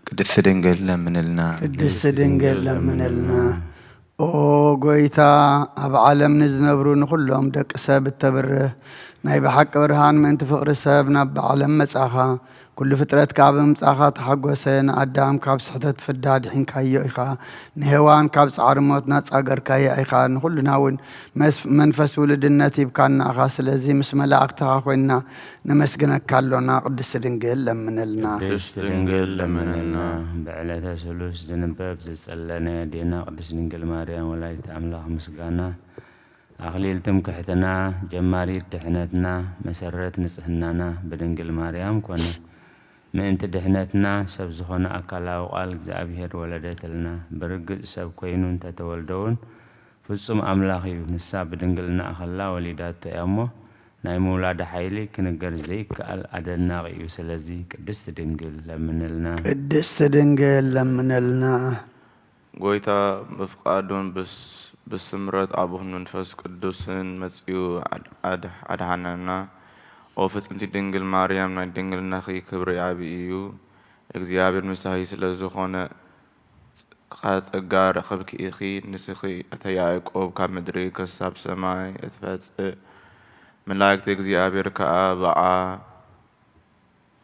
ቅድስቲ ድንግል ለምንልና። ቅድስቲ ድንግል ለምንልና። ኦ ጎይታ፣ ኣብ ዓለም ንዝነብሩ ንኹሎም ደቂ ሰብ እተብርህ ናይ ብሓቂ ብርሃን ምእንቲ ፍቕሪ ሰብ ናብ ዓለም መጻኻ። ኩሉ ፍጥረት ካብ ምምጻኻ ተሓጎሰ። ንኣዳም ካብ ስሕተት ፍዳ ድሒንካዮ ኢኻ። ንሄዋን ካብ ጻዕሪ ሞት ናጻ ገርካያ ኢኻ። ንኹልና እውን መስ-፣ መንፈስ ውልድነት ሂብካና ኢኻ። ስለዚ ምስ መላእክትኻ ኮይንና ነመስግነካ ኣሎና። ቅድስቲ ድንግል ለምንልና። ቅድስቲ ድንግል ለምንልና። ብዕለተ ስሉስ ዝንበብ ዝጸለነ ዴና ቅድስት ድንግል ማርያም ወላዲት ኣምላኽ ምስጋና ኣኽሊል ትምክሕትና፣ ጀማሪት ድሕነትና፣ መሰረት ንጽህናና ብድንግል ማርያም ኮነ። ምእንቲ ድሕነትና ሰብ ዝኾነ ኣካላዊ ቃል እግዚኣብሔር ወለደትልና። ብርግጽ ሰብ ኮይኑ እንተተወልደውን ፍጹም ኣምላኽ እዩ። ንሳ ብድንግልና ኣኸላ ወሊዳቶ እያ እሞ ናይ ምውላዳ ሓይሊ ክንገር ዘይከኣል ኣደናቒ እዩ። ስለዚ ቅድስቲ ድንግል ለምንልና። ቅድስቲ ድንግል ለምንልና። ጎይታ ብፍቓዱን ብስ-፣ ብስምረት ኣቡን መንፈስ ቅዱስን መጺኡ ኣድ-፣ ኣድ-፣ ኣድሓነና። ኦ ፍጽምቲ ድንግል ማርያም፣ ናይ ድንግልናኺ ክብሪ ዓቢ እዩ። እግዚኣብሔር ምሳኺ ስለ ዝኾነ፣ ጸጋ ረኸብኪ ኢኺ። ንስኺ እታ ያዕቆብ ካብ ምድሪ ክሳብ ሰማይ እትፈጽእ፣ መላእክቲ እግዚኣብሔር ከኣ ብኣ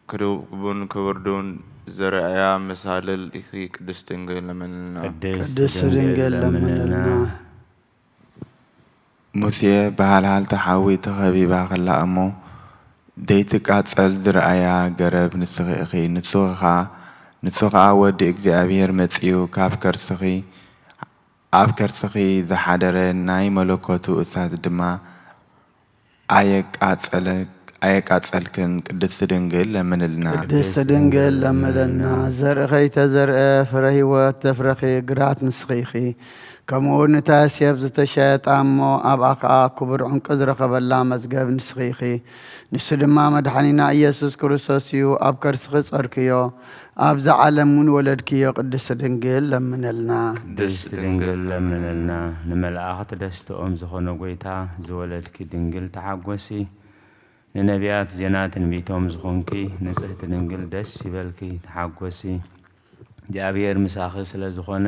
ክድውቡን ክውርዱን ዘርእያ መሳልል ኢኺ። ቅድስቲ ድንግል ለምንልና። ቅድስቲ ድንግል ለምንልና። ሙሴ ብሃልሃልቲ ሓዊ ተኸቢባ ከላ እሞ፣ ዘይትቃጸል ዝረኣያ ገረብ ንስኺ ኢኺ። ንሱ ኸኣ፣ ንሱ ኸኣ ወዲ እግዚኣብሔር መጺኡ ካብ ከርስኺ፣ ኣብ ከርስኺ ዝሓደረ ናይ መለኮቱ እሳት ድማ ኣየቃጸለ-፣ ኣየቃጸልክን። ቅድስቲ ድንግል ለምንልና። ቅድስቲ ድንግል ለምንልና። ዘርኢ ከይተዘርአ ፍረ ህይወት ዘፍረኺ ግራት ንስኺ ኢኺ። ከምኡ እውን ንታ ዮሴፍ ዝተሸየጣ እሞ ኣብኣ ኸኣ ክቡር ዕንቁ ዝረኸበላ መዝገብ ንስኺ ኢኺ። ንሱ ድማ መድሓኒና ኢየሱስ ክርስቶስ እዩ። ኣብ ከርስኺ ጸርክዮ፣ ኣብዚ ዓለም እውን ወለድክዮ። ቅድስቲ ድንግል ለምንልና። ቅድስቲ ድንግል ለምንልና። ንመላእኽቲ ደስትኦም ዝኾነ ጎይታ ዝወለድኪ ድንግል ተሓጎሲ። ንነቢያት ዜና ትንቢቶም ዝኾንኪ ንጽህቲ ድንግል ደስ ይበልኪ፣ ተሓጎሲ። እግዚኣብሔር ምሳኺ ስለ ዝኾነ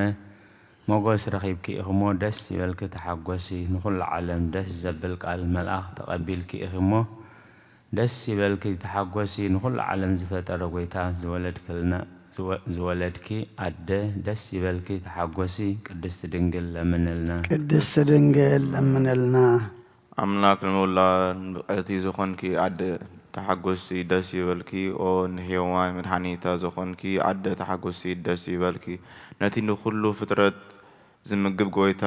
ሞገስ ረኺብኪ ኢኺሞ ደስ ይበልኪ፣ ተሓጎሲ። ንኹሉ ዓለም ደስ ዘብል ቃል መልኣኽ ተቐቢልኪ ኢኺሞ ደስ ይበልኪ፣ ተሓጎሲ። ንኹሉ ዓለም ዝፈጠረ ጎይታ ዝወለድክልና፣ ዝወ-፣ ዝወለድኪ ኣደ ደስ ይበልኪ፣ ተሓጎሲ። ቅድስቲ ድንግል ለምንልና። ቅድስቲ ድንግል ለምንልና። ኣምላክ ንምውላድ ብቕዕቲ ዝኾንኪ ኣደ ተሓጎሲ፣ ደስ ይበልኪ። ኦ ንሄዋን መድሓኒታ ዝኾንኪ ኣደ ተሓጎሲ፣ ደስ ይበልኪ። ነቲ ንኹሉ ፍጥረት ዝምግብ ጎይታ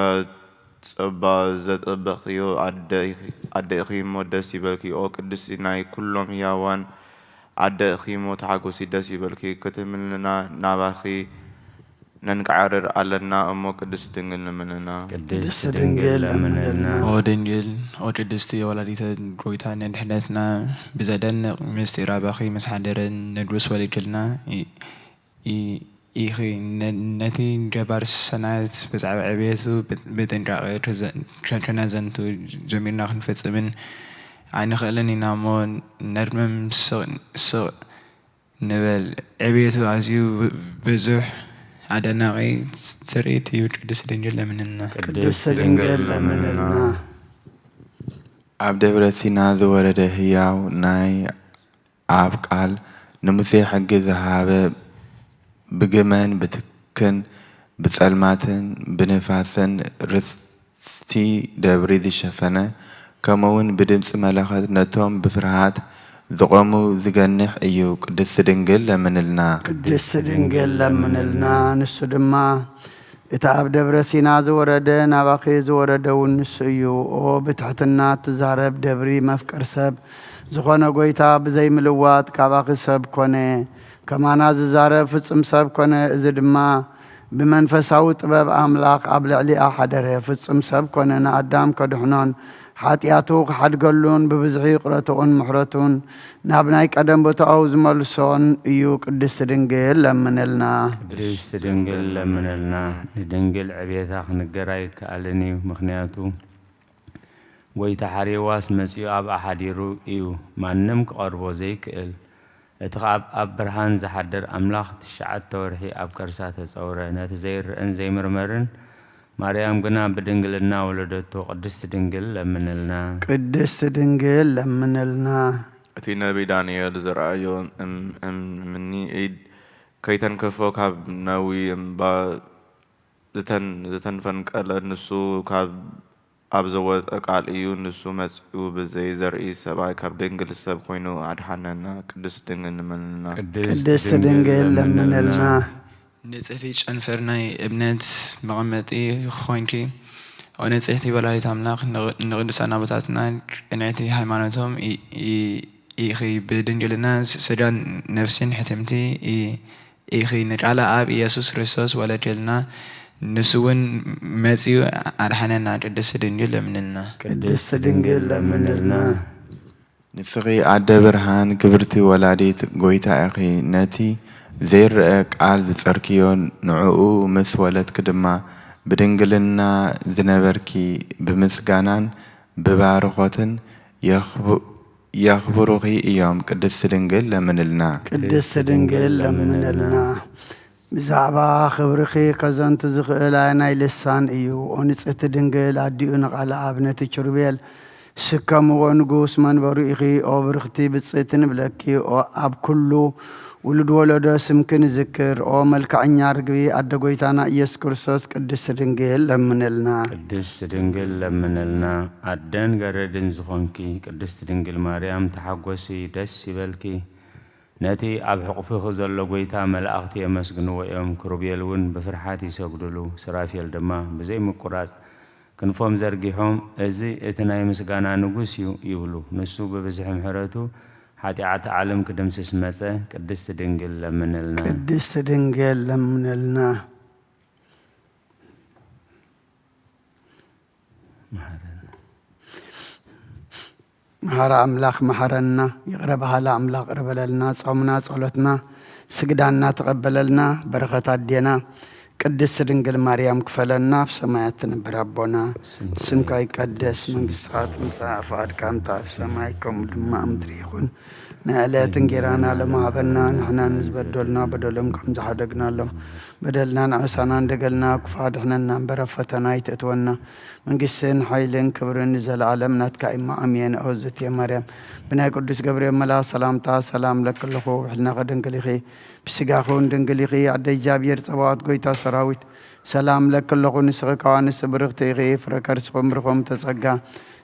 ጸባ ዘጠበኽዮ ኣደ ኢኺ፣ ኣደ ኢኺ እሞ ደስ ይበልኪ። ኦ ቅድስቲ ናይ ኩሎም ህያዋን ኣደ ኢኺ እሞ ተሓጎሲ፣ ደስ ይበልኪ። ክትምልና ናባኺ ነንቃዕርር ኣለና እሞ ቅድስቲ ድንግል ለምንልና። ቅድስቲ ድንግል ለምንልና። ኦ ድንግል፣ ኦ ቅድስቲ ወላዲተ ጎይታ፣ ንድሕነትና ብዘደንቕ ምስጢር ኣባኺ ምስ ሓደረ ንጉስ ወሊድልና። ኢ-፣ ኢ-፣ ኢኺ ነ-፣ ነቲ ገባር ሰናያት ብዛዕባ ዕብየቱ ብ-፣ ብጥንቃቐ ክዘ-፣ ከ-፣ ከነዘንቱ ጀሚርና ክንፍጽምን ኣይንኽእልን ኢና እሞ ነድምም ስቕ፣ ስቕ ንበል። ዕብየቱ ኣዝዩ ብዙሕ ኣደናቒ ትርኢት እዩ። ቅድስቲ ድንግል ለምንልና። ቅድስቲ ድንግል ለምንልና። ኣብ ደብረ ሲና ዝወረደ ህያው ናይ ኣብ ቃል ንሙሴ ሕጊ ዝሃበ ብግመን ብትክን ብጸልማትን ብንፋስን ርስቲ ደብሪ ዝሸፈነ፣ ከምኡውን ብድምጺ መለኸት ነቶም ብፍርሃት ዝቖሙ ዝገንሕ እዩ። ቅድስቲ ድንግል ለምንልና። ቅድስቲ ድንግል ለምንልና። ንሱ ድማ እቲ ኣብ ደብረ ሲና ዝወረደ ናባኺ ዝወረደ እውን ንሱ እዩ። ኦ ብትሕትና እትዛረብ ደብሪ መፍቀር ሰብ ዝኾነ ጎይታ ብዘይምልዋጥ ካባኺ ሰብ ኮነ። ከማና ዝዛረብ ፍጹም ሰብ ኮነ። እዚ ድማ ብመንፈሳዊ ጥበብ ኣምላኽ ኣብ ልዕሊኣ ሓደረ። ፍጹም ሰብ ኮነ፣ ንኣዳም ከድሕኖን ሓጢኣቱ ክሓድገሉን ብብዝሒ ይቕረትኡን ምሕረቱን ናብ ናይ ቀደም ቦታኡ ዝመልሶን እዩ። ቅድስቲ ድንግል ለምንልና። ቅድስቲ ድንግል ለምንልና። ንድንግል ዕብየታ ክንገር ኣይከኣልን እዩ። ምኽንያቱ ጎይታ ሓሪዋስ መጺኡ ኣብኣ ሓዲሩ እዩ። ማንም ክቐርቦ ዘይክእል እቲ ኻብ ኣብ ብርሃን ዝሓድር ኣምላኽ ትሽዓተ ወርሒ ኣብ ከርሳ ተጸውረ። ነቲ ዘይረኣን ዘይምርመርን ማርያም ግና ብድንግልና ወለደቶ። ቅድስት ድንግል ለምንልና። ቅድስት ድንግል ለምንልና። እቲ ነቢይ ዳንኤል ዝረኣዮ እም-፣ እምኒ ኢድ ከይተንከፎ ካብ ነዊ እምባ ዝተን-፣ ዝተንፈንቀለ ንሱ ካብ ኣብ ዘወጸ ቃል እዩ። ንሱ መጺኡ ብዘይ ዘርኢ ሰብኣይ ካብ ድንግል ሰብ ኮይኑ ኣድሓነና። ቅድስት ድንግል ንመንና። ቅድስት ድንግል ለምንልና። ንጽህቲ ጨንፈር ናይ እምነት መቐመጢ ኾንኪ፣ ኦ ንጽህቲ ወላዲት ኣምላኽ፣ ንቕ-፣ ንቅዱሳን ኣቦታትና ቅንዕቲ ሃይማኖቶም ኢ-፣ ኢ-፣ ኢኺ። ብድንግልና ስጋን ነፍስን ሕትምቲ ኢ-፣ ኢኺ። ንቃለ ኣብ ኢየሱስ ክርስቶስ ወለድልና፣ ንሱ እውን መጺኡ ኣድሓነና። ቅድስት ድንግል ለምንልና። ቅድስት ድንግል ለምንልና። ንስኺ ኣደ ብርሃን፣ ክብርቲ ወላዲት ጐይታ ኢኺ። ነቲ ዘይረኣ ቃል ዝጸርክዮ፣ ንዕኡ ምስ ወለድኪ ድማ ብድንግልና ዝነበርኪ፣ ብምስጋናን ብባርኾትን የኽቡ-፣ የኽብሩኺ እዮም። ቅድስት ድንግል ለምንልና። ቅድስት ድንግል ለምንልና። ብዛዕባ ክብርኺ ከዘንቱ ዝኽእል ኣየናይ ልሳን እዩ? ኦ ንጽህቲ ድንግል ኣዲኡ ንቓለ ኣብ ነቲ ኪሩቤል ስከምዎ ንጉስ መንበሩ ኢኺ። ኦ ብርኽቲ ብጽእቲ ንብለኪ፣ ኦ ኣብ ኩሉ ውሉድ ወለዶ ስምኪ ንዝክር። ኦ መልክዐኛ ርግቢ ኣደ ጐይታና ኢየሱስ ክርስቶስ ቅድስት ድንግል ለምንልና። ቅድስት ድንግል ለምንልና። ኣደን ገረድን ዝኾንኪ ቅድስት ድንግል ማርያም ተሓጎሲ፣ ደስ ይበልኪ። ነቲ ኣብ ሕቑፍኺ ዘሎ ጐይታ መላእኽቲ የመስግንዎ እዮም፣ ክሩቤል እውን ብፍርሓት ይሰግዱሉ። ሱራፌል ድማ ብዘይ ምቁራጽ ክንፎም ዘርጊሖም፣ "እዚ እቲ ናይ ምስጋና ንጉስ እዩ" ይብሉ። ንሱ ብብዝሒ ምሕረቱ ሓጢኣት ዓለም ክድምስስ መጸ። ቅድስት ድንግል ለምንልና። ቅድስት ድንግል ለምንልና። መሓረና። መሓራ ኣምላኽ መሓረና፣ ይቕረ በሃላ ኣምላኽ ቅረ በለልና፣ ጾምና፣ ጸሎትና፣ ስግዳንና ተቐበለልና፣ በረኸት ኣዴና ቅድስት ድንግል ማርያም ክፈለና፣ ኣብ ሰማያት ትነብር ኣቦና፣ ስምካ ይቀደስ፣ መንግስትኻ ትምጻእ፣ ፍቓድካ እንተ ኣብ ሰማይ ከምኡ ድማ ኣብ ምድሪ ይኹን። ናይ ዕለት እንጌራና ሎሚ ሃበና፣ ንሕና ንዝበደሉና በደሎም ከም ዝሓደግናሎም፣ በደልናን ዓመሳናን ደገልና ክፉእ ኣድሕነና እምበር፣ ኣብ ፈተና ኣይተእትወና፣ መንግስትን ሓይልን ክብርን ንዘለኣለም ናትካ እማ፣ ኣሜን። ኦ ዝእቲ ማርያም፣ ብናይ ቅዱስ ገብርኤል መልኣኽ ሰላምታ ሰላም እለኪ ኣለኹ፣ ብሕልናኺ ድንግል ኢኺ፣ ብስጋኺ እውን ድንግል ኢኺ። ኣደ እግዚኣብሔር ጸባኦት፣ ጐይታ ሰራዊት፣ ሰላም እለኪ ኣለኹ፣ ንስኺ ካብ ኣንስቲ ብርኽቲ ኢኺ፣ ፍረ ከርስኺ እውን ብሩኽ እዩ። ጸጋ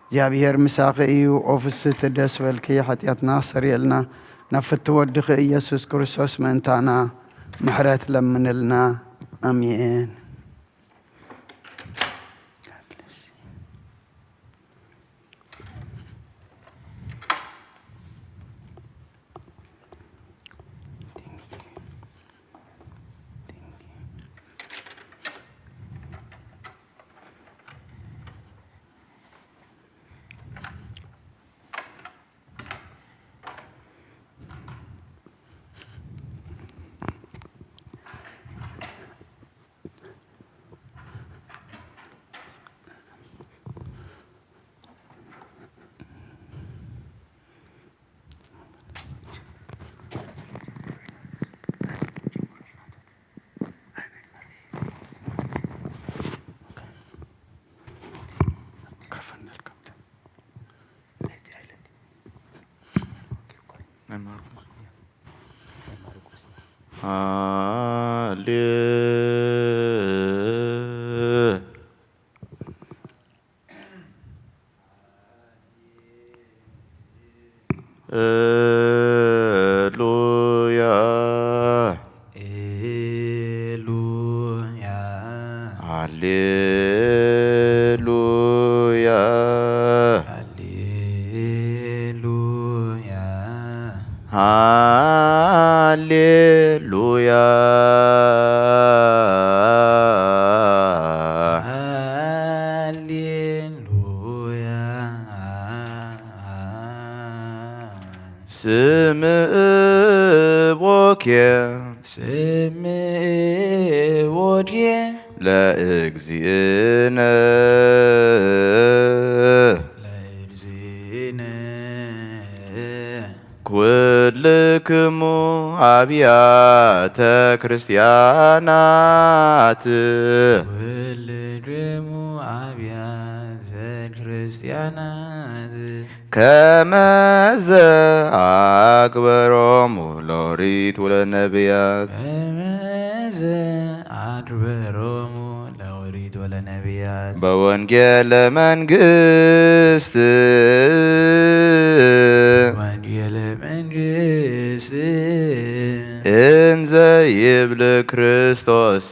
እግዚኣብሔር ምሳኺ እዩ። ኦ ፍስሕቲ ደስ በልኪ፣ ሓጢኣትና ኣስተሰርየልና፣ ናብ ፍትው ወድኺ ኢየሱስ ክርስቶስ ምእንታና ምሕረት ለምንልና። ኣሜን። ሃሌሉያ። ሃሌሉያ። ሃሌሉያ። ሃሌሉያ። ሃሌሉያ። ሃሌሉያ። ስምዕ ቦኬ። ስምዕ ቦኬ። ለእግዚእነ። ለእግዚእነ። ኩል ኩልክሙ ኣብያተ ክርስቲያናት። ኩልክሙ ኣብያተ ክርስቲያናት። ከመዘ ኣግበሮሙ ለኦሪት ወለነብያት። ከመዘ ኣግበሮሙ ለኦሪት ወለነብያት። በወንጌለ መንግስት። ወንጌለ መንግስት። እንዘ ይብል ክርስቶስ።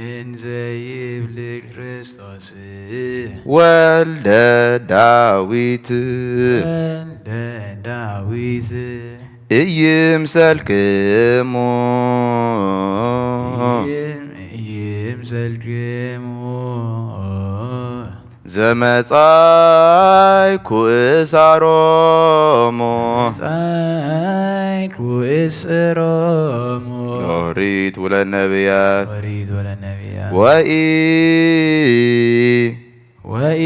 እንዘ ይብል ክርስቶስ። ወልደ ዳዊት። ወልደ ዳዊት። እይምሰልክሙ። እይም-፣ እይምሰልክሙ። ዘመጻይኩ እሳሮሙ። ዘመጻይኩ እሳሮሙ። ኦሪት ወለነብያት። ኦሪት ወለነብያት። ወኢ ወኢ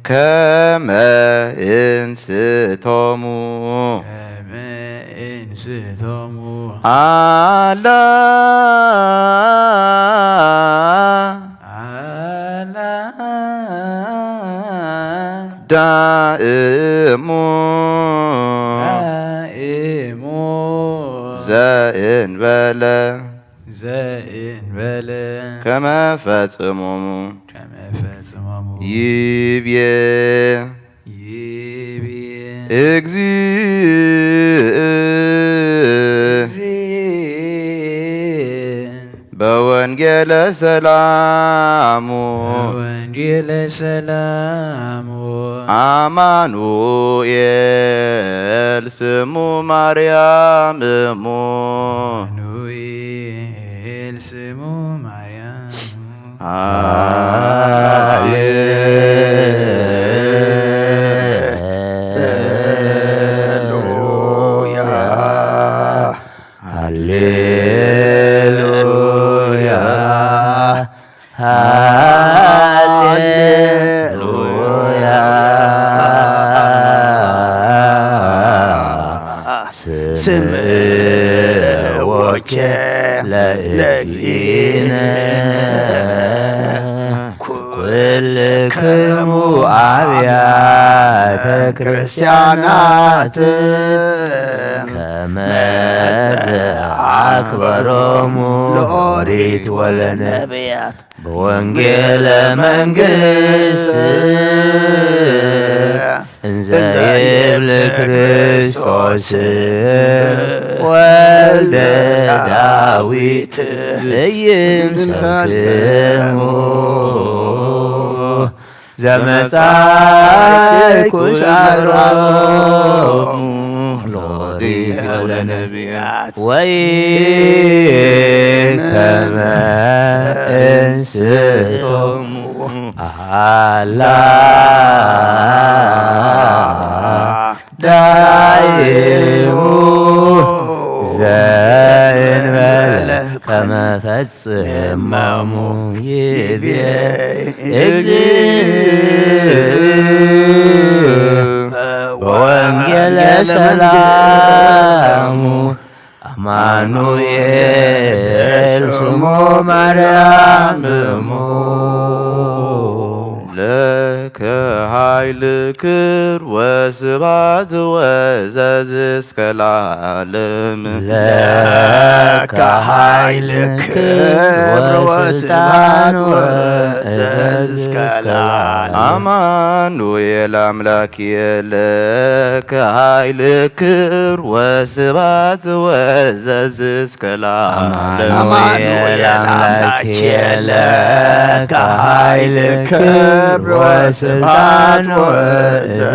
ከመ እንስቶሙ። ከመ እንስቶሙ። ኣላ። ኣላ። ዳእሙ። ዳእሙ። ዘእንበለ። ዘእንበለ። ከመ ፈጽሞሙ። ከመ ፈጽሞሙ። ይቤ። ይቤ። እግዚእ። እግዚእ። በወንጌለ ሰላሙ። በወንጌለ ሰላሙ። አማኑኤል ስሙ ማርያም እሙ። አማኑኤል ስሙ ማርያም። ሃሌሉያ። ሃሌሉያ። ሃሌሉያ። ስምዕዎኬ ለእግዚእነ ኩልክሙ ኣብያተ ክርስቲያናት ከመ ዘአክበሮሙ ለኦሪት ወለነብያት። በወንጌለ መንግስት እንዘ ይብል ክርስቶስ ወልደ ዳዊት እይምሰልክሙ። ዘመጻእኩ ሳሮሙ ለኦሪት ወለነብያት። ወይ ከመ እንስቶሙ። ኣላ። ዳይሙ ዘእንበለ ከመ ፈጽሞሙ ይቤ እግዚእ በወንጌለ ሰላሙ አማኑኤል ስሙ ማርያም እሙ። ለከ ኃይል ክብር ወስብሐት ወዘዝ እስከ ለዓለም። ለከ ኃይል ክብር ወስብሐት ወዘዝ እስከ ለዓለም። አማኑኤል አምላክ ለከ ኃይል ክብር ወስብሐት ወዘዝ እስከ ለዓለም። አማኑኤል አምላክ ለከ ኃይል ክብር ወስብሐት ወዘዝ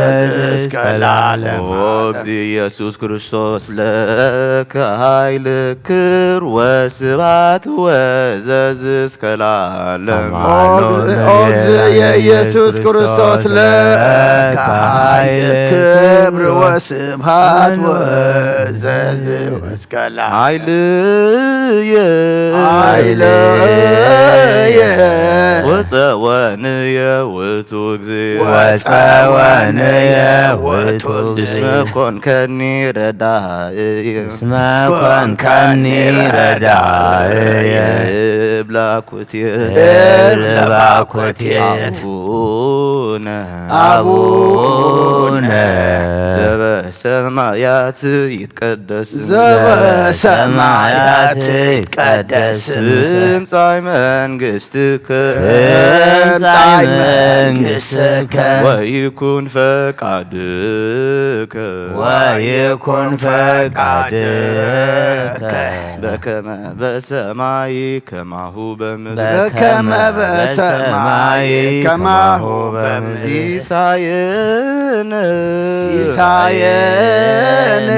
እስከ ለዓለም። ኦ እግዚእ ኢየሱስ ክርስቶስ ለከ ኃይል ክብር ወስብሐት ወዘዝ እስከ ለዓለም። ኦ እግዚእ ኢየሱስ ክርስቶስ ለከ ኃይል ክብር ወስብሐት ወዘዝ እስከ ለዓለም። ኃይል ኃይልየ ወፀወንየ ውእቱ እግዚእ። ወፀወንየ ውእቱ እግዚእ። እስመ ኮንከኒ ረዳእየ። እስመ ኮንከኒ ረዳእየ። እብላ ኩትየ። እብላ ኩትየ። አቡነ። አቡነ። ዘበሰማያት ይትቀደስ። ዘበሰማያት ይትቀደስ። ትምጻእ መንግስትከ። ትምጻእ መንግስትከ። ወይኩን ፈቃድከ። ወይኩን ፈቃድከ። በከመ በሰማይ ከማሁ በምድር። በከመ በሰማይ ከማሁ በምድር። ሲሳየነ። ሲሳየነ።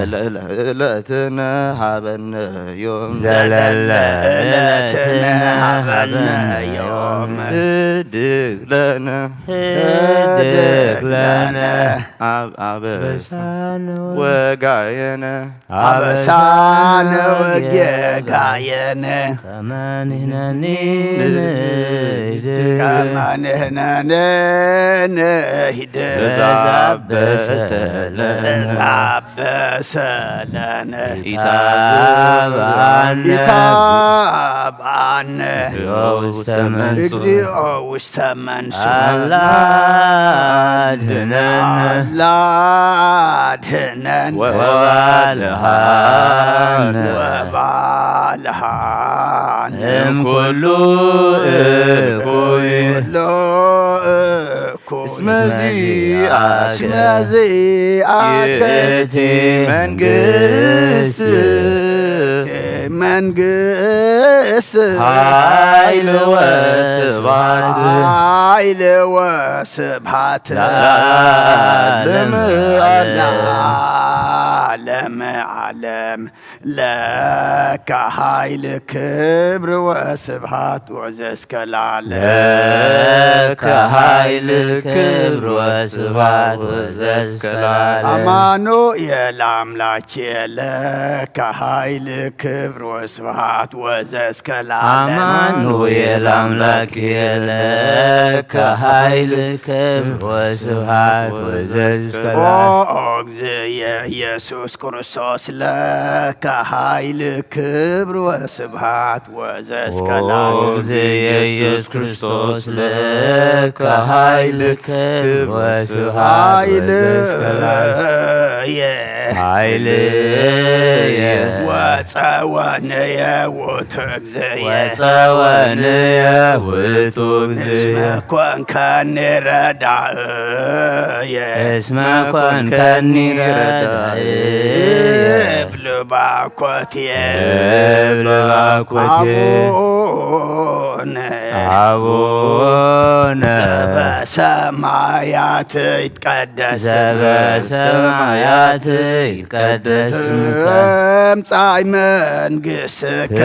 ዘለለ ዕለትነ ሀበነ ዮም። ዘለለ ዕለትነ ሀበነ ዮም። ህድግ ለነ። ህድግ ለነ። አብ አበሳነ ወጋየነ። አበሳነ ወጌጋየነ። ከመ ንሕነኒ ንህድግ። ከመ ንሕነኒ ንህድግ። ለዘአበሰ ለነ። ለዘአበሰ ለነ። ኢታብአነ። ኢታብአነ። እግዚኦ ውስተ መንሱት። እግዚኦ ውስተ መንሱት። አላ አድነን። አላ አድነን። ወባልሃን። ወባልሃን። እምኩሉ እኩይ። ኩሉ እኩይ። እስመ ዚአከ። እስመ ዚአከ። ይእቲ መንግስት። መንግስት። ኃይል ወስብሐት። ኃይል ወስብሐት። ለዓለመ ዓለም። ለዓለመ ዓለም። ለከ ኃይል ክብር ወስብሐት ወዘእስከ ለዓለም። ለከ ኃይል ክብር ወስብሐት ወዘእስከ ለዓለም። አማኑኤል አምላኬ ለከ ኃይል ክብር ወስብሐት ወዘእስከ ለዓለም። አማኑኤል አምላኬ ለከ ኃይል ክብር ወስብሐት ወዘእስከ ለዓለም። ኦ እግዚእ ኢየሱስ ክርስቶስ ለከ ኃይል ክብር ወስብሐት ወዘእስከ ኦ ለዓለም። እግዚእ ኢየሱስ ክርስቶስ ለከ ኃይል ክብር ወስብሐት ኃይል ወዘእስከ ለዓለም። የ ኃይልየ ወፀወንየ ውእቱ እግዚእየ። ወፀወንየ ውእቱ እግዚእየ። እስመ ኮንከኒ ረዳእየ። እስመ ኮንከኒ ረዳእየ። እብል ባኮትየ። እብል ባኮትየ። አቡነ። አቡነ። ዘበሰማያት ይትቀደስ። ዘበሰማያት ይትቀደስ ስምከ። ትምጻእ መንግስትከ።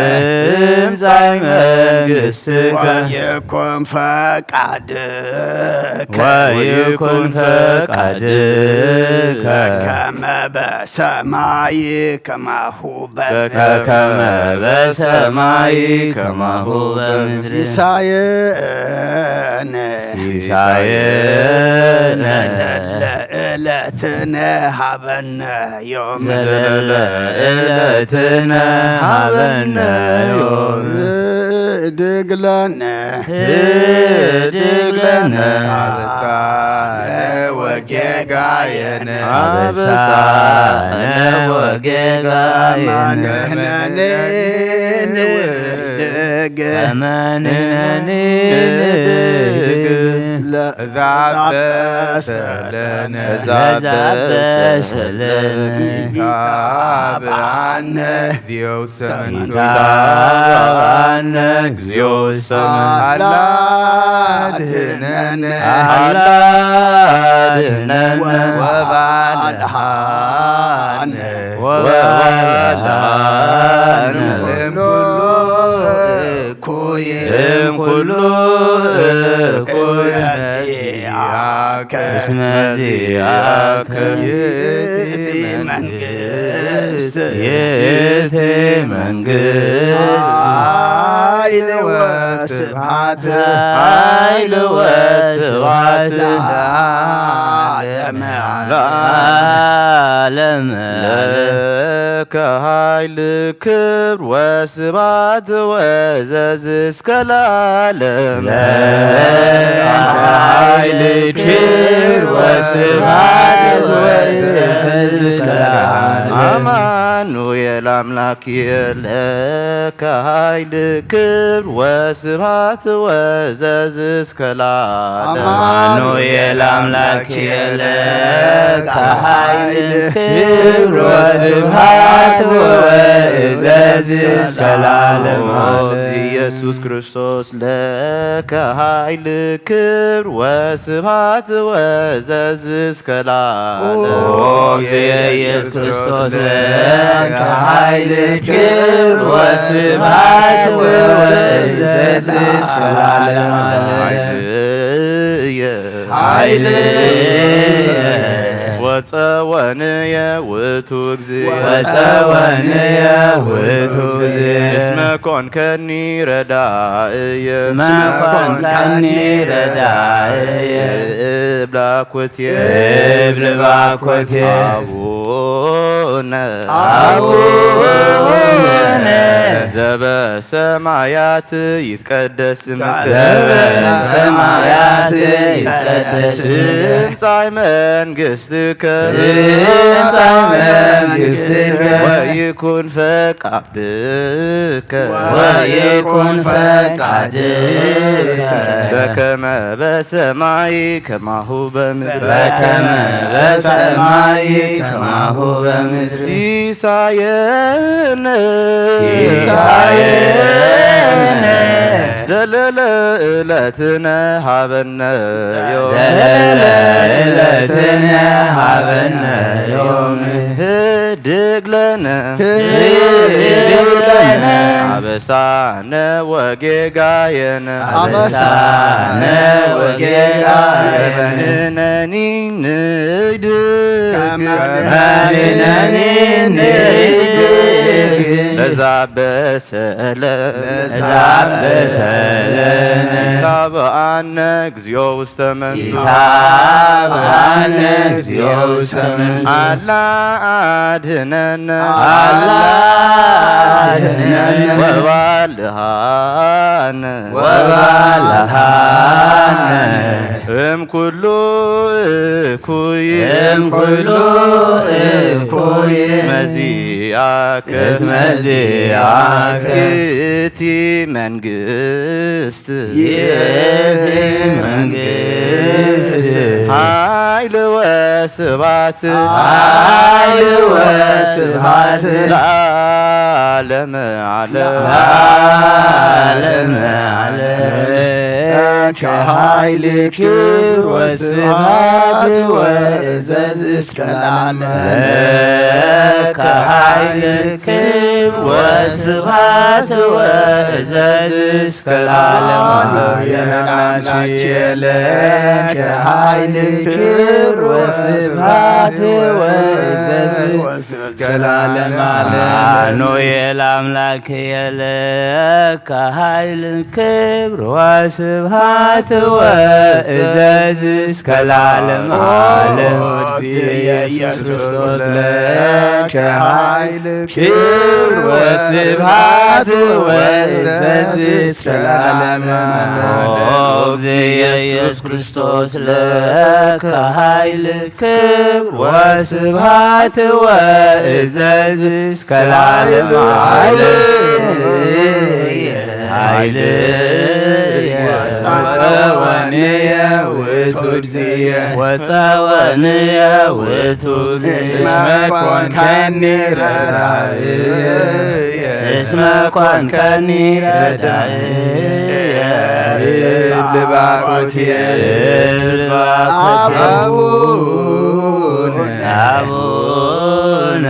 ትምጻእ መንግስትከ። ወይኩን ፈቃድከ። ወይኩን ፈቃድከ። በከመ በሰማይ ከማሁ በምድር። በከመ በሰማይ ከማሁ በምድር። ሲሳየነ። ሲሳየነ። ዘለለ ዕለትነ ሀበነ ዮም። ዘለለ ዕለትነ ሀበነ ዮም። ህድግ ለነ። ህድግ ለነ። አበሳነ ወጌጋየነ። አበሳነ ወጌጋየነ። ከመ ንሕነኒ ንህድግ። ከመ ንሕነኒ ንህድግ። ለዘአበሰ ለነ። ለዘአበሰ ለነ። ኢታብአነ። እግዚኦ ውስተ መንሱት። ኢታብአነ እግዚኦ ውስተ መንሱት። አላ አድህነነ። አላ አድህነነ። ወባልሃነ። ወባልሃነ። እምኩሉ እኩይ። እምኩሉ እኩይ። እስመ ዚአከ። እስመ ዚአከ። ይእቲ መንግስት። ይእቲ መንግስት ኃይል ወስብሐት ኃይል ወስብሐት ለዓለመ ዓለም። ለከ ኃይል ክብር ወስብሐት ወዘዝ እስከ ለዓለም። ለከ ኃይል ክብር ወስብሐት ወዘዝ እስከ ለዓለም። አማኑኤል አምላክ ለከ ኃይል ክብር ወስብሐት ወዘዝ እስከ ለዓለም። አማኑኤል አምላክ ለከ ኃይል ክብር ወስብሐት ወዘዝ እስከ ለዓለም። ኢየሱስ ክርስቶስ ለከ ኃይል ክብር ወስብሐት ወዘዝ እስከ ለዓለም። ኦ ኢየሱስ ክርስቶስ ለከ ኃይል ክብር ወስብሐት ወዘዝ እስከ ለዓለም። ኃይልየ ኃይልየ ወጸወንየ ውእቱ እግዚእ። ወጸወንየ ውእቱ እግዚእ። እስመ ኮንከኒ ረዳእየ። እስመ ኮንከኒ ረዳእየ። እብል ባኮቴ። እብል ባኮቴ። አቡነ። አቡነ። ዘበሰማያት ይትቀደስ ስምከ። ዘበሰማያት ይትቀደስ። ትምጻእ መንግስትከ። ትምጻእ መንግስትከ። ወይኩን ፈቃድከ። ወይኩን ፈቃድከ። በከመ በሰማይ ከማሁ በምድር። በከመ በሰማይ ከማሁ በምድር። ሲሳየነ። ሲሳየነ። ዘለለ ዕለትነ ሀበነ ዮም። ዘለለ ዕለትነ ሀበነ ዮም። ህድግ ለነ። ህድግ ለነ። አበሳነ ወጌጋየነ። አበሳነ ወጌጋየነ። ከመ ንሕነኒ ንህድግ። ከመ ንሕነኒ ንህድግ። ለዛበሰ ለነ። ለዛበሰ ለነ። ይትባአነ እግዚኦ ውስተ መንሱት። ይትባአነ እግዚኦ ውስተ መንሱት። አላ አድህነነ። አላ አድህነነ። ወባልሃነ። ወባልሃነ። እምኩሉ እኩይ። እምኩሉ እኩይ። እስመ ዚአከ። እስመ ዚአከ። ይእቲ መንግስት። ይእቲ መንግስት። ኃይል ወስብሐት። ኃይል ወስብሐት። ለዓለመ ዓለም። ለዓለመ ዓለም። ለከ ኃይል ክብር ወስብሐት ወእዘዝ እስከ ለዓለም። ለከ ኃይል ክብር ወስብሐት ወእዘዝ እስከ ለዓለም። አሜን። አምላኬ ለከ ኃይል ክብር ወስብሐት ወእዘዝ እስከ ለዓለም ዓለም። አማኑኤል አምላኬ ለከ ኃይል ክብር ወስብሐት ወእዘዝ እስከ ለዓለም ዓለም። ኦ እግዚእ ኢየሱስ ክርስቶስ ለከ ኃይል ክብር ወስብሐት ወእዘዝ እስከ ለዓለም ዓለም። ኦ እግዚእ ኢየሱስ ክርስቶስ ለከ ኃይል ክብር ወስብሐት ወእዘዝ እስከ ለዓለም ዓለም። ኃይል ወጸወንየ ውእቱ እግዚእየ። ወጸወንየ ውእቱ እግዚእየ። እስመ ኮንከኒ ረዳእየ። እስመ ኮንከኒ ረዳእየ። እብል ባኮትየ። እብል ባኮትየ። አቡነ። አቡነ።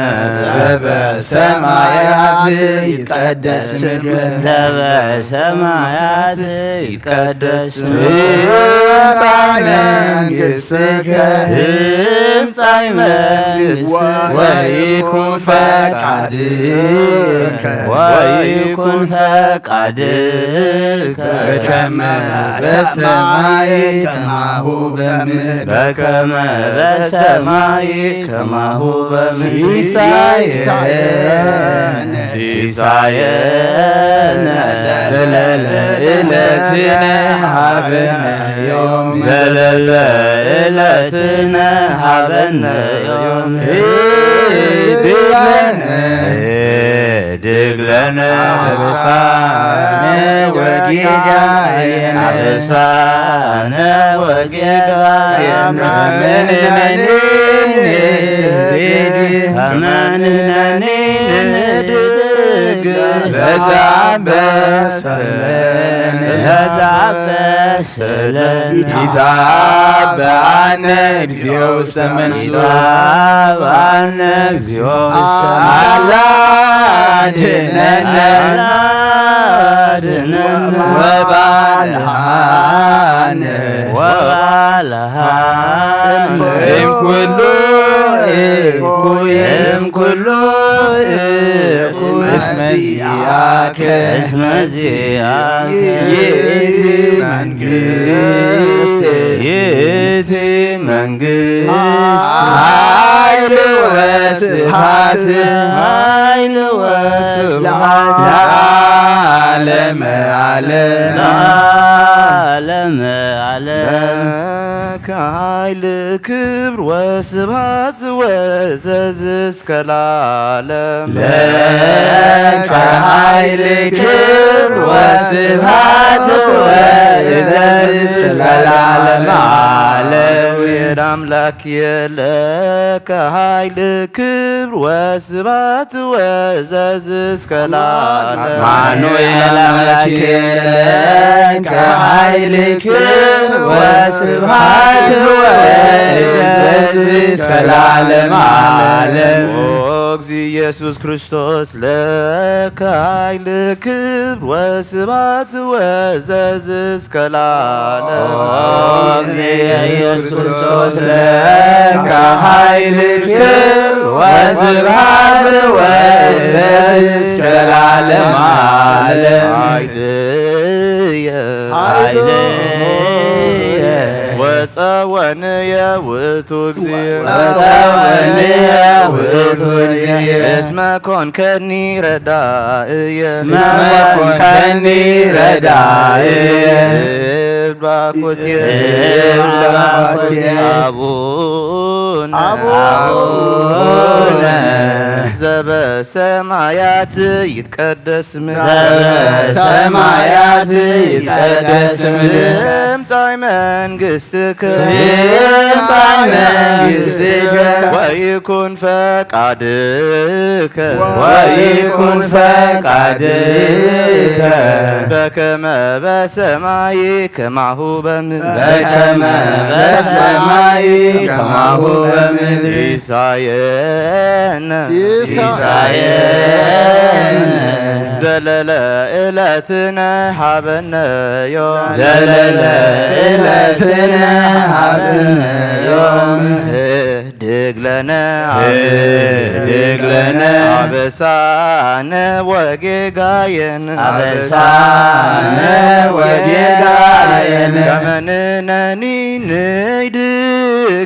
ዘበሰማያት ይትቀደስ ስምከ። ዘበሰማያት ይትቀደስ ስምከ። ትምጻእ መንግሥትከ። ትምጻእ መንግሥትከ። ወይኩን ፈቃድከ። ወይኩን ፈቃድከ። በከመ በሰማይ ከማሁ በምድር። በከመ በሰማይ ከማሁ በምድር። ሲሳየነ ሲሳየነ ዘለለ ዕለትነ ሀበነ ዮም። ዘለለ ዕለትነ ሀበነ ዮም። ህድግ ለነ። ህድግ ለነ። አበሳነ ወጌጋየነ። አበሳነ ወጌጋየነ። ከመ ንሕነኒ ንህድግ። ከመ ንሕነኒ ንህድግ። ለዘአበሰለነ። ለዘአበሰለነ። ኢታብአነ እግዚኦ ውስተ መንሱት። ኢታብአነ እግዚኦ ውስተ መንሱት። አላ አድነነ። አላ አድነነ። ወባልሃነ። ወባልሃነ። እምኩሉ እኩይ። እምኩሉ እኩይ። እስመ ዚአከ። እስመ ዚአከ። ይእቲ መንግስት። ይእቲ መንግስት። ኃይል ወስብሐት። ኃይል ወስብሐት። ለዓለመ ዓለም። ለዓለመ ዓለም። ለከ ኃይል ክብር ወስብሐት ወዘዝ እስከ ለዓለም። ለከ ኃይል ክብር ወስብሐት ወዘዝ እስከ ለዓለም ዓለም። አምላክ የለከ ኃይል ክብር ወስብሐት ወዘዝ እስከ ለዓለም። አማኑኤል አምላክ የለከ ኃይል ክብር ወስብሐት ወዘዝ እስከ ለዓለም ዓለም። ኦ እግዚእ ኢየሱስ ክርስቶስ ለከ ኃይል ክብር ወስብሐት ወዘዝ እስከ ለዓለም። ኦ እግዚእ ኢየሱስ ክርስቶስ ለከ ኃይል ክብር ወስብሐት ወዘዝ እስከ ለዓለም ዓለም። ኃይልየ ኃይልየ ወጸወንየ ውእቱ እግዚእ። ወጸወንየ ውእቱ እግዚእ። እስመ ኮንከኒ ረዳእየ። እስመ ኮንከኒ ረዳእየ። እብል ባኮትየ። እብል ባኮትየ። አቡነ። አቡነ። ዘበሰማያት ይትቀደስ ስምከ። ዘበሰማያት ይትቀደስ ስምከ። ትምጻእ መንግስትከ። ትምጻእ መንግስትከ። ወይኩን ፈቃድከ። ወይኩን ፈቃድከ። በከመ በሰማይ ከማሁ በምድር። በከመ በሰማይ ከማሁ በምድር። ሲሳየነ። ሲሳየነ። ዘለለ ዕለትነ ሀበነ ዮም። ዘለለ ዕለትነ ሀበነ ዮም። ህድግ ለነ። ህድግ ለነ። አበሳነ ወጌጋየነ። አበሳነ ወጌጋየነ። ከመ ንሕነኒ ንህድግ።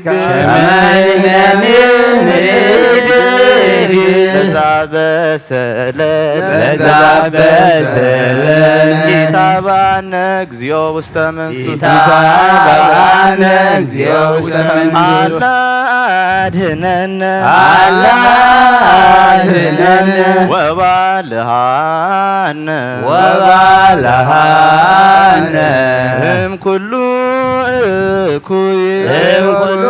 ከመ ንሕነኒ ንህድግ። ለዘአበሰለነ። ለዘአበሰለነ። ኢታብአነ እግዚኦ ውስተ መንሱት። ኢታብአነ እግዚኦ ውስተ መንሱት። አላ አድህነነ። አላ አድህነነ። ወባልሃነ። ወባልሃነ። እምኩሉ እኩይ። እምኩሉ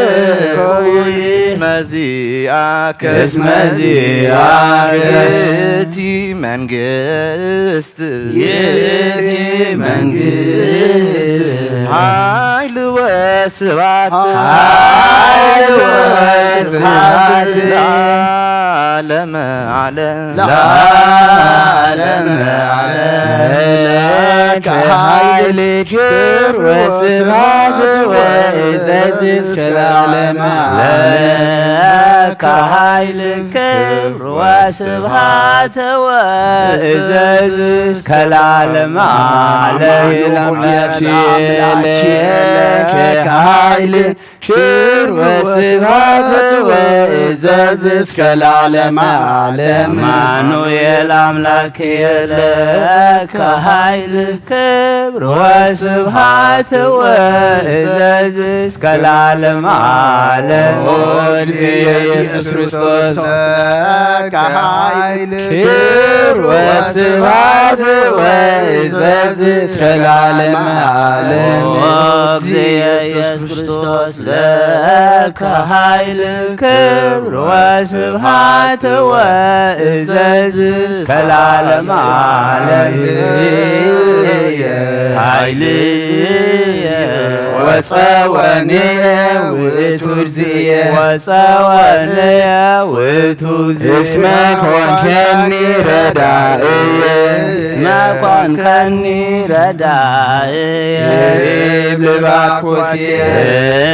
እኩይ። እስመ ዚአከ። እስመ ዚአከ። ይእቲ መንግስት። ይእቲ መንግስት። ኃይል ወ ስብሐት ኃይል ወስብሐት ለዓለመ ዓለም። ለዓለመ ዓለም። ለከ ኃይል ክብር ወስብሐት ወእዘዝ እስከ ለዓለመ ዓለም። ለከ ኃይል ክብር ወስብሐት ወእዘዝ እስከ ለዓለመ ዓለም። ለአምላክ ለከ ኃይል ክብር ወስብሐት ወእዘዝ እስከ ለዓለመ ዓለም። አማኑኤል አምላክ ለከ ኃይል ክብር ወስብሐት ወእዘዝ እስከ ለዓለመ ዓለም። ኦ እግዚእ ኢየሱስ ክርስቶስ ለከ ኃይል ክብር ወስብሐት ወእዘዝ እስከ ለዓለመ ዓለም። ኦ እግዚእ ኢየሱስ ክርስቶስ ለከ ኃይል ክብር ወስብሐት ወእዘዝ እስከ ለዓለመ ዓለም። ኃይልየ ወጸወንየ ውእቱ እግዚእየ። ወጸወንየ ውእቱ እስመ ኮንከኒ ረዳእየ። እስመ ኮንከኒ ረዳእየ። እብል ባኮትየ።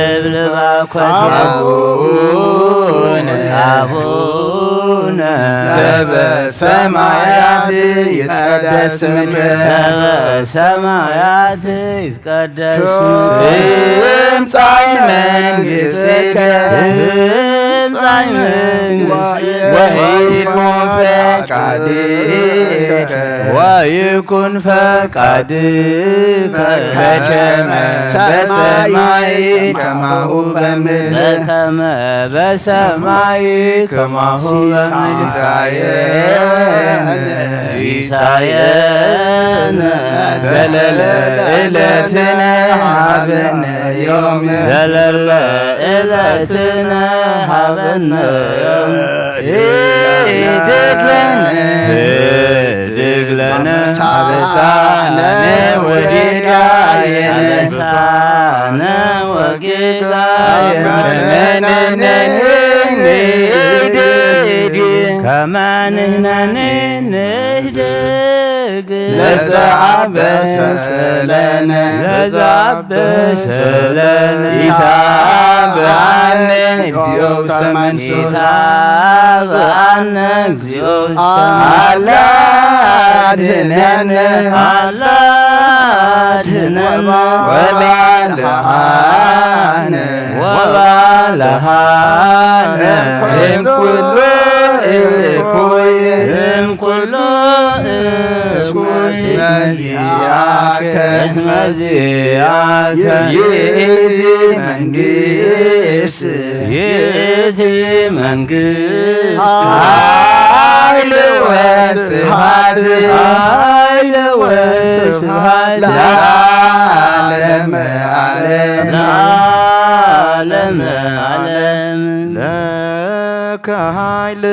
እብል ባኮትየ። አቡነ አቡነ ዘበሰማያት ይትቀደስ ስምከ። ዘበሰማያት ይትቀደስ ስምከ። ትምጻእ መንግሥትከ። ትምጻእ መንግሥትከ። ወይኩን ፈቃድከ። ወይኩን ፈቃድከ። በከመ በሰማይ ከማሁ በምድር። በከመ በሰማይ ከማሁ በምድር። ሲሳየነ ሲሳየነ ዘለለ ዕለትነ ሀበነ ዮም። ዘለለ ዕለትነ ሀበነ ዮም። ህድግ ለነ ህድግ ለነ አበሳነ ወጌጋየነ። አበሳነ ወጌጋየነ። ከመ ንሕነኒ ንህድግ። ከመ ንሕነኒ ንህድግ። ለዘአበሰ ለነ። ለዘአበሰ ለነ። ኢታብአነ እግዚኦ ውስተ መንሱት። ኢታብአነ እግዚኦ ውስተ መንሱት። አላ አድህነነ። አላ አድህነነ። ወባልሃነ። ወባልሃነ። እምኩሉ እኩይ። እምኩሉ እኩይ። እስመ ዚአከ። እስመ ዚአከ። ይእቲ መንግስት። ይእቲ መንግስት። ኃይል ወስብሐት። ኃይል ወስብሐት። ለዓለመ ዓለም። ለዓለመ ዓለም። ለከ ኃይል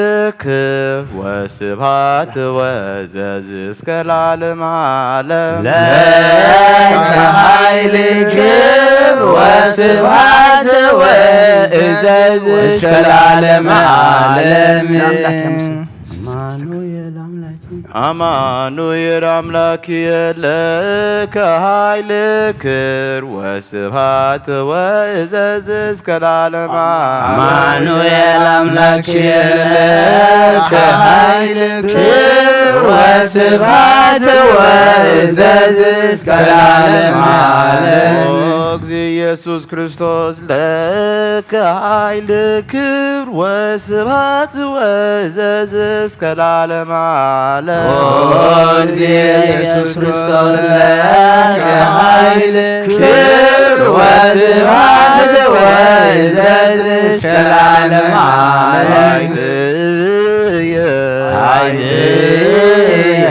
ክብር ወስብሐት ወዘዝ እስከ ለዓለመ ዓለም። ለከ ኃይል ክብር ወስብሐት ወእዘዝ እስከ ለዓለመ ዓለም። አማኑኤል አምላክ አማኑኤል አምላክ ለከ ኃይል ክብር ወስብሐት ወእዘዝ እስከ ለዓለመ ዓለም። አማኑኤል አምላክ ለከ ኃይል ክብር ወስብሐት ወእዘዝ እስከ ለዓለመ ዓለም። ኦ እግዚእ ኢየሱስ ክርስቶስ ለከ ኃይል ክብር ወስብሐት ወእዘዝ እስከ ለዓለመ ዓለም። ኦ እግዚእ ኢየሱስ ክርስቶስ ለከ ኃይል ክብር ወስብሐት ወእዘዝ እስከ ለዓለመ ዓለም። ኃይልየ ኃይልየ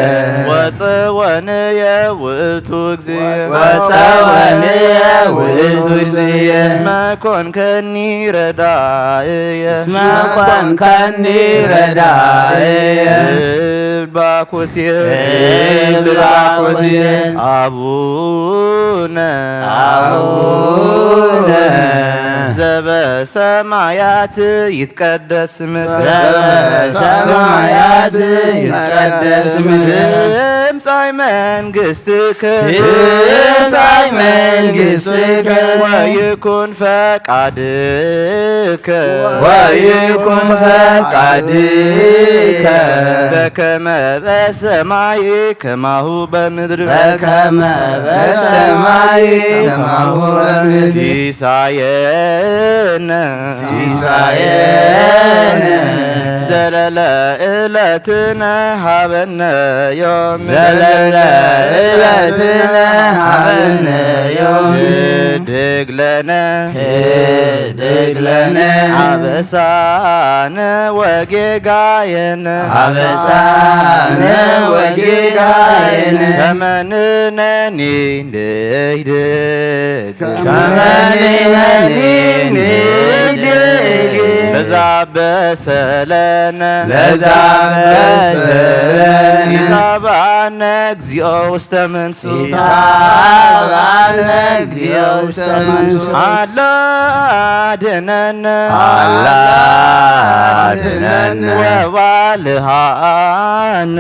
ወጸወንየ ውእቱ እግዚእ። ወጸወንየ ውእቱ እግዚእ። እስመ ኮንከኒ ረዳእየ። እስመ ኮንከኒ ረዳእየ። እባ ኩትየ እብል ባኮትየ ኣቡነ ኣቡነ ዘበሰማያት ይትቀደስ ስምከ ዘበሰማያት ይትቀደስ ስምከ ትምጻእ መንግስትከ ትምጻእ መንግስትከ ወይኩን ፈቃድከ ወይኩን ፈቃድከ በከመ በሰማይ ከማሁ በምድር በከመ በሰማይ ከማሁ በምድር ሲሳየነ ሲሳየነ ዘለለ እለትነ ሃበነ ዮም ዘለለ እለትነ ሃበነ ዮም ህድግ ለነ ህድግ ለነ አበሳነ ወጌጋየነ አበሳነ ወጌጋየነ ከመ ንሕነኒ ንህድግ ከመ ንሕነኒ ንህድግ ለዘ አበሰ ለነ ለዘ አበሰ ለነ ኢታብአነ እግዚኦ ውስተ መንሱት ኢታብአነ እግዚኦ ውስተ መንሱት አላ አድነነ አላ አድነነ ወባልሃነ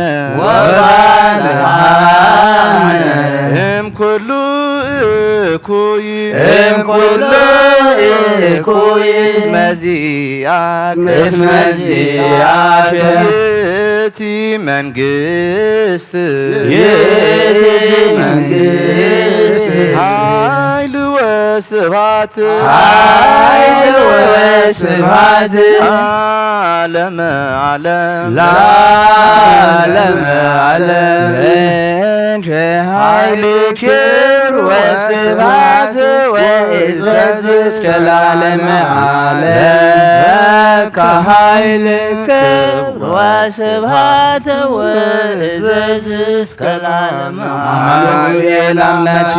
ወባልሃነ እምኩሉ እኩይ እምኩሉ እኩይ እስመ ዚአከ እስመ ዚአከ ይእቲ መንግስት ይእቲ መንግስት ኃይል ወስብሐት ኃይል ወስብሐት ዓለመ ዓለም ለዓለመ ዓለም ለእንተ ኃይል ክብር ወስብሐት ወእዘዝ እስከ ለዓለመ ዓለም ለከ ኃይል ክብር ወስብሐት ወእዘዝ እስከ ለዓለመ ዓለም አማኑኤል አምላክ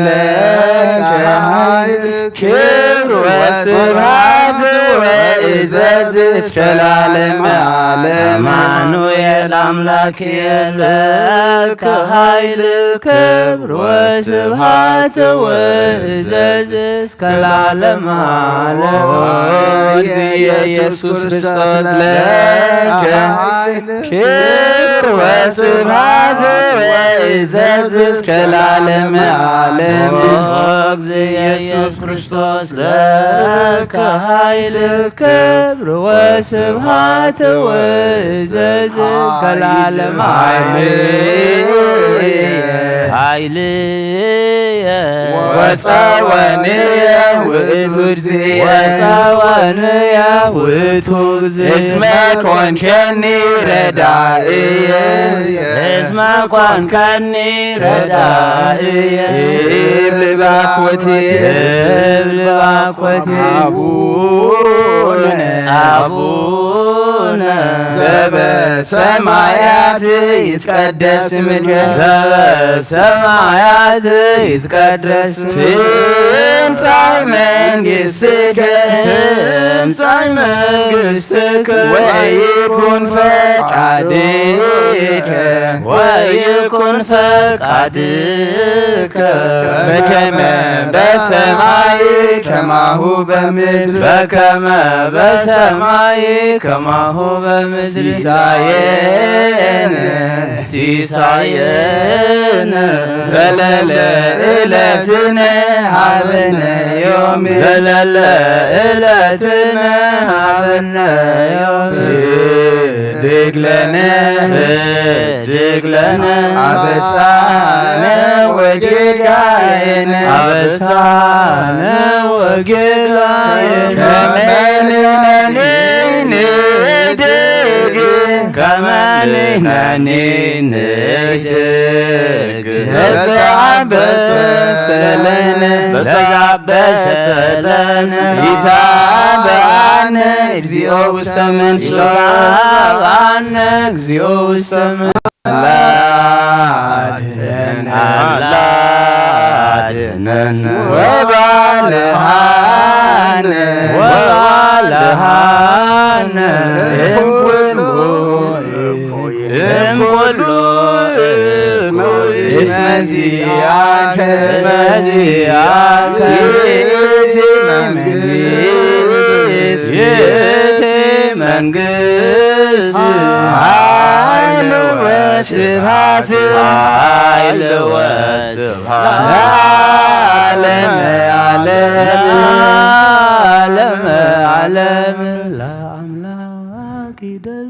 ለከ ኃይል ክብር ወስብሐት ወእዘዝ እስከ ለዓለመ ዓለም አማኑኤል አምላክ ለከ ኃይል ክብር ወስብሐት ወእዘዝ እስከ ለዓለመ ዓለም ኢየሱስ ክርስቶስ ለከ ክብር ወስብሐት ወእዘዝ እስከ ለዓለመ ዓለም። ኦ እግዚእ ኢየሱስ ክርስቶስ ለከ ኃይል ክብር ወስብሐት ወእዘዝ እስከ ለዓለመ ዓለም። ኃይልየ ወጸወንየ ውእቱ እግዚእ ወጸወንየ ውእቱ እግዚእ እስመ ኮንከኒ ረዳእየ እስመ ኮንከኒ ረዳእየ እብል ባኮቴ እብል ባኮቴ አቡነ አቡነ ዘበሰማያት ይትቀደስ ስምከ ዘበሰማያት ይትቀደስ ስምከ ትምጻእ መንግስትከ ትምጻእ መንግስትከ ወይኩን ፈቃድከ ወይኩን ፈቃድከ በከመ በሰማይ ከማሁ በምድር በከመ በሰማይ ከማሁ በምድር ሲሳየነ ሲሳየነ ዘለለ እለትነ ሀበነ ዮም ዘለለ እለትነ ሀበነ ዮም ህድግ ለነ ህድግ ለነ አበሳነ ወጌጋየነ አበሳነ ወጌጋየነ ከመ ንሕነኒ ንህድግ ከመ ንሕነኒ ንህድግ ለዘአበሰ ለነ ለዘአበሰ ለነ ኢታብአነ እግዚኦ ውስተ መንሱት ኢታብአነ እግዚኦ ውስተ መንሱት አላ አድነን አላ አድነን ወባልሃነ ወባልሃነ እምኩሉ እምኩሉ መዚኣከ መዚኣከ ይእቲ መንግስት ይእቲ መንግስት ኃይል ወስብሐት ኃይል ወስብሐት ለዓለመ ዓለም ለዓለመ ዓለም ለአምላክ ይደል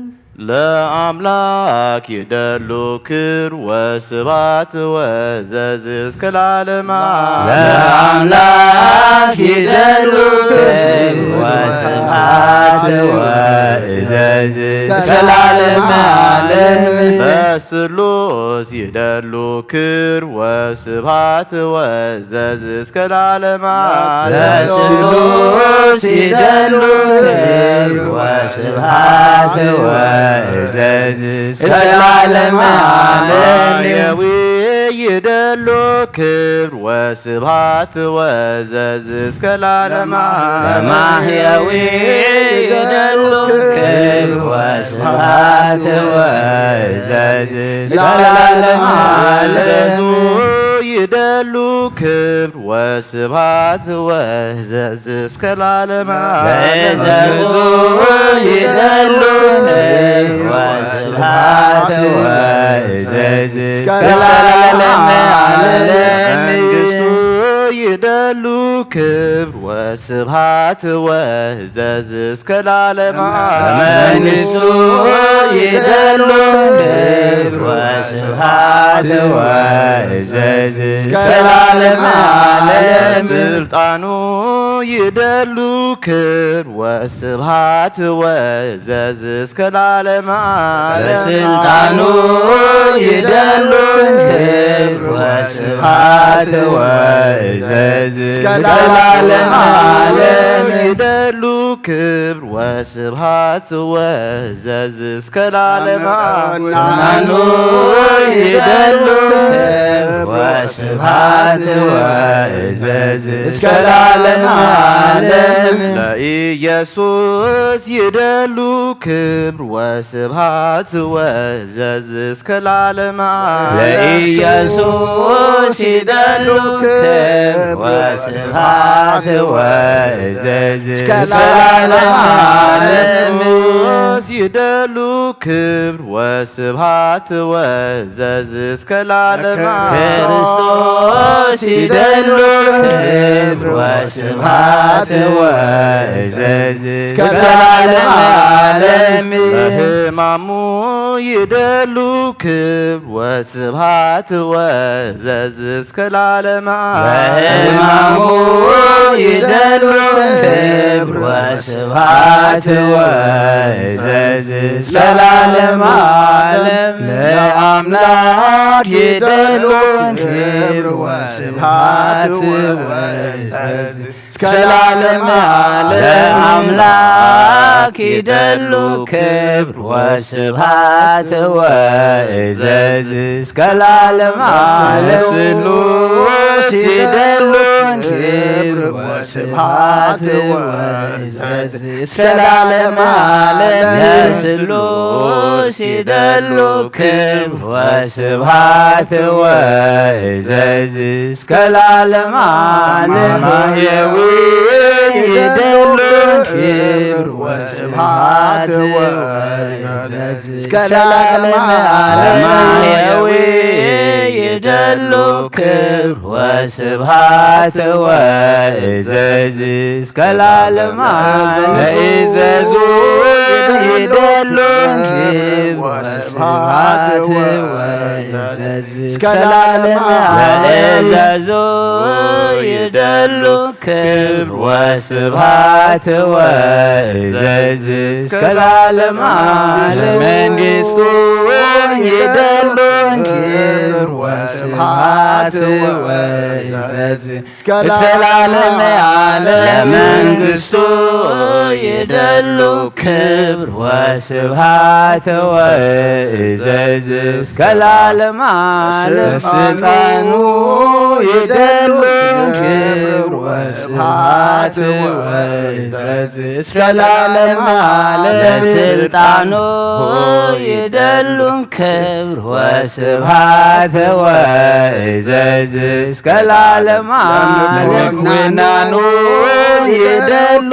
ለአምላክ ይደሉ ክብር ወስብሐት ወእዘዝ እስከ ለዓለመ ዓለም። ለአምላክ ይደሉ ክብር ወስብሐት ወእዘዝ እስከ ለዓለመ ዓለም። በስሉስ ይደሉ ክብር ወስብሐት ወእዘዝ እስከ ለዓለመ ዓለም። ለስሉስ ይደሉ ክብር ወስብሐት ወእዘዝ እስከ ለዓለመ ዓለም። ማየዊ ይደሉ ክብር ወስብሐት ወእዘዝ እስከ ለዓለመ ዓለም። ማህየዊ ይደሉ ክብር ወስብሐት ወእዘዝ እስከ ለዓለመ ዓለም። ይደሉ ክብር ወስብሐት ወእዘዝ እስከ ለዓለመ ዓለም። በእዘዙ ይደሉ ክብር ወስብሐት ወእዘዝ እስከ ለዓለመ ዓለም። መንግስቱ ይደሉ ክብር ወስብሐት ወእዘዝ እስከ ለዓለመ ዓለም። መንግስቱ ይደሉ ክብር ወስብሐት ወእዘዝ እስከ ለዓለመ ዓለም። ስልጣኑ ይደሉ ክብር ወስብሐት ወእዘዝ እስከ ለዓለመ ዓለም። በስልጣኑ ይደሉ ክብር ወስብሐት ወእዘዝ እስከ ለዓለመ ዓለም። ይደሉ ክብር ወስብሐት ወእዘዝ እስከ ለዓለመ ዓለም። አማኑ ይደሉ ክብር ወስብሐት ወእዘዝ እስከ ለዓለመ ዓለም። ለኢየሱስ ይደሉ ክብር ወስብሐት ወእዘዝ እስከ ለዓለመ ዓለም። ለኢየሱስ ይደሉ ክብር ወስብሐት ወእዘዝ እስከ ለዓለመ ዓለም። ይደሉ ክብር ወስብሐት ወእዘዝ እስከ ለዓለመ ዓለም። ክርስቶስ ይደሉ ክብር ወስብሐት ወእዘዝ እስከ ለዓለመ ዓለም። በሕማሙ ይደሉ ክብር ወስብሐት ወእዘዝ እስከ ለዓለመ ዓለም። በሕማሙ ይደሉ ክብር ወስብሐት ወእዘዝ እስከ ለዓለመ ዓለም። ለአምላክ ይደሉ ክብር ወስብሐት ወእዘዝ እስከ ለዓለመ ዓለም። ለአምላክ ይደሉ ክብር ወስብሐት ወእዘዝ እስከ ለዓለመ ዓለም። ለስሉስ ይደሉ ክብር ወስብሐት ወእዘዝ እስከ ለዓለመ ዓለም። ለስሉስ ይደሉ ክብር ወስብሐት ወእዘዝ እስከ ለዓለመ ዓለም። ማህየዊ ይደሉ ክብር ወስብሐት ወእዘዝ እስከ ለዓለመ ዓለም። ማህየዊ ይደሉ ክብር ወስብሐት ወእዘዝ እስከ ለዓለመ ዓለም። ለኢዘዙ ይደሉ ክብር ወስብሐት ወእዘዝ እስከ ለዓለመ ዓለም። ለእዘዙ ይደሉ ክብር ወስብሐት ወእዘዝ እስከ ለዓለመ ዓለም። ለመንግስቱ ይደሉ ክብር ወስብሐት ወእዘዝ እስከ ለዓለመ ዓለም። ለመንግስቱ ይደሉ ክብር ወስብሐት ወእዘዝ እስከ ለዓለመ ዓለም። ለስልጣኑ ይደሉ ክብር ወስብሐት ወእዘዝ እስከ ለዓለመ ዓለም። ለስልጣኑ ይደሉ ክብር ወስብሐት እዘዝ እስከ ለዓለመ ዓለም። ለምኩናኑ ይደሉ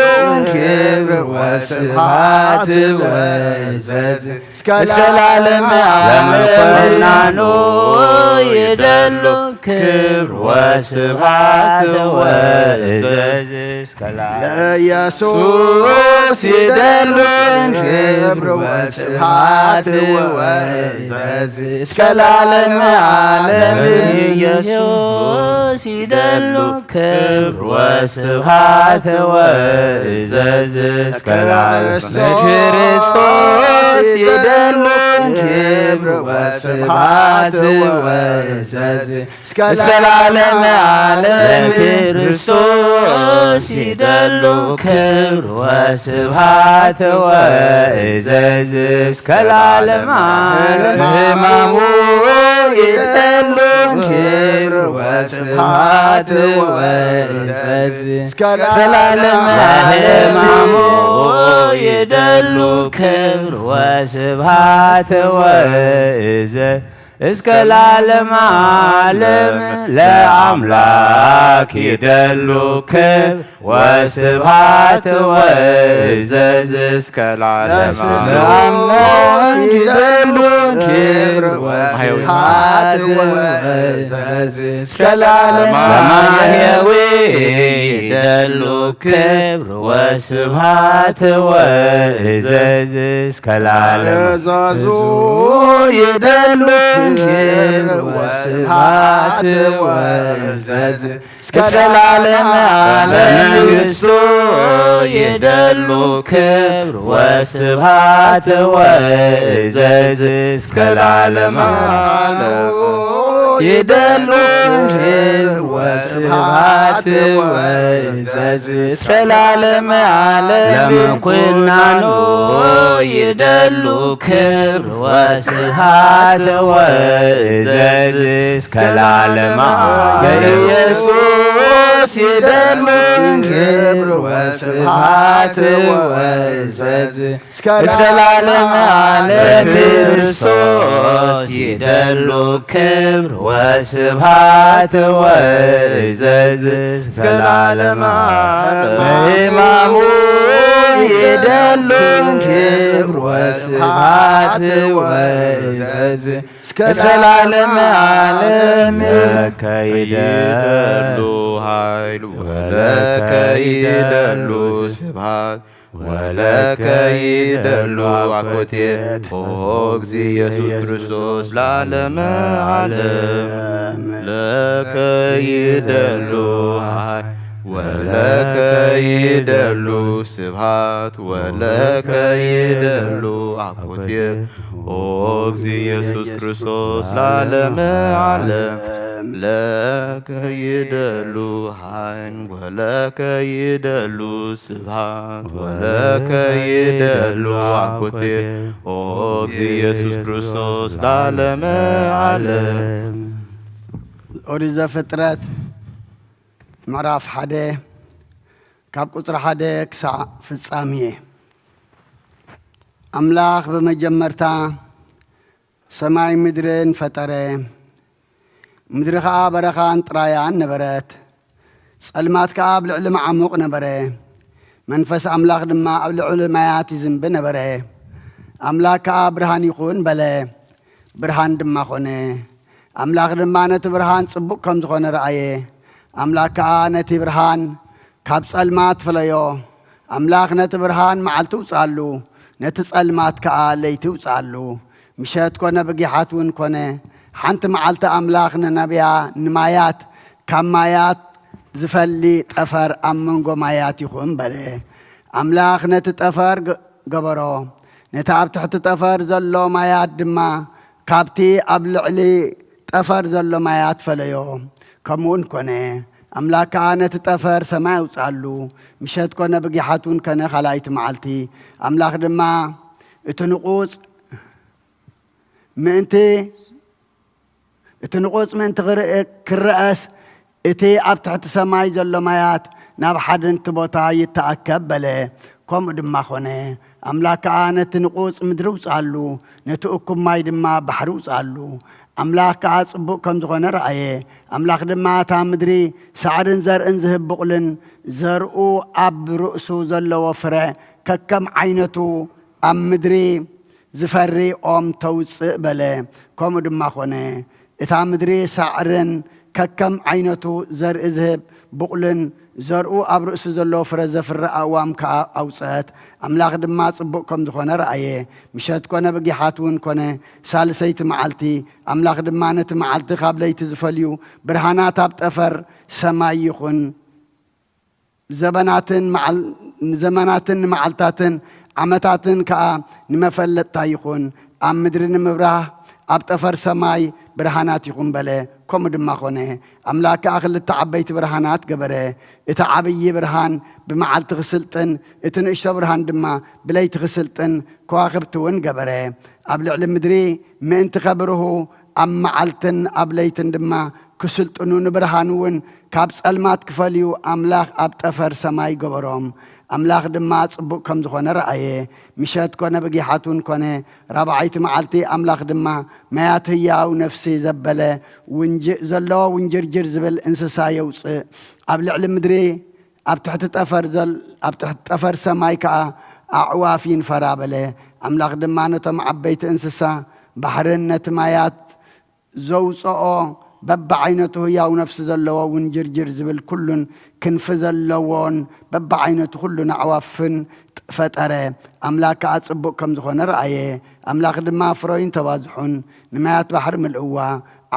ክብር ወስብሐት ወእዘዝ እስከ ለዓለመ ዓለም። ለምኩናኑ ይደሉ ክብር ወስብሐት ወእዘዝ እስከ ለዓለመ። ለኢየሱስ ይደሉ ክብር ወስብሐት ወእዘዝ እስከ ለዓለመ ዓለም። ኢየሱስ ይደሉ ክብር ወስብሐት ወእዘዝ እስከ ለዓለመ። ለክርስቶስ ይደሉ ክብር ወስብሐት ወእዘዝ እስከ ለዓለመ ዓለም። ለክርስቶስ ይደሉ ክብር ወስብሐት ወእዘዝ እስከ ለዓለመ ዓለም። ሕማሙ ይደሉ ክብር ወስብሐት ወእዘዝ እስከ ለዓለመ ዓለም። ሕማሙ ይደሉ ክብር ወስብሐት ወእዘዝ እስከ ለዓለመ ዓለም። ለአምላክ ይደሉ ክብር ወስብሐት ወእዘዝ እስከ ለዓለመ ዓለም። ለአምላክ ይደሉ ክብር ወስብሐት ወእዘዝ እስከ ለዓለመ ዓለም። ለማህየዊ ይደሉ ክብር ወስብሐት ወእዘዝ እስከ ለዓለመ። እዘዙ ይደሉ ክብር ወስብሐት ወእዘዝ እስከ ለዓለመ ዓለም። መንግስቱ ይደሉ ክብር ወስብሐት ወእዘዝ እስከ ለዓለመ ዓለም። ይደሉ ክብር ወስብሐት ወእዘዝ እስከ ለዓለመ ዓለም። ለመኩናኑ ይደሉ ክብር ወስብሐት ወእዘዝ እስከ ለዓለመ ዓለም። ለኢየሱስ ይደሉ ክብር ወስብሐት ወእዘዝ እስከ ለዓለመ ዓለም። ለክርስቶስ ይደሉ ክብር ወስብሐት ወእዘዝ እስከ ለዓለመ ዓለም። በሕማሙ ይደሉ ክብር ወስብሐት ወእዘዝ እስከ ለዓለመ ዓለም። ለከ ይደሉ ኃይል ወለከ ይደሉ ስብሐት ወለከ ይደሉ አኮቴት ኦ እግዚእ ኢየሱስ ክርስቶስ ለዓለመ ዓለም። ለከ ይደሉ ኃይል ወለከ ይደሉ ስብሐት ወለከ ይደሉ አኮቴት ኦ እግዚእ ኢየሱስ ክርስቶስ ለዓለመ ዓለም። ለከ ይደሉ ኃይል ወለከ ይደሉ ስብሐት ወለከ ይደሉ አኮቴት ኦ እግዚእ ኢየሱስ ክርስቶስ ለዓለመ ዓለም። ኦሪት ዘፍጥረት ምዕራፍ ሓደ ካብ ቁጽሪ ሓደ ክሳዕ ፍጻሜ። ኣምላኽ ብመጀመርታ ሰማይ ምድርን ፈጠረ። ምድሪ ኸኣ በረኻን ጥራያን ነበረት። ጸልማት ከኣ ኣብ ልዕሊ መዓሙቕ ነበረ። መንፈስ ኣምላኽ ድማ ኣብ ልዕሊ ማያት ይዝንቢ ነበረ። ኣምላኽ ከኣ ብርሃን ይኹን በለ። ብርሃን ድማ ኾነ። ኣምላኽ ድማ ነቲ ብርሃን ጽቡቕ ከም ዝኾነ ረኣየ። ኣምላኽ ከኣ ነቲ ብርሃን ካብ ጸልማት ፈለዮ። ኣምላኽ ነቲ ብርሃን መዓልቲ ውጽኣሉ፣ ነቲ ጸልማት ከኣ ለይቲ ውጽኣሉ። ምሸት ኮነ ብጊሓት እውን ኮነ። ሓንቲ መዓልቲ ኣምላኽ ንነብያ ንማያት ካብ ማያት ዝፈሊ ጠፈር ኣብ መንጎ ማያት ይኹን በለ። ኣምላኽ ነቲ ጠፈር ገ-፣ ገበሮ። ነቲ ኣብ ትሕቲ ጠፈር ዘሎ ማያት ድማ ካብቲ ኣብ ልዕሊ ጠፈር ዘሎ ማያት ፈለዮ። ከምኡውን ኮነ። ኣምላኽ ከኣ ነቲ ጠፈር ሰማይ ኣውጽኣሉ። ምሸት ኮነ ብጊሓት እውን ከነ ካልኣይቲ መዓልቲ። ኣምላኽ ድማ እቲ ንቑጽ ምእንቲ እቲ ንቑጽ ምእንቲ ክርእ-፣ ክረኣስ እቲ ኣብ ትሕቲ ሰማይ ዘሎ ማያት ናብ ሓድንቲ ቦታ ይተኣከብ በለ። ከምኡ ድማ ኾነ። ኣምላኽ ከኣ ነቲ ንቑጽ ምድሪ ውጽኣሉ፣ ነቲ እኩብ ማይ ድማ ባሕሪ ውጽኣሉ። ኣምላኽ ከኣ ጽቡቕ ከም ዝኾነ ረኣየ። ኣምላኽ ድማ እታ ምድሪ ሳዕርን ዘርእን ዝህብ ብቑልን ዘርኡ ኣብ ርእሱ ዘለዎ ፍረ ከከም ዓይነቱ ኣብ ምድሪ ዝፈሪ ኦም ተውጽእ በለ። ከምኡ ድማ ኾነ። እታ ምድሪ ሳዕርን ከከም ዓይነቱ ዘርኢ ዝህብ ብቑልን ዘርኡ ኣብ ርእሱ ዘለዎ ፍረ ዘፍሪ ኣእዋም ከኣ ኣውጸት። ኣምላኽ ድማ ጽቡቕ ከም ዝኾነ ረኣየ። ምሸት ኮነ ብጊሓት እውን ኮነ ሳልሰይቲ መዓልቲ። ኣምላኽ ድማ ነቲ መዓልቲ ካብ ለይቲ ዝፈልዩ ብርሃናት ኣብ ጠፈር ሰማይ ይኹን። ዘበናትን መዓል-፣ ዘመናትን መዓልታትን ዓመታትን ከኣ ንመፈለጥታ ይኹን። ኣብ ምድሪ ንምብራህ ኣብ ጠፈር ሰማይ ብርሃናት ይኹን በለ። ከምኡ ድማ ኾነ። ኣምላኽ ከኣ ክልተ ዓበይቲ ብርሃናት ገበረ። እቲ ዓብዪ ብርሃን ብመዓልቲ ክስልጥን፣ እቲ ንእሽቶ ብርሃን ድማ ብለይቲ ክስልጥን ከዋኽብቲ እውን ገበረ። ኣብ ልዕሊ ምድሪ ምእንቲ ከብርሁ ኣብ መዓልትን ኣብ ለይትን ድማ ክስልጥኑ ንብርሃን እውን ካብ ጸልማት ክፈልዩ ኣምላኽ ኣብ ጠፈር ሰማይ ገበሮም። ኣምላኽ ድማ ጽቡቕ ከም ዝኾነ ረኣየ። ምሸት ኮነ ብጊሓት እውን ኮነ ራብዓይቲ መዓልቲ ኣምላኽ ድማ ማያት ህያው ነፍሲ ዘበለ ውንጅ-፣ ዘለዎ ውንጅርጅር ዝብል እንስሳ የውጽእ። ኣብ ልዕሊ ምድሪ ኣብ ትሕቲ ጠፈር ዘል-፣ ኣብ ትሕቲ ጠፈር ሰማይ ከኣ ኣዕዋፍ ይንፈራ በለ። ኣምላኽ ድማ ነቶም ዓበይቲ እንስሳ ባሕርን ነቲ ማያት ዘውጽኦ በብዓይነቱ ህያው ነፍሲ ዘለዎ ውንጅርጅር ዝብል ኩሉን ክንፊ ዘለዎን በብዓይነቱ ኩሉን ኣዕዋፍን ፈጠረ። ኣምላኽ ከኣ ጽቡቕ ከም ዝኾነ ረኣየ። ኣምላኽ ድማ ፍረዩን ተባዝሑን፣ ንማያት ባሕሪ ምልእዋ፣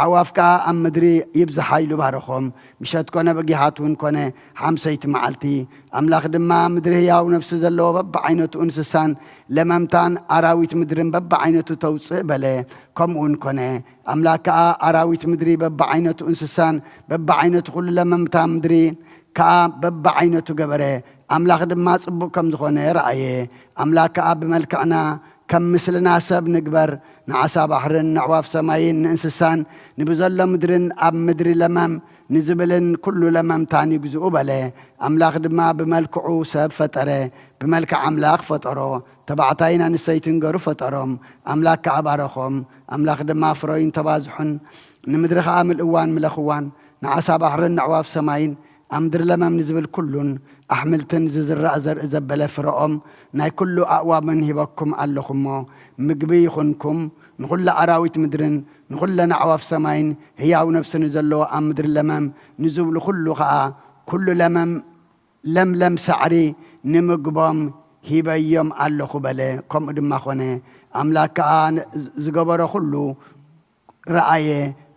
ኣዕዋፍ ከኣ ኣብ ምድሪ ይብዝሓ ኢሉ ባረኾም። ምሸት ኮነ ብጊሃት እውን ኮነ ሓምሰይቲ መዓልቲ። ኣምላኽ ድማ ምድሪ ህያው ነፍሲ ዘለዎ በብዓይነቱ እንስሳን ለመምታን ኣራዊት ምድርን በብዓይነቱ ተውጽእ በለ። ከምኡውን ኮነ። ኣምላኽ ከኣ ኣራዊት ምድሪ በብዓይነቱ እንስሳን በብዓይነቱ ኩሉ ለመምታ ምድሪ ከኣ በብዓይነቱ ገበረ። ኣምላኽ ድማ ጽቡቕ ከም ዝኾነ ረኣየ። ኣምላኽ ከኣ ብመልክዕና ከም ምስልና ሰብ ንግበር፣ ንዓሳ ባሕርን ንኣዕዋፍ ሰማይን ንእንስሳን ንብዘሎ ምድርን ኣብ ምድሪ ለመም ንዝብልን ኩሉ ለመምታን ይግዝኡ በለ። ኣምላኽ ድማ ብመልክዑ ሰብ ፈጠረ፣ ብመልክዕ ኣምላኽ ፈጠሮ፣ ተባዕታይን ኣንስተይትን ገሩ ፈጠሮም። ኣምላኽ ከኣ ባረኾም። ኣምላኽ ድማ ፍረዩን ተባዝሑን፣ ንምድሪ ኸኣ ምልእዋን ምለኽዋን፣ ንዓሳ ባሕርን ንኣዕዋፍ ሰማይን ኣብ ምድሪ ለመም ንዝብል ኩሉን ኣሕምልትን ዝዝራእ ዘርኢ ዘበለ ፍረኦም ናይ ኩሉ ኣእዋምን ሂበኩም ኣለኹ እሞ፣ ምግቢ ይኹንኩም። ንኹለ ኣራዊት ምድርን ንኹለን ኣዕዋፍ ሰማይን ህያው ነፍሲ ንዘለዎ ኣብ ምድሪ ለመም ንዝብሉ ኩሉ ኸኣ ኩሉ ለመም ለምለም ሳዕሪ ንምግቦም ሂበዮም ኣለኹ በለ። ከምኡ ድማ ኾነ። ኣምላኽ ከኣ ን-፣ ዝገበሮ ኩሉ ረኣየ፣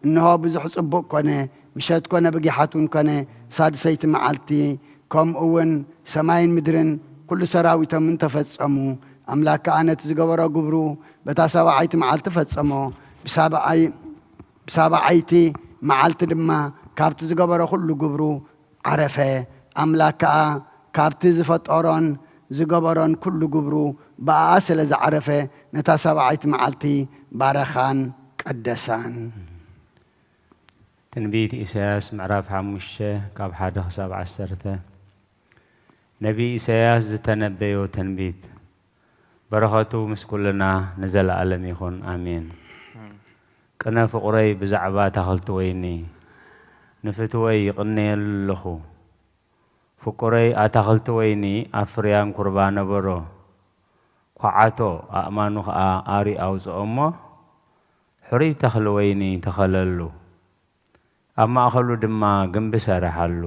እንሆ ብዙሕ ጽቡቕ ኮነ። ምሸት ኮነ ብጊሓት እውን ኮነ ሳድሰይቲ መዓልቲ፣ ከምኡ እውን ሰማይን ምድርን ኩሉ ሰራዊቶምን ተፈጸሙ። ኣምላኽ ከኣ ነቲ ዝገበሮ ግብሩ በታ ሳብዓይቲ መዓልቲ ፈጸሞ። ብሳብዓይ-፣ ብሳብዓይቲ መዓልቲ ድማ ካብቲ ዝገበሮ ኩሉ ግብሩ ዓረፈ። ኣምላኽ ከኣ ካብቲ ዝፈጠሮን ዝገበሮን ኩሉ ግብሩ ብኣኣ ስለ ዝዓረፈ፣ ነታ ሳብዓይቲ መዓልቲ ባረኻን ቀደሳን። ትንቢት ኢሳያስ ምዕራፍ ሓሙሽተ ካብ ሓደ ክሳብ ዓሰርተ። ነቢይ ኢሳያስ ዝተነበዮ ትንቢት። በረኸቱ ምስ ኩልና ንዘለኣለም ይኹን፣ ኣሜን። ቅነ ፍቑረይ ብዛዕባ ኣታኽልቲ ወይኒ፣ ንፍትወይ ይቕነየሉ ኣለኹ። ፍቁረይ ኣታኽልቲ ወይኒ ኣብ ፍርያም ኩርባ ነበሮ፣ ኳዓቶ ኣእማኑ ኸኣ ኣሪ ኣውጽኦ እሞ፣ ሕሩይ ተኽሊ ወይኒ ተኸለሉ። ኣብ ማእከሉ ድማ ግምቢ ሰርሓሉ፣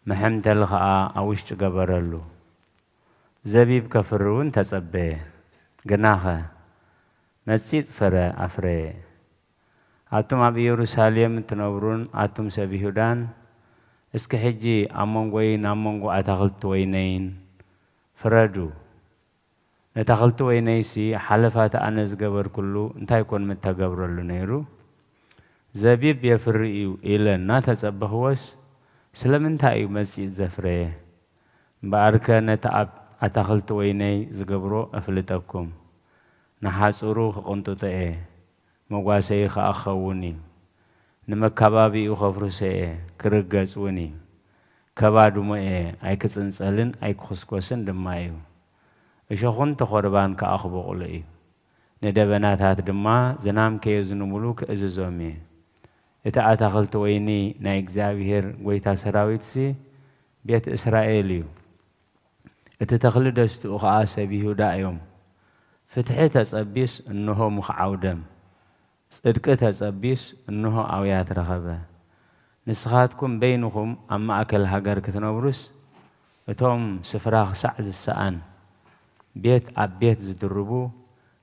መሐምተሊ ኸኣ ኣብ ውሽጢ ገበረሉ። ዘቢብ ከፍሪ እውን ተጸበየ፣ ግናኸ መጺጽ ፍረ ኣፍረየ። ኣቱም ኣብ ኢየሩሳሌም እትነብሩን ኣቱም ሰብ ይሁዳን፣ እስኪ ሕጂ ኣብ መንጎይን ኣብ መንጎ ኣታኽልቲ ወይነይን ፍረዱ። ነታኽልቲ ወይነይሲ ሓለፋቲ ኣነ ዝገበርኩሉ እንታይ ኮን ምተገብረሉ ነይሩ? ዘቢብ የፍሪ እዩ ኢለ እናተጸበኽዎስ፣ ስለምንታይ እዩ መጺጽ ዘፍረየ? እምበኣርከ ነቲ ኣብ ኣታኽልቲ ወይነይ ዝገብሮ እፍልጠኩም። ንሓጹሩ ክቕንጥጦ እየ፣ መጓሰዪ ኸኣ ክኸውን እዩ። ንመካባቢኡ ኸፍርሶ እየ፣ ክርገጽ እውን እዩ። ከባድሞ እየ፣ ኣይክጽንጸልን ኣይክኹስኮስን ድማ እዩ። እሾኹን ተኾርባን ከኣ ክበቑሎ እዩ። ንደበናታት ድማ ዝናም ከየዝንቡሉ ክእዝዞም እየ። እቲ ኣታኽልቲ ወይኒ ናይ እግዚኣብሔር ጐይታ ሰራዊትሲ ቤት እስራኤል እዩ። እቲ ተኽሊ ደስትኡ ኸኣ ሰብ ይሁዳ እዮም። ፍትሒ ተጸቢስ፣ እንሆ ምኽዓው ደም፣ ጽድቂ ተጸቢስ፣ እንሆ ኣውያት ረኸበ። ንስኻትኩም በይንኹም ኣብ ማእከል ሃገር ክትነብሩስ፣ እቶም ስፍራ ክሳዕ ዝሰኣን፣ ቤት ኣብ ቤት ዝድርቡ፣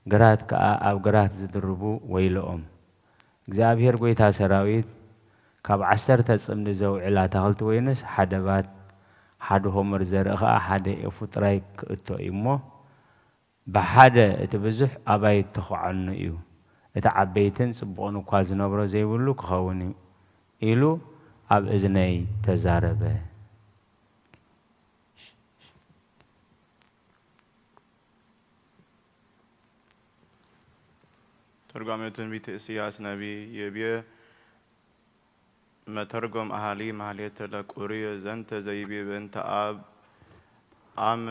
ግራት ከኣ ኣብ ግራት ዝድርቡ ወይለኦም። እግዚኣብሔር ጐይታ ሰራዊት፣ ካብ ዓሰርተ ጽምዲ ዘውዕል ኣታኽልቲ ወይንስ ሓደ ባት፣ ሓደ ሆመር ዘርኢ ኸኣ ሓደ ኤፉ ጥራይ ክእቶ እዩ እሞ፣ ብሓደ እቲ ብዙሕ ኣባይ እተኹዓኑ እዩ፣ እቲ ዓበይትን ጽቡቕን እኳ ዝነብሮ ዘይብሉ ክኸውን እዩ፣ ኢሉ ኣብ እዝነይ ተዛረበ። ተርጓሜ ትንቢት ኢሳይያስ ነቢይ ይቤ መተርጎም ኣሃሊ ማህሌተ ለቁርየ ዘንተ ዘይቤ በእንተ ኣብ አም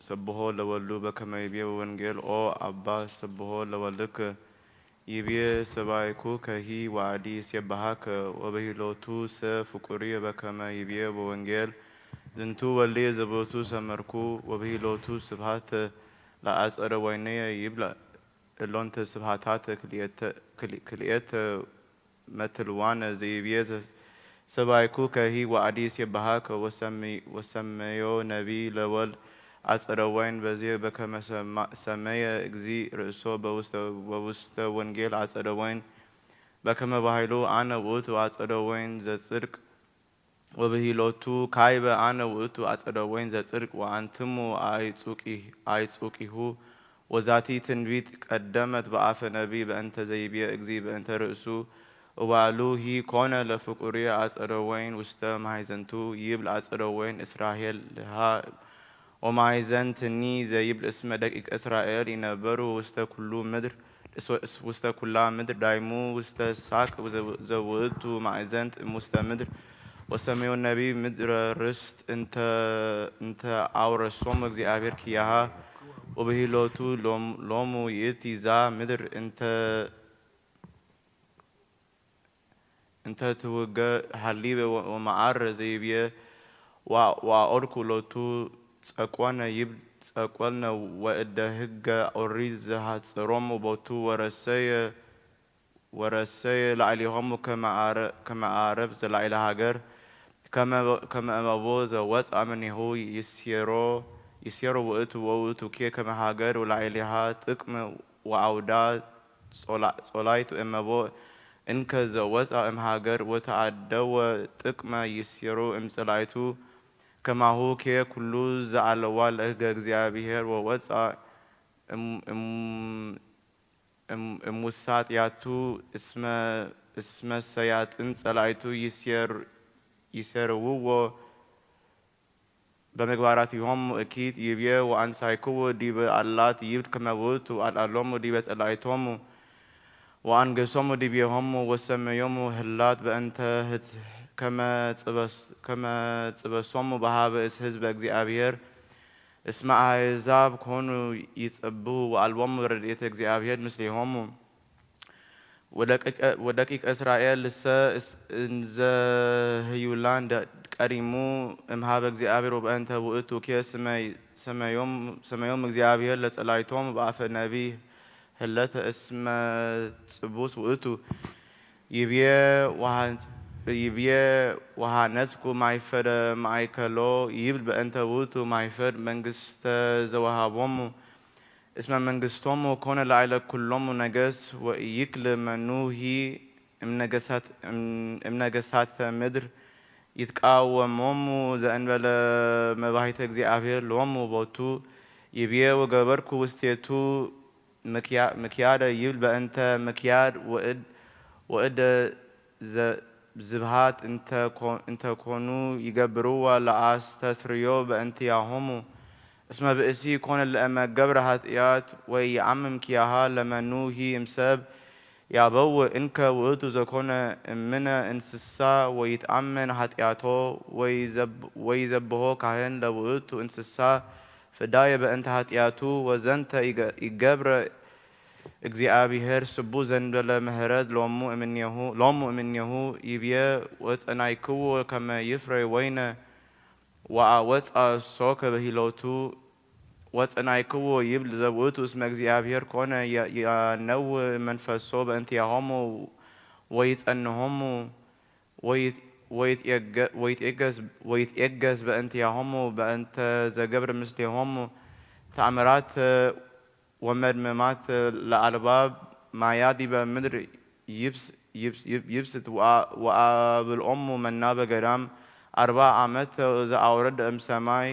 ሰብሖ ለወልዱ በከመ ይቤ ወንጌል ኦ አባ ሰብሖ ለወልድከ ይቤ ሰባይኩከሂ ወአዲ ይሴብሐከ ወበሂሎቱ ሰ ፍቁርየ በከመ ይቤ ወንጌል ዝንቱ ወልድየ ዘቦቱ ሰመርኩ ወበሂሎቱ ስብሐት ለአጸደ ወይነየ ይብለ እሎንተ ስብሐታተ ክልኤተ መትልዋነ ዘይብዬ ሰባይኩ ከሂ ወአዲ ሴባሃከ ወሰመዮ ነቢ ለወልድ አጸደ ወይን በዜ በከመ ሰመየ እግዚ ርእሶ በውስተ ወንጌል አጸደ ወይን በከመ ባሕሉ አነ ውእቱ አጸደ ወይን ዘጽድቅ ወብሂሎቱ ካይበ አነ ውእቱ አጸደ ወይን ዘጽድቅ ወአንትሙ አይጹቂሁ ወዛቲ ትንቢት ቀደመት በአፈ ነቢይ በእንተ ዘይቤ እግዚ በእንተ ርእሱ እዋሉ ሂ ኮነ ለፍቁሪ አጸደ ወይን ውስተ ማሕዘንቱ ይብል አጸደ ወይን እስራሄል ልሃ ወማሕዘንትኒ ዘይብል እስመ ደቂቀ እስራኤል ይነበሩ ውስተ ኩሉ ምድር ውስተ ኩላ ምድር ዳይሙ ውስተ ሳቅ ዘውእቱ ማእዘንት እም ውስተ ምድር ወሰመዮ ነቢይ ምድረ ርስት እንተ አውረሶም እግዚአብሔር ኪያሃ ወብሂሎቱ ሎሙ ይእቲ ዛ ምድር እንተ እንተ ትውገ ሀሊበ ወመዓረ ዘይብየ ወአኦድኩ ሎቱ ጸቆነ ይብል ጸቆልነ ወእደ ህገ ኦሪት ዘሃጽሮሙ ቦቱ ወረሰየ ወረሰየ ላዕሌሆሙ ከመ አረብ ዘላዕለ ሃገር ከመ እመቦ ዘወፅአ እምኔሁ ይሴሮ ውእቱ ወውእቱኬ ከመ ሃገር ወላዕሌሃ ጥቅም ወአውዳ ጾላይቱ እመቦ እንከ ዘወፅአ እምሃገር ወተአደወ ጥቅመ ይሴሩ እምጸላይቱ ከማሁ ኬ ኩሉ ዘአለዋ ለህገ እግዚኣብሔር ወወፅአ እምውሳጥያቱ እስመ ሰያጥን ጸላይቱ ይሴርውዎ በምግባራቲሆሙ እኪት ይብዬ ወአንሳይክዎ ዲበ አላት ይብል ከመ ውእቱ አልዓሎሙ ዲበ ጸላኢቶሙ ወአንገሶሙ ዲቤሆሙ ወሰመዮሙ ህላት በእንተ ከመ ጽበሶሙ በሃበ ህዝበ እግዚአብሔር እስመ አሕዛብ ኮኑ ይጸብሁ ወአልቦሙ ረድኤተ እግዚአብሔር ምስሌሆሙ። ወደቂቀ እስራኤል እሰ እንዘ ህዩላን ቀዲሙ እምሃበ እግዚኣብሔር ወበእንተ ውእቱ ኬ ሰመዮም እግዚኣብሔር ለጸላይቶም በአፈ ነቢ ህለተ እስመ ጽቡስ ውእቱ ይብየ ወሃነጽኩ ማይፈደ ማእከሎ ይብል በእንተ ውእቱ ማይፈድ መንግስተ ዘወሃቦሙ እስመ መንግስቶሙ ኮነ ላዕለ ኩሎሙ ነገስት ወኢይክል መኑሂ እምነገስታተ ምድር ይትቃወሞሙ ዘእንበለ መባሂተ እግዚኣብሔር ሎሙ ቦቱ ይብዬ ወገበርኩ ውስቴቱ ምክያደ ይብል በእንተ ምክያድ ወእደ ዝብሃት እንተ ኮኑ ይገብርዋ ለአስተስርዮ በእንቲአሆሙ። እስመ ብእሲ ኮነ ለእመ ገብረ ኃጢአት ወኢየአምም ኪያሃ ለመኑ ሂ እምሰብ ያበው እንከ ውእቱ ዘኮነ እምነ እንስሳ ወይትአመን ኃጢአቶ ወይዘብሆ ካህን ለውእቱ እንስሳ በዳየ በእንተ ኃጢአቱ ወዘንተ ይገ- ይገብረ እግዚአብሔር ስቡ ዘንበለ ምህረት ሎሙ እምኔሁ ሎሙ እምኔሁ ይብየ ወጸናይክዎ ከመ ይፍሬ ወይነ ወአወፃ ሶከ በሂሎቱ ወጸናይክዎ ይብል ዘውእቱ እስመ እግዚአብሔር ኮነ ያነው መንፈሶ በእንቲያሆሙ ወይጸንሆሙ ወይትኤገስ በእንቲያሆሙ በእንተ ዘገብር ምስሌሆሙ ተአምራት ወመድምማት ለአልባብ ማያ ዲበ ምድር ይብስት ወአብልኦሙ መና በገዳም አርባ ዓመት ዘአውረደ እምሰማይ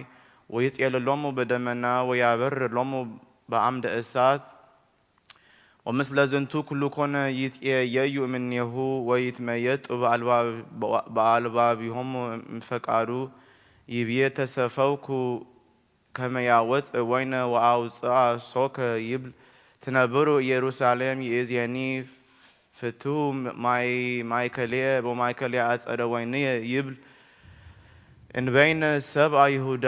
ወይጽኤልሎሙ በደመና ወያበርር ሎሙ በአምደ እሳት ወምስለ ዝንቱ ኩሉ ኮነ ይትኤየዩ እምኔሁ ወይትመየጡ በአልባቢሆሙ እምፈቃዱ ይብዬ ተሰፈውኩ ከመ ያወፅእ ወይነ ወአውፅአ ሶከ ይብል ትነብሩ ኢየሩሳሌም ይእዜኒ ፍትሁ ማይከልየ በማይከልየ አጸደ ወይንየ ይብል እንበይነ ሰብአ ይሁዳ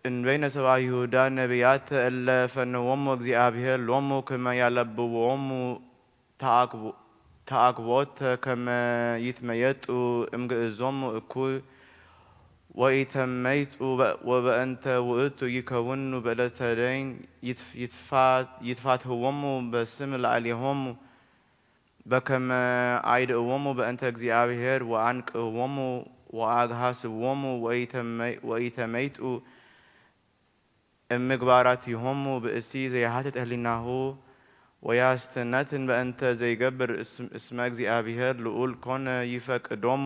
እንበይነ ሰብአ ይሁዳ ነቢያት እለ ፈነዎሙ እግዚአብሔር ሎሙ ከመ ያለብዎሙ ተአክቦተ ከመ ይትመየጡ እምግእዞሙ እኩይ ወኢተመይጡ ወበእንተ ውእቱ ይከውኑ በለተደይን ይትፋትህዎሙ በስም ላዕሌሆሙ በከመ አይድእዎሙ በእንተ እግዚአብሔር ወአንቅህዎሙ ወአግሃስዎሙ ወኢተመይጡ እምግባራቲሆሙ ብእሲ ዘይሃትት ህሊናሁ ወያስትነትን በእንተ ዘይገብር እስመ እግዚአብሔር ልዑል ኮነ ይፈቅዶሙ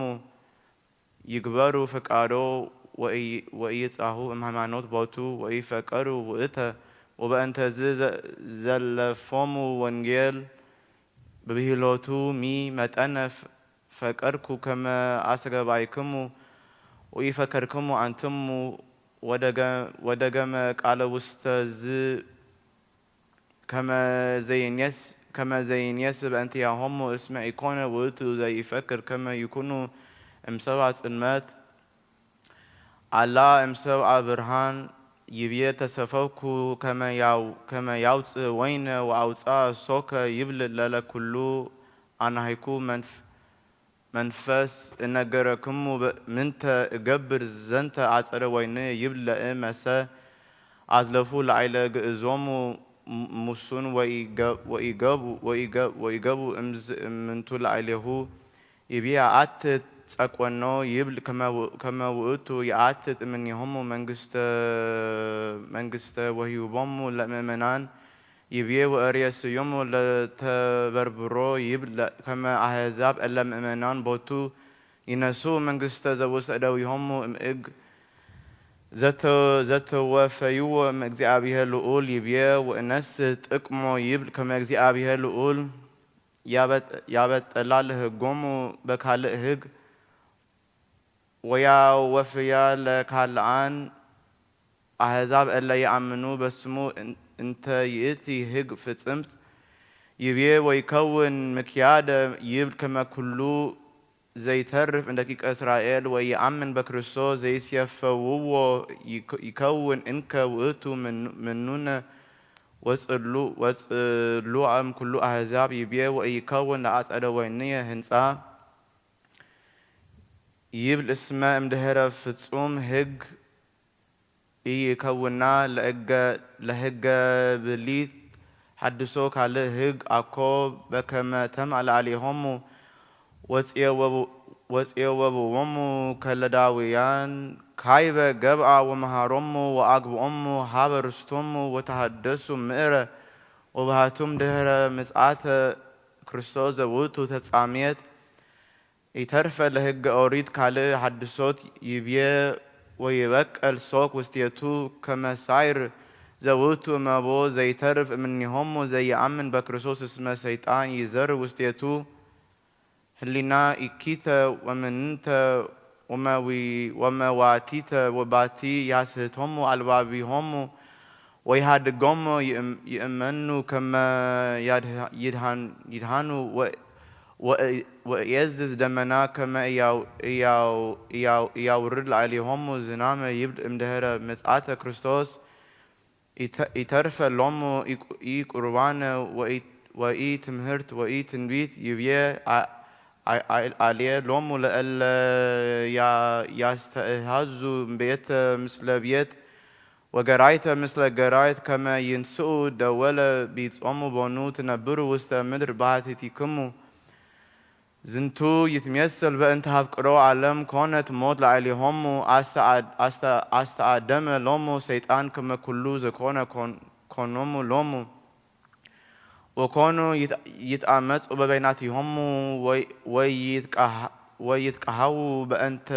ይግበሩ ፍቃዶ ወኢይጻሁ እምሃይማኖት ቦቱ ወኢፈቀዱ ውእተ ወበእንተዝ ዘለፎሙ ወንጌል ብብሂሎቱ ሚ መጠነ ፈቀድኩ ከመ አሰገባይክሙ ወኢፈከድክሙ አንትሙ ወደገመ ቃለ ውስተ ዝ ከመ ዘይንየስ በእንቲአሆሙ እስመ ኢኮነ ውእቱ ዘይፈክር ከመ ይኩኑ እምሰብአ ጽልመት አላ እምሰብአ ብርሃን ይብዬ ተሰፈኩ ከመ ያውፅእ ወይነ ወአውፅአ ሶከ ይብል ለለኩሉ አናሂኩ መንፈስ እነገረክሙ ምንተ እገብር ዘንተ አጸደ ወይን ይብል ለእመሰ አዝለፉ ለአይለ ግእዞሙ ሙሱን ወኢገቡ እምዝ እምንቱ ለአይሌሁ ይብያ አትት ጸቆኖ ይብል ከመ ውእቱ የአትት እምኔሆሙ መንግስተ ወሂቦሙ ለምእመናን ይብዬ ወእሬስዮሙ ለተበርብሮ ይብል ከመ አሕዛብ እለ ምእመናን ቦቱ ይነስኡ መንግስተ ዘውስተ እደዊሆሙ እምእግ ዘተወፈይዎ እምእግዚአብሔር ልዑል ይብዬ ወእነስእ ጥቅሞ ይብል ከመ እግዚአብሔር ልዑል ያበጠላ ለህጎሙ በካልእ ህግ ወያወፍያ ለካልአን አሕዛብ እለ ይአምኑ በስሙ እንተ ይእቲ ህግ ፍጽምት ይብዬ ወይከውን ምክያደ ይብል ከመ ኩሉ ዘይተርፍ እምደቂቀ እስራኤል ወይአምን በክርስቶስ ዘይስየፈውዎ ይከውን እንከ ውእቱ ምኑነ ወጽሉአም ኩሉ አሕዛብ ይብዬ ወኢይከውን ለአጸደ ወይንየ ህንጻ ይብል እስመ እምድህረ ፍጹም ህግ ኢይከውና ለህገ ብሊት ሓድሶ ካልእ ህግ አኮ በከመ ተምአ ለአሌሆሙ ወጽየወብዎሙ ከለዳውያን ካይበ ገብአ ወመሃሮሙ ወአግብኦሙ ሀበ ርስቶሙ ወተሃደሱ ምእረ ወባህቱም ድህረ ምጽአተ ክርስቶስ ዘውቱ ተጻምየት ኢተርፈ ለህገ ኦሪት ካልእ ሓድሶት ይብዬ ወይበቀል ሶክ ውስቴቱ ከመ ሳይር ዘውቱ እመቦ ዘይተርፍ እምኔሆሙ ዘይአምን በክርስቶስ እስመ ሰይጣን ይዘር ውስቴቱ ህሊና ኢኪተ ወምንተ ወመዋቲተ ወባቲ ያስህቶሙ አልባቢሆሙ ወይሃድጎሙ ይእመኑ ከመ ይድሃኑ ወእየዝዝ ደመና ከመ እያውርድ ላዕሌሆሙ ዝናመ ይብል እምድህረ ምጽኣተ ክርስቶስ ይተርፈ ሎሙ ኢቁርባነ ወኢ ትምህርት ወኢ ትንቢት ይብዬ ኣልየ ሎሙ ለእለ ያስተእሃዙ ቤተ ምስለ ቤት ወገራይተ ምስለ ገራይት ከመ ይንስኡ ደወለ ቢጾሙ ቦኑ ትነብሩ ውስተ ምድር ባሕቲቲክሙ። ዝንቱ ይትሜሰል በእንተ ሃፍቅሮ ዓለም ኮነት ሞት ላዕሌሆሙ ኣስተኣደመ ሎሙ ሰይጣን ከመ ኩሉ ዘኮነ ኮኖሙ ሎሙ። ወኮኑ ይትኣመጹ በበይናቲሆሙ ወይትቃሃዉ በእንተ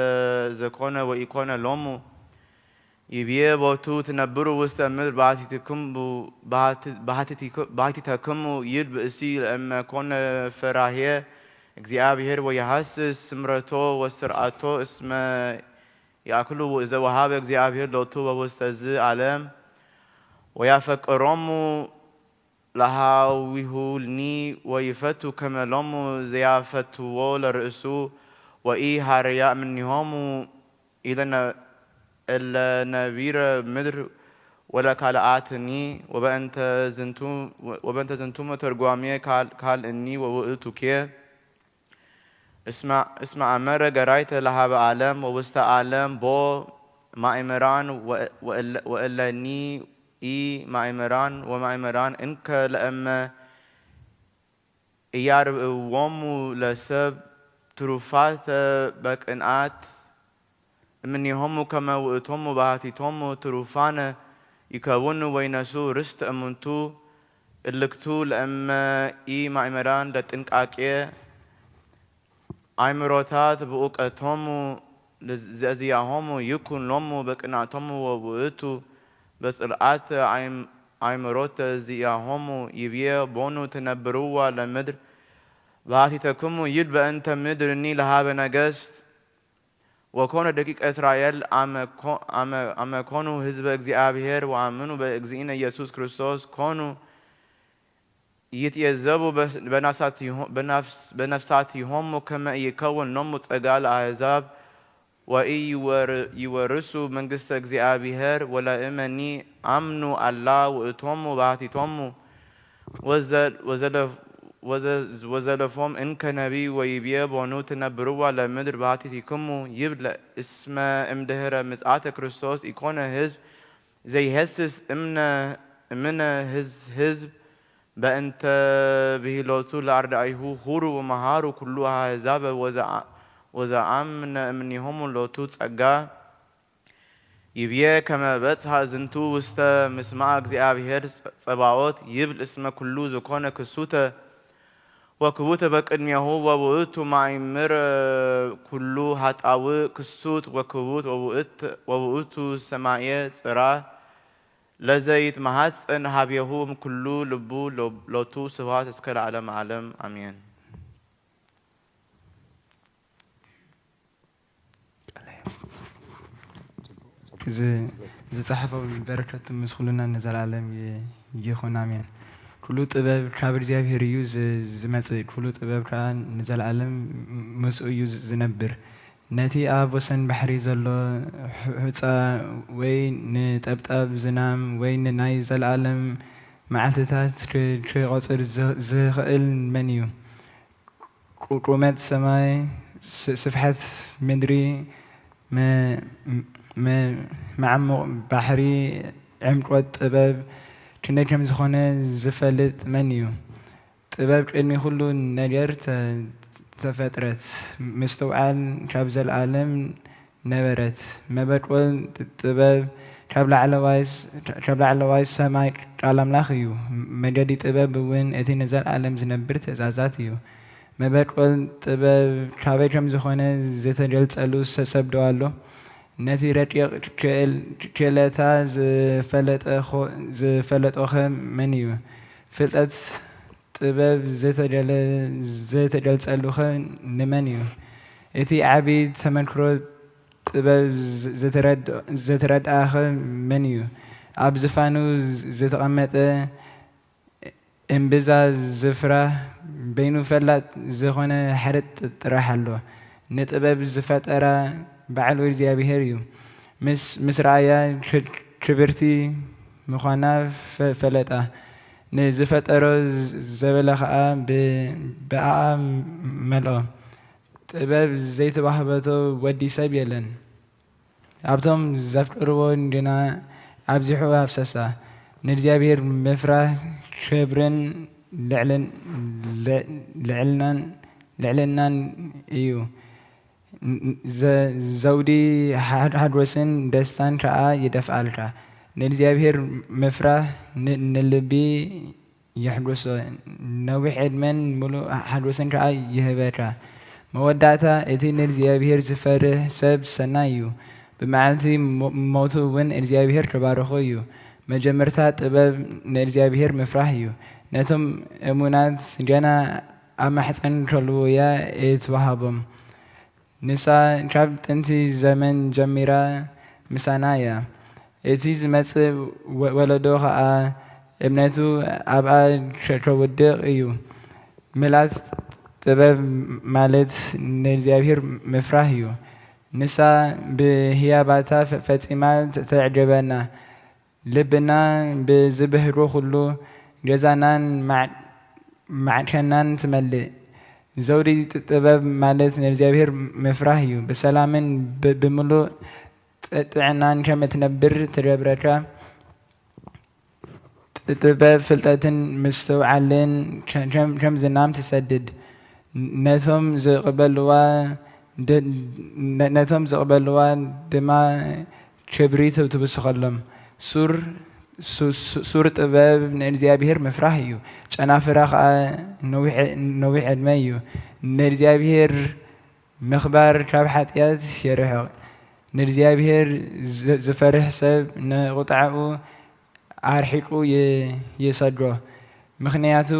ዘኮነ ወኢኮነ ሎሙ። ይብዬ ቦቱ ትነብሩ ውስተ ምድር ባሕቲተክሙ ይብል ብእሲ ለእመ ኮነ ፈራሄ እግዚአብሔር ወየሐስስ ስምረቶ ወስርዓቶ እስመ ያእክሉ ዘወሃበ እግዚአብሔር ሎቱ ወውስተ ዝ ዓለም ወያፈቅሮሙ ለሃዊሁኒ ወይፈቱ ከመ ሎሙ ዘያፈትዎ ለርእሱ ወኢ ሃረያ እምኒሆሙ እለ ነቢረ ምድር ወለካልኣትኒ ወበእንተ ዝንቱ መተርጓሜ ካልእኒ ወውእቱኬ እስመ አመረ ገራይተ ለሃበ ዓለም ወውስተ ዓለም ቦ ማእምራን ወእለኒ ኢ ማእምራን ወማእምራን እንከ ለእመ እያርብእዎሙ ለሰብ ትሩፋተ በቅንኣት እምኔሆሙ ከመ ውእቶሙ ባህቲቶሙ ትሩፋነ ይከውኑ ወይነሱ ርስት እሙንቱ እልክቱ ለእመ ኢ ማእምራን ለጥንቃቄ አእምሮታት ብእውቀቶሙ ዘዚያሆሙ ይኩን ሎሙ በቅንኣቶሙ ወውእቱ በጽልኣት አእምሮተ ዚያሆሙ ይብዬ ቦኑ ትነብርዋ ለምድር በሃቲተክሙ ይብል በእንተ ምድርኒ ለሃበ ነገስት ወኮነ ደቂቀ እስራኤል አመኮኑ ህዝበ እግዚአብሔር ወአምኑ በእግዚእነ ኢየሱስ ክርስቶስ ኮኑ ይትየዘቡ በነፍሳቲሆሙ ከመ ኢይከውን ሎሙ ጸጋ ለአሕዛብ ወኢይወርሱ መንግስተ እግዚአብሔር ወለእመኒ አምኑ አላ ውእቶሙ ባሕቲቶሙ ወዘለፎም እንከ ነቢይ ወይብዬ ቦኑ ትነብርዋ ለምድር ባሕቲቲክሙ ይብል እስመ እምድህረ ምጽአተ ክርስቶስ ኢኮነ ህዝብ ዘይሄስስ እምነ ህዝብ በእንተ ብሂሎቱ ለአርዳኢሁ ሁሩ ወመሃሩ ኩሉ አሕዛበ ወዘአምነ እምኔሆሙ ሎቱ ጸጋ ይብዬ ከመ በጽሐ ዝንቱ ውስተ ምስማዕ እግዚአብሔር ጸባኦት ይብል እስመ ኩሉ ዝኮነ ክሱተ ወክቡተ በቅድሜሁ ወውእቱ ማእምር ኩሉ ሃጣውእ ክሱት ወክቡት ወውእቱ ሰማየ ጽራ ለዘይትመሃጸን ሀቤሁ እምኩሉ ልቡ ሎቱ ስብሐት እስከ ለዓለመ ዓለም አሜን። ዝጸሓፎ በረከቱ ምስ ኩልና ንዘለኣለም ይኹን ኣሜን። ኩሉ ጥበብ ካብ እግዚኣብሔር እዩ ዝመጽእ፣ ኩሉ ጥበብ ከኣ ንዘለኣለም ምስኡ እዩ ዝነብር። ነቲ ኣብ ወሰን ባሕሪ ዘሎ ሑጻ ወይ ንጠብጣብ ዝናም ወይ ንናይ ዘለኣለም መዓልትታት ክቖጽር ዝኽእል መን እዩ? ቁመት ሰማይ፣ ስፍሓት ምድሪ፣ መዓሙቕ ባሕሪ፣ ዕምቆት ጥበብ ክንደይ ከም ዝኾነ ዝፈልጥ መን እዩ? ጥበብ ቅድሚ ኩሉ ነገር ተፈጥረት፣ ምስትውዓል ካብ ዘለኣለም ነበረት። መበቆል ጥበብ ካብ ላዕለዋይ ሰማይ ቃል ኣምላኽ እዩ። መገዲ ጥበብ እውን እቲ ንዘለኣለም ዝነብር ትእዛዛት እዩ። መበቆል ጥበብ ካበይ ከም ዝኾነ ዝተገልጸሉ ሰብ ዶ ኣሎ? ነቲ ረቂቕ ክእለታ ዝፈለጠኸ መን እዩ? ፍልጠት ጥበብ ዘይተገልጸሉኸ ንመን እዩ? እቲ ዓቢ ተመክሮ ጥበብ ዘይተረድኣኸ መን እዩ? ኣብ ዝፋኑ ዝተቐመጠ እምብዛ ዝፍራህ በይኑ ፈላጥ ዝኾነ ሓደ ጥ-፣ ጥራሕ ኣሎ። ንጥበብ ዝፈጠራ ባዕሉ እግዚኣብሔር እዩ። ምስ፣ ምስ ረኣያ ክ-፣ ክብርቲ ምዃና ፈ-፣ ፈለጣ። ንዝፈጠሮ ዘ-፣ ዘበለ ኸኣ ብ-፣ ብኣኣ መልኦ። ጥበብ ዘይተዋህበቶ ወዲ ሰብ የለን። ኣብቶም ዘፍቅርዎ ግና ኣብዚሑ ኣፍሰሳ። ንእግዚኣብሔር ምፍራህ ክብርን ልዕልን-፣ ልዕ-፣ ልዕልናን፣ ልዕልናን እዩ። ዘ-፣ ዘውዲ ሓ-፣ ሓጎስን ደስታን ከኣ ይደፍኣልካ። ንእግዚኣብሔር ምፍራህ ን-፣ ንልቢ የሕጉሶ፣ ነዊሕ ዕድመን ምሉእ ሓጎስን ከኣ ይህበካ። መወዳእታ፣ እቲ ንእግዚኣብሔር ዝፈርህ ሰብ ሰናይ እዩ። ብመዓልቲ ሞ-፣ ሞቱ እውን እግዚኣብሔር ክባርኾ እዩ። መጀመርታ ጥበብ ንእግዚኣብሔር ምፍራህ እዩ። ነቶም እሙናት ገና ኣብ ማሕፀን ከለዉ እያ እትወሃቦም። ንሳ ካብ ጥንቲ ዘመን ጀሚራ ምሳና እያ። እቲ ዝመጽእ ወ-፣ ወለዶ ኸኣ እምነቱ ኣብኣ ከ-፣ ከውድቕ እዩ። ምልኣት ጥበብ ማለት ንእግዚኣብሔር ምፍራህ እዩ። ንሳ ብህያባታ ፈ-፣ ፈጺማ ተ-፣ ተዕጅበና። ልብና ብዝብህጎ ኩሉ ገዛናን ማዕ-፣ ማዕከናን ትመልእ። ዘውዲ ጥ-፣ ጥበብ ማለት ንእግዚኣብሔር ምፍራህ እዩ። ብሰላምን ብ-፣ ብምሉእ ጥ-፣ ጥዕናን ከም እትነብር ትገብረካ። ጥ-፣ ጥበብ ፍልጠትን ምስትውዓልን ከ-፣ ከም፣ ከም ዝናም ትሰድድ። ነቶም ዝቕበልዋ ድ-፣ ነ-፣ ነቶም ዝቕበልዋ ድማ ክብሪ ት-፣ ትውስኸሎም። ሱር፣ ሱ-፣ ሱ-፣ ሱር ጥበብ ንእግዚኣብሔር ምፍራህ እዩ። ጨናፍራ ኸኣ ነዊሕ፣ ነዊሕ ዕድመ እዩ። ንእግዚኣብሔር ምኽባር ካብ ሓጢኣት የርሕቕ። ንእግዚኣብሔር ዝ-፣ ዝፈርህ ሰብ ንቑጥዓኡ ኣርሒቁ ይ-፣ ይሰዶ። ምኽንያቱ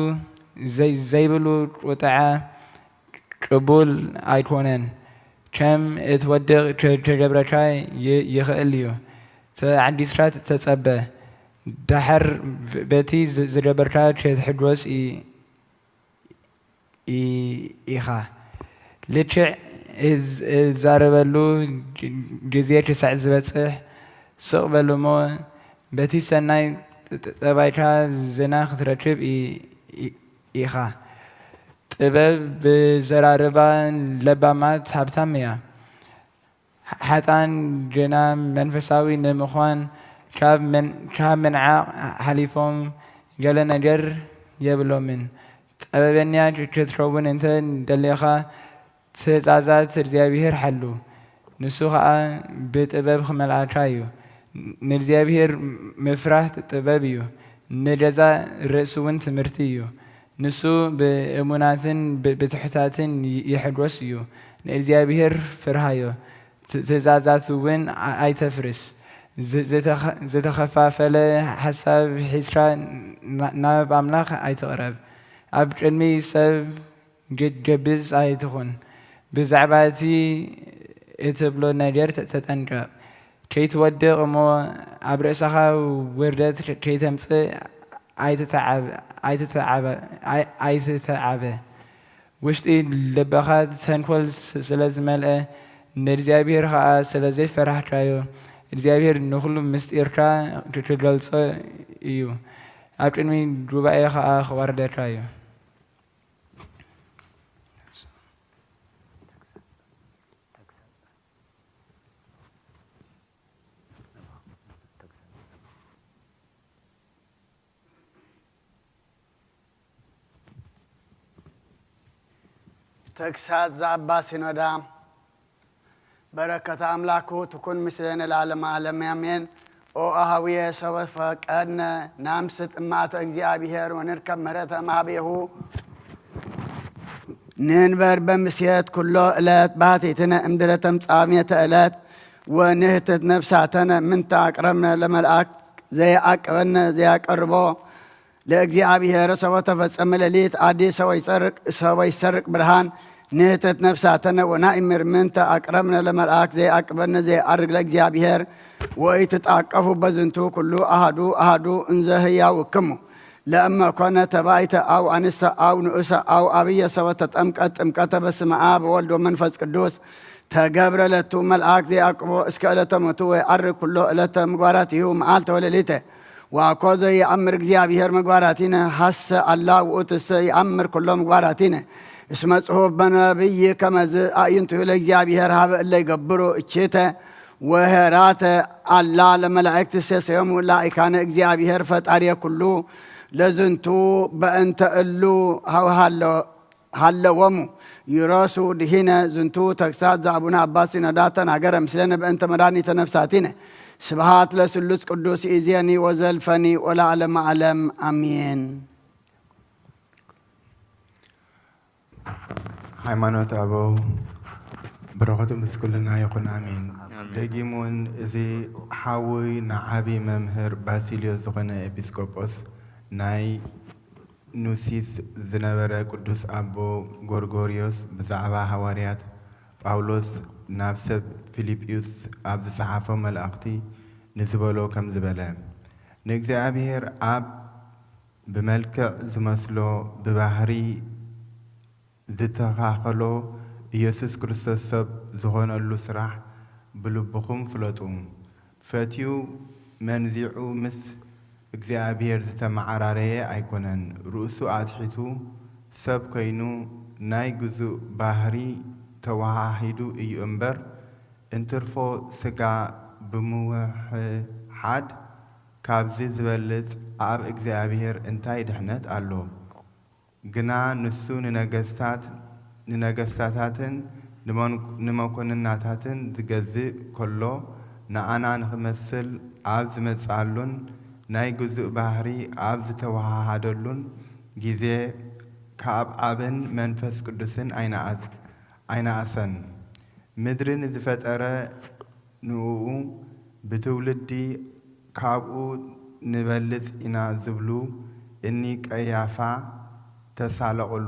ዘይ-፣ ዘይብሉ ቁጥዓ ቅቡል ኣይኮነን። ከም እትወድቕ ከ-፣ ከገብረካ ይ-፣ ይኽእል እዩ። ተዓጊስካ ተጸበ። ደሓር በ-፣ በቲ ዝ-፣ ዝገበርካ ክትሕጎስ ኢ-፣ ኢ-፣ ኢኻ። ልክዕ እዝ-፣ እዛረበሉ ግ-፣ ግዜ ክሳዕ ዝበጽሕ ስቕ በሉ እሞ በቲ ሰናይ ጥ-፣ ጥ-፣ ጠባይካ ዝና ክትረክብ ኢ-፣ ኢ-፣ ኢኻ። ጥበብ ብዘራርባ ለባማት ሃብታም እያ። ሓ-፣ ሓጥኣን ግና መንፈሳዊ ንምዃን ካብ ምን-፣ ካብ ምንዓቕ ሓሊፎም ገለ ነገር የብሎምን። ጥበበኛ ክ-፣ ክትከውን እንተ ደሊኻ ትእዛዛት እግዚኣብሔር ሓሉ፣ ንሱ ኸኣ ብጥበብ ክመልኣካ እዩ። ንእግዚኣብሔር ምፍራህ ጥበብ እዩ፣ ንገዛእ ርእሲ እውን ትምህርቲ እዩ። ንሱ ብእሙናትን ብ-፣ ብትሑታትን ይ-፣ ይሕጎስ እዩ። ንእግዚኣብሔር ፍርሃዮ፣ ት-፣ ትእዛዛቱ እውን ኣ-፣ ኣይተፍርስ። ዝ-፣ ዝተኸ-፣ ዝተኸፋፈለ ሓሳብ ሒዝካ ና-፣ ናብ ኣምላኽ ኣይትቕረብ። ኣብ ቅድሚ ሰብ ግ-፣ ግብዝ ኣይትኹን። ብዛዕባ እቲ እትብሎ ነገር ተ-፣ ተጠንቀቕ። ከይትወድቕ እሞ ኣብ ርእስኻ ውርደት ከ-፣ ከይተምጽእ ኣይትተዓብ-፣ ኣይትተዓበ-፣ ኣይ-፣ ኣይትተዓበ። ውሽጢ ልብኻ ተንኮል ስ-፣ ስለ ዝመልአ፣ ንእግዚኣብሔር ኸኣ ስለ ዘይፈራህካዮ፣ እግዚኣብሔር ንኹሉ ምስጢርካ ክ-፣ ክገልጾ እዩ። ኣብ ቅድሚ ጉባኤ ኸኣ ክዋርደካ እዩ። ተግሳጽ ዘኣባ ሲኖዳ። በረከተ ኣምላኩ ትኩን ምስሌነ ለዓለመ ዓለም ኣሜን። ኦ አሃውየ ሰበ ፈቀድነ ናምስ ጥማተ እግዚአብሔር ወንርከብ ምሕረተ እምአቤሁ። ንንበር በምስየት ኩሎ ዕለት ባሕቲትነ እምድረ ተምጻሜተ ዕለት ወንህትት ነፍሳተነ ምንተ አቅረብነ ለመልአክ ዘየአቅበነ ዘያቀርቦ ለእግዚአብሔር ሰቦ ተፈጸመ ሌሊት አዲ ሰቦ ይሰርቅ፣ ሰቦ ይሰርቅ ብርሃን ንህተት ነፍሳተነ ወናእምር ምንተ አቅረብነ ለመልአክ ዘይአቅበነ ዘይአርግ ለእግዚአብሔር ወኢትጣቀፉ በዝንቱ ኩሉ አሃዱ አሃዱ እንዘ ህያውክሙ። ለእመ ኮነ ተባይተ አው አንሰ አው ንኡሰ አው አብየ ሰበ ተጠምቀት ጥምቀተ በስመ አብ ወወልድ ወመንፈስ ቅዱስ ተገብረ ለቱ መልአክ ዘይአቅቦ እስከ ዕለተ ሞቱ ወይዐርግ ኩሎ ዕለተ ምግባራቲሁ መዓልተ ወሌሊተ። ወአኮ ዘይአምር እግዚኣብሔር ምግባራቲነ ሐሰ አላ ውእቱሰ ይአምር ኩሎ ምግባራቲነ። እስመ ጽሑፍ በነቢይ ከመዝ አዕይንቱ ለእግዚኣብሔር ሀበ እለ ይገብሩ እቼተ ወሄራተ አላ ለመላእክት ሴሰዮሙ ላይካነ እግዚአብሔር ፈጣሪ ኩሉ ለዝንቱ በእንተ እሉ ሀውሃሎ ሃለዎሙ ይረሱ ድሂነ። ዝንቱ ተግሳጽ ዘአቡነ አባ ሲኖዳ ተናገረ ምስሌነ በእንተ መድኃኒተ ነፍሳቲነ። ስብሐት ለስሉስ ቅዱስ ይእዜኒ ወዘልፈኒ ወለዓለመ ዓለም አሜን። ሃይማኖት ኣበው በረኸቱ ምስ ኩልና ይኹን፣ ኣሜን። ኣሜን። ደጊም እውን እዚ ሓውይ ንዓቢ መምህር ባሲልዮስ ዝኾነ ኤጲስቆጶስ ናይ ኑሲስ ዝነበረ ቅዱስ ኣቦ ጎርጎርዮስ ብዛዕባ ሃዋርያት ጳውሎስ ናብ ሰብ ፊልጵዩስ ኣብ ዝጸሓፎ መልእኽቲ ንዝበሎ ከም ዝበለ፣ ንእግዚኣብሔር ኣብ ብመልክዕ ዝመስሎ ብባህሪ ዝተኻኸሎ ኢየሱስ ክርስቶስ ሰብ ዝኾነሉ ስራሕ ብልብኹም ፍለጡ። ፈትዩ መንዚዑ ምስ እግዚኣብሔር ዝተመዓራረየ ኣይኮነን። ርእሱ ኣትሒቱ ሰብ ኮይኑ ናይ ግዙእ ባህሪ ተወሃሂዱ እዩ እምበር፣ እንትርፎ ስጋ ብምውሕሓድ ካብዚ ዝበልጽ ኣብ እግዚኣብሔር እንታይ ድሕነት ኣሎ? ግና ንሱ ንነገስታት፣ ንነገስታታትን ንመን-፣ ንመኮንናታትን ዝገዝእ ከሎ፣ ንኣና ንኽመስል ኣብ ዝመጽኣሉን ናይ ግዙእ ባህሪ ኣብ ዝተወሃሃደሉን ግዜ፣ ካብ ኣብን መንፈስ ቅዱስን ኣይነኣ-፣ ኣይነኣሰን። ምድሪ ንዝፈጠረ ንእኡ ብትውልዲ ካብኡ ንበልጽ ኢና ዝብሉ እኒ ቀያፋ ተሳለቑሉ።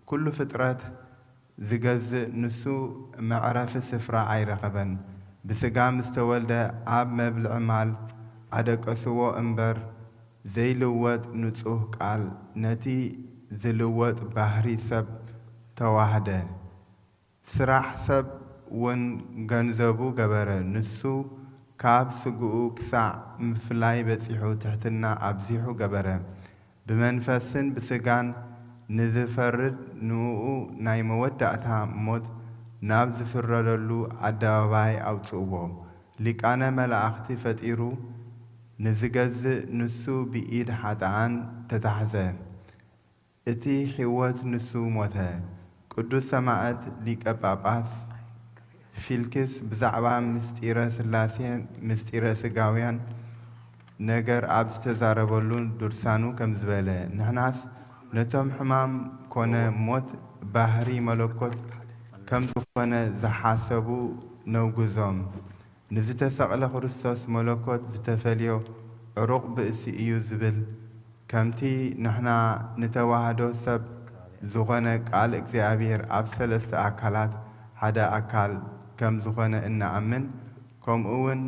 ኩሉ ፍጥረት ዝገዝእ ንሱ መዕረፊ ስፍራ ኣይረኸበን። ብስጋ ምስ ተወልደ ኣብ መብልዒ ማል ኣደቀስዎ እምበር፣ ዘይልወጥ ንጹህ ቃል ነቲ ዝልወጥ ባህሪ ሰብ ተዋህደ። ስራሕ ሰብ እውን ገንዘቡ ገበረ። ንሱ ካብ ስግኡ ክሳዕ ምፍላይ በጺሑ፣ ትሕትና ኣብዚሑ ገበረ። ብመንፈስን ብስጋን ንዝፈርድ ንእኡ ናይ መወዳእታ ሞት ናብ ዝፍረደሉ ኣደባባይ ኣውጽእዎ። ሊቃነ መላእኽቲ ፈጢሩ ንዝገዝእ ንሱ ብኢድ ሓጥኣን ተታሕዘ። እቲ ህይወት ንሱ ሞተ። ቅዱስ ሰማዕት ሊቀ ጳጳስ ፊልክስ ብዛዕባ ምስጢረ ሥላሴ፣ ምስጢረ ሥጋውያን ነገር ኣብ ዝተዛረበሉ ድርሳኑ ከም ዝበለ፣ ንሕናስ ነቶም ሕማም ኮነ ሞት ባህሪ መለኮት ከም ዝኾነ ዝሓሰቡ ነውግዞም። ንዝተሰቕለ ክርስቶስ መለኮት ዝተፈልዮ ዕሩቕ ብእሲ እዩ ዝብል፣ ከምቲ ንሕና ንተዋህዶ ሰብ ዝኾነ ቃል እግዚኣብሔር ኣብ ሰለስተ ኣካላት ሓደ ኣካል ከም ዝኾነ እንኣምን፣ ከምኡ እውን፣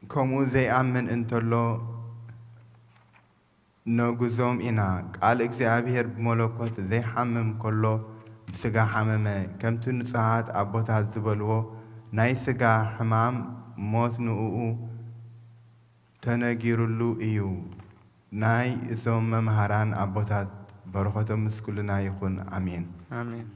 ከምኡ ዘይኣምን እንተሎ ነውግዞም ኢና። ቃል እግዚኣብሔር ብመለኮት ዘይሓምም ከሎ ብስጋ ሓመመ። ከምቲ ንጹሃት ኣቦታት ዝበልዎ፣ ናይ ስጋ ሕማም ሞት ንእኡ ተነጊሩሉ እዩ። ናይ እዞም መምሃራን ኣቦታት በረኸቶም ምስ ኩልና ይኹን። ኣሜን። ኣሜን።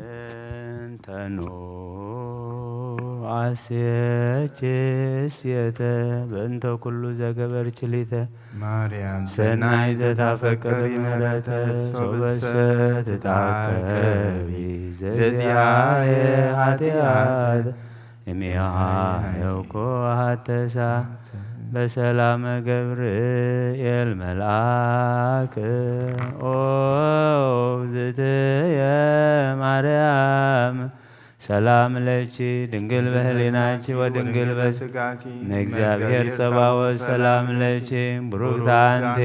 ምንተኑ አሴኪ ሴተ በእንተ ኩሉ ዘገበርኪ ሊተ ማርያም ሰናይ ዘታፈቅሪ ምሕረተ ሶበሰ ትታቀቢ ዘዚአየ ኃጢአት እሚሃ የውኮ ሀተሳ በሰላመ ገብርኤል መልአክ ኦ ውእግዝእትየ ማርያም ሰላም ለኪ ድንግል በህሊናኪ ወድንግል በስጋኪ እመ እግዚአብሔር ጸባኦት ሰላም ለኪ ብሩክት አንቲ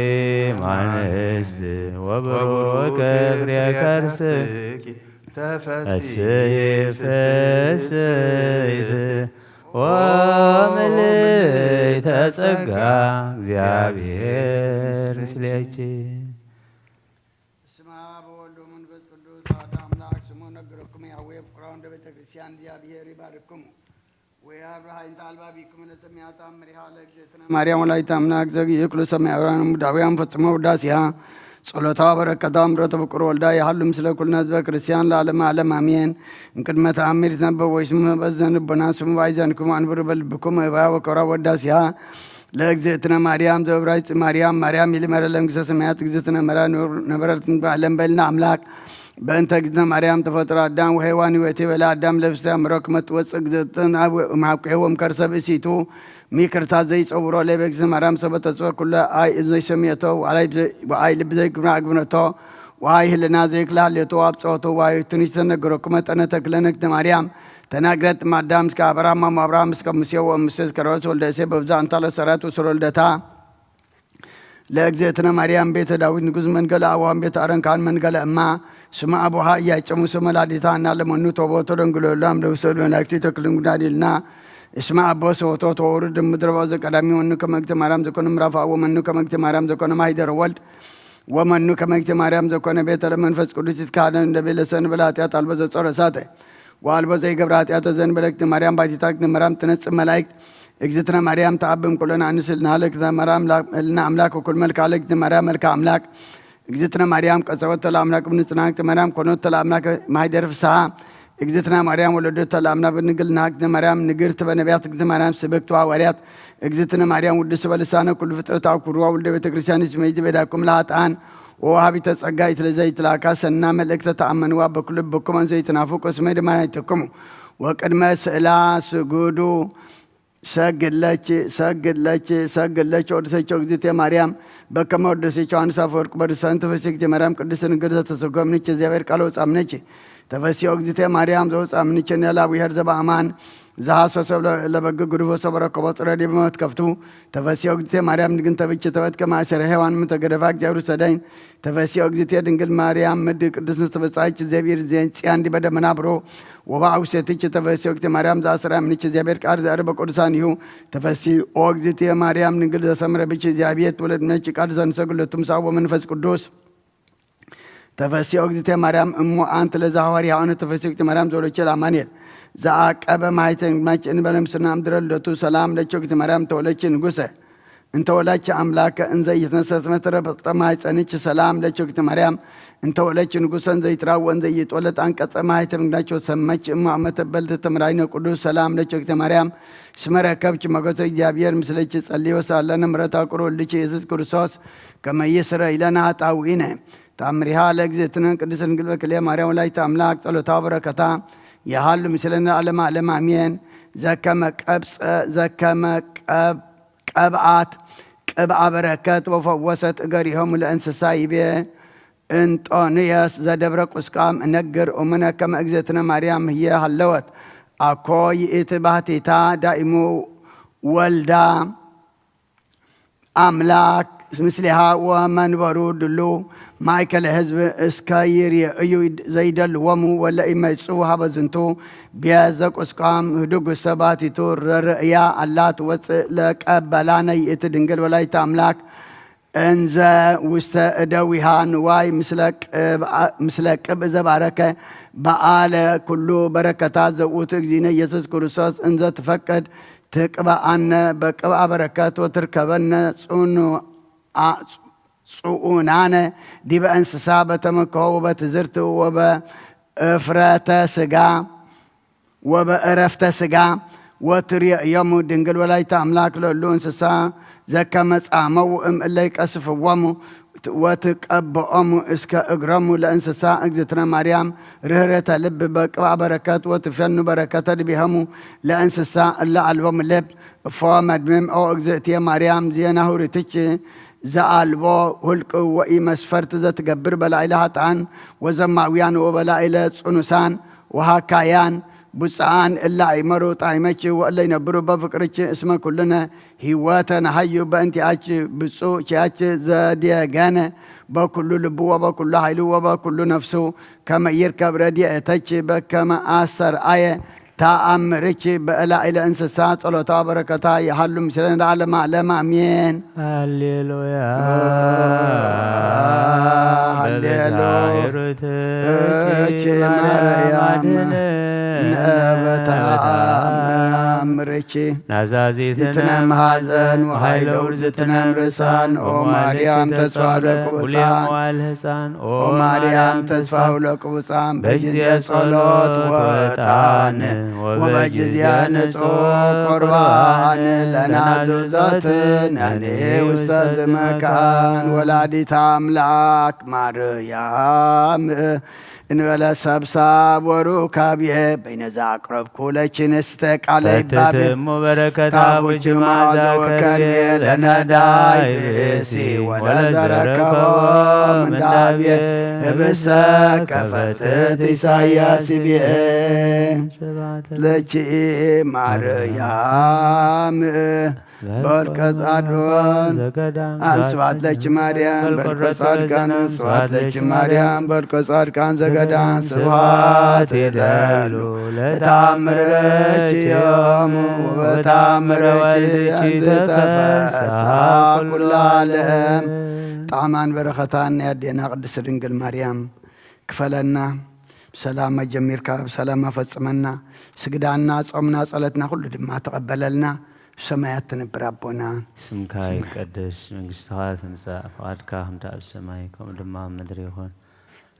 እም አንስት ወብሩክ ፍሬ ከርስኪ ተፈስሒ ፍስሕት ወምልዕተ ጸጋ እግዚአብሔር ምስሌኪ። በስመ አብ ወወልድ ወመንፈስ ቅዱስ አሐዱ አምላክ። ስሙ ነገረኩም ያዌ ፍቁራን ወደ ቤተ ክርስቲያን እግዚአብሔር ይባርክሙ። ወያብርሃ ይንተ አልባቢኩም ለሰሚያ ተአምሪሃ ለእግዝእትነ ማርያም ወላዲተ አምላክ ዘግይ ኩሉ ሰማያውያን ሙዳውያን ፈጽሞ ውዳሴሃ ጸሎታ በረከታ ምረተ ፍቁር ወልዳ ይሃሉ ምስለ ኩልና ህዝበ ክርስቲያን ለዓለመ ዓለም አሜን። እምቅድመ ተአምር ይትነበብ ወይስሙ በዘን ልቦና ስሙ ባይዘንኩም አንብሩ በልብኩም እባ ወከብራ ወዳሴሃ ለእግዝእትነ ማርያም ዘብራይት ማርያም ማርያም ይልመረ ለመንግስተ ሰማያት እግዝእትነ መራ ነበረት ዓለም በልና አምላክ በእንተ እግዝእትነ ማርያም ተፈጥሮ አዳም ወሔዋን ይወቴ በለ አዳም ለብስተ አምሮ ክመት ወፅእ እግዝእትን እምሃብቀ ወም ከርሰ ብእሲቱ ሚክርታ ዘይፀውሮ ለበግዝእትነ ማርያም ሰበ ተፅወ ኩለ አይ እዘይ ሰሚየቶ ወአይ ልብ ዘይግብና አግብነቶ ወአይ ህልና ዘይክላ ሌቶ አብፀወቶ ዋይ ትንሽ ተነገረኩ መጠነ ተክለነ እግዝእትነ ማርያም ተናግረት ማዳም እስከ አብርሃም አብርሃም እስከ ሙሴ ወሙሴ እስከ ሮስ ወልደ እሴ በብዛ እንታለ ሰራት ወስር ወልደታ ለእግዝእትነ ማርያም ቤተ ዳዊት ንጉስ መንገለ አዋን ቤተ አረን ካህን መንገለ እማ ስመ አቡሃ እያጨሙ ስመ ላዲታ እና ለመኑ ተቦቶ ደንግሎላም ለውሰሉ መላእክቲ ተክልን ጉዳዲልና እስመ አቦ ሰወቶ ተወሩ ድምድረባ ዘቀዳሚ ወኑ ከመግተ ማርያም ዘኮነ ምራፋ ወመኑ ከመግተ ማርያም ዘኮነ ማይደረ ወልድ ወመኑ ከመ እግዝእተ ማርያም ዘኮነ ቤተ ለመንፈስ ቅዱስ ይትካደን እንደ ቤለሰን ብለ ኃጢአት አልቦ ዘጾረ እሳተ ወአልቦ ዘይገብረ ኃጢአተ ዘንበለ እግዝእተ ማርያም ባቲታ እግዝእተ ማርያም ትነጽእ መላእክት እግዝእትነ ማርያም ተአብም ኩለን አንስል ናለ እግዝእተ ማርያም ህልና አምላክ ወኩል መልካ ለእግዝእተ ማርያም መልካ አምላክ እግዝእትነ ማርያም ቀጸወተ ለአምላክ ብንጽና እግዝእተ ማርያም ኮኖተ ለአምላክ ማይደር ፍስሐ እግዝእትነ ማርያም ወለደተ ለአምላክ ብድንግልና እግዝእትነ ማርያም ንግርት በነቢያት እግዝእትነ ማርያም ስብክት ወሐዋርያት እግዝእትነ ማርያም ውድስ በልሳነ ኩሉ ፍጥረት አኩርዋ ውልደ ቤተ ክርስቲያን እስመ ይትቤዳኩም ለአጣን ወወሃቢተ ጸጋ ይትለዘ ይትላካ ሰና መልእክተ ተአመንዋ በኩሉ ልብኩም እንዘ ይትናፍቁ እስመ ድማ ይትክሙ ወቅድመ ስእላ ስጉዱ ሰግለች ሰግለች ሰግለች ወድሰቸው እግዝእትየ ማርያም በከመ ወደሰች ዮሐንስ አፈወርቅ በርሳን ተፈስሒ እግዝእትየ ማርያም ቅድስት ድንግል ዘተሰጎምንች እግዚአብሔር ቃል ወጻምነች ተፈስሒ እግዝእትየ ማርያም ዘወጻምንች ነላዊሄር ዘበአማን ዘሐሰሰ ለበግ ግዱፎ ሰበረከቦ ጽረ ዲበ መትከፍቱ ተፈስሒ እግዝእትየ ማርያም ንግን ተብች ተበትከ ማእሰረ ሔዋን ምተገደፋ እግዚአብሔር ሰደኝ ተፈስሒ እግዝእትየ ድንግል ማርያም ምድ ቅድስት ተበጻይች እግዚአብሔር ዜን ጽያን ዲበ ደመና ብሮ ወበአውሴትች ተፈስሒ እግዝእትየ ማርያም ዘአስራ ምንች እግዚአብሔር ቃል ዘአርበ ቅዱሳን ይሁ ተፈስሒ ኦ እግዝእትየ ማርያም ድንግል ዘሰምረ ብች እግዚአብሔር ትወለድ ምነች ቃል ዘንሰግለቱ ምሳ ወመንፈስ ቅዱስ ተፈስሒ እግዝእትየ ማርያም እሞ አንቲ ለዘሐዋርያ ሆነ ተፈስሒ እግዝእትየ ማርያም ዘወለደች ለአማኑኤል ዘአቀበ ማይተን ማጭን በለምስና ምድረ ልደቱ ሰላም ለች እግዝእትየ ማርያም ተወለች ንጉሰ እንተ ወላች አምላከ እንዘ ኢትነሰት መትረፈጠ ማይጸንች ሰላም ለች እግዝእትየ ማርያም እንተ ወለች ንጉሰ እንዘ ይትራወ እንዘ ይጦለጥ አንቀጸ ማይተም ግዳቸው ሰመች እማ መተበልተ ተምራይነ ቅዱስ ሰላም ለች እግዝእትየ ማርያም ስመ ረከብች ሞገሰ እግዚአብሔር ምስለች ጸልዮ ሳለነ ምሕረት አቁሮ ልች ኢየሱስ ክርስቶስ ከመ ይስረ ኢለነ ኃጣውኢነ ታምሪሃ ለእግዝእትነ ቅድስት ድንግል በክልኤ ማርያም ወላዲተ አምላክ ጸሎታ በረከታ የሃሉ ምስለነ ለዓለመ ዓለም አሜን። ዘከመ ቀብጸ ዘከመ ቀብ- ቀብአት ቅብአ በረከት ወፈወሰት እገሪሆሙ ለእንስሳ ይቤ እንጦንዮስ ዘደብረ ቁስቋም እነግር እሙነ ከመ እግዝእትነ ማርያም ህየ ሃለወት አኮ ይእቲ ባህቲታ ዳኢሙ ወልዳ አምላክ ምስሌሃ ወመንበሩ ድሉ ማእከለ ህዝብ እስከ ይርእዩ ዘይደልዎሙ ወለኢመጽኡ ሀበ ዝንቱ ቤት ዘቁስቋም ህዱግ ሰባቲቱ ርእያ አላ ትወፅእ ለቀበላነ ይእቲ ድንግል ወላዲተ አምላክ እንዘ ውስተ እደዊሃ ንዋይ ምስለ ቅብእ ዘባረከ በአለ ኩሉ በረከታት ዘውቱ እግዚእነ ኢየሱስ ክርስቶስ እንዘ ትፈቅድ ትቅብአነ በቅብአ በረከት ወትርከበነ ጽኡናነ ዲበ እንስሳ በተመክሖ ወበትዝርት ወበእፍረተ ስጋ ወበእረፍተ ስጋ ወትርእዮሙ ድንግል ወላዲተ አምላክ ለሉ እንስሳ ዘከመ ጻመው እም እለ ይቀስፍዎሙ ወትቀብኦሙ እስከ እግሮሙ ለእንስሳ እግዝእትነ ማርያም ርህርህተ ልብ በቅብአ በረከት ወትፌኑ በረከተ ድቢሆሙ ለእንስሳ እለ አልቦሙ ልብ እፎ መድምም ኦ እግዝእትየ ማርያም ዜና ሁሪትች ዘአልቦ ሁልቅ ወኢመስፈርት ዘትገብር በላዕለ ሀጣን ወዘማውያን ወበላዕለ ጽኑሳን ወሃካያን ብፁዓን እለ ኣይመሩ ጣይመች ወእለ ይነብሩ በፍቅርች እስመ ኩልነ ህይወተ ነሃዩ በእንቲኣች ብፁዕ ኪያች ዘድየገነ በኩሉ ልቡ ወበኩሉ ኃይሉ ወበኩሉ ነፍሱ ከመ ይርከብ ረድኤተች በከመ አስተርአየ ተአምርች በእላኢለ እንስሳ ጸሎታ በረከታ ይሃሉ ምስለ ለዓለመ ዓለም አሜን። ሃሌሉያ። ሃሌሉያ። በብዛይሩትኪ እቺ ማርያም ማርያም ነበታ ምራምርች ናዛዚትነ ዝትነም ሐዘን ወኃይለ ውርዝትነም ርሳን ኦ ማርያም ተስፋ ለቅቡጻን መዋል ህፃን ኦ ማርያም ተስፋ ለቅቡጻን በጊዜ ጸሎት ወጣን ወበጊዜ ንጹሕ ቁርባን ለናዙዘት ነኒ ውስተ ዝመካን ወላዲት አምላክ ማርያም እንበለ ሰብሳብ ወሩካብየ በይነዛ አቅረብኩ ለችንስተ ቃለ ይባቤ ፈትትሙ በረከታ ታቦች ቡጅ መዓዛ መዓዛ ወከርቤ ከርቤ ለነዳይ ለነዳይ ብእሲ ብእሲ ወለዘረከቦ ወለዘረከቦ ምንዳቤ ምንዳቤ ህብስተ ህብስተ ከፈትት ከፈትት ኢሳያስ ኢሳያስ ብኤ ስብሐት ለኪ ማርያም በልቀ ጻድቃን ዘገዳም አንስባት ለኪ ማርያም በልቀ ጻድቃን ስብሐት ለኪ ማርያም በልቀ ጻድቃን ዘገዳም ስብሐት ይለሉ ለተአምረኪ ዮሙ ወበተአምረኪ እንተ ተፈስሐ ኩሉ ዓለም። ጣዕማን በረኸታን ናይ ኣዴና ቅድስት ድንግል ማርያም ክፈለና። ብሰላም ጀሚርካ ብሰላም ኣፈጽመና። ስግዳና፣ ጾምና፣ ጸሎትና ኩሉ ድማ ተቐበለልና። ብሰማያት ትነብር ኣቦና። ስምካ ይቀደስ፣ መንግስትኻ ትምጻእ፣ ፍቓድካ ከምቲ ኣብ ሰማይ ከምኡ ድማ ኣብ ምድሪ ይኹን።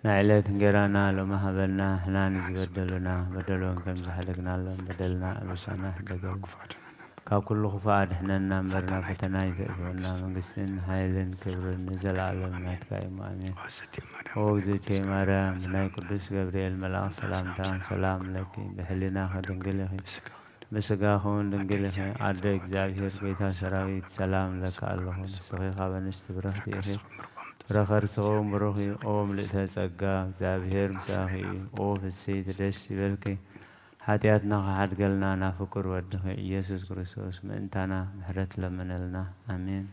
ናይ ዕለት እንጌራና ሎሚ ሃበና፣ ንሕና ንዝበደሉና በደሎም ከም ዝሓደግናሎም በደልና ኣበሳና ሕደገልና። ካብ ኩሉ ክፉእ ኣድሕነና እምበር ናብ ፈተና ኣይተእትወና። መንግስትን ሓይልን ክብርን ንዘለኣለም ናትካ እዩ። ኣሜን። ኦ እግዝእትየ ማርያም፣ ብናይ ቅዱስ ገብርኤል መልኣኽ ሰላምታ ሰላም ለኪ፣ ብሕሊናኺ ድንግል ኢኺ፣ ብስጋኺ እውን ድንግል ኢኺ። ኣደ እግዚኣብሔር፣ ጎይታ ሰራዊት፣ ሰላም እብለኪ ኣለኹ። ንስኺ ካብ ኣንስቲ ብርኽቲ ኢኺ፣ ፍረ ከርስኺ እውን ብሩኽ እዩ። ኦ ምልእተ ጸጋ፣ እግዚኣብሔር ምሳኺ እዩ። ኦ ፍስሕቲ ደስ ይበልኪ፣ ሓጢኣትና ክሓድገልና ናብ ፍቁር ወድኺ ኢየሱስ ክርስቶስ ምእንታና ምሕረት ለምነልና። ኣሜን።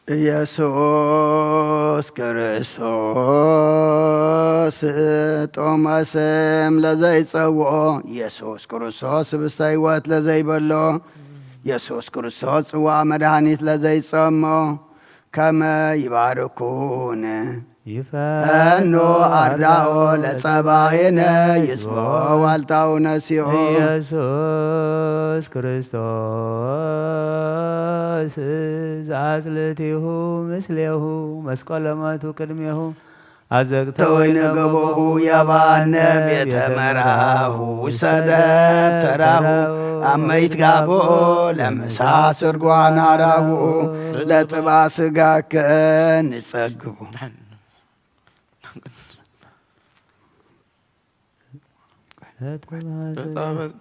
ኢየሱስ ክርስቶስ ጥዑመ ስም ለዘይጸውኦ፣ ኢየሱስ ክርስቶስ ህብስተ ሕይወት ለዘይበሎ፣ ኢየሱስ ክርስቶስ ጽዋዕ መድኃኒት ለዘይጸሞ፣ ከመ ይባርኩን ይፈኖ ፈኖ አርዳኦ ለጸባኤነ ይስቦ ዋልታው ነሲኦ። ኢየሱስ ክርስቶስ ዘአጽልቲሁ ምስሌሁ መስቀለ ሞቱ ቅድሜሁ አዘቅተ ተወይነ ገቦሁ ያባነ ቤተ መራሁ ውሰደብ ተራሁ አመይት ጋቦ ለምሳ ስርጓን አራቡ ለጥባ ስጋከ ንጸግቡ።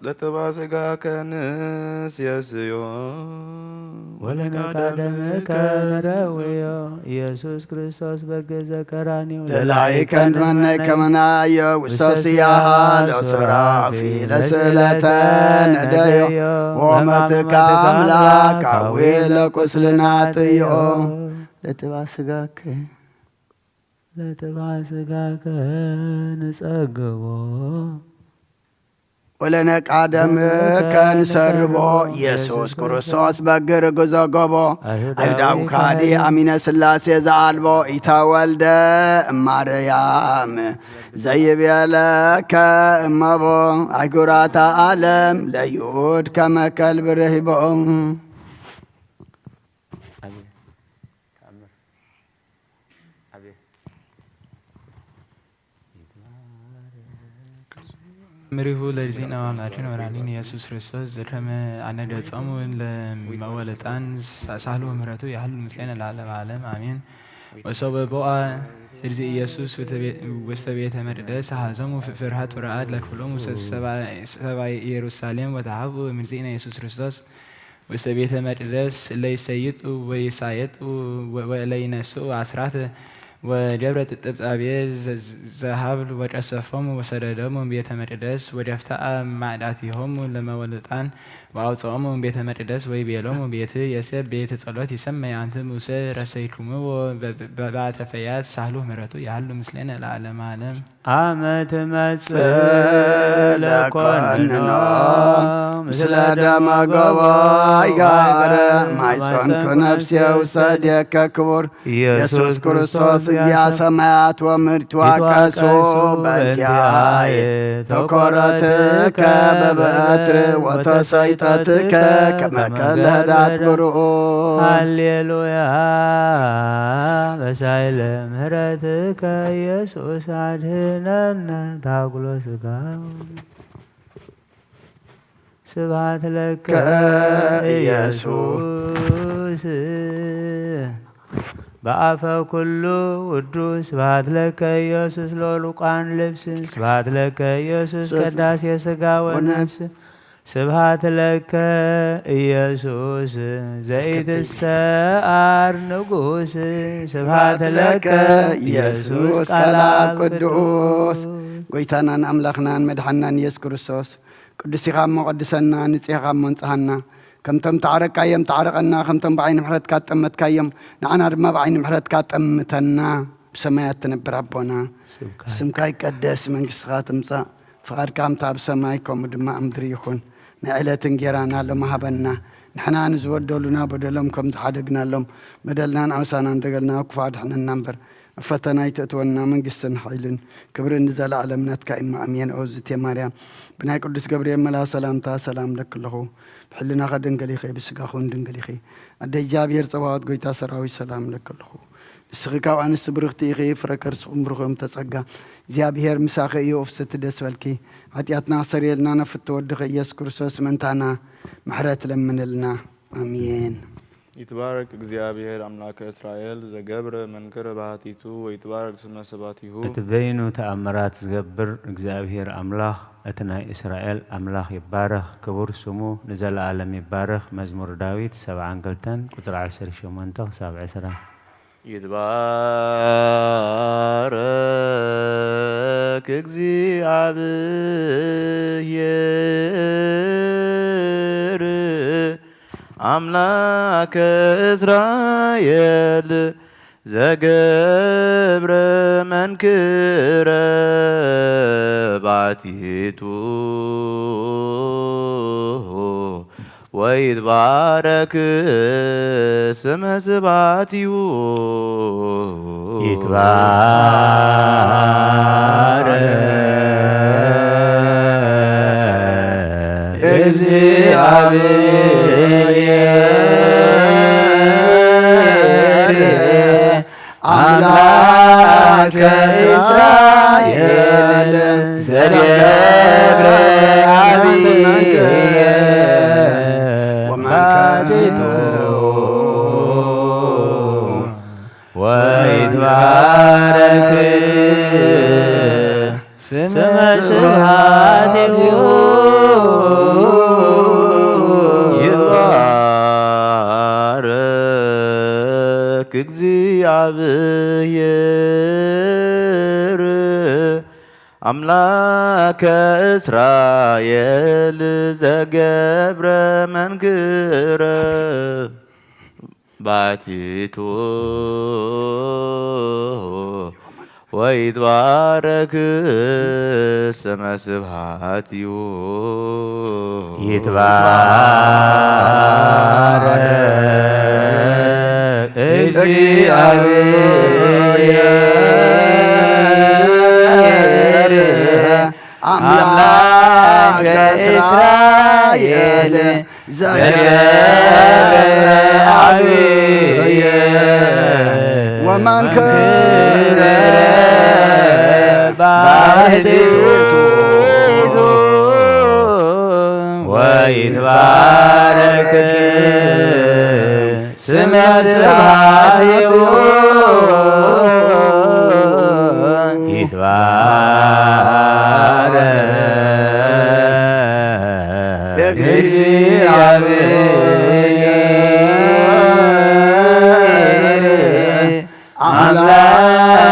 ለጥባ ስጋከ ንስየስዮ ወለነቃደምከ ነረውዮ ኢየሱስ ክርስቶስ በገዘ ቀራንዮ ለላይ ከንመነ ከመናዮ ውስተ ስያሃ ለሱራፊ ለስእለተ ነደዮ ወመትካ አምላክ አዊ ለቁስልና ጥዮ። ለጥባ ስጋከ ለጥባ ስጋከ ንጸግቦ ወለነቃደምከ ንሰርቦ ኢየሱስ ክርስቶስ በግር ግዞ ጎቦ አይሁዳዊ ካዲ አሚነ ስላሴ ዘአልቦ ኢተወልደ እማርያም ዘይቤለከ እመቦ አይጉራታ ዓለም ለይሁድ ከመ ከልብ ርሂቦ። ምሪሁ ለእግዚእነ ወአምላክነ ወመድኃኒነ ኢየሱስ ክርስቶስ ዘከመ አነ ገጾሙ ለመወለጣን ሳህሉ ምሕረቱ ያህሉ ምስሌነ ለዓለመ ዓለም አሜን። ወሶበ ቦአ እግዚእ ኢየሱስ ውስተ ቤተ መቅደስ ሀዞሙ ፍርሃት ወረዓድ ለኩሎሙ ሰብአ ኢየሩሳሌም ወተሃብኡ እምእግዚእነ ኢየሱስ ክርስቶስ ውስተ ቤተ መቅደስ እለ ይሰይጡ ወይሳየጡ ወእለ ይነስኡ አስራት ወደብረ ጥብጣቤ ዘ-፣ ዘሀብሉ ወቀሰፎሙ ወሰደዶሙ ቤተ መቅደስ ወደፍተአ ማዕዳቲሆሙ ለመወልጣን ወአውፅኦሙ ቤተ መቅደስ ወይቤሎሙ ቤት የሴብ ቤት ጸሎት ይሰመይ አንቲ ሙሴ ረሰይኩምዎ በ-፣ በ-፣ በአተፈያት ሳህሉ ምህረቱ ያህሉ ምስሌነ ለዓለመ ዓለም። አመ ትመጽእ ለኮንኖ ለኮንኖ ምስለ ምስለ ደመ ደመ ገቦ ገቦ ይጋረ ይጋረ ማይጾንኩ ማይጾንኩ ነፍሴ ነፍሴ ውሰድየከ ክቡር ኢየሱስ ኢየሱስ ክርስቶስ ክርስቶስ እግዚአ እግዚአ ሰማያት ወምድር ይትዋቀሱ ይትዋቀሱ በእንቲአየ በእንቲአየ ተኮረትከ ተኮረትከ በበትር በበትር ወተሰይጠትከ ወተሰይጠትከ ከመ ከመ ከለዳት ከለዳት ብርኡ። ሃሌሉያ በሳይለ ምህረትከ ኢየሱስ አድህነነ ታኩሎ ስጋ። ስብሐት ለከ ከኢየሱስ ኢየሱስ በአፈ ኩሉ ውዱስ። ስብሐት ለከ ኢየሱስ ለውሉቃን ልብስ። ስብሐት ለከ ኢየሱስ ስብሐት ቀዳሴ ስጋ ወነፍስ። ወነፍስ። ስብሐት ለከ ኢየሱስ ዘይትሰዓር ንጉስ። ስብሐት ለከ ኢየሱስ ቃል አብ ቅዱስ። ጎይታናን አምላኽናን መድሓናን ኢየሱስ ክርስቶስ ቅዱስ ኢኻ እሞ ቀድሰና፣ ንጹህ ኢኻ እሞ እንጽሃና። ከምቶም ተዓረቅካዮም ተዓረቀና፣ ከምቶም ብዓይኒ ምሕረትካ ጠመትካዮም ንዓና ድማ ብዓይኒ ምሕረትካ ጠምተና። ብሰማያት ትነብር ኣቦና፣ ስምካ ስምካ ይቀደስ፣ መንግስትኻ ትምጻእ፣ ፍቓድካ ከምታ ኣብ ሰማይ ከምኡ ድማ ኣብ ምድሪ ይኹን። ናይ ዕለት እንጌራና ሎሚ ሃበና። ንሕና ንዝበደሉና በደሎም ከም ዝሓደግናሎም በደልናን ኣበሳናን ደገልና ኣብ ክፉእ ኣድሕነና እምበር፣ ኣብ ፈተና ኣይተእትወና፣ መንግስትን ሓይልን ክብርን ንዘለኣለም ናትካ እዩ። ኣሜን። ኦዝቴ ማርያም፣ ብናይ ቅዱስ ገብርኤል መልኣኽ ሰላምታ ሰላም እለኪ ኣለኹ። ብሕልናኺ ድንግል ኢኺ፣ ብስጋኺ እውን ድንግል ኢኺ። ኣደ እግዚኣብሔር ጸባኦት፣ ጎይታ ሰራዊት፣ ሰላም እለኪ ኣለኹ። ንስኺ ካብ ኣንስቲ ብርኽቲ ኢኺ፣ ፍረ ከርስኹም ብሩኽ እም ተጸጋ። እግዚኣብሔር ምሳኺ እዩ። ፍስቲ ደስ በልኪ። ሓጢኣትና ክሰርየልና ናብ ፍትወ ወድኺ ኢየሱስ ክርስቶስ ምእንታና ምሕረት ለምንልና። ኣሜን። ይትባረክ እግዚኣብሔር ኣምላከ እስራኤል ዘገብረ መንክረ ባህቲቱ ወይትባረክ ስመ ስባቲሁ። እቲ በይኑ ተኣምራት ዝገብር እግዚኣብሔር ኣምላኽ፣ እቲ ናይ እስራኤል ኣምላኽ ይባረኽ፣ ክቡር ስሙ ንዘለኣለም ይባረኽ። መዝሙር ዳዊት ሰብዓን ክልተን ቁጽሪ ዓሰርተ ሸሞንተ ክሳብ ዕስራ። ይትባረክ እግዚኣብሔር ኣምላከ እስራኤል ዘገብረ መንክረ ባቲቱ ወይትባረክ ስመ ስባቲሁ። ይትባረክ እግዚኣብሔር አምላከ እስራኤል ዘገብረ ዓብየ ወመንክር ወይትባረክ ስመ ስብሐቲሁ። ይትባረክ እግዚኣብሔር አምላከ እስራኤል ዘገብረ መንክረ ባቲቱ ወይትባረክ ስመ ስብሐቲሁ። ይትባረክ እግዚአብሔር አምላከ እስራኤል ዘገብረ ዓብየ ወመንክረ ባሕቲቱ ወይትባረክ ስመ ስብሐቲሁ። ይትባረክ እግዚአብሔር አምላክ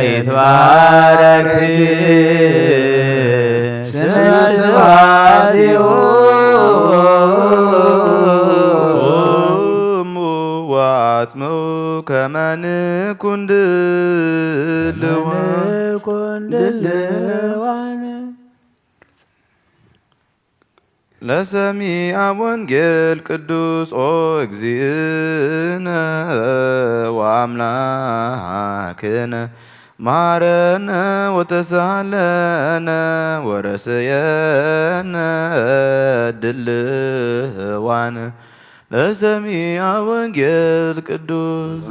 ወይትባረክ ስመ ስብሐቲሁ። ወአጽምዑ ከመ ንኩን ድልዋነ። ለሰሚዐ ወንጌል ቅዱስ ኦ እግዚእነ ወአምላክነ፣ መሐረነ ወተሳሃለነ ወረሰየነ ድልዋነ። ለሰሚዐ ወንጌል ቅዱስ።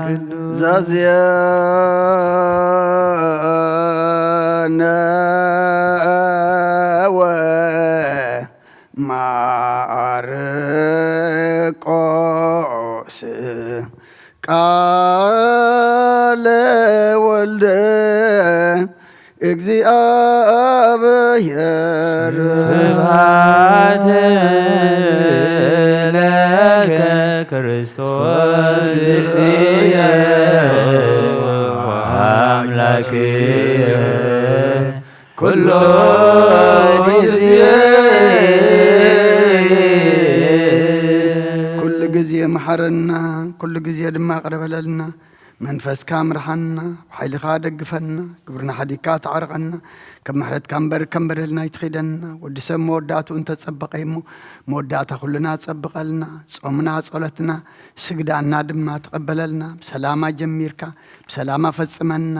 ቅዱስ ዘዜነወ ማርቆስ ቃለ ወልደ እግዚአብሔር። ስብሐት ለከ ክርስቶስ እግዚእነ ወአምላክነ ኩሎ ጊዜ። ኩሉ ግዜ መሓረና፣ ኩሉ ግዜ ድማ ቅረ በለልና። መንፈስካ ምርሓና፣ ብሓይልኻ ደግፈና፣ ግብርና ሓዲግካ ተዓርቐና። ከም ምሕረትካ እምበር ከም በደልና ኣይትኺደና። ወዲ ሰብ መወዳእትኡ እንተጸበቐ እሞ፣ መወዳእታ ኩልና ጸብቐልና። ጾምና፣ ጸሎትና፣ ስግዳና ድማ ተቐበለልና። ብሰላም ኣጀሚርካ፣ ብሰላም ኣፈጽመና።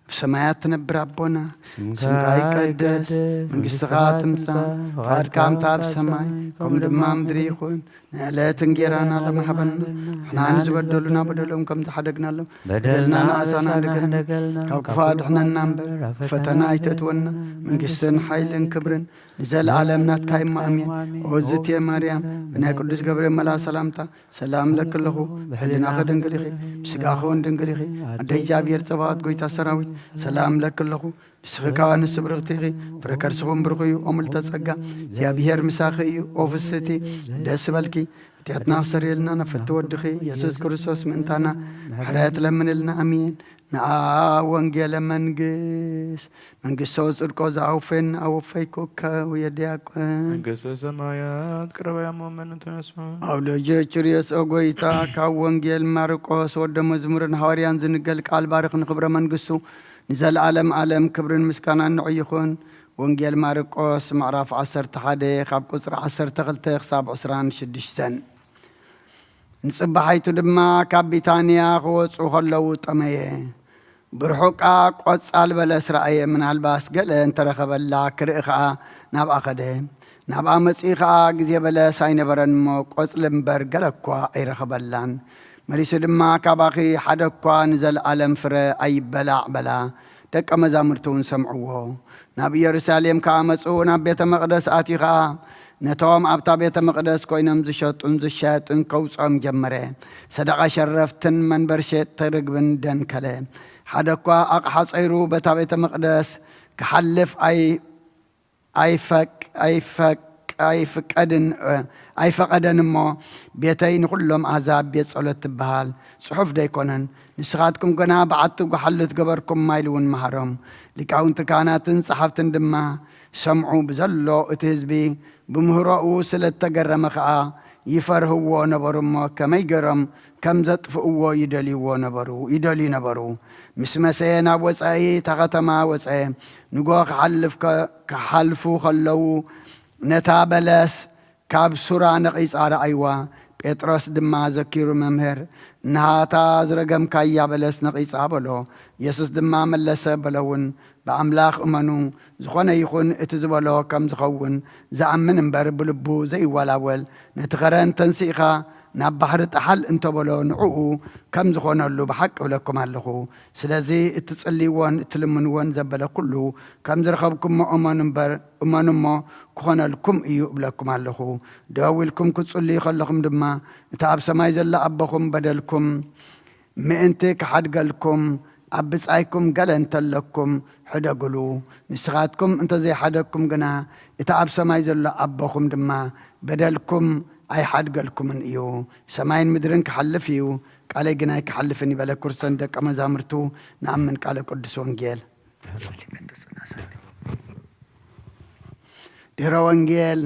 ብሰማያት ትነብር ኣቦና፣ ስምካ ይቀደስ፣ መንግስትኻ ትምጻእ፣ ፍቓድካ ከምታ ኣብ ሰማይ፣ ከምኡ ድማ ኣብ ምድሪ ይኹን። ንዕለት እንጌራና ሎሚ ሃበና፣ ንሕና ንዝበደሉና በደሎም ከም ዝሓደግናሎም፣ በደልና ንኣሳና ንሓደገልና፣ ካብ ክፉእ ኣድሕነና እምበር፣ ኣብ ፈተና ኣይተእትወና፣ መንግስትን ሓይልን ክብርን ንዘለኣለም ናትካ እሞ ኣሜን። ኦ እግዝእትየ ማርያም፣ ብናይ ቅዱስ ገብርኤል መልኣክ ሰላምታ ሰላም እለኪ ኣለኹ፣ ብሕሊናኺ ድንግል ኢኺ፣ ብስጋኺ እውን ድንግል ኢኺ። ኣደ እግዚኣብሔር ጸባኦት፣ ጎይታ ሰራዊት፣ ሰላም እለኪ ኣለኹ። ንስኺ ካብ ኣንስቲ ብርኽቲ ኢኺ፣ ፍረ ከርስኺ እውን ብሩኽ እዩ። ኦ ምልዕተ ጸጋ፣ እግዚኣብሔር ምሳኺ እዩ። ኦ ፍስህቲ፣ ደስ ይበልኪ፣ ሓጢኣትና ክሰርየልና ናብ ፍትው ወድኺ የሱስ ክርስቶስ ምእንታና ምሕረት ለምንልና። ኣሜን። ንኣ ወንጌለ መንግስት መንግስቶ ጽድቆ ዘኣውፌን ኣወፈይኩ ከው የዲያቆን። መንግስተ ሰማያት ቅረባ እያ እሞ መን ተነስሑ። ኣውሎጆ ችርዮስ ኦ ጎይታ፣ ካብ ወንጌል ማርቆስ ወደ መዝሙርን ሃዋርያን ዝንገል ቃል ባርኽ ንኽብረ መንግስቱ ንዘለዓለም ዓለም ክብርን ምስጋናን ንዑ ይኹን። ወንጌል ማርቆስ ምዕራፍ ዓሰርተ ሓደ ካብ ቁጽሪ ዓሰርተ ክልተ ክሳብ ዕስራን ሽዱሽተን። ንጽባሓይቱ ድማ ካብ ቢታንያ ክወጹ ከለዉ ጠመየ። ብርሑቃ ቆጻል በለስ ረኣየ፣ ምናልባስ ገለ እንተረኸበላ ክርኢ ኸኣ ናብኣ ኸደ። ናብኣ መጺኡ ኸኣ ግዜ በለስ ኣይነበረን እሞ፣ ቆጽሊ እምበር ገለ እኳ ኣይረኸበላን። መሊሱ ድማ፣ ካባኺ ሓደ እኳ ንዘለኣለም ፍረ ኣይበላዕ በላ። ደቀ መዛሙርቱ እውን ሰምዕዎ። ናብ ኢየሩሳሌም ከኣ መጹ። ናብ ቤተ መቕደስ ኣትዩ ኸኣ ነቶም ኣብታ ቤተ መቕደስ ኮይኖም ዝሸጡን ዝሻየጡን ከውጽኦም ጀመረ። ሰደቓ ሸረፍትን መንበር ሸየጥቲ ርግብን ደንከለ። ሓደ እኳ ኣቕሓ ጸይሩ በታ ቤተ መቕደስ ክሓልፍ ኣይ-፣ ኣይፈቅ-፣ ኣይፈቅ-፣ ኣይፍቀድን፣ እ፣ ኣይፈቐደን እሞ፣ ቤተይ ንኹሎም ኣሕዛብ ቤት ጸሎት ትበሃል ጽሑፍ ደይኮነን? ንስኻትኩም ግና በዓቲ ጓሓሉት ገበርኩማ ኢሉ እውን መሃሮም። ሊቃውንቲ ካህናትን ጸሓፍትን ድማ ሰምዑ። ብዘሎ እቲ ህዝቢ ብምህሮኡ ስለ እተገረመ ኸኣ ይፈርህዎ ነበሩ እሞ፣ ከመይ ገይሮም ከም ዘጥፍእዎ ይደልይዎ ነበሩ፣ ይደልዩ ነበሩ። ምስ መሰየ ናብ ወጻኢ እታ ከተማ ወጸ። ንጎ ክሓልፍ ከ-፣ ክሓልፉ ከለዉ፣ ነታ በለስ ካብ ሱራ ነቒጻ ረኣይዋ። ጴጥሮስ ድማ ዘኪሩ፣ "መምህር፣ እንሃታ ዝረገምካያ በለስ ነቒጻ" በሎ። ኢየሱስ ድማ መለሰ፣ በለውን፣ "ብኣምላኽ እመኑ፣ ዝኾነ ይኹን እቲ ዝበሎ ከም ዝኸውን ዝኣምን እምበር፣ ብልቡ ዘይዋላወል፣ ነቲ ኸረን ተንሲእኻ ናብ ባሕሪ ጠሓል እንተበሎ፣ ንዕኡ ከም ዝኾነሉ ብሓቂ እብለኩም ኣለኹ። ስለዚ እትጽልይዎን እትልምንዎን ዘበለ ኩሉ ከም ዝረኸብኩሞ እመኑ እምበር፣ እመኑ እሞ ክኾነልኩም እዩ እብለኩም ኣለኹ። ደው ኢልኩም ክትጽልዩ ከለኹም ድማ፣ እቲ ኣብ ሰማይ ዘሎ ኣቦኹም በደልኩም ምእንቲ ክሓድገልኩም፣ ኣብ ብጻይኩም ገለ እንተለኩም ሕደጉሉ። ንስኻትኩም እንተዘይሓደግኩም ግና፣ እቲ ኣብ ሰማይ ዘሎ ኣቦኹም ድማ በደልኩም ኣይሓድገልኩምን እዩ። ሰማይን ምድርን ክሓልፍ እዩ፣ ቃለይ ግን ኣይክሓልፍን እዩ" በለ። ክርስቶስ ንደቀ መዛሙርቱ ንኣምን ቃለ ቅዱስ ወንጌል። ድህረ ወንጌል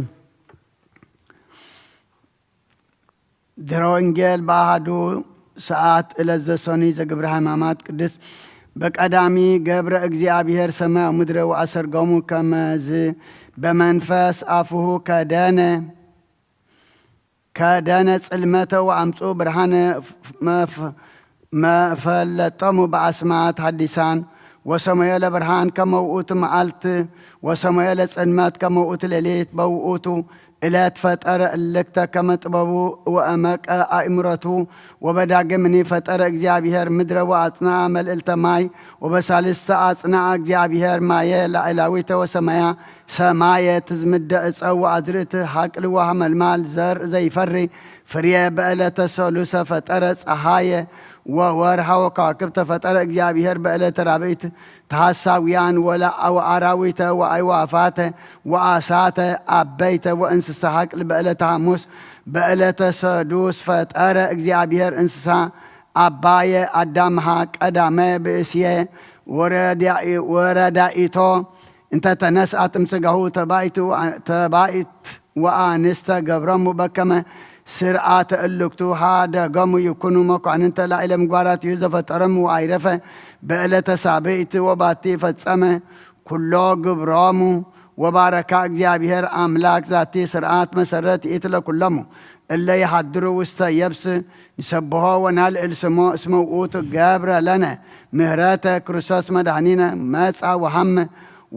ድህረ ወንጌል ብኣሃዱ ሰዓት እለት ዘሰኑይ ዘግብረ ሕማማት ቅዱስ በቀዳሚ ገብረ እግዚኣብሔር ሰማይ ወምድረ ወኣሰርገሙ ከመዝ በመንፈስ ኣፉሁ ከደነ ከደነ ጽልመተ ወኣምጽኡ ብርሃነ መፍ-፣ መፈለጦሙ በኣስማት ሐዲሳን ወሰመዮ ለብርሃን ከመ ውእቱ መዓልት ወሰመዮ ለጽልመት ከመ ውእቱ ሌሊት በውእቱ እለት ፈጠረ እልክተ ከመ ጥበቡ ወአመቀ አእምሮቱ። ወበዳግምኒ ፈጠረ እግዚኣብሔር ምድረ ወአጽንዐ መልእልተ ማይ። ወበሳልስተ አጽንዐ እግዚኣብሔር ማየ ላዕላዊተ ወሰማያ ሰማየ ትዝምደ ዕፀ ወአዝርእት ሐቅል ወሐመልማል ዘር ዘይፈሪ ፍርየ። በዕለተ ሰሉሰ ፈጠረ ፀሐየ ወወርሃ ወከዋክብተ ፈጠረ እግዚኣብሔር። በዕለተ ራብዒት ተሐሳውያን ወለ-፣ ወአራዊተ ወአዕዋፋተ ወአሳተ አበይተ ወእንስሳ ሐቅል። በዕለተ ሐሙስ በዕለተ ሰዱስ ፈጠረ እግዚኣብሔር እንስሳ አባየ አዳምሃ ቀዳመ ብእስየ ወረዳኢ-፣ ወረዳኢቶ እንተ ተነስኣት እምስጋሁ ተባኢት ወአ-፣ ተባኢት ወአንስተ ገብረሙ በከመ ስርዓተ እልክቱ ሃደገሙ ይኩኑ መኳንንተ ላዕለ ምግባራቲሁ ዘፈጠረሙ ወአይረፈ በዕለተ ሳብዕት ወባቲ ፈጸመ ኩሎ ግብሮሙ። ወባረካ እግዚኣብሔር አምላክ ዛቲ ስርዓት መሰረት ይእቲ ለኩሎሙ እለ ይሃድሩ ውስተ የብስ ንሰብሖ ወናልዕል ስሞ እስመ ውእቱ ገብረ ለነ ምህረተ። ክርስቶስ መድኃኒነ መጻ ወሃመ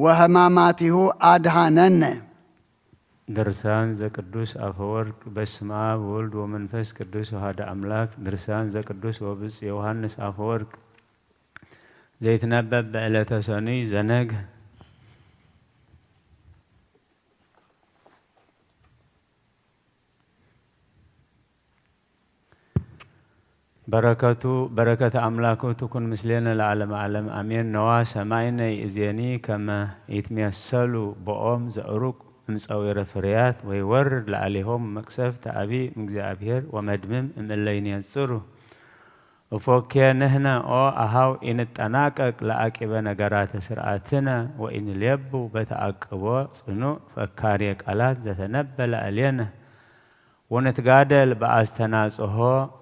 ወህማማቲሁ አድሃነነ። ድርሳን ዘቅዱስ አፈወርቅ። በስመ አብ ወወልድ ወመንፈስ ቅዱስ አሐዱ አምላክ። ድርሳን ዘቅዱስ ወብፁዕ ዮሐንስ አፈወርቅ ዘይትነበብ በዕለተ ሰኑይ ዘነግ። በረከቱ፣ በረከተ አምላኩ ትኩን ምስሌነ ለዓለመ ዓለም አሜን። ነዋ ሰማይነ ይእዜኒ ከመ ይትሜሰሉ በኦም ዘዕሩቅ እምፀዊረ ፍርያት ወይወርድ ለዓሌሆሙ መቅሰፍት አቢይ እምእግዚአብሔር ወመድምም እምእለ ይኔጽሩ። እፎኬ ንሕነ ኦ አሃው ኢንጠናቀቅ ለአቂበ ነገራተ ስርዓትነ ወኢንሌቡ በተአቅቦ ጽኑዕ ፈካርየ ቃላት ዘተነበ ለአሌነ። ወንትጋደል በአስተናጽሆ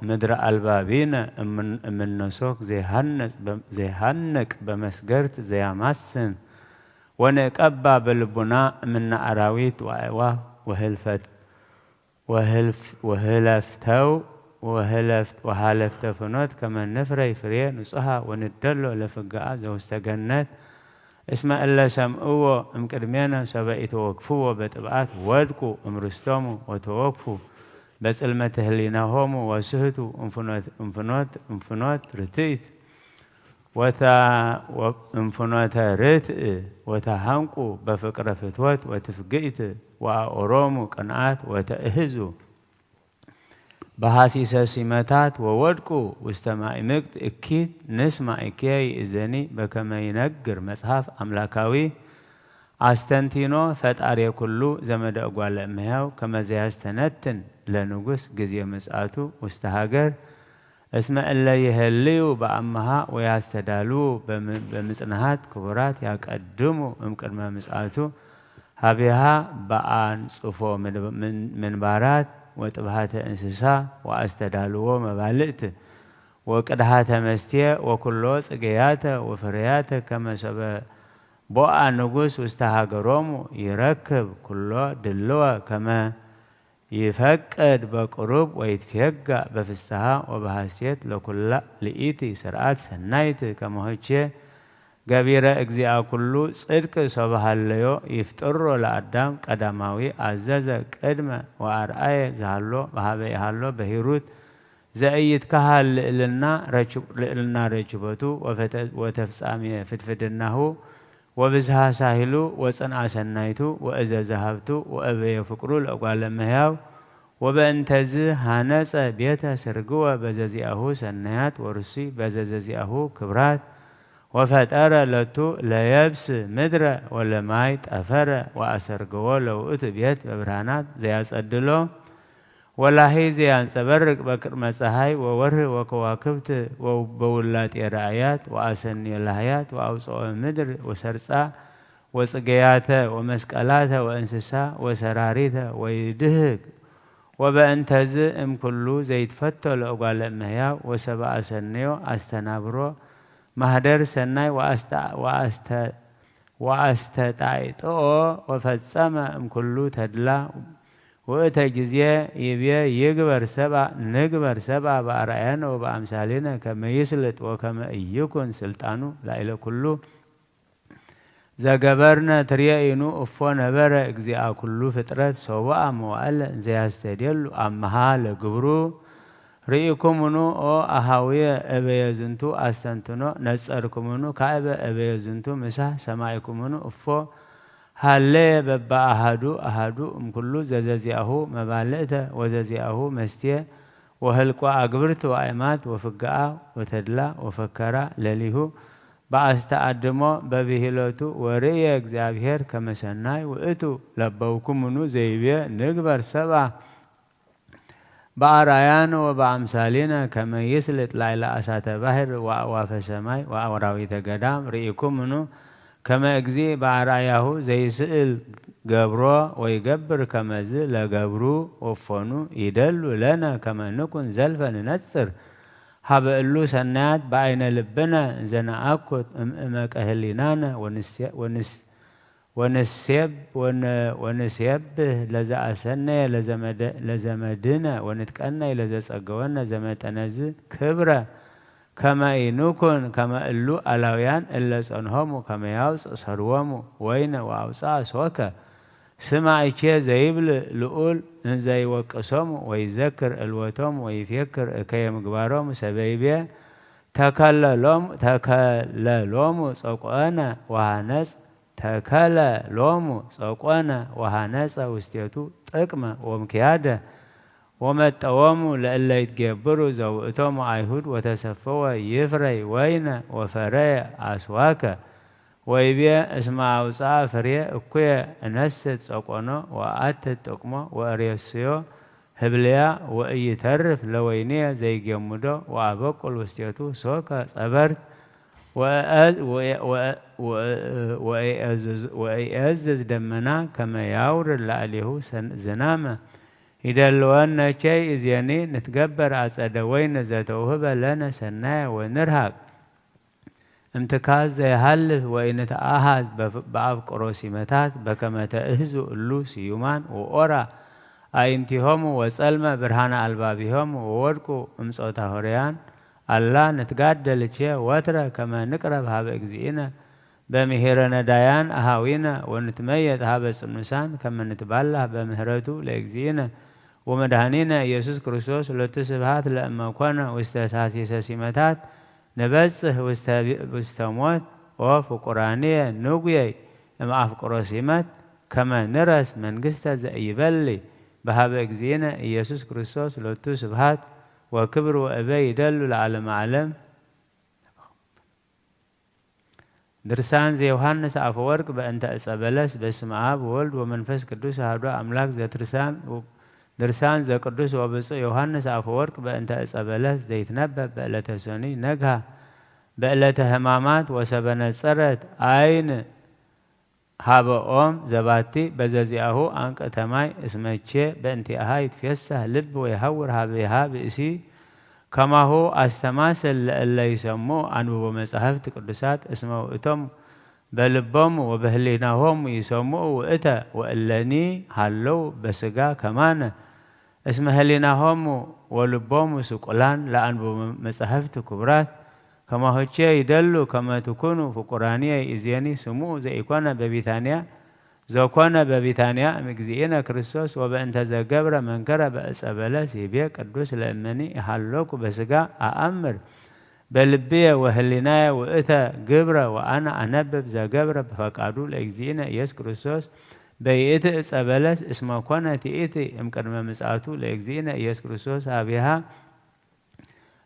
ምድረ አልባቢነ እምን-፣ እምነሶክ ዘይሃንጽ በ-፣ ዘይሃንቅ በመስገርት ዘያማስን ወንቀባ በልቡና እምነ አራዊት ወአዕዋፍ ወህልፈት-፣ ወህልፍ-፣ ወህለፍተው ወህለፍት-፣ ወሃለፍተ ፍኖት ከመ ንፍረይ ፍሬ ንጹሃ ወንደሎ ለፍጋአ ዘውስተ ገነት። እስመ እለ ሰምዕዎ እምቅድሜነ ሶበ ኢተወክፍዎ በጥብዓት ወድቁ እምርስቶሙ ወተወክፉ በጽልመተ ህሊናሆሙ ወስህቱ እምፍኖት፣ እምፍኖት፣ እምፍኖት ርትዕት ወታ-፣ ወ-፣ እምፍኖተ ርትዕ ወተሃንቁ በፍቅረ ፍትወት ወትፍግኢት ወአኦሮሙ ቅንዓት ወተእህዙ። በሐሲሰ ሲመታት ወወድቁ ውስተ ማእምቅት እኪት ንስማ እኬ ይእዘኒ በከመ ይነግር መጽሐፍ አምላካዊ። አስተንቲኖ ፈጣሬ ኩሉ ዘመደ እጓለ እመሕያው ከመ ዘያስተነትን ለንጉስ ግዜ ምጽአቱ ውስተ ሃገር። እስመ እለ ይሄልዩ በአምሃ ወያስተዳልዉ በም-፣ በምጽንሃት ክቡራት ያቀድሙ እምቅድመ ምጽአቱ ሀቤሃ በአንጽፎ ምን-፣ ምን-፣ ምንባራት ወጥብሃተ እንስሳ ወኣስተዳልዎ መባልእት ወቅድሃተ መስትየ ወኩሎ ጽገያተ ወፍርያተ ከመ ሰበ ቦአ ንጉስ ውስተ ሃገሮሙ ይረክብ ኩሎ ድልወ ከመ ይፈቅድ በቅሩብ ወይትፌጋእ በፍስሃ ወበሐሴት ለኩላ ልኢቲ ስርዓት ሰናይት ከመሆቼ ገቢረ እግዚኣ ኩሉ ጽድቅ ሶበ ሃለዮ ይፍጥሮ ለአዳም ቀዳማዊ አዘዘ ቅድመ ወአርአየ ዝሃሎ በሃበ ይሃሎ በሂሩት ዘኢይትከሃል ልዕልና ረች- ልዕልና ረችበቱ ወፈተ- ወተፍጻሜ ፍድፍድናሁ ወብዝሃ ሳሂሉ ወጽንዓ ሰናይቱ ወእዘዘ ሃብቱ ወእበየ ፍቅሩ ለእጓለ እመሕያው ወበእንተዝ ሃነጸ ቤተ ስርግወ በዘዚአሁ ሰናያት ወርሱይ በዘዘዚአሁ ክብራት ወፈጠረ ለቱ ለየብስ ምድረ ወለማይ ጠፈረ ወአሰርገዎ ለውእቱ ቤት በብርሃናት ዘያጸድሎ ወላሂ ዘያንጸበርቅ በቅድመ ጸሃይ ወወርህ ወከዋክብት ወበውላጤ ራእያት ወአሰንዮ ላህያት ወአውጽኦ ምድር ወሰርጻ ወጽገያተ ወመስቀላተ ወእንስሳ ወሰራሪተ ወይድህግ ወበእንተዝ እምኩሉ ዘይትፈቶ ለእጓለ እመሕያው ወሰብአ ሰነዮ አስተናብሮ ማህደር ሰናይ ወአስተ- ወአስተ- ወአስተጣይጥኦ ወፈጸመ እምኩሉ ተድላ ውእተ ጊዜ ይቤ ይግበር ሰብአ ንግበር ሰብአ በአርአያነ ወበአምሳሌነ ከመ ይስልጥ ወከመ ኢይኩን ስልጣኑ ላዕለ ኩሉ ዘገበርነ ትርየኢኑ እፎ ነበረ እግዚአ ኩሉ ፍጥረት ሶብአ መዋዕለ እንዘያስተድየሉ አምሃ ለግብሩ ርኢኩምኑ ኦ አሃውየ እበየ ዝንቱ አስተንትኖ ነጸርኩምኑ ካዕበ እበየ ዝንቱ ምሳህ ሰማይኩምኑ እፎ ሃለየ በበአሃዱ አሃዱ እምኩሉ ዘዘዚአሁ መባልእተ ወዘዚአሁ መስትየ ወህልቆ አግብርት ወአእማት ወፍግአ ወተድላ ወፈከራ ለሊሁ በአስተአድሞ በብሂሎቱ ወርእየ እግዚኣብሔር ከመ ሰናይ ውእቱ ለበውኩምኑ ዘይቤ ንግበር ሰብአ በአርአያነ ወበአምሳሊነ ከመ ይስልጥ ላዕለ አሳተ ባሕር ወአዕዋፈ ሰማይ ወአራዊተ ገዳም ርኢኩምኑ ከመ እግዚእ በአርአያሁ ዘይስእል ገብሮ ወይገብር ከመዝ ለገብሩ ወፎኑ ይደሉ ለነ ከመ ንኩን ዘልፈ ንነጽር ሀበ እሉ ሰናያት በአይነ ልብነ እንዘ ነአኩት እምእመቀ ህሊናነ ወንስ- ወንስ- ወንሴብ- ወን- ወንሴብህ ለዘአሰነየ ለዘመደ- ለዘመድነ ወንትቀነይ ለዘጸገወነ ዘመጠነዝ ክብረ ከመ ኢንኩን ከመ እሉ አላውያን እለ ጸንሆሙ ከመ ያውፅእ ሰርወሙ ወይነ ወአውፅአ ሶከ ስማ እቼ ዘይብል ልኡል እንዘይወቅሶሙ ወይዘክር እልወቶም ወይፌክር እከየ ምግባሮም ሰበይቤ ተከለሎም ተከለሎሙ ጸቆነ ወሃነጽ ተከለ ሎሙ ጸቆነ ወሃነጸ ውስቴቱ ጥቅመ ወምክያደ ወመጠወሙ ለእለ ይትጌብሩ ዘውእቶሙ አይሁድ ወተሰፈወ ይፍረይ ወይነ ወፈረየ አስዋከ ወይቤ እስመ አውፅአ ፍሬ እኩየ እነስት ጸቆኖ ወአትት ጥቅሞ ወእሬስዮ ህብልያ ወኢይተርፍ ለወይንየ ዘይጌምዶ ወአበቁል ውስቴቱ ሶከ ጸበርት ወኢእዝዝ ደመና ከመ ያውርድ ላዕሌሁ ዝናመ ይደልወነ ቸይ እዜኒ ንትገበር አጸደ ወይን ዘተውህበ ለነ ሰናየ ወንርሃቅ እምትካዝ ዘይሃልፍ ወኢንትአሃዝ በአፍቅሮ ሲመታት በከመ ተእህዙ እሉ ስዩማን ወኦራ አኢንቲሆሙ ወጸልመ ብርሃነ አልባቢሆም ወወድቁ እምጾታ ሆርያን አላ ንትጋደልቼ ወትረ ከመ ንቅረብ ሀበ እግዚእነ በምሂረ ነዳያን አሃዊነ ወንትመየጥ ሀበ ጽኑሳን ከመ ንትባላህ በምህረቱ ለእግዚእነ ወመድኃኒነ ኢየሱስ ክርስቶስ ሎቱ ስብሐት ለእመ ኮነ ውስተ ሳሲሰ ሲመታት ንበጽሕ ውስተ ሞት ኦ ፍቁራንየ ንጉየይ እምአፍቅሮ ሲመት ከመ ንረስ መንግስተ ዘኢይበሊ በሀበ እግዚእነ ኢየሱስ ክርስቶስ ሎቱ ስብሐት ወክብር ወእበይ ይደሉ ለዓለመ ዓለም። ድርሳን ዘዮሐንስ አፈወርቅ በእንተ ዕፀ በለስ። በስመ አብ ወወልድ ወመንፈስ ቅዱስ አሐዱ አምላክ። ዘትርሳን ድርሳን ዘቅዱስ ወብፁዕ ዮሐንስ አፈወርቅ በእንተ ዕፀ በለስ ዘይትነበብ በዕለተ ሰኑይ ነግሃ በዕለተ ሕማማት ወሰበ ነጸረት አይን ሀበኦም ዘባቲ በዘዚአሁ አንቅዕተ ማይ እስመቼ በእንቲአሃ ይትፌሳህ ልብ ወይሃውር ሀቤሃ ብእሲ ከማሁ አስተማስል ለእለ ይሰምዑ አንብቦ መጻሕፍት ቅዱሳት እስመ ውእቶም በልቦሙ ወበህሊናሆሙ ይሰምዑ ውእተ ወእለኒ ሃለው በስጋ ከማነ እስመ ህሊናሆሙ ወልቦሙ ስቁላን ለአንብቡ መጻሕፍት ክቡራት ከማሆቼ ይደሉ ከመ ትኩኑ ፍቁራንየ ይእዜኒ ስምዑ ዘኢኮነ በቢታንያ ዘኮነ በቢታንያ እምእግዚእነ ክርስቶስ ወበእንተ ዘገብረ መንከረ በእፀ በለስ ይቤ ቅዱስ ለእመኒ ይሃለኩ በስጋ አአምር በልብየ ወህሊናየ ውእተ ግብረ ወአነ አነብብ ዘገብረ በፈቃዱ ለእግዚእነ ኢየሱስ ክርስቶስ በይእቲ እፀ በለስ እስመ ኮነ ትእቲ እምቅድመ ምጽአቱ ለእግዚእነ ኢየሱስ ክርስቶስ አብሃ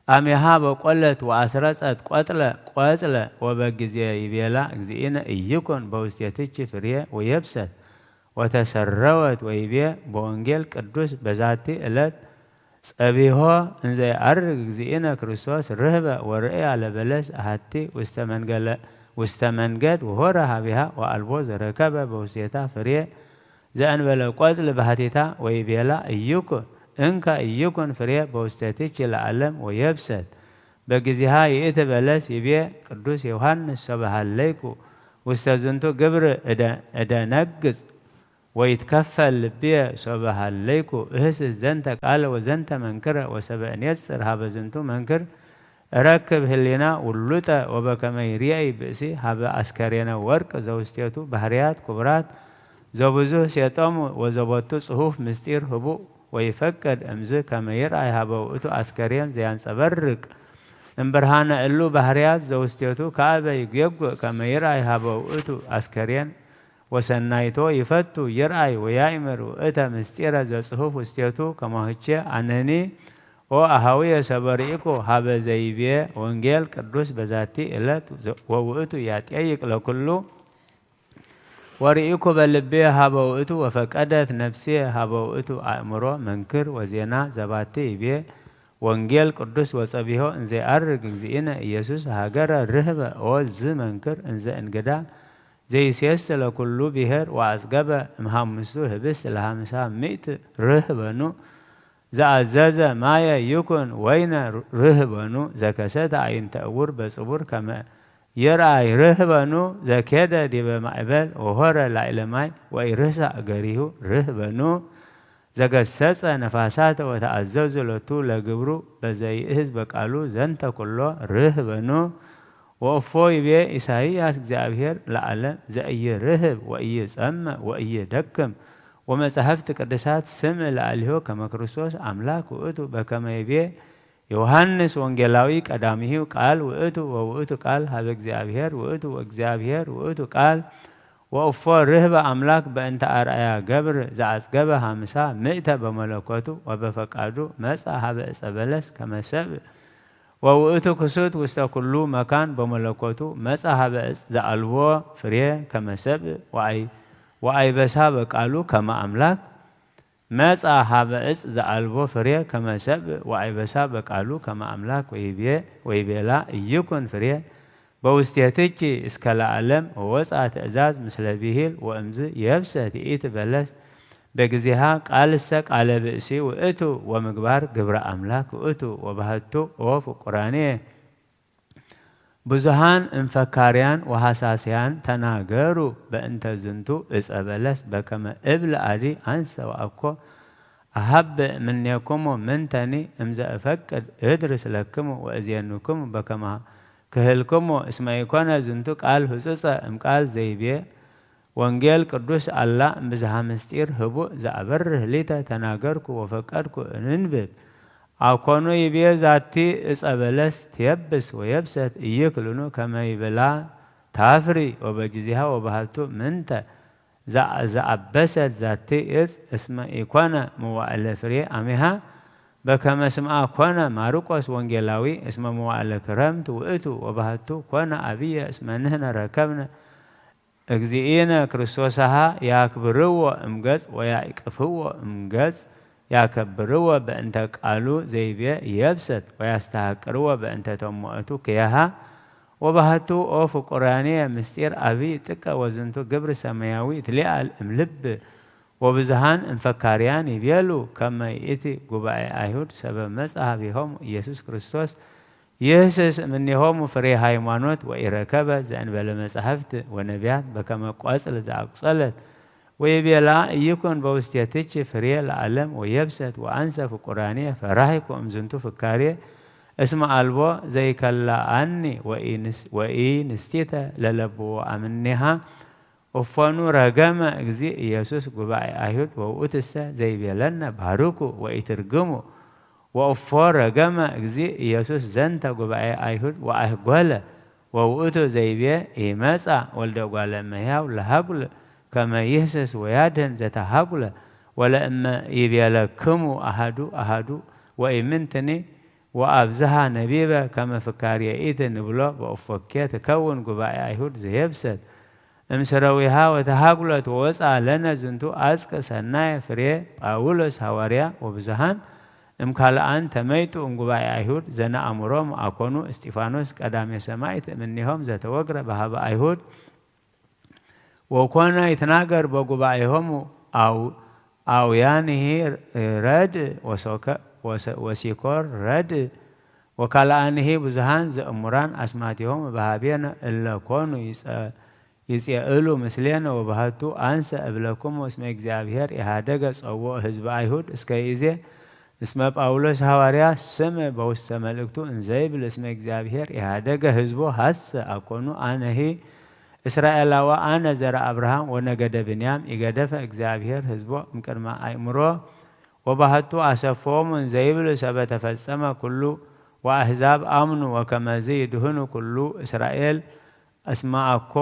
አሜሃ በቆለት ወአስረጸት ቆጥለ ቆጽለ ወበጊዜ ይቤላ እግዚእነ ኢይኩን በውስቴትኪ ፍሬ ወየብሰት ወተሰረወት ወይቤ በወንጌል ቅዱስ በዛቲ ዕለት ጸቢሖ እንዘ ይዐርግ እግዚእነ ክርስቶስ ርህበ ወርእያ ለበለስ አሐቲ ውስተ መንገለ ውስተ መንገድ ወሆረ ሀቢሃ ወአልቦ ዘረከበ በውስቴታ ፍሬ ዘእንበለ ቆጽል ባህቲታ ወይቤላ እይኩ እንከ እይኩን ፍሬ በውስቴትኪ ለዓለም ወየብሰት በጊዜሃ ይእቲ በለስ ይቤ ቅዱስ ዮሐንስ ሶበ ሀለይኩ ውስተ ዝንቱ ግብር እደ- እደነግጽ ወይትከፈል ልብየ ሶበ ሀለይኩ እህስስ ዘንተ ቃለ ወዘንተ መንክረ ወሰበ እኔጽር ሀበ ዝንቱ መንክር እረክብ ህሊና ውሉጠ ወበከመ ይርአይ ብእሲ ሀበ አስከሬነ ወርቅ ዘውስቴቱ ባህርያት ክቡራት ዘብዙህ ሴጦሙ ወዘቦቱ ጽሑፍ ምስጢር ህቡእ ወይፈቅድ እምዝ ከመ ይርአይ ሀበ ውእቱ አስከሬን ዘያንጸበርቅ እምብርሃነ እሉ ባህርያት ዘውስቴቱ ከአበ ይጌጉእ ከመ ይርአይ ሀበ ውእቱ አስከሬን ወሰናይቶ ይፈቱ ይርአይ ወያእምር ውእተ ምስጢረ ዘጽሑፍ ውስቴቱ ከማህቼ አነኒ ኦ አሃውየ ሰበ ርኢኩ ሀበ ዘይቤ ወንጌል ቅዱስ በዛቲ ዕለት ወውእቱ ያጠይቅ ለኩሉ ወርኢኩ በልቤ ሀበ ውእቱ ወፈቀደት ነፍሴ ሀበ ውእቱ አእምሮ መንክር ወዜና ዘባቲ ይቤ ወንጌል ቅዱስ ወጸቢሖ እንዘ ይዐርግ እግዚእነ ኢየሱስ ሀገረ ርህበ ኦ ዝ መንክር እንዘ እንግዳ ዘይሴስ ለኩሉ ብሔር ወአጽገበ እምሃምስቱ ህብስት ለሃምሳ ምእት ርህበኑ ዘአዘዘ ማየ ይኩን ወይነ ርህበኑ ዘከሰተ አዕይንተ ዕውር በጽቡር ከመ ይርአይ ርህበኑ ዘኬደ ዲበ ማዕበል ወሆረ ላዕለ ማይ ወኢርህሳ እገሪሁ ርህበኑ ዘገሰጸ ነፋሳተ ወተአዘዙ ሎቱ ለግብሩ በዘይእህዝ በቃሉ ዘንተ ኩሎ ርህበኑ ወእፎ ይቤ ኢሳይያስ እግዚኣብሔር ለዓለም ዘኢይርህብ ወኢይጸምእ ወኢይደክም ወመጻሕፍት ቅዱሳት ስምዕ ለአሊሆ ከመ ክርስቶስ አምላክ ውእቱ በከመ ይቤ ዮሐንስ ወንጌላዊ ቀዳሚሁ ቃል ውእቱ ወውእቱ ቃል ሀበ እግዚኣብሔር ውእቱ ወእግዚኣብሔር ውእቱ ቃል ወእፎ ርህበ አምላክ በእንተ አርአያ ገብር ዘአጽገበ ሀምሳ ምእተ በመለኮቱ ወበፈቃዱ መጻ ሀበ እጸ በለስ ከመ ሰብእ ወውእቱ ክሱት ውስተ ኩሉ መካን በመለኮቱ መጻ ሀበ እጽ ዘአልቦ ፍሬ ከመ ሰብእ ወአይ- ወአይበሳ በቃሉ ከመ አምላክ መጻ ሀበ እጽ ዘአልቦ ፍሬ ከመ ሰብእ ወአይበሳ በቃሉ ከመ አምላክ ወይቤ- ወይቤላ ኢይኩን ፍሬ በውስቴትኪ እስከ ለዓለም ወወፅአ ትእዛዝ ምስለ ብሂል ወእምዝ የብሰት ይእቲ በለስ በጊዜሃ ቃልሰ ቃለ ብእሲ ውእቱ ወምግባር ግብረ አምላክ ውእቱ ወባህቱ ኦ ፍቁራኔ ብዙሃን እምፈካርያን ወሐሳስያን ተናገሩ በእንተ ዝንቱ እፀ በለስ በከመ እብል አዲ አንሰ ወአኮ አሀብ እምኔክሙ ምንተኒ እምዘ እፈቅድ እድርስ ለክሙ ወእዜንክሙ በከመ ክህልክሙ እስመ ኢኮነ ዝንቱ ቃል ህጹጸ እምቃል ዘይቤ ወንጌል ቅዱስ አላ እምብዝሃ ምስጢር ህቡእ ዘአበርህ ሊተ ተናገርኩ ወፈቀድኩ እንንብብ አኮኑ ይቤ ዛቲ እፀ በለስ ትየብስ ወየብሰት ኢይክልኑ ከመ ይብላ ታፍሪ ወበጊዜሃ ወባህቱ ምንተ ዘአበሰት ዛቲ እፅ እስመ ኢኮነ መዋዕለ ፍሬ አሜሃ በከመ ስምዓ ኮነ ማርቆስ ወንጌላዊ እስመ መዋዕለ ክረምት ውእቱ ወባህቱ ኮነ አብየ እስመ ንህነ ረከብነ እግዚእነ ክርስቶስሃ ያክብርዎ እምገጽ ወያዕቅፍዎ እምገጽ ያከብርዎ በእንተ ቃሉ ዘይቤ የብሰት ወያስተሃቅርዎ በእንተ ተሞእቱ ክያሃ ወባህቱ ኦ ፍቁራንየ ምስጢር ኣብይ ጥቀ ወዝንቱ ግብር ሰማያዊ ትሊኣል እምልብ ወብዙሃን እምፈካርያን ይቤሉ ከመ ይእቲ ጉባኤ ኣይሁድ ሰበብ መጽ ሃቢሆም ኢየሱስ ክርስቶስ ይህስስ እምኔሆሙ ፍሬ ሃይማኖት ወኢረከበ ዘእንበለ መጻሕፍት ወነቢያት በከመ ቆጽል ዘአቁጸለት ወይቤላ ኢይኩን በውስቴትኪ ፍሬ ለዓለም ወየብሰት ወአንሰ ፍቁራንየ ፈራህኩ እምዝንቱ ፍካሬ እስመ አልቦ ዘይከላአኒ ወኢንስቲተ ለለብዎ አምኔሃ። እፎኑ ረገመ እግዚእ ኢየሱስ ጉባኤ አይሁድ ወውእትሰ ዘይቤለነ ባርኩ ወኢትርግሙ ወእፎ ረገመ እግዚእ ኢየሱስ ዘንተ ጉባኤ አይሁድ ወአህጎለ ወውእቱ ዘይቤ ኢመጻ ወልደ እጓለ እመሕያው ለሃጉል ከመ ይህስስ ወያድህን ዘተሃጉለ ወለእመ ይቤለክሙ አሃዱ አሃዱ ወኢምንትኒ ወአብዝሃ ነቢበ ከመ ፍካርየ ኢትንብሎ በእፎኬ ትከውን ጉባኤ አይሁድ ዘየብሰት እምስረዊሃ ወተሃጉለት ወወፅአ ለነ ዝንቱ አፅቅ ሰናየ ፍሬ ጳውሎስ ሃዋርያ ወብዙሃን እምካልኣን ተመይጡ እምጉባኤ አይሁድ ዘነአምሮም አኮኑ እስጢፋኖስ ቀዳሜ ሰማዕት እምኔሆም ዘተወግረ በሃበ አይሁድ ወኮነ ይትናገር በጉባኤሆሙ አው አውያንሂ ረድ ወሲኮር ረድ ወካልኣንሂ ብዙሃን ዘእሙራን አስማቲሆሙ በሃቤነ እለ ኮኑ ይጼእሉ ምስሌነ ወባህቱ አንሰ እብለኩሙ እስመ እግዚኣብሔር ኢሃደገ ጸውኦ ህዝበ አይሁድ እስከ ይእዜ እስመ ጳውሎስ ሃዋርያ ስም በውስተ መልእክቱ እንዘይብል እስመ እግዚኣብሔር ኢሃደገ ህዝቦ ሀሰ አኮኑ አነሂ እስራኤላዋ አነ ዘረ አብርሃም ወነገደ ብንያም ኢገደፈ እግዚኣብሔር ህዝቦ እምቅድመ አእምሮ ወባህቱ አሰፎሙ እንዘይብል ሰበ ተፈጸመ ኩሉ ወአሕዛብ አምኑ ወከመዚ ይድህኑ ኩሉ እስራኤል እስመ አኮ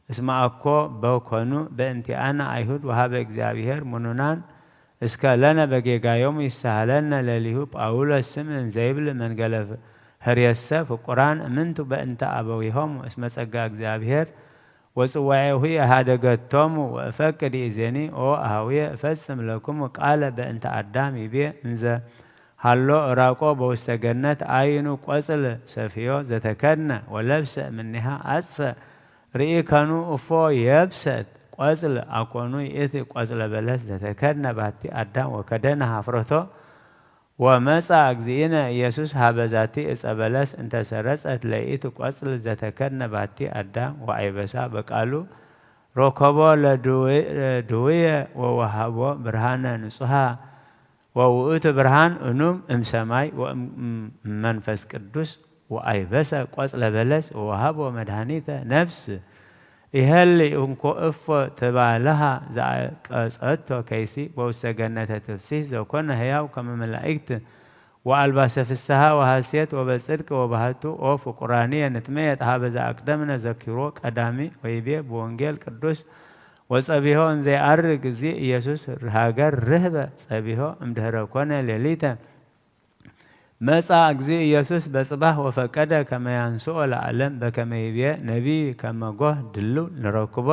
እስመ አኮ በኮኑ በእንቲአነ አይሁድ ወሀበ እግዚኣብሔር ምኑናን እስከ ለነ በጌጋዮሙ ይሳሃለነ ለሊሁ ጳውሎስ ስም እንዘይብል መንገለ ህርየሰ ፍቁራን እምንቱ በእንተ አበዊሆሙ እስመ ጸጋ እግዚኣብሔር ወጽዋኤሁ የሃደገቶሙ ወእፈቅድ ይእዜኒ ኦ አሃውየ እፈጽም ለክሙ ቃለ በእንተ አዳም ይቤ እንዘ ሃሎ እራቆ በውስተ ገነት አይኑ ቆጽል ሰፍዮ ዘተከድነ ወለብሰ እምኔሃ አጽፈ ርኢከኑ እፎ የብሰት ቆጽል አኮኑ ይእቲ ቆጽለ በለስ ዘተከድነ ባቲ አዳም ወከደነ ሀፍረቶ ወመጻ እግዚእነ ኢየሱስ ሀበ ዛቲ እጸ በለስ እንተ ሰረጸት ለይእቲ ቆጽል ዘተከድነ ባቲ አዳም ወአይበሳ በቃሉ ረከቦ ለድውየ ወወሃቦ ብርሃነ ንጹሃ ወውእቱ ብርሃን እኑም እምሰማይ ወእምመንፈስ ቅዱስ ወአይበሰ ቆጽለ በለስ ወወሃቦ መድኃኒተ ነፍስ ይሀሊ እንኮ እፎ ትባልሃ ዘአቀጸቶ ከይሲ በውስተ ገነተ ትፍሲህ ዘኮነ ህያው ከመ መላእክት ወአልባሰ ፍስሃ ወሐሴት ወበጽድቅ ወባህቱ ኦ ፍቁራንየ ንትመየጥ ሀበ ዘአቅደምነ ዘኪሮ ቀዳሚ ወይቤ በወንጌል ቅዱስ ወጸቢሆ እንዘይዐርግ እግዚእ ኢየሱስ ሃገር ርህበ ጸቢሆ እምድህረ ኮነ ሌሊተ መጻ እግዚእ ኢየሱስ በጽባህ ወፈቀደ ከመ ያንስኦ ለዓለም በከመ ይቤ ነቢይ ከመ ጎህ ድልው ንረክቦ።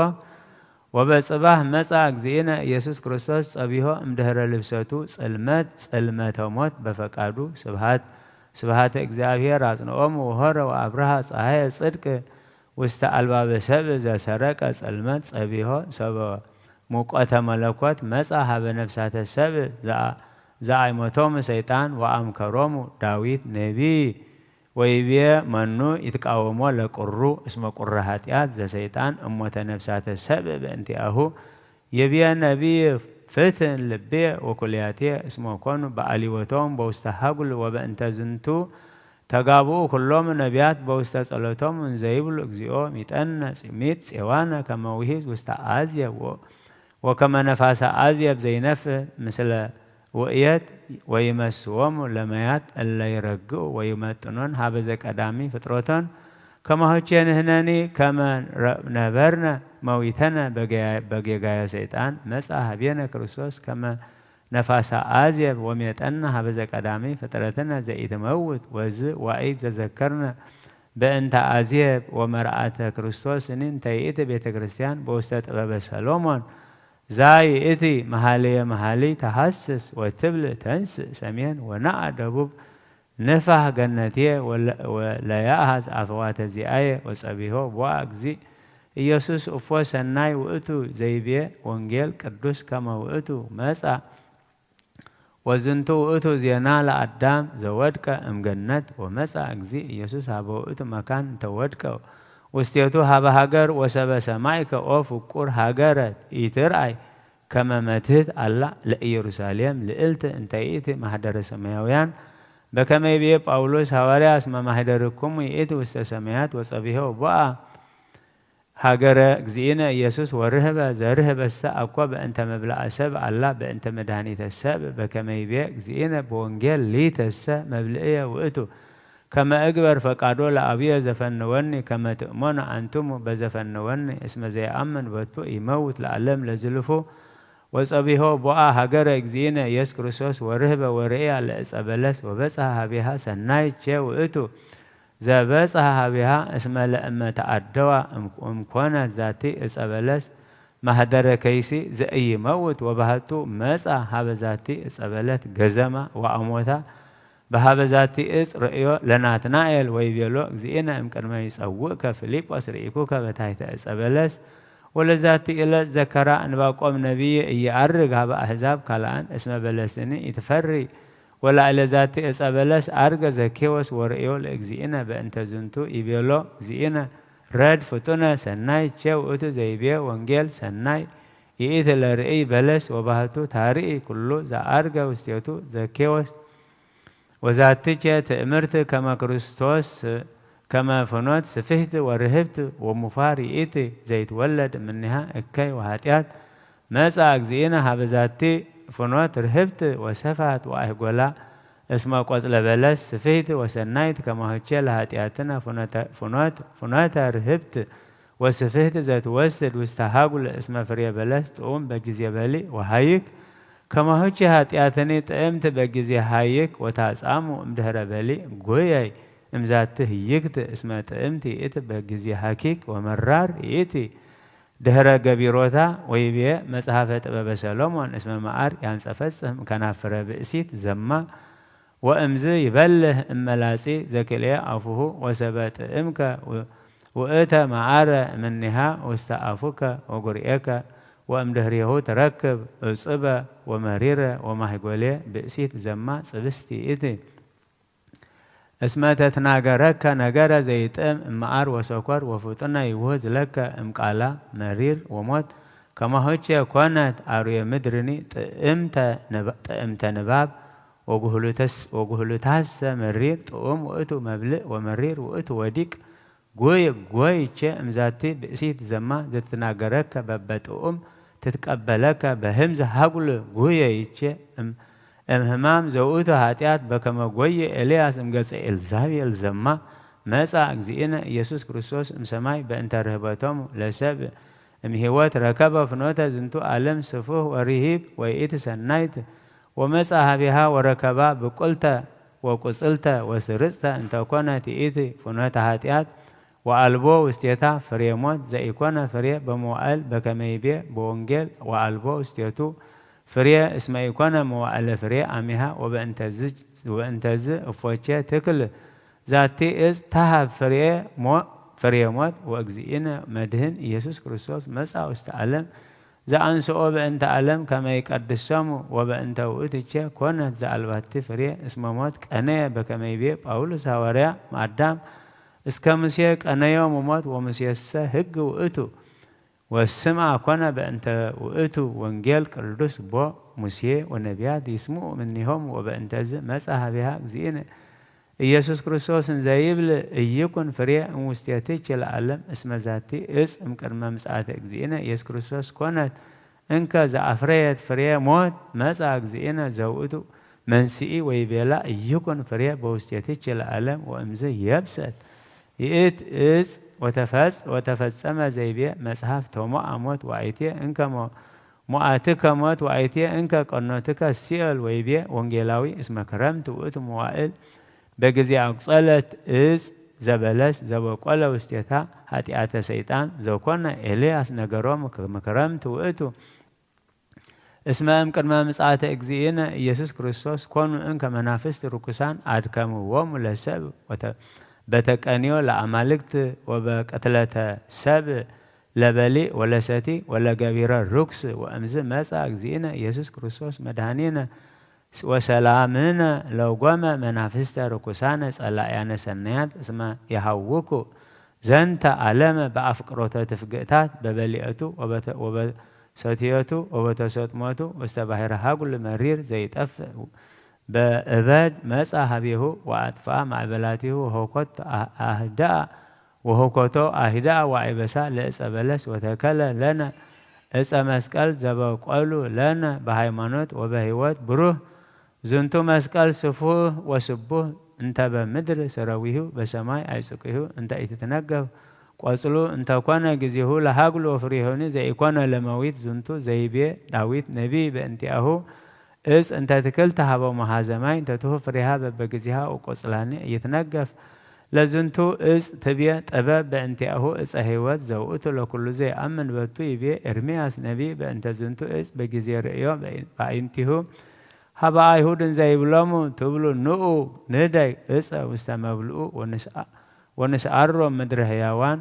ወበጽባህ መጻ እግዚእነ ኢየሱስ ክርስቶስ ጸቢሆ እምድህረ ልብሰቱ ጽልመት ጽልመተ ሞት በፈቃዱ ስብሃት ስብሃተ እግዚኣብሔር አጽንኦም ወሆረ ወአብርሃ ፀሃየ ጽድቅ ውስተ አልባበ ሰብእ ዘሰረቀ ጸልመት ጸቢሆ ሰበ ሙቀተ መለኮት መጻ ሀበ ነፍሳተ ሰብእ ዘአይመቶሙ ሰይጣን ወአምከሮሙ ዳዊት ነቢይ ወይቤ መኑ ይትቃወሞ ለቁሩ እስመ ቁረ ኃጢአት ዘሰይጣን እሞተ ነፍሳተ ሰብእ በእንቲአሁ ይብየ ነቢይ ፍትን ልብየ ወኩልያትየ እስመ ኮኑ በአሊወቶም በውስተ ሀጉል ወበእንተ ዝንቱ ተጋብኡ ኩሎሙ ነቢያት በውስተ ጸሎቶም እንዘይብሉ እግዚኦ ሚጠነ ሚጥ ጼዋነ ከመ ውሂዝ ውስተ አዝየ ወከመ ነፋሰ አዝየብ ዘይነፍህ ምስለ ውእየት ወይመስዎሙ ለመያት እለ ይረግኡ ወይመጥኖን ሀበ ዘቀዳሚ ፍጥረቶን ከማሁቼ ንህነኒ ከመ ነበርነ መዊተነ በጌጋዮ ሰይጣን መጻ ሀቤነ ክርስቶስ ከመ ነፋሳ አዜብ ወሜጠና ሀበዘ ቀዳሚ ፍጥረትነ ዘኢትመውት ወዝ ዋኢት ዘዘከርነ በእንተ አዜብ ወመርአተ ክርስቶስ እኒን ተይእቲ ቤተ ክርስቲያን በውስተ ጥበበ ሰሎሞን ዛይ እቲ መሃልየ መሃሊ ተሃስስ ወትብል ተንስእ ሰሜን ወነአ ደቡብ ንፋህ ገነትየ ወለ-፣ ወለያእሃዝ ኣፈዋተ ዚኣየ ወጸቢሆ ቦአ እግዚእ ኢየሱስ እፎ ሰናይ ውእቱ ዘይቤ ወንጌል ቅዱስ ከመ ውእቱ መጻ። ወዝንቱ ውእቱ ዜና ለአዳም ዘወድቀ እምገነት ወመጻ እግዚእ ኢየሱስ ሀበ ውእቱ መካን እንተ ወድቀ ውስቴቱ ሀበ ሀገር ወሰበ ሰማይከ ኦ ፍቁር ሀገረ ኢትርአይ ከመ መትህት አላ ለኢየሩሳሌም ልእልት እንተ ይእቲ ማህደረ ሰማያውያን በከመ ይቤ ጳውሎስ ሐዋርያ እስመ ማህደርኩሙ ይእቲ ውስተ ሰማያት ወጸቢሖ ቦአ ሀገረ እግዚእነ ኢየሱስ ወርህበ ዘርህበሰ አኮ በእንተ መብልአ ሰብ አላ በእንተ መድኃኒተ ሰብ በከመ ይቤ እግዚእነ በወንጌል ሊተሰ መብልእየ ውእቱ ከመ እግበር ፈቃዶ ለአብየ ዘፈነወኒ ከመ ትእመኑ አንትሙ በዘፈነወኒ እስመ ዘይአምን በቱ ይመውት ለዓለም ለዝልፉ ወጸቢሖ ቦአ ሀገረ እግዚእነ ኢየሱስ ክርስቶስ ወርህበ ወርእያ ለእጸ በለስ ወበጽሐ ሀቤሃ ሰናይቼ ውእቱ ዘበጽሐ ሀቤሃ እስመ ለእመ ተአደዋ እም-፣ እምኮነት ዛቲ እጸ በለስ ማህደረ ከይሲ ዘኢይመውት ወባህቱ መጻ ሀበ ዛቲ እጸ በለት ገዘማ ወአሞታ በሀበ ዛቲ እጽ ርእዮ ለናትናኤል ወይቤሎ እግዚእነ እምቅድመ ይጸውእከ ፊልጶስ ርኢኩከ በታሕተ እጸ በለስ ወለዛቲ እለት ዘከራ እንባቆም ነቢይ እየዐርግ ሀበ አሕዛብ ካልኣን እስመ በለስኒ ኢትፈሪ ወላዕለ ዛቲ እጸ በለስ አርገ ዘኬዎስ ወርእዮ ለእግዚእነ በእንተ ዝንቱ ይቤሎ እግዚእነ ረድ ፍጡነ ሰናይ ቼ ውእቱ ዘይቤ ወንጌል ሰናይ ይእቲ ለርእይ በለስ ወባህቱ ታርኢ ኩሉ ዘአርገ ውስቴቱ ዘኬዎስ ወዛቲ ቼ ትእምርት ከመ ክርስቶስ ከመ ፍኖት ስፍሕት ወርህብት ወሙፋር ይእቲ ዘይትወለድ እምኔሃ እከይ ወኃጢአት መጻ እግዚእነ ሀበ ዛቲ ፍኖት ርህብት ወሰፍሐት ወአሕጎላ እስመ ቆጽለ በለስ ስፍሕት ወሰናይት ከማሁቼ ለኃጢአትነ ፍኖተ፣ ፍኖት፣ ፍኖተ ርህብት ወስፍሕት ዘትወስድ ውስተ ሀጉል እስመ ፍሬ በለስ ጥዑም በጊዜ በሊዕ ወሃይክ ከማሁቼ ኃጢአትኒ ጥዕምት በጊዜ ሃይክ ወታጻሙ እምድህረ በሊዕ ጉየይ እምዛቲ ህይክት እስመ ጥዕምት ይእቲ በጊዜ ሃኪክ ወመራር ይእቲ ድህረ ገቢሮታ ወይቤ መጽሐፈ ጥበበ ሰሎሞን እስመ መዓር ያንጸፈጽም ከናፍረ ብእሲት ዘማ ወእምዝ ይበልህ እመላጺ ዘክልኤ አፉሁ ወሰበ ጥእምከ ው-፣ ውእተ መዓረ እምኔሃ ውስተ አፉከ ወጉርኤከ ወእምድህሬሁ ትረክብ እጽበ ወመሪረ ወማህጎሌ ብእሲት ዘማ ጽብስቲ ይእቲ። እስመ ተትናገረከ ነገረ ዘይጥዕም እምዓር ወሰኮር ወፍጡነ ይውህዝ ለከ እምቃላ መሪር ወሞት ከማሆቼ ኮነት አርዌ ምድርኒ ጥዕምተ ንባ-፣ ጥዕምተ ንባብ ወጉህሉተስ-፣ ወጉህሉታሰ መሪር ጥዑም ውእቱ መብልዕ ወመሪር ውእቱ ወዲቅ ጉይ ጎይቼ እምዛቲ ብእሲት ዘማ ዘትናገረከ በበጥዑም ትትቀበለከ በህምዝ ሀጉል ጉየይቼ እም-፣ እምህማም ዘውእቱ ኃጢአት በከመ ጎየ ኤልያስ እምገጸ ኤልዛቤል ዘማ መጻ እግዚእነ ኢየሱስ ክርስቶስ እምሰማይ በእንተ ርህበቶሙ ለሰብ እምሕይወት ረከበ ፍኖተ ዝንቱ ዓለም ስፉህ ወርሂብ ወይእቲ ሰናይት ወመጻ ሀቢሃ ወረከባ ብቁልተ ወቁጽልተ ወስርጽተ እንተኮነ ትኢቲ ፍኖተ ኃጢአት ወአልቦ ውስቴታ ፍሬ ሞት ዘኢኮነ ፍሬ በመዋዕል በከመይቤ በወንጌል ወአልቦ ውስቴቱ ፍሬ እስመ ኢኮነ መዋዕለ ፍሬ አሚሃ ወበእንተዝ-፣ ወበእንተዝ እፎቼ ትክል ዛቲ እጽ ተሃብ ፍሬ ሞ-፣ ፍሬ ሞት ወእግዚእነ መድህን ኢየሱስ ክርስቶስ መጻ ውስተ ዓለም ዘአንስኦ በእንተ ዓለም ከመ ይቀድሶሙ ወበእንተ ውእትቼ ኮነት ዘአልባቲ ፍሬ እስመ ሞት ቀነየ በከመይቤ ጳውሎስ ሐዋርያ ማዳም እስከ ሙሴ ቀነዮሙ ሞት ወሙሴሰ ሕግ ውእቱ ወስምዐ ኮነ በእንተ ውእቱ ወንጌል ቅዱስ ቦ ሙሴ ወነቢያት ይስምዑ እምኔሆሙ ወበእንተዝ መጻ ሀቢሃ እግዚእነ ኢየሱስ ክርስቶስ እንዘ ይብል ኢይኩን ፍሬ እምውስቴትኪ ለዓለም እስመ ዛቲ እጽ እምቅድመ ምጽአተ እግዚእነ ኢየሱስ ክርስቶስ ኮነት እንከ ዘአፍረየት ፍሬ ሞት መጻ እግዚእነ ዘውእቱ መንስኢ ወይቤላ ኢይኩን ፍሬ በውስቴትኪ ለዓለም ወእምዝ የብሰት ይእቲ እጽ ወተፈጽ-፣ ወተፈጸመ ዘይቤ መጽሐፍ ተሞአ ሞት ወአይቴ እንከ ሞ-፣ ሞአትከ ሞት ወአይቴ እንከ ቀኖትከ ሲኦል ወይቤ ወንጌላዊ እስመ ክረምት ውእቱ መዋእል በጊዜ አቁጸለት እጽ ዘበለስ ዘበቆለ ውስቴታ ኃጢአተ ሰይጣን ዘኮነ ኤልያስ ነገሮም ከመ ክረምት ውእቱ እስመ እምቅድመ ምጽኣተ እግዚእነ ኢየሱስ ክርስቶስ ኮኑ እንከ መናፍስት ርኩሳን አድከምዎሙ ለሰብ ወተ-፣ በተቀንዮ ለአማልክት ወበቅትለተ ሰብ ለበሊዕ ወለሰቲ ወለገቢረ ርኩስ። ወእምዝ መጻ እግዚእነ ኢየሱስ ክርስቶስ መድኃኒነ ወሰላምነ ለጎመ መናፍስተ ርኩሳነ ጸላእያነ ሰናያት እስመ የሃውኩ ዘንተ ዓለመ በአፍቅሮተ ትፍግእታት በበሊዐቱ ወበተ-፣ ወበሰትየቱ ወበተሰጥሞቱ ውስተ ባሕረ ሃጉል መሪር ዘይጠፍእ በእበድ መጻ ሀቤሁ ወአጥፍአ ማዕበላቲሁ ወሆኮት አህደአ ወሆኮቶ አህደአ ወአይበሳ ለእፀ በለስ ወተከለ ለነ እፀ መስቀል ዘበቆሉ ለነ በሃይማኖት ወበህይወት ብሩህ። ዝንቱ መስቀል ስፉህ ወስቡህ እንተ በምድር ሥረዊሁ በሰማይ አይጽቂሁ እንተ ኢትትነገፍ ቆጽሉ እንተ ኮነ ጊዜሁ ለሃግሉ ወፍሬሆኒ ዘኢኮነ ለመዊት። ዝንቱ ዘይቤ ዳዊት ነቢይ በእንቲአሁ እፅ እንተ ትክል ተሃቦ መሃዘ ማይ እንተ ትሁብ ፍሬሃ በበጊዜሃ ወቆጽላኒ ኢይትነገፍ። ለዝንቱ እፅ ትቤ ጥበብ በእንቲአሁ እፀ ህይወት ዘውእቱ ለኩሉ ዘይአምን በቱ ይቤ ኤርምያስ ነቢይ በእንተ ዝንቱ እፅ በጊዜ ርእዮ በአይንቲሁ ሀበ አይሁድ እንዘ ይብሎሙ ትብሉ ንኡ ንህደግ እፀ ውስተ መብልኡ ወንስአ-፣ ወንስአሮ ምድረ ህያዋን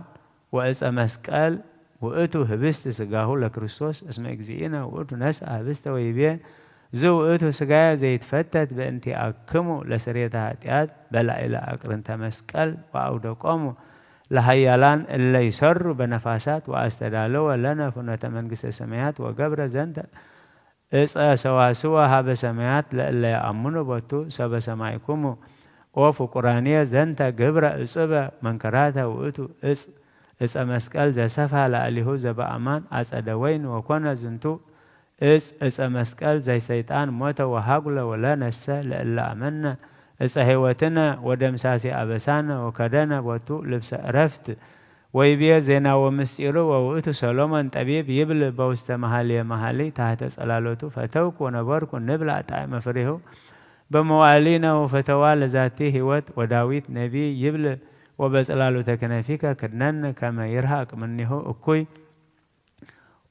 ወእፀ መስቀል ውእቱ ህብስት ስጋሁ ለክርስቶስ እስመ እግዚእነ ውእቱ ነስአ ህብስተ ወይቤ ዝውእቱ ስጋየ ዘይትፈተት በእንቲአክሙ ለስሬተ ኃጢአት በላዕለ አቅርንተ መስቀል ወአውደቆሙ ለሃያላን እለ ይሰሩ በነፋሳት ወአስተዳለወ ለነ ፍኖተ መንግስተ ሰማያት ወገብረ ዘንተ እፀ ሰዋስወ ሀበ ሰማያት ለእለ የአምኑ ቦቱ ሰበ ሰማይኩሙ ኦ ፍቁራንየ ዘንተ ግብረ እጹበ መንከራተ ውእቱ እፅ እፀ መስቀል ዘሰፋ ላዕሊሁ ዘበአማን አጸደ ወይን ወኮነ ዝንቱ እፅ እፀ መስቀል ዘይሰይጣን ሞተ ወሃጉለ ወለነሰ ለእለ አመነ እፀ ህይወትነ ወደምሳሴ አበሳነ ወከደነ ቦቱ ልብሰ እረፍት ወይቤ ዜና ወምስጢሩ ወውእቱ ሰሎሞን ጠቢብ ይብል በውስተ መኃልየ መኃልይ ታሕተ ጸላሎቱ ፈተውኩ ወነበርኩ ንብላ ጣዕመ ፍሬሁ በመዋዕሊነ ወፈተዋ ለዛቲ ህይወት ወዳዊት ነቢይ ይብል ወበጽላሎተ ክነፊከ ክድነን ከመ ይርሃቅ ምኔሁ እኩይ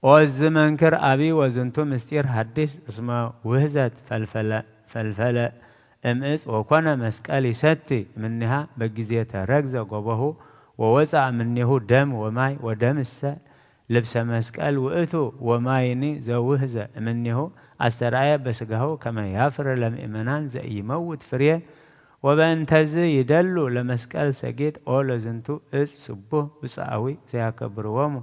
ኦዝ መንክር አቢ ወዝንቱ ምስጢር ሐዲስ እስመ ውህዘት ፈልፈለ እምእፅ ወኮነ መስቀል ይሰቲ እምኔሃ በጊዜ ተረግዘ ጎቦሁ ወወፅአ እምኔሁ ደም ወማይ ወደምሰ ልብሰ መስቀል ውእቱ ወማይኒ ዘውህዘ እምኔሁ አስተርአየ በስጋሁ ከመ ያፍር ለምእመናን ዘኢይመውት ፍሬ ወበእንተዝ ይደሉ ለመስቀል ሰጊድ ኦ ለዝንቱ እፅ ስቡህ ብፅአዊ ዘያከብርዎሙ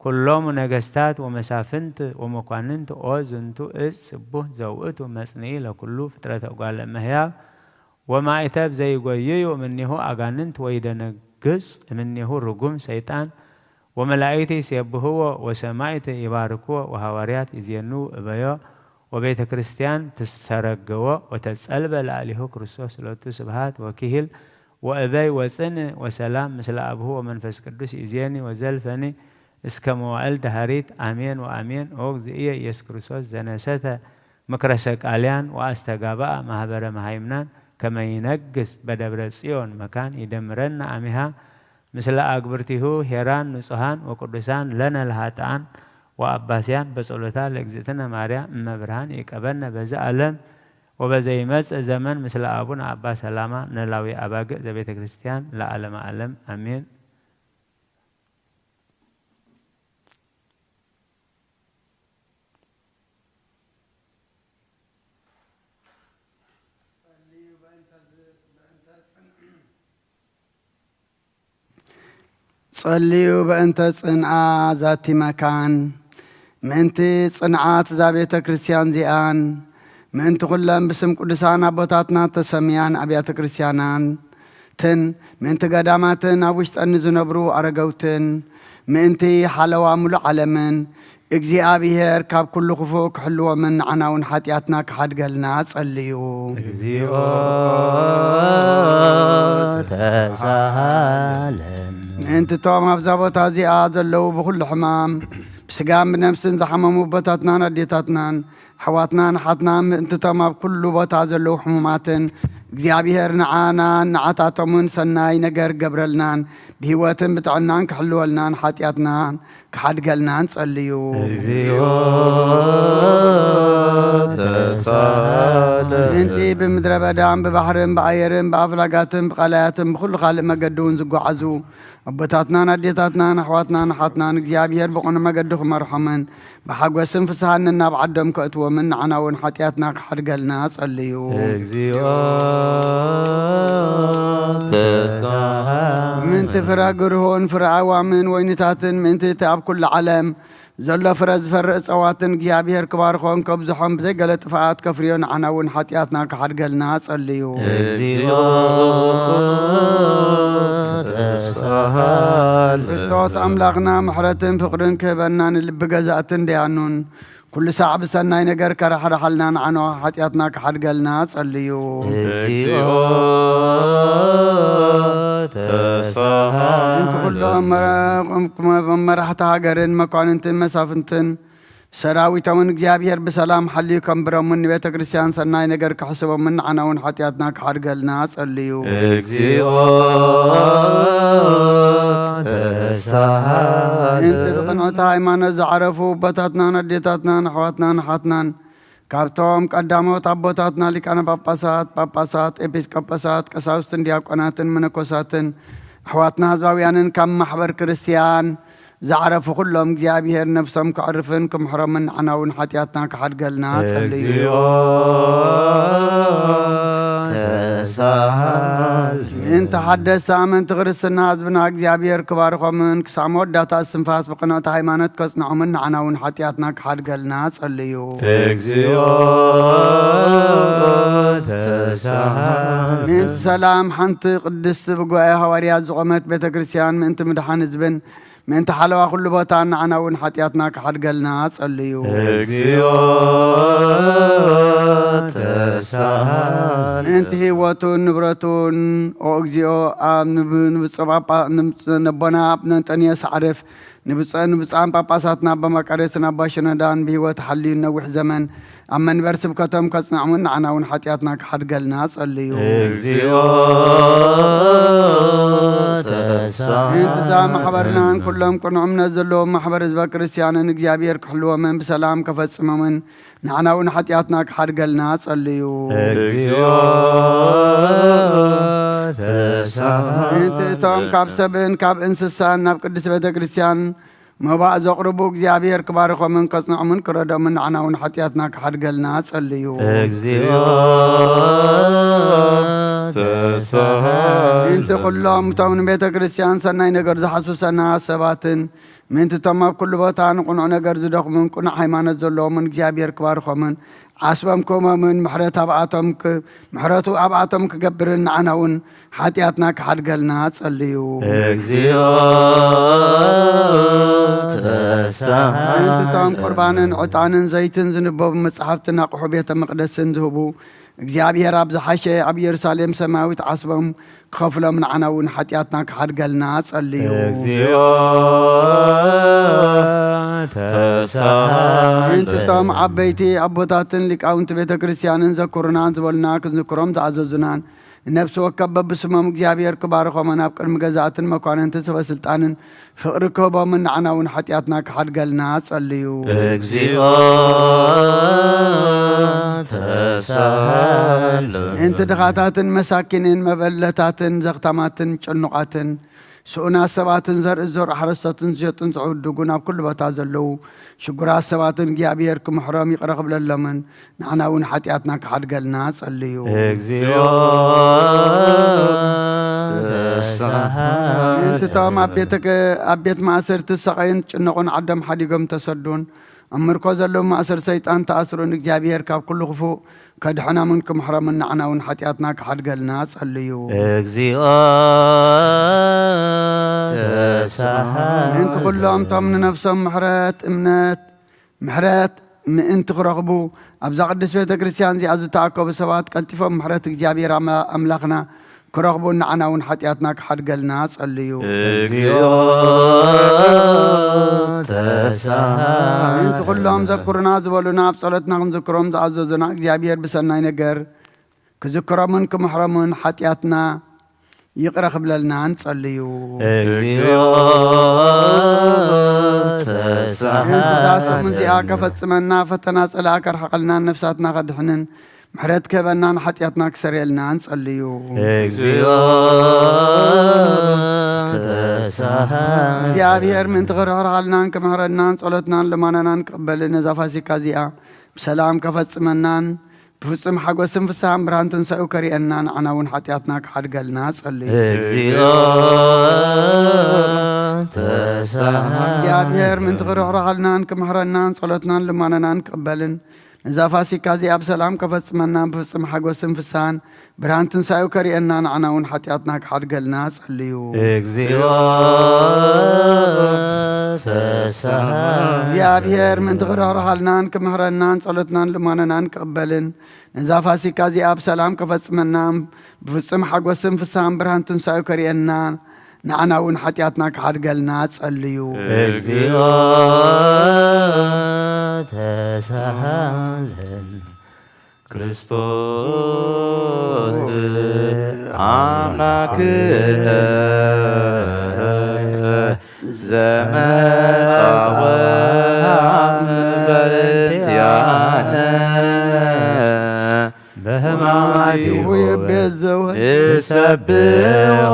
ኩሎሙ ነገስታት ወመሳፍንት ወመኳንንት ኦ ዝንቱ እፅ ስቡህ ዘውእቱ መጽንኢ ለኩሉ ፍጥረተ እጓለ እመሕያው ወማእተብ ዘይጎይዩ እምኔሁ አጋንንት ወይደነግጽ እምኔሁ ርጉም ሰይጣን ወመላእክት ይሴብህዎ ወሰማይት ይባርክዎ ወሐዋርያት ይዜንዉ እበዮ ወቤተ ክርስቲያን ትሰረገዎ ወተጸልበ ለአሊሁ ክርስቶስ ሎቱ ስብሃት ወኪሂል ወእበይ ወጽን ወሰላም ምስለ አብሁ ወመንፈስ ቅዱስ ይእዜኒ ወዘልፈኒ እስከ መዋእል ዳህሪት አሜን ወአሜን። ኦ እግዚእየ ኢየሱስ ክርስቶስ ዘነሰተ ምክረ ሰቃልያን ወአስተጋብአ ማህበረ መሃይምናን ከመ ይነግስ በደብረ ጽዮን መካን ይደምረና አሚሃ ምስለ አግብርቲሁ ሄራን ንጹሃን ወቅዱሳን ለነ ለሃጥኣን ወአባስያን በጸሎታ ለእግዝእትነ ማርያም እመ ብርሃን ይቀበነ በዚ ዓለም ወበዘይመጽእ ዘመን ምስለ አቡነ አባ ሰላማ ነላዊ አባግዕ ዘቤተ ክርስቲያን ለዓለመ ዓለም አሜን። ጸልዩ በእንተ ጽንዓ ዛቲ መካን፣ ምእንቲ ጽንዓት እዛ ቤተ ክርስቲያን ዚኣን፣ ምእንቲ ኩለን ብስም ቅዱሳን ኣቦታትና ተሰምያን ኣብያተ ክርስቲያናትን፣ ምእንቲ ገዳማትን ኣብ ውሽጠን ንዝነብሩ ኣረገውትን፣ ምእንቲ ሓለዋ ሙሉእ ዓለምን፣ እግዚኣብሔር ካብ ኩሉ ክፉእ ክሕልዎምን ንዓና እውን ሓጢኣትና ክሓድገልና ጸልዩ። እግዚኦ ተሳሃለኒ። ምእንቲ እቶም ኣብዛ ቦታ እዚኣ ዘለዉ ብኹሉ ሕማም ብስጋን ብነፍስን ዝሓመሙ ኣቦታትናን ኣዴታትናን ኣሕዋትናን ኣሓትናን ምእንቲ እቶም ኣብ ኩሉ ቦታ ዘለዉ ሕሙማትን እግዚኣብሔር ንዓናን ንዓታቶምን ሰናይ ነገር ገብረልናን ብህይወትን ብጥዕናን ክሕልወልናን ሓጢኣትናን ክሓድገልና ንጸልዩ። እግዚኦ ተሳሃለ። ምእንቲ ብምድረ በዳን ብባሕርን ብኣየርን ብኣፍላጋትን ብቐላያትን ብኹሉ ካልእ መገዲ እውን ዝጓዓዙ ኣቦታትናን ኣዴታትናን ኣሕዋትናን ኣሓትናን እግዚኣብሔር ብቕኑዕ መገዲ ክመርሖምን ብሓጎስን ፍስሃን ናብ ዓዶም ከእትዎምን ንዓና እውን ሓጢኣትና ክሓድገልና ጸልዩ። እግዚኦ ተሳሃለ። ምእንቲ ፍረ ግርሁን ፍረ ኣዋምን ወይንታትን ምእንቲ እቲ ኣብ ኩሉ ዓለም ዘሎ ፍረ ዝፈርእ እጸዋትን እግዚኣብሔር ክባርኾን ከብዝሖን ብዘይገለ ጥፍኣት ከፍርዮ ንዓና እውን ሓጢኣትና ክሓድገልና ጸልዩ። እግዚኦ ተሳሃለ። ክርስቶስ ኣምላኽና ምሕረትን ፍቕርን ክህበና ንልቢ ገዛእትን ደያኑን ኩሉ ሳዕ ብሰናይ ነገር ከራሕርሓልና ንዓና ሓጢኣትና ክሓድገልና ጸልዩ። እግዚኦ ተሳሃለ። ምእንቲ ኩሎም መራ- መራሕቲ ሃገርን መኳንንትን መሳፍንትን ሰራዊቶምን እግዚኣብሔር ብሰላም ሓልዩ ከንብሮምን ንቤተ ክርስቲያን ሰናይ ነገር ክሕስቦምን ንዓና እውን ሓጢኣትና ክሓድገልና ጸልዩ። እግዚኦ ተሳሃለ። ምእንቲ ብቕንዕቲ ሃይማኖት ዝዓረፉ ኣቦታትናን ኣዴታትናን ኣሕዋትናን ኣሓትናን ካብቶም ቀዳሞት ኣቦታትና ሊቃነ ጳጳሳት፣ ጳጳሳት፣ ኤጲስቆጶሳት፣ ቀሳውስትን ዲያቆናትን መነኮሳትን ኣሕዋትና ህዝባውያንን ካብ ማሕበር ክርስቲያን ዝዓረፉ ኩሎም እግዚኣብሔር ነፍሶም ክዕርፍን ክምሕሮምን ንዓና እውን ሓጢኣትና ክሓድገልና ጸልዩ። እግዚኦ ተሳሃለ። ምእንቲ ሓደስቲ ኣመንቲ ክርስትና ህዝብና እግዚኣብሔር ክባርኾምን ክሳዕ መወዳእታ እስትንፋስ ብቕንዕቲ ሃይማኖት ከጽንዖምን ንዓና እውን ሓጢኣትና ክሓድገልና ጸልዩ። እግዚኦ ተሳሃለ። ምእንቲ ሰላም ሓንቲ ቅድስቲ ብጉባኤ ሃዋርያት ዝቖመት ቤተ ክርስቲያን ምእንቲ ምድሓን ህዝብን ምእንቲ ሓለዋ ኩሉ ቦታ ንዓና እውን ሓጢኣትና ክሓድገልና ጸልዩ። እግዚኦ ተሳሃለ። ምእንቲ ህይወቱን ንብረቱን ኦ እግዚኦ ኣብ ንብ- ንብፁዕ ጳጳ- ንብፁዕ ነቦና ኣብ ነንጠንዮስ ዓርፍ ንብፁዕ ንብፁዓን ጳጳሳትና ኣባ መቃርዮስን ኣባ ሽኖዳን ብህይወት ሓልዩ ነዊሕ ዘመን ኣብ መንበር ስብከቶም ከጽንዖምን ንዓና እውን ሓጢኣትና ክሓድገልና ጸልዩ። እግዚኦ ተሳሃለ። ምእንቲ እዛ ማሕበርናን ኩሎም ቅኑዕ እምነት ዘለዎም ማሕበር ህዝበ ክርስቲያንን እግዚኣብሔር ክሕልዎምን ብሰላም ከፈጽሞምን ንዓና እውን ሓጢኣትና ክሓድገልና ጸልዩ። እግዚኦ ተሳሃለ። ምእንቲ እቶም ካብ ሰብን ካብ እንስሳን ናብ ቅድስቲ ቤተ ክርስቲያን መባእ ዘቕርቡ እግዚኣብሔር ክባርኾምን ከጽንዖምን ክረዶምን ንዓና እውን ሓጢኣትና ክሓድገልና ጸልዩ። እግዚኦ ተሳሃለ። ምእንቲ ኩሎም እቶም ንቤተ ክርስቲያን ሰናይ ነገር ዝሓስቡ ሰናያት ሰባትን ምእንቲ እቶም ኣብ ኩሉ ቦታ ንቕኑዕ ነገር ዝደኽሙን ቅኑዕ ሃይማኖት ዘለዎምን እግዚኣብሔር ክባርኾምን ዓስቦም ክህቦምን ምሕረት ኣብኣቶም ክ- ምሕረቱ ኣብኣቶም ክገብርን ንዓና እውን ሓጢኣትና ክሓድገልና ጸልዩ። እግዚኦ ተሳሃለ። ምእንቲ እቶም ቁርባንን ዕጣንን ዘይትን ዝንበቡ መጻሕፍትን ኣቑሑ ቤተ መቕደስን ዝህቡ እግዚኣብሔር ኣብ ዝሓሸ ኣብ ኢየሩሳሌም ሰማያዊት ዓስቦም ክኸፍሎም ንዓና እውን ሓጢኣትና ክሓድገልና ጸልዩ። እግዚኦ ተሳሃለ። ምእንቲ እቶም ዓበይቲ ኣቦታትን ሊቃውንቲ ቤተ ክርስቲያንን ዘኩሩናን ዝበሉና ክንዝክሮም ዝኣዘዙናን ንነፍሲ ወከፍ በብስሞም እግዚኣብሔር ክባርኾምን ኣብ ቅድሚ ገዛእትን መኳንንትን ሰበ ስልጣንን ፍቕሪ ክህቦምን ንዓና እውን ሓጢኣትና ክሓድገልና ጸልዩ። እግዚኦ ተሳሃለ። ምእንቲ ድኻታትን መሳኪንን መበለታትን ዘኽታማትን ጭኑቓትን ስኡናት ሰባትን ዘርኢ ዝዘርኡ ሓረስቶትን ዝሸጡን ዝዕድጉን ኣብ ኩሉ ቦታ ዘለዉ ሽጉራት ሰባትን እግዚኣብሔር ክምሕሮም ይቕረ ክብለሎምን ንዓና እውን ሓጢኣትና ክሓድገልና ጸልዩ። እግዚኦ ተሳሃለ። ምእንቲ እቶም ኣብ ቤተ- ኣብ ቤት ማእሰርቲ ዝሰቐዩን ዝጭነቑን ዓዶም ሓዲጎም ተሰዱን ኣብ ምርኮ ዘለዉ ማእሰር ሰይጣን ተኣስሩን እግዚኣብሔር ካብ ኩሉ ክፉእ ከድሕኖምን ክምሕሮምን ንዓና እውን ሓጢኣትና ክሓድገልና ጸልዩ። እግዚኦ ተሳሃለ። ምእንቲ ኩሎም እቶም ንነፍሶም ምሕረት እምነት ምሕረት ምእንቲ ክረኽቡ ኣብዛ ቅድስት ቤተ ክርስቲያን እዚኣ ዝተኣከቡ ሰባት ቀልጢፎም ምሕረት እግዚኣብሔር ኣምላ- ኣምላኽና ክረኽቡ ንዓና እውን ሓጢኣትና ክሓድገልና ጸልዩ። እግዚኦ ተሳሃለ። ምእንቲ ኩሎም ዘኩሩና ዝበሉና ኣብ ጸሎትና ክንዝክሮም ዝኣዘዙና እግዚኣብሔር ብሰናይ ነገር ክዝክሮምን ክምሕሮምን ሓጢኣትና ይቕረ ክብለልና ንጸልዩ። እግዚኦ እዛ ሰሙን እዚኣ ከፈጽመና፣ ፈተና ጸላእ ከርሕቐልናን ነፍሳትና ከድሕንን ምሕረት ክህበናን ሓጢኣትና ክሰርየልና ንጸልዩ። እግዚኦ ተሳሃ እግዚኣብሔር ምእንቲ ክርሕርሃልናን ክምሕረናን ጸሎትናን ልማናናን ክቕበልን ነዛ ፋሲካ እዚኣ ብሰላም ከፈጽመናን ብፍጹም ሓጎስን ፍስሃን ብርሃን ትንሳኡ ከርእየና ንዓና እውን ሓጢኣትና ክሓድገልና ጸልዩ። እግዚኦ ተሳሃ እግዚኣብሔር ምእንቲ ክርሕርሃልናን ክምሕረናን ጸሎትናን ልማናናን ክቕበልን ነዛ ፋሲካ እዚኣ ብሰላም ከፈጽመናን ብፍጹም ሓጎስን ፍስሃን ብርሃን ትንሳኡ ከርእየና ንዓና እውን ሓጢኣትና ክሓድገልና ጸልዩ። እግዚኦ ተሳሃ እግዚኣብሔር ምእንቲ ክርሕርሃልናን ክምሕረናን ጸሎትናን ልማናናን ክቕበልን ነዛ ፋሲካ እዚኣ ብሰላም ከፈጽመናን ብፍጹም ሓጎስን ፍስሃን ብርሃን ትንሳኡ ከርእየና ንዓና እውን ሓጢኣትና ክሓድገልና ጸልዩ። እግዚኦ ተሳሃለን ክርስቶስ ኣምላክነ ዘመጻወ በእንቲኣነ በሕማማቲሁ ይቤዘወ ንሰብሖ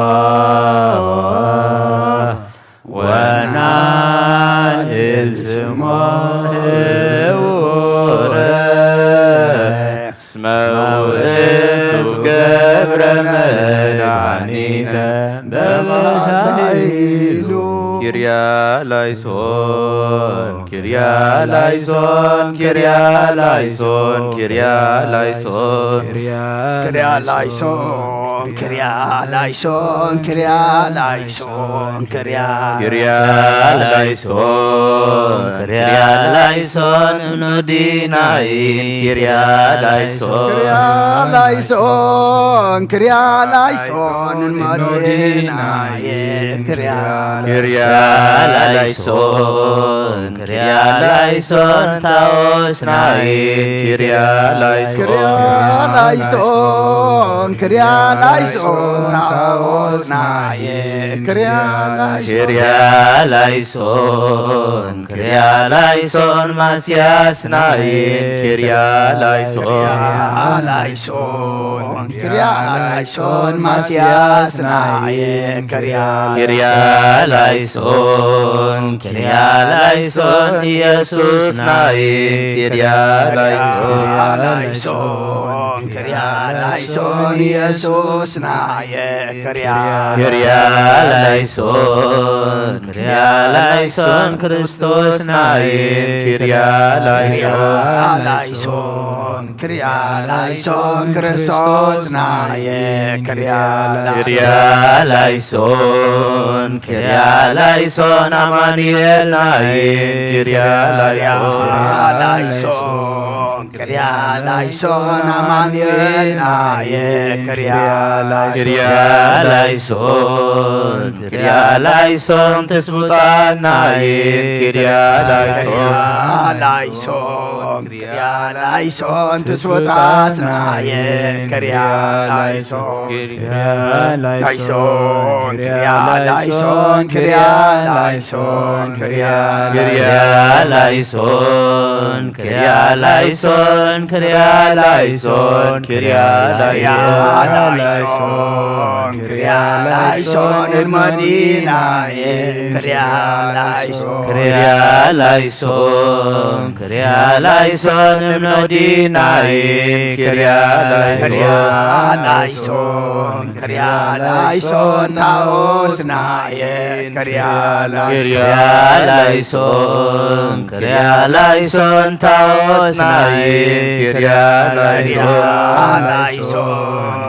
ወናእል ስሞ ህቡረ እስመ ውእቱ ገብረ መድኃኒተ በመሳይሉ። ኪርያ ላይሶን ኪርያ ላይሶን ኪርያ ላይሶን ኪርያ ላይሶን ክርያ ላይሶን ክርያ ላይሶን ክርያ ላይሶን ክርያ ኪርያ ላይሶን ኪርያ ላይሶን እምኖዲናይ ኪርያ ላይሶን ክርያ ላይሶን ክርያ ላይሶን እምኖዲናይ ክርያ ኪርያ ላይሶን ኪርያ ላይሶን ታኦስናይ ኪርያ ክርያ ላይሶን ላይሶን ክርያ ላይሶን ታኦስናይ ክርያ ላይሶን ኪርያ ላይሶን ኪርያ ላይሶን ማስያስናይ ኪርያ ላይሶን ላይሶን ክርያ ላይሶን ማስያስናይ ክርያ ኪርያ ላይሶን ኪርያ ላይሶን ኢየሱስ ናይ ኪርያ ላይሶን ላይሶን ክርያ ላይሶን ኢየሱስ ናይ ክርያ ኪርያ ላይሶን ኪርያ ላይሶን ክርስቶስ ናይ ኪርያ ላይሶን ላይሶን ክርያ ላይሶን ክርስቶስ ናይ ክርያ ኪርያ ላይሶን ኪርያ ላይሶን ኣማኑኤል ናይ ኪርያ ላይሶን ላይሶን ክርያ ላይሶን ኣማኑኤል ናይ ክርያ ኪርያ ላይሶን ኪርያ ላይሶን ትስቡጣናይ ኪርያ ላይሶን ላይሶን ክርያ ላይሶን ትስቡጣናይ ክርያ ላይሶን ኪርያ ላይሶን ክርያ ላይሶን ክርያ ላይሶን ክርያ ኪርያ ላይሶን ኪርያ ላይሶን ኪርያ ላይሶን ኪርያ ላይሶን ላይሶን ክርያ ላይሶን እልመዲናዬ ክርያ ላይሶን ኪርያ ላይሶን ኪርያ ላይሶን እምኖዲናይ ኪርያ ክርያ ላይሶን ላይሶን ክርያ ላይሶን ታኦስናዬ ክርያ ኪርያ ላይሶን ኪርያ ላይሶን ታኦስናይ ኪርያ ክርያ ላይሶን ላይሶን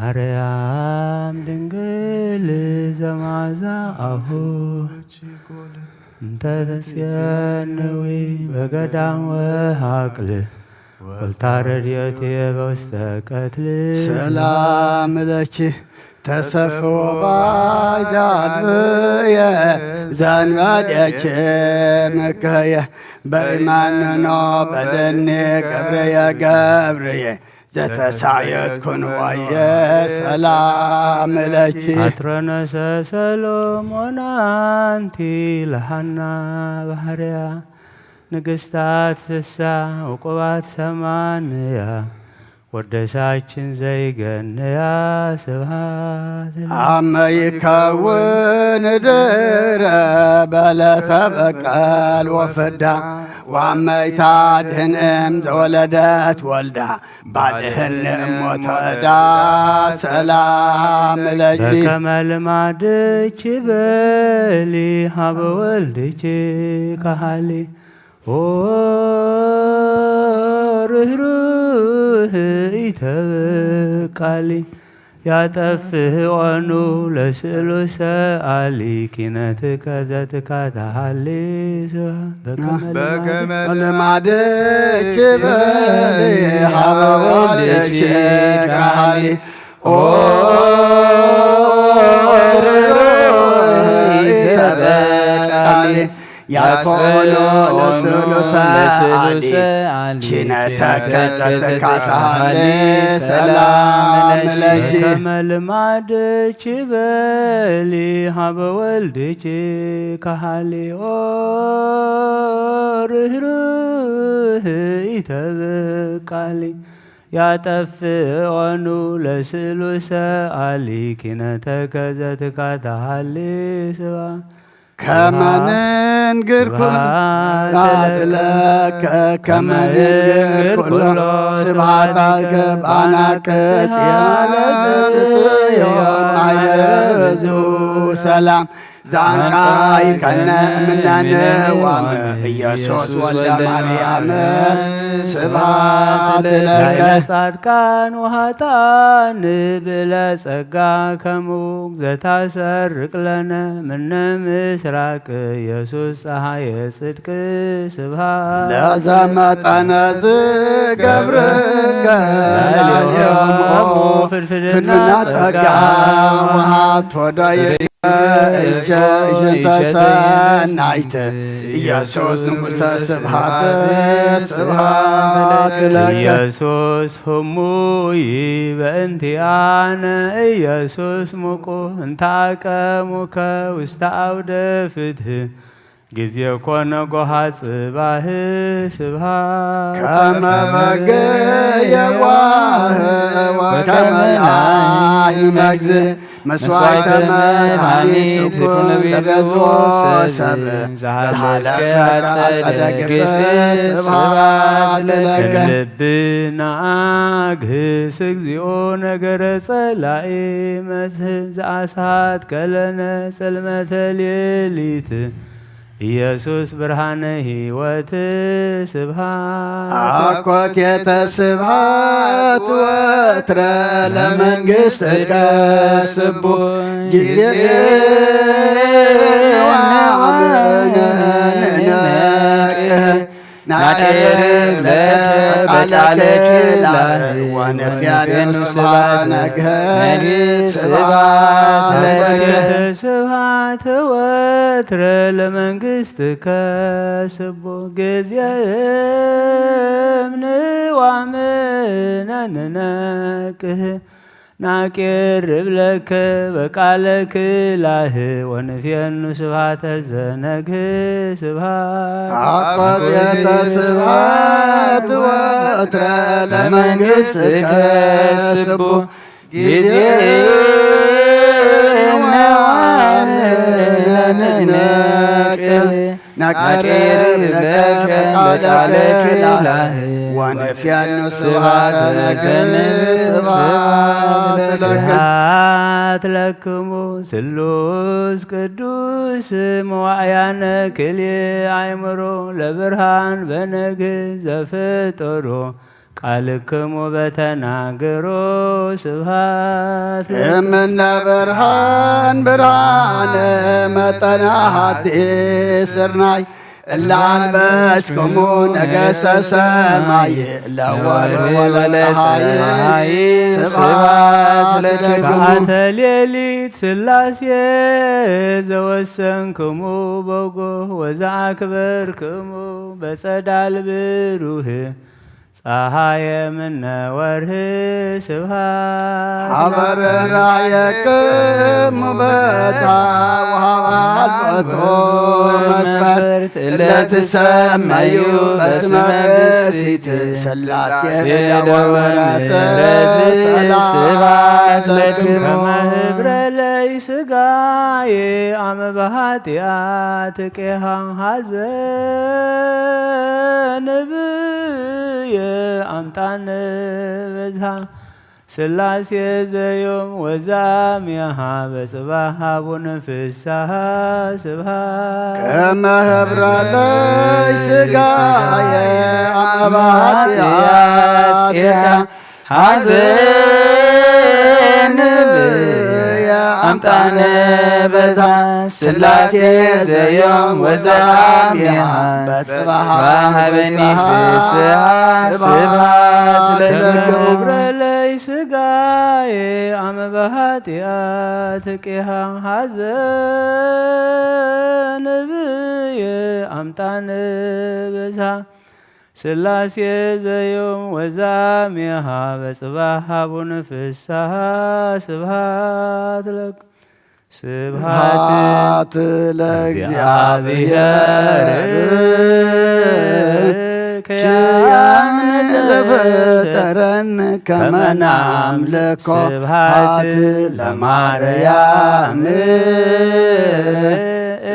ማርያም ድንግል ዘማዛኣሁ እንተ ተጽየንዊ በገዳም ወሃቅል ወልታ ረድዮት በውስተ ቀትል። ሰላም ለኪ ተሰፍዎ ባይዳልብየ ዘንበዴኪ ምከየ በይማንኖ በደኒ ገብርየ ገብርየ ዘተሳየጥኩን ዋየ ሰላም ለኪ። ኣትረነሰ ሰሎሞን ኣንቲ ለሃና ባህርያ ንግስታት ስሳ ውቁባት ሰማንያ ወደሳችን ዘይገንያ ስብሃት ኣመ ይከውን ድረ በለተ በቀል ወፍዳ ዋመይታ ድህንም ዘወለደት ወልዳ ባድህን እሞተዳ ሰላም ለኪ። በከመ ልማድኪ በሊ ሀበ ወልድኪ ካሃሊ ኦ ርህሩህ ኢተበቃሊ ያጠፍእ ኦኑ ለስእሉ ሰኣሊ ኪነትከ ዘትካ ተሃሊ ስብሐት በከመ በከመ ልማድኪ በሊ ሀበ ወልድኪ ካሃሊ ኦ ርህሩህ ኢተበቃሊ ያጥፍኦ ኦኑ ለስሉሰ ለስሉሰ አሊ አሊ ኪነተከ ዘትካ ተሃሊ ሰላም ለኪ። ከመ ልማድኪ በሊ ሀበ ወልድኪ ካሃሊ ኦ ርህሩህ ኢተበቃሊ ያጠፍኦኑ ለስእሉ ሰኣሊ ኪነተከ ዘትካ ተሃሊ ስባ ከመ ንንግር ኩ- ስብሐት ለከ ከመ ንንግር ኩሎ ስብሐት ለከ ባናቅጽ ጽዮን ማይደረ ብዙ ሰላም ዛንቃይ ከነ ምናነ ዋመ ኢየሱስ ወልደ ማርያም ስብሐት ለከ። ላዕለ ጻድቃን ወኃጥኣን ብለ ጸጋ ከሙክ ዘታሰርቅ ለነ ምነ ምስራቅ ኢየሱስ ጸሓየ ጽድቅ ስብሐት ለዘመጠነ ዝገብርከ ላዕሌሆሙ ፍድፍድና ፍድፍድና ጸጋ ጸጋ ወሃብቶ ዳይከ እሸ እሸተ ሰናይተ ኢየሱስ ንጉሰ ስብሐት ስብሐት ለከ። ኢየሱስ ህሙይ በእንቲኣነ ኢየሱስ ሙቁ እንታቀሙከ ውስተ አውደ ፍትህ ጊዜ ኮነ ጎሃ ጽባህ ስብሐት ከመ በግ የዋህ ወከመ ላህይ መግዝእ መስዋዕተ መድኃኒት ኩን ለገዝኦ ሰብ ዘሃለፈ አጸደ ግፍ ስብሐት ለከ። ልብና አግህስ እግዚኦ ነገረ ጸላኢ መስህ ዘአሳት ከለነ ጸልመተ ሌሊት ኢየሱስ ብርሃነ ሕይወት ስብሐት አኮቴተ ስብሐት ወትረ ለመንግሥትከ ስቡ ጊዜ ነዋመነ ንነቅህ ናቅርብ ለከ በቃለ ክላህ ወንፌኑ ስብሐተ ነግህ ስብሐት ለከ። ስብሐት ወትረ ለመንግሥትከ ስቡሕ ጊዜ እምንዋምነ ንነቅህ ናቄርብ ለከ በቃለ ክላህ ወንፌኑ ስብሐተ ዘነግህ ስብሐት አኮቴተ ስብሐት ወትረ ለመንግሥትከ ስቡሕ ጊዜ እምንዋምነ ንነቅህ ናቀርብ ለከ በቃለ ክላህ ወንፌኑ ስብሐተ ነግህ ስብሐት ለከ። ስብሐት ለክሙ ስሉስ ቅዱስ መዋዕያነ ክልኤ አእምሮ ለብርሃን በነግህ ዘፈጠሮ ቃልክሙ በተናገሮ ስብሐት እምነ ብርሃን ብርሃነ መጠነ ሃቲ ስርናይ እለ ኣልበስክሙ ነገሰ ሰማይ ለወርህ ወለፀሃይ ስብሐት ለክሙ። ሰዓተ ሌሊት ስላሴ ዘወሰንክሙ በጎ ወዘኣክበርክሙ በጸዳል ብሩህ ጸሃየ ምነ ወርህ ስብሐት ሓበረ ራየክሙ በታ ወሃባ ኣልበቶ መስፈርት ለትሰመዩ በስመ ብእሲት ስላሴ ለወረተ ሰላም ለክሙ። ስጋዬ አመ በኃጢአት ቄሃ ሐዘን ብየ አምጣነ በዝሃ ስላሴ ዘዮም ወዛሚያሃ በጽባሃ ቡን ፍስሃ ስብሃ ከመ ህብረ ለይ ስጋየ አመ በኃጢአት ቄሃ ሐዘን ብየ አምጣነ በታ ስላሴ ዘዮም ወዛሚያ በጽባሃ በኒ ፍስሃ ስብሃት ለገብረ ለይ ስጋዬ አመ በኃጢአት ቄሃ ሐዘን ብየ አምጣነ በዛ ስላሴ ዘዮም ወዛሜሃ በጽባሕ ሃቡን ፍስሓ ስብሃት ለክ ስብሃት ለእግዚኣብሔር ክያነ ዘፈጠረን ከመ ናምልኮ ስብሃት ለማርያም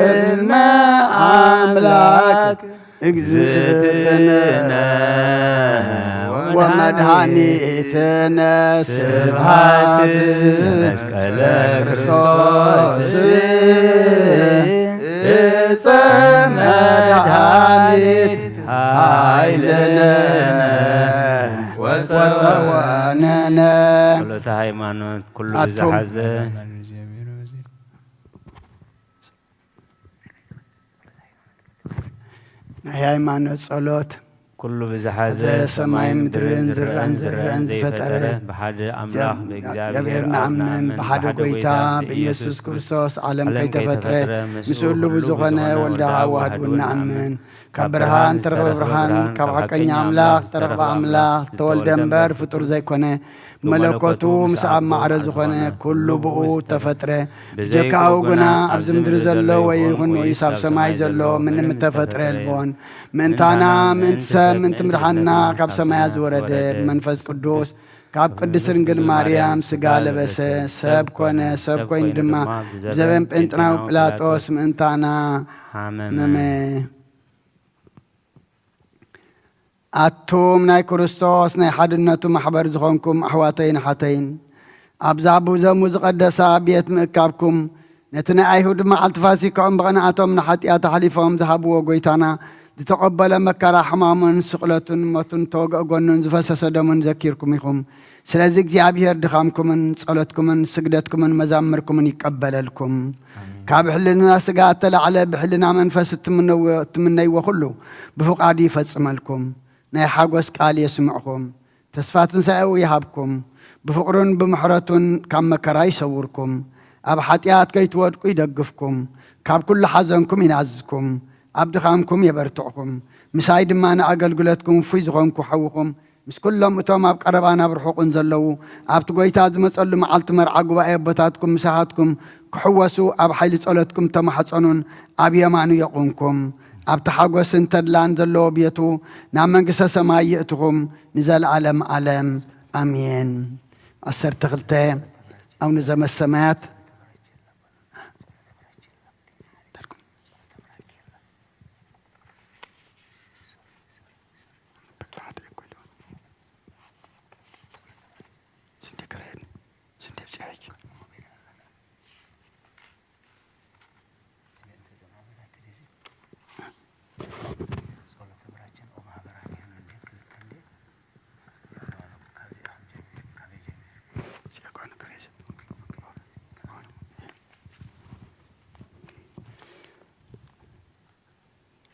እመ ኣምላክ እግዝእትነ ወመድኃኒትነ ስብሐት ለመስቀለ ክርስቶስ እፀ መድኃኒት ኃይልነ ወፀወነነ። ጸሎተ ሃይማኖት ኩሉ ዝሓዘ ናይ ሃይማኖት ጸሎት ኩሉ ብዝሓዘ ሰማይ ምድርን ዝረአን ዝረአን ዝረአን ዘይፈጠረ ብሓደ ኣምላኽ ብእግዚኣብሔር ንኣምን፣ ብሓደ ጎይታ ብኢየሱስ ክርስቶስ ዓለም ከይተፈጥረ ምስኡ ሁሉ ብዝኾነ ወልደ ኣዋህድ እውን ንኣምን። ካብ ብርሃን ተረኽበ ብርሃን፣ ካብ ሓቀኛ ኣምላኽ ተረኽበ ኣምላኽ፣ ተወልደ እምበር ፍጡር ዘይኮነ፣ መለኮቱ ምስ ኣብ ማዕረ ዝኾነ ኩሉ ብኡ ተፈጥረ። ብጀካኡ ግና ኣብዚ ምድሪ ዘሎ ወይ ይኹን ንኡስ ኣብ ሰማይ ዘሎ ምንም እተፈጥረ የልቦን። ምእንታና፣ ምእንቲ ሰብ፣ ምእንቲ ምድሓንና ካብ ሰማያት ዝወረደ ብመንፈስ ቅዱስ ካብ ቅድስት ድንግል ማርያም ስጋ ለበሰ፣ ሰብ ኮነ። ሰብ ኮይኑ ድማ ብዘበን ጴንጥናዊ ጲላጦስ ምእንታና ሓመመ። ኣቱም ናይ ክርስቶስ ናይ ሓድነቱ ማሕበር ዝኾንኩም ኣሕዋተይን ኣሓተይን፣ ኣብዛ ብዘሙ ዝቐደሳ ቤት ምእካብኩም፣ ነቲ ናይ ኣይሁድ መዓልቲ ፋሲካኦም ብቐንኣቶም ንሓጢኣት ኣሕሊፎም ዝሃብዎ ጐይታና፣ ዝተቐበሎ መከራ ሕማሙን ስቕለቱን ሞቱን ተወግአ ጐኑን ዝፈሰሰ ደሙን ዘኪርኩም ኢኹም። ስለዚ እግዚኣብሄር ድኻምኩምን ጸሎትኩምን ስግደትኩምን መዛምርኩምን ይቀበለልኩም። ካብ ሕልና ስጋ እተላዕለ ብሕልና መንፈስ እትምነዎ ኩሉ ብፍቓዱ ይፈጽመልኩም። ናይ ሓጎስ ቃል የስምዕኩም። ተስፋ ትንሳኤኡ ይሃብኩም። ብፍቕሩን ብምሕረቱን ካብ መከራ ይሰውርኩም። ኣብ ሓጢኣት ከይትወድቁ ይደግፍኩም። ካብ ኩሉ ሓዘንኩም ይናዝዝኩም። ኣብ ድኻምኩም የበርትዕኩም። ምሳይ ድማ ንኣገልግሎትኩም ውፉይ ዝኾንኩ ሓውኹም ምስ ኩሎም እቶም ኣብ ቀረባን ኣብ ርሑቕን ዘለዉ ኣብቲ ጐይታ ዝመጸሉ መዓልቲ መርዓ ጉባኤ ኣቦታትኩም ምሳኻትኩም ክሕወሱ ኣብ ሓይሊ ጸሎትኩም ተማሕጸኑን ኣብ የማኑ የቑምኩም። ኣብቲ ሓጎስን ተድላን ዘለዎ ቤቱ ናብ መንግስተ ሰማይ የእትኹም ንዘለኣለም ኣለም ኣሜን። ዓሰርተ ክልተ ኣቡነ ዘመሰማያት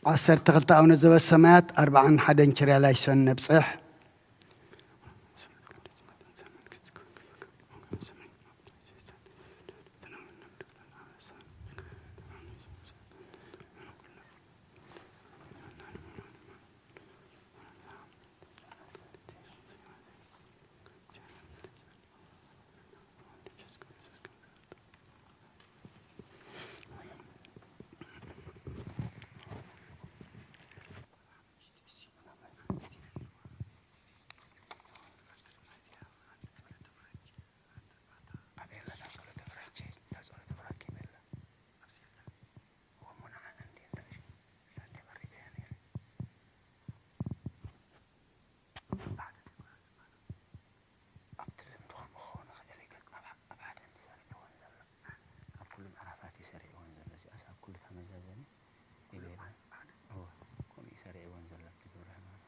ዓሰርተ ክልተ ኣቡነ ዘበሰማያት፣ ኣርብዓን ሓደን ኪርያላይሶን ነብጽሕ። ኣብቲ ልምዲ ከምኡ ክኸውን ይኽእል እዩ፣ ግን ኣብ፣ ኣብ ሓደ እንተሰሪዕዎን ዘሎ፣ ኣብ ኩሉ ምዕራፋት እዩ ሰሪዕዎን ዘሎ። እዚኣስ ኣብ ኩሉ ተመዛዘኒ ይብል። እወ፣ ከምኡ እዩ ሰሪዕዎን ዘሎ ኣብቲ ግብረ ሕማም።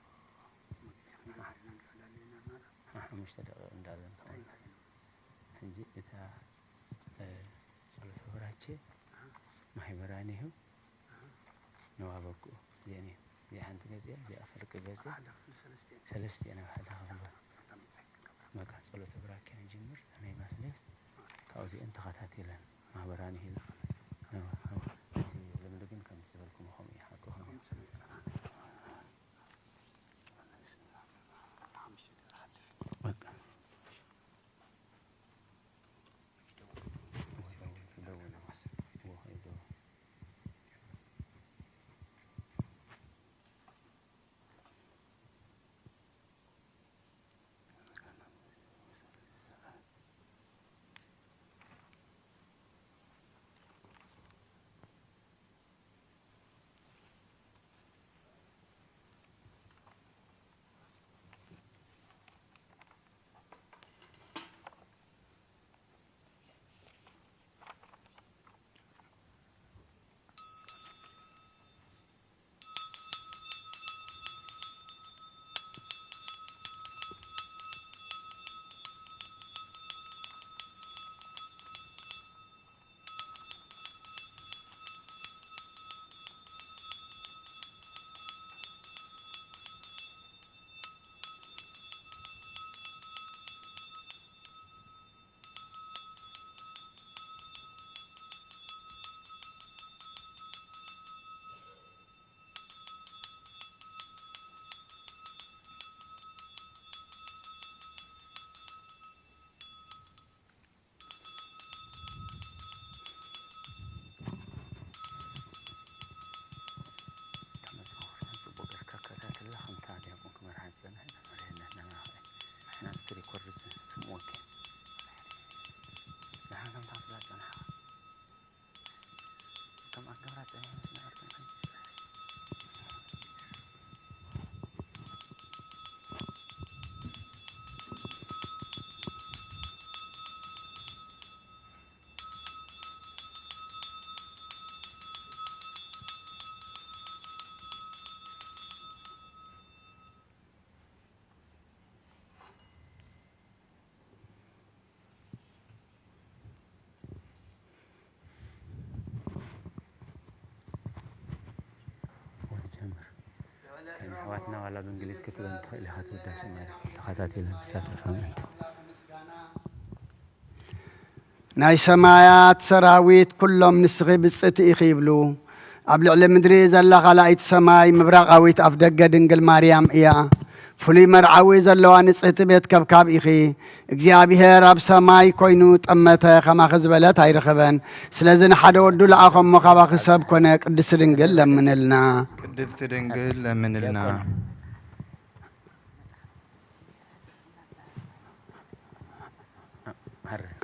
ሓሙሽተ ደቂቕ እንዳለን እንታይ እንታይ እዩ? ሕጂ እታ፣ እ፣ ጸሎተ ቡራኬ ማሕበራኒ ይህብ። ንዋበኩ እዚአን እየን። እዚኣ ሓንቲ ገጽ እያ፣ እዚኣ ፍርቂ ገጽ እያ። ሓደ ክፍሊ ሰለስተ እየን። ሰለስተ እየን ኣብ ሓደ ክፍሊ። በቃ ጸሎተ ብራኬ ንጅምር። ናይ ማስደስ ካብዚአን ተኸታቲለን ማህበራኒ ሂላ። እቲ ልምዲ ግን ከምቲ ዝበልኩም ከምኡ እዩ ሓቅኹም እዩ። በቃ። ኣሕዋትና ዋላ ብእንግሊዝ ክትበል ትኽእል ኢኻ፣ ትውዳሴ ማርያም ተኸታቲለን ዝሳተፋ ምእንቲ። ናይ ሰማያት ሰራዊት ኩሎም ንስኺ ብጽእቲ ኢኺ ይብሉ። ኣብ ልዕሊ ምድሪ ዘላ ካልኣይቲ ሰማይ ምብራቓዊት ኣፍ ደገ ድንግል ማርያም እያ። ፍሉይ መርዓዊ ዘለዋ ንጽህቲ ቤት ከብካብ ኢኺ። እግዚኣብሔር ኣብ ሰማይ ኮይኑ ጠመተ፣ ከማኺ ዝበለት ኣይረኸበን። ስለዚ ንሓደ ወዱ ለኣኸ እሞ ካባኺ ሰብ ኮነ። ቅድስቲ ድንግል ለምንልና። ቅድስቲ ድንግል ለምንልና።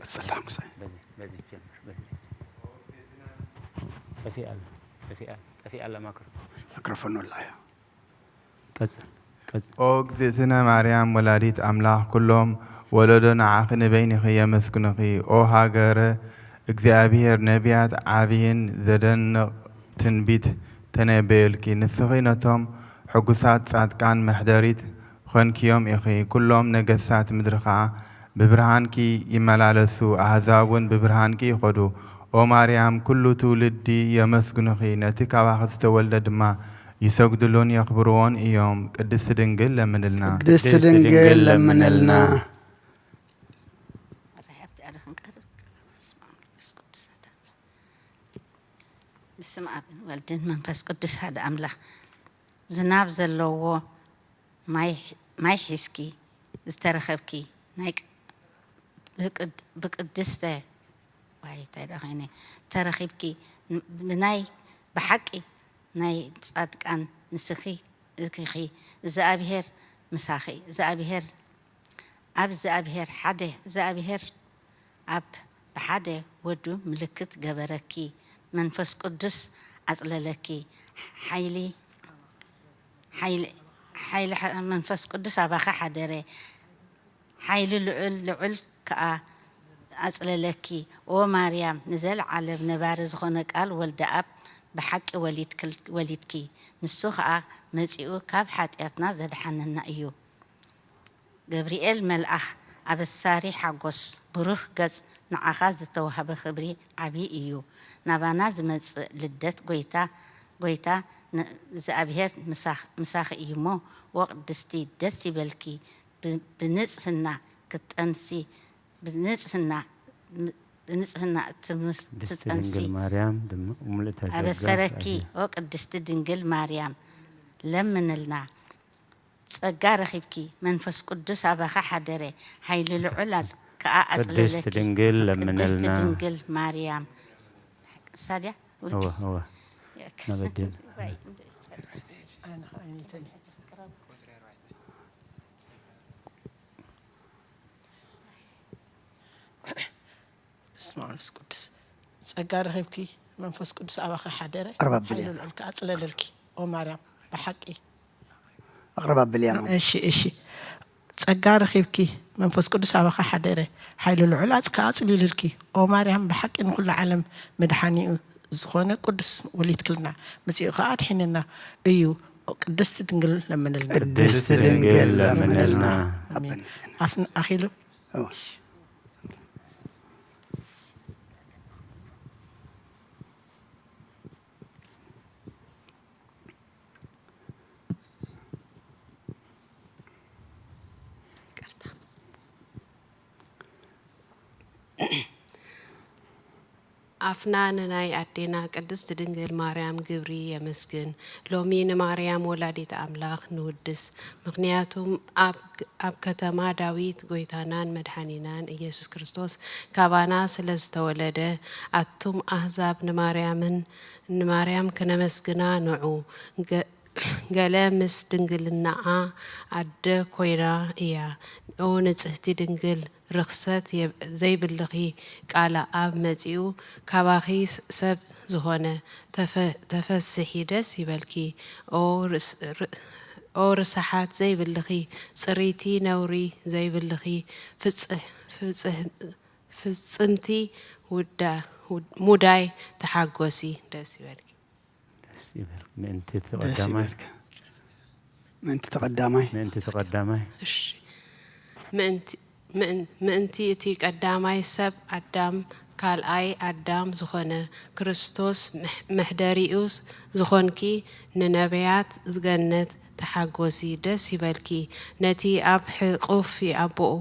ቀጽል ሓሙሳይ። በዚህ፣ በዚህ ጀምር፣ በዚህ። ጠፊኣ ኣላ፣ ጠፊኣ ኣላ፣ ጠፊኣ ኣላ ማይክሮፎን። ማይክሮፎን ወላ እያ። ቀጽል፣ ቀጽል። ኦ እግዝእትነ ማርያም ወላዲት ኣምላኽ፣ ኩሎም ወለዶ ንዓኺ ንበይንኺ የመስግኑኺ። ኦ ሃገረ እግዚኣብሔር፣ ነቢያት ዓብይን ዘደንቕ ትንቢት ተነበዩልኪ። ንስኺ ነቶም ሕጉሳት ጻድቃን መሕደሪት ኾንክዮም ኢኺ። ኩሎም ነገስታት ምድሪ ኸኣ ብብርሃንኪ ይመላለሱ፣ ኣህዛብ እውን ብብርሃንኪ ይኸዱ። ኦ ማርያም፣ ኩሉ ትውልዲ የመስግኑኺ፣ ነቲ ካባኺ ዝተወልደ ድማ ይሰግድሉን የኽብርዎን እዮም። ቅድስቲ ድንግል ለምንልና። ቅድስቲ ድንግል ለምንልና። መራሕብቲ ኣደ ክንቀርብ። በስመ ኣብ ወመንፈስ ቅዱስ ሓደ ኣምላኽ። በስመ ኣብን ወልድን መንፈስ ቅዱስ ሓደ ኣምላኽ። ዝናብ ዘለዎ ማይ፣ ማይ ሒዝኪ ዝተረኸብኪ፣ ናይ ቅ-፣ ብቅድ-፣ ብቅድስተ፣ ዋይ፣ እንታይ ደኣ ኮይነ፣ ተረኺብኪ፣ ን-፣ ብናይ፣ ብሓቂ ናይ ጻድቃን ንስኺ ኢኺ። እግዚኣብሔር ምሳኺ፣ እግዚኣብሔር፣ ኣብ እግዚኣብሔር ሓደ፣ እግዚኣብሔር ኣብ ብሓደ ወዱ ምልክት ገበረኪ፣ መንፈስ ቅዱስ ኣጽለለኪ፣ ሓይሊ፣ ሓይሊ፣ ሓይሊ ሓ-፣ መንፈስ ቅዱስ ኣባኺ ሓደረ፣ ሓይሊ ልዑል፣ ልዑል ከኣ ኣጽለለኪ። ኦ ማርያም፣ ንዘለዓለም ነባሪ ዝኾነ ቃል ወልደ ኣብ ብሓቂ ወሊድክል-፣ ወሊድኪ፣ ንሱ ኸኣ መጺኡ ካብ ሓጢኣትና ዘድሓነና እዩ። ገብርኤል መልኣኽ ኣበሳሪ ሓጎስ፣ ብሩህ ገጽ፣ ንዓኻ ዝተዋህበ ክብሪ ዓቢ እዩ። ናባና ዝመጽእ ልደት ጐይታ፣ ጐይታ ን-፣ እግዚኣብሔር ምሳኽ-፣ ምሳኺ እዩሞ፣ ኦ ቅድስቲ፣ ደስ ይበልኪ፣ ብ-፣ ብንጽህና ክትጠንሲ፣ ብንጽህና፣ ም-፣ ብንጽህና እትምስ-፣ ቅድስቲ ትጸንሲ ድንግል ማርያም ድማ ምልእተ ጸጋ ኣበሰረኪ። ኣዝያ ኦ ቅድስቲ ድንግል ማርያም፣ ለምንልና። ጸጋ ረኺብኪ፣ መንፈስ ቅዱስ ኣባኺ ሓደረ፣ ሓይሊ ልዑል ኣጽ-፣ ከኣ ኣጽለለኪ። ቅድስቲ ድንግል ለምነልና። ቅድስቲ ድንግል ማርያም። እሳ ድያ? ወዲ። እወ፣ እወ። ያክ። ነበድን። ዋይ። ኣነ ኸዓ ኣይነይተን እየ። በስመ ኣብ መንፈስ ቅዱስ። ጸጋ ረኺብኪ፣ መንፈስ ቅዱስ ኣባኺ ሓደረ፣ ኣርባብ ሓይሊ ብልያም። ልዑል ከኣ ኣጽለለልኪ። ኦ ማርያም፣ ብሓቂ። ኣቕርብ ኣብልያ ማለት። እሺ፣ እሺ። ጸጋ ረኺብኪ፣ መንፈስ ቅዱስ ኣባኺ ሓደረ፣ ሓይሊ ልዑል ኣጽ-፣ ከኣ ኣጽሊልልኪ። ኦ ማርያም፣ ብሓቂ ንኹሉ ዓለም መድሓኒኡ ዝኾነ ቅዱስ ወሊድክልና፣ መጺኡ ከኣ ኣድሒንና እዩ። ቅድስቲ ድንግል ለምንልና። ቅድስቲ ድንግል ለምንልና። ኣሜን። ኣፍን ኣኺሉ። እወ። ይቅርታ። ኣፍና ንናይ ኣዴና ቅድስት ድንግል ማርያም ግብሪ የመስግን። ሎሚ ንማርያም ወላዲት ኣምላኽ ንውድስ። ምኽንያቱም ኣብ፣ ኣብ ከተማ ዳዊት ጎይታናን መድሓኒናን ኢየሱስ ክርስቶስ ካባና ስለ ዝተወለደ፣ ኣቱም ኣህዛብ ንማርያምን፣ ንማርያም ክነመስግና ንዑ። ገ-፣ ገለ ምስ ድንግልናኣ ኣደ ኮይና እያ። ኦ ንጽህቲ ድንግል፣ ርኽሰት የብ-፣ ዘይብልኺ ቃለ ኣብ መጺኡ ካባኺ ስ-፣ ሰብ ዝኾነ፣ ተፈ-፣ ተፈስሒ ደስ ይበልኪ። ኦ ርስ-፣ ር-፣ ኦ ርሳሓት ዘይብልኺ፣ ጽሪቲ ነውሪ ዘይብልኺ፣ ፍጽ-፣ ፍጽህ-፣ ፍጽምቲ ውዳ-፣ ውድ-፣ ሙዳይ ተሓጎሲ ደስ ይበልኪ። ደስ ይበል። ምእንቲ እቲ ደስ ቀዳማይ። ይበልካ። ምእንቲ እቲ ቀዳማይ። ምእንቲ እቲ ቀዳማይ። እሺ። ምእንቲ፣ ምእን-፣ ምእንቲ እቲ ቀዳማይ ሰብ ኣዳም፣ ካልኣይ ኣዳም ዝኾነ ክርስቶስ፣ ምሕ-፣ መሕደሪኡ ዝኾንኪ፣ ንነብያት ዝገነት ተሓጎሲ፣ ደስ ይበልኪ። ነቲ ኣብ ሕቑፊ ኣቦኡ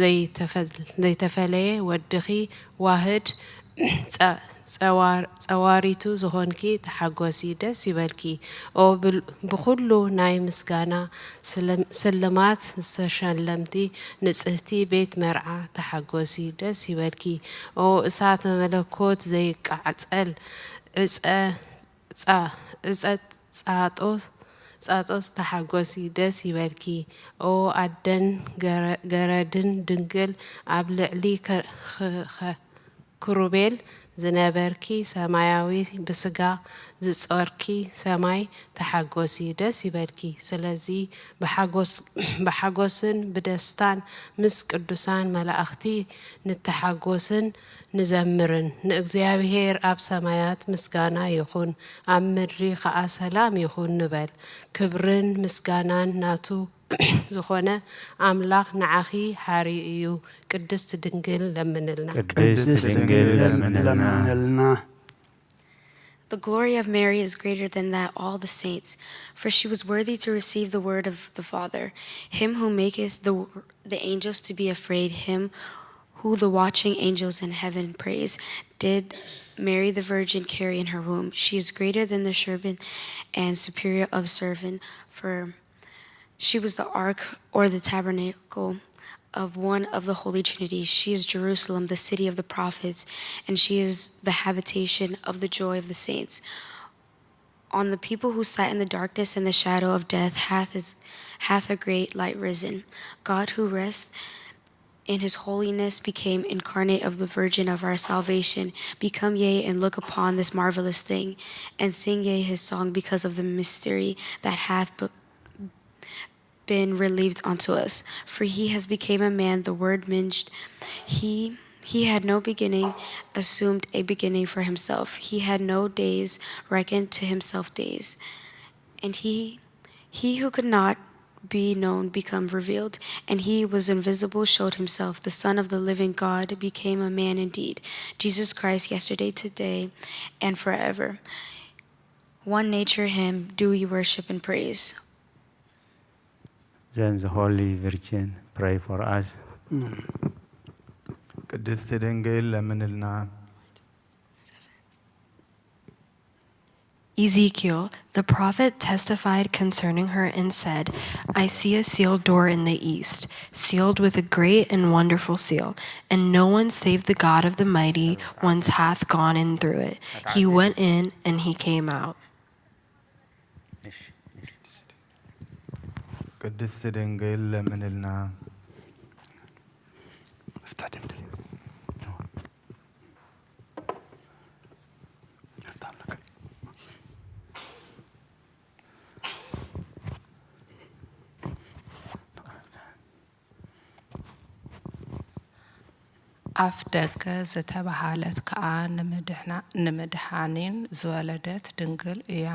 ዘይተፈል-፣ ዘይተፈለየ ወድኺ ዋህድ ጸ-፣ ጸዋር-፣ ጸዋሪቱ ዝኾንኪ ተሓጎሲ፣ ደስ ይበልኪ። ኦ ብል-፣ ብኹሉ ናይ ምስጋና ስልም-፣ ስልማት ዝተሸለምቲ ንጽህቲ ቤት መርዓ ተሓጎሲ፣ ደስ ይበልኪ። ኦ እሳተ መለኮት ዘይቃጸል ዕጸ ጻ-፣ ዕጸ ጻጦስ፣ ጻጦስ ተሓጎሲ፣ ደስ ይበልኪ። ኦ ኣደን ገረ-፣ ገረድን ድንግል ኣብ ልዕሊ ከ-፣ ኸ-፣ ኸ-፣ ክሩቤል ዝነበርኪ ሰማያዊ ብስጋ ዝጾርኪ ሰማይ ተሓጎሲ፣ ደስ ይበልኪ። ስለዚ ብሓጎስ-፣ ብሓጎስን ብደስታን ምስ ቅዱሳን መላእኽቲ ንተሓጎስን ንዘምርን። ንእግዚኣብሔር ኣብ ሰማያት ምስጋና ይኹን፣ ኣብ ምድሪ ኸኣ ሰላም ይኹን ንበል። ክብርን ምስጋናን ናቱ ዝኾነ ኣምላኽ ንዓኺ ሓርዩ እዩ። ቅድስት ድንግል ለምንልና። ቅድስት ድንግል ለምንልና። The glory of Mary is greater than that all the saints, for she was worthy to receive the word of the Father. Him who maketh the, the angels to be afraid, him who the watching angels in heaven praise, did Mary the Virgin carry in her womb. She is greater than the cherubim and superior of seraphim, for she was the ark or the tabernacle of one of the holy trinity. She is Jerusalem, the city of the prophets, and she is the habitation of the joy of the saints. On the people who sat in the darkness and the shadow of death hath, is, hath a great light risen. God, who rests in his holiness, became incarnate of the Virgin of our salvation. Become ye and look upon this marvelous thing, and sing ye his song because of the mystery that hath been relieved unto us. For he has become a man, the word mentioned. He he had no beginning, assumed a beginning for himself. He had no days, reckoned to himself days. And he he who could not be known become revealed, and he was invisible, showed himself. The Son of the living God became a man indeed. Jesus Christ, yesterday, today, and forever. One nature, him do we worship and praise. Then the Holy Virgin pray for us. ቅድስት ድንግል ለምንልና። Ezekiel, the prophet, testified concerning her and said, I see a sealed door in the east, sealed with a great and wonderful seal, and no one save the God of the mighty ones hath gone in through it. He went in and he came out. ቅድስት ድንግል ለምንልና። ኣፍ ደገ ዝተባህለት ከኣ ንምድሓኒን ዝወለደት ድንግል እያ።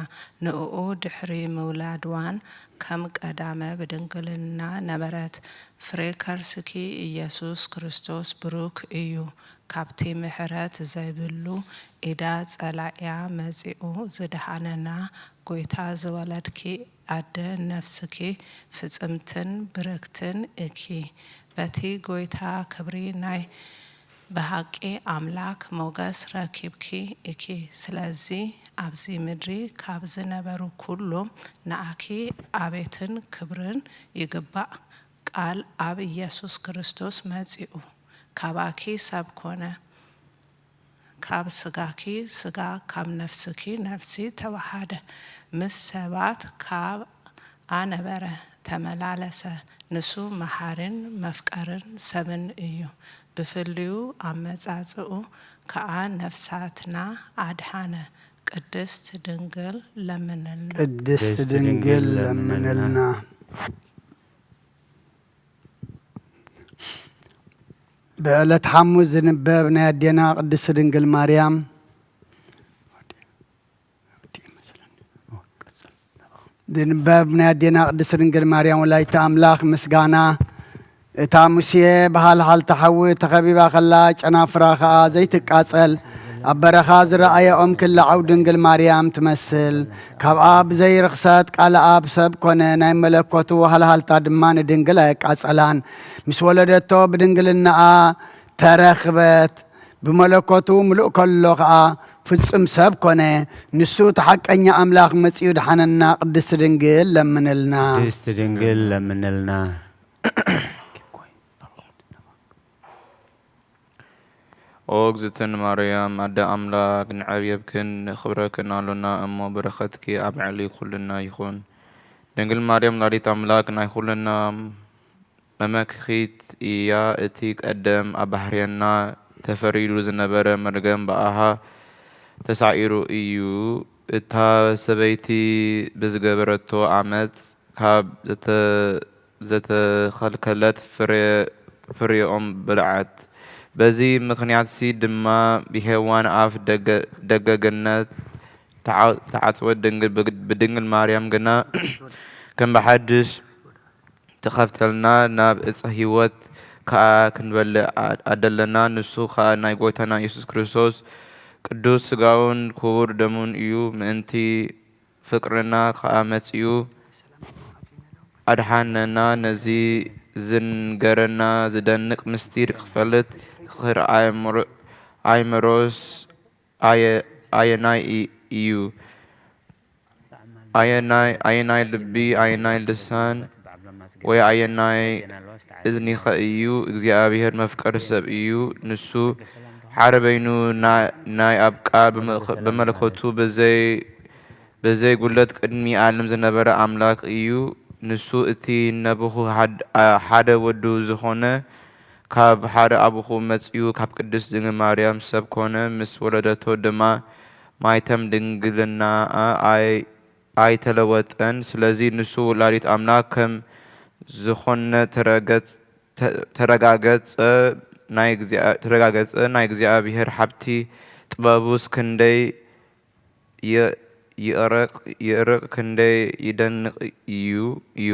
ንእኡ ድሕሪ ምውላድዋን ከም ቀዳመ ብድንግልና ነበረት። ፍሬ ከርስኪ ኢየሱስ ክርስቶስ ብሩክ እዩ። ካብቲ ምሕረት ዘይብሉ ኢዳ ጸላእያ መጺኡ ዝደሓነና ጐይታ ዝወለድኪ ኣደ ነፍስኪ ፍጽምትን ብርክትን እኪ። በቲ ጐይታ ክብሪ ናይ ብሃቂ ኣምላክ ሞገስ ረኪብኪ እኪ። ስለዚ ኣብዚ ምድሪ ካብ ዝነበሩ ኩሉ ንኣኪ ኣቤትን ክብርን ይግባእ። ቃል ኣብ ኢየሱስ ክርስቶስ መጺኡ ካባኪ ሰብ ኮነ። ካብ ስጋኪ ስጋ ካብ ነፍስኪ ነፍሲ ተዋሃደ። ምስ ሰባት ካብ ኣነበረ ተመላለሰ። ንሱ መሓርን መፍቀርን ሰብን እዩ። ብፍልዩ ኣመጻጽኡ ከኣ ነፍሳትና ኣድሓነ። ቅድስት ድንግል ለምንልና። ቅድስት ድንግል ለምንልና። ብዕለት ሓሙስ ዝንበብ ናይ ኣዴና ቅድስት ድንግል ማርያም ዝንበብ ናይ ኣዴና ቅድስት ድንግል ማርያም ወላዲተ ኣምላኽ ምስጋና። እታ ሙሴ ብሃልሃልታ ሓዊ ተኸቢባ ከላ ጨናፍራ ኸኣ ዘይትቃጸል ኣብ በረኻ ዝረኣየ ኦም ክላዓው ድንግል ማርያም ትመስል። ካብኣ ብዘይ ርኽሰት ቃል ኣብ ሰብ ኮነ፣ ናይ መለኮቱ ሃልሃልታ ድማ ንድንግል ኣየቃጸላን። ምስ ወለደቶ ብድንግልናኣ ተረኽበት። ብመለኮቱ ምሉእ ከሎ ኸኣ ፍጹም ሰብ ኮነ። ንሱ እቲ ሓቀኛ ኣምላኽ መጺኡ ድሓነና። ቅድስት ድንግል ለምንልና። ቅድስት ድንግል ለምንልና። ኦ እግዝእትነ ማርያም ኣደ ኣምላክ ንዐብየብክን ንእክብረክን ኣሎና እሞ በረከትኪ ኣብ ልዕሊ ኩልና ይኩን። ድንግል ማርያም ወላዲት ኣምላክ ናይ ኩልና መመክኪት እያ። እቲ ቀደም ኣብ ባህርየና ተፈሪዱ ዝነበረ መርገም ብኣሃ ተሳዒሩ እዩ። እታ ሰበይቲ ብዝገበረቶ ዓመፅ ካብ ዘተ ዘተኸልከለት ፍሬ ፍሬኦም በልዓት። በዚ ምኽንያትሲ ድማ ብሄዋን ኣፍ ደገ ገነት ተዓጽወት። ድንግል ብድንግል ማርያም ግና ከም ብሓድሽ ዝኸፍተልና፣ ናብ ዕፀ ህይወት ከኣ ክንበልዕ ኣ-፣ ኣደለና። ንሱ ከኣ ናይ ጎይታና ኢየሱስ ክርስቶስ ቅዱስ ሥጋውን ክቡር ደሙን እዩ። ምእንቲ ፍቅርና ከኣ መጺኡ ኣድሓነና። ነዚ ዝንገረና ዝደንቅ ምስጢር ክፈልጥ ክኽእል ኣእምሮ-፣ ኣእምሮስ ኣየ-፣ ኣየናይ እ-፣ እዩ? ኣየናይ፣ ኣየናይ ልቢ፣ ኣየናይ ልሳን፣ ወይ ኣየናይ እዝኒኸ እዩ? እግዚኣብሔር መፍቀሪ ሰብ እዩ። ንሱ ሓደ በይኑ ና-፣ ናይ ኣብ ቃል ብመ-፣ ብመለኮቱ ብዘይ፣ ብዘይ ጉለት ቅድሚ ዓለም ዝነበረ ኣምላኽ እዩ። ንሱ እቲ ነብኹ ሓድ-፣ ኣ-፣ ሓደ ወዱ ዝኾነ፣ ካብ ሓደ ኣቡኹ መጺኡ፣ ካብ ቅድስት ድንግል ማርያም ሰብ ኮነ፣ ምስ ወለደቶ ድማ ማይተም ድንግልናኣ ኣይ-፣ ኣይተለወጠን። ስለዚ ንሱ ወላዲት ኣምላኽ ከም ዝኾነ ተረገጽ-፣ ተ-፣ ተረጋገጸ። ናይ እግዚኣብ-፣ ተረጋገጸ። ናይ እግዚኣብሔር ሃብቲ ጥበቡስ ክንደይ የ-፣ ይእረቕ፣ ይእርቕ፣ ክንደይ ይደንቕ እዩ፣ እዩ።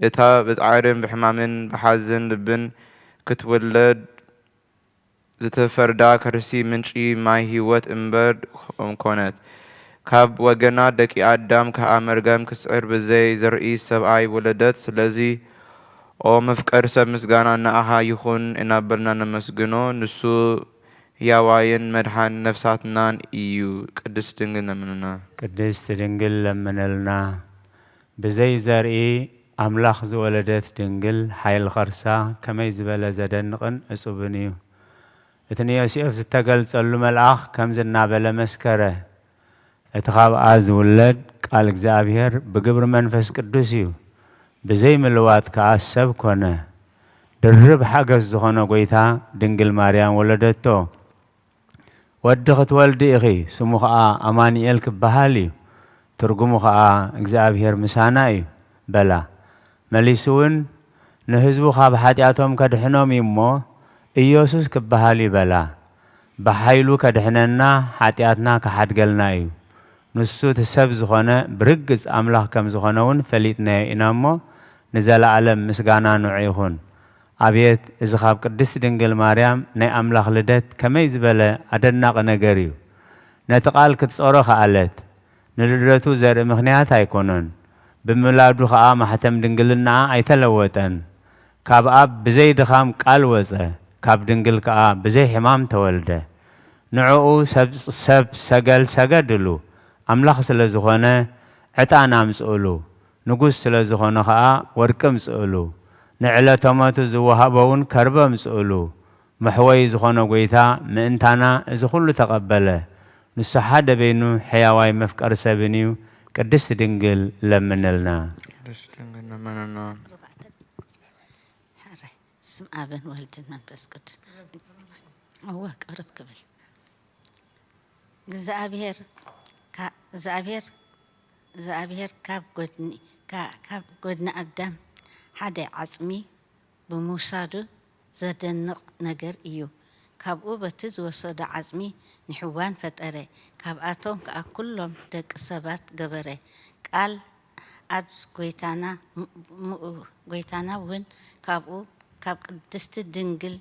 እታ ብጻዕርን ብሕማምን ብሓዘን ልብን ክትውለድ ዝተፈርዳ ከርሲ ምንጪ ማይ ህይወት እምበር ኮነት። ካብ ወገና ደቂ ኣዳም ከኣ መርገም ክስዕር ብዘይ ዘርኢ ሰብኣይ ወለደት። ስለዚ ኦ መፍቀር ሰብ ምስጋና ንኣኻ ይኹን እናበልና ነመስግኖ። ንሱ ህያዋይን መድሓን ነፍሳትናን እዩ። ቅድስት ድንግል ለምንና። ቅድስት ድንግል ለምንልና። ብዘይ ዘርኢ ኣምላኽ ዝወለደት ድንግል ሓይል ኸርሳ ከመይ ዝበለ ዘደንቕን እጹብን እዩ። እቲ ንዮሴፍ ዝተገልጸሉ መልኣኽ ከምዚ እናበለ መስከረ፣ እቲ ኻብኣ ዝውለድ ቃል እግዚኣብሔር ብግብሪ መንፈስ ቅዱስ እዩ፣ ብዘይ ምልዋጥ ከኣ ሰብ ኮነ። ድርብ ሓገዝ ዝኾነ ጐይታ ድንግል ማርያም ወለደቶ። ወዲ ኽትወልዲ ኢኺ፣ ስሙ ኸኣ ኣማኑኤል ክበሃል እዩ፣ ትርጉሙ ኸኣ እግዚኣብሔር ምሳና እዩ በላ። መሊሱ እውን ንህዝቡ ካብ ሓጢኣቶም ከድሕኖም እዩ እሞ ኢየሱስ ክበሃል እዩ በላ። ብሓይሉ ከድሕነና፣ ሓጢኣትና ክሓድገልና እዩ። ንሱ እቲ ሰብ ዝኾነ ብርግጽ ኣምላኽ ከም ዝኾነ እውን ፈሊጥናዮ ኢና እሞ ንዘለኣለም ምስጋና ንዑ ይኹን። ኣቤት እዚ ኻብ ቅድስቲ ድንግል ማርያም ናይ ኣምላኽ ልደት ከመይ ዝበለ ኣደናቒ ነገር እዩ! ነቲ ቃል ክትጾሮ ከኣለት። ንልደቱ ዘርኢ ምኽንያት ኣይኮነን። ብምውላዱ ኸኣ ማሕተም ድንግልናኣ ኣይተለወጠን። ካብ ኣብ ብዘይ ድኻም ቃል ወጸ፣ ካብ ድንግል ከኣ ብዘይ ሕማም ተወልደ። ንዕኡ ሰብ፣ ሰብ ሰገል ሰገድሉ፣ ኣምላኽ ስለ ዝኾነ ዕጣን ኣምጽእሉ፣ ንጉስ ስለ ዝኾነ ኸኣ ወርቂ እምጽእሉ፣ ንዕለተ ሞቱ ዝወሃቦ እውን ከርበ እምጽእሉ። መሕወዪ ዝኾነ ጐይታ ምእንታና እዚ ኹሉ ተቐበለ። ንሱ ሓደ በይኑ ሕያዋይ መፍቀሪ ሰብን እዩ። ቅድስት ድንግል ለምንልና። ቅድስት ድንግል ለምንልና። ሕራይ ስም ኣብን ወልድን መንፈስ ቅዱስ። እወ፣ ቅርብ ክብል። እግዚኣብሔር ካ-፣ እግዚኣብሔር፣ እግዚኣብሔር ካብ ጎድኒ፣ ካ-፣ ካብ ጎድኒ ኣዳም ሓደ ዓጽሚ ብምውሳዱ ዘደንቕ ነገር እዩ። ካብኡ በቲ ዝወሰዶ ዓጽሚ ንሕዋን ፈጠረ። ካብኣቶም ከኣ ኩሎም ደቂ ሰባት ገበረ። ቃል ኣብ ጐይታና፣ ም-፣ ምኡ-፣ ጐይታና እውን ካብኡ፣ ካብ ቅድስቲ ድንግል፣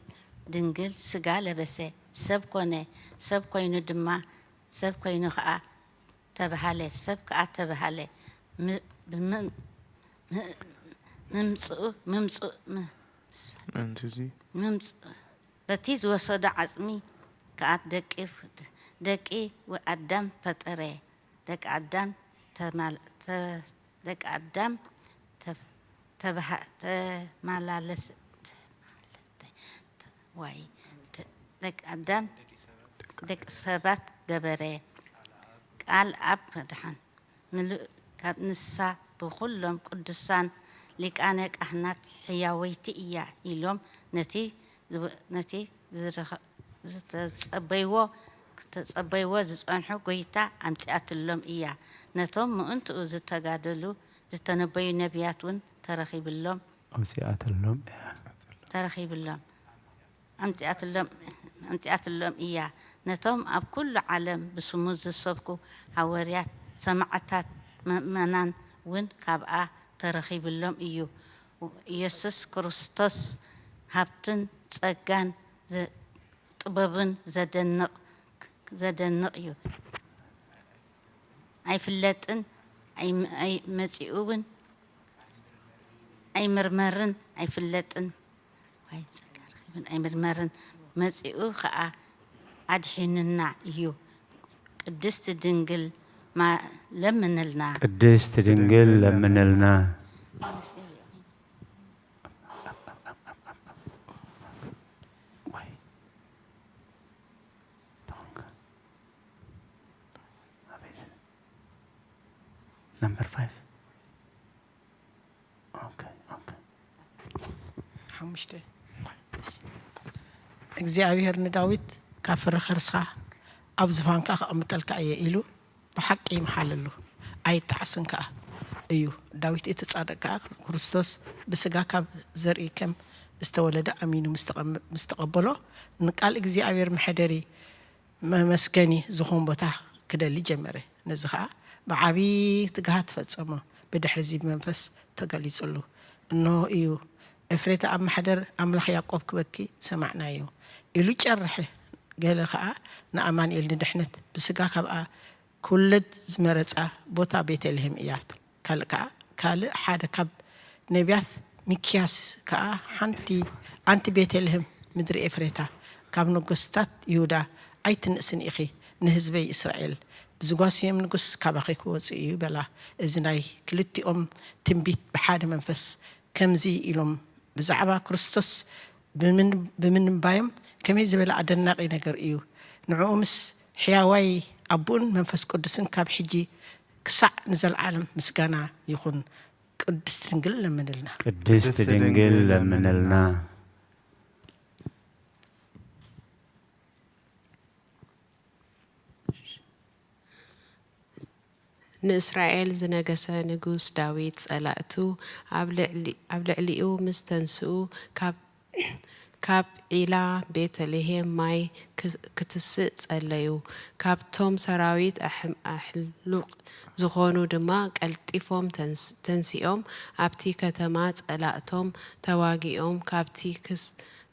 ድንግል ስጋ ለበሰ፣ ሰብ ኮነ። ሰብ ኮይኑ ድማ፣ ሰብ ኮይኑ ከኣ ተባሃለ፣ ሰብ ከኣ ተባሃለ። ም-፣ ብም-፣ ም-፣ ምምጽኡ፣ ምምጽኡ፣ ም-፣ ምእንቲ እዚ ምምጽ-፣ በቲ ዝወሰዶ ዓጽሚ ከኣ ደቂ፣ ደቂ ኣዳም ፈጠረ። ደቂ ኣዳም ተማል-፣ ተ-፣ ደቂ ኣዳም ተ-፣ ተባሃ-፣ ተማላለስ-፣ ተማለ-፣ ዋይ፣ ተ-፣ ደቂ ኣዳም ደቂ ሰባት ገበረ። ቃል ኣብ መድሓን ምሉእ ካብ ንሳ ብኹሎም ቅዱሳን ሊቃነ ካህናት ሕያወይቲ እያ ኢሎም ነቲ ዝወ-፣ ነቲ ዝረኸ-፣ ዝተጸበይዎ፣ ዝተጸበይዎ ዝጸንሑ ጐይታ ኣምጺኣትሎም እያ። ነቶም ምእንትኡ ዝተጋደሉ ዝተነበዩ ነቢያት እውን ተረኺብሎም። ኣምጺኣትሎም እያ። ተረኺብሎም። ኣምጺኣትሎም፣ ኣምጺኣትሎም እያ። ነቶም ኣብ ኩሉ ዓለም ብስሙ ዝሰብኩ ሃዋርያት፣ ሰማዕታት፣ ምእመናን እውን ካብኣ ተረኺብሎም እዩ። ኢየሱስ ክርስቶስ ሃብትን ጸጋን ዘ-፣ ጥበብን ዘደንቕ፣ ዘደንቕ እዩ። ኣይፍለጥን፣ ኣይ-፣ ኣይ-፣ መጺኡ እውን ኣይምርመርን፣ ኣይፍለጥን። ዋይ፣ ጸጋ ረኺብን ኣይምርመርን። መጺኡ ኸኣ ኣድሒኑና እዩ። ቅድስት ድንግል ማ-፣ ለምንልና። ቅድስት ድንግል ለምንልና። Number five. Okay, okay. ሓሙሽተ። እግዚኣብሔር ንዳዊት፣ ካብ ፍረ ከርስኻ ኣብ ዝፋንካ ከቐምጠልካ እየ ኢሉ ብሓቂ ይምሓለሉ፣ ኣይጠዓስን ከኣ እዩ። ዳዊት እቲ ጻድቕ ከኣ ክርስቶስ ብስጋ ካብ ዘርኢ ከም ዝተወለደ ኣሚኑ ምስ ተቐም-፣ ምስ ተቐበሎ፣ ንቃል እግዚኣብሔር መሐደሪ መመስገኒ ዝኾን ቦታ ክደሊ ጀመረ። ነዚ ኸኣ ብዓቢ ትግሃት ፈጸሞ። ብድሕርዚ ብመንፈስ ተገሊጹሉ። እንሆ እዩ፣ ኤፍሬታ ኣብ ማሕደር ኣምላኽ ያዕቆብ ክበኪ ሰማዕናዮ ኢሉ ጨርሐ። ገለ ኸኣ ንኣማኑኤል ንድሕነት ብስጋ ካብኣ ክውለድ ዝመረጻ ቦታ ቤተልሔም እያ። ካልእ ከኣ፣ ካልእ ሓደ ካብ ነቢያት ሚክያስ ከኣ፣ ሓንቲ፣ ኣንቲ ቤተልሔም ምድሪ ኤፍሬታ፣ ካብ ነገስታት ይሁዳ ኣይትንእስን ኢኺ፣ ንህዝበይ እስራኤል ብዝጓስዮም ንጉስ ካባኺ ክወጽእ እዩ በላ። እዚ ናይ ክልቲኦም ትንቢት ብሓደ መንፈስ ከምዚ ኢሎም ብዛዕባ ክርስቶስ ብምን-፣ ብምንባዮም ከመይ ዝበለ ኣደናቒ ነገር እዩ! ንዕኡ ምስ ሕያዋይ ኣቦኡን መንፈስ ቅዱስን ካብ ሕጂ ክሳዕ ንዘለዓለም ምስጋና ይኹን። ቅድስት ድንግል ለምንልና። ቅድስት ድንግል ለምንልና። ንእስራኤል ዝነገሰ ንጉስ ዳዊት ጸላእቱ ኣብ ልዕሊ-፣ ኣብ ልዕሊኡ ምስ ተንስኡ፣ ካብ፣ ካብ ዒላ ቤተልሔም ማይ ክ-፣ ክትስእ ጸለዩ። ካብቶም ሰራዊት ኣሕ-፣ ኣሕሉቕ ዝኾኑ ድማ ቀልጢፎም ተንስ-፣ ተንሲኦም ኣብቲ ከተማ ጸላእቶም ተዋጊኦም ካብቲ ክስ-፣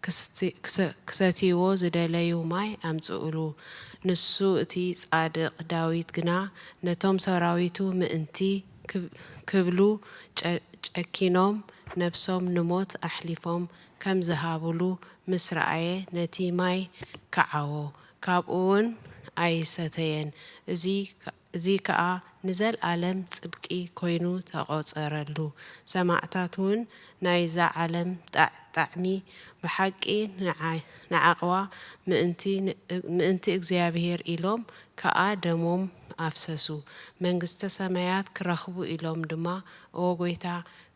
ክስቲ-፣ ክሰ-፣ ክሰትይዎ ዝደለዩ ማይ ኣምጽኡሉ። ንሱ እቲ ጻድቕ ዳዊት ግና ነቶም ሰራዊቱ ምእንቲ ክብ-፣ ክብሉ ጨ-፣ ጨኪኖም ነብሶም ንሞት ኣሕሊፎም ከም ዝሃቡሉ ምስ ረኣየ ነቲ ማይ ከዓዎ፣ ካብኡ እውን ኣይሰተየን። እዚ እዚ ከኣ ንዘልኣለም ጽድቂ ኮይኑ ተቖጸረሉ። ሰማዕታት እውን ናይዛ ዓለም ጣዕ-፣ ጣዕሚ ብሓቂ ንዓ-፣ ንዓቕዋ ምእንቲ ን-፣ ምእንቲ እግዚኣብሔር ኢሎም ከኣ ደሞም ኣፍሰሱ። መንግስተ ሰማያት ክረኽቡ ኢሎም ድማ፣ ኦ ጐይታ፣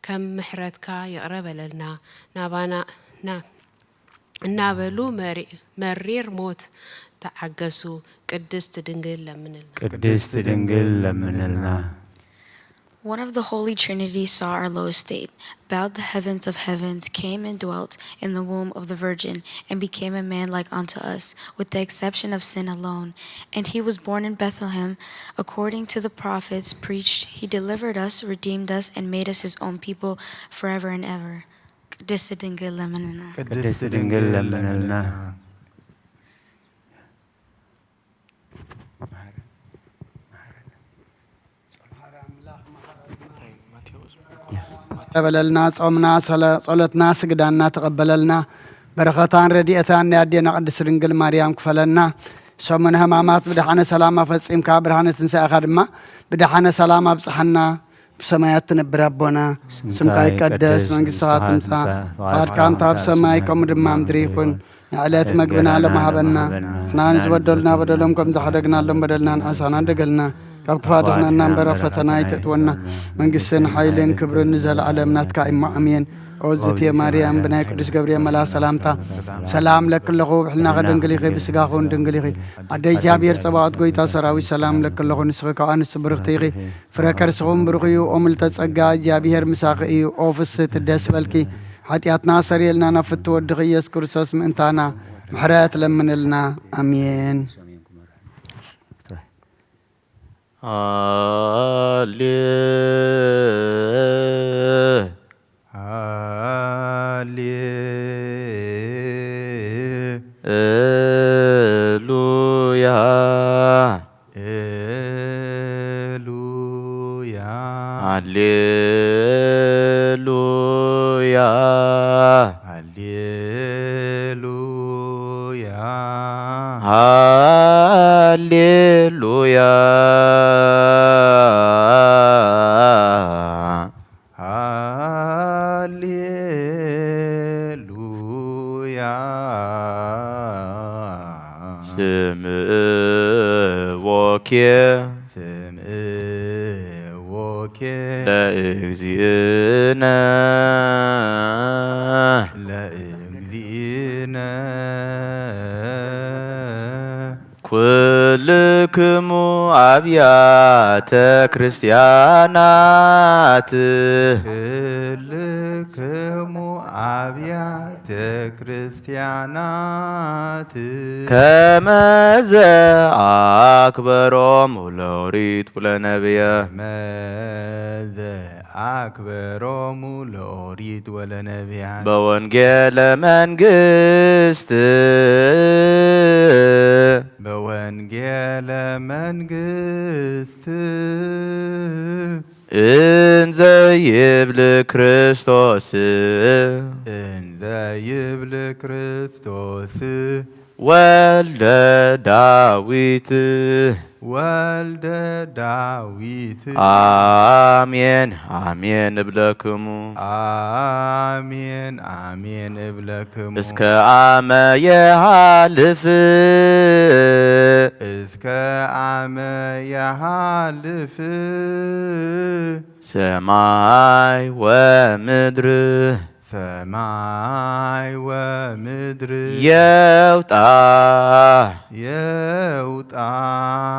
ከም ምሕረትካ ይቕረ በለልና፣ ናባና፣ ና-፣ እናበሉ መሪ-፣ መሪር ሞት ተዓገሱ። ቅድስት ድንግል ለምንልና። ቅድስት ድንግል ለምንልና። One of the Holy Trinity saw our low estate, bowed the heavens of heavens, came and dwelt in the womb of the Virgin, and became a man like unto us, with the exception of sin alone. And he was born in Bethlehem, according to the prophets preached, he delivered us, redeemed us, and made us his own people forever and ever. ቅድስት ድንግል ለምንና። ቅድስት ድንግል ለምንልና። በለልና፣ ጾምና፣ ሰለ-፣ ጸሎትና፣ ስግዳንና ተቐበለልና። በረኸታን ረድኤታን ናይ ኣዴና ቅድስት ድንግል ማርያም ክፈለና። ሰሙነ ሕማማት ብደሓነ ሰላም ኣፈጺምካ፣ ብርሃነ ትንሳኤኻ ድማ ብደሓነ ሰላም ኣብጽሓና። ብሰማያት ትነብር ኣቦና፣ ስምካ ይቀደስ፣ መንግስትኻ ትምጻእ፣ ፍቓድካ ከምታ ኣብ ሰማይ ከምኡ ድማ ኣብ ምድሪ ይኹን። ንዕለት መግብና ሎም ሃበና፣ ንሕና ንዝበደሉና በደሎም ከም ዝሓደግናሎም በደልና ንዓሳና እንደገልና፣ ካብ ክፋ ድሕነና እምበር ኣብ ፈተና ኣይተእትወና። መንግስትን ሓይልን ክብርን ንዘለዓለም ናትካ እሞ ኣሜን። ኦዝቴ ማርያም ብናይ ቅዱስ ገብርኤል መልኣኽ ሰላምታ ሰላም ለኪ ኣለኹ፣ ብሕልናኺ ድንግል ኢኺ፣ ብስጋኺ እውን ድንግል ኢኺ። ኣደ እግዚኣብሔር ጸባኦት ጐይታ ሰራዊት ሰላም ለኪ ኣለኹ፣ ንስኺ ካብ ኣንስቲ ብርኽቲ ኢኺ፣ ፍረ ከርስኹም ብሩኽ እዩ። ኦ ምልተ ጸጋ እግዚኣብሔር ምሳኺ እዩ፣ ኦ ፍስህቲ ደስ በልኪ። ሓጢኣትና ሰሪየልና ናብ ፍትው ወድኺ ኢየሱስ ክርስቶስ ምእንታና ምሕረት ለምንልና። ኣሜን። ሃሌ ሃሌሉያ። ሃሌሉያ። ሃሌሉያ። ሃሌሉያ። ስምዕዎኬ። ስምዕዎኬ። ለእግዚእነ። ለእግዚእነ። ኩልክሙ ኣብያተ ክርስቲያናት። ኩልክሙ ኣብያተ ክርስቲያናት። ከመዘ ኣክበሮሙ ለኦሪት ወለነብያት። ከመዘ ኣክበሮሙ ለኦሪት ወለነብያት። በወንጌለ መንግስት። በወንጌለ መንግስት። እንዘ ይብል ክርስቶስ። እንዘ ይብል ክርስቶስ። ወልደ ዳዊት። ወልደ ዳዊት። ኣሜን ኣሜን እብለክሙ። ኣሜን ኣሜን እብለክሙ። እስከ ኣመ የሃልፍ። እስከ ኣመ የሃልፍ። ሰማይ ወምድር። ሰማይ ወምድር። የውጣ። የውጣ።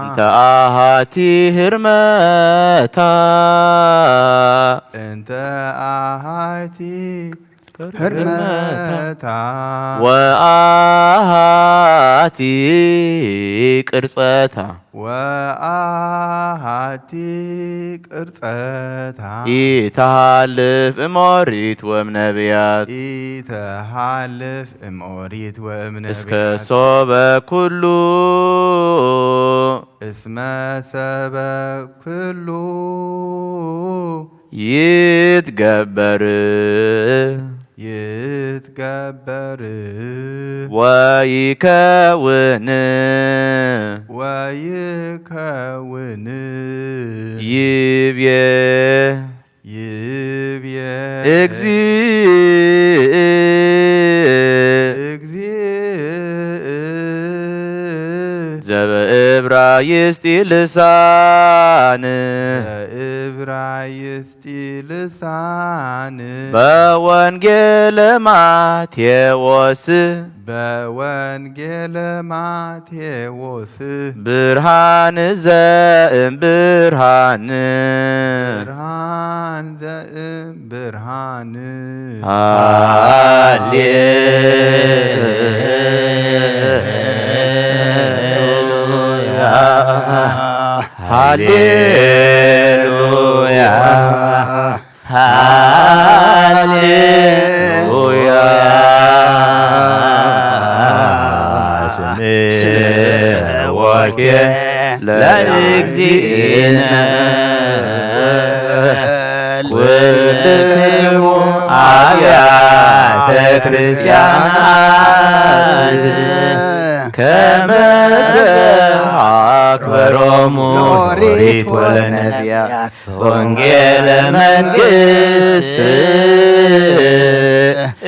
እንተ ኣሃቲ ህርመታ። እንተ ኣሃቲ ህርመታ። ወኣሃቲ ቅርጸታ። ወኣሃቲ ቅርጸታ። ኢተሃልፍ እም ኦሪት ወእም ነቢያት። ኢተሃልፍ እም ኦሪት ወእም ነቢያት። እስከ ሶበ ኩሉ። እስመ ሰበ ኩሉ። ይትገበር። ይትገበር። ወይከውን። ወይከውን። ይብዬ። ይብዬ። እግዚእ። እግዚእ። ዘበእብራይስጢ ልሳን። ዘእብራይስጢ ልሳን። በወንጌለ ማቴዎስ። በወንጌለ ማቴዎስ። ብርሃን ዘእም ብርሃን። ብርሃን ዘእም ብርሃን። ሃሌሉያ። ሃሌሉያ። ሃሌሉያ። ስምዕዎኬ ለእግዚእነ። ኩልክሙ ኣብያተ ክርስቲያናት። ከመ ዘአክበሮሙ ኦሪት ወለነቢያት። ወንጌለ መንግስት።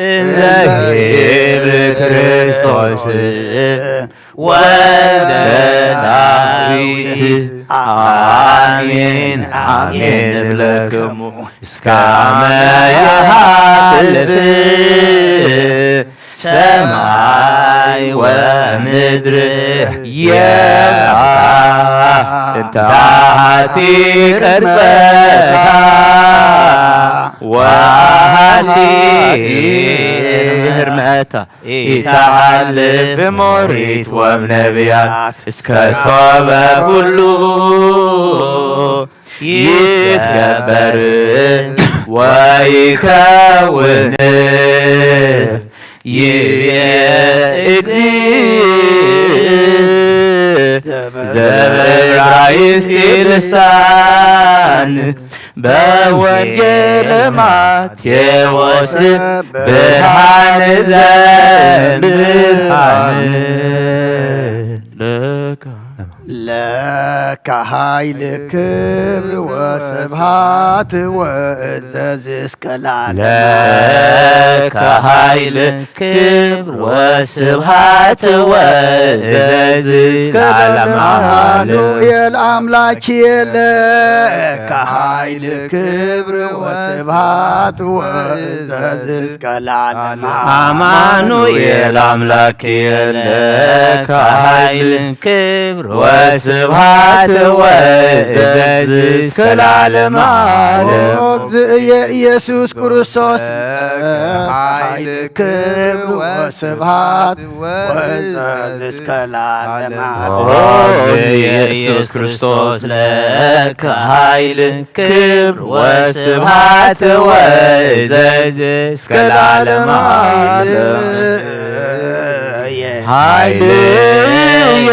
እንዘ ይብል ክርስቶስ። ወልደ ዳዊት። አሜን አሜን እብለክሙ። እስከ አመ የሃልፍ። ሰማይ ወምድር። የብአ። እንተ አሐቲ ቅርጸታ። ወአሐቲ። ህርመታ። ኢተሃልፍ እም ኦሪት ወእም ነቢያት። እስከ ሶበ ኩሉ። ይትገበር። ወይከውን። ይቤ እግዚእ። ዘበእብራይስጢ ልሳን። በወንጌል ማቴዎስ ብርሃን ዘንብርሃን ለካ ለካ ኃይል ክብር ወስብሐት ወእዘዝ እስከ ለዓለም። ለካ ኃይል ክብር ወስብሐት ወእዘዝ እስከ ለዓለም። አማኑኤል አምላክ ለካ ኃይል ክብር ወስብሐት ወእዘዝ እስከ ለዓለም። አማኑኤል አምላክ ለካ ኃይል ክብር ወስብሐት ወእዘዝ እስከ ለዓለም ዓለም። ኦ እግዝእየ ኢየሱስ ክርስቶስ ኃይል ክብር ወስብሐት ወእዘዝ እስከ ለዓለም ዓለም። ኦ እግዝእየ ኢየሱስ ክርስቶስ ለካ ኃይል ክብር ወስብሐት ወእዘዝ እስከ ለዓለም ዓለም። ኃይልየ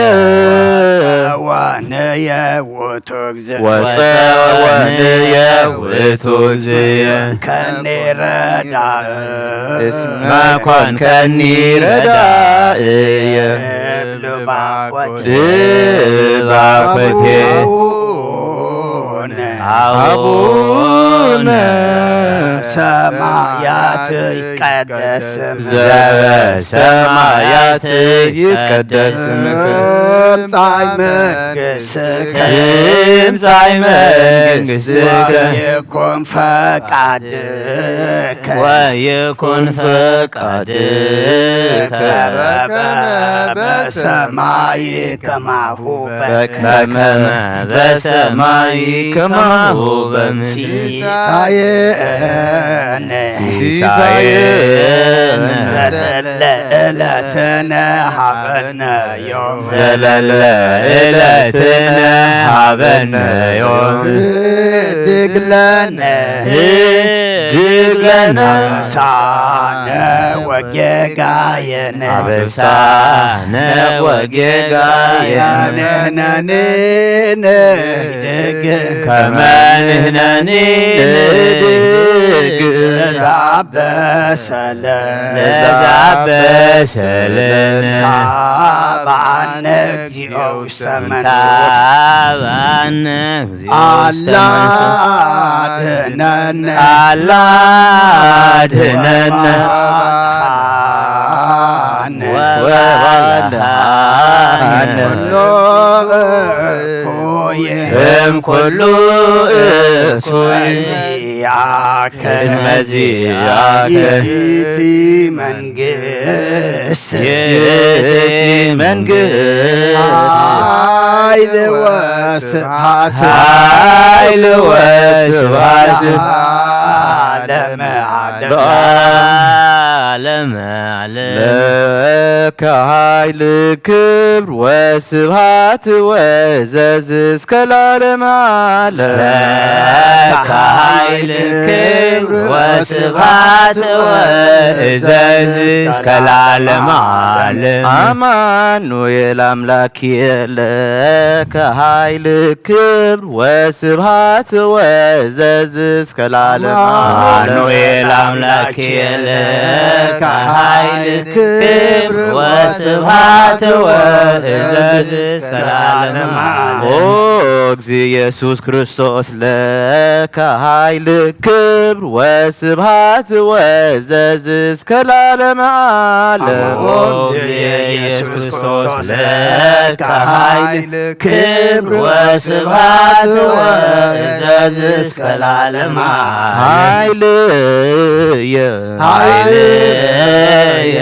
ወጸወንየ ውእቱ እግዝእ ወጸወንየ ውእቱ እግዝእ ከኒ ረዳእ እስመ ኮንከኒ ረዳእየ እብል ባኮቴ እብል ባኮቴ። አቡነ አቡነ ሰማያት ይትቀደስ ስምከ ዘበሰማያት ይትቀደስ ስምከ ትምጻእ መንግሥትከ ትምጻእ መንግሥትከ ወይኩን ፈቃድከ ወይኩን ፈቃድከ በከመ በሰማይ ከማሁ በከመ በሰማይ ከማሁ በምድር። ሲሳየነ ሲሳየነ ዘለለ ዕለትነ ሀበነ ዮም። ዘለለ ዕለትነ ሀበነ ዮም። ህድግ ለነ ህድግ ለነ አበሳነ ወጌጋየነ አበሳነ ወጌጋየነ። ንሕነኒ ንህድግ ከመ ንሕነኒ ንህድግ ለዘአበሰ ለነ ለዘአበሰ ለነ። ተባአነ እግዚኦ ውስተ መንሱት። ተባአነ እግዚኦ ውስተ መንሱት። አላ አድነነ። አላ አድነነ። ወባልሃነ። ወባልሃነ። ኩሎ እኩይ። እም ኩሉ እኩይ። ያከ እስመ ዚአከ ይእቲ መንግስት ይእቲ መንግስት ኃይል ወስብሐት ኃይል ወስብሐት ለዓለመ ዓለም። ለዓለመ ዓለም። ለከ ኃይል ክብር ወስብሐት ወእዘዝ እስከ ለዓለመ ዓለም። ለከ ኃይል ክብር ወስብሐት ወእዘዝ እስከ ለዓለመ ዓለም። አማኑኤል አምላክ ለከ ኃይል ክብር ወስብሐት ወእዘዝ እስከ ለዓለመ ዓለም። አማኑኤል አምላክ ለከ ኃይል ክብር ወስብሐት ወእዘዝ እስከ ለዓለመ ዓለም። ኦ እግዚእ ኢየሱስ ክርስቶስ ለከ ኃይል ክብር ወስብሐት ወእዘዝ እስከ ለዓለመ ዓለም። ኦ እግዚእ ኢየሱስ ክርስቶስ ለከ ኃይል ክብር ወስብሐት ወእዘዝ እስከ ለዓለመ ዓለም። ኃይልየ ኃይልየ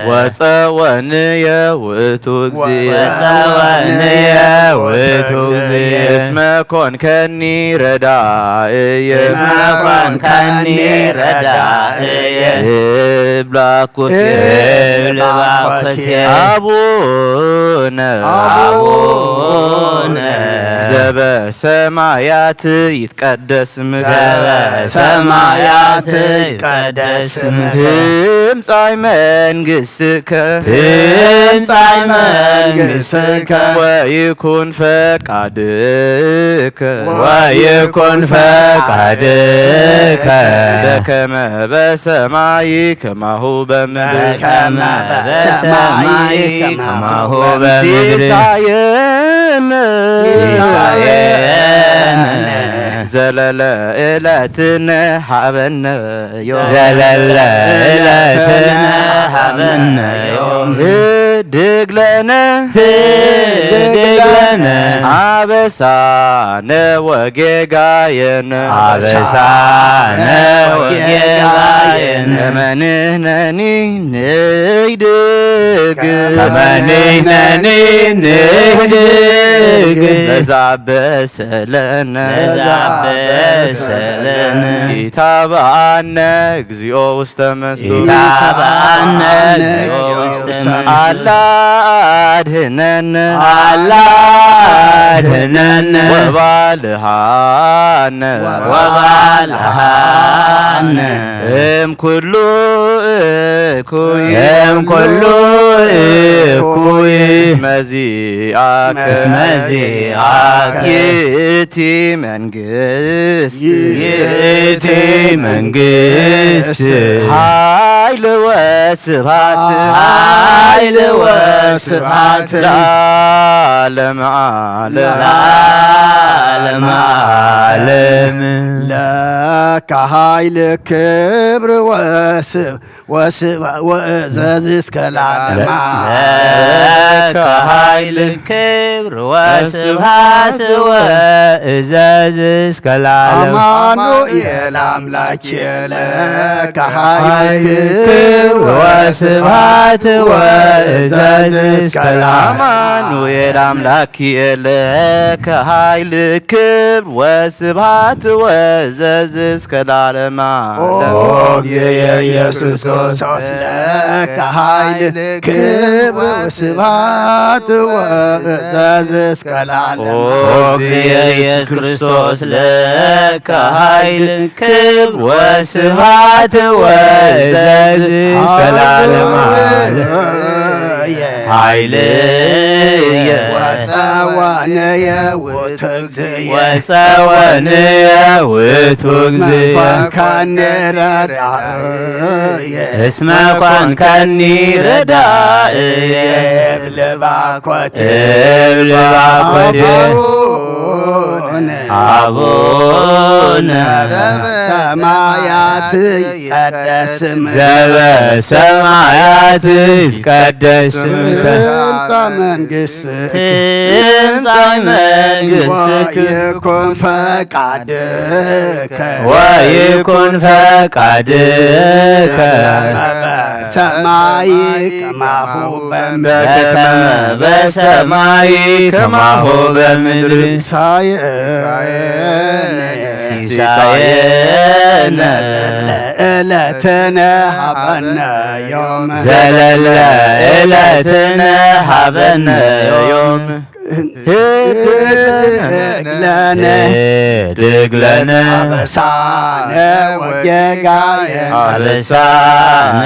ወጸወንየ ውእቱ እግዚእ ወጸወንየ ውእቱ እግዚእ እስመ ኮንከኒ ረዳእየ እስመ ኮንከኒ ረዳእየ እብል ባኮቴ እብል ባኮቴ አቡነ አቡነ ዘበሰማያት ይትቀደስ ስምከ። ዘበሰማያት ይትቀደስ ስምከ። ትምጻእ መንግስትከ። ትምጻእ መንግስትከ። ወይኩን ፈቃድከ። ወይኩን ፈቃድከ። በከመ በሰማይ ከማሁ በምድር። በከመ በሰማይ ከማሁ በምድር። ሲሳየነ ሲሳየነ ዘለለ ዕለትነ ሃበነ ዮም። ዘለለ ዕለትነ ሃበነ ዮም። ህድግ ለነ ህድግ ለነ አበሳነ ወጌጋየነ። አበሳነ ወጌጋየነ። ከመ ንሕነኒ ንህድግ። ከመ ንሕነኒ ንህድግ። ለዛበሰለነ። ለዛበሰለነ። ኢታብአነ እግዚኦ ውስተ መስቱ። ኢታብአነ እግዚኦ ውስተ መስቱ። አላ አድህነነ። አላ አድህነነ። ወባልሃነ። ወባልሃነ። እም ኩሉ እኩይ። እም ኩሉ እኩይ። እስመ ዚአከ። እስመ ዚአከ። ይእቲ መንግስት። ይእቲ መንግስት። ኃይል ወስብሐት። ኃይል ወስብሐት። ለዓለመ ዓለም። ለዓለመ ዓለም። ለከ ኃይል ክብር ወስብ ወስብ ወእዘዝ እስከ ለዓለማ ለከ ኃይል ክብር ወስብሐት ወእዘዝ እስከ ለዓለም። አማኑኤል አምላኬ ለከ ኃይል ክብር ወስብሐት ወእዘዝ እስከ ለዓለም። አማኑኤል አምላክ የለከ ኃይል ክብር ወስብሐት ወእዘዝ እስከ ለዓለመ ኦ ዓለም። እግዚእ ኢየሱስ ክርስቶስ ለከ ኃይል ክብር ወስብሐት ወእዘዝ እስከ ለዓለማ። ኦ እግዚእ ኢየሱስ ክርስቶስ ለከ ኃይል ክብር ወስብሐት ወእዘዝ እስከ ለዓለመ ዓለም። ኃይልየ ወጸወንየ ውእቱ እግዚእየ ወጸወንየ ውእቱ እግዚእየ ኮንከኒ ረዳእየ እስመ ኮንከኒ ረዳእየ እብል ባኮቴ እብል ባኮቴ አቡነ አቡነ ሰማያት ይትቀደስ ስምከ ዘበሰማያት ይትቀደስ ስምከ ትምጻእ መንግስትከ ትምጻእ መንግስትከ ወይኩን ፈቃድከ ወይኩን ፈቃድከ በሰማይ ከማሁ በምድር በከመ በሰማይ ከማሁ በምድር ሲሳየነ ሲሳየነ ዕለትነ ሀበነ ዮም ዘለለ ዕለትነ ሀበነ ዮም ህድግ ለነ ህድግ ለነ አበሳነ ወጌጋየነ አበሳነ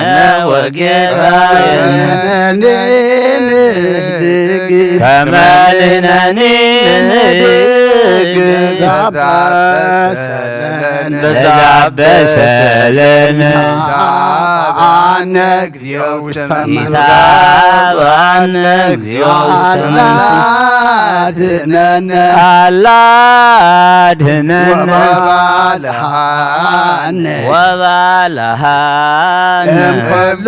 ወጌጋየነ ንህድግ ከመ ንሕነኒ ንህድግ ዛበሰለነ ለዛበሰለነ አነ እግዚኦ ውስተ መንግስት ኢታብአነ እግዚኦ ውስተ መንግስት አላድነነ አላድነነ ወባልሃነ ወባልሃነ እምኩሉ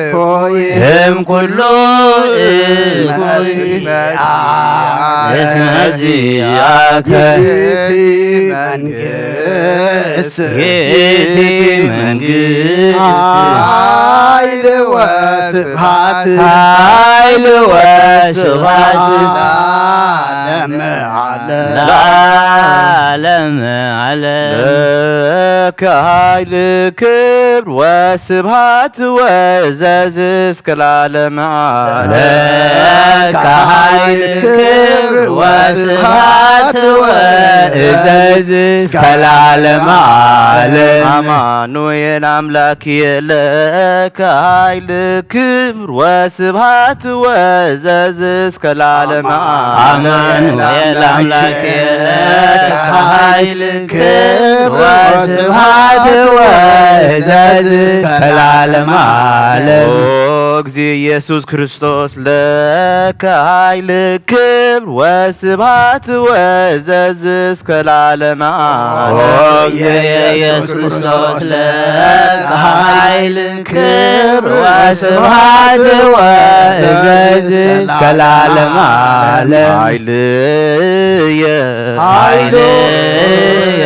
እኩይ እምኩሉ እኩይ እስመ ዚአከ ይእቲ መንግስት ይእቲ መንግስት ኃይል ወስብሐት ኃይል ወስብሐት ለዓለመ ዓለም ለዓለመ ዓለም። ከ ኃይል ክብር ወስብሐት ወእዘዝ እስከ ለዓለመ ዓለም። ለከ ኃይል ክብር ወስብሐት ወእዘዝ እስከ ለዓለመ ዓለም። አማኑኤል አምላክ የለ ከ ኃይል ክብር ወስብሐት ወእዘዝ እስከ ለዓለመ ዓለም። አማኑኤል አምላክ የለ ከ ኃይል ክብር ወስብሐት ወእዘዝ እስከ ለዓለመ ዓለም። ኦ እግዚእ ኢየሱስ ክርስቶስ ለከ ኃይል ክብር ወስብሐት ወእዘዝ እስከ ለዓለመ ዓለም። ኦ እግዚእ ኢየሱስ ክርስቶስ ለከ ኃይል ክብር ወስብሐት ወእዘዝ እስከ ለዓለመ ዓለም። ኃይልየ ኃይልየ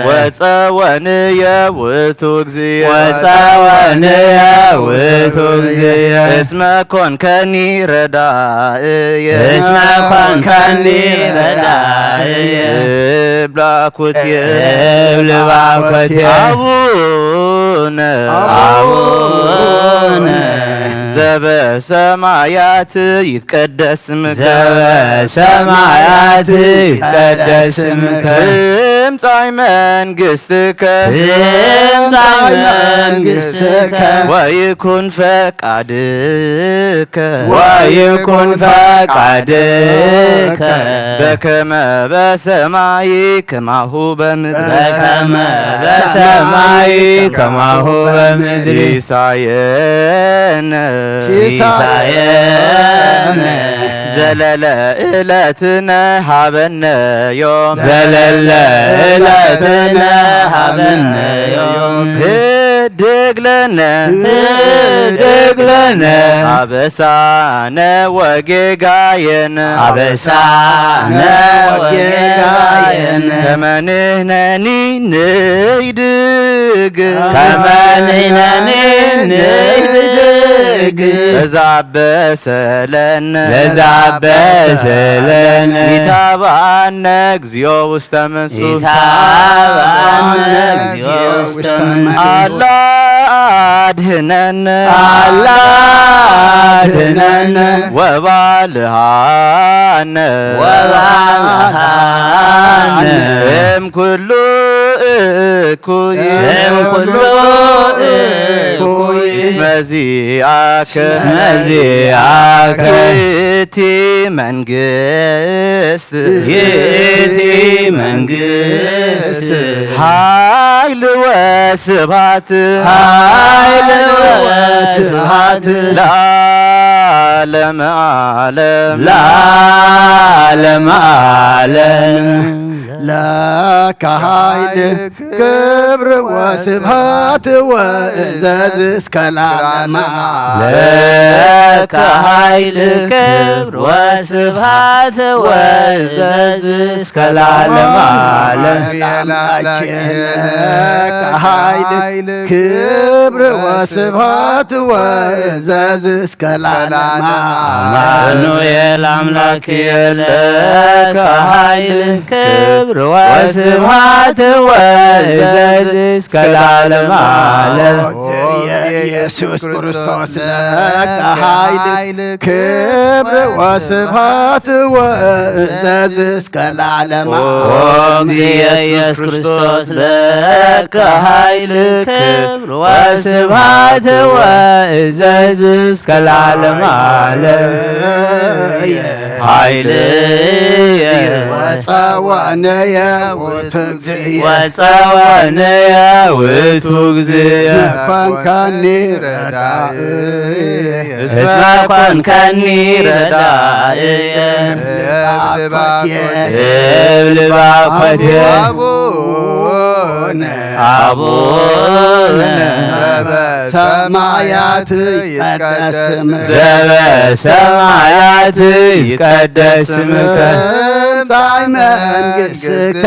ወጸወንየ ውእቱ እግዚእ ወጸወንየ ውእቱ እግዚእ እስመ ኮንከኒ ረዳእየ እስመ ኮንከኒ ረዳእየ እብላኩትየ እብልባኮትየ አቡነ አቡነ ዘበሰማያት ይትቀደስ ስምከ ዘበሰማያት ይትቀደስ ስምከ ትምጻእ መንግስትከ ትምጻእ መንግስትከ ወይኩን ፈቃድከ ወይኩን ፈቃድከ በከመ በሰማይ ከማሁ በምድር በከመ በሰማይ ከማሁ በምድር ሲሳየነ ሲሳየነ ዘለለ ዕለትነ ሀበነ ዮም ዘለለ ዕለትነ ሀበነ ዮም ህድግ ለነ ህድግ ለነ አበሳነ ወጌጋየነ አበሳነ ወጌጋየነ ከመ ንሕነኒ ንህድግ ከመ ንሕነኒ ንህድግ ለዘአበሰ ለነ ለዘአበሰ ለነ ኢታብአነ እግዚኦ ውስተ መንሱት ኢታብአነ እግዚኦ ውስተ መንሱት አላ አድህነነ አላ አድህነነ ወባልሃነ ወባልሃነ እም ኩሉ እኩይ እም ኩሉ እኩይ እስመ ዚአከ እስመ ዚአከ ይእቲ መንግስት ይእቲ መንግስት ኃይል ወስብሐት ኃይል ወስብሐት ለዓለመ ዓለም ለዓለመ ዓለም ለከ ኃይል ክብር ወስብሐት ወእዘዝ እስከ ለዓለመ ለከ ኃይል ክብር ወስብሐት ወእዘዝ እስከ ለዓለመ ዓለም። ለአምላክነ ለከ ኃይል ክብር ወስብሐት ወእዘዝ እስከ ለዓለመ አማኑኤል አምላክ የለ ከኃይል ክብር ወስብሐት ወእዘዝ እስከ ለዓለመ ዓለም። ኢየሱስ ክርስቶስ ለከ ኃይል ክብር ወስብሐት ወእዘዝ እስከ ለዓለመ ኦ እግዚእ ኢየሱስ ክርስቶስ ለከ ኃይል ክብር ወስብሐት ወእዘዝ እስከ ለዓለመ ዓለም። ኃይልየ ወጸወንየ ውእቱ እግዚእየ ወጸወንየ ውእቱ እግዚእየ ኮንካኒ ረዳእየ እስመ ኮንካኒ ረዳእየ እብል ባኮቴ እብል ባኮቴ አቡነ አቡነ ሰማያት ይትቀደስ ስምከ ዘበሰማያት ይትቀደስ ስምከ ትምጻእ መንግስትከ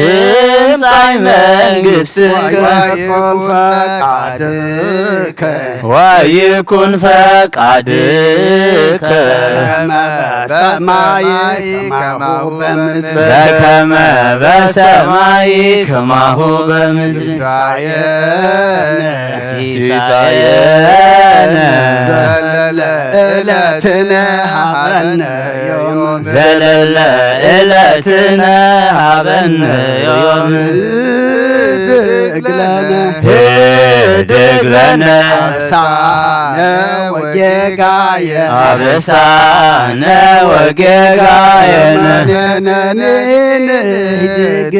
ትምጻእ መንግስትከ ወይኩን ፈቃድከ ወይኩን ፈቃድከ በከመ በሰማይ ከማሁ በምድር በከመ በሰማይ ከማሁ በምድር ሲሳየነ ዘለለ ዕለትነ ሃበነ ዮም ዘለለ ዕለትነ ሃበነ ዮም ህድግ ለነ ህድግ ለነ አበሳነ ወጌጋየ አበሳነ ወጌጋየነ ንህነኒ ንህድግ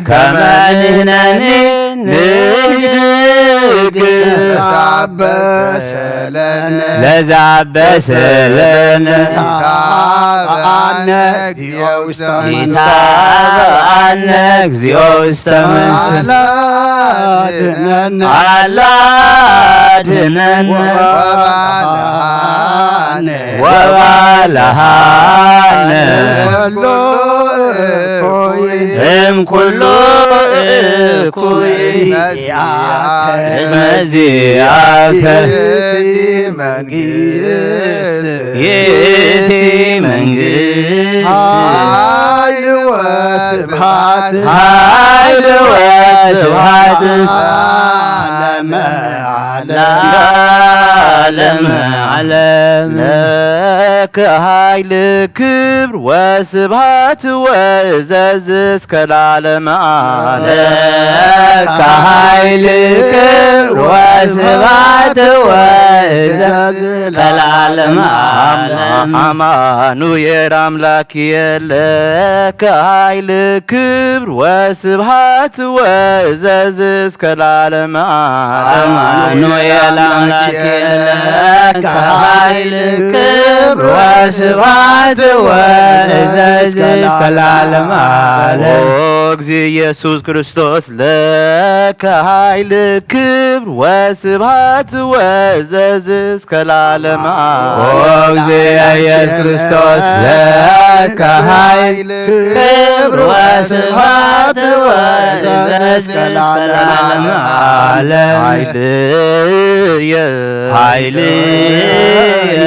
ከመ ንሕነኒ ንህድግ ለዘአበሰለነ ለዘአበሰለነ ይትባአነ እግዚኦ ውስተ መንሱት ይትባአነ እግዚኦ ውስተ መንሱት አላ አድነነ አላ አድነነ ወባልሃነ ወባልሃነ እምኩሉ እኩይ እስመ ዚአከ ይእቲ መንግስት ኃይል ወስብሐት ኃይል ወስብሐት ለዓለመ ዓለም ለከ ኃይል ክብር ወስብሐት ወእዘዝ እስከ ለዓለመ ዓለም ለከ ኃይል ክብር ወስብሐት ወእዘዝ እስከ ለዓለመ ዓለም አማኑኤል አምላክ የለ ከኃይል ክብር ወስብሐት ወእዘዝ እስከ ለዓለመ ዓለም አማኑኤል አምላክ የለ ከኃይል ክብር ወስብሐት ወእዘዝ እስከ ለዓለመ ዓለም ኦ እግዚእ ኢየሱስ ክርስቶስ ለከ ኃይል ክብር ወስብሐት ወእዘዝ እስከ ለዓለመ ዓለም ኦ እግዚእ ኢየሱስ ክርስቶስ ለከ ኃይል ክብር ወስብሐት ወእዘዝ እስከ ለዓለመ ዓለም ኃይልየ ኃይልየ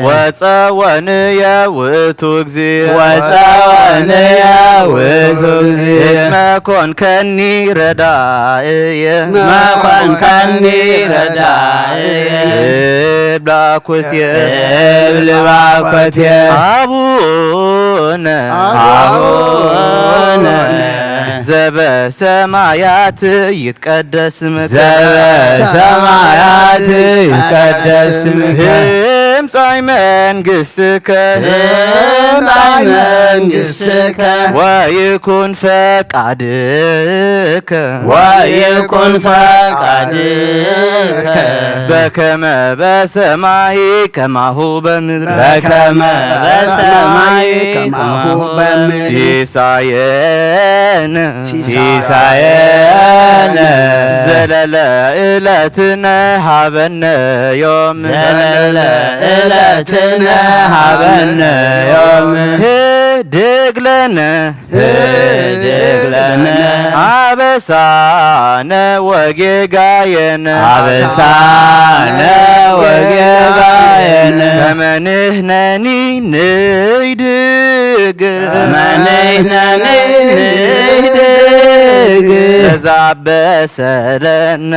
ወጸወንየ ውእቱ እግዚእ ወጸወንየ ውእቱ እግዚእ እስመ ኮንከኒ ረዳእየ እስመ ኮንከኒ ረዳእየ እብል ባኮትየ እብል ባኮትየ አቡነ አቡነ ዘበሰማያት ይትቀደስ ስምከ ዘበሰማያት ይትቀደስ ስምከ ትምጻእ መንግስትከ ትምጻእ መንግስትከ ወይኩን ፈቃድከ ወይኩን ፈቃድከ በከመ በሰማይ ከማሁ በምድር በከመ በሰማይ ከማሁ በምድር ሲሳየነ ሲሳየነ ዘለለ ዕለትነ ሀበነ ዮም ዘለለ ዕለትነ ሀበነ ዮም ህድግ ለነ ህድግ ለነ አበሳነ ወጌጋየነ አበሳነ ወጌጋየነ ከመ ንሕነኒ ንህድግ ከመ ንሕነኒ ንህድግ ለዘአበሰለነ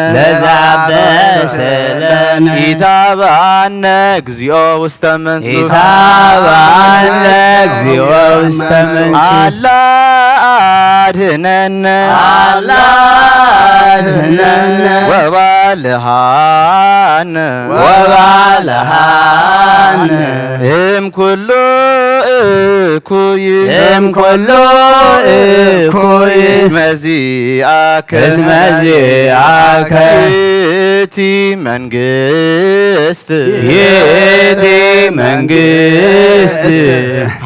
ለዘአበሰለነ ኢታብአነ እግዚኦ ውስተ መንሱት ኢታብአነ እግዚኦ ውስተ መንሱት አላ አድህነነ አላ አድህነነ ወባልሃነ ወባልሃነ እም ኩሉ እኩይ እም ኩሉ እኩይ እስመ ዚአከ እስመ ዚአከ ይእቲ መንግስት ይእቲ መንግስት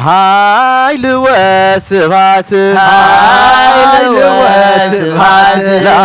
ኃይል ወስብሐት ኃይል ወስብሐት ለአ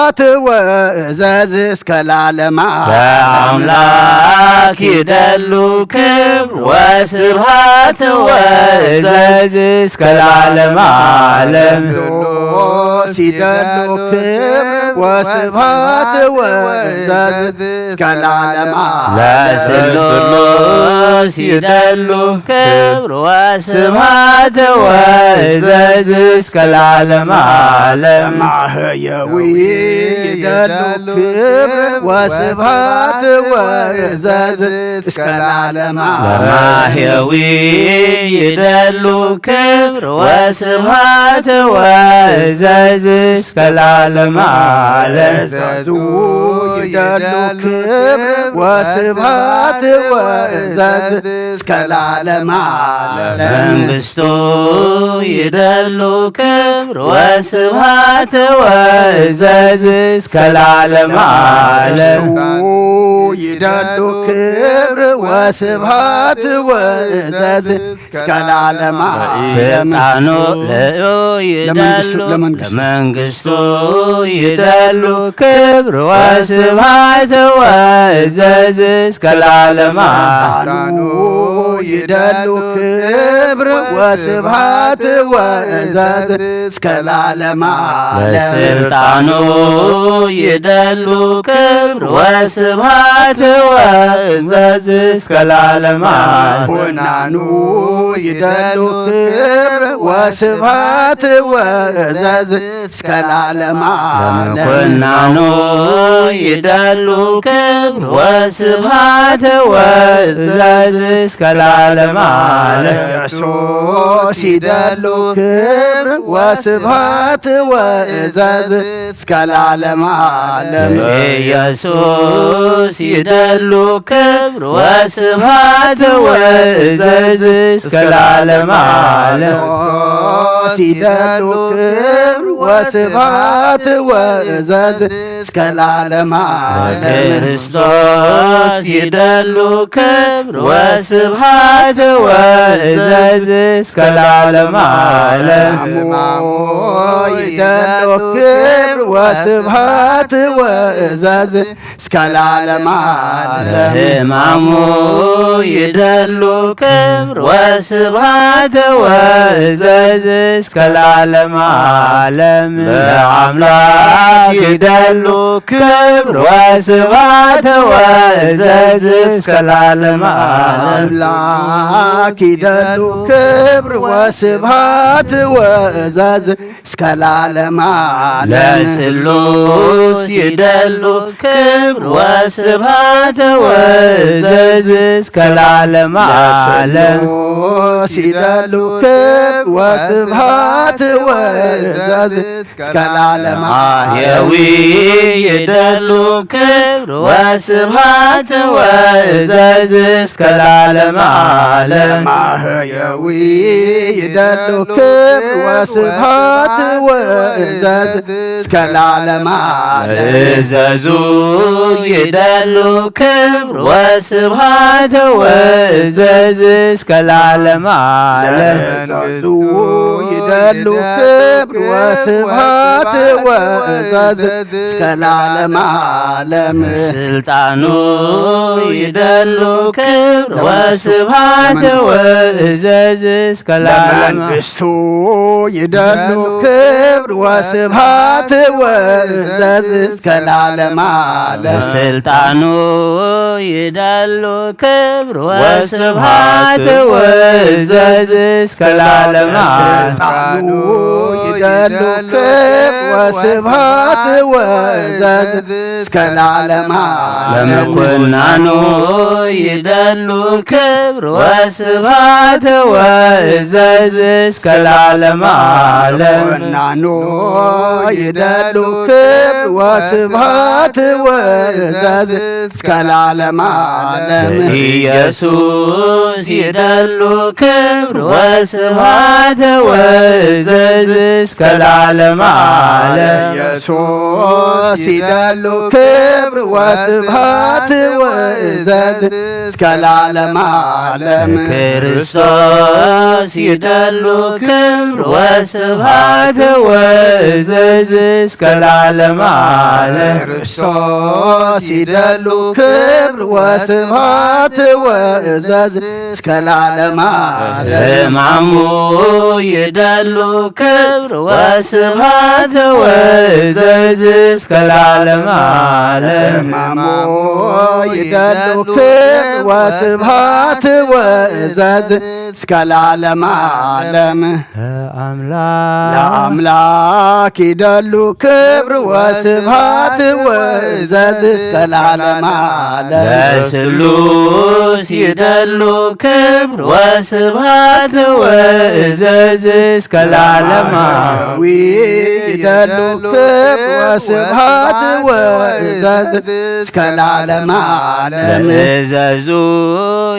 ወስብሐት ወእዘዝ እስከ ለዓለማ። ለአምላክ ይደሉ ክብር ወስብሐት ወእዘዝ እስከ ለዓለማ። ለስሉስ ይደሉ ክብር ወስብሐት ወእዘዝ እስከ ለዓለማ። ለስሉስ ይደሉ ክብር ወስብሐት ወእዘዝ እስከ ለዓለማ። ለማህየዊ ይደሉ ክብር ወስብሐት ወእዘዝ እስከ ለዓለማ። ለማህየዊ ይደሉ ክብር ወስብሐት ወእዘዝ እስከ ለዓለማ። ለእዘዙ ይደሉ ክብር ወስብሐት ወእዘዝ እስከ ለዓለማ። ለመንግስቱ ይደሉ ክብር ወስብሐት ወእዘዝ እስከ ለዓለማ። ለእሱ ይደሉ ክብር ወስብሐት ወእዘዝ እስከ ለዓለማ። ስልጣኑ ለዮ ይደሉ ለመንግስቱ ይደሉ ክብር ወስብሐት ወእዘዝ እስከ ለዓለማ። ስልጣኑ ይደሉ ክብር ወስብሐት ወእዘዝ እስከ ለዓለማ። ለስልጣኑ ይደሉ ክብር ወስብሐት ወእዘዝ እስከ ለዓለማ። ኮናኑ ይደሉ ክብር ወስብሐት ወእዘዝ እስከ ለዓለማ። ለመኮናኑ ይደሉ ክብር ወስብሐት ወእዘዝ እስከ ለዓለማ። ለኢየሱስ ይደሉ ክብር ወስብሐት ወእዘዝ እስከ ለዓለማ። ለኢየሱስ ይደሉ ክብር ወስብሐት ወእዘዝ እስከ ለዓለማ። ለክርስቶስ ይደሉ ክብር ወስብሐት ወእዘዝ እስከ ለዓለማ። ለክርስቶስ ይደሉ ክብር ወስብሐት ወእዘዝ እስከ ለዓለማ። ለሕማሙ ይደሉ ክብር ወስብሐት ወእዘዝ እስከ ለዓለማ። ለሕማሙ ይደሉ ክብር ወስብሐት ወእዘዝ እስከ ለዓለማ። ለአምላክ ይደሉ ክብር ወስብሐት ወእዘዝ እስከ ለዓለማ። አምላክ ይደሉ ክብር ወስብሐት ወእዘዝ እስከ ለዓለማ። ለስሉስ ይደሉ ክብር ወስብሐት ወእዘዝ እስከ ለዓለማ። ለስሉስ ይደሉ ክብር ወስብሐት ወእዘዝ እስከ ለዓለማ። ማህየዊ ይደሉ ክብር ወስብሐት ወእዘዝ እስከ ለዓለማ። ለማህየዊ ይደሉ ክብር ወስብሐት ወእዘዝ እስከ ለዓለማ። እዘዙ ይደሉ ክብር ወስብሐት ወእዘዝ እስከ ለዓለማ። ለእዘዙ ይደሉ ክብር ወስብሐት ወእዘዝ እስከ ለዓለማ። ለምስል ስልጣኑ ይደሉ ክብር ወስብሐት ወእዘዝ እስከ ለዓለማ። ለመንግስቱ ይደሉ ክብር ወስብሐት ወእዘዝ እስከ ለዓለማ። ለስልጣኑ ይደሉ ክብር ወስብሐት ወእዘዝ እስከ ለዓለማ። ለስልጣኑ ይደሉ ክብር ወስብሐት ወእዘዝ እስከ ለዓለማ። ለመኮናኑ ይደሉ ክብር ወስብሐት ወእዘዝ እስከ ለዓለማ። ለመኮናኑ ይደሉ ክብር ወስብሐት ወእዘዝ እስከ ለዓለማ። ለኢየሱስ ይደሉ ክብር ወስብሐት ወእዘዝ እስከ ለዓለማ። ለኢየሱስ ይደሉ ክብር ወስብሐት ወእዘዝ እስከ ለዓለመ ዓለም። ክርስቶስ ይደሉ ክብር ወስብሐት ወእዘዝ እስከ ለዓለመ ዓለም። ክርስቶስ ይደሉ ክብር ወስብሐት ወእዘዝ እስከ ለዓለመ ዓለም። ሕማሙ ይደሉ ክብር ወስብሐት ወእዘዝ እስከ ለዓለመ ዓለም። ሕማሙ ይደሉ ክብር ወስብሐት ወእዘዝ እስከ ለዓለመ ዓለም። ለአምላክ ለአምላክ ይደሉ ክብር ወስብሐት ወእዘዝ እስከ ለዓለመ ዓለም። ለስሉስ ይደሉ ክብር ወስብሐት ወእዘዝ እስከ ለዓለመ ዓለም። ዊ ይደሉ ክብር ወስብሐት ወእዘዝ እስከ ለዓለመ ዓለም። ለእዘዙ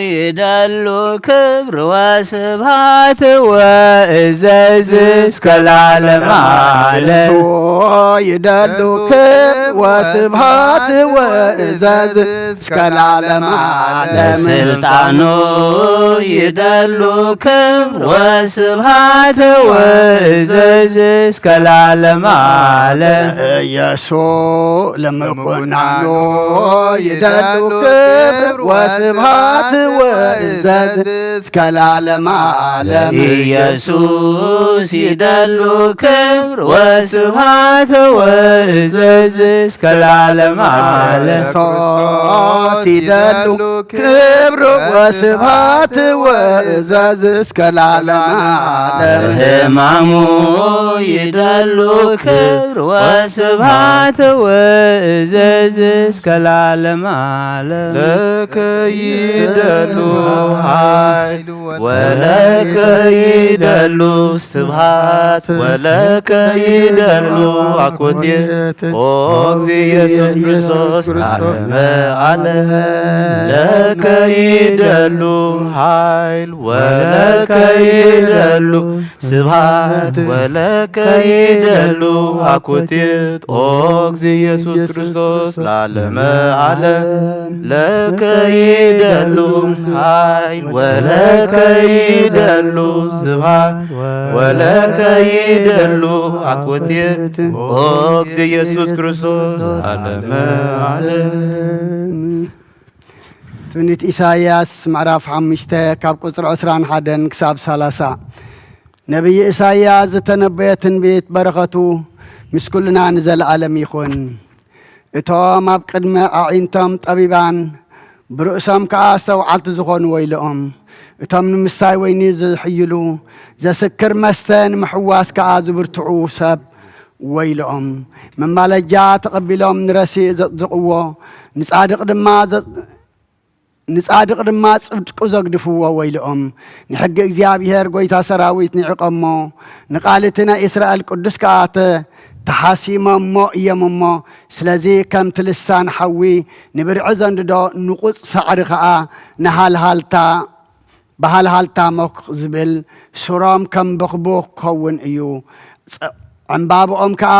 ይደሉ ክብር ወስብሐት ወእዘዝ እስከ ለዓለመ ዓለም። ይደሉ ክብር ወስብሐት ወእዘዝ እስከ ለዓለመ ዓለም። ስልጣኑ ይደሉ ክብር ወስብሐት ወእዘዝ እስከ ለዓለመ ዓለም። ኢየሱስ ለምቁናኖ ይደሉ ክብር ወስብሐት ወእዘዝ እስከ ለዓለመ ዓለም። ኢየሱስ ይደሉ ክብር ወስብሐት ወእዘዝ እስከ ለዓለመ ዓለም። ክርስቶስ ይደሉ ክብር ወስብሐት ወእዘዝ እስከ ለዓለመ ዓለም። ሕማሙ ይደሉ ክብር ወስብሐት ወእዘዝ እስከ ለዓለመ ዓለም። ለከ ይደሉ ኃይል ወለከ ይደሉ ስብሐት ወለከ ይደሉ አኮቴት ኦ እግዚእ ኢየሱስ ክርስቶስ ለዓለመ ዓለም። ለከ ይደሉ ኃይል ወለከ ይደሉ ስብሐት ወለከ ይደሉ አኮቴት ኦ እግዚእ ኢየሱስ ክርስቶስ ለዓለመ ዓለም። ለከ ይደሉ ኃይል ወለከ ይደሉ ስብሐት ወለከ ይደሉ አኮቴት ኦ እግዚእ ኢየሱስ ክርስቶስ ለዓለመ ዓለም። ትንቢት ኢሳይያስ ምዕራፍ ሓሙሽተ ካብ ቁጽሪ ዕስራን ሓደን ክሳብ ሰላሳ። ነቢይ ኢሳይያስ ዝተነበየ ትንቢት በረኸቱ ምስ ኩልና ንዘለኣለም ይኹን። እቶም ኣብ ቅድሚ ኣዒንቶም ጠቢባን ብርእሶም ከኣ ኣስተውዓልቲ ዝኾኑ ወይልኦም። እቶም ንምስታይ ወይኒ ዝሕይሉ፣ ዘስክር መስተ ንምሕዋስ ከኣ ዝብርትዑ ሰብ ወይልኦም። መማለጃ ተቐቢሎም ንረሲእ ዘጽድቕዎ፣ ንጻድቕ ድማ ዘ-፣ ንጻድቕ ድማ ጽድቁ ዘግድፍዎ ወይልኦም። ንሕጊ እግዚኣብሔር ጐይታ ሰራዊት ንዒቖሞ፣ ንቓል እቲ ናይ እስራኤል ቅዱስ ከኣ ተ-፣ ተሓሲሞሞ እዮም እሞ፣ ስለዚ ከምቲ ልሳን ሓዊ ንብርዒ ዘንድዶ ንቑጽ ሳዕሪ ኸኣ ንሃልሃልታ ብሃልሃልታ ሞኽ ዝብል፣ ሱሮም ከም በኽቡኽ ክኸውን እዩ፣ ጽ-፣ ዕምባብኦም ከኣ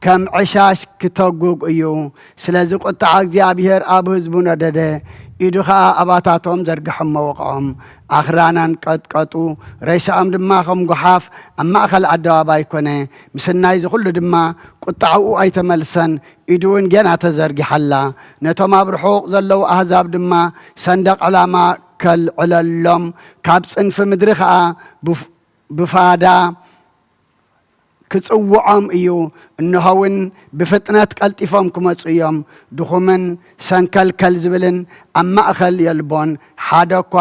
ከም ዕሻሽ ክተጉግ እዩ። ስለዚ ቁጥዓ እግዚኣብሔር ኣብ ህዝቡ ነደደ፣ ኢዱ ኸኣ ኣባታቶም ዘርግሐ እሞ ወቕዖም። ኣኽራን ኣንቀጥቀጡ፣ ሬሳኦም ድማ ከም ጓሓፍ ኣብ ማእከል ኣደባባይ ኮነ። ምስናይ እዚ ኹሉ ድማ ቁጥዓኡ ኣይተመልሰን፣ ኢዱ እውን ጌና ተዘርጊሓ ኣላ። ነቶም ኣብ ርሑቕ ዘለዉ ኣህዛብ ድማ ሰንደቕ ዕላማ ከልዕለሎም፣ ካብ ጽንፊ ምድሪ ኸኣ ብፍ-፣ ብፋዳ ክጽውዖም እዩ። እንሆ እውን ብፍጥነት ቀልጢፎም ክመጹ እዮም። ድኹምን ሰንከልከል ዝብልን ኣብ ማእከል የልቦን፣ ሓደ እኳ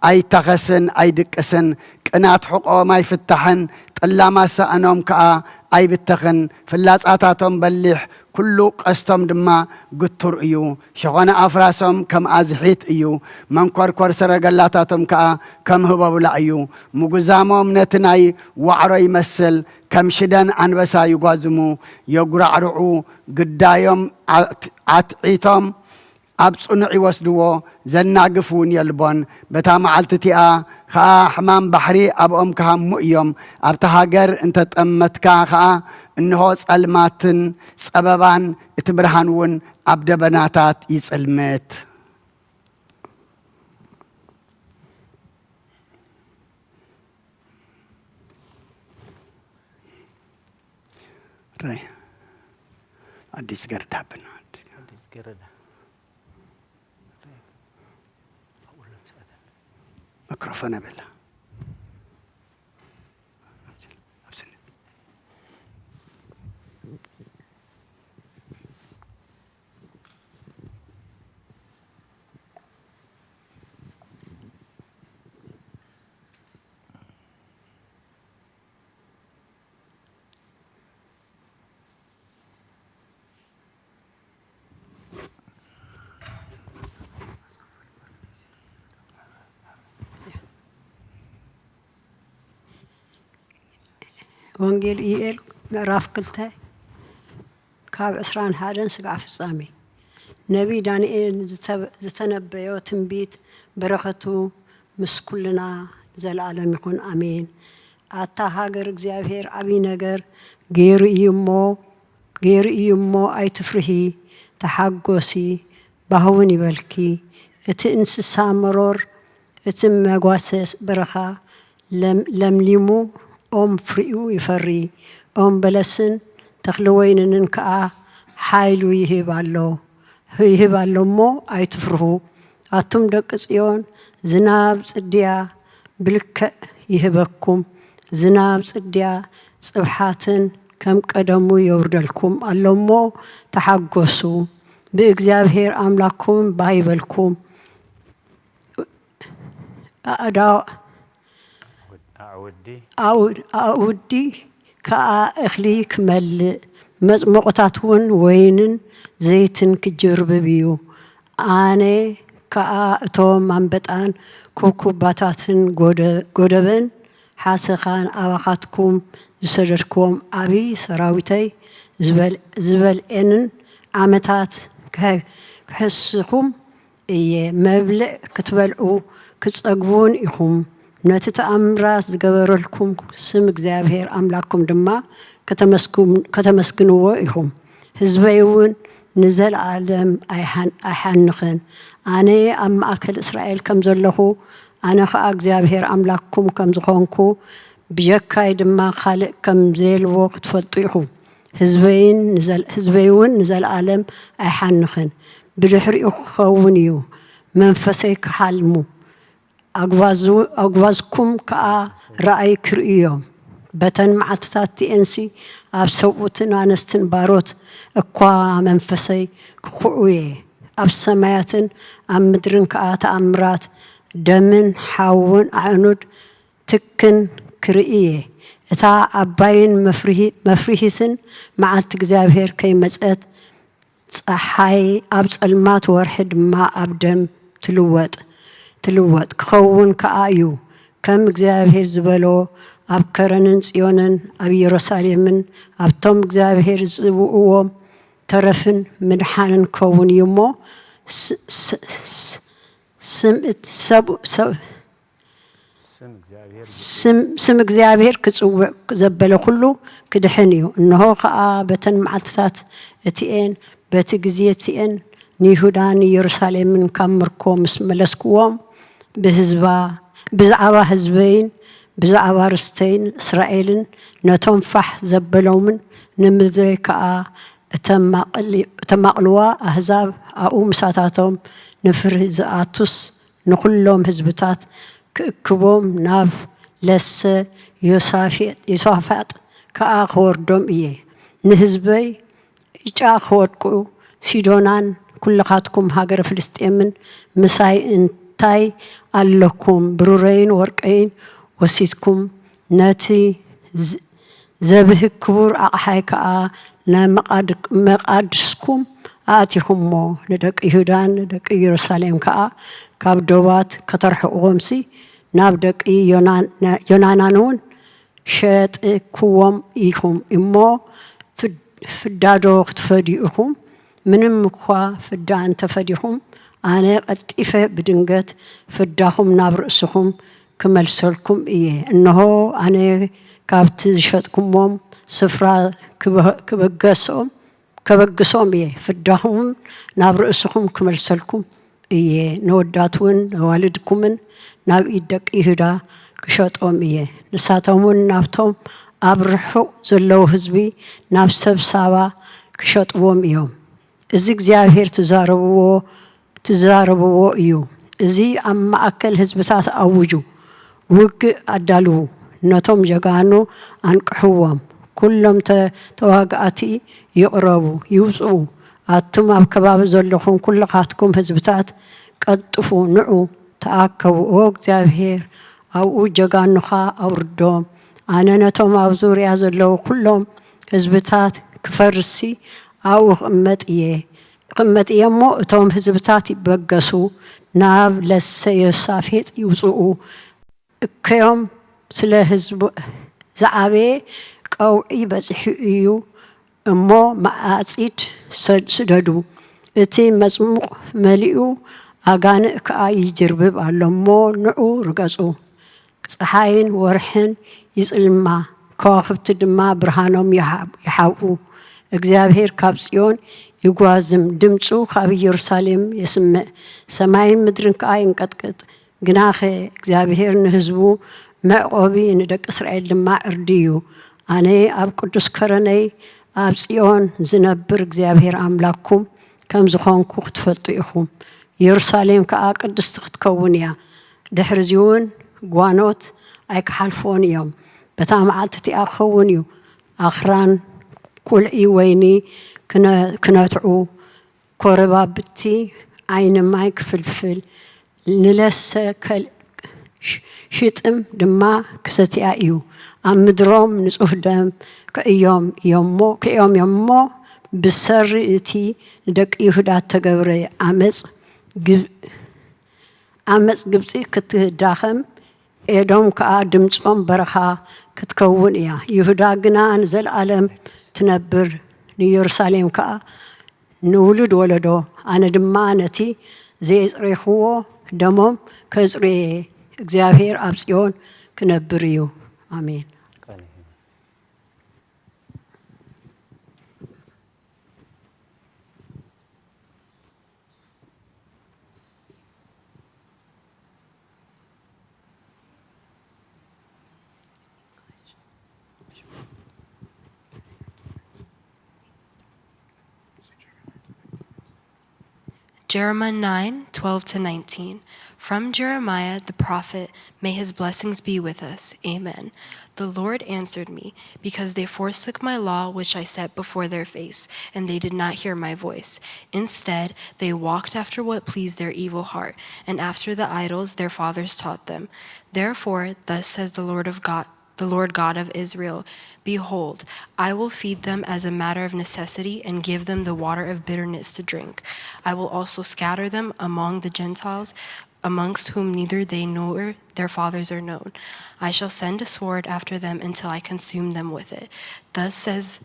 ኣይታኸስን ኣይድቅስን። ቅናት ሕቖኦም ኣይፍታሕን፣ ጥላማት ሳእኖም ከኣ ኣይብተኽን። ፍላጻታቶም በሊሕ፣ ኩሉ ቀስቶም ድማ ግቱር እዩ። ሸኾና ኣፍራሶም ከም ኣዝሒት እዩ፣ መንኮርኮር ሰረገላታቶም ከኣ ከም ህቦብላ እዩ። ምጉዛሞም ነቲ ናይ ዋዕሮ ይመስል፣ ከም ሽደን ኣንበሳ ይጓዝሙ፣ የጉራዕርዑ፣ ግዳዮም ዓት-፣ ዓትዒቶም ኣብ ጽኑዕ ይወስድዎ፣ ዘናግፍ እውን የልቦን። በታ መዓልቲ እቲኣ ኸኣ ሕማም ባሕሪ ኣብኦም ክሃሙ እዮም። ኣብታ ሃገር እንተ ጠመትካ ኸኣ፣ እንሆ ጸልማትን ጸበባን፣ እቲ ብርሃን እውን ኣብ ደበናታት ይጽልምት። ጥራይ ኣዲስ ገረድ ሃበና። ኣዲስ ገረድ። ኣዲስ ገረዳ። መክሮፎን ኣበላ። ኣብስኒ። ወንጌል ኢኤል ምዕራፍ ክልተ ካብ ዕስራን ሓደን ስጋዕ ፍጻሜ። ነቢይ ዳንኤል ዝተበ-፣ ዝተነበዮ ትንቢት በረኸቱ ምስ ኩልና ንዘለኣለም ይኹን፣ ኣሜን። ኣታ ሃገር እግዚኣብሔር ዓብዪ ነገር ገይሩ እዩ እሞ፣ ገይሩ እዩ እሞ ኣይትፍርሂ፣ ተሓጎሲ፣ ባህውን ይበልኪ። እቲ እንስሳ መሮር፣ እቲ መጓሰ በረኻ ለም-፣ ለምሊሙ ኦም ፍሪኡ ይፈሪ፣ ኦም በለስን ተኽሊ ወይንንን ከኣ ሓይሉ ይህብ ኣሎ፣ ይህብ ኣሎ እሞ ኣይትፍርሁ። ኣቱም ደቂ ጽዮን፣ ዝናብ ጽድያ ብልክዕ ይህበኩም፣ ዝናብ ጽድያ ጽብሓትን ከም ቀደሙ የውርደልኩም ኣሎ እሞ ተሓጎሱ፣ ብእግዚኣብሔር ኣምላክኩም ባህ ይበልኩም። ኣእዳ-፣ ኣዕውዲ ኣው-፣ ኣውዲ ከኣ እኽሊ ክመልእ፣ መጽመቑታት እውን ወይንን ዘይትን ክጅርብብ እዩ። ኣነ ከኣ እቶም ኣንበጣን ኩብኩባታትን ጎደ-፣ ጎደበን ሓሰኻን ኣባኻትኩም ዝሰደድክዎም ዓቢ ሰራዊተይ ዝበል-፣ ዝበልኤንን ዓመታት ክሐ-፣ ክሕስኹም እየ። መብልዕ ክትበልዑ ክትጸግቡን ኢኹም። ነቲ ተኣምራት ዝገበረልኩም ስም እግዚኣብሔር ኣምላክኩም ድማ ከተመስግን-፣ ከተመስግንዎ ኢኹም። ህዝበይ እውን ንዘለኣለም ኣይሓን-፣ ኣይሓንኽን። ኣነ ኣብ ማእከል እስራኤል ከም ዘለኹ፣ ኣነ ኸኣ እግዚኣብሔር ኣምላክኩም ከም ዝኾንኩ፣ ብጀካይ ድማ ካልእ ከም ዘየልቦ ክትፈልጡ ኢኹም። ህዝበይን ንዘል-፣ ህዝበይ እውን ንዘለኣለም ኣይሓንኽን። ብድሕሪኡ ክኸውን እዩ። መንፈሰይ ክሓልሙ፣ ኣጉባዝ-፣ ኣጉባዝኩም ከኣ ራእይ ክርእዩ እዮም። በተን መዓልትታት እቲኤንሲ ኣብ ሰብኡትን ኣነስትን ባሮት እኳ መንፈሰይ ክኹዑ እየ። ኣብ ሰማያትን ኣብ ምድርን ከኣ ተኣምራት ደምን ሓውን ኣዕኑድ ትክን ክርኢ እየ። እታ ዓባይን መፍርሂ-፣ መፍርሂትን መዓልቲ እግዚኣብሔር ከይመጸት፣ ጸሓይ ኣብ ጸልማት፣ ወርሒ ድማ ኣብ ደም ትልወጥ፣ ትልወጥ ክኸውን ከኣ እዩ። ከም እግዚኣብሔር ዝበሎ ኣብ ከረንን ጽዮንን ኣብ ኢየሩሳሌምን ኣብቶም እግዚኣብሔር ዝጽውዕዎም ተረፍን ምድሓንን ክኸውን እዩ እሞ፣ ስ-፣ ስ-፣ ስ-፣ ስም እት-፣ ሰብ-፣ ሰብ-፣ ስም እግዚኣብሔር ስም፣ ስም እግዚኣብሔር ክጽውዕ ዘበለ ኩሉ ክድሕን እዩ። እንሆ ኸኣ በተን መዓልትታት እቲኤን በቲ ግዜ እቲኤን ንይሁዳን ንየሩሳሌምን ካብ ምርኮ ምስ መለስክዎም፣ ብህዝባ፣ ብዛዕባ ህዝበይን ብዛዕባ ርስተይን እስራኤልን ነቶም ፋሕ ዘበሎምን ንምድረይ ከኣ እተማቕል-፣ እተማቕልዋ ኣህዛብ ኣብኡ ምሳታቶም ንፍርሂ ዝኣቱስ ንኹሎም ህዝብታት ክእክቦም ናብ ለሰ ዮሳፌጥ-፣ ዮሳፋጥ ከኣ ክወርዶም እየ። ንህዝበይ እጫ ክወድቁ፣ ሲዶናን ኩልኻትኩም ሃገረ ፍልስጤምን ምሳይ እንታይ ኣለኩም? ብሩረይን ወርቀይን ወሲድኩም፣ ነቲ ዝ-፣ ዘብህግ ክቡር ኣቕሓይ ከኣ ናብ መቓድ-፣ መቓድስኩም ኣእቲኹሞ። ንደቂ ይሁዳን ንደቂ ኢየሩሳሌም ከኣ ካብ ዶባት ከተርሕቕዎምሲ፣ ናብ ደቂ ዮና-፣ ዮናናን እውን ሸጥክዎም ኢኹም እሞ፣ ፍድ-፣ ፍዳዶ ክትፈድዩ ኢኹም? ምንም እኳ ፍዳ እንተ ፈዲኹም፣ ኣነ ቀልጢፈ ብድንገት ፍዳኹም ናብ ርእስኹም ክመልሰልኩም እየ። እንሆ፣ ኣነ ካብቲ ዝሸጥኩሞም ስፍራ ክበ-፣ ክበገሶም፣ ከበግሶም እየ። ፍዳኹም ናብ ርእስኹም ክመልሰልኩም እየ። ነወዳት እውን ነዋልድኩምን ናብ ኢድ ደቂ ይሁዳ ክሸጦም እየ። ንሳቶም እውን ናብቶም ኣብ ርሑቕ ዘለዉ ህዝቢ ናብ ሰብ ሳባ ክሸጥዎም እዮም። እዚ እግዚኣብሔር ትዛረብዎ ትዛረብዎ እዩ። እዚ ኣብ ማእከል ህዝብታት ኣውጁ፣ ውግእ ኣዳልዉ፣ ነቶም ጀጋኑ ኣንቅሕዎም። ኩሎም ተ-፣ ተዋጋእቲ ይቕረቡ፣ ይውጽኡ። ኣቱም ኣብ ከባቢ ዘለኹም ኩልኻትኩም ህዝብታት ቀልጥፉ፣ ንዑ፣ ተኣከቡ። ኦ እግዚኣብሔር፣ ኣብኡ ጀጋኑኻ ኣውርዶም። ኣነ ነቶም ኣብ ዙርያ ዘለዉ ኩሎም ህዝብታት ክፈርስሲ ኣብኡ ክቕመጥ እየ። ክቕመጥ እየ እሞ እቶም ህዝብታት ይበገሱ፣ ናብ ለሰ ዮሳፌጥ ይውጽኡ። እከዮም ስለ ህዝቡ ዝዓበየ ቀውዒ በጺሑ እዩ እሞ መዓጺድ ሰ-፣ ስደዱ። እቲ መጽሙቕ መሊኡ ኣጋንእ ከኣ ይጅርብብ ኣሎ እሞ ንዑ ርገጹ። ጸሓይን ወርሕን ይጽልማ፣ ከዋኽብቲ ድማ ብርሃኖም ይሓ-፣ ይሓብኡ። እግዚኣብሔር ካብ ጽዮን ይጓዝም፣ ድምጹ ካብ ኢየሩሳሌም የስምዕ፣ ሰማይን ምድርን ከኣ ይንቀጥቅጥ። ግናኸ እግዚኣብሔር ንህዝቡ መዕቆቢ፣ ንደቂ እስራኤል ድማ ዕርዲ እዩ። ኣነ ኣብ ቅዱስ ከረነይ ኣብ ጽዮን ዝነብር እግዚኣብሔር ኣምላክኩም ከም ዝኾንኩ ክትፈልጡ ኢኹም። ኢየሩሳሌም ከኣ ቅድስቲ ክትከውን እያ። ድሕሪ እዚ እውን ጓኖት ኣይክሓልፍዎን እዮም። በታ መዓልቲ እቲኣ ክኸውን እዩ። ኣኽራን ቁልዒ ወይኒ ክነ-፣ ክነትዑ፣ ኮረባብቲ ዓይኒ ማይ ክፍልፍል፣ ንለሰ ከል-፣ ሽ-፣ ሽጥም ድማ ክሰትያ እዩ። ኣብ ምድሮም ንጹህ ደም ክዕዮም እዮም እሞ፣ ክዕዮም እዮም እሞ፣ ብሰሪ እቲ ንደቂ ይሁዳ እተገብረ ዓመጽ፣ ግ-፣ ዓመጽ ግብጺ ክትዳኸም፣ ኤዶም ከኣ ድምጾም በረኻ ክትከውን እያ። ይሁዳ ግና ንዘለኣለም ትነብር፣ ንኢየሩሳሌም ከኣ ንውሉድ ወለዶ። ኣነ ድማ ነቲ ዘየጽሬኽዎ ደሞም ከጽርዮ እየ። እግዚኣብሔር ኣብ ጽዮን ክነብር እዩ። ኣሜን። Jeremiah nine, twelve to nineteen. From Jeremiah the prophet, may his blessings be with us. Amen. The Lord answered me, because they forsook my law which I set before their face, and they did not hear my voice. Instead, they walked after what pleased their evil heart, and after the idols their fathers taught them. Therefore, thus says the Lord of God, the Lord God of Israel, behold, I will feed them as a matter of necessity and give them the water of bitterness to drink. I will also scatter them among the Gentiles, amongst whom neither they nor their fathers are known. I shall send a sword after them until I consume them with it. Thus says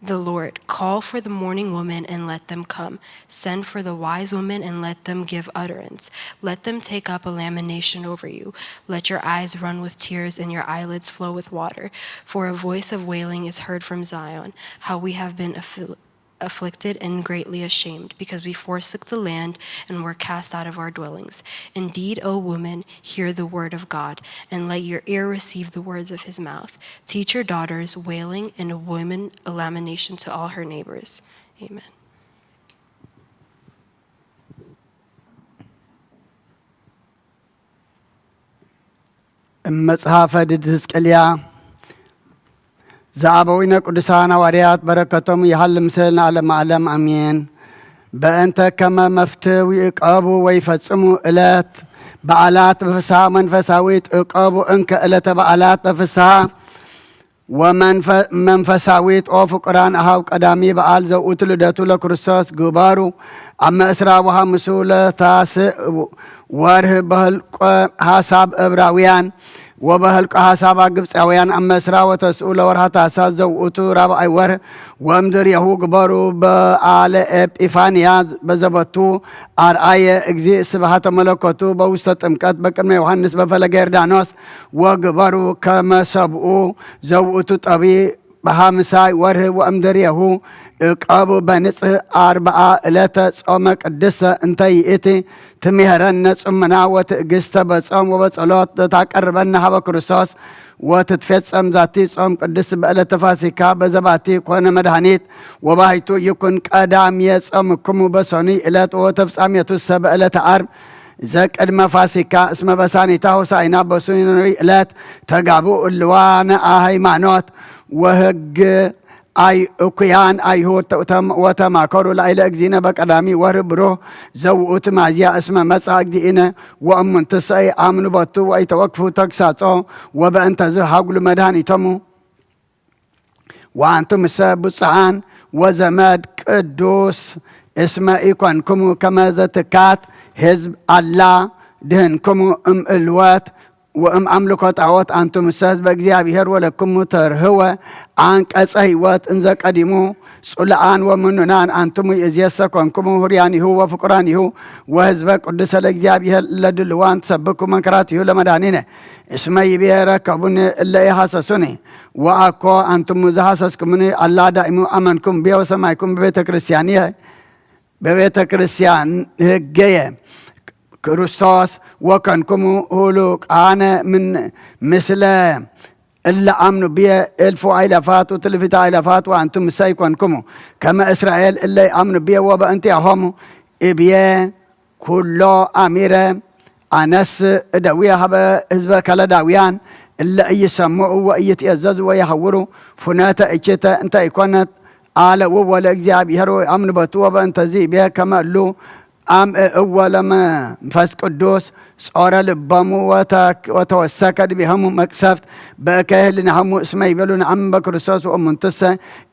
the Lord, call for the mourning women and let them come. Send for the wise women and let them give utterance. Let them take up a lamentation over you. Let your eyes run with tears and your eyelids flow with water. For a voice of wailing is heard from Zion, how we have been affli-, afflicted and greatly ashamed, because we forsook the land and were cast out of our dwellings. Indeed, O woman, hear the word of God, and let your ear receive the words of his mouth. Teach your daughters wailing and women a lamentation to all her neighbors. Amen. መጽሓፈ ድድ ሕዝቅልያ። ዝኣበዊነ ቅዱሳን ሃዋርያት በረከቶም ይሃሉ ምስልና ዓለም ዓለም ኣሜን። በእንተ ከመ መፍትው ይእቀቡ ወይፈጽሙ ዕለት በዓላት በፍስሓ መንፈሳዊት እቀቡ እንከ ዕለተ በዓላት በፍስሓ ወመንፈ-፣ መንፈሳዊት ኦ ፍቁራን ኣሃው ቀዳሚ በዓል ዘውእቱ ልደቱ ለክርስቶስ ግበሩ። ኣብ መእስራ ወሃምሱ ለታስእ ወርህ በህልቆ ሓሳብ እብራውያን ወበህልቆ ሓሳባ ግብፃውያን ኣብ መስራ ወተስኡ ለወርሃ ታሕሳስ ዘውእቱ ራብዓይ ወርህ ወምድርየሁ ግበሩ በዓለ ኤጲፋንያ በዘበቱ ኣርኣየ እግዚእ ስብሃተ መለኮቱ በውስተ ጥምቀት በቅድመ ዮሃንስ በፈለገ ዮርዳኖስ ወግበሩ ከመ ሰብኡ ዘውእቱ ጠቢ ብሃምሳይ ወርህ ወእምድሬሁ እቀቡ በንጽህ አርብዓ ዕለተ ጾመ ቅድስተ እንተ ይእቲ ትምህረነ ጽሙና ወትእግስተ በጾም ወበጸሎት ዘታቀርበነ ሀበ ክርስቶስ። ወትትፌጸም ዛቲ ጾም ቅድስት በዕለተ ፋሲካ በዘባቲ ኮነ መድኃኒት። ወባሕቱ ይኩን ቀዳም የጸምክሙ በሰኑይ ዕለት ወተፍጻሜቱ ሰበ ዕለተ ዓርብ ዘቅድመ ፋሲካ እስመ በሳኒታ ሆሳዕና በሱኑይ ዕለት ተጋቡ እልዋነ ሃይማኖት ወሕግ አይ እኩያን አይሁድ ተውተም ወተማከሩ ላዕለ እግዚእነ በቀዳሚ ወርህ ብሩህ ዘውኡት ማዝያ እስመ መጻ እግዚእነ ወእሙንትሰ አምኑ በቱ ወይተወክፉ ተግሳጾ ወበእንተዝ ሀጉሉ መድኃኒቶሙ። ወአንቱምሰ ብፁዓን ወዘመድ ቅዱስ እስመ ኢኮንኩሙ ከመ ዘትካት ህዝብ አላ ድህንኩሙ እም እልወት ወእም አምልኮ ጣዖት። አንቱምሰ ህዝበ እግዚአብሔር ወለኩሙ ተርህወ አንቀጸ ህይወት እንዘ ቀዲሙ ጽሉአን ወምኑናን አንቱሙ ይእዜሰ ኮንኩሙ ሁርያኒሁ ወፍቁራኒሁ ወህዝበ ቅዱሰ ለእግዚአብሔር ለድልዋን ትሰብኩ መንከራቲሁ ለመድኃኒነ እስመ ይቤ ረከቡኒ እለ ኢሐሰሱኒ ወአኮ አንትሙ ዘሐሰስኩምኒ አላ ዳእሙ አመንኩም ብየ ወሰማይኩም በቤተ ክርስቲያንየ በቤተ ክርስቲያን ህገየ ክርስቶስ ወከንኩሙ ሁሉቃነ ምን ምስለ እለ አምኑ ብየ እልፉ አይለፋት ወትልፊታ አይለፋት ወአንቱም ምሰ ይኮንኩሙ ከመ እስራኤል እለ ይአምኑ ብየ ወበእንቲአሆሙ እብየ ኩሎ አሚረ። አነስ እደዊ ሀበ ህዝበ ከለዳውያን እለ ኢይሰምዑ ወኢይትኤዘዙ ወይሐውሩ ፉነተ እኪተ እንተ ኢኮነት አለውዎ ለእግዚአብሔር ወይአምኑ በቱ ወበእንተዚ ይቤ ከመ እሉ አምእእዎ ለመንፈስ ቅዱስ ጾረ ልቦሙ ወተክ-፣ ወተወሰከ ድቤሆሙ መቅሰፍት በእከ ህልናሆሙ እስመ ይቤሉ ነአምን በክርስቶስ ወእሙንቱሰ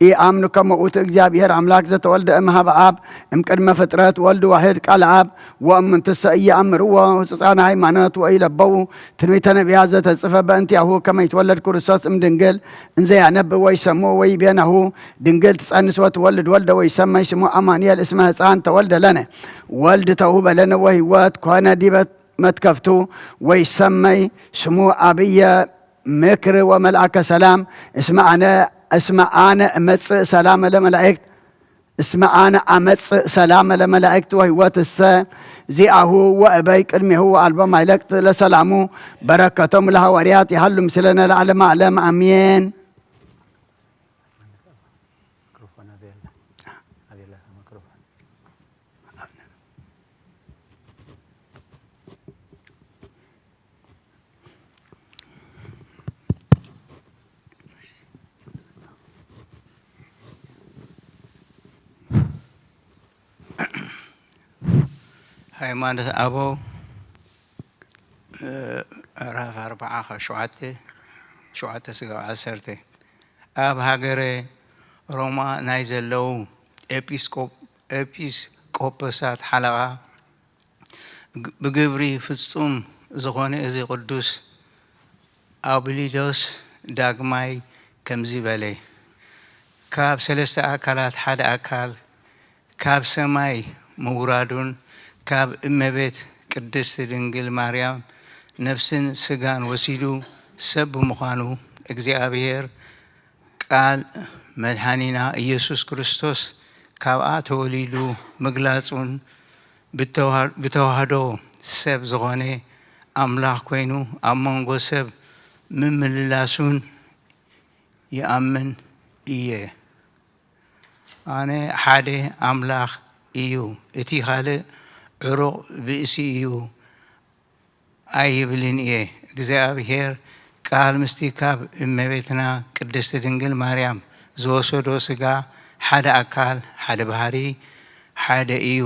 ኢአምኑ ከመ ውእቱ እግዚአብሔር አምላክ ዘተወልደ እምሃበ አብ እምቅድመ ፍጥረት ወልድ ዋሕድ ቃል አብ ወእሙንቱሰ ኢየአምርዎ ህጹጻነ ሃይማኖት ወኢለበዉ ትንቢተ ነቢያት ዘተጽፈ በእንቲአሁ ከመ ይትወለድ ክርስቶስ እምድንግል እንዘ ያነብእ ወይሰምዑ ወይቤናሁ ድንግል ትጸንስ ወትወልድ ወልደ ወይሰመይ ስሙ አማኑኤል እስመ ህፃን ተወልደ ለነ ወልድ ተውህበ ለነ ወህይወት ኮነ ዲበ መትከፍቱ ወይሰመይ ስሙ አብየ ምክር ወመልአከ ሰላም እስመ አነ እስመ አነ እመጽእ ሰላመ ለመላእክት እስመ አነ አመጽእ ሰላመ ለመላእክት ወህይወትሰ ዚአሁ ወእበይ ቅድሜሁ ወአልቦ ማይለቅት ለሰላሙ በረከቶም ለሐዋርያት ይሃሉ ምስለነ ለዓለመ ዓለም አሜን። ሃይማኖት ኣበው ምዕራፍ ኣርብዓ ካብ ሸውዓተ፣ ሸውዓተ ስጋብ ዓሰርተ። ኣብ ሃገረ ሮማ ናይ ዘለዉ ኤጲስቆ-፣ ኤጲስቆጶሳት ሓለቓ ግ-፣ ብግብሪ ፍጹም ዝኾነ እዚ ቅዱስ ኣውሊዶስ ዳግማይ ከምዚ በለ፣ ካብ ሰለስተ ኣካላት ሓደ ኣካል ካብ ሰማይ ምውራዱን ካብ እመቤት ቅድስት ድንግል ማርያም ነፍስን ስጋን ወሲዱ ሰብ ብምዃኑ፣ እግዚኣብሔር ቃል መድኃኒና ኢየሱስ ክርስቶስ ካብኣ ተወሊዱ ምግላጹን ብተዋ-፣ ብተዋህዶ ሰብ ዝኾነ ኣምላኽ ኮይኑ ኣብ መንጎ ሰብ ምምልላሱን ይኣምን እየ። ኣነ ሓደ ኣምላኽ እዩ፣ እቲ ካልእ ዕሩቕ ብእሲ እዩ ኣይብልን እየ። እግዚኣብሔር ቃል ምስቲ ካብ እመቤትና ቅድስቲ ድንግል ማርያም ዝወሰዶ ሥጋ ሓደ ኣካል፣ ሓደ ባህሪ፣ ሓደ እዩ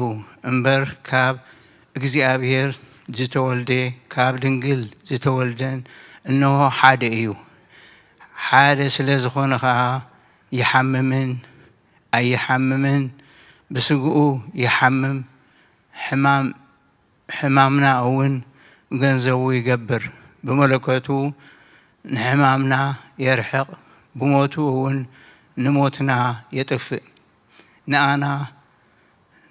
እምበር ካብ እግዚኣብሔር ዝተወልደ ካብ ድንግል ዝተወልደን እንሆ ሓደ እዩ። ሓደ ስለ ዝኾነ ኸዓ ይሓምምን ኣይሓምምን ብስግኡ ይሓምም፣ ሕማም፣ ሕማምና እውን ገንዘቡ ይገብር። ብመለኮቱ ንሕማምና የርሕቕ፣ ብሞቱ እውን ንሞትና የጥፍእ። ንኣና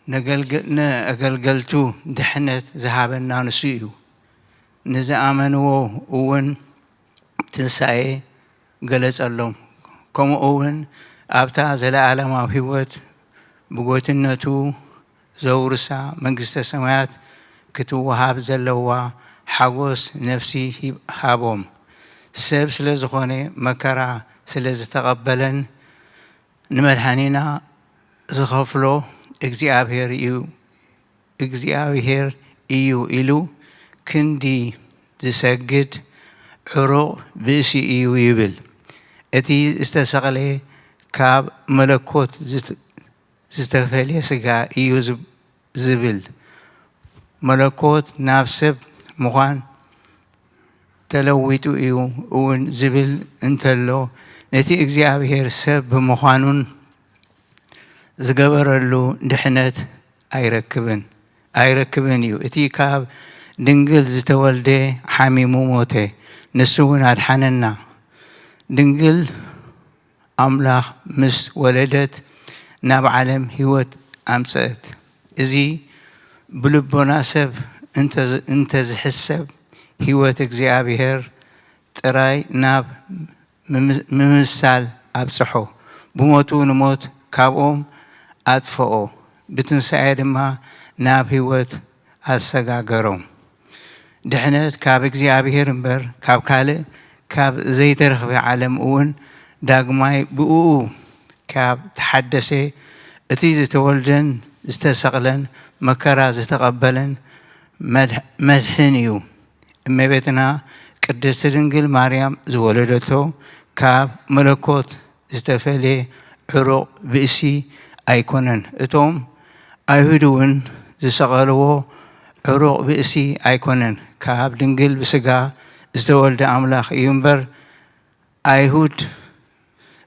ነገልገ-፣ ንኣገልገልቱ ድሕነት ዝሃበና ንሱ እዩ። ንዝኣመንዎ እውን ትንሳኤ ገለጸሎም። ከምኡ እውን ኣብታ ዘለኣለማዊ ህይወት ብጎይትነቱ ዘውርሳ መንግስተ ሰማያት ክትወሃብ ዘለዋ ሓጎስ ነፍሲ ሃቦም። ሰብ ስለ ዝኾነ መከራ ስለ ዝተቐበለን ንመድሓኒና ዝኸፍሎ እግዚኣብሔር እዩ፣ እግዚኣብሔር እዩ ኢሉ ክንዲ ዝሰግድ ዕሩቕ ብእሲ እዩ ይብል። እቲ ዝተሰቕለ ካብ መለኮት ዝተፈልየ ስጋ እዩ ዝብል። መለኮት ናብ ሰብ ምዃን ተለዊጡ እዩ እውን ዝብል እንተሎ፣ ነቲ እግዚኣብሔር ሰብ ብምዃኑን ዝገበረሉ ድሕነት ኣይረክብን ኣይረክብን እዩ። እቲ ካብ ድንግል ዝተወልደ ሓሚሙ ሞተ፣ ንሱ እውን ኣድሓነና። ድንግል ኣምላኽ ምስ ወለደት ናብ ዓለም ህይወት ኣምጸእት። እዚ ብልቦና ሰብ እንተዝሕሰብ ህይወት እግዚኣብሔር ጥራይ ናብ ምምሳል ኣብጽሖ። ብሞቱ ንሞት ካብኦም ኣጥፍኦ፣ ብትንሳኤ ድማ ናብ ህይወት ኣሰጋገሮም። ድሕነት ካብ እግዚኣብሔር እምበር ካብ ካልእ ካብ ዘይተረኽበ ዓለም እውን ዳግማይ ብእኡ ካብ ተሓደሰ እቲ ዝተወልደን ዝተሰቕለን መከራ ዝተቐበለን መድሕን እዩ። እመቤትና ቅድስቲ ድንግል ማርያም ዝወለደቶ ካብ መለኮት ዝተፈልየ ዕሩቕ ብእሲ ኣይኮነን። እቶም ኣይሁድ እውን ዝሰቐልዎ ዕሩቕ ብእሲ ኣይኮነን፣ ካብ ድንግል ብስጋ ዝተወልደ ኣምላኽ እዩ እምበር፣ ኣይሁድ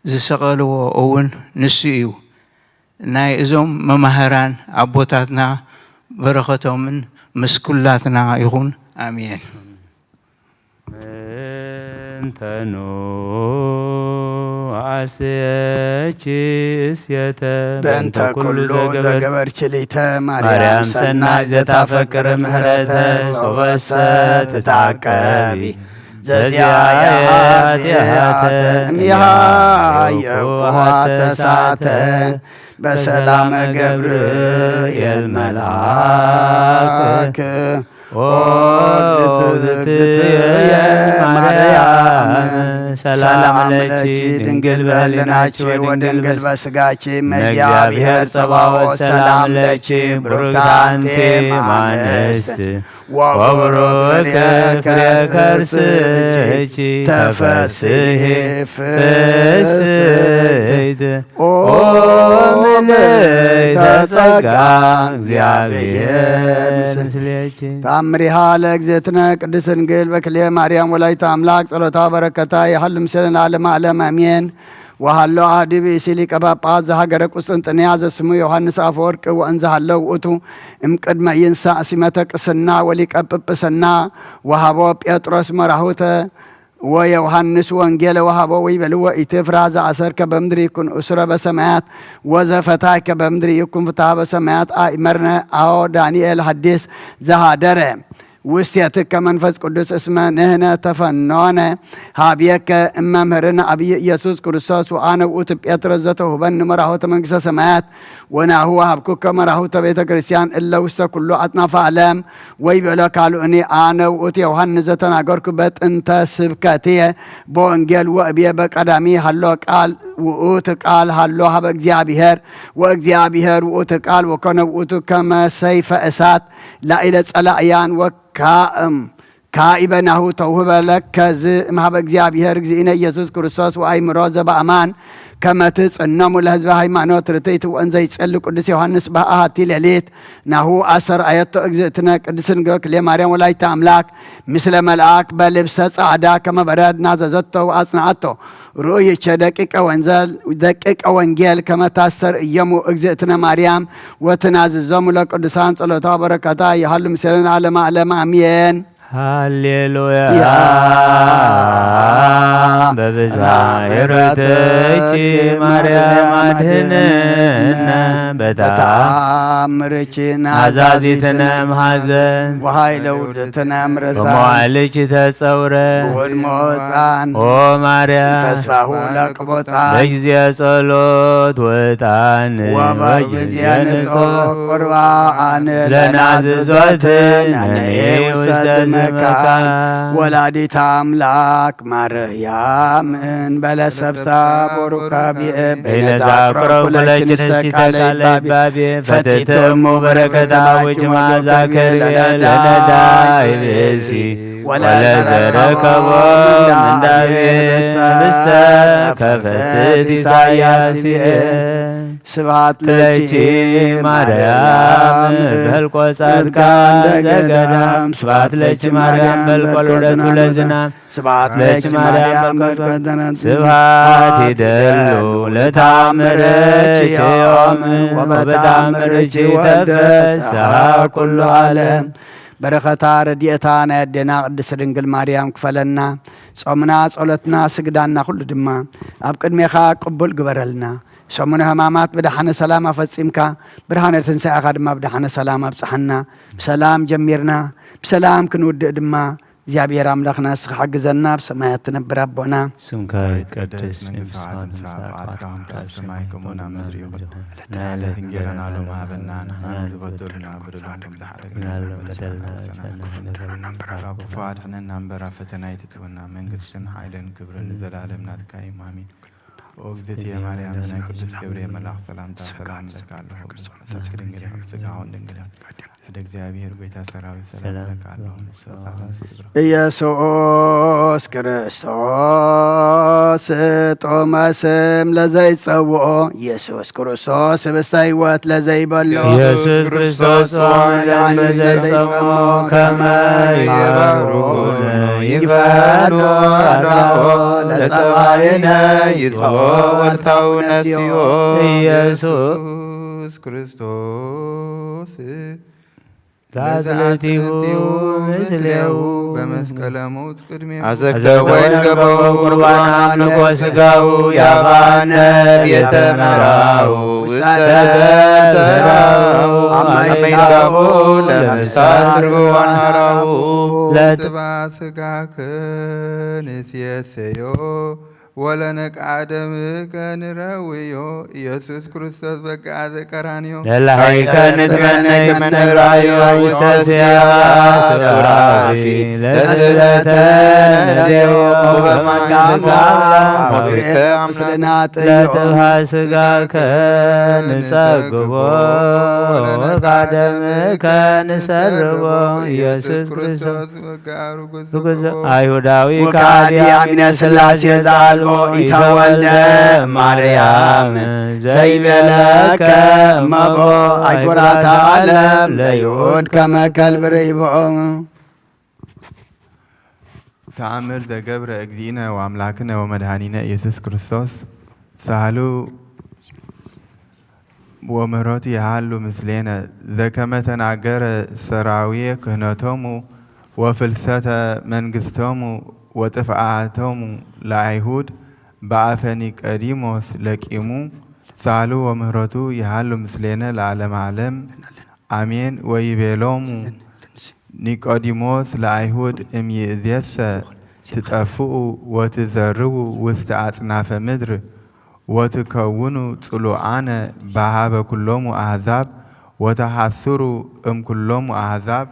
ዝሰቐልዎ እውን ንሱ እዩ። ናይ እዞም መማህራን ኣቦታትና በረኸቶምን ምስ ኩላትና ይኹን። ኣሜን። ምንተኑ ኣስየኪ እስየተ በእንተ ኩሉ ዘገበርኪ ሊተ ማርያም ሰናይ ዘታፈቅር ምህረተ ሶበሰ ትታቀቢ ዘዚኣያ ኃጢአተ እሚሃ የቁሃ ተሳተ በሰላም ገብርኤል መልአክ ኦ ዝትትየ ማርያም ሰላም ለኪ ድንግል በህልናኪ ወድንግል በስጋኪ እመእግዚአብሔር ጸባኦት ሰላም ለኪ ብሩክት አንቲ እም አንስት ወቡሩክ ፍሬ ከርስኪ ተፈስሒ ፍስሕት ኦ ምልዕተ ጸጋ እግዚአብሔር ምስሌኪ። ተአምሪሃ ለእግዝእትነ ቅድስት ድንግል በክልኤ ማርያም ወላዲተ አምላክ ጸሎታ በረከታ ይሃሉ ምስለ ለዓለመ ዓለም አሜን። ወሃሎ አሐዱ ብእሲ ሊቀ ጳጳሳት ዘሀገረ ቁስጥንጥንያ ዘስሙ ዮሐንስ አፈወርቅ ወእንዘ ሀሎ ውእቱ እምቅድመ ይንሳእ ሲመተ ቅስና ወሊቀ ጵጵስና ወሀቦ ጴጥሮስ መራሁተ ወዮሐንስ ወንጌለ ወሀቦ ወይቤልዎ ኢትፍራህ ዘአሰርከ በምድር ይኩን እሱረ በሰማያት ወዘፈታይከ በምድር ይኩን ፍትሐ በሰማያት አእመርነ አዎ ዳንኤል ሐዲስ ዘሀደረ ውስቴትከ መንፈስ ቅዱስ እስመ ንሕነ ተፈኖነ ሀብየከ እመምህርነ አብይ ኢየሱስ ክርስቶስ ወአነ ውእቱ ጴጥሮስ ዘተውህበኒ መራሁተ መንግስተ ሰማያት ወናሁ ወሀብኩከ መራሁተ ቤተ ክርስቲያን እለ ውስተ ኩሉ አጽናፈ ዓለም ወይቤሎ ካልኡኒ አነ ውእቱ ዮሐንስ ዘተናገርኩ በጥንተ ስብከትየ በወንጌል ወእብየ በቀዳሚ ሀሎ ቃል ውእቱ ቃል ሀሎ ሀበ እግዚአብሔር ወእግዚአብሔር ውእቱ ቃል ወኮነ ውእቱ ከመ ሰይፈ እሳት ላዕለ ጸላእያን ወካእም ካኢበ ናሁ ተውህበ ለከ ዝ እምሃበ እግዚኣብሔር እግዚእነ ኢየሱስ ክርስቶስ ወአእምሮ ዘበአማን ከመ ትጽነሙ ለህዝበ ሃይማኖት ርትዕት ወእንዘ ይጸሊ ቅዱስ ዮሐንስ በአሐቲ ሌሊት ናሁ አስተርአየቶ እግዝእትነ ቅድስት ድንግል ክልኤ ማርያም ወላዲተ አምላክ ምስለ መልአክ በልብሰ ጻዕዳ ከመ በረድ ናዘዘቶ ወአጽንዓቶ። ርእይቼ ደቂቀ ወንጌል ከመ ታስተርእዮሙ እግዝእትነ ማርያም ወትናዝዞሙ ለቅዱሳን ጸሎታ ወበረከታ ይሃሉ ምስሌነ ለዓለመ ዓለም አሜን። ሃሌሉያ። በብዝሃ ምሕረትኪ ማርያም ኣድህንነ፣ በተኣምርኪ ናዛዚትነ እምሓዘን፣ ወኃይለ ውድትነ እምርሳን፣ በመዋዕልኪ ተጸውረ፣ ብወድሞ ሕፃን፣ ኦ ማርያም፣ ተስፋሁ ለቅቦፃን፣ በጊዜ ጸሎት ወጣን፣ ወበጊዜ ንጹሕ ቁርባን፣ ለናዝዞትን ነንኤ ውስተ ዝምካን፣ ወላዲተ ኣምላክ ማርያምን በለሰብሳ ቦሩካቢኤ በይነዛ አቅረብኩ ለኪ ንስቲተ ቃለ ይባቤ፣ ፈትሕቲ እሙ በረከተ አቡኪ መዓዛ ክብኤ፣ ለነዳይ ብእሲ ወለዘረከቦ ምንዳቤ፣ ብስተ ከፈትት ኢሳያስ ይቤ። ስብሐት ለኪ ማርያም በልቆ ጻድቃን ዘገዳም፣ ስብሐት ለኪ ማርያም በልቆ ልደቱ ለዝናም፣ ስብሐት ለኪ ማርያም በልቆ ስብሐት ይደሉ ለተአምርኪ ዮም፣ ወበተአምርኪ ወልደ ፍስሐ ኩሉ ዓለም። በረኸታ ረድኤታ ናይ ኣዴና ቅድስት ድንግል ማርያም ክፈለና። ጾምና፣ ጸሎትና፣ ስግዳና ኩሉ ድማ ኣብ ቅድሜኻ ቅቡል ግበረልና። ሰሙነ ሕማማት ብደሓነ ሰላም ኣፈጺምካ፣ ብርሃነ ትንሳኤኻ ድማ ብደሓነ ሰላም ኣብጽሓና። ብሰላም ጀሚርና፣ ብሰላም ክንውድእ ድማ እግዚኣብሔር ኣምላኽና ንስኻ ሓግዘና። ኣብ ሰማያት ትነብር ኣቦና፣ ስምካ ይትቀደስ፣ መንግስቲ ሰማያት ትምጻእ፣ ፍቓድካ ከም ትምጻእ፣ ሰማይ ከምኡ ኣብ ምድሪ ይኹን። ዕለተ ዕለት እንጌራና ሎሚ ሃበና፣ ንሕና ንዝበደሉና በደልና ከም ንሓድግ፣ በደልና ካብ ክፉ ኣድሕነና እምበር፣ ኣብ ፈተና ኣይትእትወና፣ መንግስትን ሓይልን ክብርን ንዘለኣለም ናትካ እዩ። ኣሜን። ኦ እግዝእትየ ማርያም፣ ናይ ቅዱስ ገብርኤል መልኣክ ሰላምታ ሰላም እለካ ኣለኹ። ስጋውን ድንግል፣ ስጋውን ድንግል፣ ወደ እግዚኣብሔር ጎይታ ሰራዊት ሰላም እለካ ኣለኹ። ኢየሱስ ክርስቶስ ጥዑመ ስም ለዘይጸውኦ፣ ኢየሱስ ክርስቶስ ህብስተ ሕይወት ለዘይበልዖ፣ ኢየሱስ ክርስቶስ ጽዋዕ መድኃኒት ለዘይጸምኦ፣ ከመ ይፈኑ አድራኦ ለጸማኢነ ይጽኦ ወርታው ነሲኦ። ኢየሱስ ክርስቶስ ዛዝለቲሁ ምስሌሁ በመስቀለ ሞት ቅድሜሁ አዘክተ ወይን ገበው ቁርባን አምልኮ ስጋው ያባነ ቤተ መራው ውስተ ቤተ መራው አማይታሁ ለምሳስ ርግዋን ሐራው ለጥባ ስጋከ ንሴሰዮ ወለነቃ ደምከ ንረውዮ። ኢየሱስ ክርስቶስ በቃ ዘቀራንዮ ለላሃይከ ንትመነይ ከመ ንርአዮ ውስተ ሲያስ ሱራፊ ለስእለተ ነዜዮ በመንጋማ አምላክ ምስልና ጥዮ ለጥብሃ ስጋከ ንጸግቦ ወቃ ደምከ ንሰርቦ። ኢየሱስ ክርስቶስ ርጉዝ አይሁዳዊ ወካዲ አሚነ ሥላሴ ዘአልቦ ኢተወልደ ማርያም ዘይቤለከ እመቦ አይጉራተ ዓለም ለይሁድ ከመ ከልብ ርኢቦ። ተአምር ዘገብረ እግዚእነ ወአምላክነ ወመድኃኒነ ኢየሱስ ክርስቶስ ሳህሉ ወምህረቱ የሃሉ ምስሌነ። ዘከመ ተናገረ ሠራዊየ ክህነቶሙ ወፍልሰተ መንግሥቶሙ ወጥፍኣቶሙ ለአይሁድ በአፈ ኒቀዲሞስ ለቂሙ። ሳህሉ ወምህረቱ የሃሉ ምስሌነ ለዓለመ ዓለም አሜን። ወይቤሎሙ ኒቆዲሞስ ለአይሁድ እምይእዜሰ ትጠፍኡ ወትዘርዉ ውስተ አጽናፈ ምድር ወትከውኑ ጽሉአነ በሃበ ኩሎሙ አሕዛብ ወተሐስሩ እምኩሎሙ አሕዛብ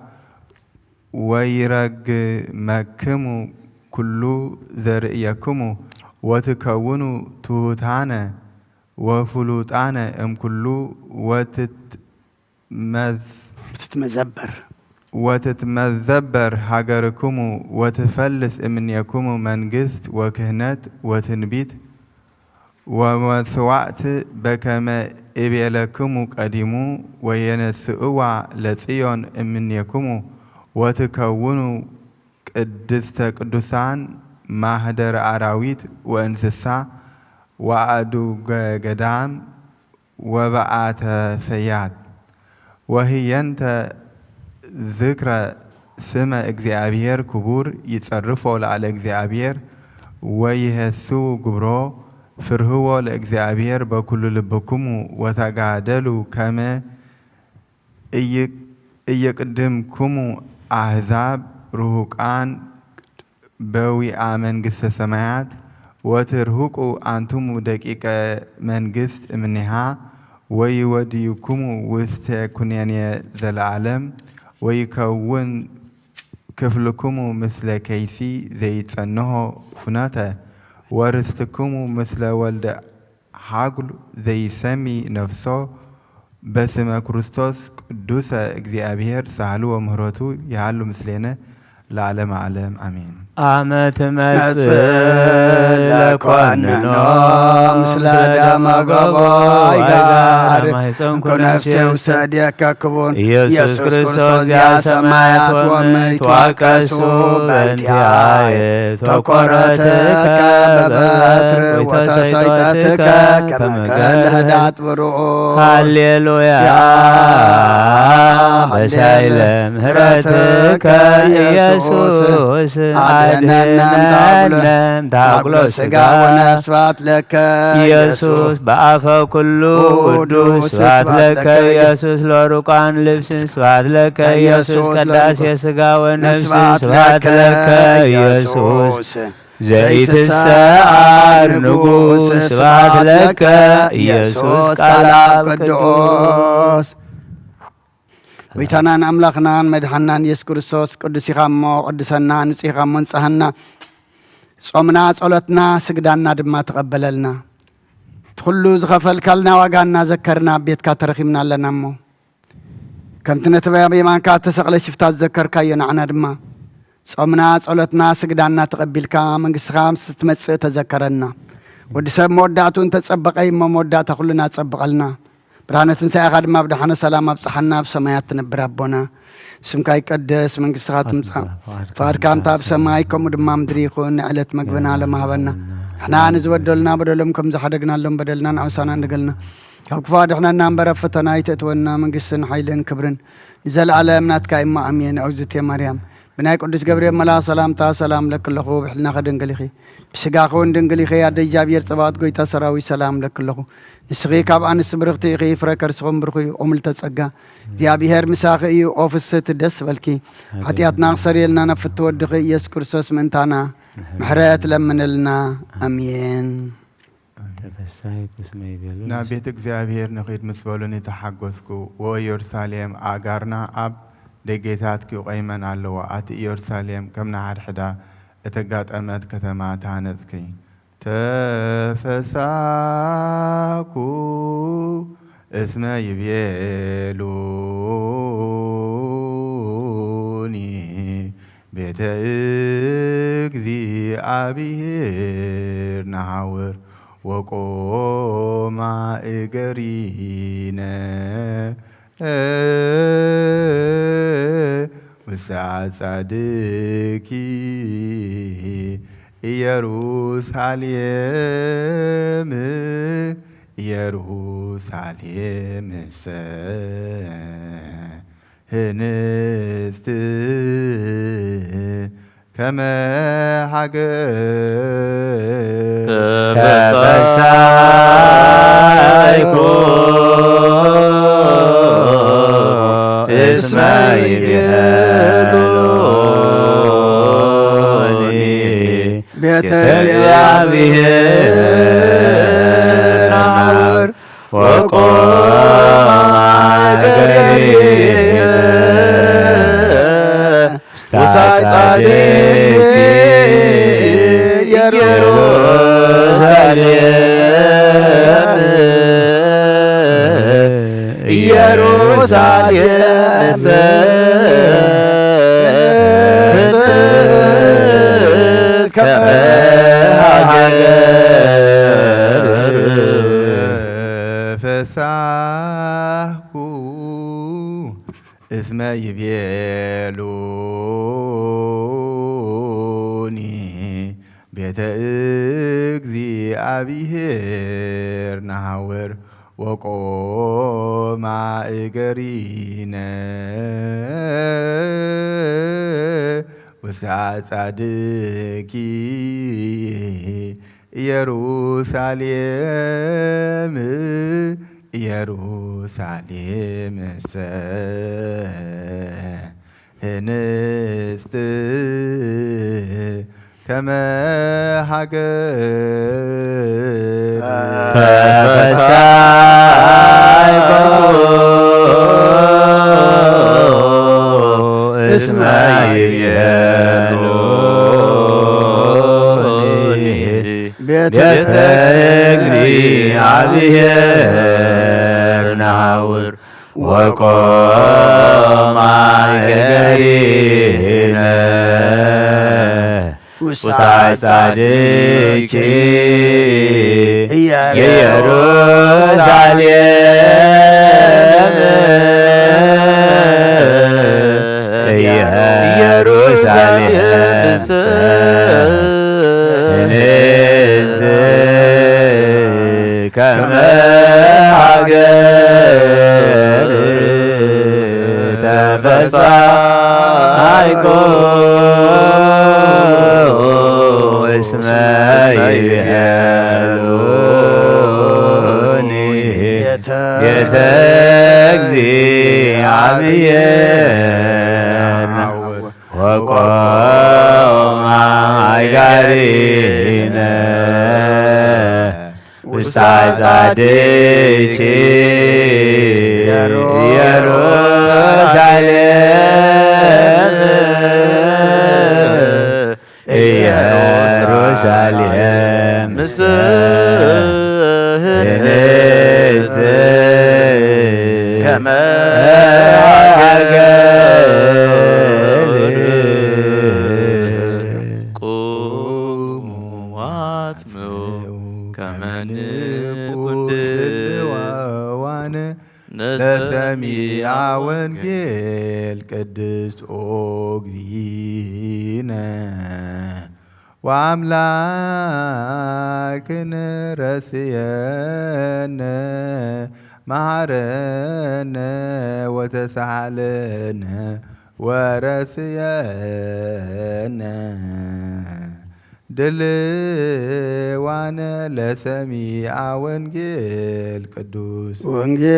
ወይረግመክሙ ኩሉ ዘርእየክሙ ወትከውኑ ትሑታነ ወፍሉጣነ እምኩሉ ወትትመዝ ወትትመዘበር ወትትመዘበር ሃገርክሙ ወትፈልስ እምኔክሙ መንግስት ወክህነት ወትንቢት ወመስዋዕት በከመ እቤለክሙ ቀዲሙ ወየነስእዋ ለጽዮን እምኔክሙ ወትከውኑ ቅድስተ ቅዱሳን ማህደረ አራዊት ወእንስሳ ወአእዱገ ገዳም ወበአተ ፈያት ወህየንተ ዝክረ ስመ እግዚኣብሔር ክቡር ይጸርፎ ለዓለ እግዚኣብሔር ወይሄስው ግብሮ። ፍርህዎ ለእግዚኣብሔር በኩሉ ልብክሙ ወተጋደሉ ከመ እይ-፣ እየቅድምክሙ ኣሕዛብ ርሁቃን በዊኣ መንግስተ ሰማያት። ወትርሁቁ ኣንትሙ ደቂቀ መንግስት እምኔሃ። ወይወድዩክሙ ውስተ ኩነኔ ዘለዓለም። ወይከውን ክፍልክሙ ምስለ ከይሲ ዘይጸንሆ ኩነተ። ወርስትክሙ ምስለ ወልደ ሓጉል ዘይሰሚ ነፍሶ። በስመ ክርስቶስ ቅዱሰ እግዚኣብሔር ሳህሉ ወምህረቱ ይሃሉ ምስሌነ ለዓለመ ዓለም ኣሜን። ኣመ ትመጽእ ለኮንኖ ምስለ ደመ ገቦ ይጋር ማሕፀንኩ ነፍሴ ውስተ እዴከ ክቡር። ኢየሱስ ክርስቶስ ዚአ ሰማያት ወምድር ይትዋቀሱ በእንቲአየ። ተኮረትከ በበትር ወተሰይጠትከ ከመ ከልህዳት ብርኡ። ሃሌሉያ። ሃሌሉያ። በሳይለ ምህረትከ ኢየሱስ ኢየሱስ አድነነ አድነነ እምታጉሎ ስጋ ወነፍስ። ስብሐት ለከ ኢየሱስ ኢየሱስ። በአፈ ኩሉ ቅዱስ ቅዱስ። ስብሐት ስብሐት ለከ ለከ ኢየሱስ። ለሩቃን ልብስ ስብሐት ለከ ኢየሱስ። ኢየሱስ ቀዳሴ ለሩቃን ስጋ ወነፍስ ስብሐት ስብሐት ለከ ለከ ኢየሱስ። ኢየሱስ። ዘይትሰኣል ዘይትሰኣል ንጉስ ንጉስ ስብሐት ስብሐት ለከ ለከ ኢየሱስ ኢየሱስ ቃል ቃል አብ ቅዱስ። ቅዱስ። ጎይታናን ኣምላኽናን መድሓናን ኢየሱስ ክርስቶስ ቅዱስ ኢኻ እሞ ቅድሰና፣ ንጹህ ኢኻ እሞ ንጽሃና። ጾምና፣ ጸሎትና፣ ስግዳና ድማ ተቐበለልና። እቲ ኩሉ ዝኸፈልካልና ዋጋ እናዘከርና ኣብ ቤትካ ተረኺብና ኣለና እሞ፣ ከምቲ ነቲ ኣብ የማንካ እተሰቕለ ሽፍታ ዝዘከርካዮ፣ ንዓና ድማ ጾምና፣ ጸሎትና፣ ስግዳና ተቐቢልካ መንግስትኻ ምስ ትመጽእ ተዘከረና። ወዲ ሰብ መወዳእቱ እንተጸበቐ እሞ መወዳእታ ኩልና ጸብቐልና። ብርሃነ ትንሳኤኻ ድማ ብደሓነ ሰላም ኣብጽሓና። ኣብ ሰማያት ትነብር ኣቦና፣ ስምካ ይቀደስ፣ መንግስትኻ ትምጻእ፣ ፍቓድካ ፍቓድካ ከምታ ኣብ ሰማይ ከምኡ ድማ ምድሪ ይኹን። ንዕለት መግብና ዮም ሎም ሃበና። ንሕና ንዝበደሉና በደሎም ከም ዝሓደግናሎም በደልና ንኣውሳና እንደገልና፣ ካብ ክፉ ኣድሕነና እምበር ኣብ ፈተና ኣይተእትወና። መንግስትን ሓይልን ክብርን ንዘለኣለም ናትካ እሞ ኣሜን። እግዝእትየ ማርያም ብናይ ቅዱስ ገብርኤል መልኣኽ ሰላምታ ሰላም ለኪ ኣለኹ፣ ብሕልናኺ ድንግል ኢኺ፣ ብስጋኺ እውን ድንግል ኢኺ። ኣደ እግዚኣብሔር ጸባኦት ጎይታ ሰራዊት ሰላም ለኪ ኣለኹ። ንስኺ ካብ ኣንስቲ ብርኽቲ ኢኺ፣ ፍረ ከርስኹም ብሩኽ እዩ። ኦም ልተ ጸጋ እግዚኣብሔር ምሳኺ እዩ። ኦ ፍስሕቲ ደስ በልኪ፣ ሓጢኣትና ክሰርየልና ናብ ፍትወ ወድኺ ኢየሱስ ክርስቶስ ምእንታና ምሕረት ለምንልና። ኣሜን። ተፈሳሂ ኩስመ ይቤሉ። ናብ ቤት እግዚኣብሔር ንኺድ ምስ በሉኒ ተሓጎስኩ። ወኢየሩሳሌም ኣእጋርና ኣብ ደጌታትኪ ቆይመን ኣለዋ። ኣቲ ኢየሩሳሌም፣ ከም ንሓድሕዳ እተጋጠመት ከተማ ተሃነጽኪ። ተፈሳኩ እስመ ይቤሉኒ ቤተ እግዚኣብሔር ነሃውር ወቆማ እገሪነ ውስተ አጻድቂ ኢየሩሳሌም፣ ኢየሩሳሌምሰ ህንጽት ከመ ሃገር። ተፈሳይኩ እስመ ይቤሉኒ ቤተ ቤተ እግዚአብሔር አውር ወቆማ ገሪር ውስተ ጻድቅቲ ኢየሩሳሌም፣ ኢየሩሳሌም ከመ ሃገር። ፈሳህኩ እስመ ይቤሉኒ ቤተ እግዚአብሔር ነሃውር ወቆማ እገሪነ ውስተ ዛጻድቂ ኢየሩሳሌም፣ ኢየሩሳሌም ሰ ህንጽት ከመ ሃገር ተፈሳይኮ እስመ ይቤሉኒ ቤተ እግዚአብሔር ነሐውር ወቆማ ገሪነ ውስተ ጻድቂ ኢየሩሳሌም፣ ኢየሩሳሌም ንጽሕት ከመ ሃገር ተፈሳይኮ እስመ ይቤሉኒ ቤተ እግዚአብሔር ወቆማ ጋሪነ ውስተ ጻድቂ ኢየሩሳሌም፣ ኢየሩሳሌም ንጽሕት ከመ ሃገር። ቁሙ ወአጽምዑ ከመ ንኩን ድልዋነ ለሰሚዐ ወንጌል ቅድስት ኦ እግዚእነ ወአምላክነ ረስየነ መሐረነ ወተሳሃለነ ወረስየነ ድልዋነ ለሰሚዐ ወንጌል ቅዱስ ወንጌል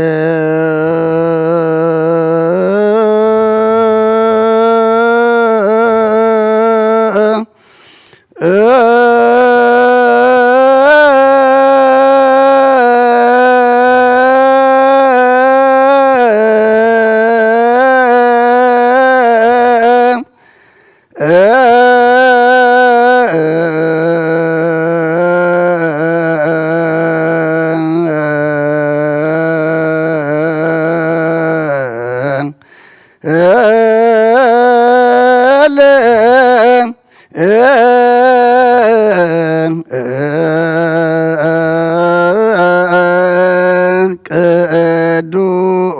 ቅዱስ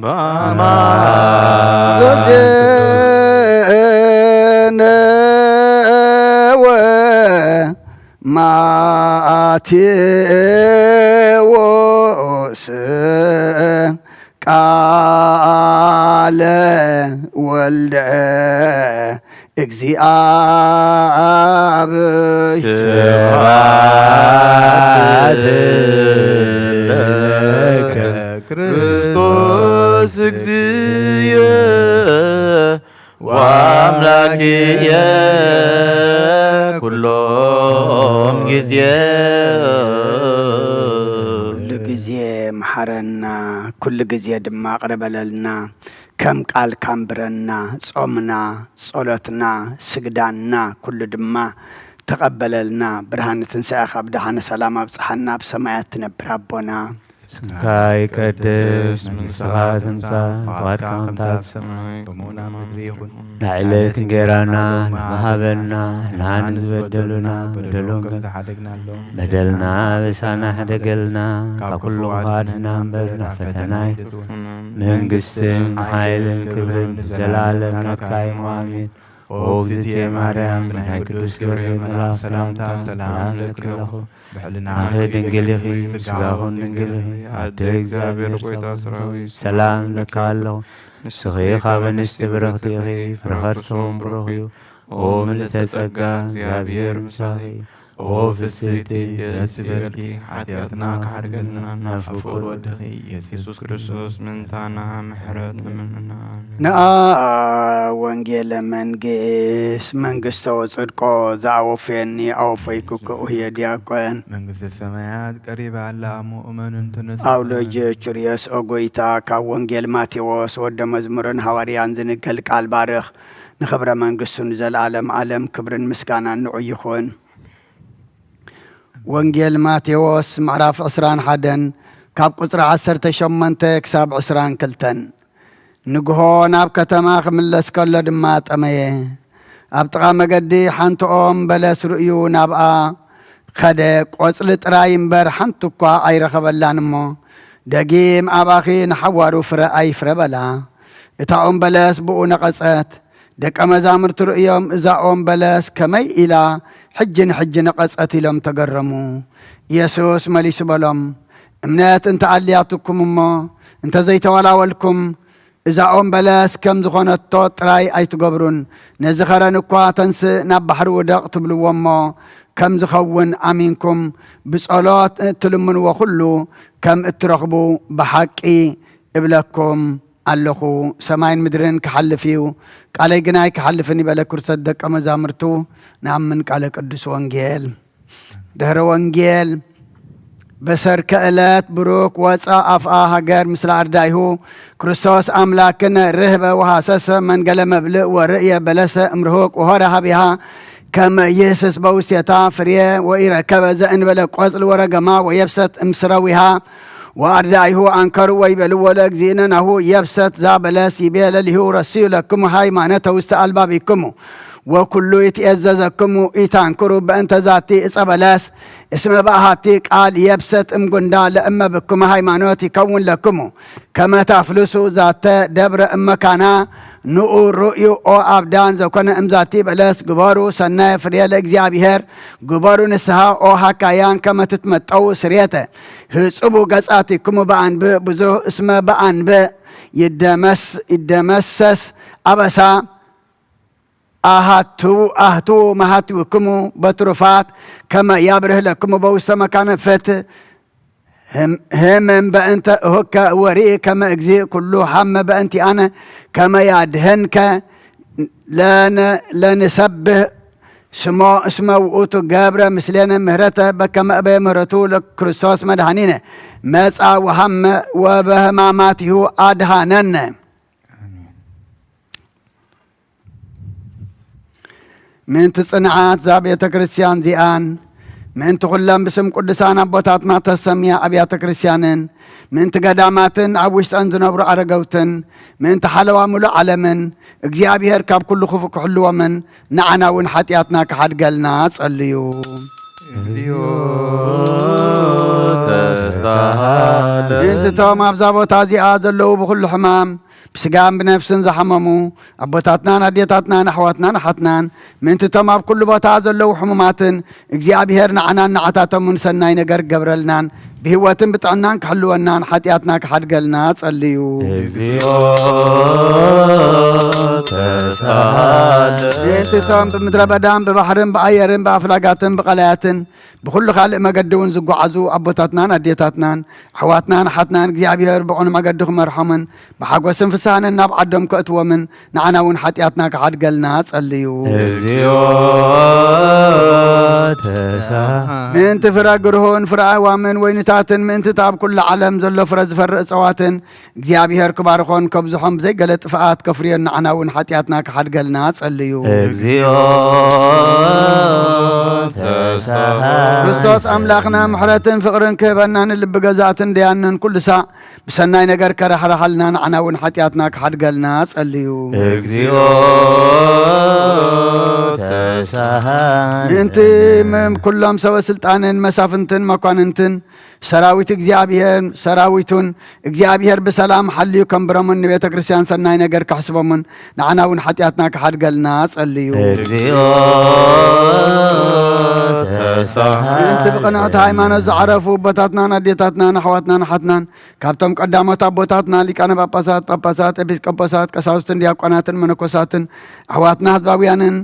በአማን ዘዜነወ ማቴዎስ ቃለ ወልደ እግዚአብ ስብሐት ለከ ክርስቶስ እግዚእየ ወአምላክየ ኩሎም ጊዜ። ኩሉ ግዜ መሓረና፣ ኩሉ ግዜ ድማ ቅረ በለልና። ከም ቃልካ ኣንብረና። ጾምና፣ ጸሎትና፣ ስግዳንና ኩሉ ድማ ተቐበለልና። ብርሃነ ትንሳኤኻ ብደሓነ ሰላም ኣብጽሓና። ኣብ ሰማያት ትነብር ኣቦና። ስምካ ይቀደስ፣ መንግስትኻ ትምጻእ፣ ፍቓድካ ከምታ ኣብ ሰማይ ከምኡ ኣብ ምድሪ ይኹን። ንዕለት እንጌራና ንሃበና፣ ንዓና ዝበደሉና በደሎም ከም ዝሓደግናሎም፣ በደልና ኣበሳና ሕደገልና፣ ካብ ክፉ ኣድህና እምበር ናብ ፈተና ኣይትእትወና። መንግስትን ሓይልን ክብርን ንዘለኣለም ናትካ እዩ። ኣሜን። ኦ እግዝእትየ ማርያም፣ ብናይ ቅዱስ ገብርኤል መልኣኽ ሰላምታ ሰላም እልኪ ኣለኹ። ብሕልናኺ ድንግል ኢኺ፣ ስጋኹን ድንግል ኢኺ። ኣደ እግዚኣብሔር፣ ጐይታ ሰራዊት፣ ሰላም እልኪ ኣለኹ። ንስኺ ካብ ኣንስቲ ብርኽቲ ኢኺ፣ ፍረ ከርስኺ እውን ብሩኽ እዩ። ኦ ምልእተ ጸጋ፣ እግዚኣብሔር ምሳኺ። ኦ ፍስሕቲ፣ ደስ ይበልኪ፣ ሓጢኣትና ክሓድገልና ናብ ፍቁር ወድኺ ኢየሱስ ክርስቶስ ምእንታና ምሕረት ለምንና። ኣሜን። ንኣ ወንጌለ መንግስት መንግስተ ወጽድቆ ዘኣወፍየኒ ኣወፈይኩ ክኡየ ዲያቆን። መንግስተ ሰማያት ቀሪባ ኣላ እሞ እመኑ እንተነሱ። ኣውሎጅ ቹርዮስ ኦ ጎይታ፣ ካብ ወንጌል ማቴዎስ ወደ መዝሙርን ሃዋርያን ዝንገል ቃል ባርኽ። ንኽብረ መንግስቱ ንዘለዓለም ዓለም ክብርን ምስጋናን ንዑ ይኹን። ወንጌል ማቴዎስ ምዕራፍ ዕስራን ሓደን ካብ ቁጽሪ ዓሰርተ ሸሞንተ ክሳብ ዕስራን ክልተን። ንግሆ ናብ ከተማ ክምለስ ከሎ ድማ ጠመየ። ኣብ ጥቓ መገዲ ሓንቲ ኦም በለስ ርእዩ ናብኣ ኸደ፣ ቆጽሊ ጥራይ እምበር ሓንቲ እኳ ኣይረኸበላን እሞ፣ ደጊም ኣባኺ ንሓዋሩ ፍረ ኣይፍረ በላ። እታ ኦም በለስ ብኡ ነቐጸት። ደቀ መዛሙርቱ ርእዮም፣ እዛ ኦም በለስ ከመይ ኢላ ሕጂ ንሕጂ ነቐጸት? ኢሎም ተገረሙ። ኢየሱስ መሊሱ በሎም፣ እምነት እንተ ኣልያትኩም እሞ እንተ ዘይተዋላወልኩም፣ እዛ ኦም በለስ ከም ዝኾነቶ ጥራይ ኣይትገብሩን፣ ነዚ ኸረን እኳ ተንስእ ናብ ባሕሪ ውደቕ ትብልዎ እሞ ከም ዝኸውን ኣሚንኩም ብጸሎት እትልምንዎ ኩሉ ከም እትረኽቡ ብሓቂ እብለኩም ኣለኹ። ሰማይን ምድርን ክሓልፍ እዩ፣ ቃለይ ግና ኣይክሓልፍን እዩ በለ ክርስቶስ ደቀ መዛሙርቱ። ንኣምን ቃለ ቅዱስ ወንጌል። ድሕሪ ወንጌል በሰርከ ዕለት ብሩክ ወፃ ኣፍኣ ሃገር ምስለ ኣርዳይሁ ክርስቶስ ኣምላክነ ርህበ ወሃሰሰ መንገለ መብልእ ወርእየ በለሰ እምርሁቅ ወሆረ ሃቢሃ ከመ ይህስስ በውስቴታ ፍሬ ወኢረከበ ዘእንበለ ቆጽል ወረገማ ወየብሰት እምስረዊሃ ወኣርዳይሁ ኣንከሩ ወይቤልዎ ለእግዚእነ ናሁ የብሰት ዛ በለስ ይቤ ለሊሁ ረስዩ ለክሙ ሃይማኖተ ውስተ ኣልባቢክሙ ወኩሉ ይትኤዘዘክሙ ኢታንክሩ በእንተ ዛቲ እጸ በለስ እስመ በኣሃቲ ቃል የብሰት እምጉንዳ ለእመ ብክሙ ሃይማኖት ይከውን ለክሙ ከመ ታፍልሱ ዛተ ደብረ እመካና ንኡ ርእዩ ኦ ኣብዳን ዘኮነ እምዛቲ በለስ ግበሩ ሰናየ ፍሬ ለእግዚኣብሔር ግበሩ ንስሃ ኦ ሃካያን ከመ ትትመጠው ስሬተ ህጽቡ ገጻቲክሙ በኣንብእ ብዙህ እስመ በኣንብእ ይደመስ ይደመሰስ ኣበሳ ኣሃቱ ኣህቱ መሃትውክሙ በትሩፋት ከመ ያብርህ ለክሙ በውስተ መካነ ፍትህ ህምም በእንተ እሁከ ወርኢ ከመ እግዚእ ኩሉ ሃመ በእንቲኣነ ከመ ያድህንከ ለንሰብህ ስሞ እስመ ውእቱ ገብረ ምስሌነ ምህረተ በከመ እበየ ምህረቱ ለክርስቶስ መድኃኒነ መጻ ወሃመ ወበህማማቲሁ ኣድሃነነ። ምእንቲ ጽንዓት እዛ ቤተ ክርስቲያን እዚኣን ምእንቲ ኩለን ብስም ቅዱሳን ኣቦታትና ተሰምያ ኣብያተ ክርስቲያንን ምእንቲ ገዳማትን ኣብ ውሽጠን ዝነብሩ ኣረገውትን ምእንቲ ሓለዋ ሙሉእ ዓለምን እግዚኣብሔር ካብ ኩሉ ክፉእ ክሕልዎምን ንዓና እውን ሓጢኣትና ክሓድገልና ጸልዩ። እግዚኦ ተሳሃለ። ምእንቲ እቶም ኣብዛ ቦታ እዚኣ ዘለዉ ብኹሉ ሕማም ብስጋን ብነፍስን ዝሓመሙ ኣቦታትናን ኣዴታትናን ኣሕዋትናን ኣሓትናን ምእንቲ እቶም ኣብ ኩሉ ቦታ ዘለዉ ሕሙማትን እግዚኣብሔር ንዓናን ንዓታቶምን ሰናይ ነገር ክገብረልናን ብህይወትን ብጥዕናን ክሕልወናን ሓጢኣትና ክሓድገልና ጸልዩ። እግዚኦ ተሳሃለ። ምእንቲ እቶም ብምድረ በዳን ብባሕርን ብኣየርን ብኣፍላጋትን ብቐላያትን ብኹሉ ካልእ መገዲ እውን ዝጓዓዙ ኣቦታትናን ኣዴታትናን ኣሕዋትናን ኣሓትናን እግዚኣብሔር ብቕኑዕ መገዲ ክመርሖምን ብሓጎስን ፍስሃንን ናብ ዓዶም ከእትዎምን ንዓና እውን ሓጢኣትና ክሓድገልና ጸልዩ። እግዚኦ ተሳሃለ። ምእንቲ ፍረ ግርሁን ፍረ ኣእዋምን ወይንታትን ምእንቲ እታ ኣብ ኩሉ ዓለም ዘሎ ፍረ ዝፈሪ እጸዋትን እግዚኣብሔር ክባርኾን ከብዝሖን ብዘይገለ ጥፍኣት ከፍርዮን ንዓና እውን ሓጢኣትና ክሓድገልና ጸልዩ። እግዚኦ ተሳሃለ። ክርስቶስ ኣምላኽና ምሕረትን ፍቕርን ክህበና ንልቢ ገዛእትን ደያንን ኩሉ ሳዕ ብሰናይ ነገር ከራሕርሓልና ንዓና እውን ሓጢኣትና ክሓድገልና ጸልዩ። እግዚኦ ተሳሃለ። ምእንቲ ምም ኩሎም ሰበ ስልጣንን መሳፍንትን መኳንንትን ሰራዊት እግዚኣብሔር ሰራዊቱን እግዚኣብሔር ብሰላም ሓልዩ ከንብሮምን ንቤተ ክርስቲያን ሰናይ ነገር ከሕስቦምን ንዓና እውን ሓጢኣትና ክሓድገልና ጸልዩ። እግዚኦ ተሳሃለ። ምእንቲ ብቕንዕቲ ሃይማኖት ዝዓረፉ ኣቦታትናን ኣዴታትናን ኣሕዋትናን ኣሓትናን ካብቶም ቀዳሞት ኣቦታትና ሊቃነ ጳጳሳት፣ ጳጳሳት፣ ኤጲስቆጶሳት፣ ቀሳውስትን ዲያቆናትን መነኮሳትን ኣሕዋትና ህዝባውያንን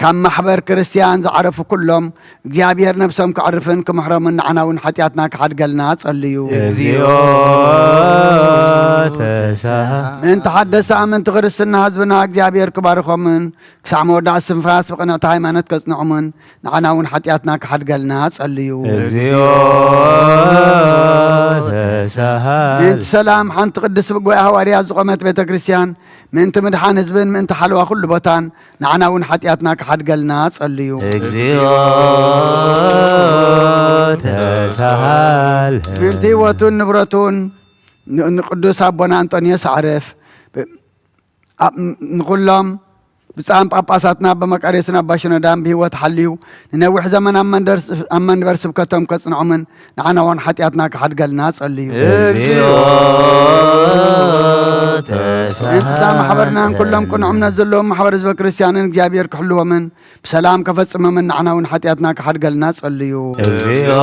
ካብ ማሕበር ክርስትያን ዝዓረፉ ኩሎም እግዚኣብሔር ነብሶም ከዕርፍን ክምሕሮምን ንዓና እውን ሓጢኣትና ክሓድገልና ጸልዩ። እግዚኦ ተሳሃ ምእንቲ ሓደስ ኣመንቲ ክርስትና ህዝብና እግዚኣብሔር ክባርኾምን ክሳዕ መወዳእ ስንፋስ ብቕንዕቲ ሃይማኖት ከጽንዖምን ንዓና እውን ሓጢኣትና ክሓድገልና ጸልዩ። እግዚኦ ተሳሃ ምእንቲ ሰላም ሓንቲ ቅድስቲ ብጉባኤ ሃዋርያ ዝቖመት ቤተ ክርስትያን ምእንቲ ምድሓን ህዝብን ምእንቲ ሓለዋ ኩሉ ቦታን ንዓና እውን ሓጢኣትና ክሓድገልና ጸልዩ። እግዚኦ ተሳሃል ምእንቲ ህይወቱን ንብረቱን ን- ንቅዱስ ኣቦና ኣንጦንዮስ ኣዕርፍ ብ- ኣብ- ንኩሎም ብጻም ጳጳሳትና በመቃርዮስን ኣባ ሽኖዳን ብህይወት ሓልዩ ንነዊሕ ዘመን ኣብ መንደር- ኣብ መንበር ስብከቶም ከጽንዖምን ንዓና እውን ሓጢኣትና ክሓድገልና ጸልዩ። እግዚኦ ምእንትዛ ማሕበርናን ኩሎም ቅኑዕ እምነት ዘለዎም ማሕበር ህዝበ ክርስትያንን እግዚኣብሔር ክሕልዎምን ብሰላም ከፈጽሞምን ንዓና እውን ሓጢኣትና ክሓድገልና ጸልዩ። እግዚኦ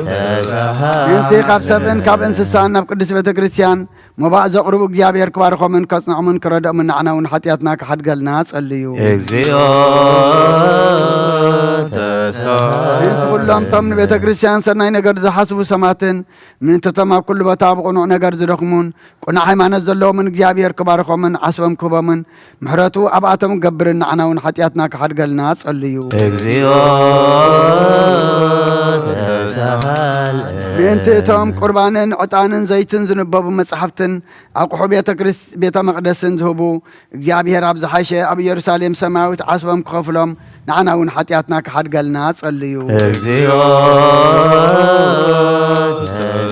ተሳሃል ምእንቲ ካብ ሰብን ካብ እንስሳን ናብ ቅድስት ቤተ ክርስትያን መባእ ዘቕርቡ እግዚኣብሔር ክባርኾምን ከጽንዖምን ክረድኦምን ንዓና እውን ሓጢኣትና ክሓድገልና ጸልዩ። እግዚኦ ተሳሃል ምእንቲ ኩሎም እቶም ንቤተ ክርስትያን ሰናይ ነገር ዝሓስቡ ሰማትን ምእንቲ እቶም ኣብ ኩሉ ቦታ ብቕኑዕ ነገር ዝደኽሙን ቅኑዕ ሃይማኖት ዘለዎምን እግዚኣብሔር ክባርኾምን ዓስቦም ክህቦምን ምሕረቱ ኣብኣቶም ገብርን ንዓና እውን ሓጢኣትና ክሓድገልና ጸልዩ። እግዚኦ ተሳሃል ምእንቲ እቶም ቁርባንን ዕጣንን ዘይትን ዝንበቡ መጻሕፍትን ኣቑሑ ቤተ ክርስ- ቤተ መቕደስን ዝህቡ እግዚኣብሔር ኣብ ዝሓሸ ኣብ ኢየሩሳሌም ሰማያዊት ዓስቦም ክኸፍሎም ንዓና እውን ሓጢኣትና ክሓድገልና ጸልዩ። እግዚኦ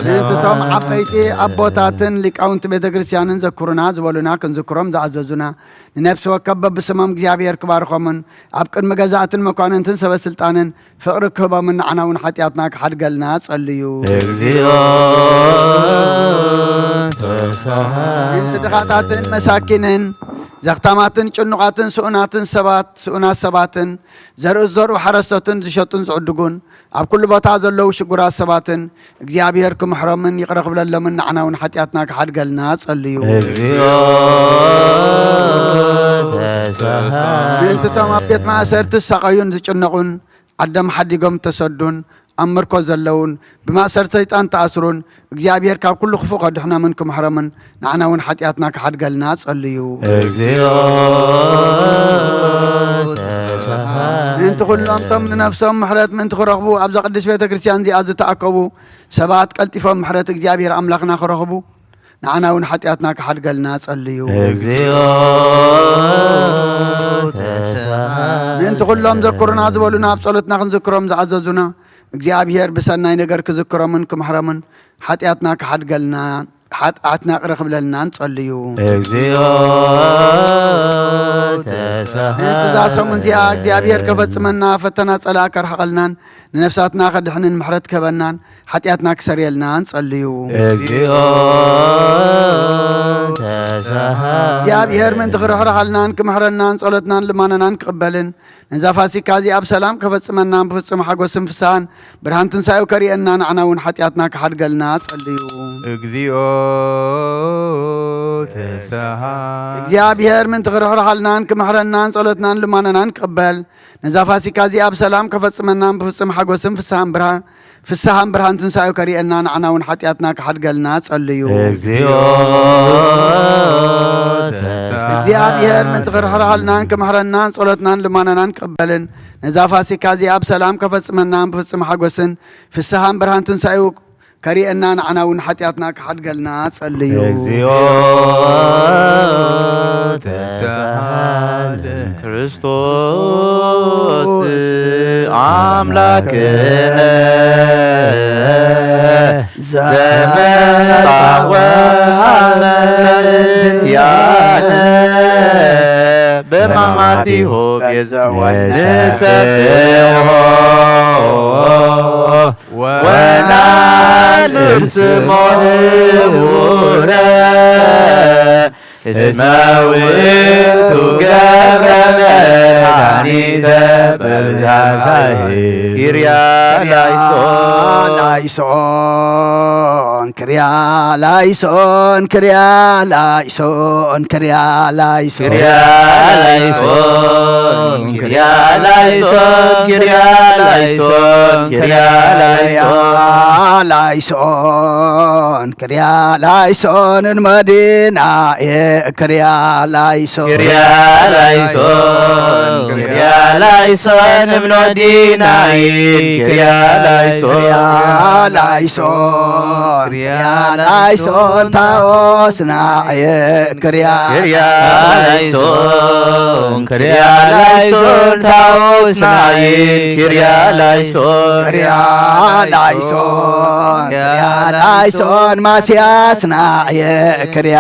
ምእንቲ እቶም ዓበይቲ ኣቦታትን ሊቃውንቲ ቤተ ክርስትያንን ዘክሩና ዝበሉና ክንዝክሮም ዝኣዘዙና ንነፍሲ ወከፍ በብስሞም እግዚኣብሔር ክባርኾምን ኣብ ቅድሚ ገዛእትን መኳንንትን ሰበ ስልጣንን ፍቕሪ ክህቦምን ንዓና እውን ሓጢኣትና ክሓድገልና ጸልዩ። እግዚኦ ተሳሃል ምእንቲ ድኻታትን መሳኪንን ዘኽታማትን ጭኑቓትን ስኡናትን ሰባት ስኡናት ሰባትን ዘርኢ ዝዘርኡ ሓረስቶትን ዝሸጡን ዝዕድጉን ኣብ ኩሉ ቦታ ዘለዉ ሽጉራት ሰባትን እግዚኣብሔር ክምሕሮምን ይቕረ ክብለሎምን ንዓና እውን ሓጢኣትና ክሓድገልና ጸልዩ። እግዚኦ ተሳሃል ምእንቲ እቶም ኣብ ቤት ማእሰርቲ ዝሳቐዩን ዝጭነቑን ዓዶም ሓዲጎም ተሰዱን ኣብ ምርኮ ዘለውን ብማእሰርቲ ሰይጣን ተኣስሩን እግዚኣብሔር ካብ ኩሉ ክፉእ ከድሕኖምን ክምሕሮምን ንዓና እውን ሓጢኣትና ክሓድገልና ጸልዩ። እግዚኦ ተሳሃል ምእንቲ ኩሎም እቶም ንነፍሶም ምሕረት ምእንቲ ክረኽቡ ኣብዛ ቅድስት ቤተ ክርስትያን እዚኣ ዝተኣከቡ ሰባት ቀልጢፎም ምሕረት እግዚኣብሔር ኣምላኽና ክረኽቡ ንዓና እውን ሓጢኣትና ክሓድገልና ጸልዩ። እግዚኦ ተሳሃል ምእንቲ ኩሎም ዘክሩና ዝበሉና ኣብ ጸሎትና ክንዝክሮም ዝኣዘዙና እግዚኣብሔር ብሰናይ ነገር ክዝክሮምን ክምሕሮምን ሓጢኣትና ክሓድገልና ሓጢኣትና ቅረ ክብለልናን ጸልዩ። እግዚኦ ተሳሃል ምእንቲ እዛ ሰሙን እዚኣ እግዚኣብሔር ከፈጽመና ፈተና ጸላእ ከርሕቐልናን ንነፍሳትና ከድሕንን ምሕረት ክህበናን ሓጢኣትና ክሰርየልናን ጸልዩ። እግዚኦ ተሳሃል እግዚኣብሔር ምእንቲ ክርሕርሃልናን ክምሕረናን ጸሎትናን ልማነናን ክቕበልን ነዛ ፋሲካ እዚኣ ብሰላም ከፈጽመናን ብፍጹም ሓጎስን ፍስሃን ብርሃን ትንሳኤኡ ከርእየና ንዓና እውን ሓጢኣትና ክሓድገልና ጸልዩ። እግዚኦ ተሳሃል እግዚኣብሔር ምእንቲ ክርሕርሃልናን ክምሕረናን ጸሎትናን ልማነናን ክቕበል ነዛ ፋሲካ እዚኣ ብሰላም ከፈጽመናን ብፍጹም ሓጎስን ፍስሃን ብርሃን ፍስሃን ብርሃን ትንሳኤኡ ከርእየና ንዓና እውን ሓጢኣትና ክሓድገልና ጸልዩ። እግዚኦ ተሳሃል እግዚኣብሔር ምእንቲ ክርሕርሃልናን ክምሕረናን ጸሎትናን ልማነናን ክቕበልን ነዛ ፋሲካ እዚኣ ብሰላም ከፈጽመናን ብፍጹም ሓጎስን ፍስሃን ብርሃን ትንሳኤኡ ከርእየና ንዓና እውን ሓጢኣትና ክሓድገልና ጸልዩ። እግዚኦ ተሳሃል ክርስቶስ ኣምላክነ ዘመጻወ ኣለትያነ በማማቲሁ ቤዛ ንሰብሖ ወናልብ ስሞ ህቡረ እስመ ውእቱ ገብረ መድኃኒተ በብዝያ ሳይል ኪርያ ላይሶን። ላይሶን፣ ኪርያ ላይሶን፣ ኪርያ ላይሶን፣ ኪርያ ላይሶን። ኪርያ ላይሶን፣ ኪርያ ላይሶን፣ ኪርያ ላይሶን፣ ኪርያ ላይሶን። ላይሶን፣ ኪርያ ላይሶን፣ ንመዲናየ ኪርያ ላይሶን። ኪርያ ላይሶን፣ ኪርያ ላይሶን፣ እምኖዲናይን ኪርያ ላይሶን። ኪርያ ላይሶን፣ ኪርያ ላይሶን፣ ታኦስናየ ኪርያ ኪርያ ላይሶን፣ ኪርያ ላይሶን፣ ታኦስናይን ኪርያ ላይሶን። ኪርያ ላይሶን፣ ኪርያ ላይሶን፣ ማስያስናየ ኪርያ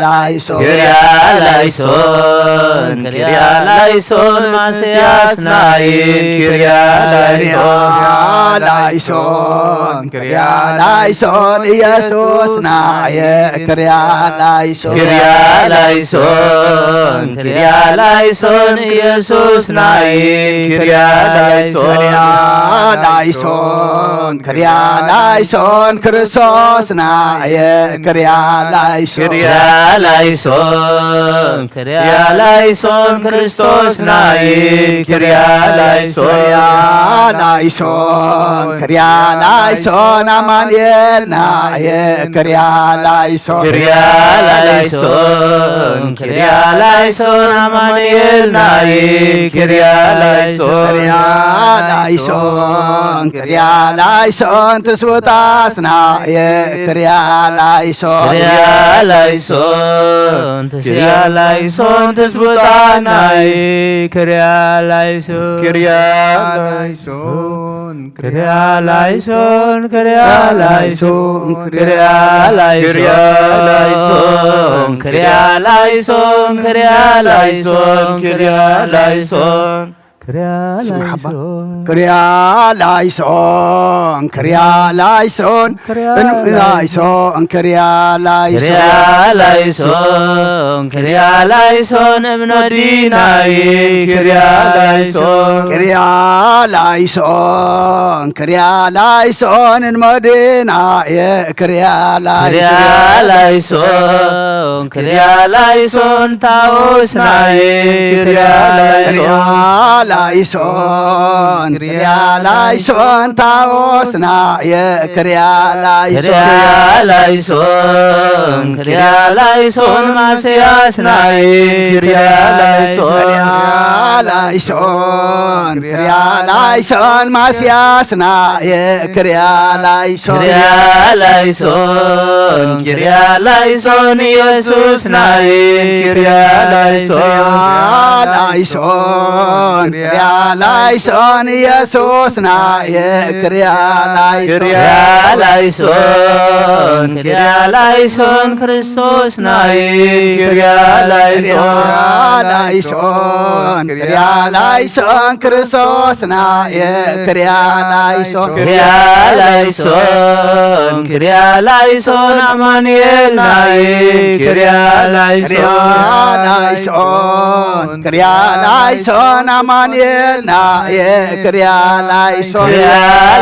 ላይሶን። ኪርያ ላይሶን፣ ኪርያ ላይሶን፣ ማስያስናይን ኪርያ ላይሶን። ላይሶን፣ ኪርያ ላይሶን፣ ኢየሱስናየ ኪርያ ላይሶን። ኪርያ ላይሶን፣ ኪርያ ላይሶን፣ ኢየሱስናይን ኪርያ ላይሶን። ኪርያ ላይሶን፣ ኪርያ ላይሶን፣ ክርስቶስናየ ኪርያ ላይሶን። ኪርያ ላይሶን፣ ኪርያ ላይሶን፣ ክርስቶስናይን ኪርያ ላይሶን። ኪርያ ላይሶን፣ ኪርያ ላይሶን፣ ኣማኑኤልናየ ኪርያ ላይሶን። ኪርያ ላይሶን፣ ኪርያ ላይሶን፣ ኣማኑኤልናይን ኪርያ ላይሶን። ኪርያ ላይሶን፣ ኪርያ ላይሶን፣ ትስብእታስናየ ኪርያ ላይሶን። ኪርያ ላይሶን፣ ኪርያ ላይሶን፣ ትስብእታናይ ኪርያ ላይሶን። ኪርያ ላይሶን፣ ኪርያ ላይሶን፣ ኪርያ ላይሶን፣ ኪርያ ላይሶን፣ ኪርያ ላይሶን፣ ኪርያ ላይሶን፣ ኪርያ ላይሶን። ኪርያ ስም ሓባ። ላይሶን። ኪርያ ላይሶን፣ ኪርያ ላይሶን፣ ኪርያ እን- ላይሶን፣ ኪርያ ላይሶን። ኪርያ ላይሶን፣ ኪርያ ላይሶን፣ እምኖዲናይ ኪርያ ላይሶን። ኪርያ ላይሶን፣ ኪርያ ላይሶን፣ እንመዲናየ ኪርያ ኪርያ ላይሶን። ላይሶን፣ ኪርያ ላይሶን፣ ታኦስናይ ኪርያ ኪርያ ላይሶን። ላይሶን፣ ኪርያ ላይሶን፣ ታኦስናየ ኪርያ ላይሶን። ኪርያ ላይሶን፣ ኪርያ ላይሶን፣ ማስያስናይ ኪርያ ላይሶን። ኪርያ ላይሶን፣ ኪርያ ላይሶን፣ ማስያስናየ ኪርያ ላይሶን። ኪርያ ላይሶን፣ ኪርያ ላይሶን፣ ኢየሱስናይ ኪርያ ላይሶን። ኪርያ ላይሶን፣ ኪርያ ላይሶን፣ ኢየሱስናየ ኪርያ ላይሶን። ኪርያ ላይሶን፣ ኪርያ ላይሶን፣ ክርስቶስናይ ኪርያ ኪርያ ላይሶን። ላይሶን፣ ኪርያ ላይሶን፣ ክርስቶስናየ ኪርያ ላይሶን። ኪርያ ላይሶን፣ ኪርያ ላይሶን፣ ኣማኑኤልናይ ኪርያ ኪርያ ላይሶን። ላይሶን፣ ኪርያ ላይሶን፣ ኣማኑኤልናየ ኪርያ ላይሶን። ኪርያ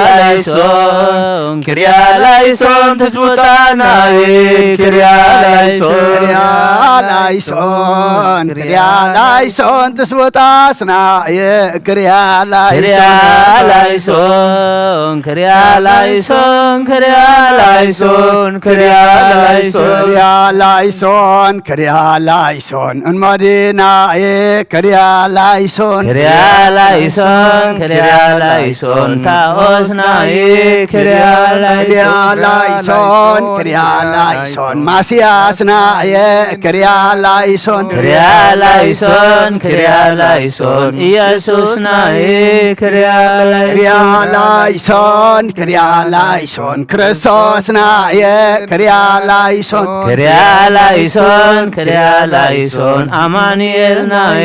ላይሶን፣ ኪርያ ላይሶን፣ ትስብእታናይ ኪርያ ላይሶን። ኪርያ ላይሶን፣ ኪርያ ላይሶን፣ ትስብእታስናየ ኪርያ ኪርያ ላይሶን። ላይሶን፣ ኪርያ ላይሶን፣ ኪርያ ላይሶን፣ ኪርያ ላይሶን። ኪርያ ላይሶን፣ ኪርያ ላይሶን፣ እንመዲናየ ኪርያ ላይሶን። ኪርያ ላይሶን፣ ኪርያ ላይሶን፣ ታኦስናይ ኪርያ ኪርያ ላይሶን። ላይሶን፣ ኪርያ ላይሶን፣ ማስያስናየ ኪርያ ላይሶን። ኪርያ ላይሶን፣ ኪርያ ላይሶን፣ ኢየሱስናይ ኪርያ ኪርያ ላይሶን። ላይሶን፣ ኪርያ ላይሶን፣ ክርስቶስናየ ኪርያ ላይሶን። ኪርያ ላይሶን፣ ኪርያ ላይሶን፣ ኣማኑኤልናይ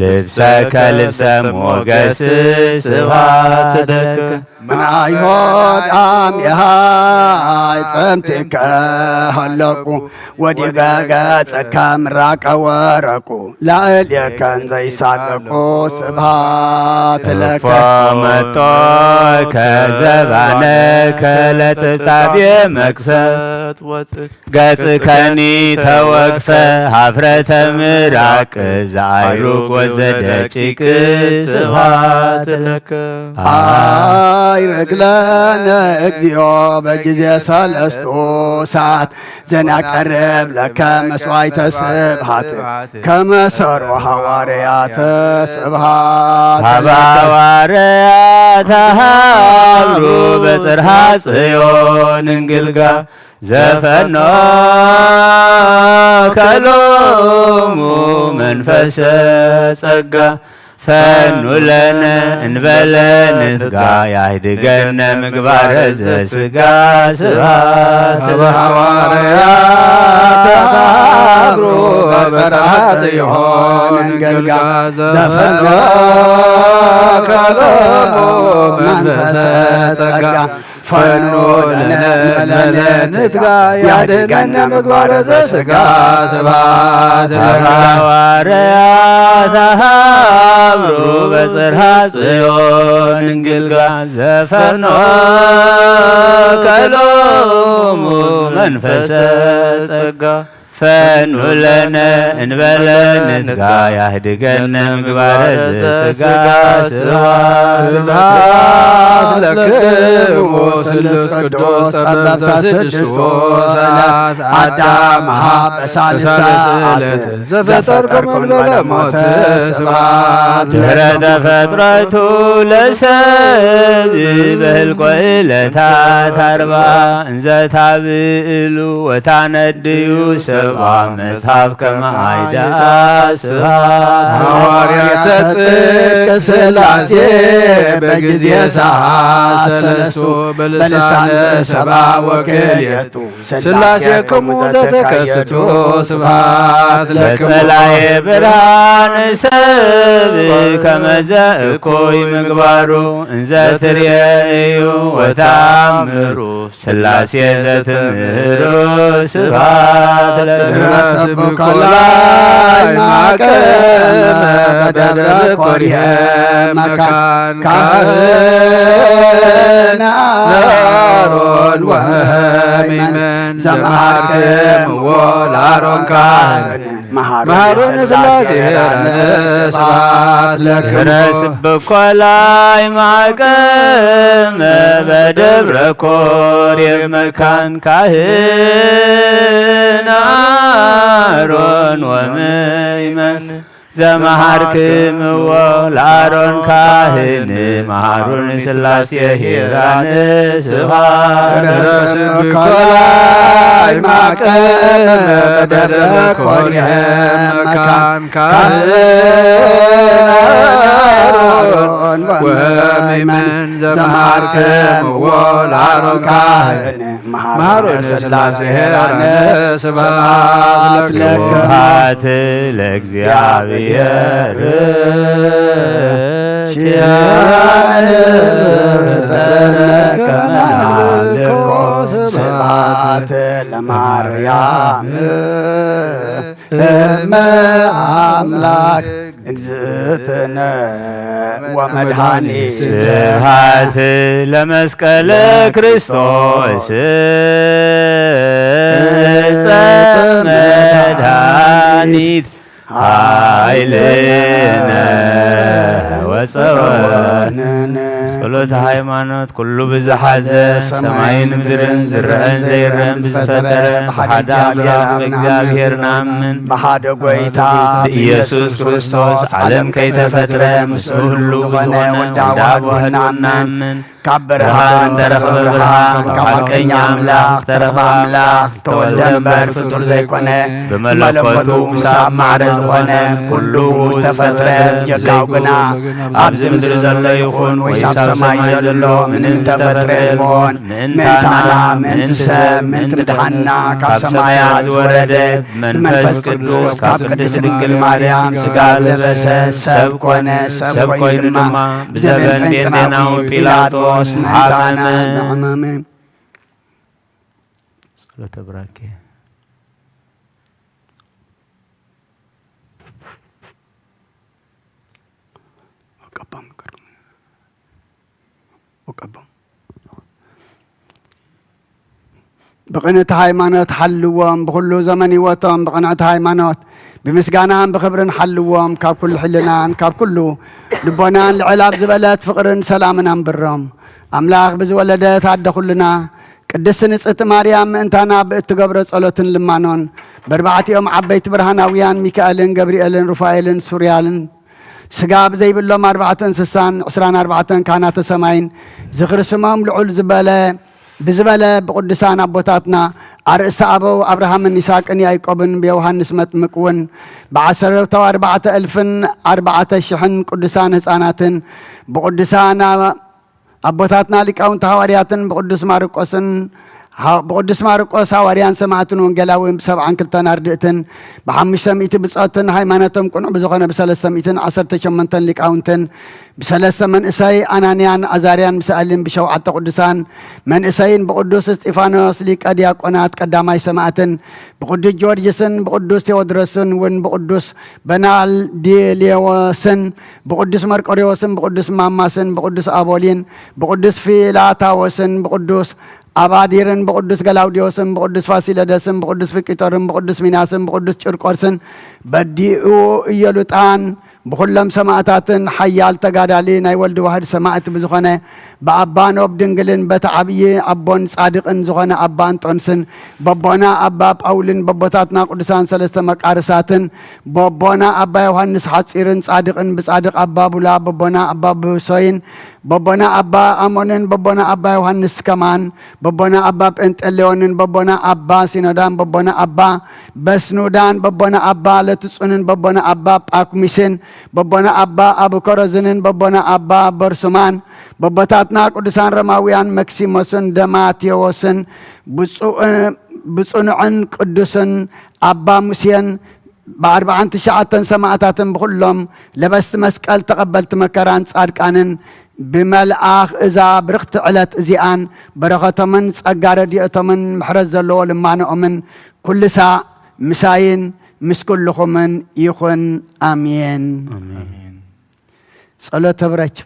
ልብሰከ ልብሰ ሞገስ ስብሐት ለከ። ምናይሆድ ኣምያይ ጸምቲከ ሃለቁ፣ ወዲገ ገጸከ ምራቀ ወረቁ፣ ላዕሌከን ዘይሳለቁ ስብሐት ለከ። እፎ መጦ ከዘባነ ከለጥብጣቤ መቅሰፍት ወጽ ገጽከኒ ተወግፈ ሀፍረተ ምራቅ ዘአይሩግ ወዘደቂቅ ስብሐት ለከ። አይርግ ለነ እግዚኦ በጊዜ ሰለስቱ ሰዓት ዘናቀርብ ለከ መስዋዕተ ስብሐት ከመሰሮ ሐዋርያት ስብሐት ሀበ ለከ። ሐዋርያት ሀብሩ በጽርሐ ጽዮን እንግልጋ ዘፈኖ ከሎሙ መንፈሰ ጸጋ ፈኑ ለነ እንበለ ንትጋ ያህድገነ ምግባረ ዘስጋ ስብሐት ሀበ ሐዋርያት ሀብሩ በጸርሐ ጽዮን እንግልጋ ዘፈኖ ከሎሙ መንፈሰ ጸጋ ፈኑ ለነ እንበለ ንትጋ ያህድገነ ምግባረ ዘስጋ ስብሐት ለከ። ሐዋርያት ሀብሩ በጽርሐ ጽዮን እንግልጋ ዘፈኖ ከሎሙ መንፈሰ ጸጋ ፈኑ ለነ እንበለ ንትጋ ያህድገነ ምግባረ ዘስጋ ስብሐት ስብሐት ለክሙ ስሉስ ቅዱስ ጸበብተ ስድስቱ ሰላት አዳም ሀበ ሳልሳት ዘፈጠርኩም እንበለ ሞት ስብሐት ድህረ ለክሙ። ተፈጥረቱ ለሰብ በህልቆ ዕለታት አርባ እንዘ ታብእሉ ወታነድዩ ሰብአ መጽሐፍ ከመ አይዳ ስብሐት ሐዋርያተ ጽድቅ ሥላሴ በጊዜ ሰዓት ሰለስቱ በልሳነ ሰባ ወክልኤቱ ሥላሴክሙ ዘተከስቱ ስብሐት ለክሙ። በጸላኤ ብርሃን ሰብ ከመዘ እኩይ ምግባሩ እንዘ ትርእዩ ወታምሩ ሥላሴ ዘትምህሩ ስብሐት ለእግዚአብሔር። ድረስ ብኮላይ ማቀ በደብረ ኮርየ መካን ካህን አሮን ወመይመን ዘመሃርክምዎ ለአሮን ካህን መሃሮን ሥላሴ ሄራነ ስብሐት ለክሙ። ድረስ ብኮላይ ማቀመ በደብረ ኮርየ መካን ካህን አሮን ወመይመን ዘመሃርክምዎ ለአሮን ካህን መሃሮን ሥላሴ ሄራነ ስብሐት ድረስ ብኮላይ ማቀመ በደብረ ኮርየ መካን ካህን አሮን ወመይመን ዘመሃርክምዎ ለአሮን ካህን መሃሮን ሥላሴ ሄራነ ስብሐት ለክሙ። ስብሐት ለእግዚአብሔር ኪያነ በጠረነ ከመ ናምልኮ ስብሐት ለማርያም እመ አምላክ እግዝእትነ ወመድኃኒት። ስብሐት ለመስቀለ ክርስቶስ ዕፀ መድኃኒት ኃይልነ ወፀወንነ። ጸሎተ ሃይማኖት ኩሉ ብዝሓዘ ሰማይን ምድርን ዝረአን ዘይረአን ብዝፈጠረ ብሓደ ኣምላኽ ብእግዚኣብሔር ንኣምን። ብሓደ ጐይታ ብኢየሱስ ክርስቶስ ዓለም ከይተፈጥረ ምስኡ ህሉው ዝኾነ ወልደ ኣብ ወልድ ንኣምን። ካብ ብርሃን ተረኽበ ብርሃን፣ ካብ ሓቀኛ ኣምላኽ ተረኽበ ኣምላኽ፣ ተወልደ እምበር ፍጡር ዘይኮነ፣ ብመለኮቱ ምስ ኣብ ማዕረ ዝኾነ ኩሉ ብኡ ተፈጥረ፣ ብጀካኡ ግና ኣብዚ ምድሪ ዘሎ ይኹን ወይስ ኣብ ሰማይ ዘሎ ምንም ተፈጥረ የልቦን። ምእንታና፣ ምእንቲ ሰብ፣ ምእንቲ ምድሓንና ካብ ሰማያት ዝወረደ ብመንፈስ ቅዱስ ካብ ቅድስት ድንግል ማርያም ስጋ ለበሰ፣ ሰብ ኮነ፣ ሰብ ኮይኑ ድማ ብዘበን ጴንጤናዊ ጲላጦስ ምእንታና ንሕማመ። ጸሎተ ብራኬ። ወቀቦም ይቀርቡ። ወቀቦም። ብቕንእቲ ሃይማኖት ሓልዎም፣ ብኹሉ ዘመን ህይወቶም ብቕንዕቲ ሃይማኖት፣ ብምስጋናን ብኽብርን ሓልዎም፣ ካብ ኩሉ ሕልናን ካብ ኩሉ ልቦናን ልዕል ኣብ ዝበለት ፍቕርን ሰላምን ኣንብሮም። ኣምላኽ ብዝወለደት ኣደ ኩልና፣ ቅድስቲ ንጽህቲ ማርያም ምእንታና ብእትገብሮ ጸሎትን ልማኖን፣ በርባዕቲኦም ዓበይቲ ብርሃናውያን ሚካኤልን ገብርኤልን ሩፋኤልን ሱርያልን፣ ስጋ ብዘይብሎም ኣርባዕተ እንስሳን ዕስራን ኣርባዕተን ካህናተ ሰማይን ዝኽሪ ስሞም ልዑል ዝበለ፣ ብዝበለ ብቅዱሳን ኣቦታትና ኣርእስተ ኣበው ኣብርሃምን ይስሐቅን ያዕቆብን ብዮሃንስ መጥምቅ እውን ብዓሰርተው ኣርባዕተ እልፍን ኣርባዕተ ሽሕን ቅዱሳን ህፃናትን ብቅዱሳን ኣቦታትና ሊቃውንቲ ሃዋርያትን ብቅዱስ ማርቆስን ሃ-፣ ብቅዱስ ማርቆስ ሃዋርያን ሰማዕትን ወንጌላዊን ብሰብዓን ክልተን ኣርድእትን ብሓሙሽተ ሚእቲ ብጾትን ሃይማኖቶም ቅኑዕ ብዝኾነ ብሰለስተ ሚእትን ዓሰርተ ሸሞንተን ሊቃውንትን ብሰለስተ መንእሰይ ኣናንያን ኣዛርያን ብሰኣልን ብሸውዓተ ቅዱሳን መንእሰይን ብቅዱስ እስጢፋኖስ ሊቀ ዲያቆናት ቀዳማይ ሰማዕትን ብቅዱስ ጊዮርጊስን ብቅዱስ ቴዎድሮስን እውን ብቅዱስ በናልዲሌዎስን ብቅዱስ መርቆሬዎስን ብቅዱስ ማማስን ብቅዱስ ኣቦሊን ብቅዱስ ፊላታዎስን ብቅዱስ ኣባዲርን ብቅዱስ ገላውዲዮስን ብቅዱስ ፋሲለደስን ብቅዱስ ፊቂጦርን ብቅዱስ ሚናስን ብቅዱስ ጭርቆስን በዲኡ ኢየሉጣን ብኩሎም ሰማእታትን ሓያል ተጋዳሊ ናይ ወልድ ዋህድ ሰማእት ብዝኾነ ብኣባ ኖብ ድንግልን በቲ ዓብዪ ኣቦን ጻድቕን ዝኾነ ኣባ እንጦንስን በቦና ኣባ ጳውልን በቦታትና ቅዱሳን ሰለስተ መቃርሳትን በቦና ኣባ ዮሃንስ ሓጺርን ጻድቕን ብጻድቕ ኣባ ቡላ በቦና ኣባ ብሶይን በቦና ኣባ ኣሞንን በቦና ኣባ ዮሃንስ ከማን በቦና ኣባ ጴንጠሌዎንን በቦና ኣባ ሲኖዳን በቦና ኣባ በስኑዳን በቦና ኣባ ለትጹንን በቦና ኣባ ጳኩሚስን በቦና ኣባ ኣብኮረዝንን በቦና ኣባ በርሱማን በቦታትና ቅዱሳን ሮማውያን መክሲሞስን ደማቴዎስን ብፁዕ-፣ ብፁኑዕን ቅዱስን ኣባ ሙሴን ብኣርባዓን ትሽዓተን ሰማእታትን ብኹሎም ለበስቲ መስቀል ተቐበልቲ መከራን ጻድቃንን ብመልኣኽ እዛ ብርኽቲ ዕለት እዚኣን በረኸቶምን ጸጋ ረድኤቶምን ምሕረት ዘለዎ ልማኖኦምን ኩሉ ሳዕ ምሳይን ምስ ኩልኹምን ይኹን። ኣሜን። ኣሜን። ጸሎተ ብረች።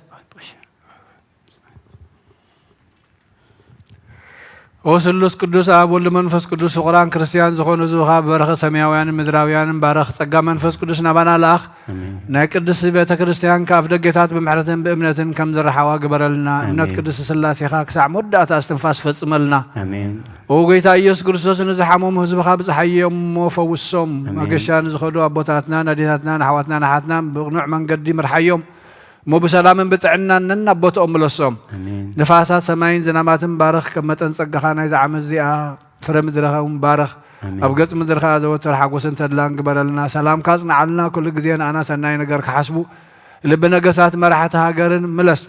ኦ ስሉስ ቅዱስ ኣብ ወልድ መንፈስ ቅዱስ ፍቑራን ክርስትያን ዝኾኑ ህዝብኻ ብበረኸት ሰማያውያንን ምድራውያንን ባረኽ። ጸጋ መንፈስ ቅዱስ ናባና ለኣኽ። ኣሜን። ናይ ቅድስቲ ቤተ ክርስትያን ከኣፍ ደጌታት ብምሕረትን ብእምነትን ከም ዝረሓዋ ግበረልና። ኣሜን። እምነት ቅድስቲ ስላሴኻ ክሳዕ መወዳእታ እስትንፋስ ፈጽመልና። ኣሜን። ኦ ጎይታ ኢየሱስ ክርስቶስ ንዝሓመሙ ህዝብኻ ብጽሓዮም እሞ ፈውሶም። ኣሜን። መገሻ ንዝኸዱ ኣቦታትና፣ ናዴታትና፣ ንኣሕዋትና፣ ንሓትና ብቕኑዕ መንገዲ ምርሓዮም። እሞ ብሰላምን ብጥዕናን ነናብ ቦትኦም ምለሶም። ኣሜን። ንፋሳት ሰማይን ዝናማትን ባርኽ፣ ከም መጠን ጸጋኻ ናይዛ ዓመት እዚኣ ፍረ ምድርኻ እውን ባርኽ። ኣሜን። ኣብ ገጽ ምድሪ ኸኣ ዘወትር ሓጎስን ተድላን ግበረልና። ሰላምካ ኣጽንዓልና፣ ኩሉ ግዜ ንኣና ሰናይ ነገር ክሓስቡ፣ ልቢ ነገሳት መራሕቲ ሃገርን ምለስ።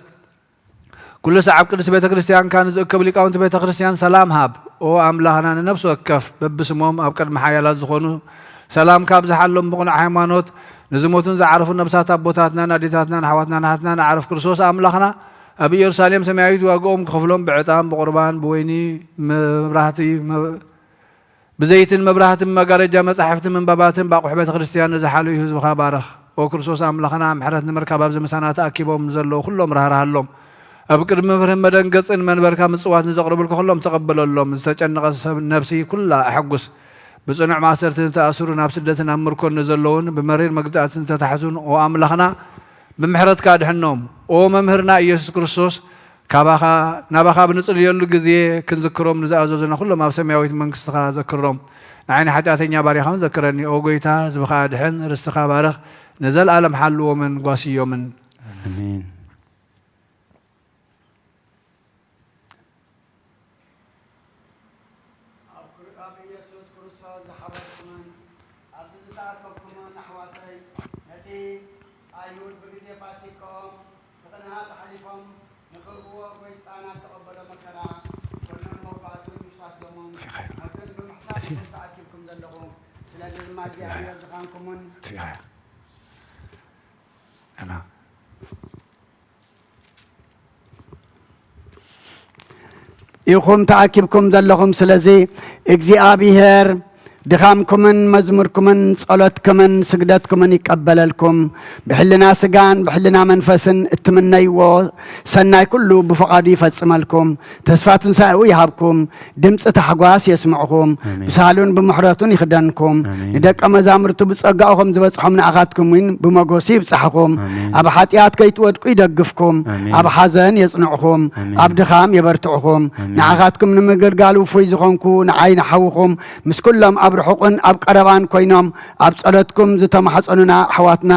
ኩሉ ሰዓብ ቅድስት ቤተ ክርስቲያንካ ንዝእከቡ ሊቃውንቲ ቤተ ክርስቲያን ሰላም ሃብ። ኦ ኣምላኽና፣ ንነፍሲ ወከፍ በብስሞም ኣብ ቅድሚ ሓያላት ዝኾኑ ሰላምካ ኣብዝሓሎም፣ ብቕኑዕ ሃይማኖት ንዝሞቱን ዝዓረፉ ነብሳት ኣቦታትናን ኣዴታትናን ኣሕዋትናን ኣሓትናን ኣዕርፍ ክርስቶስ ኣምላኽና ኣብ ኢየሩሳሌም ሰማያዊት ዋግኦም ክኸፍሎም ብዕጣን ብቑርባን ብወይኒ መብራህቲ መ-፣ ብዘይትን መብራህትን መጋረጃ መጻሕፍትን ምንባባትን ብኣቑሑ ቤተ ክርስቲያን ንዝሓለዩ ህዝብኻ ባርኽ። ኦ ክርስቶስ ኣምላኽና፣ ምሕረት ንምርካብ ኣብዚ ምሳና ተኣኪቦም ንዘለዉ ኩሎም ራህራሃሎም። ኣብ ቅድሚ ፍርህን መደንገጽን መንበርካ ምጽዋት ንዘቕርቡልካ ኩሎም ተቐበለሎም። ዝተጨነቐ ሰብ ነፍሲ ኩላ ኣሐጉስ። ብጽኑዕ ማእሰርቲ ዝተኣስሩ፣ ናብ ስደትን ኣብ ምርኮን ንዘለዉን ብመሪር መግዛእቲ ዝተታሕዙን ኦ ኣምላኽና፣ ብምሕረትካ ኣድሕኖም። ኦ መምህርና ኢየሱስ ክርስቶስ፣ ካባኻ፣ ናባኻ ብንጽልየሉ ግዜ ክንዝክሮም ንዝኣዘዙና ኩሎም ኣብ ሰማያዊት መንግስትኻ ዘክሮም። ንዓይ ንሓጢኣተኛ ባርያኻ እውን ዘክረኒ። ኦ ጎይታ፣ ህዝብኻ ኣድሕን፣ ርስትኻ ባርኽ፣ ንዘለኣለም ሓልዎምን ጓስዮምን። ኣሜን። ኣብ ክር-፣ ኣብ ኢየሱስ ክርስቶስ ዝሓበርኩምን ኣብዚ ዝተኣከብኩምን ኣሕዋተይ፣ ነቲ ኣይሁድ ብግዜ ፋሲካ ፈተና ተሓሊፎም ንኽእልዎ ጎይታና ዝተቐበሎ መከራ፣ ጎኖም መውጋእቱን ምፍሳስ ደሞም ሞትን ብምሕሳብ ኢኹም ተኣኪብኩም ዘለኹም። ስለዚ ድማ እግዚኣብሔር ድኻምኩምን ኢኹም ተኣኪብኩም ዘለኹም። ስለዚ እግዚኣብሔር ድኻምኩምን መዝሙርኩምን ጸሎትኩምን ስግደትኩምን ይቀበለልኩም። ብሕልና ስጋን ብሕልና መንፈስን እትምነይዎ ሰናይ ኩሉ ብፍቓዱ ይፈጽመልኩም። ተስፋ ትንሳኤኡ ይሃብኩም። ድምፂ ታሕጓስ የስምዕኹም። ኣሜን። ብሳህሉን ብምሕረቱን ይኽደንኩም። ኣሜን። ንደቀ መዛሙርቱ ብጸጋኡ ከም ዝበጽሖም ንኣኻትኩም እውን ብመጎሲ ይብጻሕኹም። ኣሜን። ኣብ ሓጢኣት ከይትወድቁ ይደግፍኩም። ኣሜን። ኣብ ሓዘን የጽንዕኹም። ኣሜን። ኣብ ድኻም የበርትዕኹም። ኣሜን። ንኣኻትኩም ንምግልጋል ውፉይ ዝኾንኩ ንዓይ ንሓውኹም ምስ ኩሎም ኣብ ርሑቕን ኣብ ቀረባን ኮይኖም ኣብ ጸሎትኩም ዝተማሕጸኑና ኣሕዋትና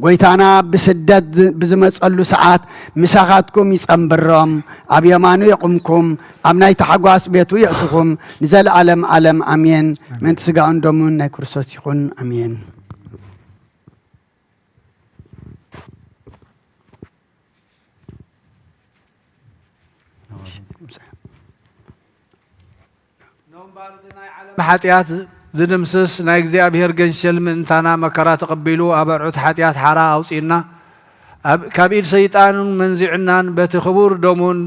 ጎይታና ብስደት ዝ-፣ ብዝመጸሉ ሰዓት ምሳኻትኩም ይጸንብሮም፣ ኣብ የማኑ የቑምኩም፣ ኣብ ናይ ታሕጓስ ቤቱ የእትኹም ንዘለኣለም ኣለም ኣሜን። ኣሜን። ምእንቲ ስጋኡን ደሙን ናይ ክርስቶስ ይኹን። ኣሜን። ሓጢኣት ዝድምስስ ናይ እግዚኣብሔር ገንሸል ምእንታና መከራ ተቐቢሉ ኣብ ኣርዑት ሓጢኣት ሓራ ኣውፂእና ኣብ፣ ካብ ኢድ ሰይጣን መንዚዕናን በቲ ክቡር ደሙን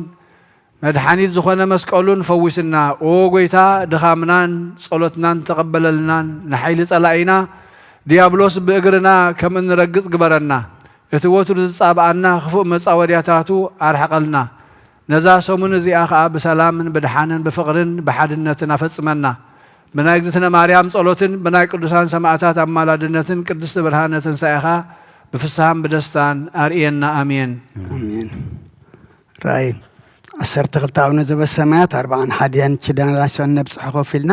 መድሓኒት ዝኾነ መስቀሉን ፈዊስና። ኦ ጎይታ፣ ድኻምናን ጸሎትናን ተቐበለልናን፣ ንሓይሊ ጸላኢና ዲያብሎስ ብእግርና ከም እንረግጽ ግበረና። እቲ ወትሩ ዝጻብኣና ክፉእ መጻወድያታቱ ኣርሕቐልና። ነዛ ሰሙን እዚኣ ኸኣ ብሰላምን ብድሓንን ብፍቕርን ብሓድነትን ኣፈጽመና። ብናይ እግዝእትነ ማርያም ጸሎትን ብናይ ቅዱሳን ሰማዕታት ኣማላድነትን ቅድስቲ ብርሃነ ትንሳኤኻ ብፍስሃን ብደስታን ኣርእየና። ኣሜን። ኣሜን። ራእይ ዓሰርተ ክልተ ኣቡነ ዘበሰማያት ኣርብዓን ሓደን ኪዳን ራሻን ነብጽሖ ኮፍ ኢልና።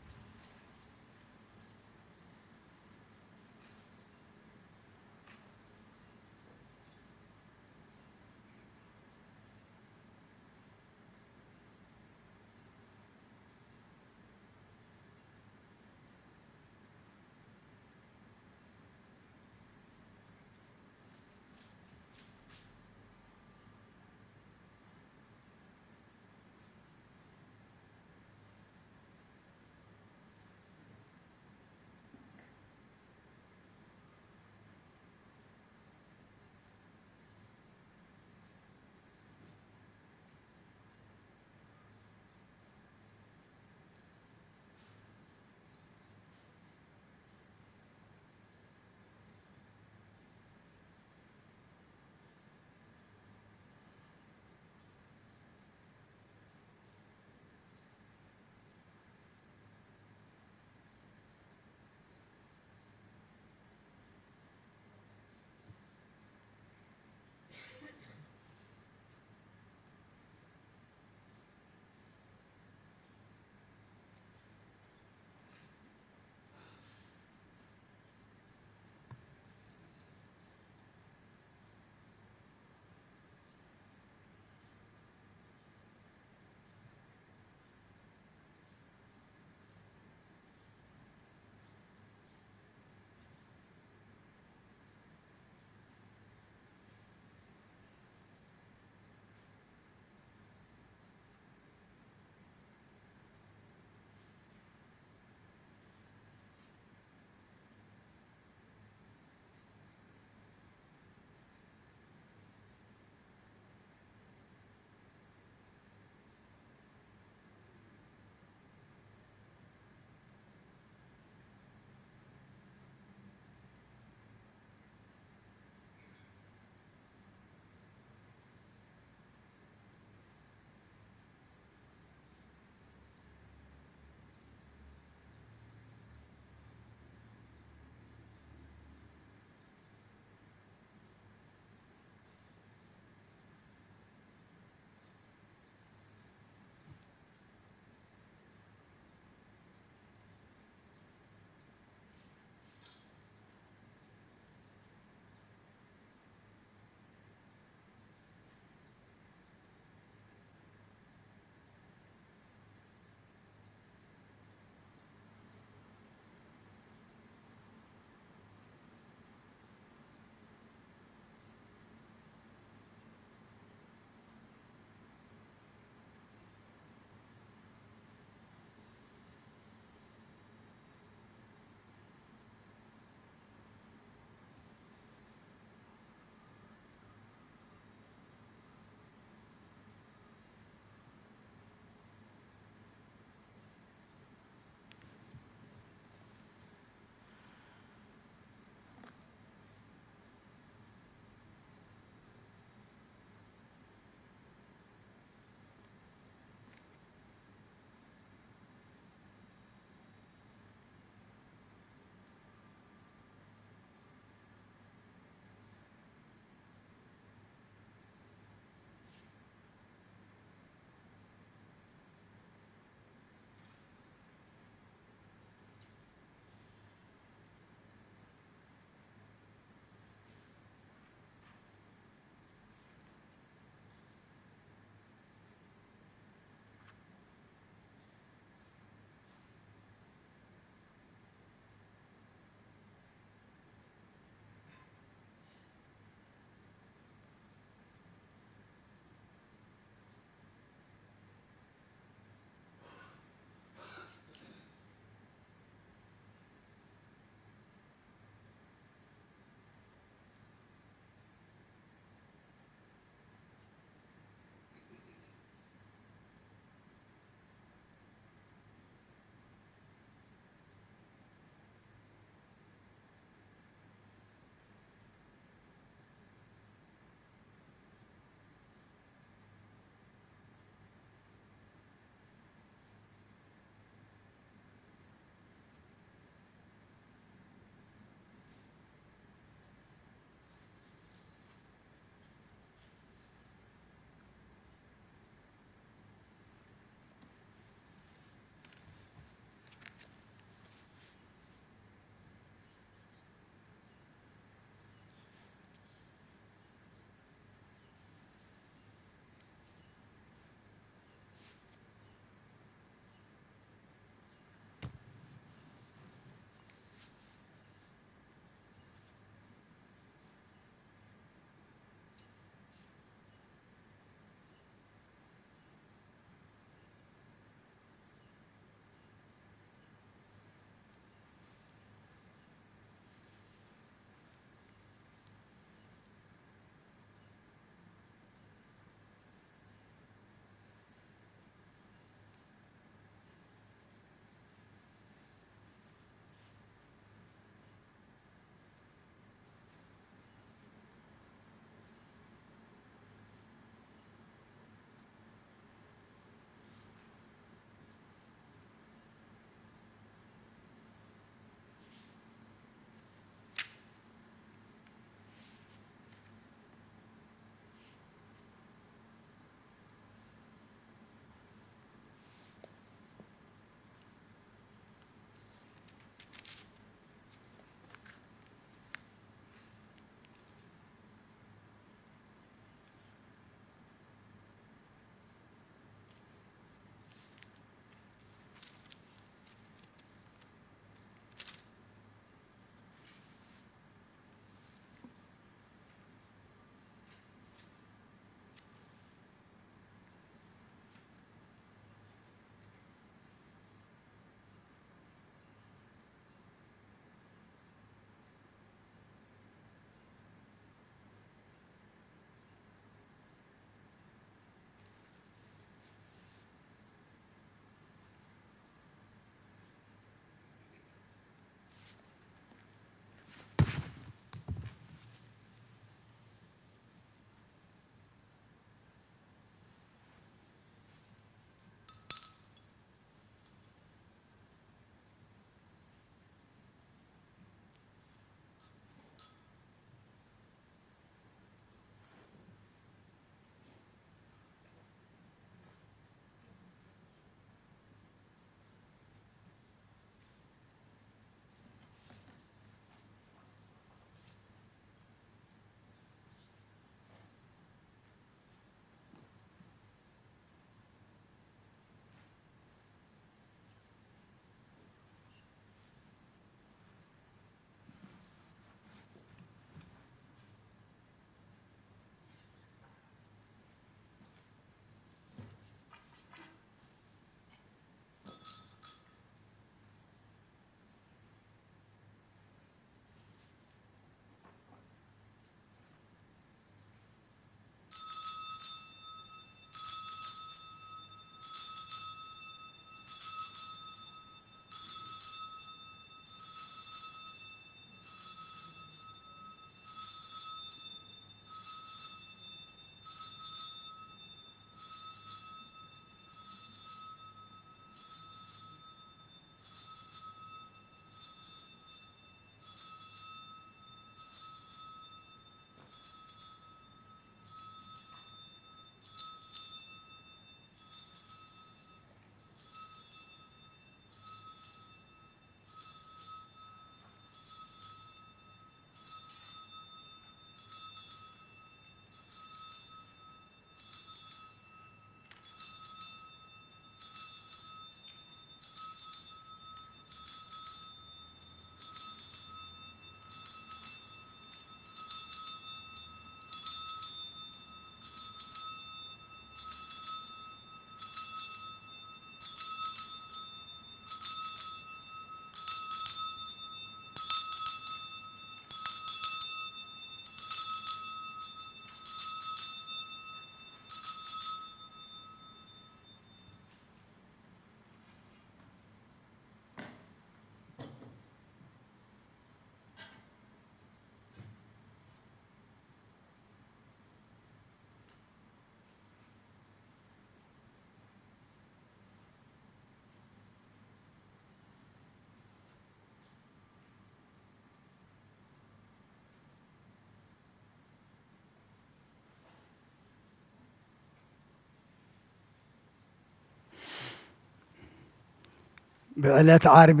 ብዕለት ዓርቢ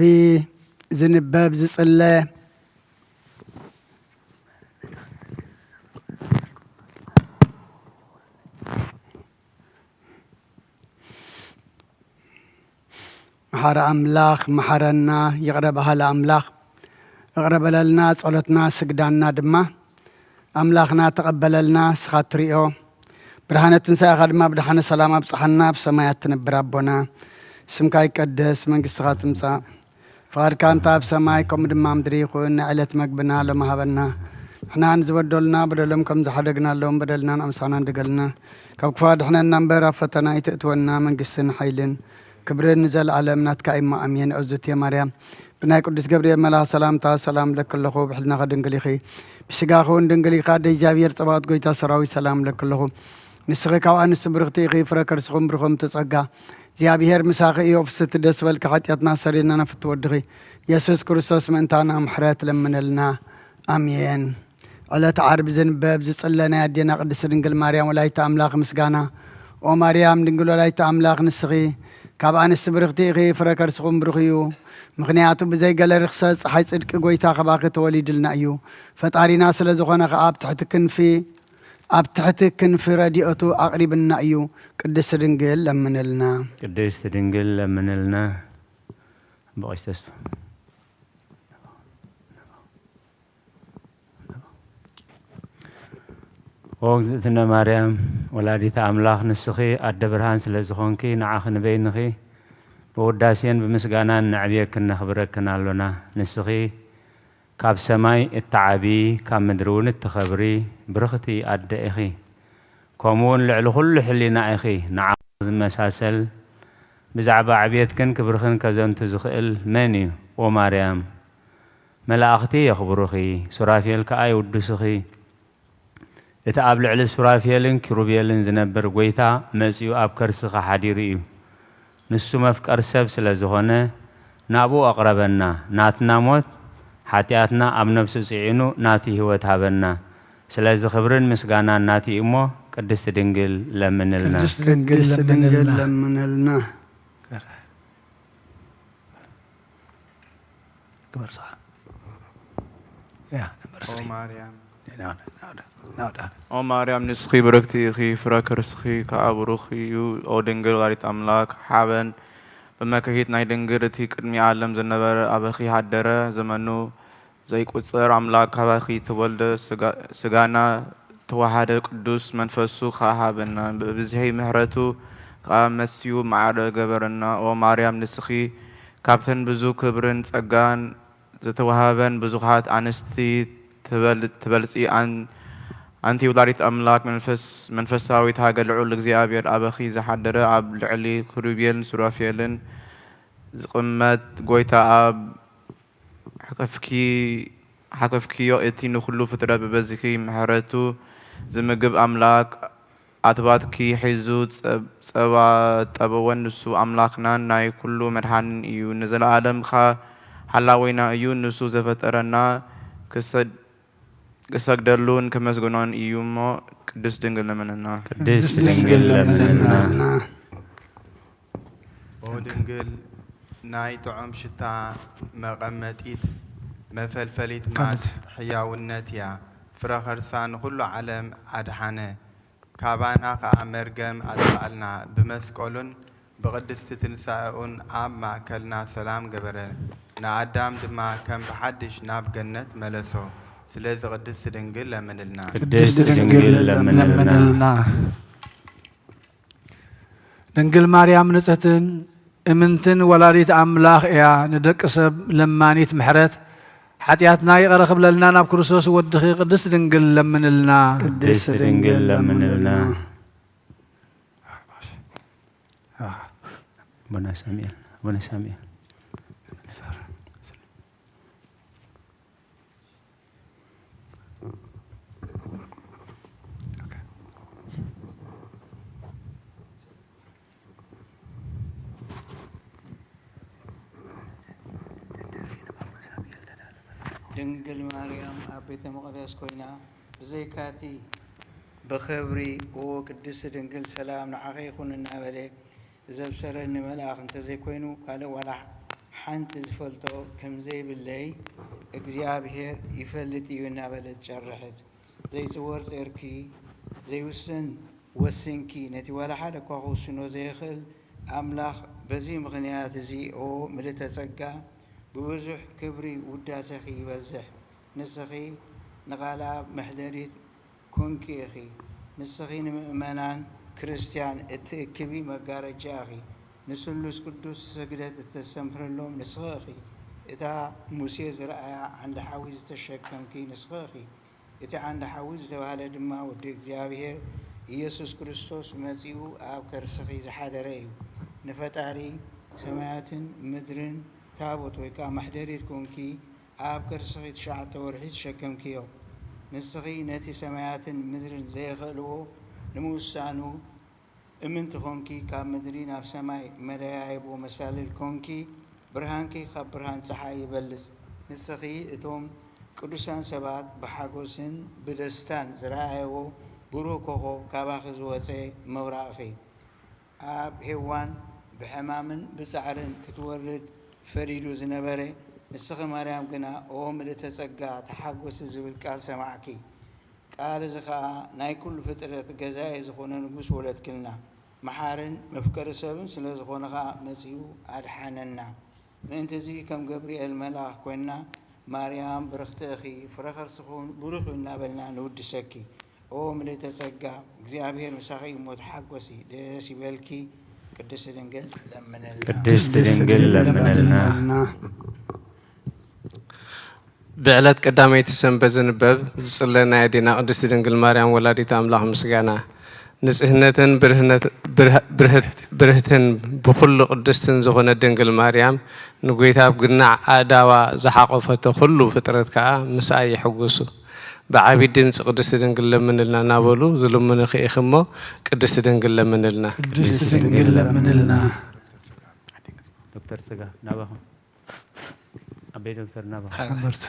ዝንበብ ዝጽለ መሓሪ ኣምላኽ መሓረና፣ ይቕረ በሃሊ ኣምላኽ ይቕረ በለልና፣ ጸሎትና ስግዳና ድማ ኣምላኽና ተቐበለልና። ንስኻ ትሪኦ ብርሃነ ትንሳኤኻ ድማ ብደሓነ ሰላም ኣብጽሓና። ኣብ ሰማያት ትነብር ኣቦና፣ ስምካ ይቀደስ፣ መንግስትኻ ትምጻእ፣ ፍቓድካ እንተ ኣብ ሰማይ ከምኡ ድማ ምድሪ ይኹን። ንዕለት መግብና ሎሚ ሃበና። ንሕና ንዝበደሉና በደሎም ከም ዝሓደግናሎም በደልና ንኣምሳና ንደገልና፣ ካብ ክፉ ኣድሕነና እምበር ኣብ ፈተና ኣይተእትወና። መንግስትን ሓይልን ክብርን ንዘለኣለም ናትካ እሞ ኣሜን። እግዝእትየ ማርያም፣ ብናይ ቅዱስ ገብርኤል መልኣኽ ሰላምታ ሰላም እብለኪ ኣለኹ፣ ብሕልናኺ ድንግል ኢኺ፣ ብስጋኺ እውን ድንግል ኢኻ። ኣደ እግዚኣብሔር ጸባኦት፣ ጎይታ ሰራዊት፣ ሰላም እብለኪ ኣለኹ። ንስኺ ካብ ኣንስቲ ብርኽቲ ኢኺ፣ ፍረ ከርስኹም ብሩኽ እዩ ጸጋ እግዚኣብሔር ምሳኺ እዩ። ፍስሕቲ ደስ በልኪ፣ ሓጢኣትና ሰሪና ናብ ፍትወ ወድኺ ኢየሱስ ክርስቶስ ምእንታና ምሕረት ለምነልና። ኣሜን። ዕለተ ዓርቢ ዝንበብ ዝጽለ ናይ ኣዴና ቅድስት ድንግል ማርያም ወላዲተ ኣምላኽ ምስጋና። ኦ ማርያም ድንግል ወላዲተ ኣምላኽ፣ ንስኺ ካብ ኣንስቲ ብርኽቲ ኢኺ፣ ፍረ ከርስኹም ብሩኽ እዩ። ምኽንያቱ ብዘይ ገለ ርኽሰት ጸሓይ ጽድቂ ጎይታ ካባኺ ተወሊዱልና እዩ። ፈጣሪና ስለ ዝኾነ ከኣ ኣብ ትሕቲ ክንፊ፣ ኣብ ትሕቲ ክንፊ ረድኤቱ ኣቕሪብና እዩ። ቅድስት ድንግል ለምንልና። ቅድስት ድንግል ለምንልና። ኣቦ ቀሺ ተስፋ። ኦ እግዝእትነ ማርያም ወላዲተ ኣምላኽ፣ ንስኺ ኣደ ብርሃን ስለ ዝኾንኪ፣ ንዓኺ ንበይንኺ ብውዳሴን ብምስጋናን ነዕብየክን ነኽብረክን ኣሎና። ንስኺ ካብ ሰማይ እትዓብዪ፣ ካብ ምድሪ እውን እትኸብሪ ብርኽቲ ኣደ ኢኺ። ከምኡ እውን ልዕሊ ኩሉ ሕሊና ኢኺ። ንዓኺ ዝመሳሰል ብዛዕባ ዕብየትክን ክብርኽን ከዘንቱ ዝኽእል መን እዩ? ኦ ማርያም፣ መላእኽቲ የኽብሩኺ፣ ሱራፌል ከኣ ይውድሱኺ። እቲ ኣብ ልዕሊ ሱራፌልን ኪሩቤልን ዝነብር ጐይታ መጺኡ ኣብ ከርስኺ ሓዲሩ እዩ። ንሱ መፍቀር ሰብ ስለ ዝኾነ ናብኡ ኣቕረበና። ናትና ሞት ሓጢኣትና ኣብ ነፍሱ ጽዒኑ ናቱ ህይወት ሃበና። ስለዚ ክብርን ምስጋናን ናቱ እዩ እሞ ቅድስቲ ድንግል ለምንልና። ቅድስት ድንግል ቅድስት ድንግል ለምንልና። ለምንልና። ግበር ሰዓ። ያ፣ ነበር ኦ ስሪ። ማርያም። ናውዳ፣ ናውዳ፣ ናውዳ። ኦ ማርያም፣ ንስኺ ብርክቲ ኢኺ፣ ፍረ ከርስኺ ከኣ ብሩኽ እዩ። ኦ ድንግል ወላዲት ኣምላክ፣ ሓበን ብመክሒት ናይ ድንግል፣ እቲ ቅድሚ ዓለም ዝነበረ፣ ኣበኺ ሃደረ፣ ዘመኑ ዘይቁጸር ኣምላክ ካባኺ ተወልደ፣ ስጋ-፣ ስጋና ተዋሃደ፣ ቅዱስ መንፈሱ ከኣ ሃበና፣ ብብዝሒ ምሕረቱ ከኣ መስዩ ማዕረ ገበረና። ኦ ማርያም፣ ንስኺ ካብተን ብዙ ክብርን ጸጋን ዝተዋህበን ብዙኻት ኣንስቲ ትበል-፣ ትበልጺ ኣን-፣ ኣንቲ ውላዲት ኣምላክ መንፈስ-፣ መንፈሳዊት ሃገር ልዑል እግዚኣብሔር ኣበኺ ዝሓደረ ኣብ ልዕሊ ክሩቤልን ሱራፌልን ዝቕመጥ ጐይታ ኣብ ሓከፍኪ-፣ ሓከፍክዮ እቲ ንኹሉ ፍጥረት ብበዝሒ ምሕረቱ ዝምግብ ኣምላክ ኣትባትኪ ሒዙ ጸብ-፣ ጸባ ጠበወን ንሱ ኣምላኽናን ናይ ኩሉ መድሓንን እዩ። ንዘለኣለም ኸኣ ሓላዊና እዩ። ንሱ ዘፈጠረና ክሰ-፣ ክሰግደሉን ከመስግኖን እዩ እሞ ቅድስት ድንግል ለምንልና። ቅድስት ድንግል ለምንልና። ኦ ድንግል ናይ ጥዑም ሽታ መቐመጢት መፈልፈሊት ማስ ሕያውነት እያ። ፍረ ኸርሳ ንኹሉ ዓለም ኣድሓነ። ካባና ኸኣ መርገም ኣጥፍኣልና። ብመስቀሉን ብቕድስቲ ትንሳኤኡን ኣብ ማእከልና ሰላም ገበረ። ንኣዳም ድማ ከም ብሓድሽ ናብ ገነት መለሶ። ስለዚ ቅድስቲ ድንግል ለምንልና። ቅድስት ድንግል ለምንልና። ለምንልና። ድንግል ማርያም ንጽህትን እምንትን ወላዲት ኣምላኽ እያ። ንደቂ ሰብ ለማኒት ምሕረት፣ ሓጢኣትና ይቕረ ክብለልና ናብ ክርስቶስ ወድኺ ቅድስት ድንግል ለምንልና። ቅድስት ድንግል ለምንልና። ኣቦና ሳሙኤል፣ ኣቦና ሳሙኤል። ድንግል ማርያም ኣብ ቤተ መቕደስ ኮይና ብዘይካቲ ብኽብሪ፣ "ኦ ቅድስቲ ድንግል ሰላም ንዓኺ ይኹን" እናበለ ዘብሰረኒ መልኣኽ እንተዘይኮይኑ ካልእ ዋላ ሓንቲ ዝፈልጦ ከም ዘይብለይ እግዚኣብሔር ይፈልጥ እዩ እናበለት ጨርሕት። ዘይጽወር ጸርኪ ዘይውስን ወስንኪ ነቲ ዋላ ሓደ እኳ ክውስኖ ዘይኽእል ኣምላኽ በዚ ምኽንያት እዚ ኦ ምልእተ ጸጋ ብብዙሕ ክብሪ ውዳሴኺ ይበዝሕ። ንስኺ ንቓል ኣብ መሕደሪት ኮንኪ ኢኺ። ንስኺ ንምእመናን ክርስትያን እትእክቢ መጋረጃ ኢኺ። ንስሉስ ቅዱስ ስግደት እተስተምህረሎም ንስኺ ኢኺ። እታ ሙሴ ዝረኣያ ዓንዲ ሓዊ ዝተሸከምኪ ንስኺ ኢኺ። እቲ ዓንዲ ሓዊ ዝተባህለ ድማ ወዲ እግዚኣብሔር ኢየሱስ ክርስቶስ መጺኡ ኣብ ከርስኺ ዝሓደረ እዩ። ንፈጣሪ ሰማያትን ምድርን ታቦት ወይ ከኣ ማሕደሪት ኮንኪ ኣብ ከርስኺ ትሽዓተ ወርሒ ተሸከምክዮ። ንስኺ ነቲ ሰማያትን ምድርን ዘየኽእልዎ ንምውሳኑ እምንቲ ኾንኪ ካብ ምድሪ ናብ ሰማይ መደያይቦ መሳልል ኮንኪ፣ ብርሃንኪ ካብ ብርሃን ጸሓይ ይበልጽ። ንስኺ እቶም ቅዱሳን ሰባት ብሓጎስን ብደስታን ዝረኣይዎ ብሩህ ኮኾብ ካባኺ ዝወጸ ምብራቕኺ። ኣብ ሄዋን ብሕማምን ብጻዕርን ክትወርድ ፈሪዱ ዝነበረ፣ ንስኺ ማርያም ግና ኦ ምልእተ ጸጋ ተሓጎሲ ዝብል ቃል ሰማዕኪ። ቃል እዚ ኸኣ ናይ ኩሉ ፍጥረት ገዛኢ ዝኾነ ንጉስ ወለድክልና። መሓርን መፍቀሪ ሰብን ስለ ዝኾነ ኸኣ መጺኡ ኣድሓነና። ምእንቲ እዚ ከም ገብርኤል መልኣኽ ኮይንና ማርያም ብርኽቲ ኢኺ ፍረ ከርስኺ እውን ብሩኽ እዩ እናበልና ንውድሰኪ። ኦ ምልእተ ጸጋ እግዚኣብሔር ምሳኺ እዩ እሞ ተሓጎሲ ደስ ይበልኪ። ቅድስቲ ድንግል ለምንልና። ቅድስቲ ድንግል ለምንልና። ብዕለት ቀዳመይቲ ሰንበት ዝንበብ ዝጽለ ናይ ኣዴና ቅድስቲ ድንግል ማርያም ወላዲት ኣምላኽ ምስጋና ንጽህነትን ብርህት- ብርህ- ብርህት- ብርህትን ብኹሉ ቅድስትን ዝኾነት ድንግል ማርያም ንጎይታ ኣብ ግናዕ ኣእዳዋ ዝሓቆፈቶ ኩሉ ፍጥረት ከኣ ምስኣ ይሕጉሱ። ብዓቢ ድምጺ ቅድስቲ ድንግል ለምንልና እናበሉ ዝልምኑኺ ኢኺ እሞ ቅድስቲ ድንግል ለምንልና። ቅድስቲ ድንግል ለምንልና። ዶክተር ስጋ ናባኹም ኣበይ ዶክተር ናባኹም በርቱ።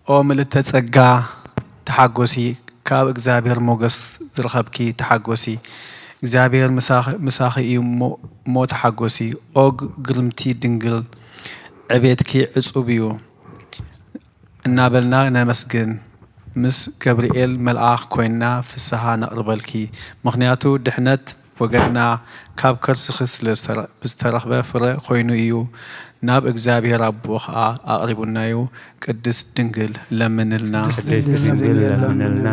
ኦ ምልእተ ጸጋ ተሓጎሲ፣ ካብ እግዚኣብሔር ሞገስ ዝረኸብኪ ተሓጎሲ፣ እግዚኣብሔር ምሳኺ እዩ እሞ ተሓጎሲ። ኦ ግርምቲ ድንግል ዕቤትኪ ዕጹብ እዩ እናበልና ነመስግን። ምስ ገብርኤል መልኣኽ ኮይንና ፍስሃ ነቕርበልኪ፣ ምኽንያቱ ድሕነት ወገንና ካብ ከርስኺ ብዝተረኽበ ፍረ ኮይኑ እዩ፣ ናብ እግዚኣብሔር ኣቦ ኸኣ ኣቕሪቡናዩ። ቅድስት ድንግል ለምንልና። ቅድስት ድንግል ለምንልና።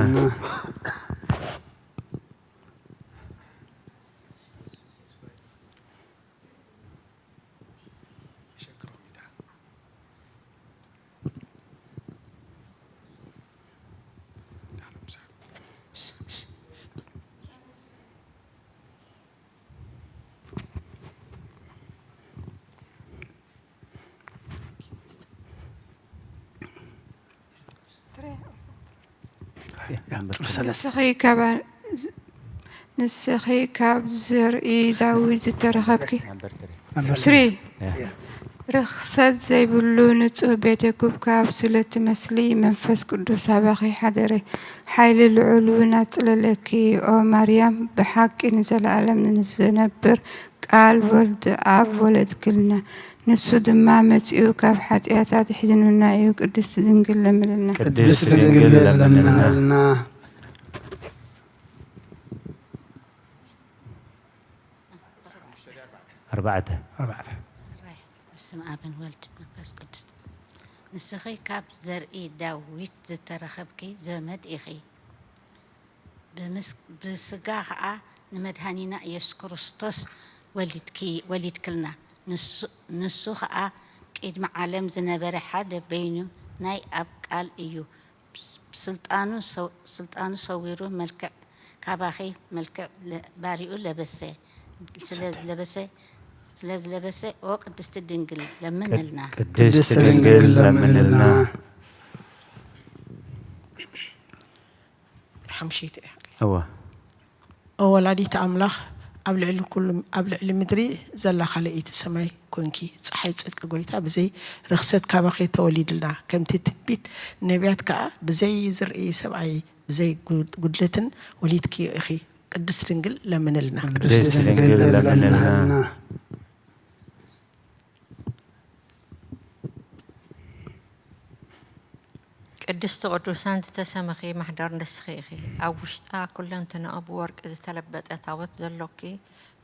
ንስኺ ካብ ዘርኢ ዳዊት ዝተረኸብኪ ትሪ ርኽሰት ዘይብሉ ንጹህ ቤተ ኩብ ካብ ስለ ትመስሊ መንፈስ ቅዱስ ኣባኺ ሓደረ ሓይሊ ልዑል እውን ኣጽለለኪ ኦ ማርያም ብሓቂ ንዘለኣለም ንዝነብር ቃል ወልድ ኣብ ወለድክልና ንሱ ድማ መጺኡ ካብ ሓጢኣት ኣድሒኑና እዩ። ቅድስቲ ድንግል ለምንልና። ቅድስቲ ድንግል ለምንልና። ኣርባዕተ። በስመ ኣብን ወልድ መንፈስ ቅዱስ። ንስኺ ካብ ዘርኢ ዳዊት ዝተረኸብኪ ዘመድ ኢኺ። ብስጋ ኸዓ ንመድኃኒና ኢየሱስ ክርስቶስ ወሊድክልና። ንሱ ኸዓ ቅድሚ ዓለም ዝነበረ ሓደ በይኑ ናይ ኣብ ቃል እዩ። ስልጣኑ ሰዊሩ መልክዕ ካባኺ መልክዕ ባሪኡ ለበሰ። ስለዝለበሰ ስለዝለበሰ ኦ ቅድስቲ ድንግል ለምንልና። ቅድስቲ ድንግል ለምንልና። ሓምሸይቲ እያ። እወ። ኦ ወላዲተ ኣምላኽ ኣብ ልዕሊ ኩሉ ኣብ ልዕሊ ምድሪ ዘላ ካልኣይቲ ሰማይ ኮንኪ፣ ጸሓይ ጽድቂ ጐይታ ብዘይ ርኽሰት ካባኺ ተወሊድልና፣ ከምቲ ትንቢት ነቢያት ከኣ ብዘይ ዝርኢ ሰብኣይ ብዘይ ጉድለትን ወሊድክዮ ኢኺ። ቅድስት ድንግል ለምንልና። ቅድስት ድንግል ለምንልና። ቅድስቲ ቅዱሳን ዝተሰመኺ ማሕደር ንስኺ ኢኺ። ኣብ ውሽጣ ኩለንትንኡ ብወርቂ ዝተለበጠ ታቦት ዘሎኪ፣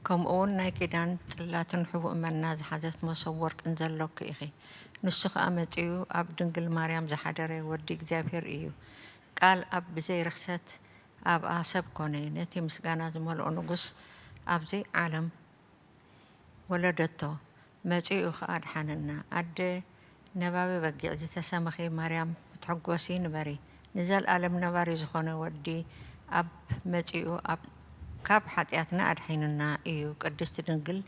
ከምኡ እውን ናይ ኪዳን ጽላትን ሕቡእ መና ዝሓዘት መሶብ ወርቅን ዘሎኪ ኢኺ። ንሱ ኸኣ መጺኡ ኣብ ድንግል ማርያም ዝሓደረ ወዲ እግዚኣብሔር እዩ። ቃል ኣብ ብዘይ ርኽሰት ኣብኣ ሰብ ኮነ፣ ነቲ ምስጋና ዝመልኦ ንጉስ ኣብዚ ዓለም ወለደቶ፣ መጺኡ ኸኣ ኣድሓነና። ኣደ ነባቢ በጊዕ ዝተሰመኺ ማርያም ክትሕጎሲ ንበሪ። ንዘልኣለም ነባሪ ዝኾነ ወዲ ኣብ መጺኡ ኣብ ካብ ሓጢኣትና ኣድሒኑና እዩ። ቅድስቲ ድንግል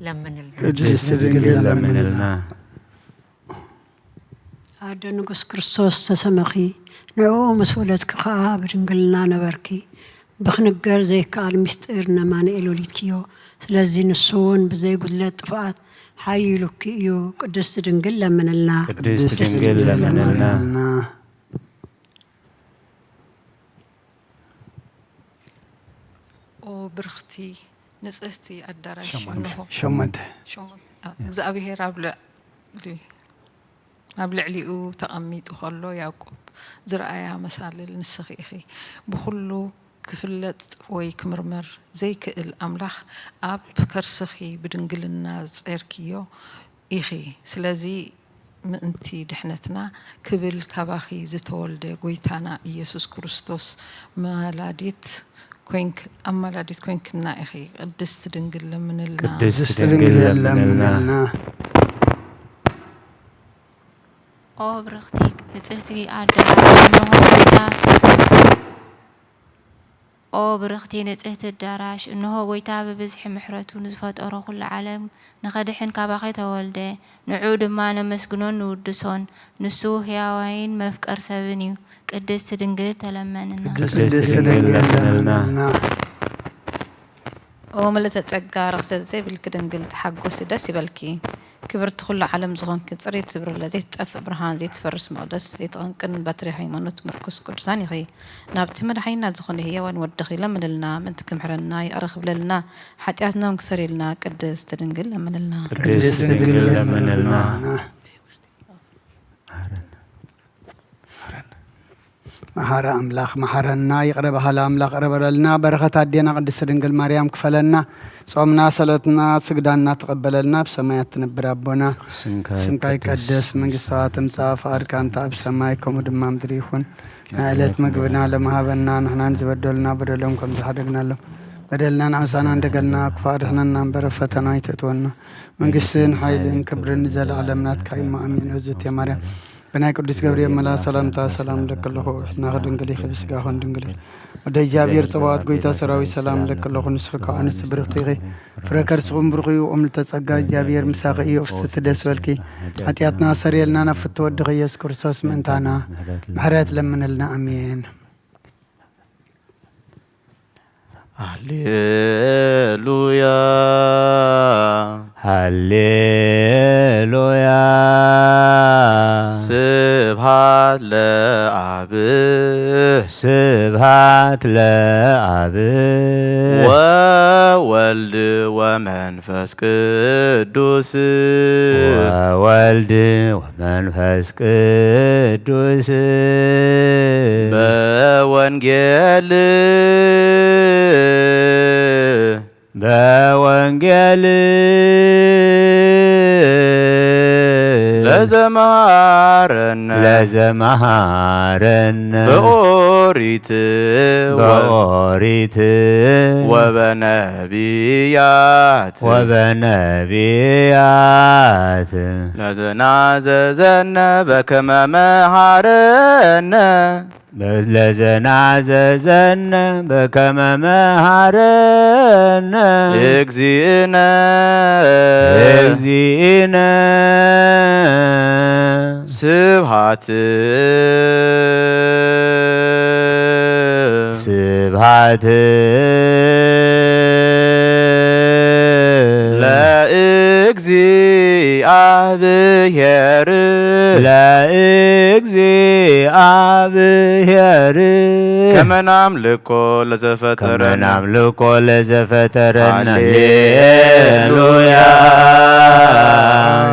ለምንልና። ቅድስቲ ድንግል ለምንልና። ኣደ ንጉስ ክርስቶስ ዝተሰመኺ፣ ንዕኡ ምስ ወለድኪ ኸኣ ብድንግልና ነበርኪ። ብኽንገር ዘይከኣል ምስጢር ነማንኤል ወሊድክዮ። ስለዚ ንሱ እውን ብዘይ ጉድለት ጥፍኣት ሓይሉኪ እዩ። ቅድስቲ ድንግል ለምንልና። ቅድስቲ ድንግል ለምንልና። ኦ ብርኽቲ ንጽህቲ ኣዳራሽ ሸሞንተ። እንሆ። ሸሞንተ። ሸሞንተ። ኣ፣ እግዚኣብሔር ኣብ ልዕሊ ኣብ ልዕሊኡ ተቐሚጡ ኸሎ ያዕቆብ ዝረኣያ መሳልል ንስኺ ኢኺ። ብኹሉ ክፍለጥ ወይ ክምርመር ዘይክእል ኣምላኽ ኣብ ከርስኺ ብድንግልና ዝጸርክዮ ኢኺ። ስለዚ ምእንቲ ድሕነትና ክብል ካባኺ ዝተወልደ ጐይታና ኢየሱስ ክርስቶስ መላዲት ኮንክ-፣ ኣማላዲት ኮንክና ኢኺ። ቅድስቲ ድንግል ለምንልና። ቅድስቲ ድንግል ለምንልና። ኦ ብርኽቲ ንጽህቲ ኣደ፣ እንሆ ጐይታ። ኦ ብርኽቲ ንጽህቲ ኣዳራሽ፣ እንሆ ጐይታ ብብዝሒ ምሕረቱ ንዝፈጠሮ ኩሉ ዓለም ንኸድሕን ካባኺ ተወልደ። ንዑ ድማ ነመስግኖን ንውድሶን፣ ንሱ ሕያዋይን መፍቀር ሰብን እዩ። ቅድስቲ ድንግል ተለመንና። ቅድስቲ ድንግል ለምንልና። ኦ ምልእተ ጸጋ፣ ርኽሰት ዘይብልኪ ድንግል፣ ተሓጎሲ ደስ ይበልኪ። ክብርቲ ኩሉ ዓለም ዝኾንኪ፣ ጽርይቲ ብርለ፣ ዘይትጠፍእ ብርሃን፣ ዘይትፈርስ መቕደስ፣ ዘይትቐንቅን በትሪ ሃይማኖት፣ ምርኩስ ቅዱሳን ኢኺ። ናብቲ መድሓኒና ዝኾነ ህያዋን ወድኺ ለምንልና፣ ምእንቲ ክምሕረና፣ ይቕረ ክብለልና፣ ሓጢኣትና እውን ክሰሪልና፣ ቅድስቲ ድንግል ለምንልና። ቅድስቲ ድንግል ለምንልና። መሓረ ኣምላኽ መሓረና፣ ይቕረ በሃሊ ኣምላኽ ይቕረ በለልና። በረኸት ኣዴና ቅድስቲ ድንግል ማርያም ክፈለና። ጾምና፣ ሰለትና፣ ስግዳና ተቐበለልና። ኣብ ሰማያት ትነብር ኣቦና፣ ስምካ ስምካ ይቀደስ፣ ይቀደስ፣ መንግስትኻ ትምጻእ፣ ፍቓድካ እንተ ኣብ ሰማይ ከምኡ ድማ ምድሪ ይኹን። ናይ ዕለት ምግብና ሎሚ ሃበና፣ ንሕናን ዝበደሉና በደሎም ከም ዝሓደግናሎም በደልና ንኣምሳና እንደገልና፣ ክፉእ ኣድሕነና እምበር፣ ኣብ ፈተና ኣይተእትወና። መንግስትን ሓይልን ክብርን ንዘለዓለም ናትካ እዩ። ኣሜን። እግዝእትየ ማርያም፣ ብናይ ቅዱስ ገብርኤል መልኣክ ሰላምታ ሰላም እብለኪ ኣለኹ። ሕልናኺ ድንግል ኢኺ፣ ብስጋኽን ድንግል ኢኺ። ወደ እግዚኣብሔር ጸባኦት ጐይታ ሰራዊት ሰላም እብለኪ ኣለኹ። ንስኺ ካብ ኣንስቲ ብርኽቲ ኢኺ፣ ፍረ ከርስኹም ብሩኽ እዩ። እምልተ ጸጋ እግዚኣብሔር ምሳኺ እዩ። ፍስቲ ደስ በልኪ፣ ሓጢኣትና ሰሪየልና፣ ናብ ፍትወ ወድኺ ኢየሱስ ክርስቶስ ምእንታና ምሕረት ለምንልና። ኣሜን። ሃሌሉያ። ሃሌሉያ። ስብሃት ለአብ። ስብሃት ለአብ። ወወልድ ወመንፈስ ቅዱስ። ወወልድ መንፈስ ቅዱስ። በወንጌል። በወንጌል። ለዘመሃረነ። ለዘመሃረነ። በኦሪት። በኦሪት። ወበነቢያት። ወበነቢያት። ለዘናዘዘነ በከመ መሃረነ። ለዘናዘዘነ በከመ መሃረነ። እግዚእነ። እግዚእነ። ስብሃት። ስብሃት። ለእግዚኣብሔር። ለእግዚኣብሔር። ከመ ናምልኮ ለዘፈጠረነ። ከመ ናምልኮ ለዘፈጠረነ። ሃሌሉያ። ሃሌሉያ።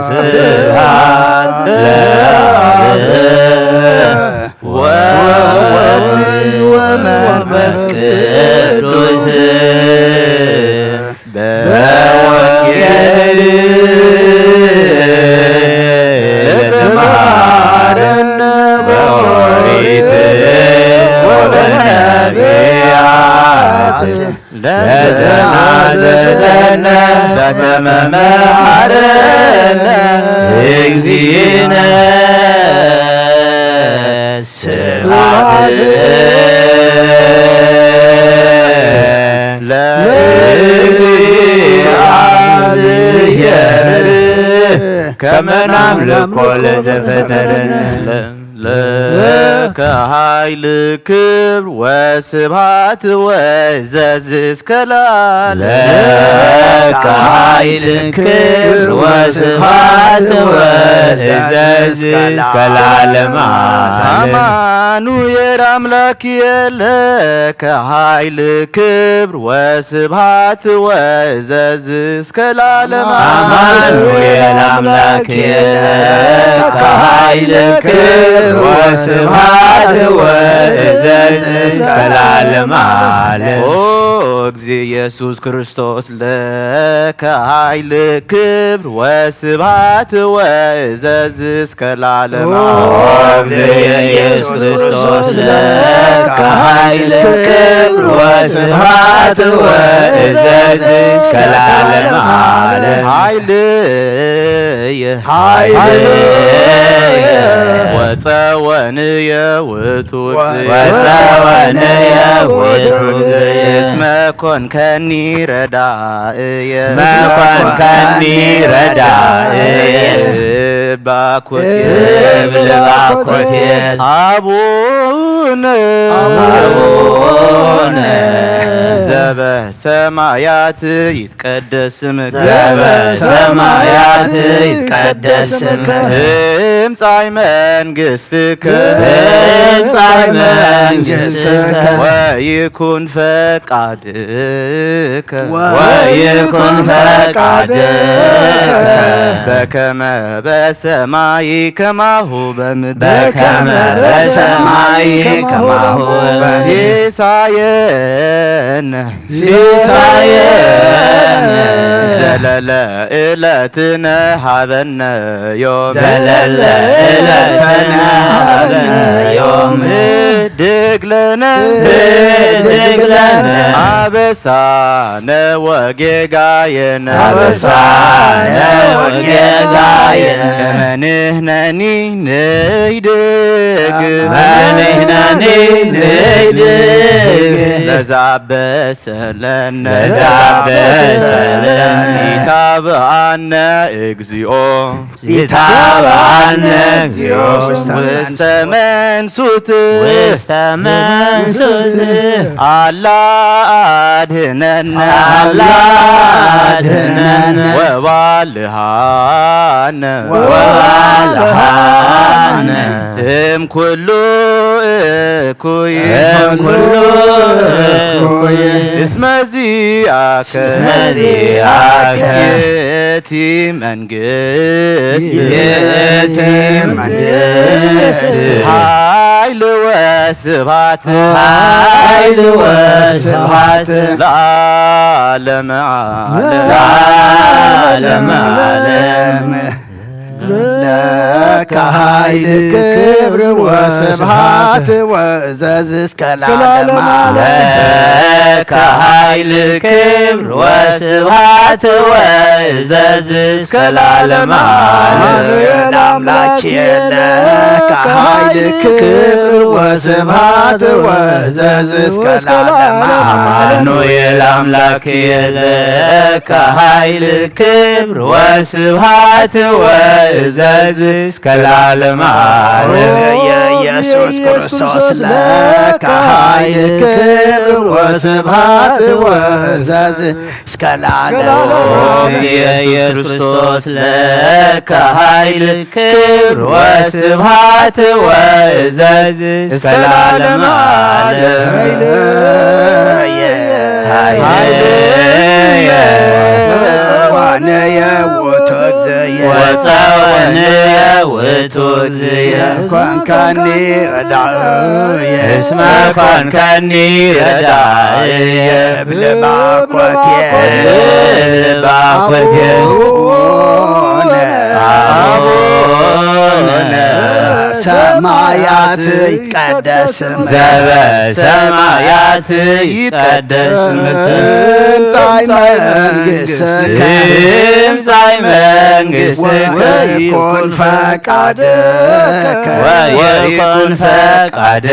ስብሃት ለአብ። ወወልድ ወመንፈስ ቅዱስ በወንጌል ዘማረነ በኦሪት ወበነቢያት ለዘአዘዘነ በከመ መሃረነ እግዚእነ ስብሐት ለእግዚአብሔር። ከመ ናምልኮ ለዘፈጠረነ ለከ ኃይል ክብር ወስብሐት ወእዘዝ እስከ ለዓለም። ለከ ኃይል ክብር ወስብሐት ወእዘዝ እስከ ለዓለም ዓለም። አማኑኤል አምላክ የለ ከ ኃይል ክብር ወስብሐት ወእዘዝ እስከ ለዓለም ዓለም። አማኑኤል አምላክ የለ ከ ኃይል ክብር ወስብሐት ወእዘዝ እስከ ለዓለም ዓለም። ኦ እግዚእ ኢየሱስ ክርስቶስ ለከ ኃይል ክብር ወስብሐት ወእዘዝ እስከ ለዓለም ዓለም። ኦ እግዚእ ኢየሱስ ክርስቶስ ለከ ኃይል ክብር ወስብሐት ወእዘዝ እስከ ለዓለም ዓለም። ኃይልየ ኃይልየ ወጸወንየ ውእቱ ወጸወንየ ውእቱ እስመ ኮንከኒ ረዳእየ እስመ ኮንከኒ ረዳእየ። ባኮቴ እብል ባኮቴ አቡነ አቡነ ዘበሰማያት ይትቀደስ ስምከ ዘበሰማያት ይትቀደስ ስምከ ትምጻእ መንግስትከ ትምጻእ መንግስትከ ወይኩን ፈቃድከ ወይኩን ፈቃድከ በከመ በሰማይ ከማሁ በምድር በከመ በሰማይ ከማሁ በምድር ሲሳየነ ሲሳየነ ዘለለ ዕለትነ ሀበነ ዮም ዘለለ ዕለትነ ሀበነ ዮም ህድግ ለነ ህድግ ለነ አበሳነ ወጌጋየነ አበሳነ ወጌጋየነ እመንህነኒ ንይድግ እመንህነኒ ንይድግ ለዛበሰ ለነ ለዛበሰ ለነ ኢታብአነ እግዚኦ ኢታብአነ እግዚኦ ውስተ መንሱት ውስተ መንሱት አላ አድህነነ አላ አድህነነ ወባልሃነ ወባልሃነ እም ኩሉ እኩይ እም ኩሉ እኩይ እስመ ዚአከ እስመ ዚአከ ይእቲ መንግስት ይእቲ መንግስት ኃይል ወስብሐት ኃይል ወስብሐት ለዓለመ ዓለም ለዓለመ ዓለም። ለከ ኃይል ክብር ወስብሐት ወእዘዝ እስከ ለዓለመ ዓለም። ለከ ኃይል ክብር ወስብሐት ወእዘዝ እስከ ለዓለመ ዓለም። አማኑኤል አምላክ ለከ ኃይል ክብር ወስብሐት ወእዘዝ እስከ ለዓለመ ዓለም። አማኑኤል አምላክ ለከ ኃይል ክብር ወስብሐት ወእዘዝ እስከ ለዓለመ ዓለም። ኢየሱስ ክርስቶስ ለከ ኃይል ክብር ወስብሐት ወእዘዝ እስከ ለዓለመ ዓለም። ኢየሱስ ክርስቶስ ለከ ኃይል ክብር ወስብሐት ወእዘዝ እስከ ለዓለመ ዓለም። ኃይልየ ወጸወንየ ውእቱ እግዚእየ። ወጸወንየ ውእቱ ዝየ ኮንካኒ ረዳእየ። እስመ ኮንካኒ ረዳእየ። ብልባኮትየ። ብልባኮትየ። ኣቡነ። ኣቡነ። ሰማያት ይትቀደስ ስምከ። ዘበሰማያት ይትቀደስ ስምከ። ትምጻእ መንግሥትከ። ትምጻእ መንግሥትከ። ወይኩን ፈቃድከ። ወይኩን ፈቃድከ።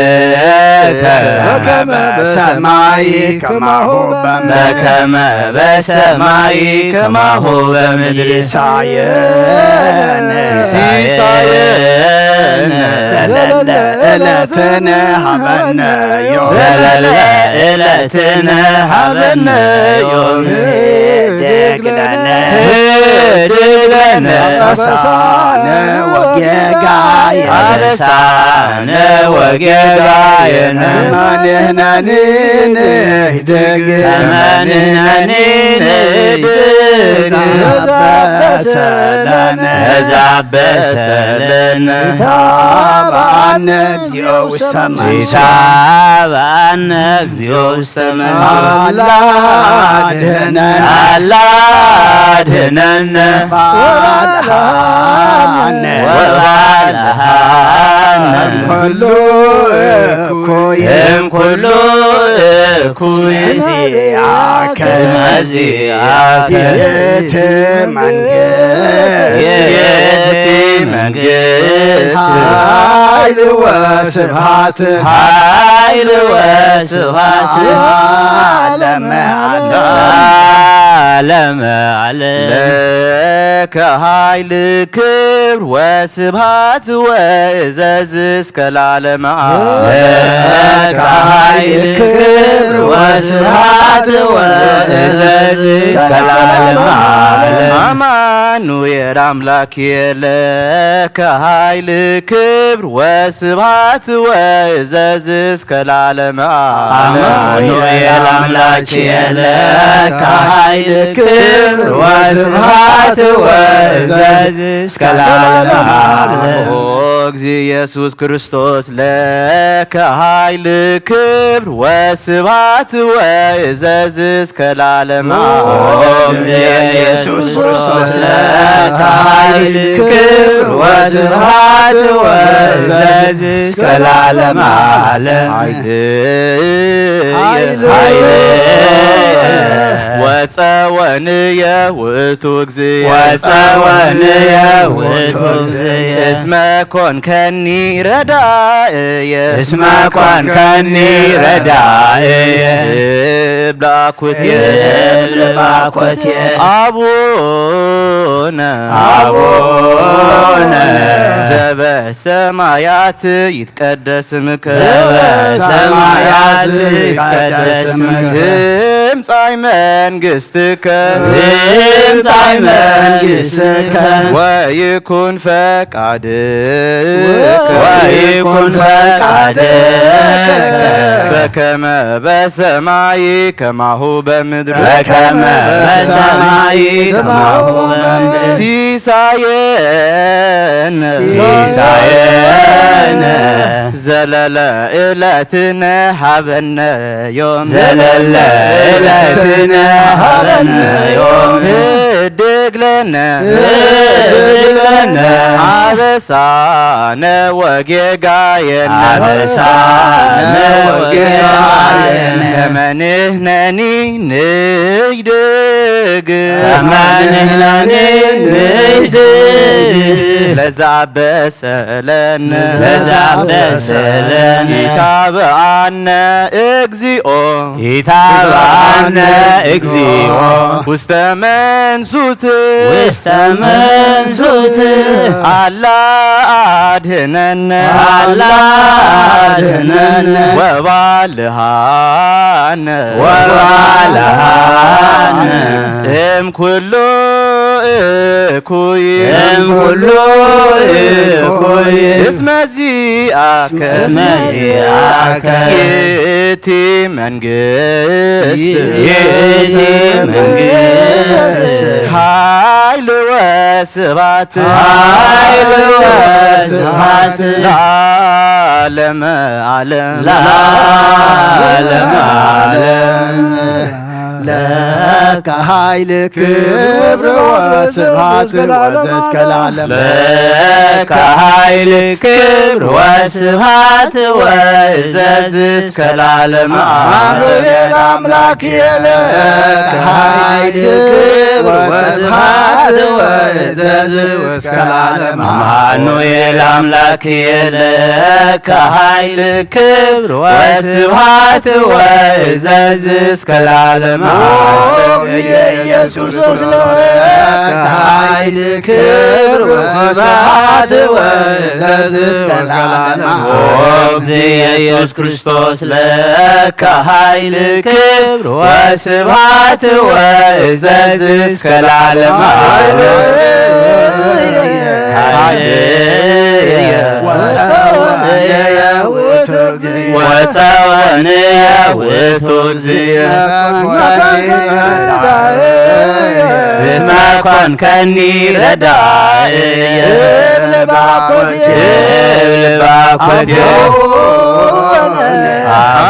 በከመ በሰማይ ከማሁ በምድር። በከመ በሰማይ ከማሁ በምድር። ሲሳየነ። ሲሳየነ። ዘለለ ዕለትነ ሀበነ ዮም። ዘለለ ዕለትነ ሀበነ ዮም። ህድግ ለነ። ህድግ ለነ። አበሳነ ወጌጋየ። አበሳነ ወጌጋየነ። ከመ ንሕነኒ ንህድግ። ከመ ንሕነኒ ንህድግ። ለዘአበሰ ለነ። ለዘአበሰ ለነ። ኢታብአነ እግዚኦ ውስተ መንሱት። ኢታብአነ እግዚኦ ውስተ መንሱት። አላ አድህነን። አላ አድህነን። ወባልሃነ። ወባልሃነ። እምኩሉ እኩይ። እምኩሉ እኩይ። እስመ ዚአከ። እስመ ዚአከ። ይእቲ መንግስት። ይእቲ መንግስት። ኃይል ወስብሐት። ኃይል ወስብሐት። ዓለመ ዓለም። ዓለመ ዓለም። ለከ ኃይል ክብር ወስብሐት ወእዘዝ እስከ ለዓለመ ዓለም። ለከ ኃይል ክብር ወስብሐት ወእዘዝ እስከ ለዓለመ ዓለም። አማኑኤል አምላክ ለከ ኃይል ክብር ወስብሐት ወእዘዝ እስከ ለዓለመ ዓለም። አማኑኤል አምላክ ለከ ኃይል ክብር ወስብሐት ወእዘዝ እስከ ለዓለመ ዓለም። ኦ እግዚእ ኢየሱስ ክርስቶስ ለከ ኃይል ክብር ወስብሐት ወእዘዝ እስከ ለዓለመ ዓለም። ኦ እግዚእ ኢየሱስ ክርስቶስ ለከ ኃይል ክብር ወስብሐት ወእዘዝ እስከ ለዓለመ ዓለም። ኃይል ኃይል ወጸወንየ ውእቱ እግዚእ። ወጸወንየ ውእቱ እግዚእ። እስመ ኮንከኒ ረዳእየ። እስመ ኮንከኒ ረዳእየ። እብላኩትየ። እብላኩትየ። አቡነ። አቡነ። ዘበሰማያት ይትቀደስ ስምከ። ዘበሰማያት ይትቀደስ ስምከ። ትምጻእ መንግስትከ። ትምጻእ መንግስትከ። ወይኩን ፈቃድከ። ወይኩን ፈቃድከ። በከመ በሰማይ ከማሁ በምድር። በከመ በሰማይ ከማሁ በምድር። ሲሳየነ። ሲሳየነ። ዘለለ ዕለትነ ሀበነ ዮም። ዘለለ ዕለትነ ሀበነ ዮም። ህድግ ለነ። ህድግ ለነ። አበሳነ ወጌጋየነ። አበሳነ ወጌጋየነ። ከመ ንሕነኒ ንህድግ። ከመ ንሕነኒ ንህድግ። ለዘአበሰ ለነ። ለዘአበሰ ለነ። ኢታብአነ እግዚኦ። ኢታብአነ እግዚኦ። ውስተ መንሱት። ውስተ መንሱት። አላ አድህነነ። አላ አድህነነ። ወባልሃነ። ወባልሃነ። እም ኩሉ እኩይ እምኩሉ እኩይ እስመ ዚአከ እስመ ዚአከ ይእቲ መንግስት ይእቲ መንግስት ኃይል ወስብሐት ኃይል ወስብሐት ለዓለመ ዓለም ለዓለመ ዓለም። ለከ ኃይል ክብር ወስብሐት ወዘእስከ ለዓለም። ለከ ኃይል ክብር ወስብሐት ወእዘዝ እስከ ለዓለም ዓለም። አማኑኤል አምላክ ለከ ኃይል ክብር ወስብሐት ወእዘዝ እስከ ለዓለም። አማኑኤል አምላክ ለከ ኃይል ክብር ወስብሐት ወእዘዝ እስከ ለዓለም ዓለም። ኢየሱስ ክርስቶስ ለከ ኃይል ክብር ወስብሐት ወእዘዝ እስከ ለዓለም። ኦ ኢየሱስ ክርስቶስ ለከ ኃይል ክብር ወስብሐት ወእዘዝ እስከ ለዓለም ዓለም። ሃሌሉያ። ወፀወንየ ውእቱ እግዚእ ወፀወንየ ውእቱ እግዚእ እስመ ኮንከኒ ረዳእየ እብል ባኮቴ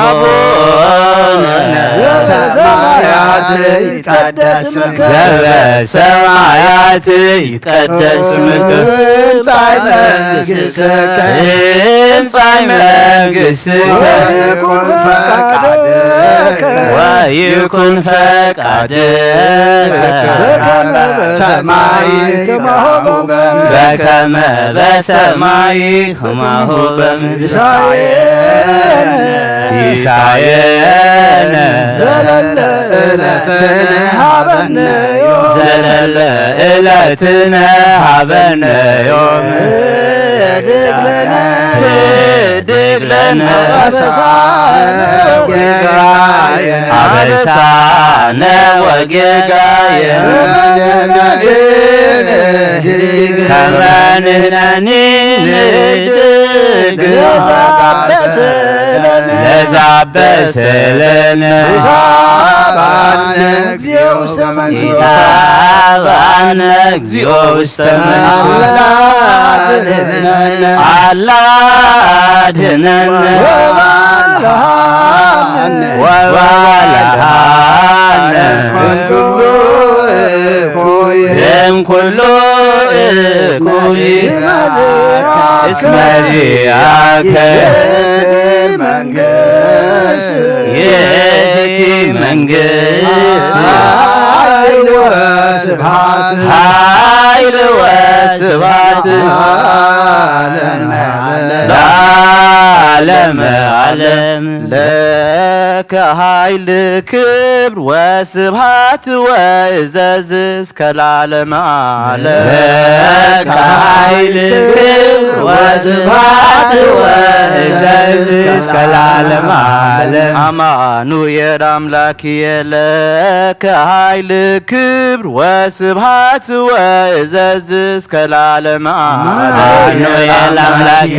አቡነ ሰማያት ይትቀደስ ስምከ ዘበሰማያት ይትቀደስ ስምከ ትምጻእ መንግሥትከ ትምጻእ መንግሥትከ ወይኩን ፈቃድከ ወይኩን ፈቃድከ በከመ በሰማይ ከማሁ በምድር በከመ በሰማይ ከማሁ በምድር ሲሳየነ ሲሳየነ ዘለለ ዕለትነ ሀበነ ዮም ዘለለ ዕለትነ ሀበነ ዮም ህድግ ለነ ህድግ ለነ አበሳነ ወጌጋየነ አበሳነ ወጌጋየነ ከመ ንሕነኒ ንህድግ ለዘአበሰ ለነ ታባነ እግዚኦ ውስተ መንሱት ኢታብአነ እግዚኦ ውስተ መንሱት አላ አድህነነ አላ አድህነነ ወባልሃነ ወባልሃነ እምኩሉ እኩይ እምኩሉ እኩይ እስመ ዚአከ መንግስት ይእቲ መንግስት ኃይል ወስብሐት ኃይል ወስብሐት ለዓለመ ዓለም። ለከ ኃይል ክብር ወስብሐት ወእዘዝ እስከ ለዓለመ ዓለም። ለከ ኃይል ክብር ወስብሐት ወእዘዝ እስከ ለዓለመ ዓለም። አማኑኤል አምላክ ለከ ኃይል ክብር ወስብሐት ወእዘዝ እስከ ለዓለመ ዓለም። አማኑኤል አምላክ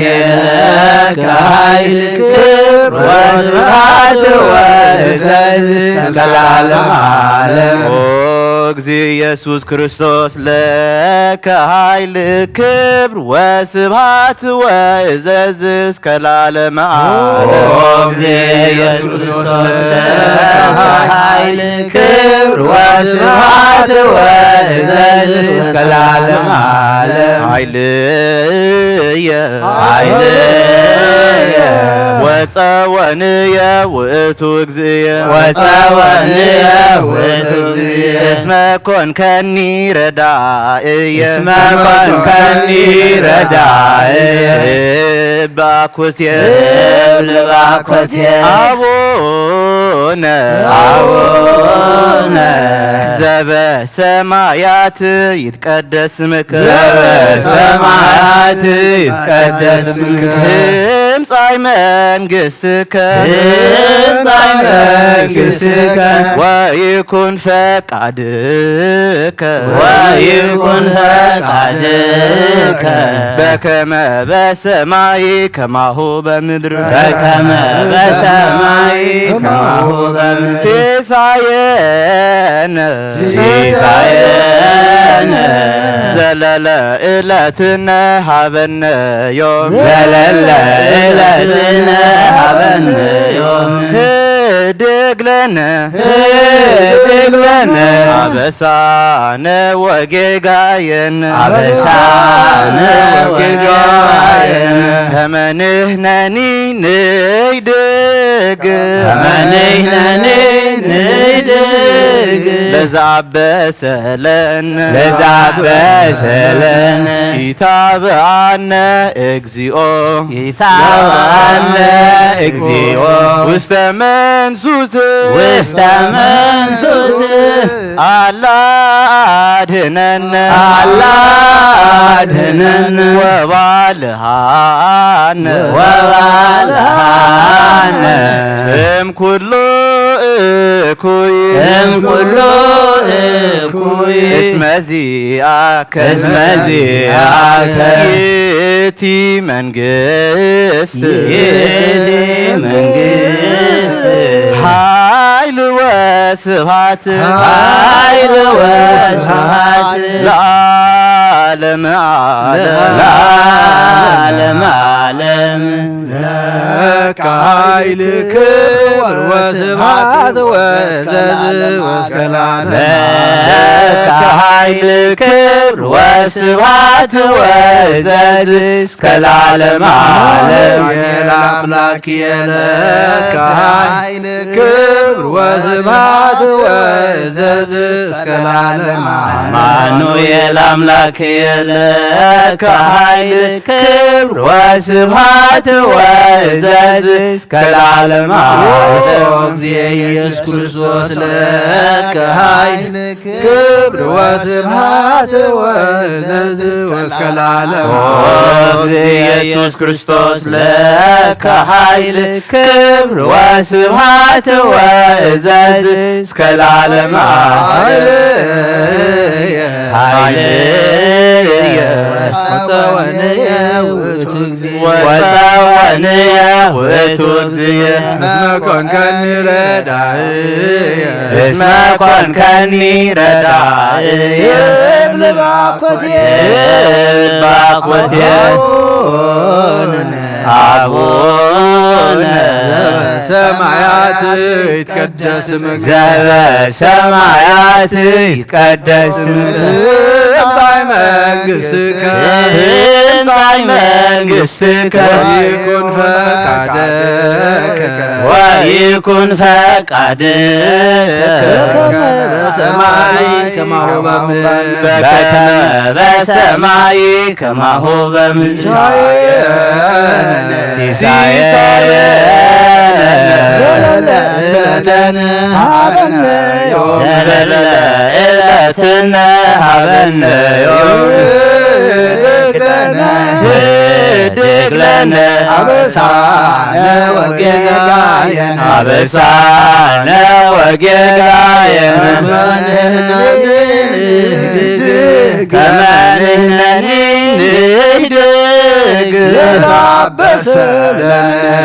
ለከ ኃይል ክብር ወስብሐት ወእዘዝ እስከ ለዓለመ ዓለም። ኦ እግዚእ ኢየሱስ ክርስቶስ ለከ ኃይል ክብር ወስብሐት ወእዘዝ እስከ ለዓለመ ዓለም። ኦ እግዚእ ኢየሱስ ክርስቶስ ለከ ኃይል ክብር ወስብሐት ወእዘዝ እስከ ለዓለመ ዓለም። ኃይልየ ኃይልየ ወጸወንየ ውእቱ እግዚእየ ወጸወንየ ውእቱ እግዚእየ እስመ ኮንከኒ ረዳእየ እስመ ኮንከኒ ረዳእየ እብል ባኮቴ እብል ባኮቴ አቡነ አቡነ ዘበሰማያት ይትቀደስ ስምከ ዘበሰማያት ይትቀደስ ስምከ ትምጻእ መንግስትከ ትምጻእ መንግስትከ ይኩን ፈቃድከ ወይኩን ፈቃድከ በከመ በሰማይ ከማሁ በምድር በከመ በሰማይ ከማሁ በምድር ሲሳየነ ሲሳየነ ዘለለ ዕለትነ ሀበነ ዮም ዘለለ ዕለትነ ሀበነ ዮም ህድግ ለነ ህድግ ለነ አበሳነ ወጌጋየነ አበሳነ ወጌጋየነ ከመ ንሕነኒ ንህድግ ከመ ንሕነኒ ንህድግ ለዘአበሰ ለነ ለዘአበሰ ለነ ኢታብአነ እግዚኦ ኢታብአነ እግዚኦ ውስተ መንሱት ውስተ መንሱት አላ አድህነነ አላ አድህነነ ወባልሃነ ወባልሃነ እም ኩሉ እኩይ እም ኩሉ እኩይ እስመ ዚአከ እስመ ዚአከ ይእቲ መንግስት ይእቲ መንግስት ኃይል ወስብሐት ኃይል ወስብሐት ለዓለመ ዓለም ለዓለመ ዓለም ለከ ኃይል ክብር ወስብሐት ወዘዝ ወስከላለ ለከ ኃይል ክብር ወስብሐት ወዘዝ እስከ ለዓለመ ዓለም አሜን። አምላክ የለከ ኃይል ክብር ወስብሐት ወዘዝ እስከ ለዓለመ ዓለም አማኑኤል አምላክ የለከ ኃይል ክብር ወስብሐት ወዘዝ እስከ ለዓለመ ዓለም። ኦ እግዚእ ኢየሱስ ክርስቶስ ለከ ኃይል ክብር ወስብሐት ወዘዝ እስከ ለዓለም። ኦ እግዚእ ኢየሱስ ክርስቶስ ለከ ኃይል ክብር ወስብሐት ወዘዝ እስከ ለዓለም ዓለም። ኃይልየ ወፀወንየ ውእቱ ወፀወንየ ውእቱ እግዚእ እስመ ኮንከኒ ረዳእየ እስመ ኮንከኒ ረዳእየ እብል ባኮትየ እብል ባኮትየ አቡነ አቡነ ዘበሰማያት ይትቀደስ ስምከ ዘበሰማያት ይትቀደስ ስምከ ትምጻእ መንግሥትከ ትምጻእ መንግሥትከ ወይኩን ፈቃድከ ወይኩን ፈቃድከ በከመ በሰማይ ከማሁ በምድር በከመ በሰማይ ከማሁ በምድር ሲሳየነ ሲሳየነ ዘለለዕለትነ ሀበነ ዮም ዘለለ ዕለትነ ሀበነ ዮም ህድግ ለነ ህድግ ለነ አበሳነ ወጌጋየነ አበሳነ ወጌጋየነ ከመ ንሕነኒ ንህድግ ለዘአበሰ ለነ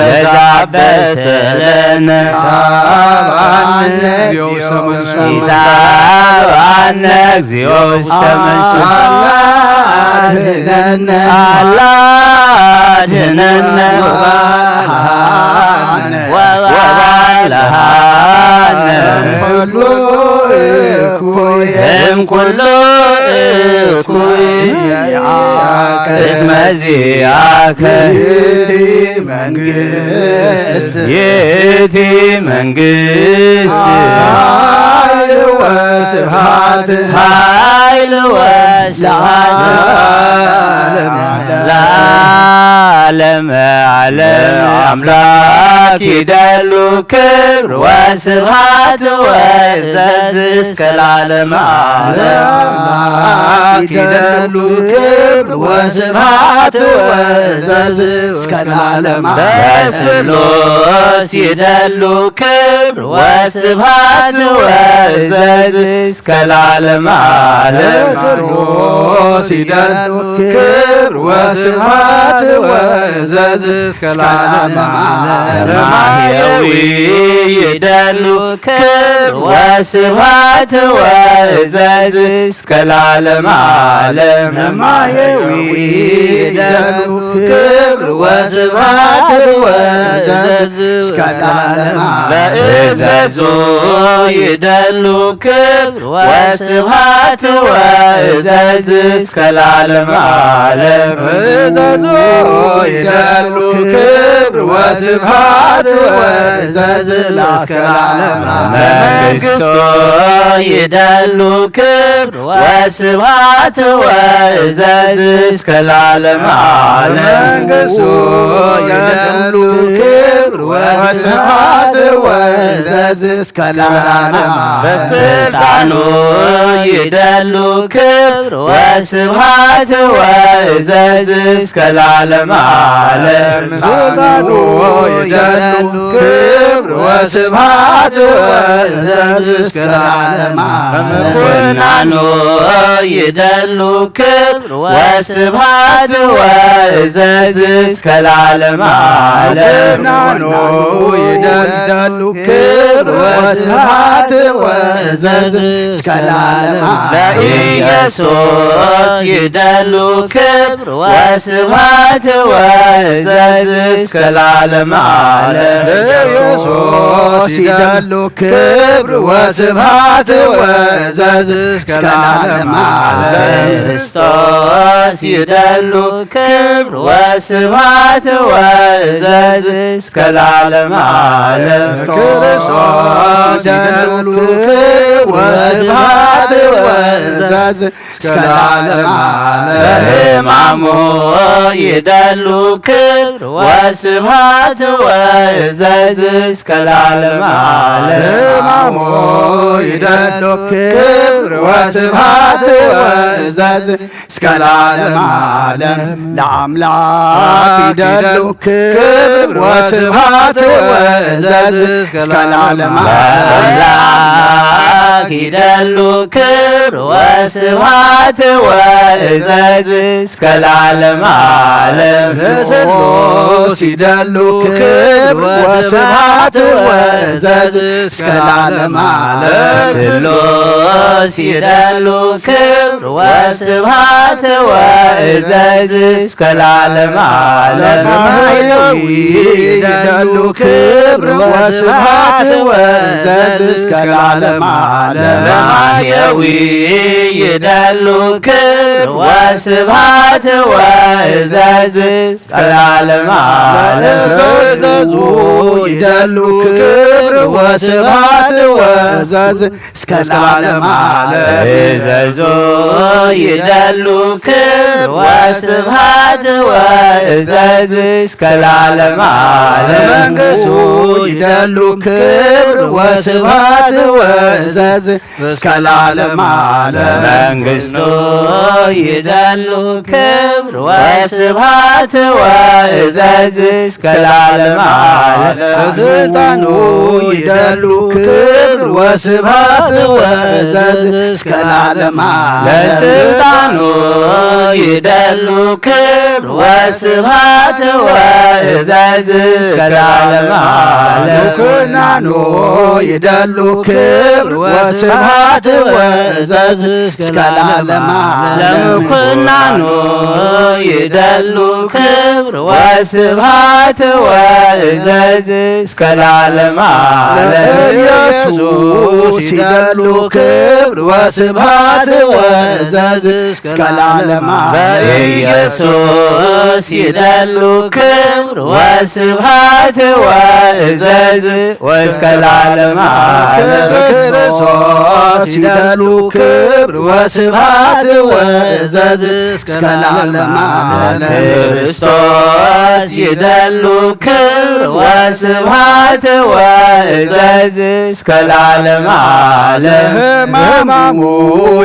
ለዘአበሰ ለነ ኢታብአነ እግዚኦ ውስተ መንሱት ኢታብአነ እግዚኦ ውስተ መንሱት አላ አድህነነ አላ አድህነነ ወባልሃነ ወባልሃነ እምኩሉ እኩይ እምኩሉ እኩይ እስመ ዚአከ ይእቲ መንግስት ይእቲ መንግስት ኃይል ወስብሐት ኃይል ወስብሐት ለዓለመ ዓለም። ዓለም ዓለም ኣምላክ ይደሉ ክብር ወስብሃት ወእዘዝ እስከ ለዓለም ዓለም። ኣምላክ ይደሉ ክብር ወስብሃት ወእዘዝ እስከ ለዓለም ዓለም። በስሉስ ይደሉ ክብር ወስብሃት ወእዘዝ እስከ ለዓለም ዓለም። በስሉስ ይደሉ ክብር ወስብሃት ወእዘዝ እስከ ለዓለም ዓለም። በማህየዊ ይደሉ ክብር ወስብሃት ወእዘዝ እስከ ለዓለም ዓለም። በማህየዊ ይደሉ ክብር ወስብሃት ወእዘዝ እስከ ለዓለም ዓለም። በእዘዙ ይደሉ ክብር ወስብሃት ወእዘዝ እስከ ለዓለም ዓለም። እዘዙ ይደሉ ክብር ወስብሃት ወእዘዝ እስከ ለዓለም ዓለም። መንግስቶ ይደሉ ክብር ወስብሃት ወእዘዝ እስከ ለዓለም ዓለም። መንግስቶ ይደሉ ክብር ወስብሃት ወእዘዝ እስከ ለዓለም ዓለም። በስልጣኑ ይደሉ ክብር ወስብሃት ወእዘዝ እስከ ለዓለም ዓለም። ስልጣኑ ይደሉ ክብር ወስብሃት ወእዘዝ እስከ ለዓለም ዓለም። በምኩናኑ ይደሉ ክብር ወስብሃት ወእዘዝ እስከ ለዓለም ዓለም። በምኩናኑ ይደሉ ክብር ወስብሃት ወእዘዝ እስከ ለዓለም ዓለም። ለኢየሱስ ይደሉ ክብር ወስብሃት ወእዘዝ እስከ ለዓለም ዓለም። ለኢየሱስ ይደሉ ክብር ወስብሃት ወእዘዝ እስከ ለዓለም ዓለም። ክርስቶስ ይደሉ ክብር ወስብሃት ወእዘዝ እስከ ለዓለም ዓለም። ክርስቶስ ይደሉ ክብር ወስብሃት ወእዘዝ እስከ ለዓለም ዓለም። በሕማሙ ይደሉ ክብር ወስብሃት ወእዘዝ እስከ ለዓለም ዓለም። በሕማሙ ይደሉ ክብር ወስብሃት ወእዘዝ እስከ ለዓለም ዓለም። ለአምላክ ይደሉ ክብር ወስብሃት ወእዘዝ እስከ ለዓለም ዓለም። ለአምላክ ይደሉ ክብር ወስብሃት ወእዘዝ እስከ ለዓለም ዓለም። ለስሉስ ይደሉ ክብር ወስብሃት ወእዘዝ እስከ ለዓለም ዓለም። ስሉስ ይደሉ ክብር ወስብሃት ወእዘዝ እስከ ለዓለም ዓለም። ለማህየዊ ይደሉ ክብር ወስብሃት ወእዘዝ እስከ ለዓለም ዓለም። ለማህየዊ ይደሉ ክብር ወስብሃት ወእዘዝ እስከ ለዓለም ዓለም። ለእዘዙ ይደሉ ክብር ወስብሃት ወእዘዝ እስከ ለዓለም ዓለም። እዘዙ ይደሉ ክብር ወስብሃት ወእዘዝ እስከ ለዓለም ዓለም። ለመንግስቱ ይደሉ ክብር ወስብሃት ወእዘዝ እስከ ለዓለም ዓለም። ለመንግስቱ ይደሉ ክብር ወስብሃት ወእዘዝ እስከ ለዓለም ዓለም። ለስልጣኑ ይደሉ ክብር ወስብሃት ወእዘዝ እስከ ለዓለም ዓለም። ለስልጣኑ ይደሉ ክብር ወስብሃት ወእዘዝ እስከ ለዓለም ዓለም። ኩናኑ ይደሉ ክብር ወስብሃት ወእዘዝ እስከ ለዓለም ዓለም። ለምኩናኑ ይደሉ ክብር ወስብሃት ወእዘዝ እስከ ለዓለም ዓለም። ለኢየሱስ ይደሉ ክብር ወስብሃት ወእዘዝ እስከ ለዓለም ዓለም። በኢየሱስ ይደሉ ክብር ወስብሃት ወእዘዝ ወእስከ ለዓለም ዓለም። በክርስቶስ ይደሉ ክብር ወስብሐት ወእዘዝ እስከ ለዓለመ ዓለም። ክርስቶስ ይደሉ ክብር ወስብሐት ወእዘዝ እስከ ለዓለመ ዓለም። ሕማሙ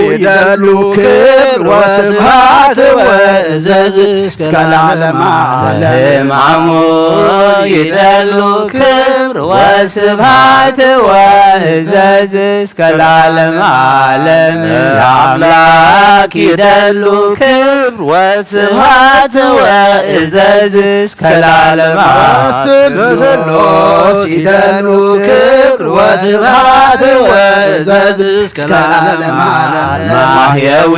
ይደሉ ክብር ወስብሐት ወእዘዝ እስከ ለዓለመ ዓለም። ሕማሙ ይደሉ ክብር ወስብሐት ወእዘዝ እስከ ለዓለመ ዓለም። ለአምላክ ይደሉ ክብር ወስብሐት ወእዘዝ እስከ ለዓለመ ዓለም። ለስሉስ ይደሉ ክብር ወስብሐት ወእዘዝ እስከ ለዓለመ ዓለም። ማህየዊ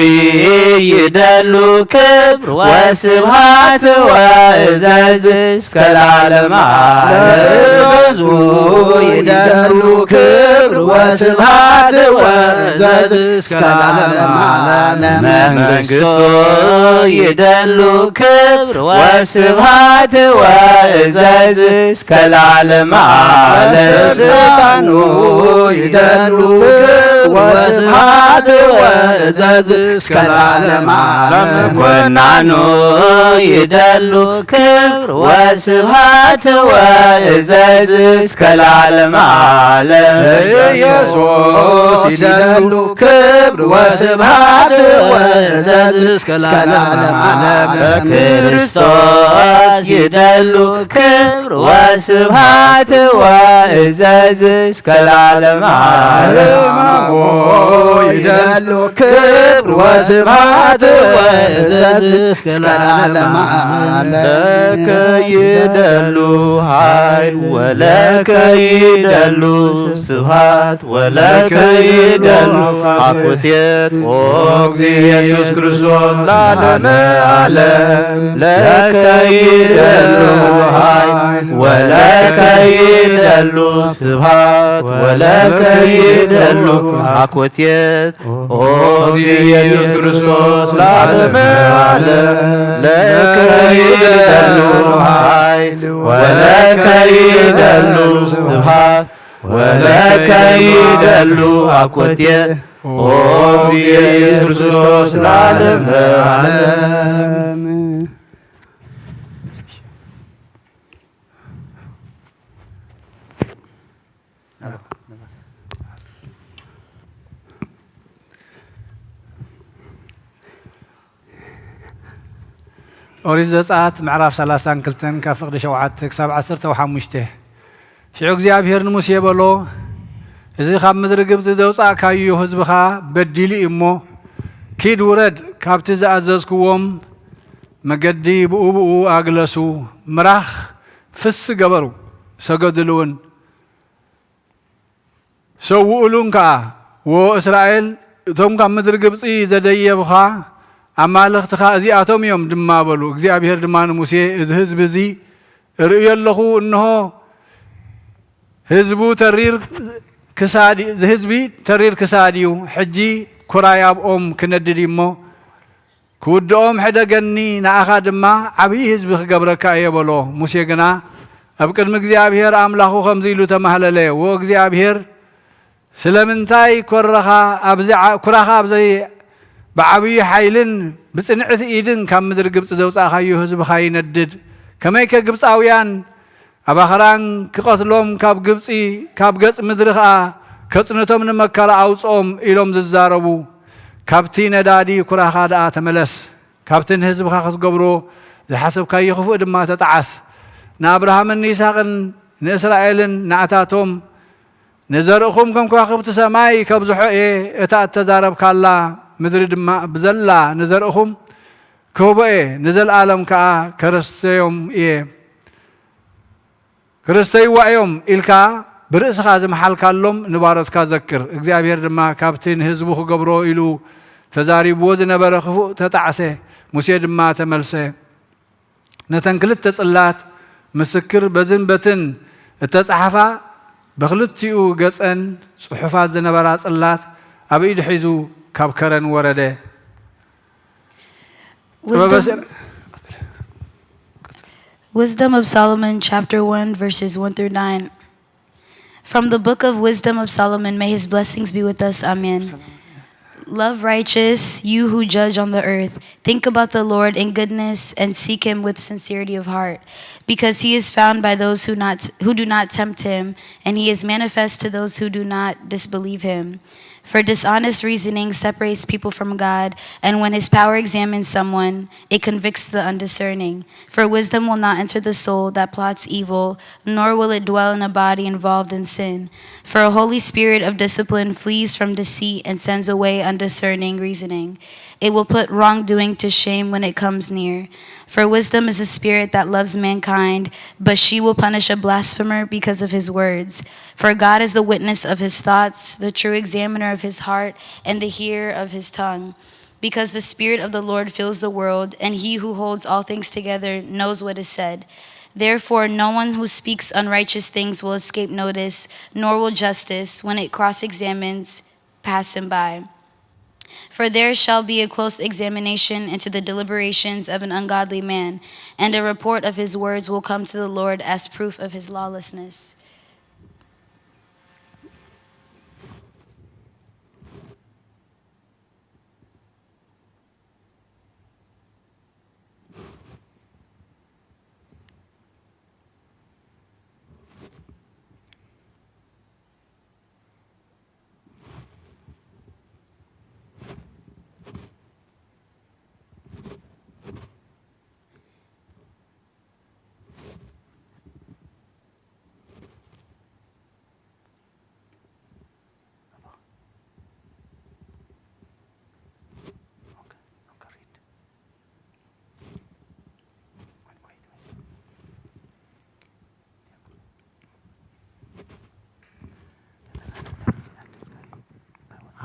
ይደሉ ክብር ወስብሐት ወእዘዝ እስከ ለዓለመ ዓለም። ለእዘዙ ይደሉ ክብር ወስብሐት ወእዘዝ እስከ ለዓለመ ዓለም። መንግስቱ ይደሉ ክብር ወስብሐት ወእዘዝ እስከ ለዓለመ ዓለም። ስልጣኑ ይደሉ ክብር ወስብሐት ወእዘዝ እስከ ለዓለመ ዓለም። ኮናኑ ይደሉ ክብር ወስብሐት ወእዘዝ እስከ ለዓለመ ዓለም። ኢየሱስ ይደሉ ክብር ወስብሐት ወእዘዝ እስከ ለዓለመ ዓለም። ክርስቶስ ይደሉ ክብር ወስብሐት ወእዘዝ እስከ ለዓለመ ዓለም። ሕማሙ ይደሉ ክብር ወስብሐት ወእዘዝ እስከ ለዓለመ ዓለም። ለከ ይደሉ ኃይል ወለከ ይደሉ ስብሐት ወለከ ይደሉ አኮቴት ኦ እግዚእ ኢየሱስ ክርስቶስ ለዓለመ ዓለም። ለከ ይደሉ ኃይል ወለከ ይደሉ ስብሐት ወለከ ይደሉ አኮቴት ኦ እግዚእ ኢየሱስ ክርስቶስ ለዓለመ ዓለም። ለከ ይደሉ ኃይል ወለከ ይደሉ ስብሐት ወለከ ይደሉ አኮቴት ኦ እግዚእ ኢየሱስ ክርስቶስ ለዓለመ ዓለም። ኦሪት ዘጸኣት ምዕራፍ ሰላሳን ክልተን ካብ ፍቕዲ ሸውዓተ ክሳብ ዓሰርተ ሓሙሽተ። ሽዑ እግዚኣብሄር ንሙሴ በሎ፣ እዚ ካብ ምድሪ ግብጺ ዘውጻእካዮ ህዝብኻ በዲሉ እዩ እሞ፣ ኪድ ውረድ፣ ካብቲ ዝኣዘዝክዎም መገዲ ብኡ ብኡ ኣግለሱ፣ ምራኽ ፍስ ገበሩ፣ ሰገድሉውን። ሰውኡሉን ከኣ፣ ወ እስራኤል፣ እቶም ካብ ምድሪ ግብጺ ዘደየብኻ ኣማልኽትኻ እዚኣቶም እዮም ድማ በሉ። እግዚኣብሄር ድማ ንሙሴ፣ እዚ ህዝቢ እዚ እርእዮ ኣለኹ፣ እንሆ ህዝቡ ተሪር ክሳድ፣ እዚ ህዝቢ ተሪር ክሳድ እዩ። ሕጂ ኩራይ ኣብኦም ክነድድ እዩ እሞ፣ ክውድኦም ሕደገኒ፣ ንኣኻ ድማ ዓብዪ ህዝቢ ክገብረካ እየ በሎ። ሙሴ ግና ኣብ ቅድሚ እግዚኣብሄር ኣምላኹ ከምዚ ኢሉ ተማህለለ፣ ወእግዚኣብሄር፣ ስለምንታይ ኮረኻ ኣብዚ ዓ-፣ ኩራኻ ኣብዚ ብዓብዪ ሓይልን ብጽንዕቲ ኢድን ካብ ምድሪ ግብጺ ዘውጻእካዮ ህዝብኻ ይነድድ? ከመይከ ግብጻውያን ኣብ ኣኽራን ክቐትሎም ካብ ግብጺ፣ ካብ ገጽ ምድሪ ኸኣ ከጽንቶም ንመከራ ኣውጽኦም ኢሎም ዝዛረቡ፣ ካብቲ ነዳዲ ኩራኻ ደኣ ተመለስ። ካብቲ ንህዝብኻ ክትገብሮ ዝሓሰብካዮ ክፉእ ድማ ተጠዓስ። ንኣብርሃምን ንይስሓቅን ንእስራኤልን ንኣታቶም ንዘርእኹም ከም ከዋኽብቲ ሰማይ ከብዝሖ እየ። እታ እተዛረብካላ ምድሪ ድማ ብዘላ ንዘርእኹም ክህቦ እየ፣ ንዘለኣለም ከኣ ከረስተዮም እየ። ክርስተይዋ እዮም ኢልካ ብርእስኻ ዝመሓልካሎም ንባሮትካ ዘክር። እግዚኣብሔር ድማ ካብቲ ንህዝቡ ክገብሮ ኢሉ ተዛሪብዎ ዝነበረ ክፉእ ተጣዕሰ። ሙሴ ድማ ተመልሰ፣ ነተን ክልተ ጽላት ምስክር በዝን በትን እተጻሕፋ ብኽልቲኡ ገጸን ጽሑፋት ዝነበራ ጽላት ኣብ ኢዱ ሒዙ ካብ ከረን ወረደ። ጥበበ Wisdom, Wisdom of Solomon, chapter one, verses one through nine. From the book of wisdom of Solomon, may his blessings be with us. Amen. Love righteous, you who judge on the earth. Think about the Lord in goodness and seek him with sincerity of heart, because he is found by those who not who do not tempt him, and he is manifest to those who do not disbelieve him. For dishonest reasoning separates people from God, and when his power examines someone, it convicts the undiscerning. For wisdom will not enter the soul that plots evil, nor will it dwell in a body involved in sin. For a holy spirit of discipline flees from deceit and sends away undiscerning reasoning. It will put wrongdoing to shame when it comes near. For wisdom is a spirit that loves mankind, but she will punish a blasphemer because of his words. For God is the witness of his thoughts, the true examiner of his heart, and the hearer of his tongue. Because the Spirit of the Lord fills the world, and he who holds all things together knows what is said. Therefore, no one who speaks unrighteous things will escape notice, nor will justice, when it cross examines, pass him by. For there shall be a close examination into the deliberations of an ungodly man, and a report of his words will come to the Lord as proof of his lawlessness.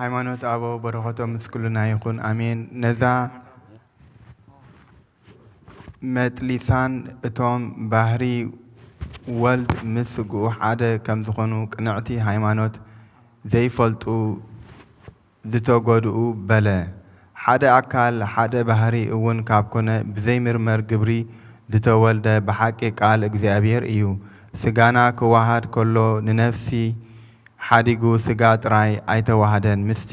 ሃይማኖት ኣበው በረኸቶም ምስ ኩልና ይኹን፣ ኣሜን። ነዛ መጥሊሳን እቶም ባህሪ ወልድ ምስ ስግኡ ሓደ ከም ዝኾኑ ቅንዕቲ ሃይማኖት ዘይፈልጡ ዝተጎድኡ በለ። ሓደ ኣካል ሓደ ባህሪ እውን ካብ ኮነ ብዘይምርመር ግብሪ ዝተወልደ ብሓቂ ቃል እግዚኣብሔር እዩ። ስጋና ክወሃድ ከሎ ንነፍሲ ሓዲጉ ስጋ ጥራይ ኣይተዋህደን። ምስቲ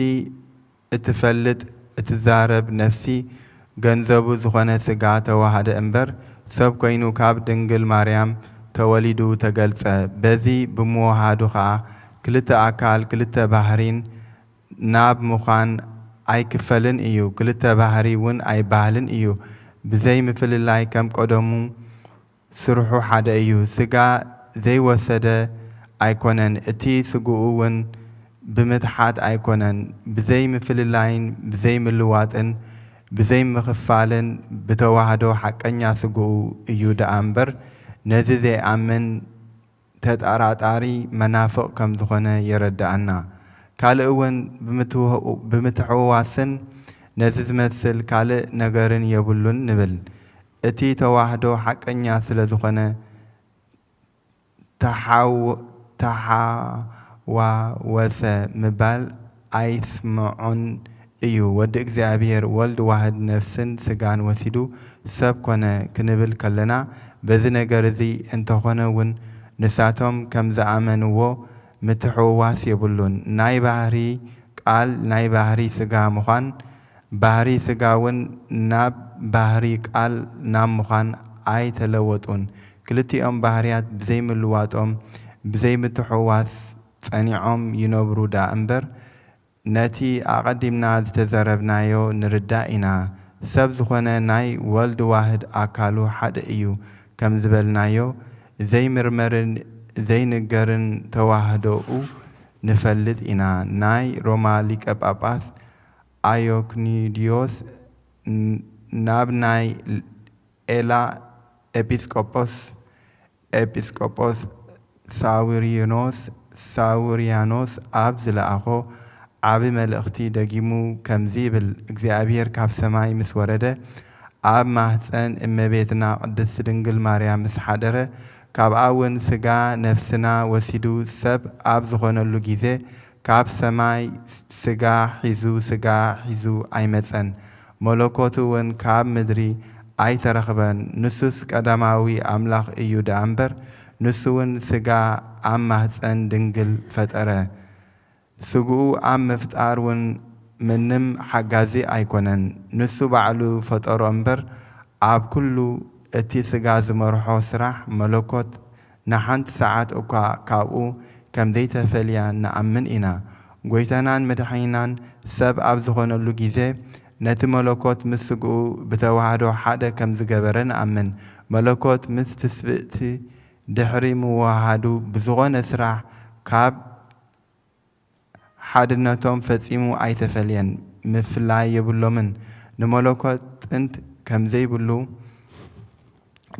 እትፈልጥ እትዛረብ ነፍሲ ገንዘቡ ዝኾነ ስጋ ተዋህደ እምበር ሰብ ኮይኑ ካብ ድንግል ማርያም ተወሊዱ ተገልጸ። በዚ ብምውሃዱ ኸኣ ክልተ ኣካል ክልተ ባህሪን ናብ ምዃን ኣይክፈልን እዩ። ክልተ ባህሪ እውን ኣይበሃልን እዩ። ብዘይ ምፍልላይ ከም ቀደሙ ስርሑ ሓደ እዩ። ስጋ ዘይወሰደ ኣይኮነን፣ እቲ ስግኡ እውን ብምትሓት ኣይኮነን። ብዘይ ምፍልላይን ብዘይ ምልዋጥን ብዘይ ምኽፋልን ብተዋህዶ ሓቀኛ ስግኡ እዩ ደኣ እምበር ነዚ ዘይኣምን ተጠራጣሪ መናፍቕ ከም ዝኾነ የረድኣና። ካልእ እውን ብምትው-፣ ብምትሕውዋስን ነዚ ዝመስል ካልእ ነገርን የብሉን ንብል። እቲ ተዋህዶ ሓቀኛ ስለ ዝኾነ ተሓው-፣ ተሓዋወሰ ምባል ኣይስምዖን እዩ። ወዲ እግዚኣብሔር ወልድ ዋህድ ነፍስን ስጋን ወሲዱ ሰብ ኮነ ክንብል ከለና በዚ ነገር እዚ እንተኾነ እውን ንሳቶም ከም ዝኣመንዎ ምትሕውዋስ የብሉን። ናይ ባህሪ ቃል ናይ ባህሪ ስጋ ምዃን ባህሪ ስጋ እውን ናብ ባህሪ ቃል ናብ ምዃን ኣይተለወጡን። ክልቲኦም ባህርያት ብዘይምልዋጦም ብዘይምትሕውዋስ ጸኒዖም ይነብሩ ደኣ እምበር ነቲ ኣቐዲምና ዝተዘረብናዮ ንርዳእ ኢና። ሰብ ዝኾነ ናይ ወልድ ዋህድ ኣካሉ ሓደ እዩ ከም ዝበልናዮ ዘይምርመርን ዘይንገርን ተዋህዶኡ ንፈልጥ ኢና። ናይ ሮማ ሊቀ ጳጳስ ኣዮክኒድዮስ ን-፣ ናብ ናይ ኤላ ኤጲስቆጶስ፣ ኤጲስቆጶስ ሳዊሪኖስ፣ ሳዊሪያኖስ ኣብ ዝለኣኾ ዓቢ መልእኽቲ ደጊሙ ከምዚ ይብል፣ እግዚኣብሔር ካብ ሰማይ ምስ ወረደ፣ ኣብ ማህጸን እመቤትና ቅድስት ድንግል ማርያም ምስ ሓደረ፣ ካብኣ እውን ስጋ ነፍስና ወሲዱ ሰብ ኣብ ዝኾነሉ ጊዜ፣ ካብ ሰማይ ስጋ ሒዙ፣ ስጋ ሒዙ ኣይመጸን። መለኮቱ እውን ካብ ምድሪ ኣይተረኽበን። ንሱስ ቀዳማዊ ኣምላኽ እዩ ደኣ እምበር፣ ንሱ እውን ሥጋ ኣብ ማህፀን ድንግል ፈጠረ። ሥግኡ ኣብ ምፍጣር እውን ምንም ሓጋዚ ኣይኮነን። ንሱ ባዕሉ ፈጠሮ እምበር፣ ኣብ ኩሉ እቲ ሥጋ ዝመርሖ ስራሕ መለኮት ንሓንቲ ሰዓት እኳ ካብኡ ከም ዘይተፈልያ ንኣምን ኢና። ጐይታናን መድሓኒናን ሰብ ኣብ ዝኾነሉ ግዜ፣ ነቲ መለኮት ምስ ሥግኡ ብተዋህዶ ሓደ ከም ዝገበረ ንኣምን። መለኮት ምስ ትስብእቲ ድሕሪ ምውህሃዱ ብዝኾነ ስራሕ ካብ ሓድነቶም ፈጺሙ ኣይተፈልየን። ምፍላይ የብሎምን። ንመለኮት ጥንት ከም ዘይብሉ፣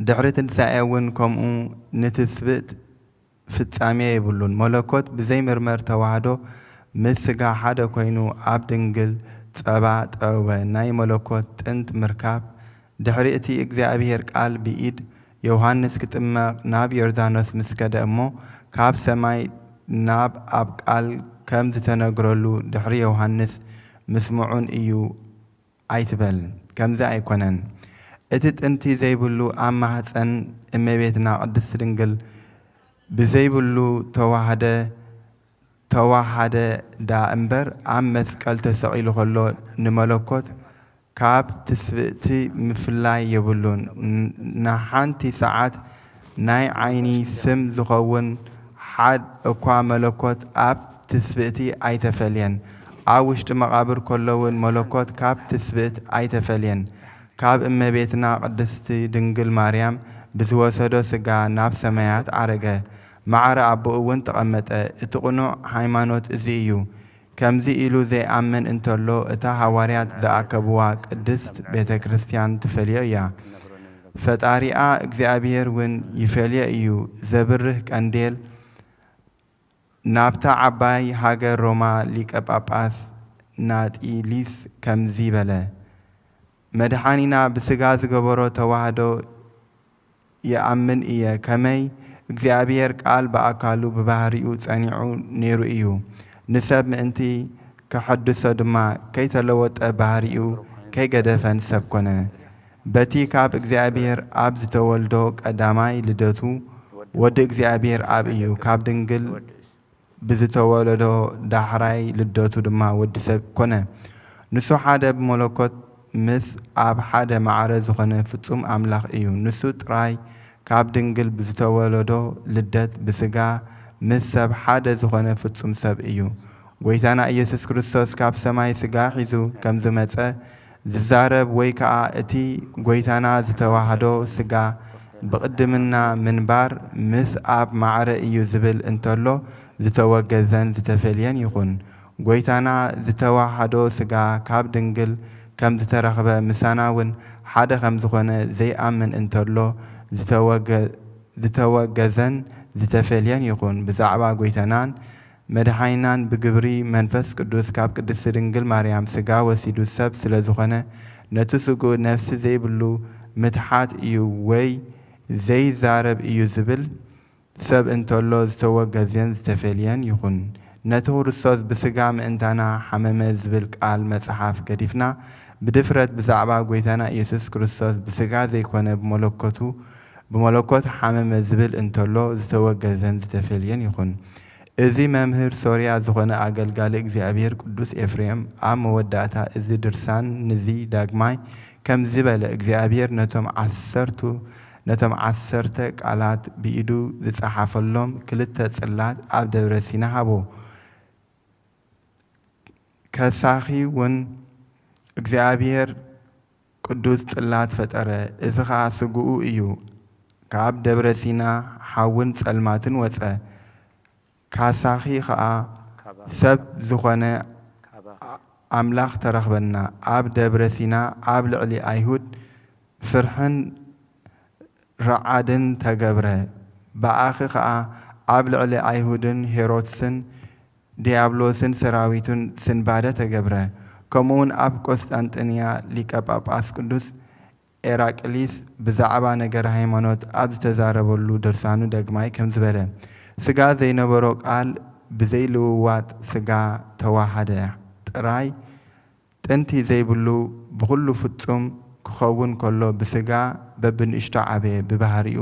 ድሕሪ ትንሳኤ እውን ከምኡ ንትስብእት ፍጻሜ የብሉን። መለኮት ብዘይምርመር ተዋህዶ ምስ ሥጋ ሓደ ኮይኑ ኣብ ድንግል ጸባ ጠወወ። ናይ መለኮት ጥንት ምርካብ ድሕሪ እቲ እግዚኣብሔር ቃል ብኢድ ዮሃንስ ክጥመቕ ናብ ዮርዳኖስ ምስ ከደ እሞ፣ ካብ ሰማይ ናብ ኣብ ቃል ከም ዝተነግረሉ ድሕሪ ዮሃንስ ምስምዑን እዩ ኣይትበል። ከምዚ ኣይኮነን። እቲ ጥንቲ ዘይብሉ ኣብ ማህፀን እመቤትና ቅድስት ድንግል ብዘይብሉ ተዋህደ፣ ተዋሃደ ደኣ እምበር፣ ኣብ መስቀል ተሰቒሉ ከሎ ንመለኮት ካብ ትስብእቲ ምፍላይ የብሉን። ን-፣ ንሓንቲ ሰዓት ናይ ዓይኒ ስም ዝኸውን ሓድ እኳ መለኮት ኣብ ትስብእቲ ኣይተፈልየን። ኣብ ውሽጢ መቓብር ከሎ እውን መለኮት ካብ ትስብእት ኣይተፈልየን። ካብ እመቤትና ቅድስቲ ድንግል ማርያም ብዝወሰዶ ሥጋ ናብ ሰማያት ዓረገ፣ ማዕረ ኣቦኡ እውን ተቐመጠ። እቲ ቅኑዕ ሃይማኖት እዚ እዩ። ከምዚ ኢሉ ዘይኣምን እንተሎ፣ እታ ሃዋርያት ዝኣከብዋ ቅድስት ቤተ ክርስቲያን ትፈልዮ እያ። ፈጣሪኣ እግዚኣብሔር እውን ይፈልዮ እዩ። ዘብርህ ቀንዴል ናብታ ዓባይ ሃገር ሮማ ሊቀ ጳጳስ ናጢሊስ ከምዚ በለ፣ መድሓኒና ብሥጋ ዝገበሮ ተዋህዶ ይኣምን እየ። ከመይ እግዚኣብሔር ቃል ብኣካሉ ብባህሪኡ ጸኒዑ ነይሩ እዩ። ንሰብ ምእንቲ ከሐድሶ ድማ ከይተለወጠ ባህሪኡ ከይገደፈ ንሰብ ኮነ። በቲ ካብ እግዚኣብሔር ኣብ ዝተወልዶ ቀዳማይ ልደቱ ወዲ እግዚኣብሔር ኣብ እዩ። ካብ ድንግል ብዝተወለዶ ዳሕራይ ልደቱ ድማ ወዲ ሰብ ኮነ። ንሱ ሓደ ብመለኮት ምስ ኣብ ሓደ ማዕረ ዝኾነ ፍጹም ኣምላኽ እዩ። ንሱ ጥራይ ካብ ድንግል ብዝተወለዶ ልደት ብሥጋ ምስ ሰብ ሓደ ዝኾነ ፍጹም ሰብ እዩ። ጐይታና ኢየሱስ ክርስቶስ ካብ ሰማይ ሥጋ ሒዙ ከም ዝመጸ ዝዛረብ ወይ ከኣ እቲ ጐይታና ዝተዋህዶ ሥጋ ብቕድምና ምንባር ምስ ኣብ ማዕረ እዩ ዝብል እንተሎ ዝተወገዘን ዝተፈልየን ይኹን። ጐይታና ዝተዋህዶ ሥጋ ካብ ድንግል ከም ዝተረኽበ ምሳና እውን ሓደ ከም ዝኾነ ዘይኣምን እንተሎ ዝተወገ-፣ ዝተወገዘን ዝተፈልየን ይኹን። ብዛዕባ ጐይታናን መድሓኒናን ብግብሪ መንፈስ ቅዱስ ካብ ቅድስቲ ድንግል ማርያም ሥጋ ወሲዱ ሰብ ስለ ዝኾነ፣ ነቲ ሥግኡ ነፍሲ ዘይብሉ ምትሓት እዩ ወይ ዘይዛረብ እዩ ዝብል ሰብ እንተሎ ዝተወገዘን ዝተፈልየን ይኹን። ነቲ ክርስቶስ ብሥጋ ምእንታና ሓመመ ዝብል ቃል መጽሓፍ ገዲፍና፣ ብድፍረት ብዛዕባ ጐይታና ኢየሱስ ክርስቶስ ብሥጋ ዘይኮነ ብመለኮቱ፣ ብመለኮት ሓመመ ዝብል እንተሎ ዝተወገዘን ዝተፈልየን ይኹን። እዚ መምህር ሶርያ ዝኾነ ኣገልጋሊ እግዚኣብሔር ቅዱስ ኤፍሬም ኣብ መወዳእታ እዚ ድርሳን ንዚ ዳግማይ ከምዚ በለ፣ እግዚኣብሔር ነቶም ዓሰርቱ፣ ነቶም ዓሰርተ ቃላት ብኢዱ ዝጸሓፈሎም ክልተ ጽላት ኣብ ደብረ ሲና ሃቦ። ከሳኺ እውን እግዚኣብሔር ቅዱስ ጽላት ፈጠረ፣ እዚ ኸኣ ሥግኡ እዩ። ካብ ደብረ ሲና ሓውን ጸልማትን ወጸ። ካሳኺ ኸኣ ሰብ ዝኾነ ኣምላኽ ተረኽበና። ኣብ ደብረ ሲና ኣብ ልዕሊ ኣይሁድ ፍርሕን ረዓድን ተገብረ። ብኣኺ ኸኣ ኣብ ልዕሊ ኣይሁድን ሄሮድስን ድያብሎስን ሰራዊቱን ስንባደ ተገብረ። ከምኡውን ኣብ ቆስጣንጥንያ ሊቀ ጳጳስ ቅዱስ ኤራቅሊስ ብዛዕባ ነገረ ሃይማኖት ኣብ ዝተዛረበሉ ድርሳኑ ደግማይ ከምዚ በለ፣ ሥጋ ዘይነበሮ ቃል ብዘይልውዋጥ ሥጋ ተዋሃደ። ጥራይ ጥንቲ ዘይብሉ ብኹሉ ፍጹም ክኸውን ከሎ ብሥጋ በብንእሽቶ ዓበየ። ብባህሪኡ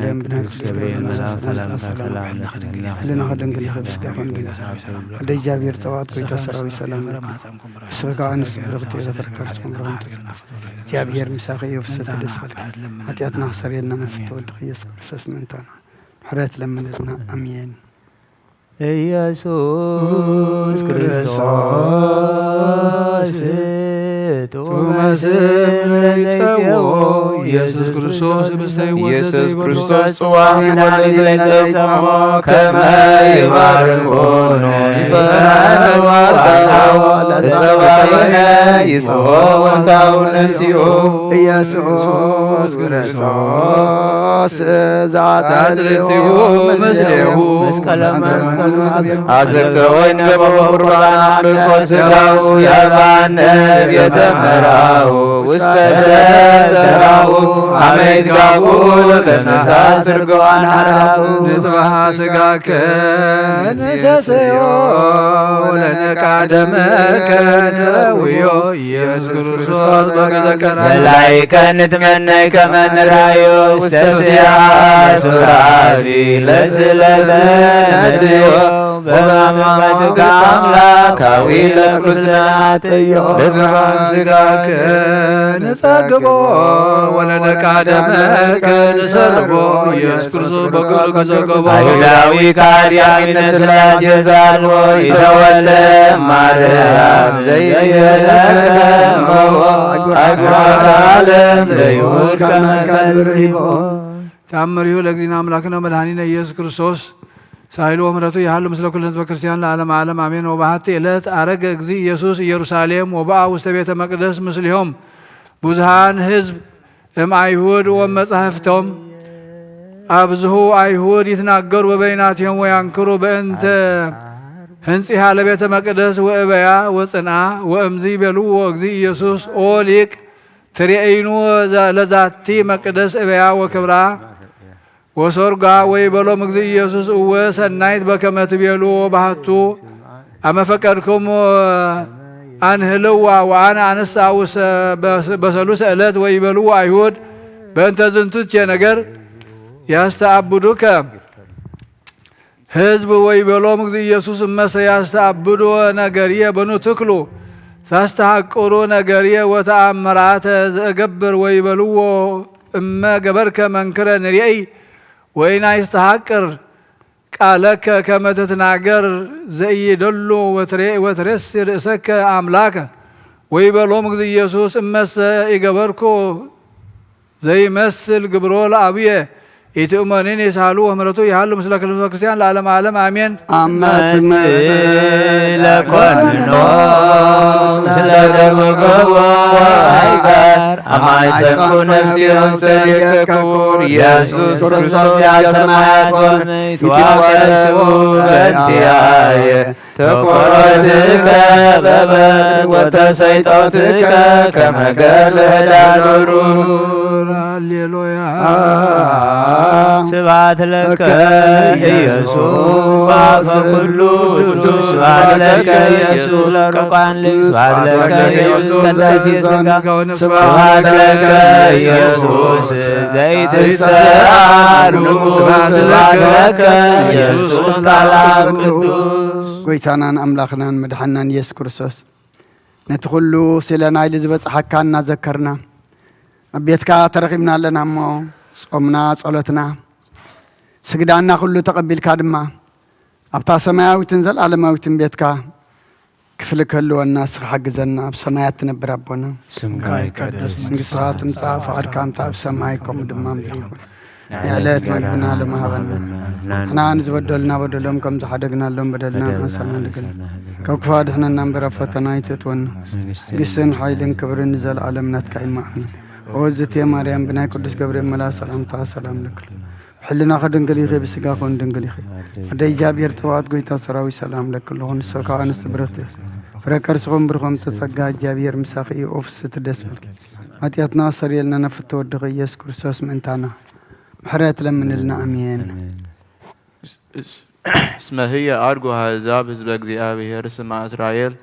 መርያም ብናይ ቅዱስ ገብርኤል መሳሰልና ሰላም ሕልና ከደንግል ይኸብ ስጋ ኮን ጌታ ኣደ እግዚኣብሔር ጸባኦት ጎይታ ሰራዊት ሰላም ለኪ ስጋ ኣንስ ብርኽቲ የዘፈር ከርጽኩም ብርኽቲ እግዚኣብሔር ምሳኺ እዩ ፍሰት ደስ በልካ ኃጢኣትና ክሰርየልና መፍቶ ወድኺ ኢየሱስ ክርስቶስ ምእንታና ምሕረት ለምንልና ኣሜን። ኢየሱስ ክርስቶስ ጥዑመ ስም ለይጸውዖ ኢየሱስ ክርስቶስ ህብስተ ሕይወት ኢየሱስ ዘይበሎ ክርስቶስ ጽዋ መድኃኒት ለይጸምኦ ከመ ይባርኮ ይፈነወ አርካዎ ለጸባኢነ ይጽሖ ወንታው ነሲኦ ኢየሱስ ክርስቶስ ዛተልኡ ምስሌሁ መስቀለ አዘክተ ወይን ገበሮ ቁርባን አምልኮ ስጋው የባነ ቤተ መራው ውስተ ዘተራው አመይት ጋቡ ለተነሳ ስርገዋን አራው ንጽሐ ስጋከ ንሰሰዮ ለነቃደመከ ንሰውዮ ኢየሱስ ክርስቶስ በከዘከረ መላይከ ንትመነይ ከመ ንራዮ ውስተ ስያ ሱራፊ ለስለተ ነድዮ በማመንባይትካ ኣምላካዊ ለቅዱስ ነኣተዮ። ለብርሃን ስጋከ ንጸግቦ ወለነቃ ደመከ ንሰልቦ። ኢየሱስ ክርስቶስ በኩሉ ከዘገቦ። አይሁዳዊ ከሃዲ አሚነ ሥላሴ ዘአልቦ ኢተወልደ ማርያም ዘይበለከ እመቦ። አህጉረ ዓለም ለይሁድ ከመ ከልብ ርሂቦ። ተአምሪሁ ለእግዚእነ አምላክነ መድኃኒነ ኢየሱስ ክርስቶስ ሳይሉ ወምሕረቱ ይሃሉ ምስለ ኩልነ ህዝበ ክርስቲያን ለዓለመ ዓለም አሜን። ወበሃቲ ዕለት አረገ እግዚእ ኢየሱስ ኢየሩሳሌም ወበአ ውስተ ቤተ መቅደስ ምስሊሆም ብዙሃን ህዝብ እም አይሁድ ወመጻሕፍቶም። አብዝሁ አይሁድ ይትናገሩ በበይናቲሆም ወያንክሩ በእንተ ህንጺሃ ለቤተ መቅደስ ወእበያ ወጽንአ። ወእምዚ ቤልዎ እግዚእ ኢየሱስ ኦ ሊቅ ትሬኢኑ ለዛቲ መቅደስ እበያ ወክብራ። ወሶርጋ ወይበሎም እግዚእ ኢየሱስ እወ ሰናይት በከመ ትቤሉ ወባህቱ አመ ፈቀድክሙ አንህልዋ ወአነ አነሳ ውሰ በሰሉሰ ዕለት ወይበልዎ አይሁድ በእንተ ዝንቱ ቼ ነገር ያስተአብዱከ ህዝብ ወይበሎም እግዚእ ኢየሱስ እመሰ ያስተአብዱ ነገርየ በኑ ትክሉ ታስተሐቅሩ ነገርየ ወተአምራተ ዘእገብር ወይበልዎ እመ ገበርከ መንክረ ንርእይ ወይናይስተሐቅር ቃለከ ከመ ትትናገር ዘኢይደሉ ወትሬ- ወትሬሲ ርእሰከ አምላከ። ወይበሎም እግዚእ ኢየሱስ እመሰ ኢገበርኩ ዘይመስል ግብሮ ለአቡየ ኢትእመኑኒ ይስሃሉ ወምህረቱ ይሃሉ ምስለ ክልተ ክርስቲያን ለዓለመ ዓለም አሜን። አመ ትምዕእ ለኮንኖ ስለደረገቦ አይጋር አማይሰንኩ ነፍሲ ውስተ ሊቀ ክቡር ኢየሱስ ክርስቶስ ያሰማያት ወምድር ይትዋቀሱ በእንቲአየ ተቆረስከ በበትር ወተሰይጦትከ ከመ ገል ህዳን ሩር። ሃሌሉያ። ስብሐት ለከ ኢየሱስ በአፈ ኩሉ ቅዱስ። ስብሐት ለከ ኢየሱስ ለሩቃን ልብ። ስብሐት ለከ ኢየሱስ ቀዳሴ ሥጋ። ስብሐት ለከ ኢየሱስ ዘይትሰአሉ። ስብሐት ለከ ኢየሱስ ቃል አብ ቅዱስ። ጎይታናን ኣምላኽናን መድሓናን ኢየሱስ ክርስቶስ፣ ነቲ ኩሉ ስለ ናይሊ ዝበጽሓካ እናዘከርና፣ ኣብ ቤትካ ተረኺብና ኣለና እሞ፣ ጾምና፣ ጸሎትና፣ ስግዳና ኩሉ ተቐቢልካ ድማ፣ ኣብታ ሰማያዊትን ዘለዓለማዊትን ቤትካ ክፍሊ ክህልወና ንስኻ ሓግዘና። ኣብ ሰማያት ትነብር ኣቦና፣ ስምካ ይቀደስ፣ መንግስትኻ ትምጻእ፣ ፍቓድካ እንተ ኣብ ሰማይ ከምኡ ድማ ኣብ ምድሪ ይኹን። ንዕለት መግብና ሎሚ ሃበና። ንሕና ንዝበደሉና በደሎም ከም ዝሓደግናሎም በደልና ንሓሰና ንግን። ካብ ክፉእ ኣድሕነና እምበር ኣብ ፈተና ኣይተእትወና። መንግስትን ሓይልን ክብርን ንዘለኣለም ናትካ እዩ። ኣሜን። ኦ እግዝእትየ ማርያም፣ ብናይ ቅዱስ ገብርኤል መልኣክ ሰላምታ ሰላም ለኪ። ብሕልናኺ ድንግል ኢኺ፣ ብስጋኺ እውን ድንግል ኢኺ። ኣደ እግዚኣብሔር፣ ጥብዓት ጎይታ ሰራዊት ሰላም ለኪ ኣለኹ። ንስኺ ከኣ ኣንስቲ ብርኽቲ ኢኺ። ፍረ ከርስኺ እውን ብሩኽ፣ እምተ ጸጋ እግዚኣብሔር ምሳኺ እዩ። ኦ ፍስሕቲ ደስ በልኪ፣ ሓጢኣትና ኣስተሰርየልና፣ ናብ ፍትወድኺ ኢየሱስ ክርስቶስ ምእንታና ምሕረት ለምንልና። ኣሜን። እስመ ህየ አድጉ አሕዛብ ህዝበ እግዚአብሔር ስማ እስራኤል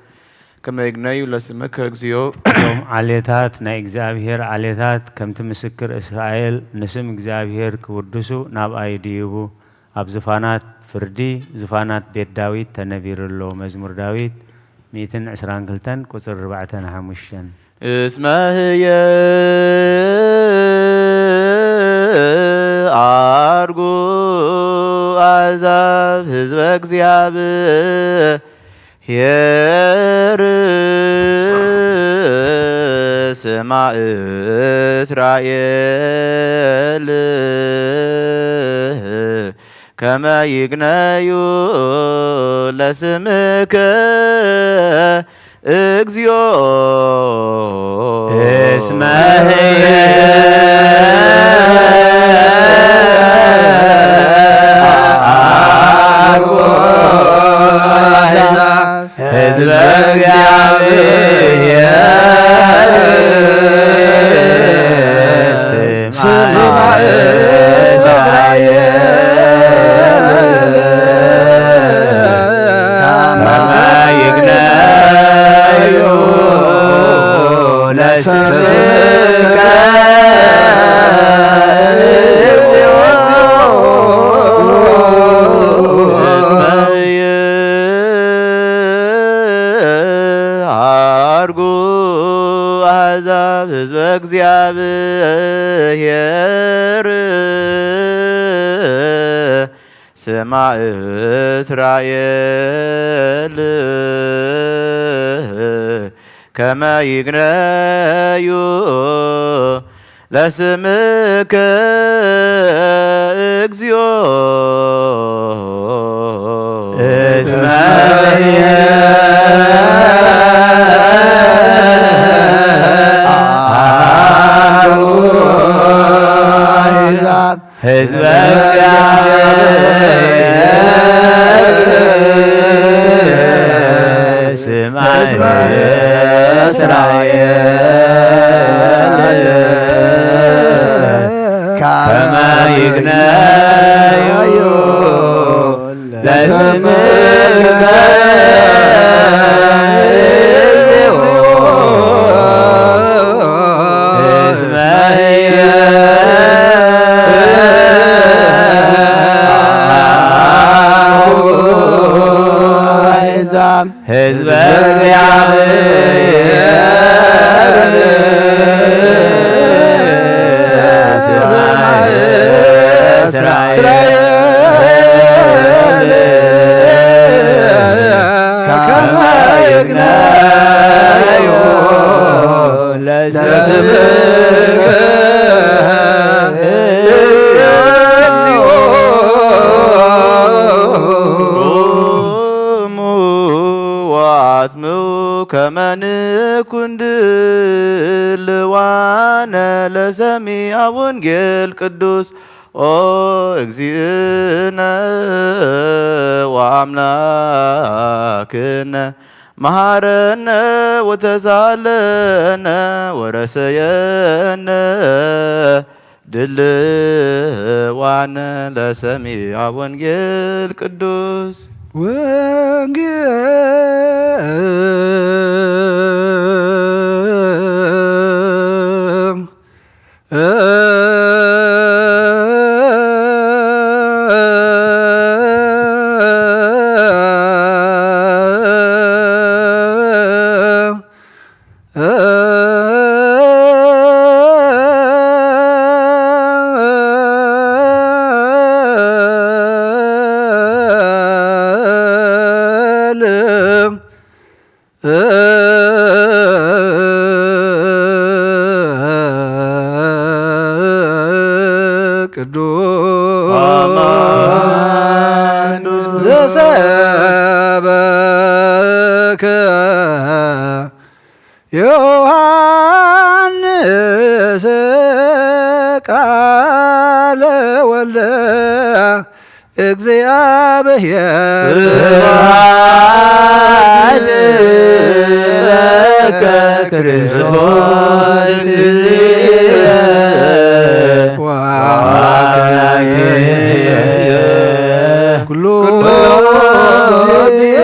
ከመ ይግነዩ ለስምከ እግዚኦ። እቶም ዓሌታት ናይ እግዚኣብሔር ዓሌታት ከምቲ ምስክር እስራኤል ንስም እግዚኣብሔር ክውድሱ ናብኣ ይድይቡ። ኣብ ዙፋናት ፍርዲ፣ ዙፋናት ቤት ዳዊት ተነቢሩ ኣሎ። መዝሙር ዳዊት ሚእትን ዕስራን ክልተን ቁጽሪ ኣርባዕተን ሓሙሽተን። እስመ ህየ አርጉ አሕዛብ ህዝበ እግዚአብሔር ስማ እስራኤል ከመ ይግነዩ ለስምከ እግዚኦ። እስመ ህየ አርጉ አሕዛብ ህዝበ እግዚአብሔር ስማ እስራኤል ከመ ይግነዩ ለስምከ እግዚኣብሔር ስማዕ እስራኤል ከመ ይግነዩ ለስምከ እግዚኦ እስመ ህዝበ እግዚአብሔር ስማዕ እስራኤል ከመ ይግነዩ ለስምከ እስመ ህየ ህዝበ እግዚአብሔር እስራኤል ከመ ይግነዩ ለስምከ እግዚኦ። ቁሙ ወአጽምዑ ከመ ንኩን ድልዋነ ለሰሚዐ ወንጌል ቅዱስ። ኦ እግዚእነ ወአምላክነ መሃረነ ወተሳለነ ወረሰየነ ድልዋነ ለሰሚዐ ወንጌል ቅዱስ። ቅዱስ ዘሰበከ ዮሐንስ ቃለ ወልደ እግዚአብሔር። ስብሐት ለከ ክርስቶስ ወአምላክየ ኩሉ ጊዜ።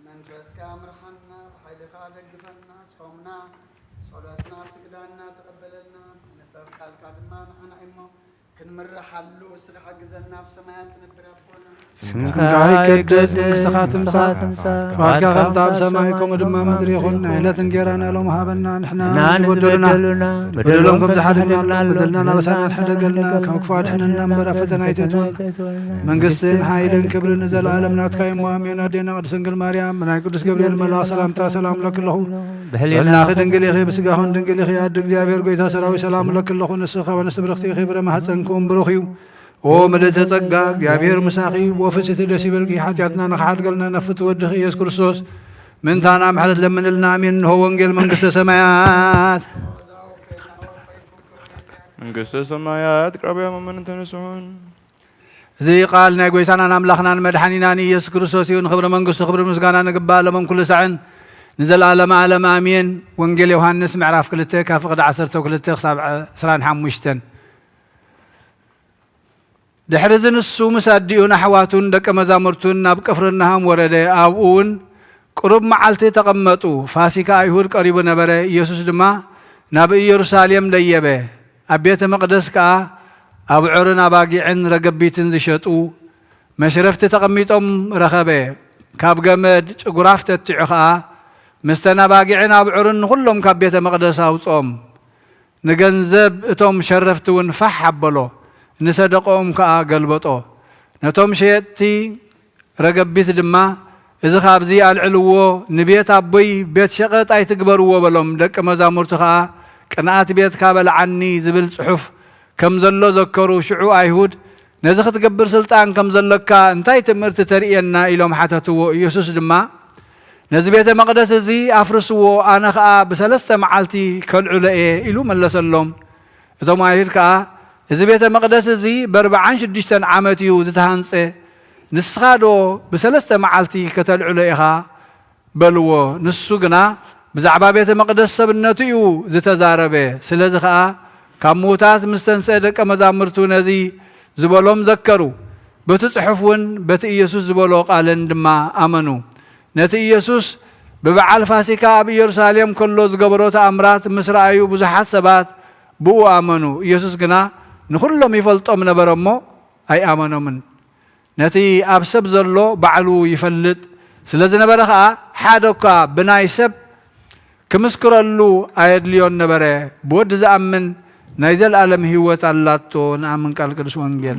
መንፈስካ ምርሓና፣ ብሓይልኻ ደግፈና፣ ጾምና፣ ጸሎትና፣ ስግዳና ተቐበለልና፣ ንጠፍ ቃልካ ድማ ንዓና እሞ ክንምርሓሉ እስኻ ሓግዘና፣ ኣብ ሰማያት ትነብር ኣቦና። ስምካ ይቀደስ፣ መንግስትኻ ትምጻእ፣ ፍቓድካ ከምታ ኣብ ሰማይ ከምኡ ድማ ምድሪ ይኹን። ናይ ዕለት እንጌራና ሎም ሃበና፣ ንሕና ንበደሉና፣ በደሎም ከም ዝሓደግናሎም በደልና ናበሳና ንሕደገልና፣ ካብ ክፉ ኣድሕነና እምበር ኣብ ፈተና ኣይተእትወና። መንግስትን ሓይልን ክብርን ንዘለኣለም ናትካ እሞ ኣሜን። ኣዴና ቅድስት ድንግል ማርያም ብናይ ቅዱስ ገብርኤል መልኣኽ ሰላምታ ሰላም እለኪ ኣለኹ። ብሕልናኺ ድንግል ኢኺ፣ ብስጋኽን ድንግል ኢኺ። ኣደ እግዚኣብሔር ጎይታ ሰራዊት ሰላም እለኪ ኣለኹ። ንስኺ ካብ ኣንስቲ ብርኽቲ ኢኺ፣ ፍረ ማህፀንኪ እውን ብሩኽ እዩ። ኦ ምልእተ ጸጋ፣ እግዚኣብሔር ምሳኺ፣ ኦ ፍስሕቲ ደስ ይበልኪ። ሓጢኣትና ንኽሓድገልና ናብ ፍትው ወድኺ ኢየሱስ ክርስቶስ ምእንታና ምሕረት ለምንልና። ኣሜን። እንሆ ወንጌል መንግስተ ሰማያት። መንግስተ ሰማያት ቅረብ እያ፣ መመንን ተነስሑን። እዚ ቃል ናይ ጎይታናን ኣምላኽናን መድሓኒናን ኢየሱስ ክርስቶስ እዩ። ንኽብሪ መንግስቱ ክብሪ ምስጋና ንግባእ፣ ሎምን ኩሉ ሳዕን ንዘለኣለመ ዓለም ኣሜን። ወንጌል ዮሃንስ ምዕራፍ ክልተ ካብ ፍቕዲ ዓሰርተ ክልተ ክሳብ ዕስራን ሓሙሽተን። ድሕሪ እዚ ንሱ ምስ ኣዲኡን ኣሕዋቱን ደቀ መዛሙርቱን ናብ ቅፍርናሆም ወረደ። ኣብኡ እውን ቁሩብ መዓልቲ ተቐመጡ። ፋሲካ ኣይሁድ ቀሪቡ ነበረ። ኢየሱስ ድማ ናብ ኢየሩሳሌም ደየበ። ኣብ ቤተ መቕደስ ከኣ ኣብዑርን ኣባጊዕን ረገቢትን ዝሸጡ መሽረፍቲ ተቐሚጦም ረኸበ። ካብ ገመድ ጭጉራፍ ተቲዑ ኸኣ፣ ምስተን ኣባጊዕን ኣብዑርን ንኹሎም ካብ ቤተ መቕደስ ኣውጽኦም። ንገንዘብ እቶም ሸረፍቲ እውን ፋሕ ኣበሎ፣ ንሰደቃኦም ከኣ ገልበጦ። ነቶም ሸየጥቲ ረገቢት ድማ፣ "እዚ ኻብዚ ኣልዕልዎ፣ ንቤት ኣቦይ ቤት ሸቐጥ ኣይትግበርዎ" በሎም። ደቂ መዛሙርቱ ኸኣ፣ "ቅንኣት ቤትካ በልዓኒ" ዝብል ጽሑፍ ከም ዘሎ ዘከሩ። ሽዑ ኣይሁድ፣ "ነዚ ክትገብር ስልጣን ከም ዘሎካ እንታይ ትምህርቲ ተርእየና?" ኢሎም ሓተትዎ። ኢየሱስ ድማ፣ "ነዚ ቤተ መቕደስ እዚ ኣፍርስዎ፣ ኣነ ኸኣ ብሰለስተ መዓልቲ ከልዕሎ እየ" ኢሉ መለሰሎም። እቶም ኣይሁድ ከኣ፣ "እዚ ቤተ መቕደስ እዚ በርብዓን ሽዱሽተን ዓመት እዩ ዝተሃንጸ፣ ንስኻ ዶ ብሰለስተ መዓልቲ ከተልዕሎ ኢኻ?" በልዎ። ንሱ ግና ብዛዕባ ቤተ መቕደስ ሰብነቱ እዩ ዝተዛረበ። ስለዚ ኸኣ ካብ ምዉታት ምስ ተንስአ ደቀ መዛሙርቱ ነዚ ዝበሎም ዘከሩ። በቲ ጽሑፍ እውን በቲ ኢየሱስ ዝበሎ ቃልን ድማ ኣመኑ። ነቲ ኢየሱስ ብበዓል ፋሲካ ኣብ ኢየሩሳሌም ከሎ ዝገበሮ ተኣምራት ምስ ረኣዩ ብዙሓት ሰባት ብኡ ኣመኑ። ኢየሱስ ግና ንኹሎም ይፈልጦም ነበረ እሞ ኣይኣመኖምን። ነቲ ኣብ ሰብ ዘሎ ባዕሉ ይፈልጥ ስለ ዝነበረ ኸኣ፣ ሓደ እኳ ብናይ ሰብ ክምስክረሉ ኣየድልዮን ነበረ። ብወዲ ዝኣምን ናይ ዘለኣለም ህይወት ኣላቶ። ንኣምን ቃል ቅዱስ ወንጌል።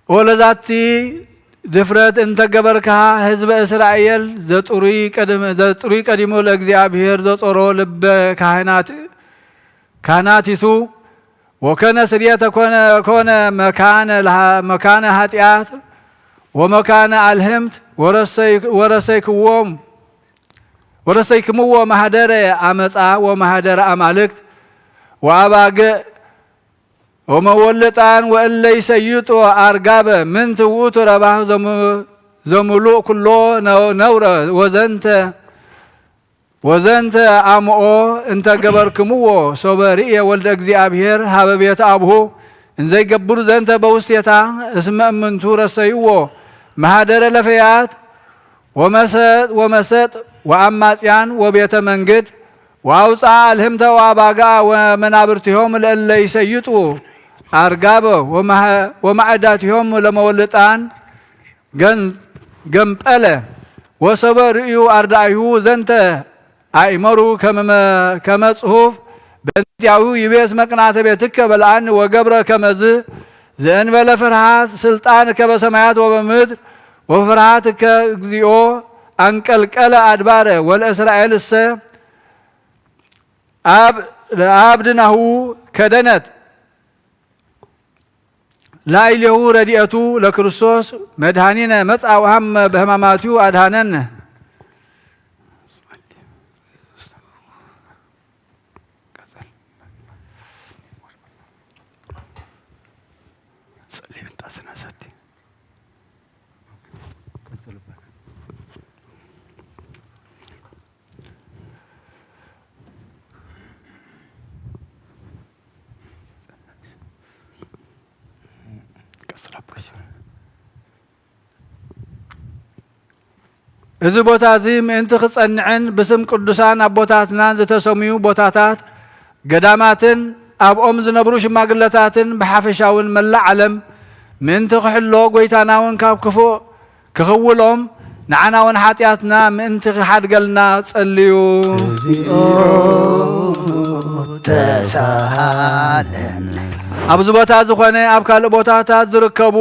ወለዛቲ ድፍረት እንተገበርካ፣ ህዝበ እስራኤል ዘጥሩይ ቀድም-፣ ዘጥሩይ ቀዲሙ ለእግዚኣብሔር ዘጾሮ ልበ ካህናት፣ ካህናቲቱ ወከነ ስርየተ ኮነ፣ ኮነ መካነ ለሃ-፣ መካነ ኃጢአት ወመካነ አልህምት ወረሰይ-፣ ወረሰይክዎም፣ ወረሰይክምዎ ማህደረ አመፃ ወማህደረ አማልክት ወአባግዕ ወመወልጣን ወእለ ይሰይጡ አርጋበ ምንት ውእቱ ረባህ ዘሙ-፣ ዘሙሉእ ኩሎ ነ-፣ ነውረ ወዘንተ፣ ወዘንተ አምኦ እንተ ገበርክምዎ ሶበ ርእየ ወልደ እግዚኣብሔር ሀበ ቤት አብሁ እንዘይገብሩ ዘንተ በውስቴታ እስመ እምንቱ ረሰይዎ ማህደረ ለፈያት ወመሰጥ ወመሰጥ ወአማጽያን ወቤተ መንግድ ወአውፅአ አልህምተ ወአባግዓ ወመናብርቲሆም ለእለ ይሰይጡ አርጋበ ወማህ-፣ ወማዕዳቲሆም ለመወልጣን ገን-፣ ገምጠለ ወሰበ ርእዩ አርዳኢሁ ዘንተ አእመሩ ከመ-፣ ከመ ጽሑፍ በእንቲአሁ ይቤስ መቅናተ ቤትከ በልዓኒ ወገብረ ከመዝ ዘእንበለ ፍርሃት ስልጣንከ በሰማያት ወበምድር ወፍርሃትከ እግዚኦ አንቀልቀለ አድባረ ወለእስራኤልሰ አብ-፣ አብድናሁ ከደነት ላዕሌሁ ረድኤቱ ለክርስቶስ መድኃኒነ መጽአ ወሐመ በሕማማቲሁ አድኃነነ። እዚ ቦታ እዚ ምእንቲ ክጸንዕን ብስም ቅዱሳን ኣቦታትናን ዝተሰምዩ ቦታታት፣ ገዳማትን ኣብኦም ዝነብሩ ሽማግለታትን ብሓፈሻውን መላእ ዓለም ምእንቲ ክሕሎ፣ ጐይታና እውን ካብ ክፉእ ክኽውሎም፣ ንዓና እውን ሓጢኣትና ምእንቲ ክሓድገልና ጸልዩ። ተሳሃለን። ኣብዚ ቦታ ዝኾነ ኣብ ካልእ ቦታታት ዝርከቡ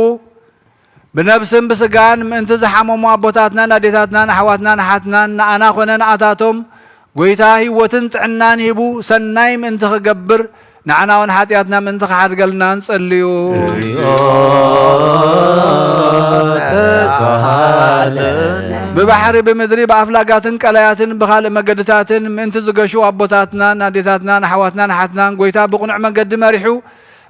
ብነብስን ብስጋን ምእንቲ ዝሓመሙ ኣቦታትናን ኣዴታትናን ኣሕዋትናን ኣሓትናን ንኣና ኾነ ንኣታቶም ጐይታ ህይወትን ጥዕናን ሂቡ ሰናይ ምእንቲ ክገብር ንዓና እውን ሓጢኣትና ምእንቲ ክሓድገልና ንጸልዩ። ብባሕሪ ብምድሪ ብኣፍላጋትን ቀላያትን ብኻልእ መገድታትን ምእንቲ ዝገሹ ኣቦታትናን ኣዴታትናን ኣሕዋትናን ኣሓትናን ጐይታ ብቕኑዕ መገዲ መሪሑ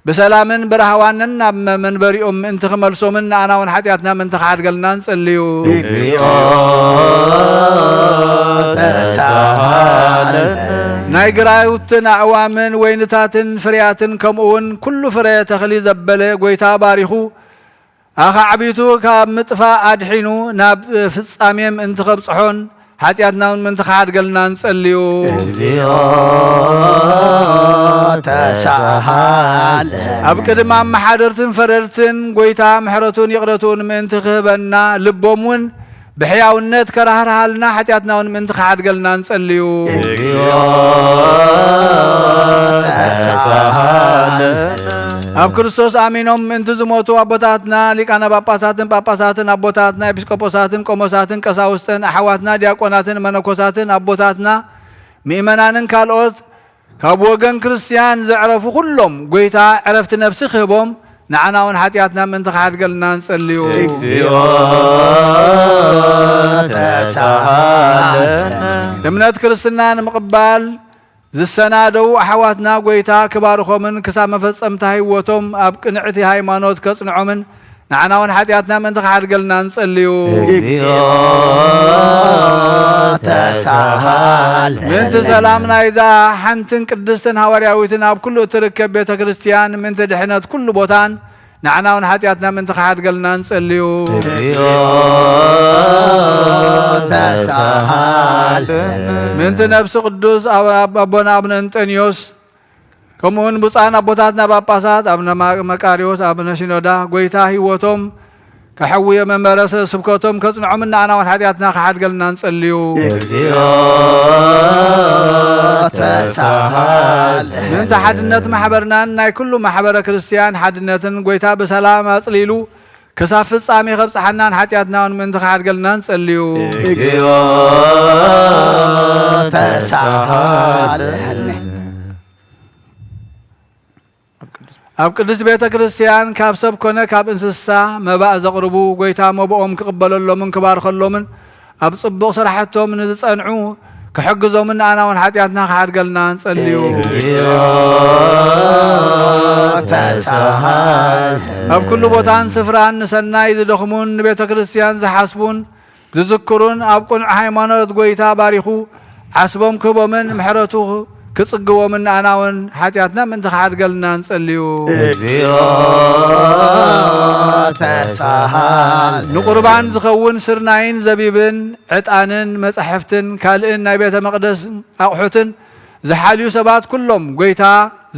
ብሰላምን ብራህዋንን ናብ መ-፣ መንበሪኦም ምእንቲ ክመልሶምን ንኣና እውን ሓጢኣትና ምእንቲ ክሓድገልና ንጸልዩ። እግዚኦ ተሳሃለነ። ናይ ግራውትን ኣእዋምን ወይንታትን ፍርያትን ከምኡ እውን ኩሉ ፍረ ተኽሊ ዘበለ ጐይታ ባሪኹ ኣኻዕቢቱ ካብ ምጥፋእ ኣድሒኑ ናብ ፍጻሜ ምእንቲ ከብጽሖን ሓጢኣትና እውን ምእንቲ ክሓድገልና ንጸልዩ። እግዚኦ ተሳሃለ። ኣብ ቅድሚ ኣመሓደርትን ፈረድትን ጎይታ ምሕረቱን ይቕረቱን ምእንቲ ክህበና፣ ልቦም እውን ብሕያውነት ከራህርሃልና፣ ሓጢኣትና እውን ምእንቲ ክሓድገልና ንጸልዩ። እግዚኦ ተሳሃለ። ኣብ ክርስቶስ ኣሚኖም ምእንቲ ዝሞቱ ኣቦታትና ሊቃነ ጳጳሳትን ጳጳሳትን ኣቦታትና ኤጲስቆጶሳትን ቆሞሳትን ቀሳውስትን ኣሕዋትና ዲያቆናትን መነኮሳትን ኣቦታትና ምእመናንን ካልኦት ካብ ወገን ክርስትያን ዘዕረፉ ኩሎም ጎይታ ዕረፍቲ ነፍሲ ክህቦም፣ ንዓና እውን ሓጢኣትና ምእንቲ ክሓድገልና ንጸልዩ። እግዚኦ ተሳሃለነ። እምነት ክርስትና ንምቕባል ዝሰናደዉ ኣሕዋትና ጎይታ ክባርኾምን ክሳብ መፈጸምታ ህይወቶም ኣብ ቅንዕቲ ሃይማኖት ከጽንዖምን ንዓና እውን ሓጢኣትና ምእንቲ ክሓድገልና ንጸልዩ። እግዚኦ ተሳሃለነ። ምእንቲ ሰላም ናይዛ ሓንትን ቅድስትን ሃዋርያዊትን ኣብ ኩሉ እትርከብ ቤተ ክርስትያን፣ ምእንቲ ድሕነት ኩሉ ቦታን ንዓና እውን ሓጢኣትና ምእንቲ ክሓድገልና ንጸልዩ። እግዚኦ ተሳሃለነ። ምእንቲ ነብሲ ቅዱስ ኣብ- ኣብ- ኣቦና ኣቡነ እንጠንዮስ፣ ከምኡውን ብፁዓን ኣቦታትና ጳጳሳት፣ ኣቡነ ማ- መቃርዮስ፣ ኣቡነ ሲኖዳ፣ ጎይታ ህይወቶም ከሐውዮ፣ መንበረ ስ- ስብከቶም ከጽንዖምን ንዓና እውን ሓጢኣትና ክሓድገልና ንጸልዩ። እግዚኦ ተሳሃለነ። ምእንቲ ሓድነት ማሕበርናን ናይ ኩሉ ማሕበረ ክርስትያን ሓድነትን ጎይታ ብሰላም ኣጽሊሉ ክሳብ ፍጻሜ ከብጽሓናን ሓጢኣትና እውን ምእንቲ ክሓድገልና ንጸልዩ። እግዚኦ ተሳሃለነ። ኣብ ቅድስት ቤተ ክርስትያን ካብ ሰብ ኮነ ካብ እንስሳ መባእ ዘቕርቡ፣ ጎይታ መባኦም ክቕበለሎምን ክባርኸሎምን ኣብ ጽቡቕ ስራሕቶም ንዝጸንዑ ክሕግዞምን ንኣና እውን ሓጢኣትና ክሓድገልና ንጸልዩ። እግዚኦ ተሳሃለነ። ኣብ ኩሉ ቦታን ስፍራን ንሰናይ ዝደኽሙን ንቤተ ክርስትያን ዝሓስቡን ዝዝክሩን ኣብ ቅኑዕ ሃይማኖት ጎይታ ባሪኹ ዓስቦም ክህቦምን ምሕረቱ ክጽግቦምን ንኣና እውን ሓጢኣትና ምእንቲ ክሓድገልና ንጸልዩ። እግዚኦ ተሳሃለነ። ንቁርባን ዝኸውን ስርናይን ዘቢብን ዕጣንን መጻሕፍትን ካልእን ናይ ቤተ መቕደስ ኣቑሑትን ዝሓልዩ ሰባት ኩሎም፣ ጎይታ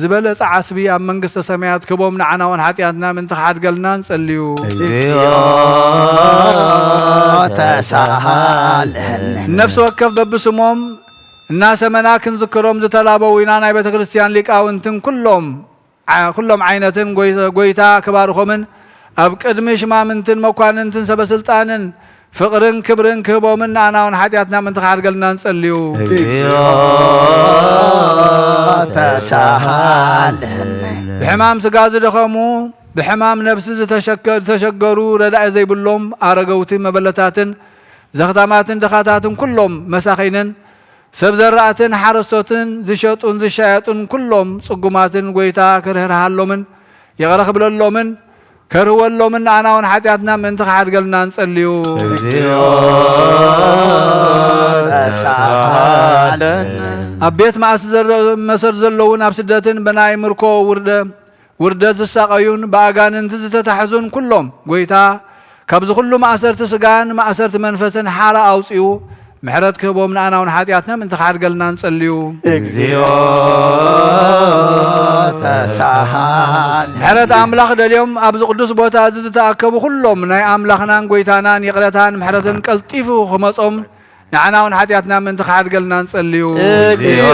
ዝበለጸ ዓስቢ ኣብ መንግስተ ሰማያት ክህቦም ንዓና እውን ሓጢኣትና ምእንቲ ክሓድገልና ንጸልዩ። እግዚኦ ተሳሃለነ። ነፍሲ ወከፍ በብስሞም እናሰመና ክንዝክሮም ዝተላበው ኢና። ናይ ቤተ ክርስትያን ሊቃውንትን ኩሎም ዓ- ኩሎም ዓይነትን ጎይ- ጎይታ ክባርኾምን ኣብ ቅድሚ ሽማምንትን መኳንንትን ሰበስልጣንን ፍቕርን ክብርን ክህቦምን ንኣና እውን ሓጢኣትና ምእንቲ ክሓድገልና ንጸልዩ። እግዚኦ ተሳሃለነ። ብሕማም ስጋ ዝደኸሙ፣ ብሕማም ነብሲ ዝተሸከ- ዝተሸገሩ፣ ረዳኢ ዘይብሎም ኣረገውቲ መበለታትን ዘኽታማትን ድኻታትን ኩሎም መሳኺንን ሰብ ዘራእትን ሓረስቶትን ዝሸጡን ዝሻየጡን ኩሎም ጽጉማትን ጎይታ ክርህርሃሎምን ይቕረ ክብለሎምን ከርህወሎምን ንኣና እውን ሓጢኣትና ምእንቲ ክሓድገልና ንጸልዩ። እግዚኦ ተሳሃለነ። ኣብ ቤት ማእስ ዘረ- መሰር ዘለውን ኣብ ስደትን ብናይ ምርኮ ውርደ ውርደት ዝሳቐዩን ብኣጋንንቲ ዝተታሕዙን ኩሎም ጎይታ ካብዚ ኩሉ ማእሰርቲ ስጋን ማእሰርቲ መንፈስን ሓራ ኣውጺኡ ምሕረት ክህቦም ንኣና እውን ሓጢኣትና ምእንቲ ክሓድገልና ንጸልዩ። እግዚኦ ተሳሃለነ። ምሕረት ኣምላኽ ደልዮም ኣብዚ ቅዱስ ቦታ እዚ ዝተኣከቡ ኩሎም ናይ ኣምላኽናን ጎይታናን ይቕረታን ምሕረትን ቀልጢፉ ክመጾም ንዓና እውን ሓጢኣትና ምእንቲ ክሓድገልና ንጸልዩ። እግዚኦ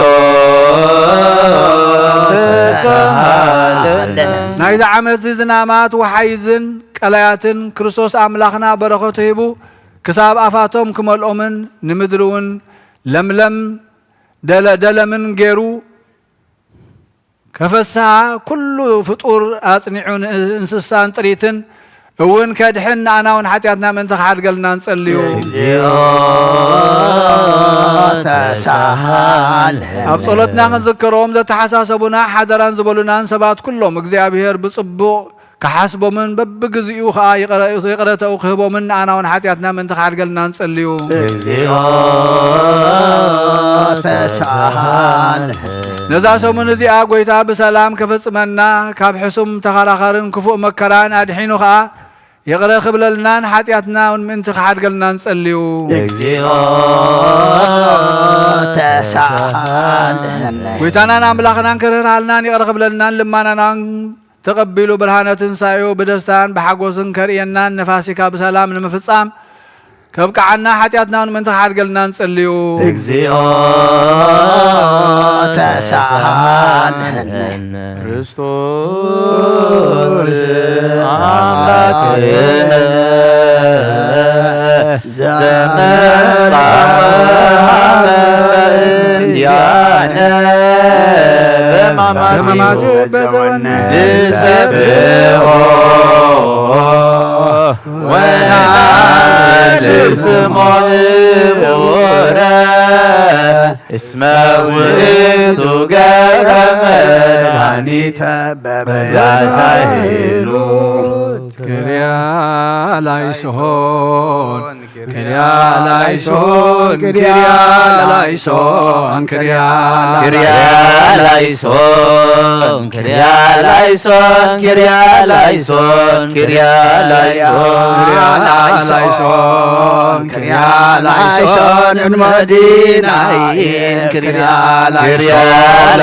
ተሳሃለነ። ናይዚ ዓመት እዚ ዝናማት ወሓይዝን ቀላያትን ክርስቶስ ኣምላኽና በረኸቱ ሂቡ ክሳብ ኣፋቶም ክመልኦምን ንምድሪ እውን ለምለም ደለ- ደለምን ገይሩ ከፈስሃ ኩሉ ፍጡር ኣጽኒዑ ን- እንስሳን ጥሪትን እውን ከድሕን ንኣና እውን ሓጢኣትና ምእንቲ ክሓድገልና ንጸልዩ። እግዚኦ ተሳሃለነ። ኣብ ጸሎትና ክንዝክሮም ዘተሓሳሰቡና ሓደራን ዝበሉናን ሰባት ኩሎም እግዚኣብሔር ብጽቡቕ ክሓስቦምን በብግዚኡ ኸኣ ይቕረ- ይቕረተኡ ክህቦምን ንኣና እውን ሓጢኣትና ምእንቲ ክሓድገልና ንጸልዩ። እግዚኦ ተሳሃለነ። ነዛ ሰሙን እዚኣ ጎይታ ብሰላም ከፈጽመና ካብ ሕሱም ተኸራኸርን ክፉእ መከራን ኣድሒኑ ኸኣ ይቕረ ክብለልናን ሓጢኣትና እውን ምእንቲ ክሓድገልና ንጸልዩ። እግዚኦ ተሳሃለነ። ጎይታናን ኣምላኽናን ክርህራልናን ይቕረ ክብለልናን ልማናናን ተቐቢሉ ብርሃነ ትንሳኤኡ ብደስታን ብሓጎስን ከርእየናን ንፋሲካ ብሰላም ንምፍጻም ከብቅዓና ሓጢኣትና እውን ምእንቲ ክሓድገልና ንጸልዩ። እግዚኦ ተሳሃለነ። ክርስቶስ ኣምላክነ ዘመጻ በእንቲአነ በማማቲሁ ንሰብሖ ወናልስሞ እቡረ እስመ ውእቱ ገብረ መድኃኒተ በበዛሳይሉ። ክርያ ላይሶን ክርያ ላይሶን ክርያ ላይሶን ክርያ ክርያ ላይሶን ክርያ ላይሶን ክርያ ላይሶን ክርያ ላይሶን ክርያ ላይሶን ክርያ ላይሶን እምኖዲናይ ክርያ ክርያ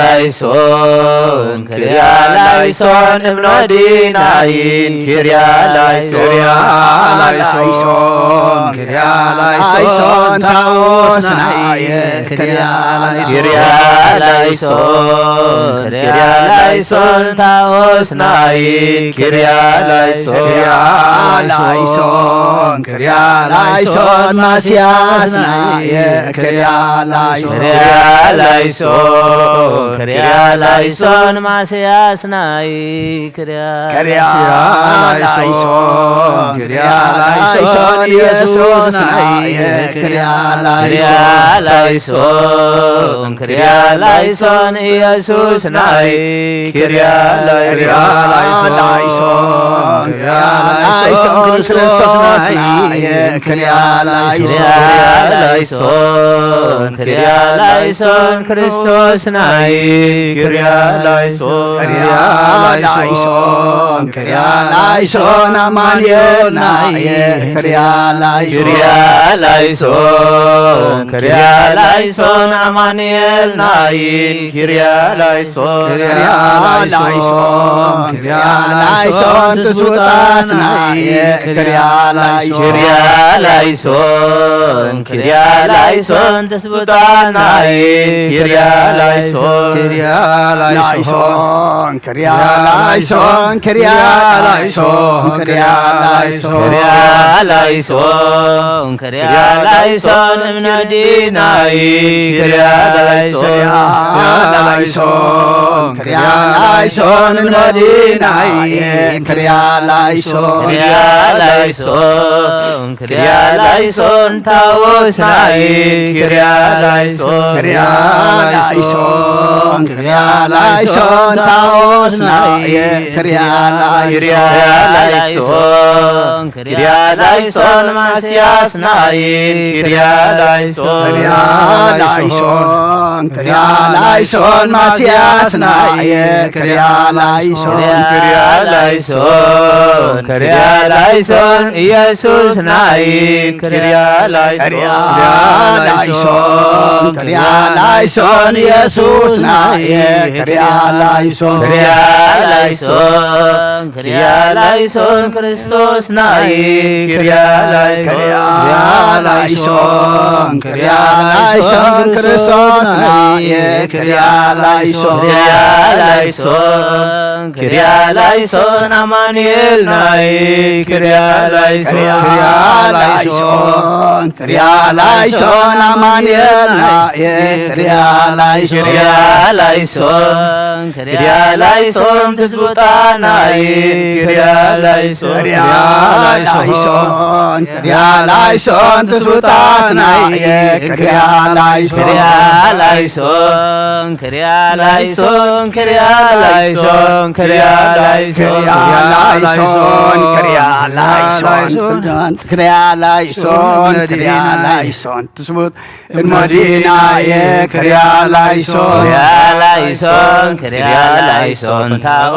ላይሶን ላይሶን ክርያ ላይሶን እምኖዲናይን ክርያ ላይሶን ክርያ ላይሶን ክርያ ላይሶን ታኦስናይ ክርያ ክርያ ላይሶን ክርያ ላይሶን ታኦስናይ ክርያ ላይሶን ክርያ ላይሶን ክርያ ላይሶን ማስያስናይ ክርያ ላይሶን ክርያ ላይሶን ክርያ ላይሶን ማስያስናይ ክርያ ክርያ ላይሶን ክርያ ላይሶን ኢየሱስናይ ክርያ ክርያ ላይሶን ላይሶን ክርያ ላይሶን ኢየሱስናይ ክርያ ክርያ ላይሶን ላይሶን ክርያ ላይሶን ክርስቶስናይ ክርያ ክርያ ላይሶን ላይሶን ክርያ ላይሶን ክርስቶስናይ ክርያ ላይሶን ክርያ ላይሶን ክርያ ላይሶን ኣማኑኤልናይ ክርያ ላይሶን ክርያ ላይሶን ክርያ ላይሶን ኣማኑኤልናይ ክርያ ላይሶን ክርያ ላይሶን ክርያ ላይሶን ትስውጣስናይ ክርያ ላይሶን ክርያ ላይሶን ክርያ ላይሶን ተስብጣናይ ክርያ ላይሶን ክርያ ላይሶን ክርያ ላይሶን ክርያ ላይሶን ክርያ ላይሶን ክርያ ላይሶን ክርያ ላይሶን እምነዲናይ ክርያ ላይሶን ክርያ ላይሶን ክርያ ላይሶን እምነዲናይ ክርያ ላይሶን ክርያ ላይሶን ክርያ ላይሶን ታወስናይ ክርያ ላይሶን ክርያ ላይሶን ክርያ ላይሶን ታወስናይ ክርያ ክርያ ላይሶን ላይሶን ክርያ ላይሶን ማስያስናይ ክርያ ላይሶን ክርያ ላይሶን ክርያ ላይሶን ማስያስናይ ክርያ ላይሶን ክርያ ላይሶን ክርያ ላይሶን ኢየሱስናይ ክርያ ክርያ ላይሶን ላይሶን ክርያ ላይሶን ኢየሱስናይ ክርያ ላይሶን ክርያ ላይሶን ክርያ ላይሶን ክርስቶስናይ ክርያ ላይሶን ክርያ ላይሶን ክርያ ላይሶን ክርስቶስናይ ክርያ ላይሶን ክርያ ላይሶን ክርያ ላይሶን ኣማኑኤልናይ ክርያ ላይሶን ክርያ ላይሶን ክርያ ላይሶን ኣማኑኤልናይ ክርያ ላይሶን ክርያ ላይሶን ክርያ ላይሶን ትስቡጣናይ ክርያ ላይሶን ክርያ ላይሶን ክርያ ላይሶን ትስቡጣናይ ክርያ ላይሶን ክርያ ላይሶን ክርያ ላይሶን ክርያ ላይሶን ክርያ ላይሶን ክርያ ላይሶን ክርያ ላይሶን ክርያ ላይሶን ክርያ ላይሶን ትስቡጥ እድመዲናየ ክርያ ላይሶን ክርያ ላይሶን ክርያ ላይሶን ታቦ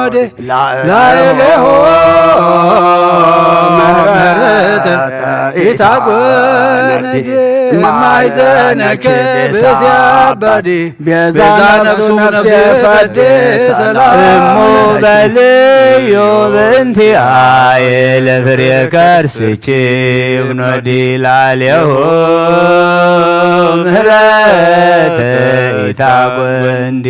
ላዕሌሁ ምሕረተ ኢታጎነዲ ማይ ዘነክ ብእሲ ኣባዲ ቤዛ ነፍሱ ነፍሴ ፈዴ ሰላም እሞ በልዮ ብእንቲኣየ ለፍሬ ከርስኪ ውኖዲ ላዕሌሁ ምሕረተ ኢታጎንዲ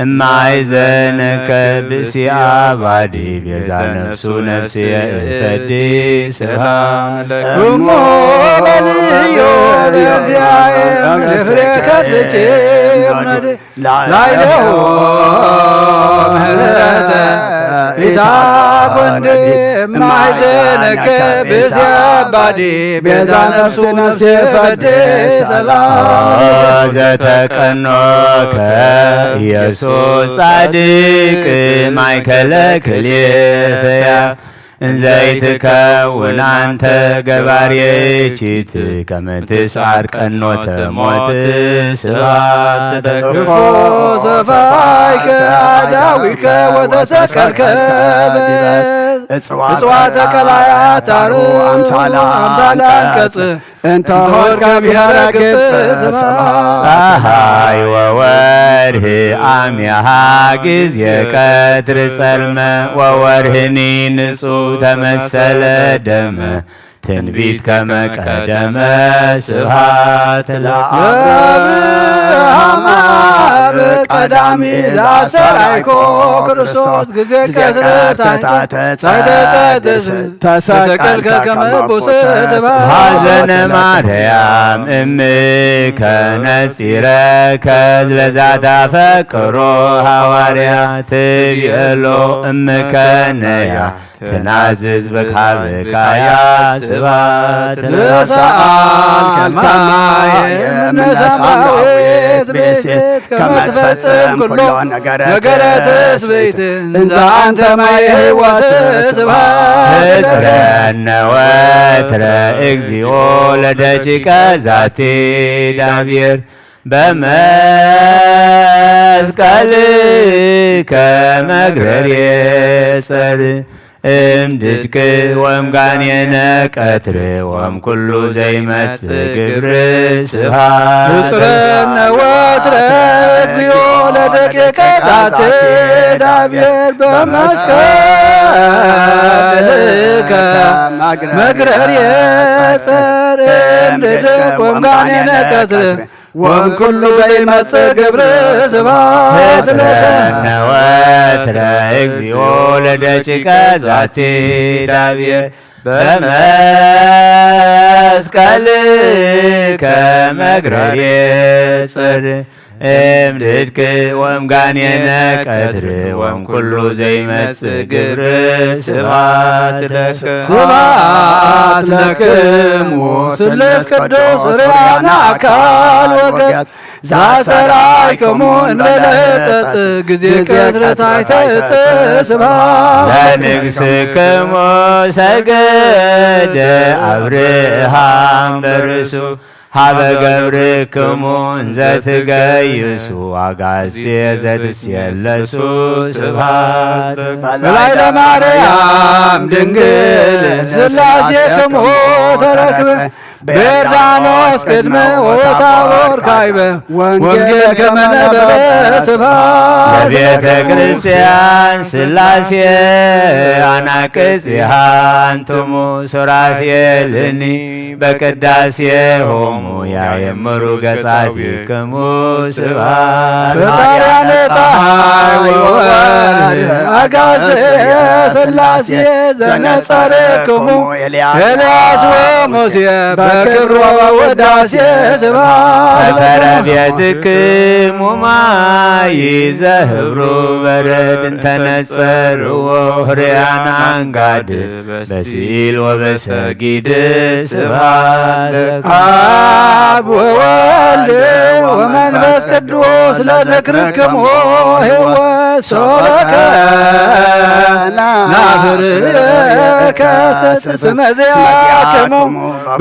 እማይ ዘነከ ብእሲ ኣባዲ ቤዛ ነፍሱ ነፍስየ እፈዲ ስብሃት እሞ በልዮ ብእንቲኣየ ለፍሬ ከርስኪ ውኖዲ ላዕሌሁ ምሕረተ ኢታጎንዲ እማይ ዘነከ ብእሲ ኣባዲ ቤዛ ነፍሱ ነፍሴ ፈዴ ሰላም ዘተቀኖከ ኢየሱስ ጻድቅ ማእከለ ክልኤ ፈያት እንዘይትከውን ኣንተ ገባርየ እቺት ከመ ትስዓር ቀኖተ ሞት ስብሐት ለእግዚኦ ሰፋይከ አዳዊከ ወተሰቀልከ እጽዋተ ቀላያት ታሩ አምሳላ አንቀጽ እንተ ሆርካ ብሔረ ግብጽ ስብሐት ፀሐይ ወወርህ አሚሃ ጊዜ ቀትር ጸልመ ወወርህኒ ንጹህ ተመሰለ ደመ ትንቢት ከመ ቀደመ ስብሐት ለአብርሃም አብ ቀዳሚ ዛሰራይኮ ክርስቶስ ጊዜ ቀትር ታሕተ ታይተጸድስ ተሰቀልከ ከመ ብኡስ ስብሐት ሐዘነ ማርያም እምከ ነጺረከ ለዛታ ፈቅሮ ሐዋርያ ትብየሎ እምከ ነያ ትናዝዝ በካብካያ ስብሐት ለሰአል ከማየ እምነ ሰማያዊት ብእሲት ከመ ትፈጽም ኩሎ ነገረ ትስብእት እንዘ አንተ ማየ ሕይወት ስብሐት ህጽረነ ወትረ እግዚኦ ለደቂቀ ዛቲ ዳብር በመስቀልከ መግረርየ ጸር እምድድቅ ወምጋኔነ ቀትር ወምኩሉ ዘይመጽእ ግብር ስብሐት ህጽረነ ወትረ እግዚኦ ለደቂቀ ዛቲ ዳብር በመስቀልከ መግረርየ ጸር እምድድቅ ወምጋኔነ ቀትር ወእምኩሉ ዘይመጽእ ግብር ስብሐት ለከ ህጽረነ ወትረ እግዚኦ ለደቂቀ ዛቲ ዳብር በመስቀልከ መግረርየ ጽር እምድድቅ ወምጋኔነ ቀትር ወምኩሉ ዘይመጽእ ግብር ስብሐት ለከ ስብሐት ለክሙ ስሉስ ቅዱስ ርያና አካል ወገት ዛሰራይክሙ እንበለ ጸጽ ጊዜ ቀትር ታሕተ እጽ ስብሐት ለንግስክሙ ሰገደ አብርሃም በርእሱ ሀበ ገብርክሙ እንዘ ትገይሱ አጋዝየ ዘትሴለሱ ስብሐት ለከ በላይ ለማርያም ድንግል ስላሴክሙ ተረክበ በዮርዳኖስ ቅድመ ወታቦር ካይበ ወንጌል ከመ ነበበ ስብሐት ለቤተ ክርስቲያን ስላሴ አናቅጽ ይሃንትሙ ሱራፌልኒ በቅዳሴ ሆሙ ያየምሩ ገጻፊክሙ ስብሐት ፈጣሪያነ ፀሐይ ወወርህ አጋዘ ስላሴ ዘነጸርክሙ ኤልያስ ወሙሴ በክብር ወውዳሴ ስብሐት ፈረ ቤትክሙ ማይ ዘህብሩ በረድ እንተነጸርዎ ህርያን አንጋድ በስኢል ወበሰጊድ ስብሐት ኣብ ወወልድ ወመንፈስ ቅዱስ ለዝክርክሙ ህይወት ሶበከ ናፍር ከሰት ስመዚያክሙ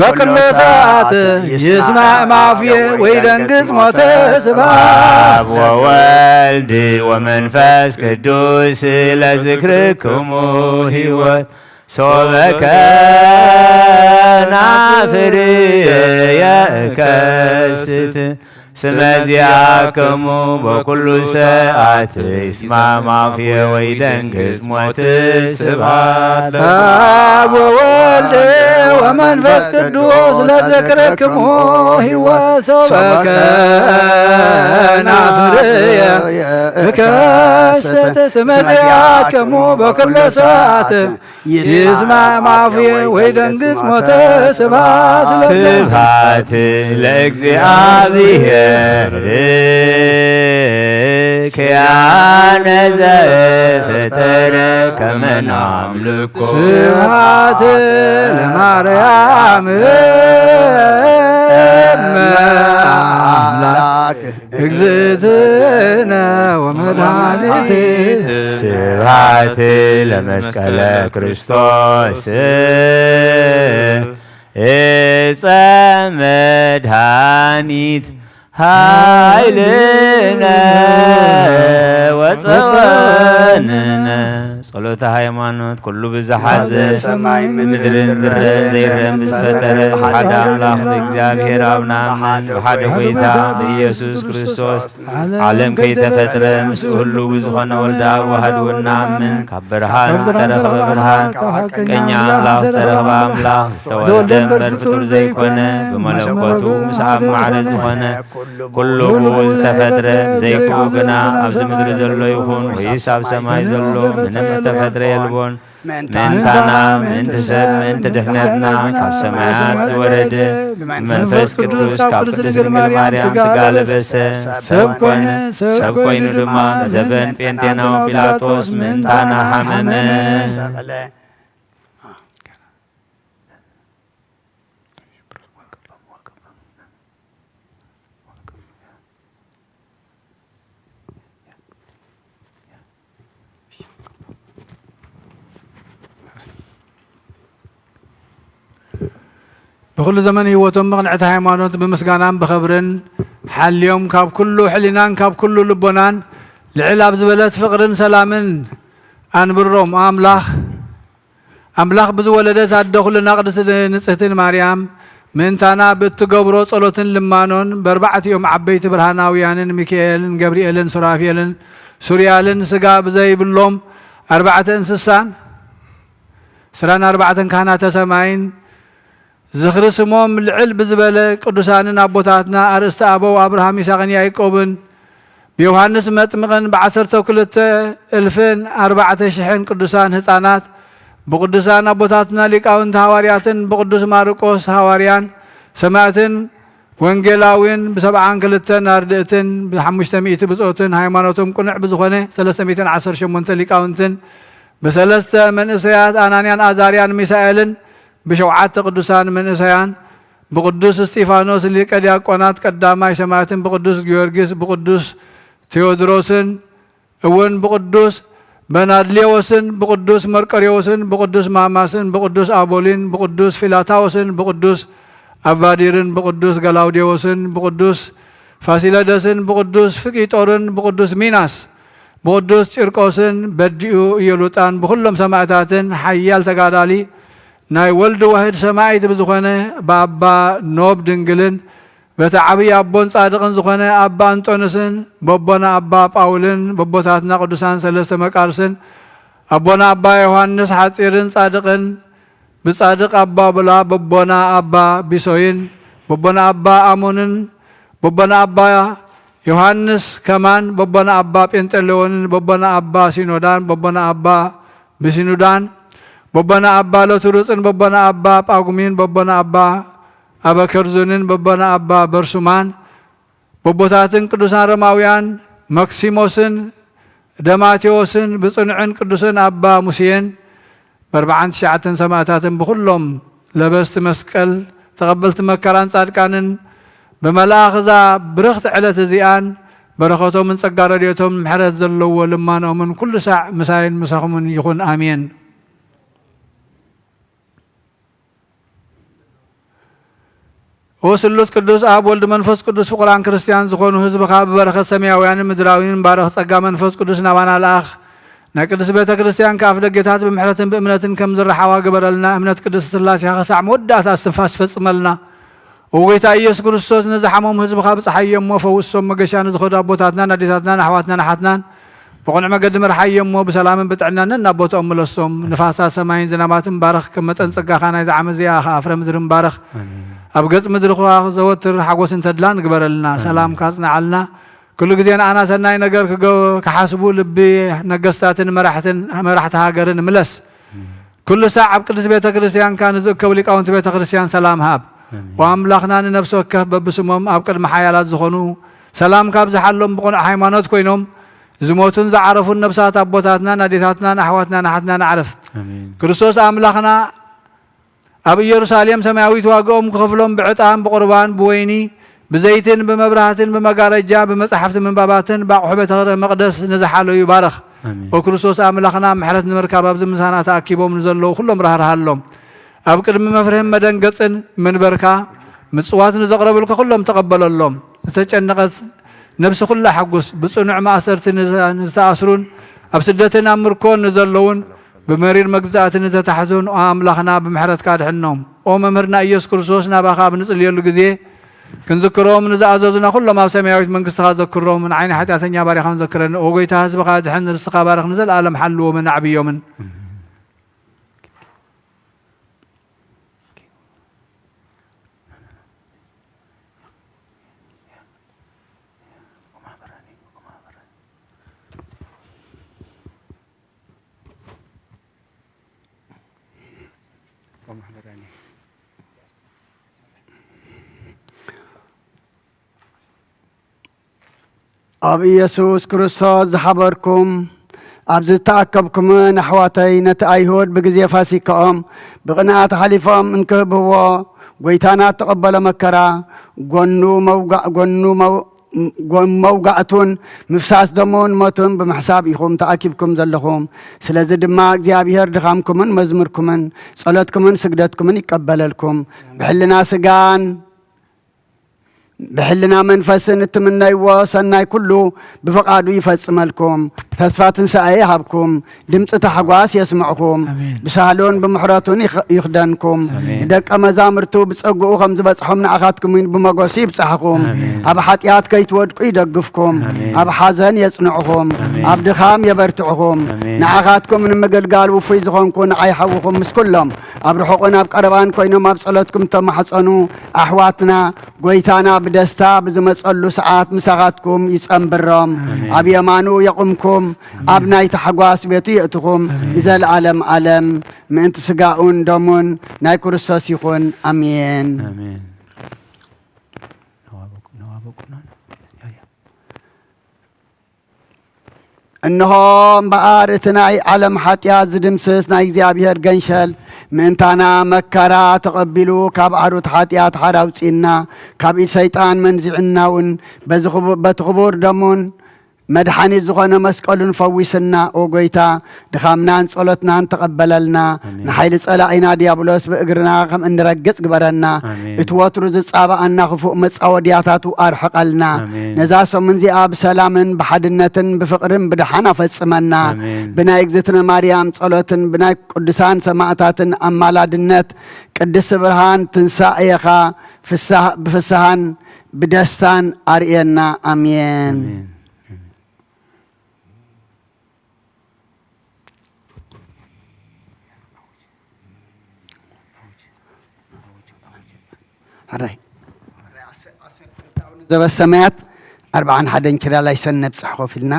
በኩሉ ሰዓት ይስማዕ ማፍየ ወይ ደንግጽ ሞተ ስብሐት። ኣብ ወወልድ ወመንፈስ ቅዱስ ለዝክርክሙ ህይወት ሶበከ ናፍር የከስት ስመዚያክሙ በኩሉ ሰዓት ይስማዕ ማፍየ ወይ ደንግጽ ሞት ስብሐት። ኣብ ወወልድ ወመንፈስ ቅዱስ ለዝክርክሙ ህይወት ሶበከ ናፍር የከስት ስመዚያክሙ በኩሉ ሰዓት ይስማዕ ማፍየ ወይ ደንግጽ ሞተ ስብሐት ለእግዚእ። ስብሐት ለእግዚኣብሔር ክያነ ዘፈጠረ ከመ ናምልኮ። ስብሐት ለማርያም እመ አምላክ እግዝእትነ ወመድኃኒት። ስብሐት ለመስቀለ ክርስቶስ እፀ መድኃኒት ኃይልነ ወፀወንነ። ጸሎተ ሃይማኖት ኩሉ ብዝሓዘ ሰማይ ምድርን ዝረአ ዘይረአን ዝፈጠረ ብሓደ ኣምላኽ ብእግዚኣብሔር ኣብ ንኣምን፣ ብሓደ ጐይታ ብኢየሱስ ክርስቶስ ዓለም ከይተፈጥረ ምስኡ ህሉው ብዝኾነ ወልደ ኣብ ዋህድ እውን ንኣምን። ካብ ብርሃን ዝተረኽበ ብርሃን፣ ካብ ሓቀኛ ኣምላኽ ዝተረኽበ ኣምላኽ፣ ዝተወልደ እምበር ፍጡር ዘይኮነ፣ ብመለኮቱ ምስ ኣብ ማዕረ ዝኾነ ኩሉ ብኡ ዝተፈጥረ፣ ብዘይ ብኡ ግና ኣብዚ ምድሪ ዘሎ ይኹን ወይስ ኣብ ሰማይ ዘሎ ምንም ዝተፈጥረ የልቦን። ምእንታና፣ ምእንቲ ሰብ፣ ምእንቲ ድሕነትና ካብ ሰማያት ዝወረደ፣ ብመንፈስ ቅዱስ ካብ ቅድስት ድንግል ማርያም ሥጋ ለበሰ፣ ሰብ ኮነ። ሰብ ኮይኑ ድማ ብዘበን ጴንጤናዊ ጲላጦስ ምእንታና ሓመመ። ብኹሉ ዘመን ህይወቶም ብቕንዕቲ ሃይማኖት ብምስጋናን ብኽብርን ሓልዮም፣ ካብ ኩሉ ሕሊናን ካብ ኩሉ ልቦናን ልዕል ኣብ ዝበለት ፍቕርን ሰላምን ኣንብሮም። ኣምላኽ ኣምላኽ ብዝወለደት ኣደ ኩልና ቅድስት ንጽሕትን ማርያም ምእንታና ብእትገብሮ ጸሎትን ልማኖን፣ በርባዕቲኦም ዓበይቲ ብርሃናውያንን ሚካኤልን ገብርኤልን ሱራፌልን ሱርያልን፣ ስጋ ብዘይብሎም ኣርባዕተ እንስሳን ዕስራን ኣርባዕተን ካህናተ ሰማይን፣ ዝኽሪ ስሞም ልዕል ብዝበለ ቅዱሳንን ኣቦታትና ኣርእስተ ኣበው ኣብርሃም ይስሐቅን ያዕቆብን፣ ብዮሃንስ መጥምቕን ብዓሰርተ ክልተ እልፍን ኣርባዕተ ሽሕን ቅዱሳን ህፃናት፣ ብቅዱሳን ኣቦታትና ሊቃውንቲ ሃዋርያትን ብቅዱስ ማርቆስ ሃዋርያን ሰማዕትን ወንጌላዊን፣ ብሰብዓን ክልተን ኣርድእትን ብሓሙሽተ ሚእቲ ብጾትን፣ ሃይማኖቶም ቅኑዕ ብዝኾነ ሰለስተ ሚእትን ዓሰርተ ሸሞንተ ሊቃውንትን፣ ብሰለስተ መንእሰያት ኣናንያን ኣዛርያን ሚሳኤልን፣ ብሸውዓተ ቅዱሳን መንእሰያን፣ ብቅዱስ እስጢፋኖስ ሊቀ ዲያቆናት ቀዳማይ ሰማዕትን፣ ብቅዱስ ጊዮርጊስ፣ ብቅዱስ ቴዎድሮስን እውን ብቅዱስ በናድሌዎስን፣ ብቅዱስ መርቆሬዎስን፣ ብቅዱስ ማማስን፣ ብቅዱስ ኣቦሊን፣ ብቅዱስ ፊላታዎስን፣ ብቅዱስ ኣባዲርን፣ ብቅዱስ ገላውዴዎስን፣ ብቅዱስ ፋሲለደስን፣ ብቅዱስ ፍቂጦርን፣ ብቅዱስ ሚናስ፣ ብቅዱስ ቂርቆስን፣ በዲኡ ኢዮሉጣን፣ ብኩሎም ሰማዕታትን ሓያል ተጋዳሊ ናይ ወልድ ዋህድ ሰማዕት ብዝኾነ ብኣባ ኖብ ድንግልን በቲ ዓብዪ ኣቦን ጻድቕን ዝኾነ ኣባ እንጦንስን፣ በቦና ኣባ ጳውልን፣ በቦታትና ቅዱሳን ሰለስተ መቃርስን፣ ኣቦና ኣባ ዮሃንስ ሓጺርን ጻድቕን፣ ብጻድቕ ኣባ ብላ፣ በቦና ኣባ ቢሶይን፣ በቦና ኣባ ኣሞንን፣ በቦና ኣባ ዮሃንስ ከማን፣ በቦና ኣባ ጴንጠሌዎንን፣ በቦና ኣባ ሲኖዳን፣ በቦና ኣባ ብሲኑዳን፣ በቦና ኣባ ለትሩጽን፣ በቦና ኣባ ጳጉሚን፣ በቦና ኣባ ኣበከርዙንን፣ በቦና ኣባ በርሱማን፣ በቦታትን ቅዱሳን ሮማውያን መክሲሞስን ደማቴዎስን፣ ብጽኑዕን ቅዱስን ኣባ ሙሴን፣ በርብዓን ትሽዓተን ሰማእታትን፣ ብኹሎም ለበስቲ መስቀል ተቐበልቲ መከራን ጻድቃንን፣ ብመልኣኽ እዛ ብርኽቲ ዕለት እዚኣን በረኸቶምን ጸጋ ረድኤቶም ምሕረት ዘለዎ ልማኖምን ኩሉ ሳዕ ምሳይን ምሳኹምን ይኹን። ኣሜን። ኦ ስሉስ ቅዱስ ኣብ ወልድ መንፈስ ቅዱስ ፍቁራን ክርስቲያን ዝኾኑ ህዝብኻ ብበረኸት ሰማያውያንን ምድራውያንን ባረኽ። ጸጋ መንፈስ ቅዱስ ናባና ለኣኽ። ናይ ቅድስት ቤተ ክርስቲያን ከኣፍ ደጌታት ብምሕረትን ብእምነትን ከም ዝረሓዋ ግበረልና። እምነት ቅድስት ስላሴኻ ክሳዕ መወዳእታ እስትንፋስ ፈጽመልና። ኦ ጎይታ ኢየሱስ ክርስቶስ፣ ንዝሓመሙ ህዝብኻ ብጽሓዮም እሞ ፈውሶም። መገሻ ንዝኸዱ ኣቦታትናን ኣዴታትናን ኣሕዋትናን ኣሓትናን ብቕኑዕ መገዲ ምርሓዮም እሞ ብሰላምን ብጥዕናን ናብ ቦታኦም ምለሶም። ንፋሳት ሰማይን ዝናባትን ባርኽ፣ ከም መጠን ጸጋኻ ናይዛ ዓመት እዚኣ ኸኣ ፍረ ምድርን ባርኽ። ኣሜን። ኣብ ገጽ ምድሪ ኸኣ ዘወትር ሓጎስን ተድላን ግበረልና። ኣሜን። ሰላምካ ኣጽንዓልና። ኩሉ ግዜ ንኣና ሰናይ ነገር ክገ-፣ ክሓስቡ ልቢ ነገስታትን መራሕትን፣ መራሕቲ ሃገርን ምለስ። ኩሉ ሳዕ ኣብ ቅድስት ቤተ ክርስቲያንካ ንዝእከቡ ሊቃውንቲ ቤተ ክርስቲያን ሰላም ሃብ። ኣሜን። ወኣምላኽና ንነፍሲ ወከፍ በብስሞም ኣብ ቅድሚ ሓያላት ዝኾኑ ሰላም ካብ ዝሓሎም ብቕኑዕ ሃይማኖት ኮይኖም ዝሞቱን ዝዓረፉን ነብሳት ኣቦታትናን ኣዴታትናን ኣሕዋትናን ኣሓትናን ኣዕርፍ። ኣሜን። ክርስቶስ ኣምላኽና ኣብ ኢየሩሳሌም ሰማያዊት ዋግኦም ክኸፍሎም ብዕጣን፣ ብቑርባን፣ ብወይኒ፣ ብዘይትን፣ ብመብራህትን፣ ብመጋረጃ፣ ብመጻሕፍቲ ምንባባትን፣ ብኣቑሑ ቤተ መቕደስ ንዝሓለዩ ባርኽ። ኣሜን። ኦ ክርስቶስ ኣምላኽና፣ ምሕረት ንምርካብ ኣብዚ ምሳና ተኣኪቦም ንዘለዉ ኩሎም ራህርሃሎም። ኣብ ቅድሚ መፍርህን መደንገጽን ምንበርካ፣ ምጽዋት ንዘቕረቡልካ ኩሎም ተቐበለሎም። ዝተጨነቐት ነብሲ ኩላ ሓጉስ፣ ብጽኑዕ ማእሰርቲ ንዝ-፣ ንዝተኣስሩን ኣብ ስደትን ኣብ ምርኮን ንዘለዉን ብመሪር መግዛእቲ ንዘተሓዙን፣ ኦ ኣምላኽና፣ ብምሕረትካ ኣድሕኖም። ኦ መምህርና ኢየሱስ ክርስቶስ፣ ናባኻ ኣብ ንጽልየሉ ግዜ ክንዝክሮም ንዝኣዘዙና ኩሎም ኣብ ሰማያዊት መንግስትኻ ዘክሮም። ንዓይ ንሓጢኣተኛ ባሪኻን ዘክረኒ። ኦ ጎይታ፣ ህዝብኻ ኣድሕን፣ ርስትኻ ባርኽ፣ ንዘለኣለም ሓልዎምን ኣዕብዮምን። ኣብ ኢየሱስ ክርስቶስ ዝሓበርኩም፣ ኣብዚ ዝተኣከብኩምን ኣሕዋተይ፣ ነቲ ኣይሁድ ብግዜ ፋሲካኦም ብቕንኣት ኣሕሊፎም እንክህብዎ፣ ጐይታና እተቐበሎ መከራ፣ ጐኑ መውጋ-፣ ጐኑ መው-፣ ጐ-፣ መውጋእቱን ምፍሳስ ደሙን ሞቱን ብምሕሳብ ኢኹም ተኣኪብኩም ዘለኹም። ስለዚ ድማ እግዚኣብሔር ድኻምኩምን መዝሙርኩምን ጸሎትኩምን ስግደትኩምን ይቀበለልኩም። ብሕልና ስጋን ብሕልና መንፈስን እትምነይዎ ሰናይ ኩሉ ብፍቓዱ ይፈጽመልኩም። ተስፋ ትንሳኤ ይሃብኩም። ድምፂ ታሕጓስ የስምዕኹም። ኣሜን። ብሳህሉን ብምሕረቱን ይኽ-፣ ይኽደንኩም። ኣሜን። ንደቀ መዛሙርቱ ብጸግኡ ከም ዝበጽሖም ንኣኻትኩም እውን ብመጎሲ ይብጻሕኹም። ኣሜን። ኣብ ሓጢኣት ከይትወድቁ ይደግፍኩም። ኣሜን። ኣብ ሓዘን የጽንዕኹም። ኣሜን። ኣብ ድኻም የበርትዕኹም። ኣሜን። ንኣኻትኩም ንምግልጋል ውፉይ ዝኾንኩ ንዓይ ሓውኹም ምስ ኩሎም ኣብ ርሑቕን ኣብ ቀረባን ኮይኖም ኣብ ጸሎትኩም ተማሕጸኑ ኣሕዋትና ጐይታና ብደስታ ብዝመጸሉ ሰዓት ምሳኻትኩም ይጸንብሮም። ኣሜን። ኣብ የማኑ የቑምኩም፣ ኣብ ናይ ታሕጓስ ቤቱ የእትኹም። ኣሜን። ንዘለኣለም ኣለም ምእንቲ ስጋኡን ደሙን ናይ ክርስቶስ ይኹን። ኣሜን። ኣሜን። ነዋ በቁ-፣ ነዋ በቁና። ያ፣ ያ። እንሆ እምበኣር እቲ ናይ ዓለም ሓጢኣት ዝድምስስ ናይ እግዚኣብሔር ገንሸል ምእንታና መከራ ተቐቢሉ፣ ካብ ዓሩት ሓጢኣት ሓራ ኣውጺእና፣ ካብ ኢድ ሰይጣን መንዚዕና እውን በዚ ክቡ-፣ በቲ ክቡር ደሙን መድሓኒት ዝኾነ መስቀሉን ፈዊስና። ኦ ጐይታ፣ ድኻምናን ጸሎትናን ተቐበለልና። ኣሜን። ንሓይሊ ጸላኢና ዲያብሎስ ብእግርና ከም እንረግጽ ግበረና። ኣሜን። እቲ ወትሩ ዝጻባኣና ክፉእ መጻወድያታቱ ኣርሕቐልና። ኣሜን። ነዛ ሰሙን እዚኣ ብሰላምን ብሓድነትን ብፍቕርን ብደሓን ኣፈጽመና። ኣሜን። ብናይ እግዝእትነ ማርያም ጸሎትን ብናይ ቅዱሳን ሰማእታትን ኣማላድነት ቅድስቲ ብርሃን ትንሳኤኻ ፍሳህ-፣ ብፍስሃን ብደስታን ኣርእየና። ኣሜን። ኣሜን። ሕራይ ዘበሰማያት ኣርብዓን ሓደን ኪራላይ ሰን ነብጻሕ ኮፍ ኢልና።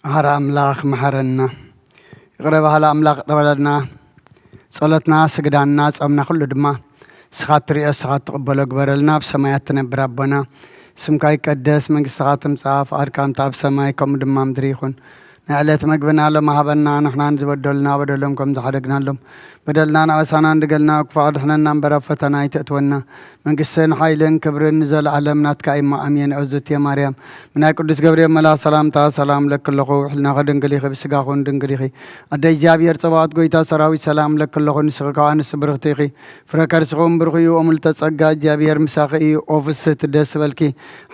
መሓሪ ኣምላኽ መሓረና። ይቕረ በሃሊ ኣምላኽ ይቕረ በለልና። ጸሎትና፣ ስግዳንና፣ ጾምና ኩሉ ድማ ንስኻ እትርእዮ፣ ንስኻ እትቕበሎ ግበረልና። ኣብ ሰማያት እትነብር ኣቦና፣ ስምካ ይቀደስ፣ መንግስትኻ ትምጻእ፣ ፍቓድካ ከምቲ ኣብ ሰማይ ከምኡ ድማ ምድሪ ይኹን። ናይ ዕለት መግብና ሎሚ ሃበና፣ ንሕና ንዝበደሉና በደሎም ከም ዝሓደግናሎም፣ በደልና ኣበሳና እንድገልና፣ ክፉእ ኣድሕነና እምበር ኣብ ፈተና ኣይተእትወና። መንግስትን ሓይልን ክብርን ንዘለኣለም ናትካ እሞ ኣሜን። እግዝእትየ ማርያም፣ ብናይ ቅዱስ ገብርኤል መልኣኽ ሰላምታ ሰላም እለኪ ኣለኹ። ሕልናኺ ድንግል ኢኺ፣ ብስጋኹን ድንግል ኢኺ። ኣደ እግዚኣብሔር ጸባኦት፣ ጎይታ ሰራዊት፣ ሰላም እለኪ ኣለኹ። ንስኺ ካብ ኣንስቲ ብርኽቲ ኢኺ፣ ፍረ ከርስኺ እውን ብሩኽ እዩ። ኦ ምልዕተ ጸጋ፣ እግዚኣብሔር ምሳኺ እዩ። ኦ ፍስህቲ፣ ደስ በልኪ፣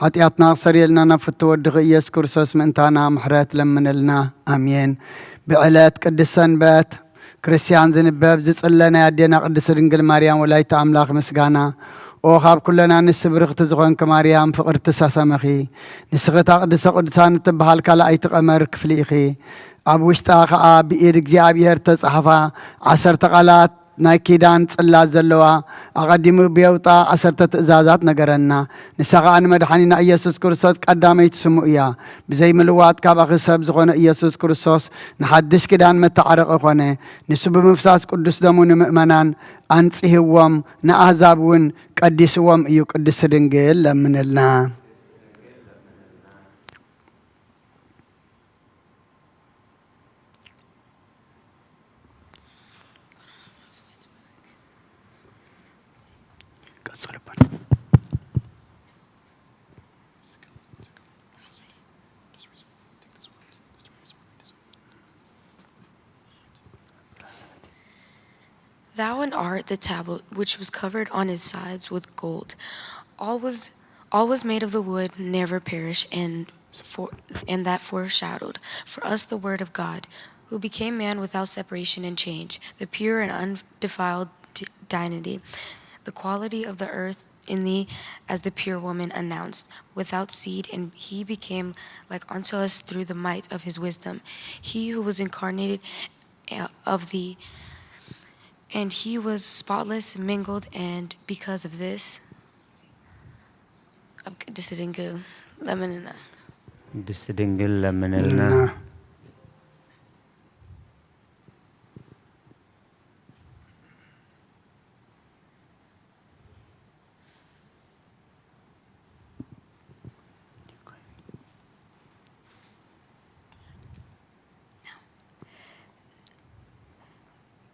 ሓጢኣትና ክሰርየልና ናብ ፍትው ወድኺ ኢየሱስ ክርስቶስ ምእንታና ምሕረት ለምንልና። ኣሜን። ብዕለት ቅድስት ሰንበት ክርስቲያን ዝንበብ ዝጽለ ናይ ኣዴና ቅድስት ድንግል ማርያም ወላዲተ ኣምላኽ ምስጋና። ኦ ካብ ኩለን ኣንስቲ ብርኽቲ ዝኾንኪ ማርያም ፍቕርቲ ሰሰመኺ። ንስኺ እታ ቅድስተ ቅዱሳን እትበሃል ካልኣይቲ ቀመር ክፍሊ ኢኺ። ኣብ ውሽጣ ኸኣ ብኢድ እግዚኣብሔር እተጻሕፋ ዓሰርተ ቃላት ናይ ኪዳን ጽላት ዘለዋ፣ ኣቐዲሙ ብየውጣ ዓሰርተ ትእዛዛት ነገረና። ንሳ ኸኣ ንመድሓኒና ኢየሱስ ክርስቶስ ቀዳመይቲ ስሙ እያ። ብዘይ ምልዋጥ ካባኺ ሰብ ዝኾነ ኢየሱስ ክርስቶስ ንሓድሽ ኪዳን መተዓረቒ ኾነ። ንሱ ብምፍሳስ ቅዱስ ደሙ ንምእመናን ኣንጽህዎም፣ ንኣህዛብ እውን ቀዲስዎም እዩ። ቅድስቲ ድንግል ለምንልና። ቀጽልበት። Thou art the tablet which was covered on its sides with gold. All was all was made of the wood, never perish, and for and that foreshadowed for us the word of God, who became man without separation and change, the pure and undefiled d- dignity, the quality of the earth in thee as the pure woman announced, without seed, and he became like unto us through the might of his wisdom. He who was incarnated uh, of thee, and he was spotless, mingled, and because of this, ኣብ ቅድስቲ ድንግል ለምንና። ቅድስቲ ድንግል ለምንልና።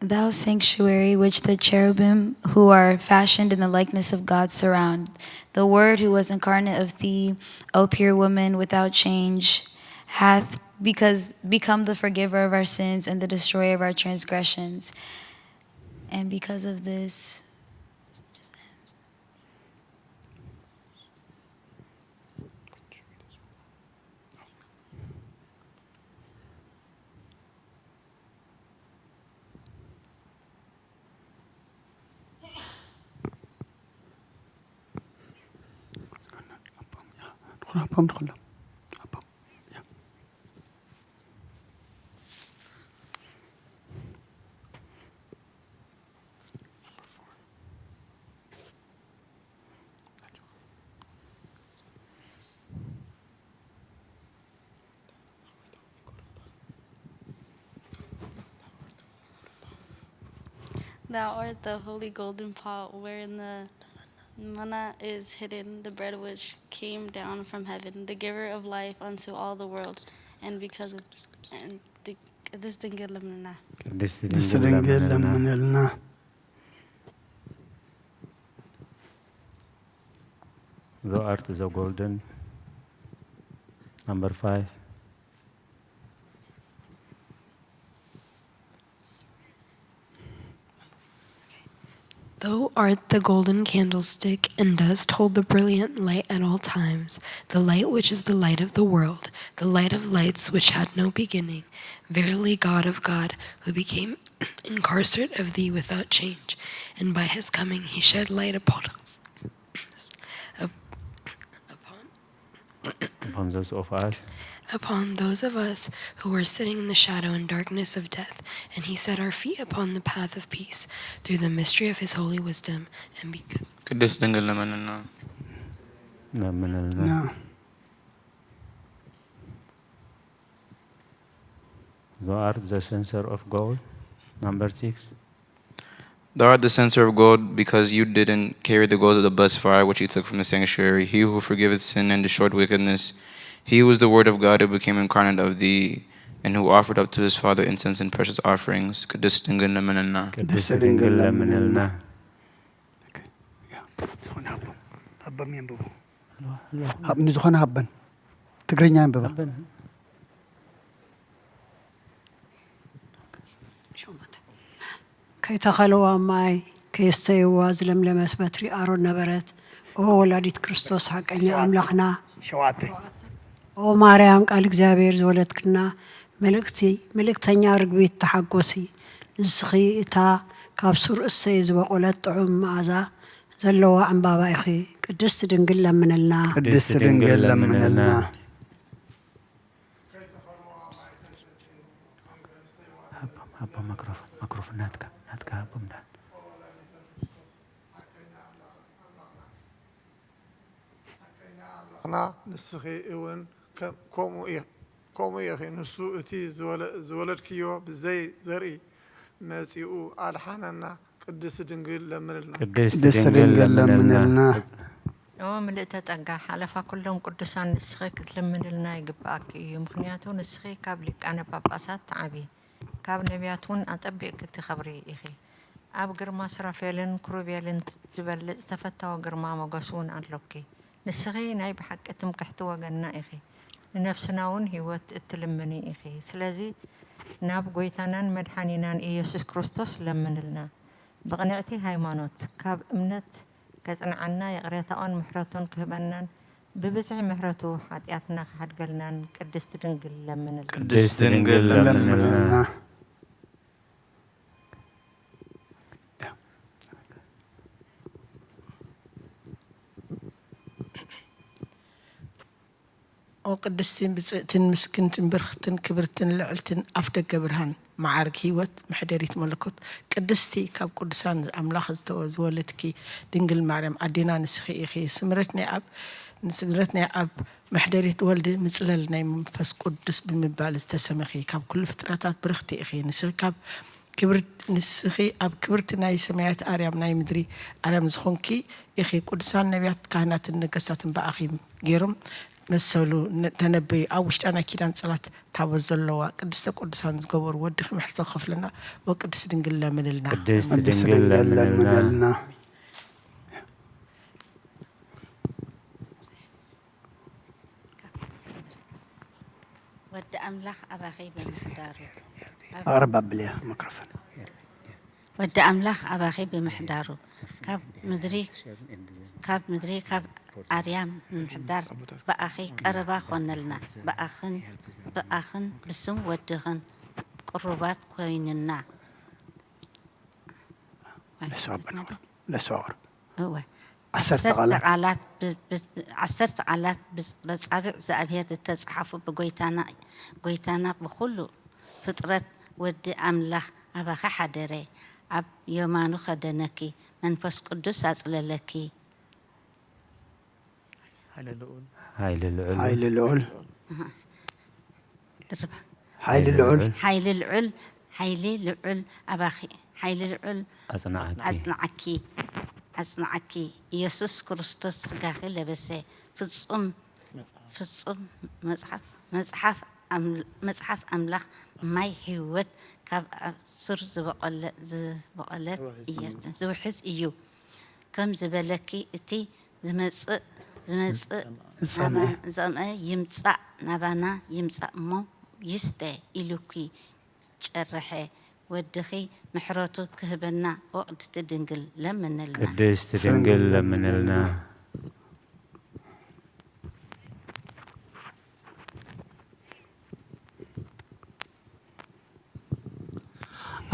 Thou sanctuary which the cherubim who are fashioned in the likeness of God surround, the Word who was incarnate of thee, O pure woman, without change, hath because become the forgiver of our sins and the destroyer of our transgressions. And because of this, Thou art the holy golden pot wherein the manna is hidden, the bread which came down from heaven, the giver of life unto all the world, and because of and the, ቅድስት ድንግል ለምንና። ቅድስት ድንግል ለምንልና። Thou art the golden. Number five. Thou art the golden candlestick, and dost hold the brilliant light at all times, the light which is the light of the world, the light of lights which had no beginning. Verily, God of God, who became incarcerate of thee without change, and by his coming he shed light upon us, upon, upon those of us, upon those of us who were sitting in the shadow and darkness of death, and he set our feet upon the path of peace through the mystery of his holy wisdom, and because ቅድስት ድንግል ለምንልና። ለምንልና። Thou art the censer of gold. Number six. Thou art the censer of gold, because you didn't carry the gold of the best fire which you took from the sanctuary. He who forgiveth sin and destroyed wickedness, he who is the word of God who became incarnate of thee, and who offered up to his Father incense and precious offerings. ቅድስት ድንግል ለምንልና። ቅድስት ድንግል ለምንልና። ዝኾነ ሃቦም ሃቦም የንብቡ። ንዝኾነ ሃበን ትግርኛ የንብባ። ከይተኸልዋ ማይ ከየስተይዋ ዝለምለመት በትሪ ኣሮን ነበረት። ኦ ወላዲት ክርስቶስ ሓቀኛ ኣምላኽና፣ ሸዋተይ ኦ ማርያም ቃል እግዚኣብሔር ዝወለድክና ምልእክቲ ምልእክተኛ ርግቢት ተሓጎሲ። ንስኺ እታ ካብ ሱር እሰይ ዝበቆለት ጥዑም መኣዛ ዘለዋ ዕምባባ ኢኺ። ቅድስት ድንግል ለምንልና። ቅድስት ድንግል ለምንልና። ሃቦም ሃቦም ማክሮፎን ማክሮፎን ናትካ ናትካ ሃቦም ዳን ኣምላኽና ንስኺ እውን ከም- ከምኡ ኢኺ። ከምኡ ኢኺ። ንሱ እቲ ዝወለ- ዝወለድክዮ ብዘይ ዘርኢ መጺኡ ኣድሓነና። ቅድስት ድንግል ለምንልና። ቅድስት ቅድስት ድንግል ለምንልና። ኦ ምልእተ ጸጋ፣ ሓለፋ ኩሎም ቅዱሳን ንስኺ ክትልምንልና ይግብኣኪ እዩ። ምኽንያቱ ንስኺ ካብ ሊቃነ ጳጳሳት ትዓቢ፣ ካብ ነቢያት እውን ኣጸቢቕኪ ትኸብሪ ኢኺ። ኣብ ግርማ ሱራፌልን ክሩቤልን ዝበልጽ ተፈታዊ ግርማ ሞገስ እውን ኣሎኪ። ንስኺ ናይ ብሓቂ ትምክሕቲ ወገንና ኢኺ። ንነፍስና እውን ህይወት እትልምኒ ኢኺ። ስለዚ ናብ ጐይታናን መድሓኒናን ኢየሱስ ክርስቶስ ለምንልና። ብቕንዕቲ ሃይማኖት፣ ካብ እምነት ከጽንዓና፣ ይቕሬታኡን ምሕረቱን ክህበናን ብብዝሒ ምሕረቱ ሓጢኣትና ክሓድገልናን ቅድስቲ ድንግል ለምንልና። ቅድስት ድንግል ለምንልና። ኦ ቅድስትን ብፅእትን ምስክንትን ብርኽትን ክብርትን ልዕልትን ኣፍ ደገ ብርሃን መዓርግ ህይወት መሕደሪት መለኮት ቅድስቲ ካብ ቅዱሳን ኣምላኽ ዝተወ- ዝወለድኪ ድንግል ማርያም ኣዴና ንስኺ ኢኺ ስምረት ናይ ኣብ ንስምረት ናይ ኣብ መሕደሪት ወልድ ምፅለል ናይ መንፈስ ቅዱስ ብምባል ዝተሰመኺ ካብ ኩሉ ፍጥረታት ብርኽቲ ኢኺ ንስኺ ካብ ክብር ንስኺ ኣብ ክብርቲ ናይ ሰማያት ኣርያም ናይ ምድሪ ኣርያም ዝኾንኪ ኢኺ። ቅዱሳን ነቢያት ካህናትን ነገስታትን ብኣኺ ገይሮም መሰሉ ተነበዩ። ኣብ ውሽጣ ናይ ኪዳን ጽላት ታቦት ዘለዋ ቅድስተ ቅዱሳን ዝገበሩ ወድኺ ምሕረት ክኸፍለና ወቅድስት ድንግል ለምንልና። ቅድስት ድንግል ለምንልና። ወዲ ኣምላኽ ኣባኺ ብምሕዳሩ ኣቕርብ ኣብልያ ማክሮፎን ወዲ ኣምላኽ ኣባኺ ብምሕዳሩ ካብ ምድሪ ካብ ምድሪ ካብ ኣርያም ብምሕዳር ብኣኺ ቀረባ ኮነልና ብኣኽን ብኣኽን ብስም ወድኽን ቅሩባት ኮይንና። ለስዋ ኣቕርብ እወ ዓሰርተ ዓሰርተ ቃላት ቃላት ብ- ብ- ዓሰርተ ቃላት ብ- በጻብዕ እግዚኣብሔር ዝተጻሓፉ ብጎይታና ጎይታና ብኩሉ ፍጥረት ወዲ ኣምላኽ ኣባኺ ሓደረ ኣብ የማኑ ከደነኪ መንፈስ ቅዱስ ኣጽለለኪ። ሓይሊ ልዑል ሓይሊ ልዑል ድርባ ሓይሊ ልዑል ሓይሊ ልዑል ሓይሊ ልዑል ኣባኺ ሓይሊ ልዑል ኣጽንዓኪ። ኣጽንዓኪ ኣጽንዓኪ ኢየሱስ ክርስቶስ ስጋኺ ለበሰ ፍጹም ፍጹም መጽሓፍ መጽሓፍ ኣም- መጽሓፍ ኣምላኽ ማይ ህይወት ካብ ኣብ ሱር ዝበቖለ ዝበቖለት እየ ዝውሕዝ እዩ ከም ዝበለኪ እቲ ዝመጽእ ዝመጽእ ዝጸምአ ዝጸምአ ይምጻእ ናባና ይምጻእ እሞ ይስተ ኢሉኪ ጨረሐ ወድኺ ምሕረቱ ክህበና ወቅድስቲ ድንግል ለምንልና። ቅድስት ድንግል ለምንልና።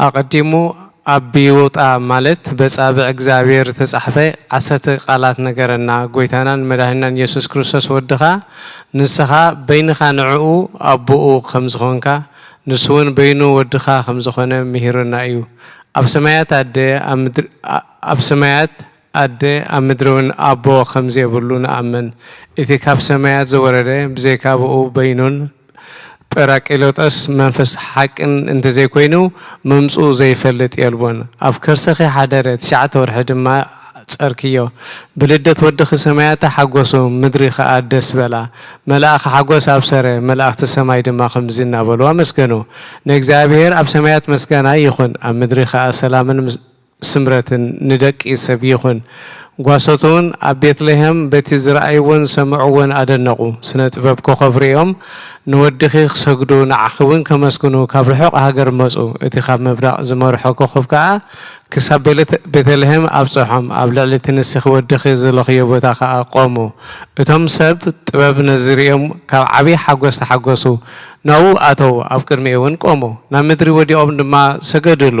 ኣቐዲሙ ኣብ ውጣ ማለት በጻብዕ እግዚኣብሔር ዝተጻሕፈ ዓሰርተ ቃላት ነገረና። ጎይታናን መድኃኒናን ኢየሱስ ክርስቶስ ወድኻ ንስኻ በይንኻ ንዕኡ ኣቦኡ ከም ዝኾንካ ንሱ እውን በይኑ ወድኻ ከም ዝኾነ ምሂሩና እዩ። ኣብ ሰማያት ኣደ ኣብ ምድሪ ኣብ ሰማያት ኣደ ኣብ ምድሪ እውን ኣቦ ከም ዘይብሉ ንኣምን። እቲ ካብ ሰማያት ዝወረደ ብዘይካ ብኡ በይኑን ጴራቅሊጦስ መንፈስ ሓቅን እንተዘይኮይኑ፣ ምምጽኡ ዘይፈልጥ የልቦን። ኣብ ከርሰኺ ሓደረ፣ ትሽዓተ ወርሒ ድማ ጸርክዮ። ብልደት ወድኺ ሰማያት ተሓጎሱ፣ ምድሪ ኸኣ ደስ በላ። መልኣኸ ሓጎስ ኣብሰረ፣ መላእኽቲ ሰማይ ድማ ከምዚ እናበሉ ኣመስገኑ፣ ንእግዚኣብሔር ኣብ ሰማያት ምስጋና ይኹን፣ ኣብ ምድሪ ኸኣ ሰላምን ምስ-፣ ስምረትን ንደቂ ሰብ ይኹን። ጓሶት እውን ኣብ ቤትልሄም በቲ ዝረኣይዎን ዝሰምዕዎን ኣደነቑ። ስነ ጥበብ ኮኸብ ርእዮም ንወድኺ ክሰግዱ ንዓኺ እውን ከመስግኑ ካብ ርሑቕ ሃገር መጹ። እቲ ካብ ምብራቕ ዝመርሖ ኮኸብ ከኣ ክሳብ ቤለ-፣ ቤተልሄም ኣብጽሖም። ኣብ ልዕሊ እቲ ንስኺ ወድኺ ዘለኽዮ ቦታ ከኣ ቆሙ። እቶም ሰብ ጥበብ ነዚ ርእዮም ካብ ዓቢ ሓጎስ ተሓጎሱ። ናብኡ ኣተዉ፣ ኣብ ቅድሚኡ እውን ቆሙ። ናብ ምድሪ ወዲቖም ድማ ሰገድሉ።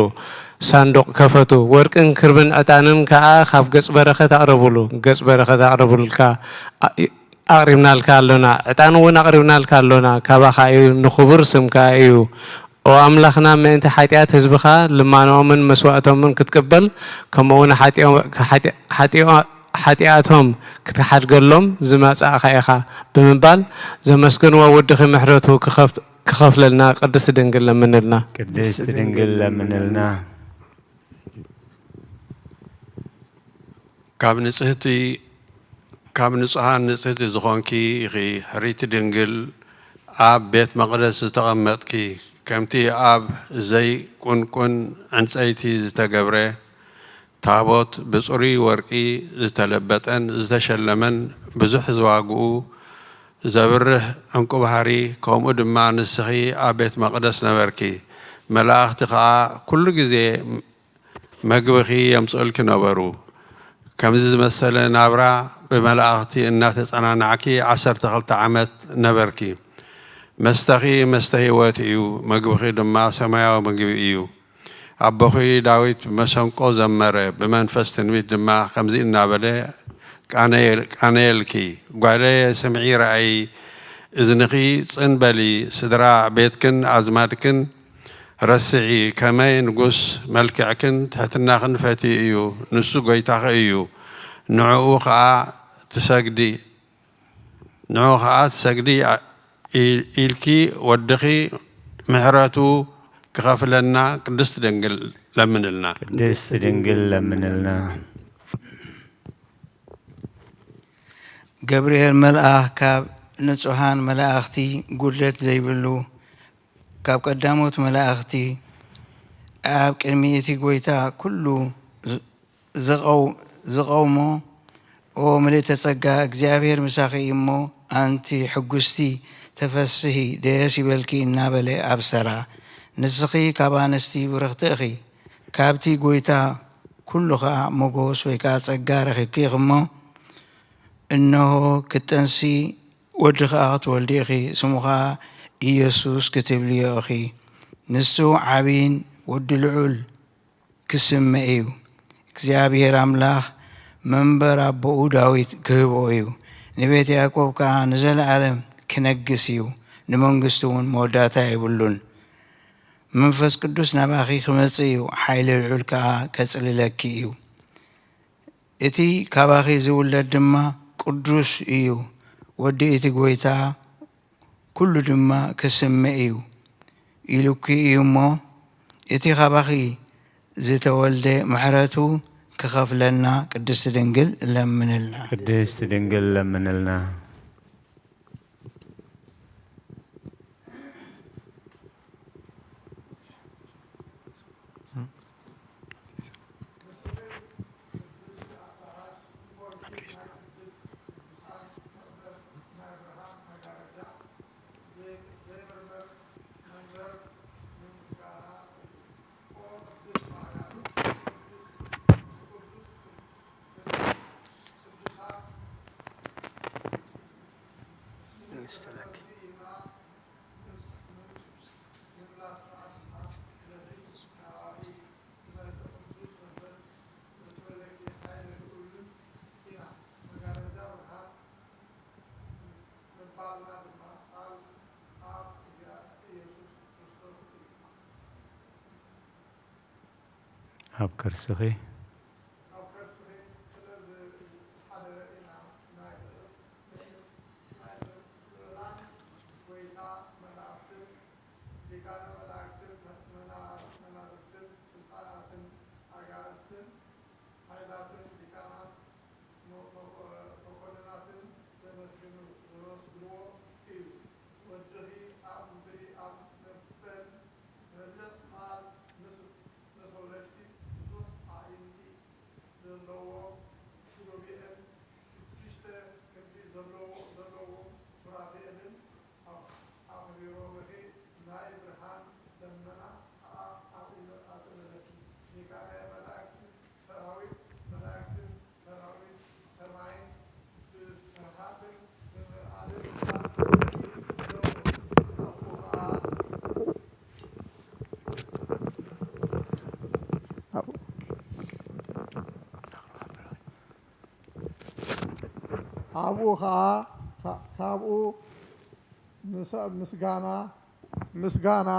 ሳንዱቕ ከፈቱ፣ ወርቅን ክርብን ዕጣንን ከኣ ካብ ገጽ በረኸት ኣቕረቡሉ። ገጽ በረኸት ኣቕረቡልካ፣ ኣ-፣ ኣቕሪብናልካ ኣሎና፣ ዕጣን እውን ኣቕሪብናልካ ኣሎና፣ ካባኻ እዩ፣ ንኽቡር ስምካ እዩ። ኦ ኣምላኽና፣ ምእንቲ ሓጢኣት ህዝብኻ ልማኖኦምን መስዋእቶምን ክትቅበል፣ ከምኡ እውን ሓጢኦ-፣ ሓጢ-፣ ሓጢኦ-፣ ሓጢኣቶም ክትሓድገሎም ዝመጻእኻ ኢኻ ብምባል ዘመስገንዎ ወድኺ ምሕረቱ ክኸፍ-፣ ክኸፍለልና ቅድስቲ ድንግል ለምንልና። ቅድስቲ ድንግል ለምንልና። ካብ ንጽህቲ፣ ካብ ንጹሃን ንጽህቲ ዝኾንኪ ኢኺ፣ ሕርይቲ ድንግል፣ ኣብ ቤት መቕደስ ዝተቐመጥኪ፣ ከምቲ ኣብ ዘይቁንቁን ዕንጸይቲ ዝተገብረ ታቦት፣ ብጽሩይ ወርቂ ዝተለበጠን ዝተሸለመን፣ ብዙሕ ዝዋግኡ ዘብርህ ዕንቁ ባህሪ፣ ከምኡ ድማ ንስኺ ኣብ ቤት መቕደስ ነበርኪ። መላእኽቲ ኸኣ ኩሉ ግዜ መግብኺ የምጽኡልኪ ነበሩ። ከምዚ ዝመሰለ ናብራ ብመላእኽቲ እናተጸናናዕኪ ዓሰርተ ክልተ ዓመት ነበርኪ። መስተኺ መስተ ህይወት እዩ፣ መግብኺ ድማ ሰማያዊ ምግቢ እዩ። ኣቦኺ ዳዊት ብመሰንቆ ዘመረ፣ ብመንፈስ ትንቢት ድማ ከምዚ እናበለ ቃነየ-፣ ቃነየልኪ፣ ጓለየ፣ ስምዒ፣ ረኣዪ፣ እዝንኺ ጽን በሊ፣ ስድራ ቤትክን ኣዝማድክን ረስዒ፣ ከመይ ንጉስ መልክዕክን ትሕትናኽን ፈትዩ እዩ፣ ንሱ ጐይታኺ እዩ፣ ንዕኡ ኸኣ ትሰግዲ፣ ንዕኡ ኸኣ ትሰግዲ ኢ-፣ ኢልኪ ወድኺ ምሕረቱ ክኸፍለና ቅድስት ድንግል ለምንልና። ቅድስት ድንግል ለምንልና። ገብርኤል መልኣኽ ካብ ንጹሃን መላእኽቲ ጉድለት ዘይብሉ፣ ካብ ቀዳሞት መላእኽቲ፣ ኣብ ቅድሚ እቲ ጐይታ ኩሉ ዝ-፣ ዝቐው-፣ ዝቐውሞ፣ ኦ ምልእተ ጸጋ፣ እግዚኣብሔር ምሳኺ እዩ እሞ፣ ኣንቲ ሕጉስቲ፣ ተፈስሂ፣ ደስ ይበልኪ እናበለ ኣብሰራ። ንስኺ ካብ ኣንስቲ ብርኽቲ ኢኺ፣ ካብቲ ጐይታ ኩሉ ኸኣ ሞጎስ ወይ ከኣ ጸጋ ረኺብኪ ኢኺ እሞ፣ እንሆ ክትጠንሲ ወዲ ኸኣ ክትወልዲ ኢኺ፣ ስሙ ኸኣ ኢየሱስ ክትብልዮ ኢኺ። ንሱ ዓቢን ወዲ ልዑል ክስመ እዩ። እግዚኣብሔር ኣምላኽ መንበር ኣቦኡ ዳዊት ክህቦ እዩ። ንቤት ያዕቆብ ከኣ ንዘለኣለም ክነግስ እዩ። ንመንግስቱ እውን መወዳእታ የብሉን። መንፈስ ቅዱስ ናባኺ ክመጽእ እዩ። ሓይሊ ልዑል ከኣ ከጽልለኪ እዩ። እቲ ካባኺ ዝውለድ ድማ ቅዱስ እዩ። ወዲ እቲ ጐይታ ኩሉ ድማ ክስመ እዩ ኢሉኪ እዩ እሞ፣ እቲ ካባኺ ዝተወልደ ምሕረቱ ክኸፍለና ቅድስቲ ድንግል ለምንልና። ቅድስቲ ድንግል ለምንልና። ኣብ ከርስኺ። ሊቃነ መላእክትን መና-፣ መናብርትን ስልጣናትን ኣጋእዝትን ሓይላትን ሊቃናት መ-፣ መ-፣ መኮንናትን ዘመስግኑ-፣ ዘመስግንዎ እዩ። ወድኺ ኣብ ምድሪ ኣብ መበል በሊዕ መዓል ምስ፣ ምስ ወለድኪ ብዙሕ ኣዒንቲ ዘለዎ ኪሩቤልን ሽዱሽተ ክንፊ ዘለዎ፣ ዘለዎም ሱራፌልን ኣኽ-፣ ኣኽቢሮምኺ፣ ናይ ብርሃን ደመና ኸኣ ኣጽለ-፣ ኣጽለለኪ። ሊቃነ መላእክት ሰራዊት መላእክትን ሰራዊት ሰማይን ብፍርሃትን ብምልኣልን ኣብ ቅድሚኪ ደው። ኣብኡ ኸኣ ኣብኡ ኸኣ ካ-፣ ካብኡ ምስ-፣ ምስጋና፣ ምስጋና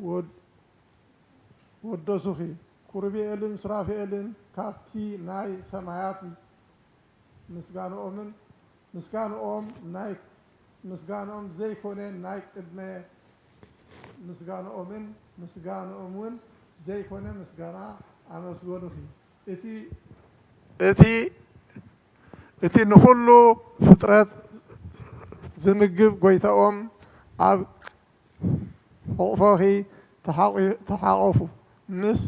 ወድ-፣ ወደሱኺ። ኪሩቤልን ሱራፌልን ካብቲ ናይ ሰማያት ምስጋንኦምን፣ ምስጋንኦም ናይ፣ ምስጋንኦም ዘይኮነ ናይ ቅድመ ምስጋንኦምን ምስጋንኦም እውን ዘይኮነ ምስጋና ኣመስገኑኺ። እቲ፣ እቲ፣ እቲ ንኹሉ ፍጥረት ዝምግብ ጐይታኦም ኣብ ሕቑፎኺ ተሓቒ-፣ ተሓቖፉ ምስ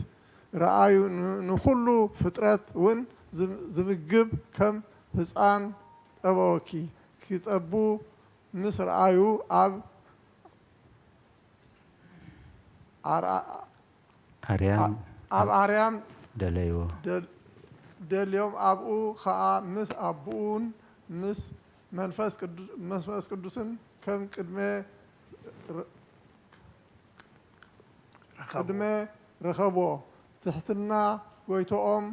ረኣዩ፣ ን-፣ ንኹሉ ፍጥረት እውን ዝም-፣ ዝምግብ ከም ህጻን ጠበወኪ። ክጠቡ ምስ ረኣዩ፣ ኣብ ኣርኣ-፣ ኣርያም ኣ-፣ ኣብ ኣርያም ደለይዎ። ደል-፣ ደልዮም፣ ኣብኡ ኸኣ ምስ ኣቦኡን ምስ መንፈስ ቅዱ-፣ መንፈስ ቅዱስን ከም ቅድመ ር-፣ ረኸብዎ። ቅድመ ረኸብዎ። ትሕትና ጐይታኦም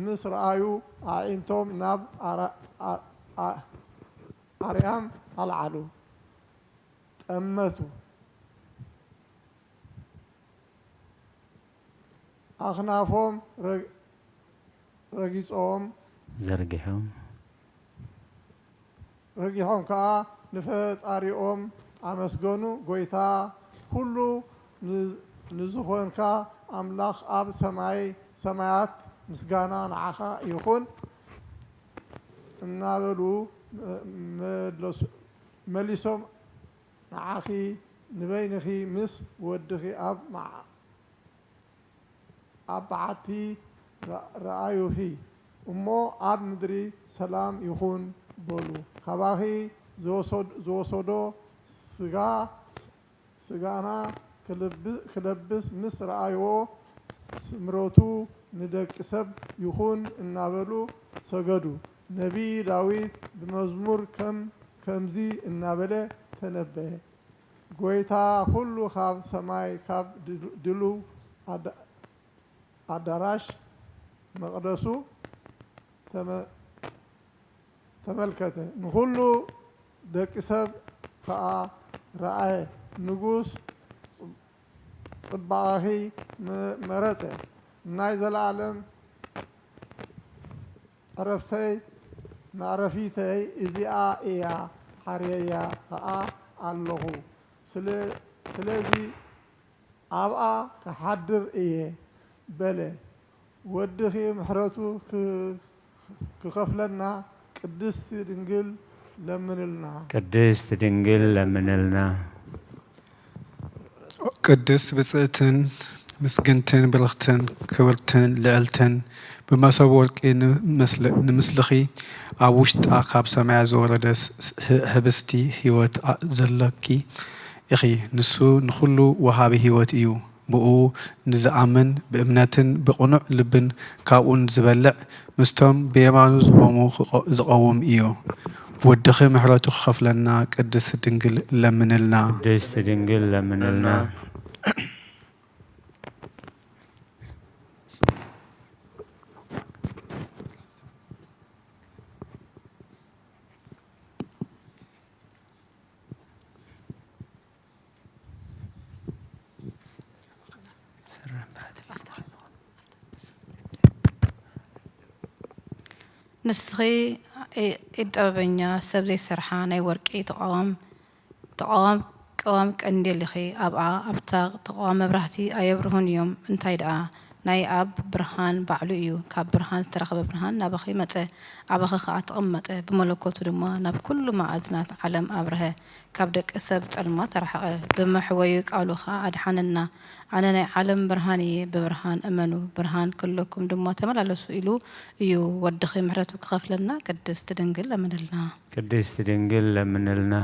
ምስ ረኣዩ፣ ኣዒንቶም ናብ ኣራ-፣ ኣ-፣ ኣ-፣ ኣርያም ኣልዓሉ። ጠመቱ። ኣኽናፎም ረግ-፣ ረጊጾም። ዘርጊሖም። ረጊሖም ከኣ ንፈጣሪኦም ኣመስገኑ። ጐይታ ኩሉ ን-፣ ንዝኾንካ ኣምላኽ ኣብ ሰማይ ሰማያት ምስጋና ንዓኻ ይኹን እናበሉ መ-፣ መለሱ-፣ መሊሶም ንዓኺ ንበይንኺ ምስ ወድኺ ኣብ መዓ-፣ ኣብ በዓቲ ረ-፣ ረኣዩኺ እሞ፣ ኣብ ምድሪ ሰላም ይኹን በሉ። ካባኺ ዝወሰድ-፣ ዝወሰዶ ስጋ፣ ስጋና ክልብ-፣ ክለብስ ምስ ረኣይዎ፣ ስምረቱ ንደቂ ሰብ ይኹን እናበሉ ሰገዱ። ነቢይ ዳዊት ብመዝሙር ከም፣ ከምዚ እናበለ ተነበየ። ጐይታ ኹሉ ካብ ሰማይ፣ ካብ ድሉ-፣ ድሉው ኣዳ-፣ ኣዳራሽ መቕደሱ ተመ-፣ ተመልከተ፣ ንኹሉ ደቂ ሰብ ከኣ ረኣየ። ንጉስ ጽ-፣ ጽባቐኺ መ-፣ መረጸ። ናይ ዘለኣለም ዕረፍተይ፣ መዕረፊተይ እዚኣ እያ፣ ሓርየያ ኸኣ ኣለኹ። ስለ-፣ ስለዚ ኣብኣ ክሓድር እየ በለ። ወድኺ ምሕረቱ ክ-፣ ክኸፍለና ቅድስቲ ድንግል ለምንልና። ቅድስት ድንግል ለምንልና። ቅድስት ብጽእትን ምስግንትን ብርኽትን ክብርትን ልዕልትን ብመሶብ ወርቂ ንምስል-፣ ንምስልኺ ኣብ ውሽጣ ካብ ሰማያት ዝወረደ ስ-፣ ስ-፣ ህ-፣ ህብስቲ ህይወት ኣ-፣ ዘለኪ ኢኺ። ንሱ ንኹሉ ወሃቢ ህይወት እዩ። ብኡ ንዝኣምን ብእምነትን ብቕኑዕ ልብን ካብኡ ንዝበልዕ ምስቶም ብየማኑ ዝቖሙ ክቐ-፣ ዝቐውም እዩ። ወድኺ ምሕረቱ ክኸፍለና ቅድስት ድንግል ለምንልና። ቅድስት ድንግል ለምንልና። ንስኺ ኢድ ጥበበኛ፣ ሰብ ዘይሰርሓ ናይ ወርቂ ተቓዋም፣ ተቓዋም ቃ-፣ ቅዋም ቀንዴል ኢኺ ኣብኣ፣ ኣብታ ተቕዋም መብራህቲ ኣየብርሁን እዮም። እንታይ ደኣ፣ ናይ ኣብ ብርሃን ባዕሉ እዩ። ካብ ብርሃን ዝተረኽበ ብርሃን ናባኺ መጸ፣ ኣባኺ ኸኣ ተቐመጠ። ብመለኮቱ ድማ ናብ ኩሉ መኣዝናት ዓለም ኣብርሀ፣ ካብ ደቂ ሰብ ጸልማት ኣርሓቐ። ብመሕወዩ ቃሉ ኸኣ ኣድሓነና። ኣነ ናይ ዓለም ብርሃን እየ፣ ብብርሃን እመኑ፣ ብርሃን ክህለኩም ድማ ተመላለሱ ኢሉ እዩ። ወድኺ ምሕረቱ ክኸፍለና ቅድስት ድንግል ለምንልና። ቅድስት ድንግል ለምንልና።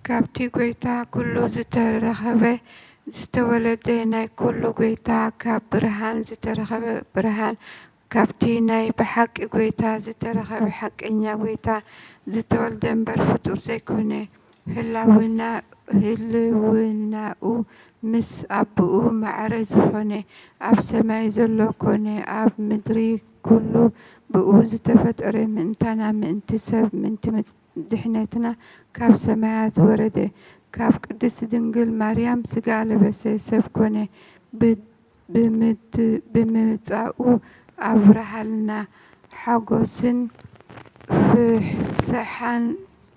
ካብቲ ጐይታ ኩሉ ዝተረኸበ ዝተወለደ ናይ ኩሉ ጐይታ ካብ ብርሃን ዝተረኸበ ብርሃን ካብቲ ናይ ብሓቂ ጐይታ ዝተረኸበ ሓቀኛ ጐይታ ዝተወልደ እምበር ፍጡር ዘይኮነ። ህላውና ህልውናኡ ምስ ኣቦኡ ማዕረ ዝኾነ ኣብ ሰማይ ዘሎ ኮነ ኣብ ምድሪ ኩሉ ብኡ ዝተፈጠረ ምእንታና ምእንቲ ሰብ ምእንቲ ድሕነትና ካብ ሰማያት ወረደ። ካብ ቅድስት ድንግል ማርያም ስጋ ለበሰ ሰብ ኮነ። ብ ብምምጻኡ ኣብርሃልና ሓጎስን ፍስሓን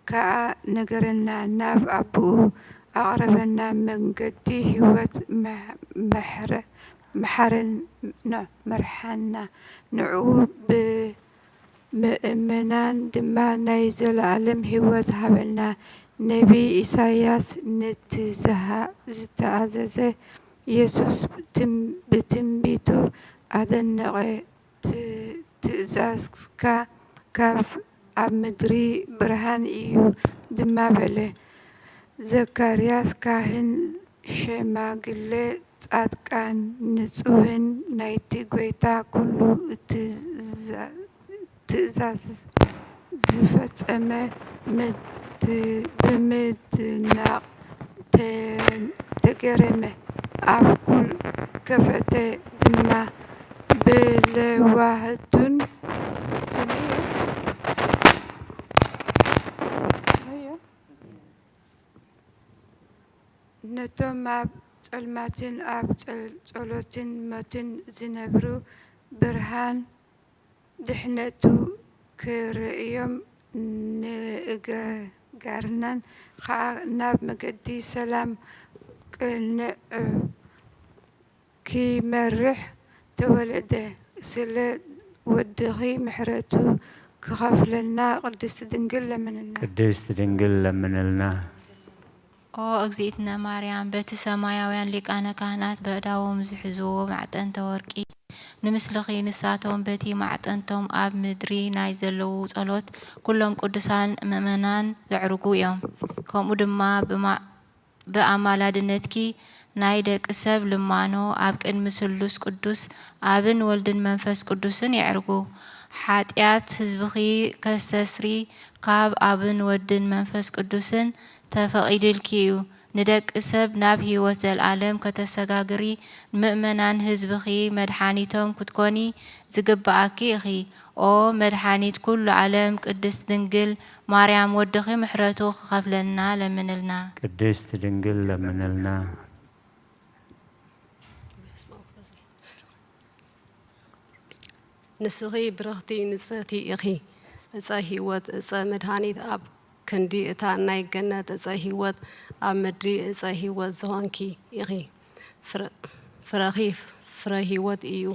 ከኣ ነገረና፣ ናብ ኣቦኡ ኣቕረበና፣ መንገዲ ህይወት መሓረና፣ መርሓና፣ ንዕኡ ብ ምእመናን ድማ ናይ ዘለኣለም ህይወት ሃበና። ነቢይ ኢሳይያስ ነቲ ዝተኣዘዘ የሱስ ብትንቢቱ ኣደነቐ። ትእዛዝካ ካብ ኣብ ምድሪ ብርሃን እዩ ድማ በለ። ዘካርያስ ካህን ሸማግለ ጻድቃን ንጹህን ናይቲ ጐይታ ኩሉ ትእዛዝ ዝፈጸመ ብምድናቕ ተገረመ። ኣፍ ኩሉ ከፈተ ድማ ብለዋህቱን ነቶም ኣብ ጸልማትን ኣብ ጸሎትን ሞትን ዝነብሩ ብርሃን ድሕነቱ ክርእዮም ንእገጋርናን ኸኣ ናብ መገዲ ሰላም ቅንዕ ኪመርሕ ተወለደ። ስለ ወድኺ ምሕረቱ ክኸፍለልና ቅድስት ድንግል ለምንልና። ቅድስት ድንግል ለምንልና። ኦ እግዝእትነ ማርያም፣ በቲ ሰማያውያን ሊቃነ ካህናት በእዳዎም ዝሕዝዎ ማዕጠንተ ወርቂ ንምስልኺ፣ ንሳቶም በቲ ማዕጠንቶም ኣብ ምድሪ ናይ ዘለዉ ጸሎት ኩሎም ቅዱሳን ምእመናን ዘዕርጉ እዮም። ከምኡ ድማ ብማ-፣ ብኣማላድነትኪ ናይ ደቂ ሰብ ልማኖ ኣብ ቅድሚ ስሉስ ቅዱስ ኣብን ወልድን መንፈስ ቅዱስን የዕርጉ። ሓጢኣት ህዝብኺ ከስተስሪ ካብ ኣብን ወድን መንፈስ ቅዱስን ተፈቒድልኪ እዩ። ንደቂ ሰብ ናብ ህይወት ዘልኣለም ከተሰጋግሪ፣ ንምእመናን ህዝብኺ መድሓኒቶም ክትኮኒ ዝግብኣኪ ኢኺ። ኦ መድሓኒት ኩሉ ዓለም፣ ቅድስት ድንግል ማርያም ወድኺ ምሕረቱ ክኸፍለልና ለምንልና። ቅድስት ድንግል ለምንልና። ንስኺ ብርኽቲ ንጽህቲ ኢኺ፣ ዕጸ ህይወት፣ ዕጸ መድሃኒት፣ ኣብ ክንዲ እታ ናይ ገነት ዕጸ ህይወት፣ ኣብ ምድሪ ዕጸ ህይወት ዝኾንኪ ኢኺ። ፍረ-፣ ፍረኺ ፍረ ህይወት እዩ፣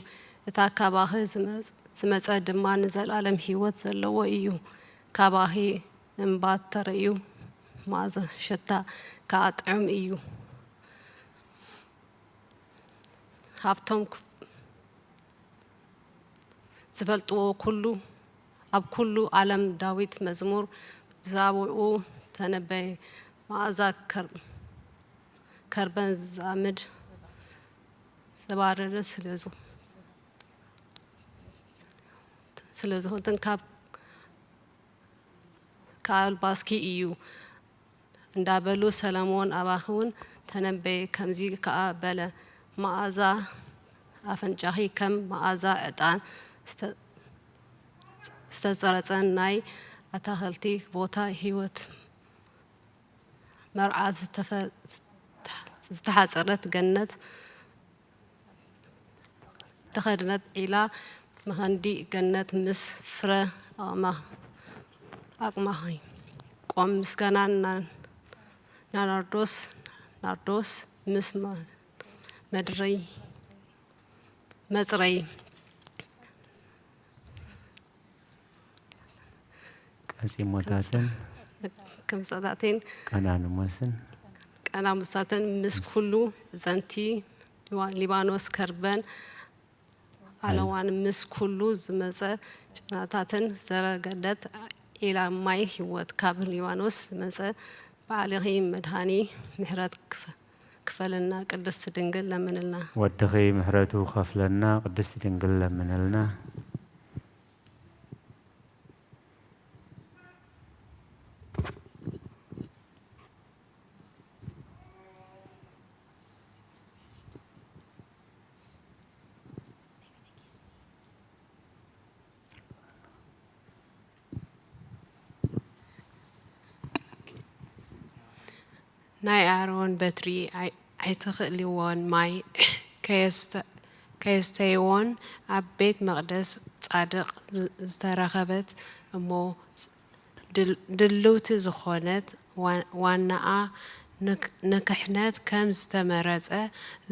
እታ ካባኺ ዝመጽ-፣ ዝመጸ ድማ ንዘለኣለም ህይወት ዘለዎ እዩ። ካባኺ እምባ ተርእዩ፣ መኣዛ ሸታ ከኣ ጥዑም እዩ። ሃብቶም ክፍ-፣ ዝፈልጥዎ ኩሉ፣ ኣብ ኩሉ ዓለም ዳዊት መዝሙር ብዛዕባኡ ተነበየ። መኣዛ ከር-፣ ከርበን ዝዛምድ ዘባረረ ስለ ዝኾ-፣ ስለ ዝኾንትን ካብ ከኣልባስኪ እዩ እንዳበሉ ሰለሞን ኣባኺ እውን ተነበየ። ከምዚ ከኣ በለ፣ መኣዛ ኣፍንጫኺ ከም መኣዛ ዕጣን ስተ-፣ ዝተጸረጸን ናይ ኣታኽልቲ ቦታ ህይወት መርዓ ዝተፈ-፣ ዝተሓጸረት ገነት ዝተኸድነት ዒላ መኸንዲ ገነት ምስ ፍረ ኣቕማ-፣ ኣቕማኺ ቆም ምስጋና ና-፣ ናናርዶስ፣ ናርዶስ ምስ መ-፣ መድረይ፣ መጽረይ ቀጺሞታትን ክምጻታቴን ቀናንሞስን ቀናሙሳትን ምስ ኩሉ ዘንቲ ሊባ-፣ ሊባኖስ ከርበን ኣለዋን ምስ ኩሉ ዝመጸ ጨናታትን ዘረገደት ዒላ ማይ ህይወት ካብ ሊባኖስ ዝመጸ ባዕልኺ መድሃኒ ምሕረት ክፈ-፣ ክፈለልና ቅድስት ድንግል ለምንልና። ወድኺ ምሕረቱ ክኸፍለና ቅድስት ድንግል ለምንልና። ናይ ኣሮን በትሪ ኣይ-፣ ኣይትኽእልዎን፣ ማይ ከየስተ-፣ ከየስተይዎን ኣብ ቤት መቕደስ ጻድቕ ዝ-፣ ዝተረኸበት እሞ ስ-፣ ድል-፣ ድልውቲ ዝኾነት ዋ-፣ ዋናኣ ንክ-፣ ንክሕነት ከም ዝተመረጸ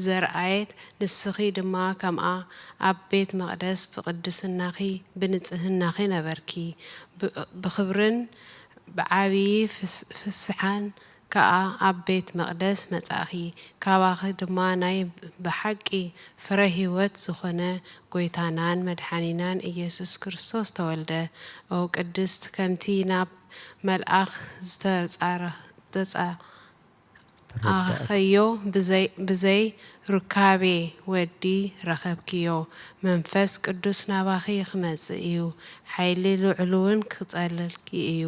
ዘርኣየት፣ ንስኺ ድማ ከምኣ ኣብ ቤት መቕደስ ብቕድስናኺ ብንጽህናኺ ነበርኪ። ብ-፣ ብኽብርን ብዓብዪ ፍስ-፣ ፍስሓን ከኣ ኣብ ቤት መቕደስ መጻእኪ። ካባኺ ድማ ናይ ብሓቂ ፍረ ህይወት ዝኾነ ጐይታናን መድሓኒናን ኢየሱስ ክርስቶስ ተወልደ። ኦ ቅድስት፣ ከምቲ ናብ መልኣኽ ዝተጻረ-፣ ተጻ-፣ ኣኸዮ ብዘይ፣ ብዘይ ሩካቤ ወዲ ረኸብክዮ። መንፈስ ቅዱስ ናባኺ ክመጽእ እዩ። ሓይሊ ልዑል እውን ክጸልልኪ እዩ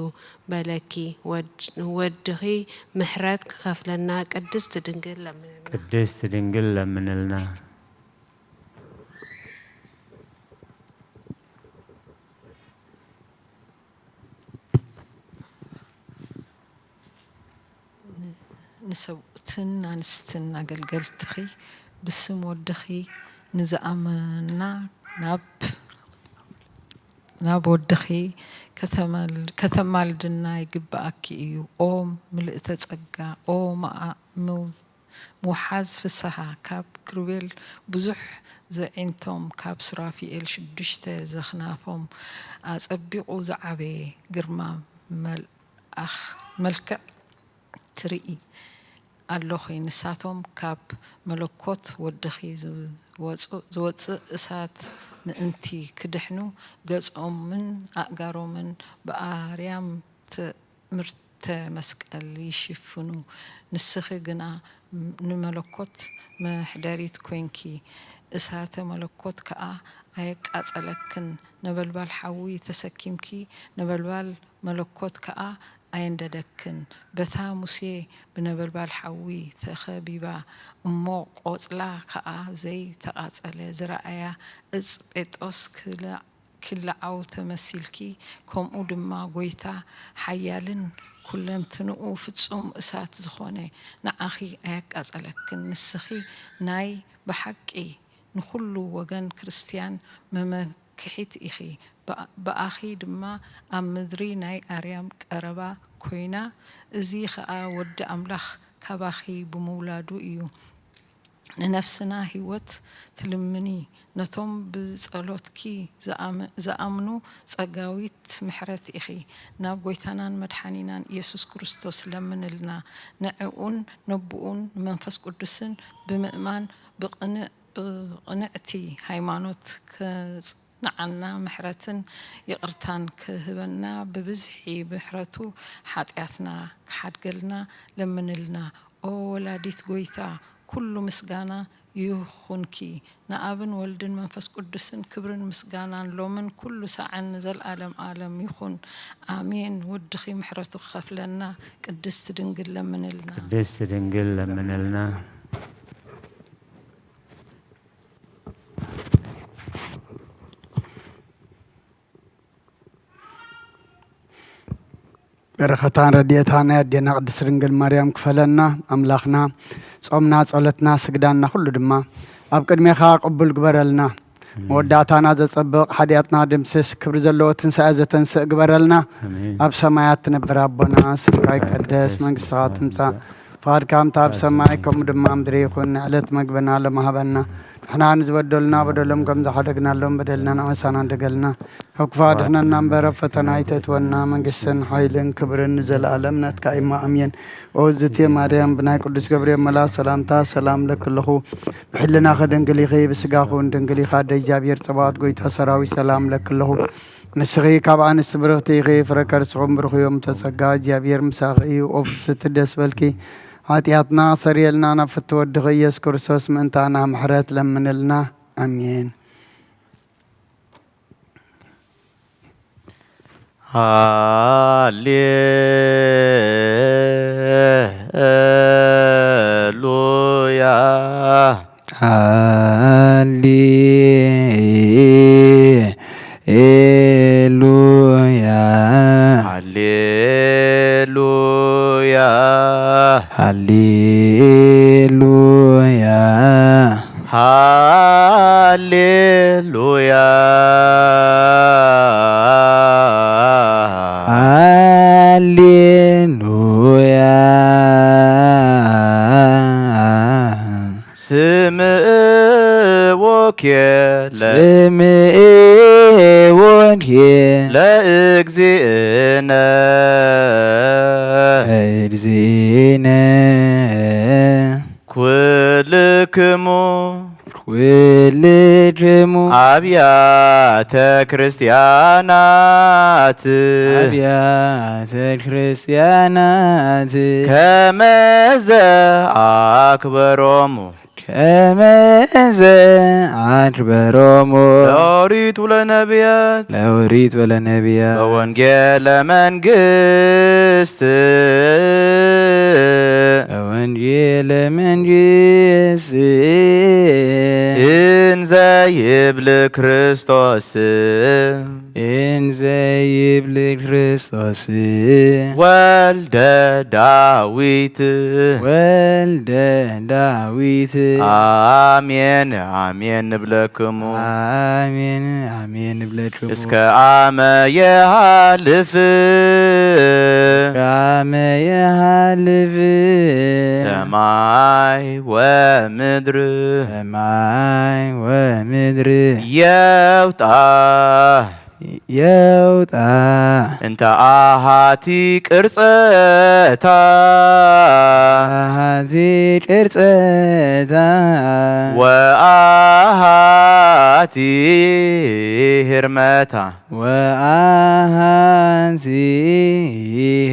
በለኪ። ወድ-፣ ወድኺ ምሕረት ክኸፍለና ቅድስት ድንግል ለምንልና። ቅድስት ድንግል ለምንልና። ንሰብኡትን ኣንስትን ኣገልገልትኺ ብስም ወድኺ ንዝኣመና ናብ፣ ናብ ወድኺ ከተመል-፣ ከተማልድና ይግብኣኪ እዩ። ኦ ምልእተ ጸጋ፣ ኦ መኣ-፣ ምው-፣ ምውሓዝ ፍስሓ፣ ካብ ክሩቤል ብዙሕ ዘዒንቶም፣ ካብ ሱራፊኤል ሽዱሽተ ዘኽናፎም ኣጸቢቑ ዝዓበየ ግርማ መል-፣ ኣኽ-፣ መልክዕ ትርኢ ኣሎኺ። ንሳቶም ካብ መለኮት ወድኺ ዝወጹ-፣ ዝወጽእ እሳት ምእንቲ ክድሕኑ፣ ገጾምን ኣእጋሮምን ብኣርያም ትእምርተ መስቀል ይሽፍኑ። ንስኺ ግና ንመለኮት መሕደሪት ኮይንኪ፣ እሳተ መለኮት ከኣ ኣየቃጸለክን። ነበልባል ሓዊ ተሰኪምኪ፣ ነበልባል መለኮት ከኣ ኣየንደደክን። በታ ሙሴ ብነበልባል ሓዊ ተኸቢባ እሞ ቆጽላ ከኣ ዘይተቓጸለ ዝረኣያ እጽ ጴጥሮስ ክለ-፣ ክለዓው ተመሲልኪ፣ ከምኡ ድማ ጐይታ ሓያልን ኩለንትንኡ ፍጹም እሳት ዝኾነ ንዓኺ ኣየቃጸለክን። ንስኺ ናይ ብሓቂ ንኹሉ ወገን ክርስትያን መመክሒት ኢኺ። ብኣ-፣ ብኣኺ ድማ ኣብ ምድሪ ናይ ኣርያም ቀረባ ኮይና፣ እዚ ኸኣ ወዲ ኣምላኽ ካባኺ ብምውላዱ እዩ። ንነፍስና ህይወት ትልምኒ፣ ነቶም ብጸሎትኪ ዝኣም-፣ ዝኣምኑ ጸጋዊት ምሕረት ኢኺ። ናብ ጐይታናን መድሓኒናን ኢየሱስ ክርስቶስ ለምንልና። ንዕኡን ነቦኡን ንመንፈስ ቅዱስን ብምእማን ብቕንዕ-፣ ብቕንዕቲ ሃይማኖት ከጽንዓና፣ ምሕረትን ይቕርታን ክህበና፣ ብብዝሒ ምሕረቱ ሓጢኣትና ክሓድገልና ለምንልና። ኦ ወላዲት ጐይታ፣ ኩሉ ምስጋና ይኹንኪ። ንኣብን ወልድን መንፈስ ቅዱስን ክብርን ምስጋናን ሎምን ኩሉ ሳዕን ንዘልኣለም ኣለም ይኹን። ኣሜን። ወድኺ ምሕረቱ ክኸፍለና ቅድስት ድንግል ለምንልና። ቅድስት ድንግል ለምንልና። በረኸታን ረድኤታን ናይ ኣዴና ቅድስት ድንግል ማርያም ክፈለና። ኣምላኽና፣ ጾምና፣ ጸሎትና፣ ስግዳንና ኩሉ ድማ ኣብ ቅድሜኻ ቅቡል ግበረልና። መወዳእታና ዘጸብቕ፣ ሓጢኣትና ድምስስ፣ ክብሪ ዘለዎ ትንሳኤ ዘተንስእ ግበረልና። ኣሜን። ኣብ ሰማያት ትነብር ኣቦና፣ ስምካ ይቀደስ፣ መንግስትኻ ትምጻእ፣ ፍቓድካ ከምታ ኣብ ሰማይ ከምኡ ድማ ኣብ ምድሪ ይኹን። ንዕለት መግብና ሎሚ ሃበና። ንሕና ንዝበደሉና በደሎም ከም ዝሓደግናሎም በደልና ንኣመሳና እንደገልና። ካብ ክፉእ ኣድሕነና እምበር፣ ኣብ ፈተና ኣይተእትወና። መንግስትን ሓይልን ክብርን ንዘለኣለም ናትካ እዩ። ኣሜን። ኦ ዝቴ ማርያም፣ ብናይ ቅዱስ ገብርኤል መልኣክ ሰላምታ ሰላም ለኪ ኣለኹ። ብሕልናኺ ድንግል ኢኺ፣ ብስጋኺ እውን ድንግል ኢኻ። ኣደ እግዚኣብሔር ጸባኦት፣ ጎይታ ሰራዊት፣ ሰላም ለኪ ኣለኹ። ንስኺ ካብ ኣንስቲ ብርኽቲ ኢኺ፣ ፍረ ከርስኹም ብሩኽ እዩ። እም ተጸጋ እግዚኣብሔር ምሳኺ እዩ። ኦ ፍስሕቲ ደስ በልኪ፣ ሓጢኣትና ሰሪየልና፣ ናብ ፍትወ ወድኺ ኢየሱስ ክርስቶስ ምእንታና ምሕረት ለምንልና። ኣሜን። ሃሌሉያ። ሃሌሉያ። ሃሌሉያ። ሃሌሉያ። ሃሌሉያ። ሃሌሉያ። ስምዕዎ ኄ ለ- ስምዕዎ ኄ- ለእግዚእነ- ለእግዚእነ- ኩልክሙ- ኩልክሙ- ኣብያተ ክርስቲያናት- ኣብያተ ክርስቲያናት- ከመዘ ኣክበሮሙ- ከመዘ ኣክበሮሙ- ለኦሪት ወለነቢያት- ለኦሪት ወለነቢያት- በወንጌለ መንግስት- በወንጌለ መንግስት- እንዘ ይብል ክርስቶስ- እንዘ ይብል ክርስቶስ- ወልደ ዳዊት- ወልደ ዳዊት- ኣሜን ኣሜን ንብለክሙ- ኣሜን ኣሜን ንብለክሙ- እስከ ኣመ የሃልፍ- እስከ ኣመ የሃልፍ- ሰማይ ወምድር- ሰማይ ወምድር- የውጣ- የውጣ- እንተ ኣሃቲ ቅርጸታ- ኣሃቲ ቅርጸታ- ወኣሃቲ ህርመታ- ወኣሃቲ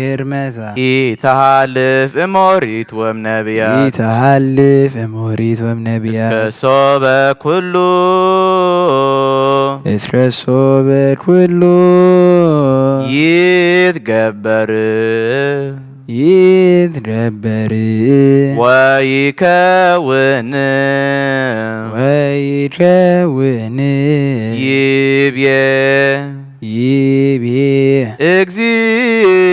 ህርመታ- ኢተሃልፍ እሞሪት ወም ነቢያት- ኢተሃልፍ እሞሪት ወም ነቢያት- እስከ ሶበ ኩሉ- እስከ ሶበ ኩሉ- ይትገበር- ይትገበር- ወይከውን- ወይከውን- ይብዬ- ይቤ- እግዚእ-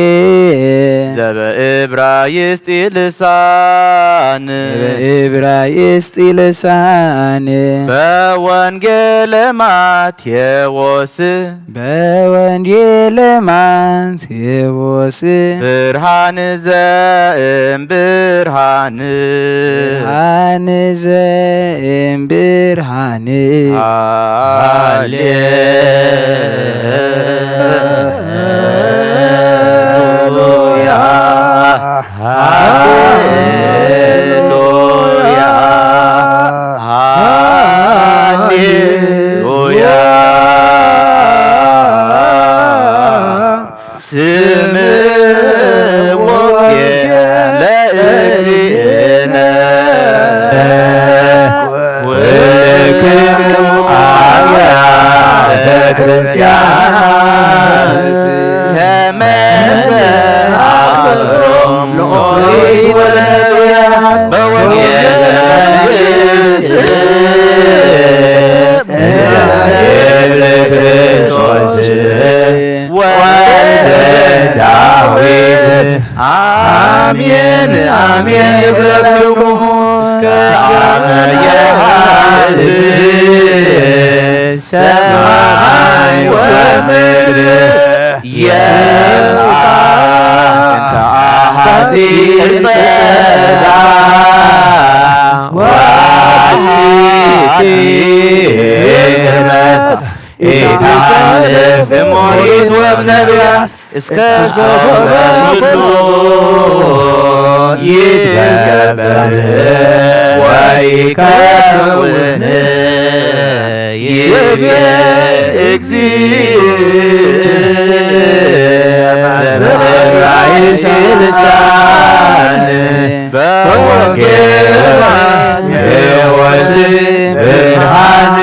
እግዚእ- ዘበእብራይስጢ ልሳን- ዘበእብራይስጢ ልሳን- በወንጌለ ማቴዎስ- በወንጌለ ማቴዎስ- ብርሃን ዘእም ብርሃን- ብርሃን ዘእም ብርሃን- ሃሌሉያ። ሃሌሉያ። ሃሌሉያ። ስምዕዎ ለእግዚእነ ኩልክሙ አብያተ ክርስቲያናት ከመ ዘአክብሮም ለኦሪት ኣሜን ኣሜን ይብለክሙ እስከ አመ የሃልፍ ሰማይ ወምድር የብአ እንተ አሐቲ ቅርጸ ወአሐቲ ክብረት ኢታልፍ እሞሪት ወብነቢያት እስከ ሶበ ኩሉ ይትገበር ወይከውን ይቤ እግዚእ ዘበራይ ስልሳን በወንጌል ወስብሐት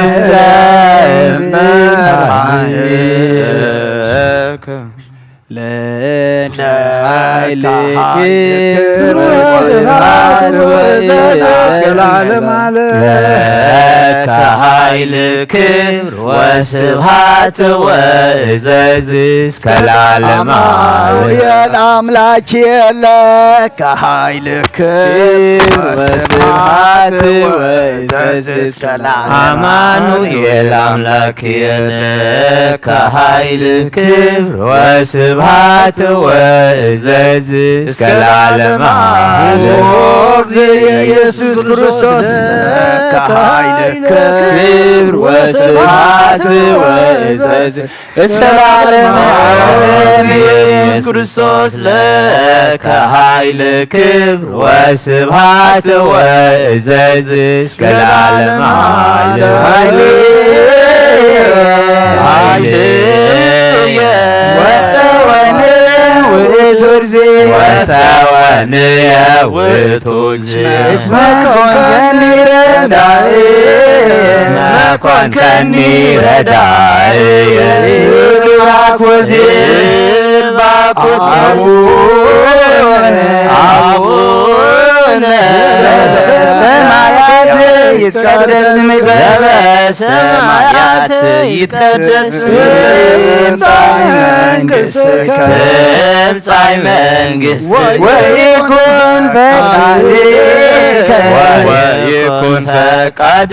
ለመድኃኒነ። ለእለ ኃይል ክብር ወስብሐት ወእዘዝ እስከ ለዓለመ ዓለም። ለከ ኃይል ክብር ወስብሐት ወእዘዝ እስከ ለዓለመ ዓለም። አማኑኤል አምላክ ለከ ኃይል ክብር ወስብሐት ወእዘዝ እስከ ለዓለመ ዓለም። አማኑኤል አምላክ ለከ ኃይል ክብር ወስብሐት ወእዘዝ እስከ ለዓለመ ዓለም። ኦ እግዚእ ኢየሱስ ክርስቶስ ለከ ኃይል ክብር ወስብሐት ወእዘዝ እስከ ለዓለመ ዓለም። ኢየሱስ ክርስቶስ ለከ ኃይል ክብር ወስብሐት ወእዘዝ እስከ ለዓለመ ዓለም። ኃይልየ ወጸወነ ውእቱ እግዚእ ወጸወንየ ውእቱ እስመ ኮንከኒ ረዳኢ፣ እስመ ኮንከኒ ረዳኢ፣ ልባኮት፣ ልባኮት፣ አቡነ፣ አቡነ ሰማያት ይትቀደስ ስምከ፣ ዘበሰማያት ይትቀደስ ስምከ፣ ትምጻእ መንግሥትከ፣ ትምጻእ መንግሥትከ፣ ወይኩን ፈቃድከ፣ ወይኩን ፈቃድከ፣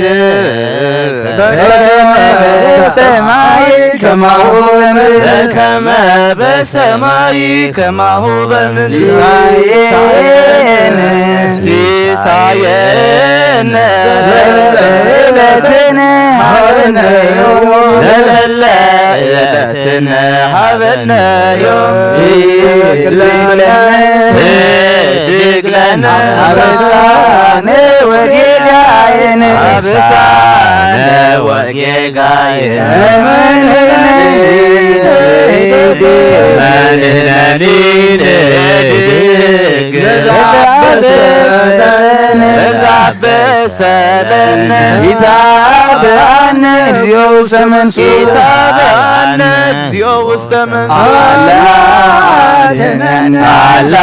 በከመ በሰማይ ከማሁ በምድር፣ በከመ በሰማይ ከማሁ በምድር፣ ሲሳየነ፣ ሲሳየነ፣ ዘለለ ዕለትነ ሀበነ ዮም፣ ዘለለ ዕለትነ ሀበነ ዮም፣ ህድግ ለነ፣ ህድግ ለነ፣ አበሳነ ወጌጋየነ፣ አበሳነ ወጌጋየነ፣ መድኃኒነ ንህድግ፣ ለዘአበሰለነ፣ ለዘአበሰለነ፣ ኢታብአነ እግዚኦ ውስተ መንሱት፣ ኢታብአነ እግዚኦ ውስተ መንሱት፣ አላ አድኅነነ፣ አላ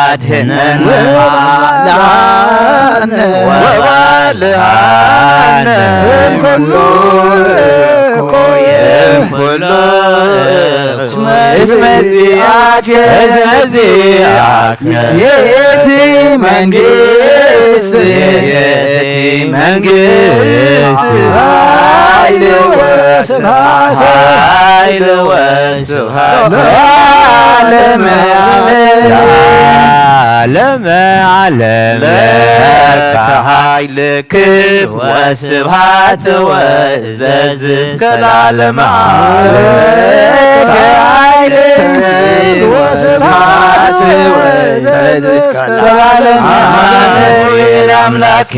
አድኅነነ፣ ወባልሐነ፣ ወባልሐነ፣ እምኩሉ እኩይ፣ እምኩሉ እስመ ዚአከ፣ እስመ ዚአከ፣ ይእቲ መንግስት፣ ይእቲ መንግስት፣ ኃይል ወስብሐት፣ ኃይል ወስብሐት፣ ለዓለመ ዓለም፣ ለዓለመ ዓለም፣ ለከ ኃይል ክብር ወስብሐት ወእዘዝ እስከ ለዓለመ ዓለም። ኃይል ክብር ወስብሐት ወእዘዝ እስከ ለዓለመ ዓለም። አማኑኤል አምላክ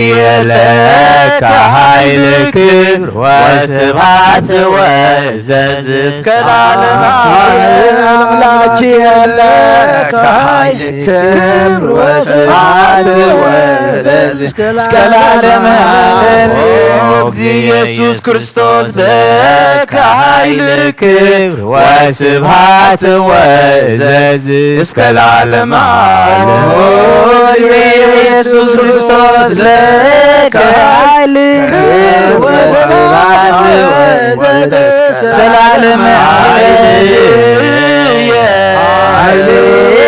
ለከ ኃይል ክብር ወስብሐት ወእዘዝ እስከ ለዓለመ ዓለም። አምላክ ለከ ኃይል ክብር ወስብሐት ወእዘዝ እስከ ለዓለመ ዓለም። ኦ እግዚእ ኢየሱስ ክርስቶስ ለከ ኃይል ክብር ወስብሐት ወእዘዝ እስከ ለዓለመ ዓለም። ኦ ኢየሱስ ክርስቶስ ለከ ኃይል ክብር ወስብሐት ወእዘዝ እስከ ለዓለመ ዓለም። ሃሌሉያ፣ ሃሌሉያ፣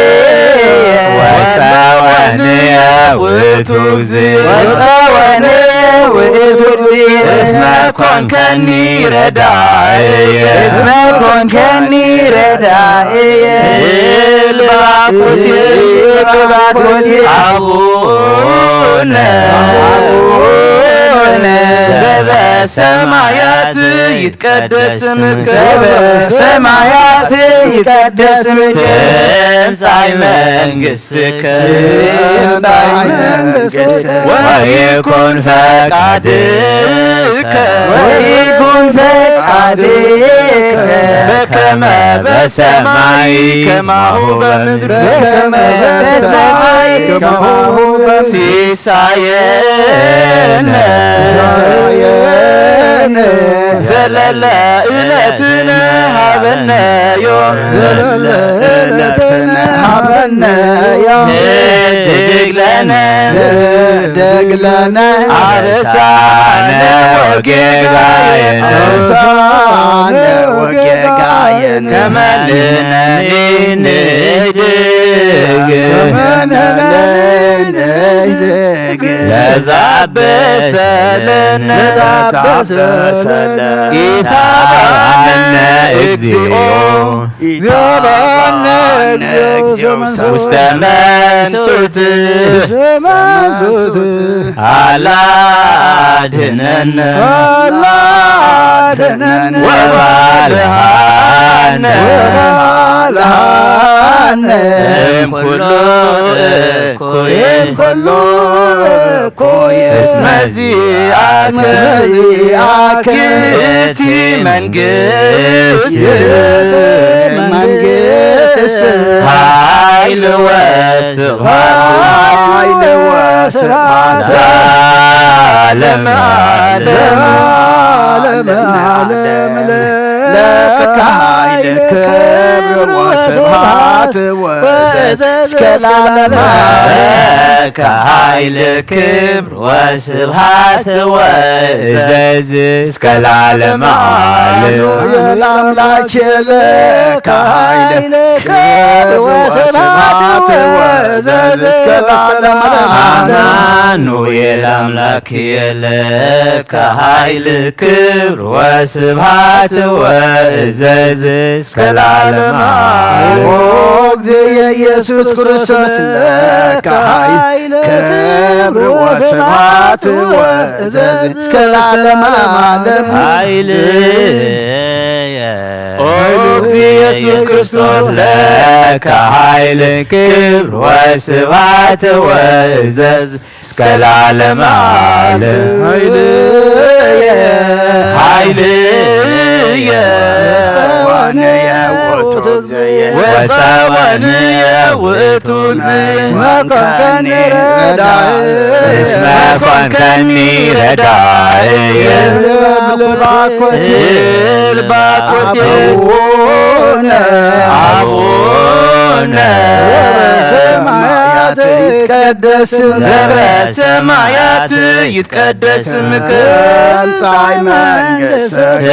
ወጸወነ ውእቱ እግዚእ እስመ ኮንከኒ ረዳእየ። እስመ ኮንከኒ ረዳእየ። እልባኮቴ እልባኮቴ አቡነ አቡነ ዘበሰማያት ይትቀደስ ስምከ። ዘበሰማያት ይትቀደስ ስምከ። ትምጻእ መንግስት ትምጻእ መንግስትከ ወይኩን ፈቃድከ ወይኩን ፈቃድከ በከመ በሰማይ ከማሁ በምድር በከመ በሰማይ ከማሁ በምድር ሲሳየነ ሲሳየነ ዘለለ ዕለትነ ሃበነ ዮም ዘለለ ዕለትነ ሃበነ ዮም ህድግ ለነ ህድግ ለነ አበሳነ ወጌጋየነ አበሳነ ወጌጋየነ ከመ ንሕነኒ ንህድግ ከመ ንሕነኒ ንህድግ ለዘአበሰለነ ለዘአበሰለነ ኢታብአነ እግዚኦ ኢታብአነ እግዚኦ ውስተ መንሱት ውስተ መንሱት አላ አድነነ አላ አድነነ ወባልሃነ ወባልሃነ እምኩሉ እኩይ እምኩሉ እኩይ እስመ ዚአከ እስመ ዚአከ ይእቲ መንግስት ይእቲ መንግስት ኃይል ወስብሐት ኃይል ወስብሐት ለዓለመ ዓለም ለዓለመ ዓለም ለከ ኃይል ክብር ወስብሐት ወእዘዝ እስከ ለዓለመ ዓለም ለከ ኃይል ክብር ወስብሐት ወእዘዝ እስከ ለዓለመ ዓለም። አሜን። ለአምላክ ለከ ኃይል ክብር ወስብሐት ወእዘዝ እስከ ለዓለመ ዓለም። አማኑኤል አምላክ ለከ ኃይል ክብር ወስብሐት ወእዘዝ እስከ ለዓለመ ዓለም። ኦ እግዚእ ኢየሱስ ክርስቶስ ለከ ኃይል ክብር ወስብሐት ወእዘዝ እስከ ለዓለመ ዓለም። ኃይል ኦ እግዚእ ኢየሱስ ክርስቶስ ለከ ኃይል ክብር ወስብሐት ወእዘዝ እስከ ለዓለመ ዓለም። ኃይልየ ኃይልየ ወፀወንየ ውእቱ እግዚእየ ወፀወንየ ውእቱ እግዚእየ እስመ ኮንከኒ ረዳእየ እስመ ኮንከኒ ረዳእየ እልባኮቴ እልባኮቴ አቡነ አቡነ ዘበሰማያት ይትቀደስ ስምከ ዘበሰማያት ይትቀደስ ስምከ ትምጻእ መንግሥትከ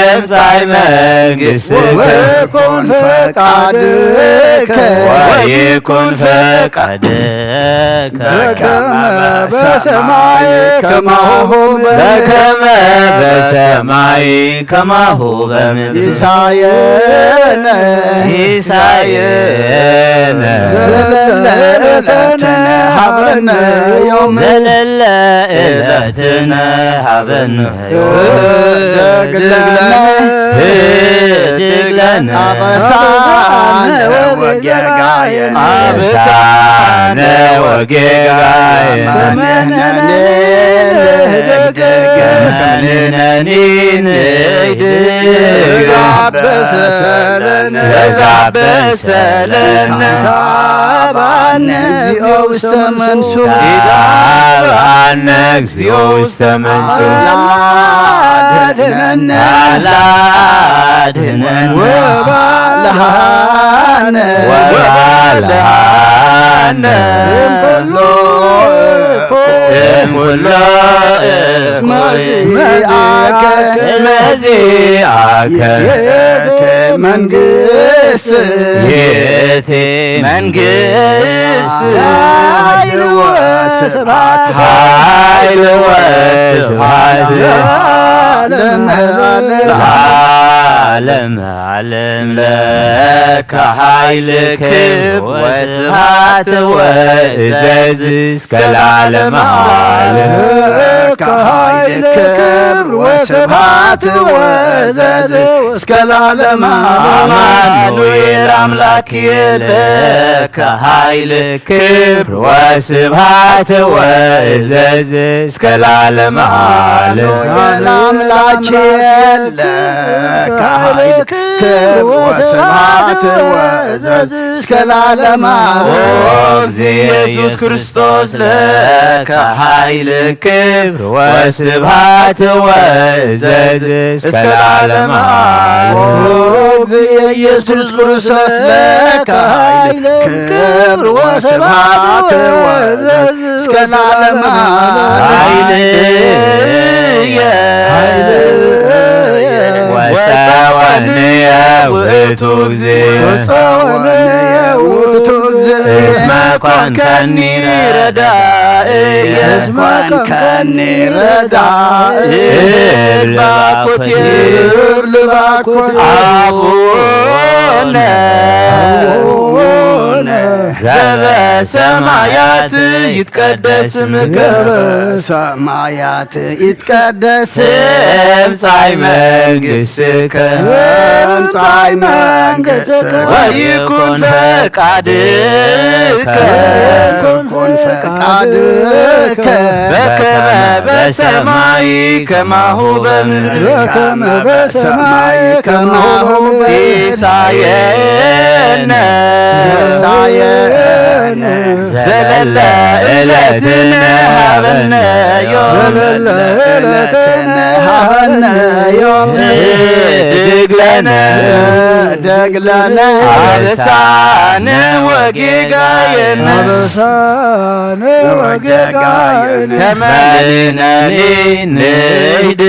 ትምጻእ መንግሥትከ ወይኩን ፈቃድከ ወይኩን ፈቃድከ በከመ በሰማይ ከማሁ በከመ በሰማይ ከማሁ በምድር ሲሳየነ ሲሳየነ ዘለለ ዕለትነ ሀበነ ዮም ዘለለ ዕለትነ ሀበነ ዮም ህድግ ለነ ህድግ ለነ አበሳነ ወጌጋየነ አበሳነ ወጌጋየነ ከመ ንሕነኒ ንህድግ ከመ ንሕነኒ ንህድግ ለዘአበሰለነ ለዘአበሰለነ ኢታብአነ እግዚኦ ውስተ መንሱት ኢታብአነ እግዚኦ ውስተ መንሱት አላ አድነነ አላ አድነነ ወባልሃነ ወባልሃነ እምኩሉ እምኩሉ እስመ ዚአከ እስመ ዚአከ ይእቲ መንግስት ይእቲ መንግስት ኃይል ወ ስብሐት ኃይል ወስብሐት ለዓለመ ዓለም ለከ ኃይል ክብር ወስብሐት ወእዘዝ እስከ ለዓለመ ዓለም። ለከ ኃይል ክብር ወስብሐት ወእዘዝ እስከ ለዓለመ ዓለም። አማኑኤል አምላክ ለከ ኃይል ክብር ወስብሐት ወእዘዝ እስከ ለዓለመ ዓለም። አምላክ ለከ ኃይል ክብር ወስብሐት ወእዘዝ እስከ ለዓለመ ዓለም። ኦ እግዚእ ኢየሱስ ክርስቶስ ለከ ኃይል ክብር ወስብሐት ወእዘዝ እስከ ለዓለመ ዓለም። ኦ እግዚእ ኢየሱስ ክርስቶስ ለከ ኃይል ክብር ወስብሐት ወእዘዝ እስከ ለዓለመ ዓለም። ኃይልየ ወፀወንየ ውእቱ እግዚእ። ወፀወንየ ውእቱ እግዚእ። እስመ ኮንከኒ ረዳእየ። እስመ ኮንከኒ ረዳእየ። ክብር ለባኮትየ። ክብር ለባኮትየ። አቡነ አቡነ ዘበሰማያት ይትቀደስ ስምከ። ዘበሰማያት ይትቀደስ። ትምጻእ መንግሥትከ። ትምጻእ መንግሥትከ። ወይኩን ፈቃድከ። ወይኩን ፈቃድከ። በከመ በሰማይ ከማሁ በምድር። በከመ በሰማይ ከማሁ በምድር። ሲሳየነ። ሲሳየነ። ዘለለ ዕለትነ ሀበነ ዮም። ዘለለ ዕለትነ ሀበነ ዮም። ህድግ ለነ። ህድግ ለነ። አበሳነ ወጌጋየነ። አበሳነ ወጌጋየነ። ከመ ንሕነኒ ንህድግ።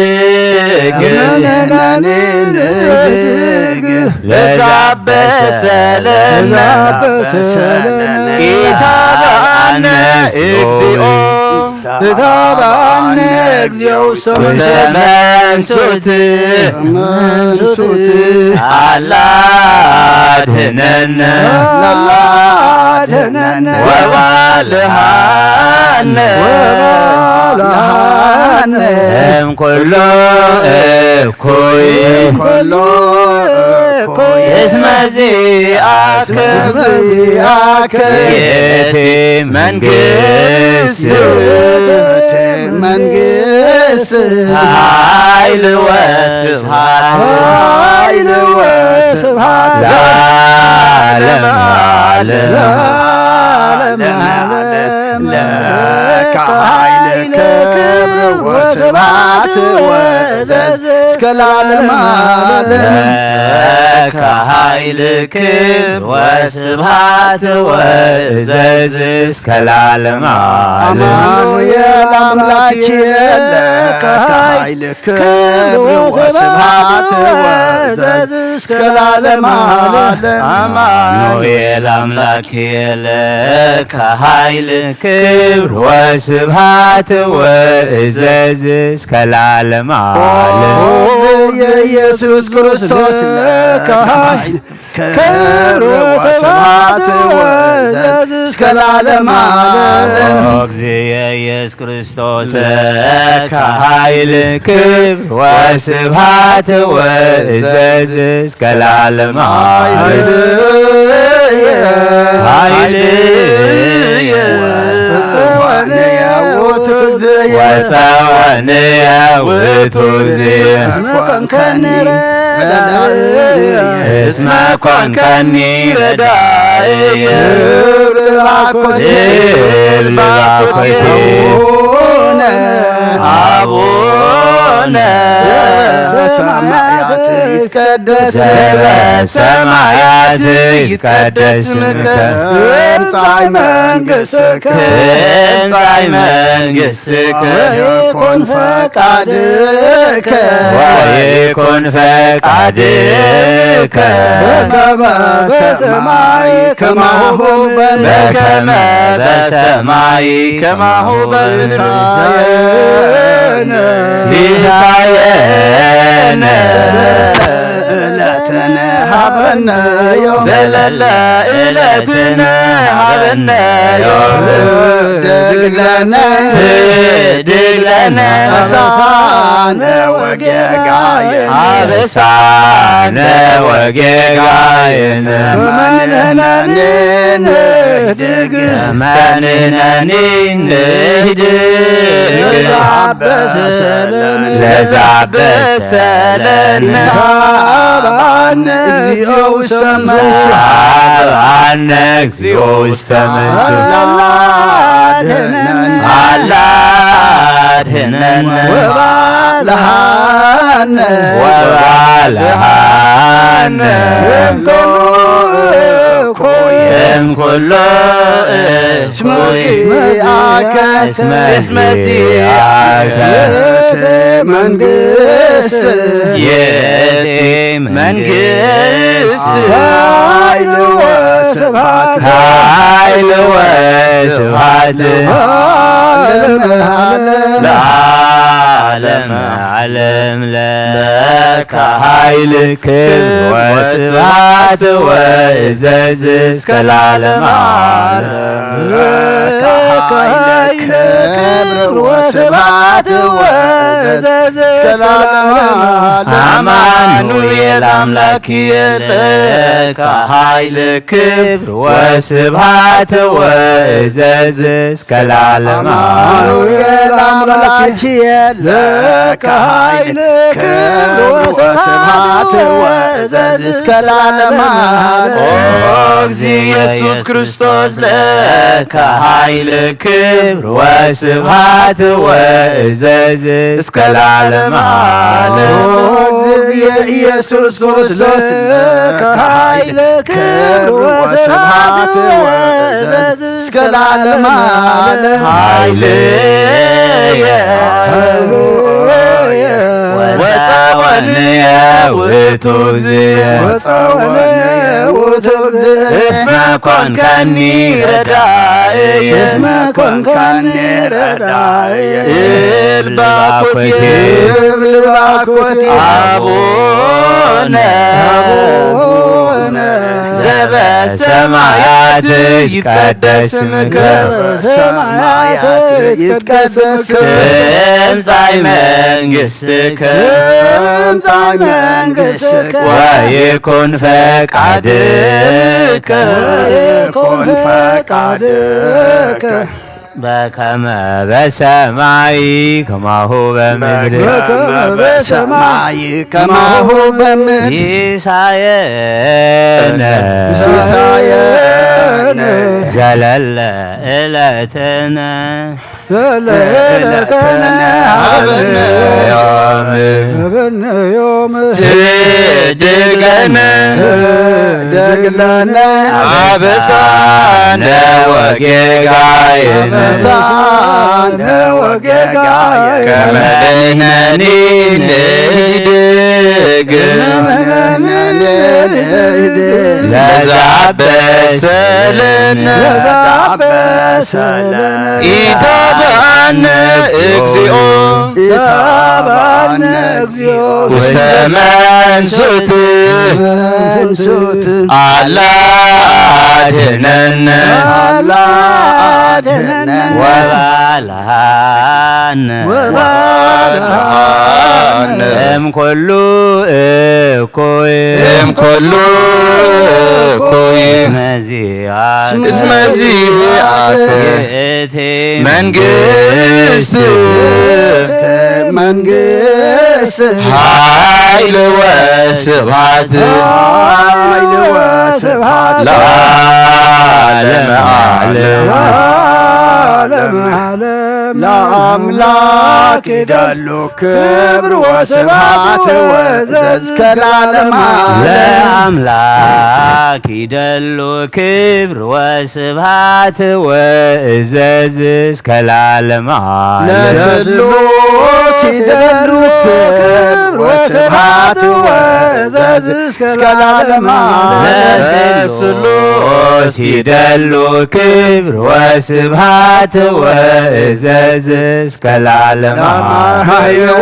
ከመ ንሕነኒ ንህድግ። ለዘአበሰ ለነ ኢታብአነ እግዚኦ። ኢታብአነ እግዚኦ ውስተ መንሱት። መንሱት። አላ አድህነነ። አላ አድህነነ። ወባልሃነ። ወባልሃነ። እምኩሉ እኩይ። እምኩሉ እኩይ። እስመ ዚአከ። እስመ ዚአከ። ይእቲ መንግስት። ይእቲ መንግስት። ኃይል ወስብሐት። ኃይል ወስብሐት። ለዓለመ ዓለም። ለዓለመ ዓለም። ለከ ኃይል ክብር ወስብሐት ወእዘዝ እስከ ለዓለመ ዓለም። ለከ ኃይል ክብር ወስብሐት ወእዘዝ እስከ ለዓለመ ዓለም። አማኑኤል አምላክ ለከ ኃይል ክብር ወስብሐት ወእዘዝ እስከ ለዓለመ ዓለም። አማኑኤል አምላክ ለከ ኃይል ክብር ወስብሐት ወእዘዝ እስከ ለዓለመ ዓለም። ኦ ኢየሱስ ክርስቶስ ለከ ኃይል ክብር ወስብሐት ወእዘዝ እስከ ለዓለመ ዓለም። ኦ እግዚእ ኢየሱስ ክርስቶስ ለከ ኃይል ክብር ወስብሐት ወእዘዝ እስከ ለዓለመ ዓለም። ኃይልየ ወጸወንየ ውእቱ እግዚእ። ወጸወንየ ውእቱ እግዚእ። እስመ ኮንከኒ ረዳእየ። እስመ ኮንከኒ ረዳእየ። ክብር ለባኮትየ። ክብር ለባኮትየ። አቡነ አቡነ ሰማያት ይትቀደስ ዘበሰማያት ይትቀደስ ስምከ ትምጻእ መንግሥትከ ትምጻእ መንግሥትከ ወይኩን ፈቃድከ ወይኩን ፈቃድከ በከመ በሰማይ ከማሁ በምድር በከመ በሰማይ ከማሁ በምድር ሲሳየነ ሲሳየነ ዕለትነ ሃበነ ዮም ዘለለ ዕለትነ ሃበነ ዮም ህድግ ለነ ህድግ ለነ አበሳነ ወጌጋየነ አበሳነ ወጌጋየነ መንነኒ ንህድግ መንነኒ ንህድግ ለዛበሰለነ ለዛበሰለነ ሃብአነ እግዚኦ ውስተ መንሱ ሃብአነ እግዚኦ ውስተ መንሱ አላ አድህነነ ወባልሃነ ወባልሃነ እምኩሉ እኩይ እምኩሉ እስመ እኩይ ዚአከ እስመ እስመ ዚአከ ዚአከ መንግስት ይእቲ መንግስት ኃይል ወስብሐት ኃይል ወስብሐት ለዓለመ ዓለም ለዓለመ ዓለም ለከ ኃይል ክብር ወስብሐት ወእዘዝ እስከ ለዓለመ ዓለም ለከ ኃይል ክብር ወስብሐት ወእዘዝ እስከ ለዓለመ ዓለም አማኑኤል አምላክ የለካ ኃይል ክብር ወስብሐት ወእዘዝ እስከ ለዓለመ አማኑኤል አምላክ ለከ ኃይል ክብር ወስብሐት ወእዘዝ እስከ ለዓለመ ዓለም ኦ እግዚእ ኢየሱስ ክርስቶስ ለከ ኃይል ክብር ወስብሐት ወእዘዝ እስከ ለዓለመ ዓለም ኦ እግዚእ ኢየሱስ ክርስቶስ ለከ ኃይል ክብር ወስብሐት ወእዘዝ እስከ ለዓለመ ዓለም ኃይልየ ወጸወንየ ውእቱ እግዚእ ወጸወንየ ውእቱ እግዚእ እስመ ኮንከኒ ረዳእየ እስመ ኮንከኒ ረዳእየ እብል ባኮቴ እብል ባኮቴ አቡነ አቡነ ዘበሰማያት ይትቀደስ ስምከ በሰማያት ይትቀደስ ስምከ ትምጻእ መንግሥትከ ትምጻእ መንግሥትከ ወይኩን ፈቃድከ ወይኩን ፈቃድከ በከመ በሰማይ ከማሁ በምድር በከመ በሰማይ ከማሁ በምድር ሲሳየነ ሲሳየነ ዘለለ ዕለትነ ዘለለ ዕለትነ ሀበነ ዮም ሀበነ ዮም ህድግ ለነ ህድግ ለነ አበሳነ ወጌጋየነ አበሳነ ወጌጋየነ ከመ ንሕነኒ ንህድግ ለዘአበሰ ለነ ለዘአበሰ ለነ ኢታብአነ እግዚኦ ኢታብአነ እግዚኦ ውስተ መንሱት መንሱት አላ አድህነነ አላ አድህነነ ወባልሃነ ወባልሃነ እምኩሉ እኩይ እምኩሉ እኩይ እስመ ዚአከ እስመ ዚአከ ይእቲ መንግስት መንግስት ኃይል ወስብሐት ኃይል ወስብሐት ለዓለመ ዓለም ለዓለመ ዓለም ለአምላክ ይደሉ ክብር ወስብሐት ወእዘዝ እስከ ለዓለመ ዓለም። ለአምላክ ይደሉ ክብር ወስብሐት ወእዘዝ እስከ ለዓለመ ዓለም። ለስሉስ ይደሉ ክብር ወስብሐት ወእዘዝ እስከ ለዓለመ ዓለም። ለስሉስ ይደሉ ክብር ወስብሐት ወእዘዝ እስከ ለዓለመ ዓለም። ለማህየዊ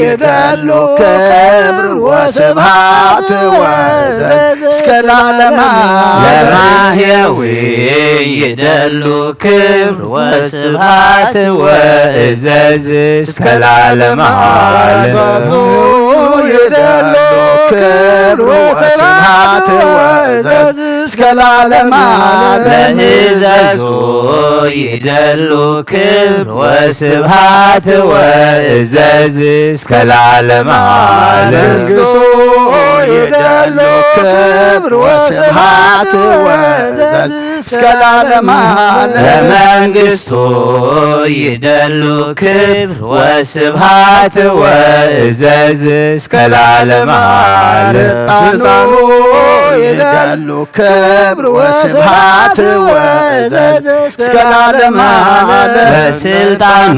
ይደሉ ክብር ወስብሐት ወእዘዝ እስከ ለዓለመ ዓለም። ለማህየዊ ይደሉ ክብር ወስብሐት ወእዘዝ እስከ ለዓለመ ዓለም። ይደሉ ክብር ወስብሐት ወእዘዝ እስከ ለዓለመ ዓለም። ለእዘዞ ይደሉ ክብር ወስብሐት ወእዘዝ እስከ ለዓለመ ዓለም። ለመንግስቱ ይደሉ ክብር ወስብሐት ወእዘዝ እስከ ለዓለመ ዓለም። ለመንግስቱ ይደሉ ክብር ወስብሐት ወእዘዝ እስከ ለዓለመ ዓለም። ስልጣኑ ይደሉ ክብር ወስብሐት ወእዘዝ እስከ ለዓለመ ዓለም። ለስልጣኑ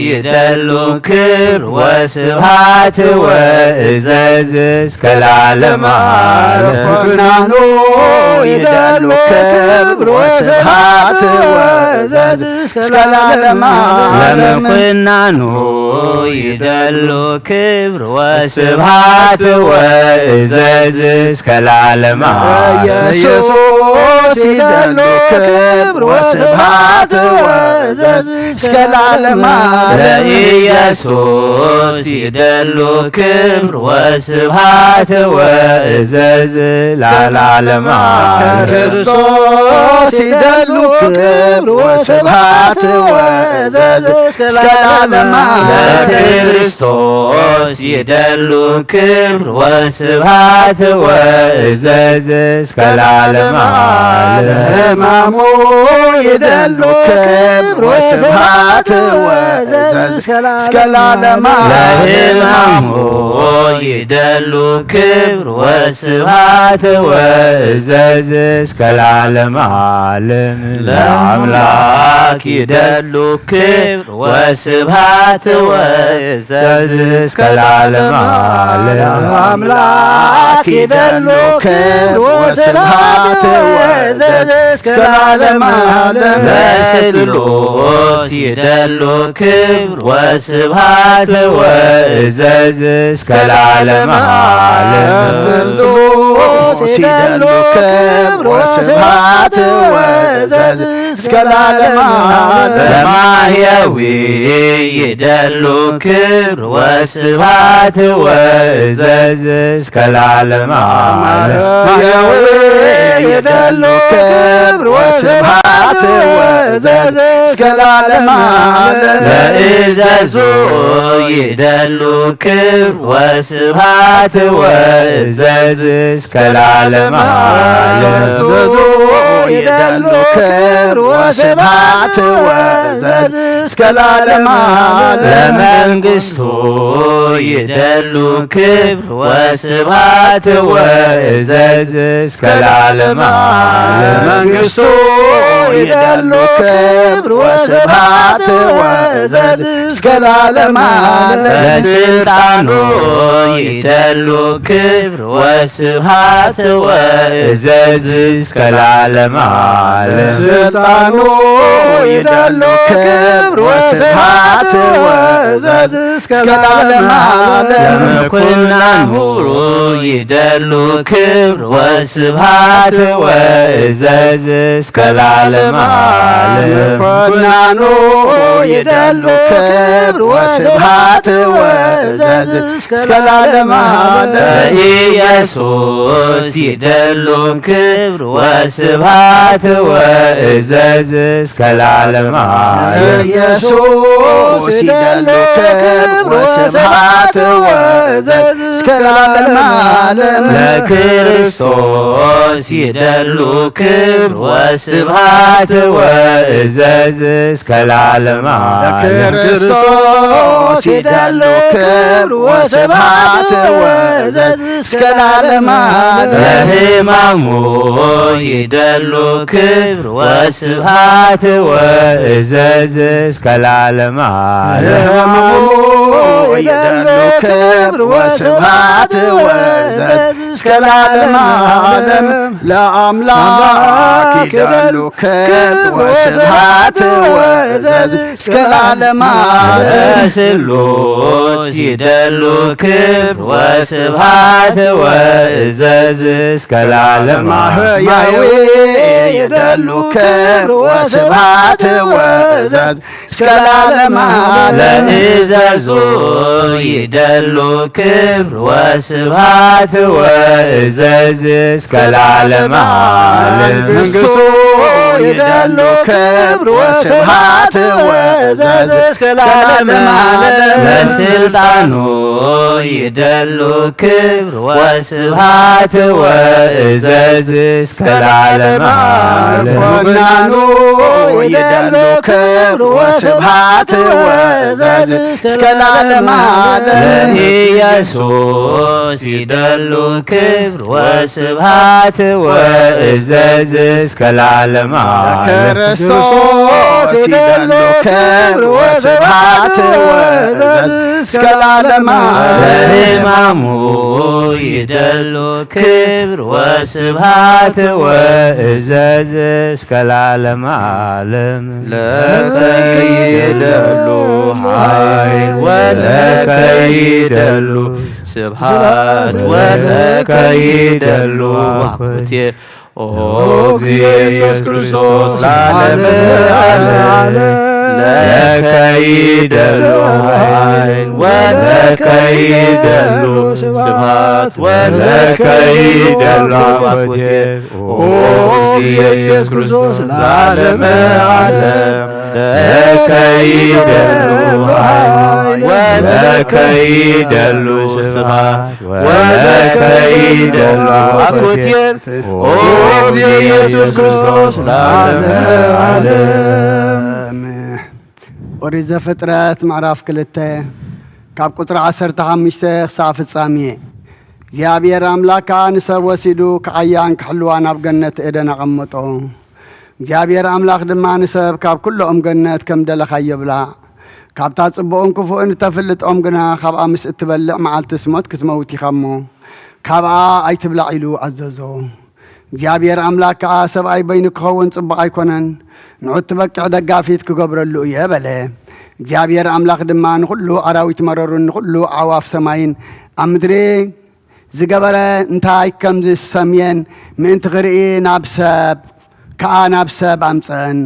ይደሉ ክብር ወስብሐት ወእዘዝ እስከ ለዓለመ ዓለም። ኩናኑ ይደሉ ክብር ወስብሐት ወእዘዝ እስከ ለዓለመ ዓለም። ለምኩናኑ ይደሉ ክብር ወስብሐት ወእዘዝ እስከ ለዓለመ ዓለም። ኢየሱስ ይደሉ ክብር ወስብሐት ወእዘዝ እስከ ለዓለመ ዓለም። ለኢየሱስ ይደሉ ክብር ወስብሐት ወእዘዝ ለዓለመ ዓለም። ክርስቶስ ይደሉ ክብር ወስብሐት ወእዘዝ እስከ ለዓለመ ዓለም። ለክርስቶስ ይደሉ ክብር ወስብሐት ወእዘዝ እስከ ለዓለመ ዓለም። ለሕማሙ ይደሉ ክብር ወስብሐት ወእዘዝ እስከ ለዓለመ ዓለም። ለሕማሙ ይደሉ ክብር ወስብሐት ወእዘዝ እስከ ለዓለመ ዓለም። ለአምላክ ይደሉ ክብር ወስብሐት ወእዘዝ እስከ ለዓለመ ዓለም። ለአምላክ ይደሉ ክብር ወስብሐት ወእዘዝ እስከ ለዓለመ ዓለም። ለስሉስ ይደሉ ክብር ወስብሐት ወእዘዝ እስከ ለዓለመ ዓለም። ስሉስ ይደሉ ክብር ወስብሐት ወእዘዝ እስከ ለዓለመ ዓለም። ለማህየዊ ይደሉ ክብር ወስብሐት ወእዘዝ እስከ ለዓለመ ዓለም። ማህየዊ ይደሉ ክብር ወስብሐት ወእዘዝ እስከ ለዓለመ ዓለም። ለእዘዞ ይደሉ ክብር ወስብሐት ወእዘዝ እስከ ለዓለመ ዓለም። ዘዞ ይደሉ ክብር ወስብሐት ወእዘዝ እስከ ለዓለመ ዓለም። ለመንግስቱ ይደሉ ክብር ወስብሐት ወእዘዝ እስከ ለዓለመ ዓለም። ለመንግስቱ ይደሉ ክብር ወስብሐት ወእዘዝ እስከ ለዓለመ ዓለም። ለስልጣኑ ይደሉ ክብር ወስብሐት ወእዘዝ እስከ ለዓለመ ዓለም። ስልጣኑ ይደሉ ክብር ወስብሐት ወእዘዝ እስከ ለዓለመ ዓለም። ለምኩናኑ ይደሉ ክብር ወስብሐት ወእዘዝ እስከ ለዓለመ ዓለም። ኩናኑ ይደሉ ክብር ወስብሐት ወእዘዝ እስከ ለዓለመ ዓለም። ለኢየሱስ ይደሉ ክብር ወስብሐት ወእዘዝ እስከ ዓለም ዓለም። ኢየሱስ ይደሉ ክብር ወስብሐት ወዘዝ እስከ ለዓለመ ዓለም። ለክርስቶስ ይደሉ ክብር ወስብሐት ወእዘዝ እስከ ለዓለመ ዓለም። ለክርስቶስ ይደሉ ክብር ወስብሐት ወእዘዝ እስከ ለዓለመ ዓለም። ለሕማሙ ይደሉ ክብር ወስብሐት ወእዘዝ እስከ ለዓለመ ዓለም። ለሕማሙ ይደሉ ክብር ወስብሐት ወእዘዝ እስከ ለዓለመ ዓለም። ለአምላክ ይደሉ ክብር ወስብሐት ወእዘዝ እስከ ለዓለመ ዓለም። ለስሉስ ይደሉ ክብር ወስብሐት ወእዘዝ እስከ ለዓለመ ዓለም። ለማህያዊ ይደሉ ክብር ወስብሐት ወእዘዝ እስከ ለዓለመ ዓለም። ለእዘዙ ይደሉ ክብር ወስብሐት ወእዘዝ እስከ ለዓለመ ዓለም። መንግስቱ ይደሉ ክብር ወስብሐት ወእዘዝ እስከ ለዓለመ ዓለም። ለስልጣኑ ይደሉ ክብር ወስብሐት ወእዘዝ እስከ ለዓለመ ዓለም። መኮንናኑ ይደሉ ክብር ወስብሐት ወእዘዝ እስከ ለዓለመ ዓለም። ለኢየሱስ ይደሉ ክብር ወስብሐት ወእዘዝ እስከ ለዓለመ ዓለም። ለክርስቶስ ይደሉ ክብር ወስብሐት ወእዘዝ እስከ ለዓለመ ዓለም። ለሕማሙ ይደሉ ክብር ወስብሐት ወእዘዝ እስከ ለዓለመ ዓለም። ለከ ይደሉ ኃይል ወለከ ይደሉ ስብሐት ወለከ ይደሉ አኮቴ ኦ እግዚእ ኢየሱስ ክርስቶስ ለዓለመ ዓለም። ለከ ይደሉ ኃይል ወለከ ይደሉ ስብሐት ወለከ ይደሉ አኮቴ ኦ እግዚእ ኢየሱስ ክርስቶስ ለዓለመ ዓለም። ለከ ይደሉ ኃይል ወለከ ይደሉ ስብሐት ወለከ ይደሉ አኮቴት ኦ እግዚእ ኢየሱስ ክርስቶስ ለዓለመ ዓለም። ኦሪት ዘፍጥረት ምዕራፍ ክልተ ካብ ቁጽሪ ዓሰርተ ሓሙሽተ ክሳብ ፍጻሜ። እግዚኣብሔር ኣምላክ ከኣ ንሰብ ወሲዱ ክዓያን ክሕልዋን ኣብ ገነት ኤደን ኣቐመጦ። እግዚኣብሔር ኣምላኽ ድማ ንሰብ ካብ ኩሉ ኦም ገነት ከም ደለኻዮ ብላዕ፣ ካብታ ጽቡቕን ክፉእን እተፍልጥ ኦም ግና ካብኣ ምስ እትበልዕ መዓልትስ ሞት ክትመውት ኢኻ እሞ ካብኣ ኣይትብላዕ ኢሉ ኣዘዞ። እግዚኣብሔር ኣምላኽ ከኣ ሰብኣይ በይኑ ክኸውን ጽቡቕ ኣይኮነን፣ ንዑ እትበቅዕ ደጋፊት ክገብረሉ እየ በለ። እግዚኣብሔር ኣምላኽ ድማ ንኹሉ ኣራዊት መረሩን ንኹሉ ኣዕዋፍ ሰማይን ኣብ ምድሪ ዝገበረ እንታይ ከም ዝሰምየን ምእንቲ ክርኢ ናብ ሰብ ከኣ ናብ ሰብ ኣምጸን።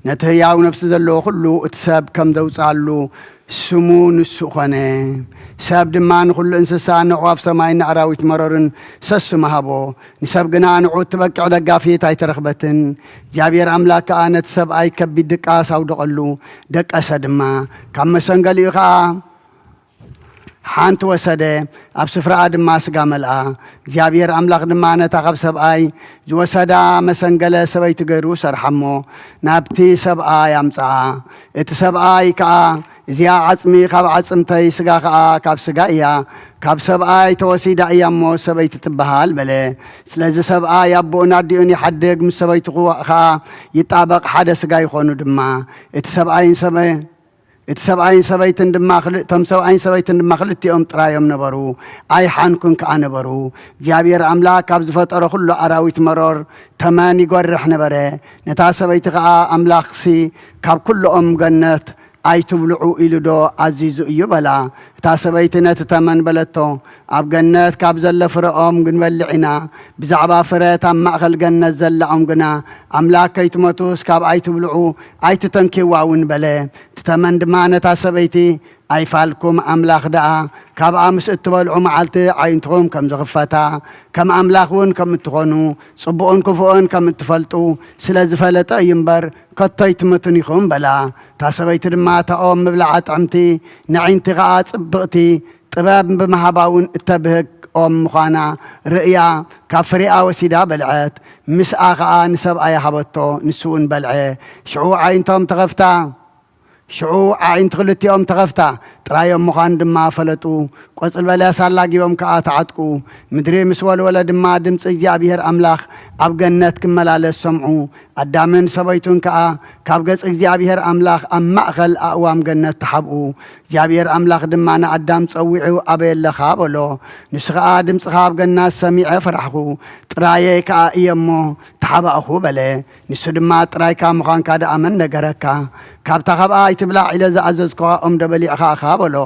ነቲ ህያው ነፍሲ ዘለዎ ኩሉ እቲ ሰብ ከም ዘውጽኣሉ ስሙ ንሱ ኾነ። ሰብ ድማ ንኹሉ እንስሳ ንኣዕዋፍ ሰማይን ንኣራዊት መረርን ሰስሙ ሃቦ። ንሰብ ግና ንዑ እትበቅዕ ደጋፊት ኣይተረኽበትን። እግዚኣብሔር ኣምላክ ከኣ ነቲ ሰብኣይ ከቢድ ድቃስ ኣውደቐሉ፣ ደቀሰ ድማ። ካብ መሰንገሊኡ ኸኣ ሓንቲ ወሰደ፣ ኣብ ስፍራኣ ድማ ስጋ መልኣ። እግዚኣብሔር ኣምላኽ ድማ ነታ ካብ ሰብኣይ ዝወሰዳ መሰንገለ ሰበይቲ ገይሩ ሰርሓ እሞ ናብቲ ሰብኣይ ኣምጽኣ። እቲ ሰብኣይ ከኣ፣ "እዚኣ ዓጽሚ ካብ ዓጽምተይ፣ ስጋ ከኣ ካብ ስጋ እያ፣ ካብ ሰብኣይ ተወሲዳ እያ እሞ ሰበይቲ ትበሃል" በለ። ስለዚ ሰብኣይ ኣቦኡን ኣዲኡን ይሓድግ፣ ምስ ሰበይቱ ክዋ-፣ ከኣ ይጣበቕ፣ ሓደ ስጋ ይኾኑ ድማ። እቲ ሰብኣይን ሰበ-፣ እቲ ሰብኣይን ሰበይትን ድማ ክል-፣ እቶም ሰብኣይን ሰበይትን ድማ ክልቲኦም ጥራዮም ነበሩ፣ ኣይሓንኩን ከኣ ነበሩ። እግዚኣብሔር ኣምላኽ ካብ ዝፈጠሮ ኩሉ ኣራዊት መሮር ተመን ይጎርሕ ነበረ። ነታ ሰበይቲ ከኣ፣ "ኣምላኽሲ ካብ ኩሉ ኦም ገነት ኣይትብልዑ ኢሉ ዶ ኣዚዙ እዩ?" በላ። እታ ሰበይቲ ነቲ ተመን በለቶ፣ ኣብ ገነት ካብ ዘሎ ፍረ ኦም ክንበልዕ ኢና። ብዛዕባ ፍረ እታ ኣብ ማእከል ገነት ዘላ ኦም ግና፣ ኣምላኽ ከይትሞቱስ ካብ ኣይትብልዑ ኣይትተንክይዋ እውን በለ። እቲ ተመን ድማ ነታ ሰበይቲ፣ ኣይፋልኩም፣ ኣምላኽ ደኣ ካብኣ ምስ እትበልዑ መዓልቲ ኣዒንትኹም ከም ዝኽፈታ፣ ከም ኣምላኽ እውን ከም እትኾኑ፣ ጽቡቕን ክፉእን ከም እትፈልጡ ስለ ዝፈለጠ እዩ እምበር፣ ከቶ ኣይትመቱን ኢኹም በላ። እታ ሰበይቲ ድማ፣ እታ ኦም ምብላዓ ጥዕምቲ፣ ነዒንቲ ኸኣ ጽብቕቲ፣ ጥበብ ብምሃባ እውን እተብህግ ኦም ምዃና ርእያ፣ ካብ ፍሬኣ ወሲዳ በልዐት። ምስኣ ኸኣ ንሰብኣያ ሃበቶ፣ ንሱ እውን በልዐ። ሽዑ ኣዒንቶም ተኸፍታ። ሽዑ ኣዒንቲ ክልቲኦም ተኸፍታ፣ ጥራዮም ምዃን ድማ ፈለጡ። ቆጽሊ በለስ ኣላጊቦም ከኣ ተዓጥቁ። ምድሪ ምስ ወልወለ ድማ፣ ድምጺ እግዚኣብሄር ኣምላኽ ኣብ ገነት ክመላለስ ሰምዑ። ኣዳምን ሰበይቱን ከኣ ካብ ገጽ እግዚኣብሄር ኣምላኽ ኣብ ማእከል ኣእዋም ገነት ተሓብኡ። እግዚኣብሄር ኣምላኽ ድማ ንኣዳም ጸዊዑ፣ ኣበይ ኣለኻ? በሎ። ንሱ ኸኣ፣ ድምጽኻ ኣብ ገነት ሰሚዐ ፈራሕኹ፣ ጥራየይ ከኣ እየ እሞ ተሓባእኹ በለ። ንሱ ድማ፣ ጥራይካ ምዃንካ ደኣ መን ነገረካ? ካብታ ካብኣ ኣይትብላዕ ኢለ ዝኣዘዝኩኻ ኦም ዶ በሊዕኻ ኢኻ? በሎ።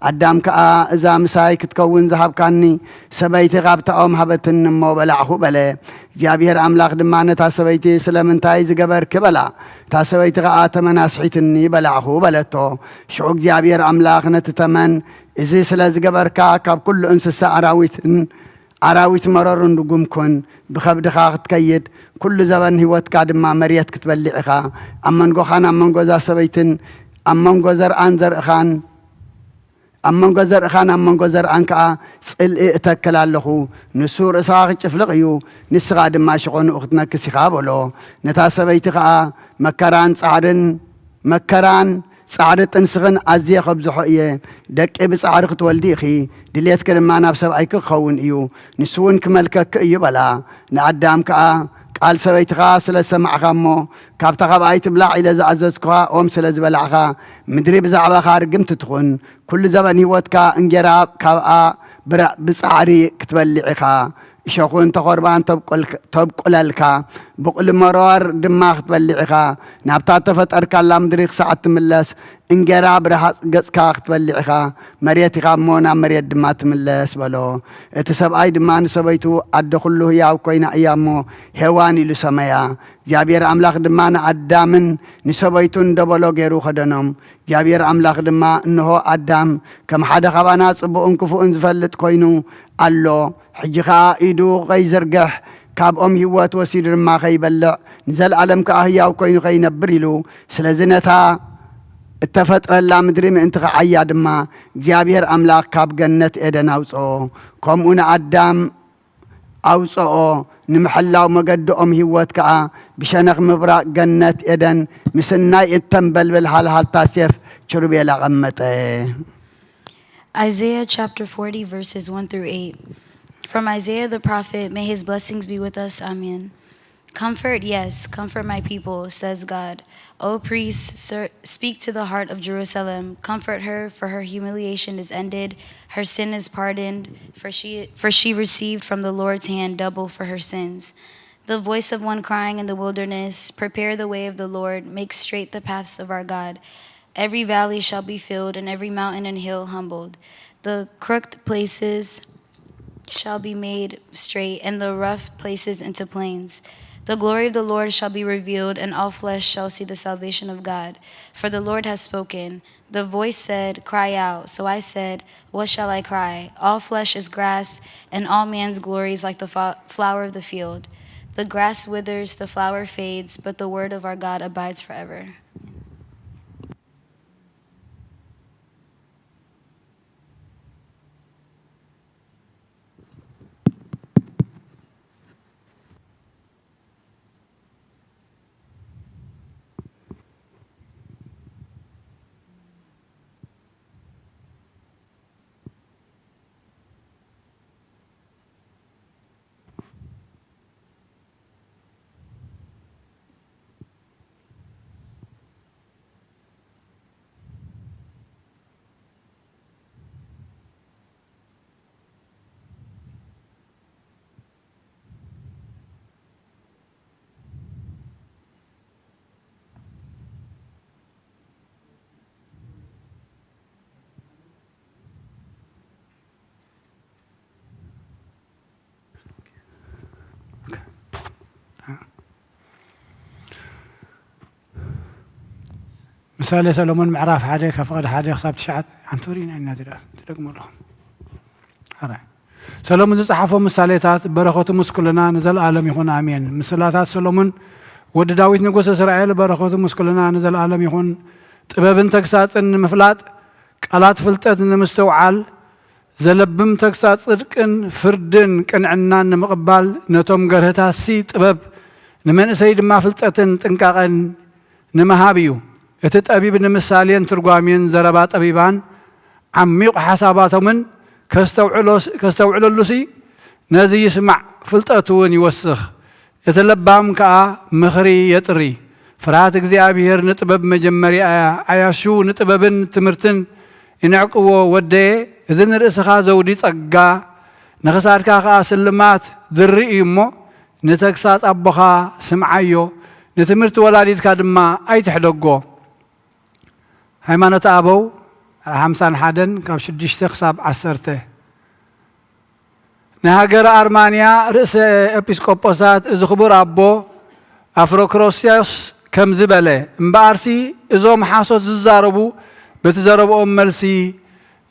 ኣዳም ከኣ፣ እዛ ምሳይ ክትከውን ዝሃብካኒ ሰበይቲ ካብታ ኦም ሃበትኒ እሞ በላዕኹ በለ። እግዚኣብሄር ኣምላኽ ድማ ነታ ሰበይቲ፣ ስለምንታይ ዝገበርኪ? በላ። እታ ሰበይቲ ኸኣ፣ ተመን ኣስሒትኒ በላዕኹ በለቶ። ሽዑ እግዚኣብሄር ኣምላኽ ነቲ ተመን፣ እዚ ስለ ዝገበርካ፣ ካብ ኩሉ እንስሳ ኣራዊትን ኣራዊት መረሩን ርጉም ኩን፣ ብኸብድኻ ክትከይድ፣ ኩሉ ዘበን ህይወትካ ድማ መሬት ክትበልዕ ኢኻ። ኣብ መንጎኻን ኣብ መንጎ እዛ ሰበይትን፣ ኣብ መንጎ ዘርኣን ዘርእኻን፣ ኣብ መንጎ ዘርእኻን ኣብ መንጎ ዘርኣን ከኣ ጽልኢ እተክል ኣለኹ። ንሱ ርእስኻ ክጭፍልቕ እዩ፣ ንስኻ ድማ ሸኾንኡ ክትነክስ ኢኻ በሎ። ነታ ሰበይቲ ኸኣ፣ መከራን ጻዕርን፣ መከራን ጻዕሪ ጥንስኽን ኣዝየ ኸብዝሖ እየ። ደቂ ብጻዕሪ ክትወልዲ ኢኺ፣ ድሌትኪ ድማ ናብ ሰብኣይኪ ክኸውን እዩ፣ ንሱ እውን ክመልከኪ እዩ በላ። ንኣዳም ከኣ፣ ቃል ሰበይትኻ ስለ ዝሰማዕካ እሞ፣ ካብታ ኻብኣ ኣይትብላዕ ኢለ ዝኣዘዝኩኻ ኦም ስለ ዝበላዕኻ፣ ምድሪ ብዛዕባኻ ርግምቲ ትኹን። ኩሉ ዘበን ህይወትካ እንጌራ ካብኣ ብራ-፣ ብጻዕሪ ክትበልዕ ኢኻ። እሾኹን ተኾርባን ተብቁል-፣ ተብቁለልካ፣ ብቑሊ መሮር ድማ ክትበልዕ ኢኻ። ናብታ እተፈጠርካላ ምድሪ ክሳዕ እትምለስ፣ እንጌራ ብረሃጽ ገጽካ ክትበልዕ ኢኻ። መሬት ኢኻ እሞ፣ ናብ መሬት ድማ ትምለስ በሎ። እቲ ሰብኣይ ድማ ንሰበይቱ፣ ኣደ ኹሉ ህያው ኰይና እያ እሞ፣ ሄዋን ኢሉ ሰመያ። እግዚኣብሔር ኣምላኽ ድማ ንኣዳምን ንሰበይቱን ደበሎ ገይሩ ኸደኖም። እግዚኣብሔር ኣምላኽ ድማ፣ እንሆ፣ ኣዳም ከም ሓደ ኻባና ጽቡቕን ክፉእን ዝፈልጥ ኰይኑ ኣሎ። ሕጂ ኸኣ ኢዱ ኸይዝርግሕ፣ ካብ ኦም ህይወት ወሲዱ ድማ ኸይበልዕ፣ ንዘለኣለም ከኣ ህያው ኰይኑ ኸይነብር ኢሉ። ስለዚ ነታ እተፈጥረላ ምድሪ ምእንቲ ኸዓያ ድማ፣ እግዚኣብሔር ኣምላኽ ካብ ገነት ኤደን ኣውጽኦ። ከምኡ ንኣዳም ኣውጽኦ፣ ንምሕላው መገዲ ኦም ህይወት ከኣ ብሸነኽ ምብራቕ ገነት ኤደን ምስ ናይ እተንበልብል ሃልሃልታ ሴፍ ኪሩቤል ኣቐመጠ። Isaiah chapter forty, verses one through eight. From Isaiah the prophet, may his blessings be with us. Amen. Comfort, yes, comfort my people, says God. O priests, ser-, speak to the heart of Jerusalem. Comfort her, for her humiliation is ended, her sin is pardoned, for she, for she received from the Lord's hand double for her sins. The voice of one crying in the wilderness, prepare the way of the Lord, make straight the paths of our God. Every valley shall be filled, and every mountain and hill humbled. The crooked places shall be made straight, and the rough places into plains. The glory of the Lord shall be revealed, and all flesh shall see the salvation of God. For the Lord has spoken. The voice said, "Cry out." So I said, "What shall I cry? All flesh is grass, and all man's glory is like the fo-, flower of the field. The grass withers, the flower fades, but the word of our God abides forever." ምሳሌ ሰሎሞን ምዕራፍ ሓደ ካብ ፍቕዲ ሓደ ክሳብ ትሽዓተ ሓንቲ ወሪና ኢና ዝዳ ትደግሞ ኣለኹ። ኣረ ሰሎሞን ዝጸሓፎ ምሳሌታት በረኸቱ ምስ ኩልና ንዘለኣለም ይኹን ኣሜን። ምስላታት ሰሎሞን ወዲ ዳዊት ንጉስ እስራኤል በረኸቱ ምስ ኩልና ንዘለኣለም ይኹን። ጥበብን ተግሳጽን ንምፍላጥ፣ ቃላት ፍልጠት ንምስትውዓል፣ ዘለብም ተግሳጽ ጽድቅን ፍርድን ቅንዕናን ንምቕባል፣ ነቶም ገርህታሲ ጥበብ፣ ንመንእሰይ ድማ ፍልጠትን ጥንቃቐን ንምሃብ እዩ። እቲ ጠቢብ ንምሳሌን ትርጓሜን ዘረባ ጠቢባን ዓሚቕ ሓሳባቶምን ከስተውዕሎስ-፣ ከስተውዕለሉሲ ነዚ ይስማዕ፣ ፍልጠቱ እውን ይወስኽ። እቲ ለባም ከኣ ምኽሪ የጥሪ። ፍርሃት እግዚኣብሔር ንጥበብ መጀመርያ እያ። ዓያሹ ንጥበብን ትምህርትን ይንዕቅዎ። ወደየ፣ እዚ ንርእስኻ ዘውዲ ጸጋ፣ ንኽሳድካ ከኣ ስልማት ዝርኢ እዩ እሞ፣ ንተግሳጽ ኣቦኻ ስምዓዮ፣ ንትምህርቲ ወላዲትካ ድማ ኣይትሕደጎ። ሃይማኖተ ኣበው ሓምሳን ሓደን ካብ ሽዱሽተ ክሳብ ዓሰርተ። ናይ ሃገረ ኣርማንያ ርእሰ ኤጲስቆጶሳት እዚ ክቡር ኣቦ ኣፍሮክሮስዮስ ከምዚ በለ፣ እምበኣርሲ እዞም ሓሶት ዝዛረቡ በቲ ዘረብኦም መልሲ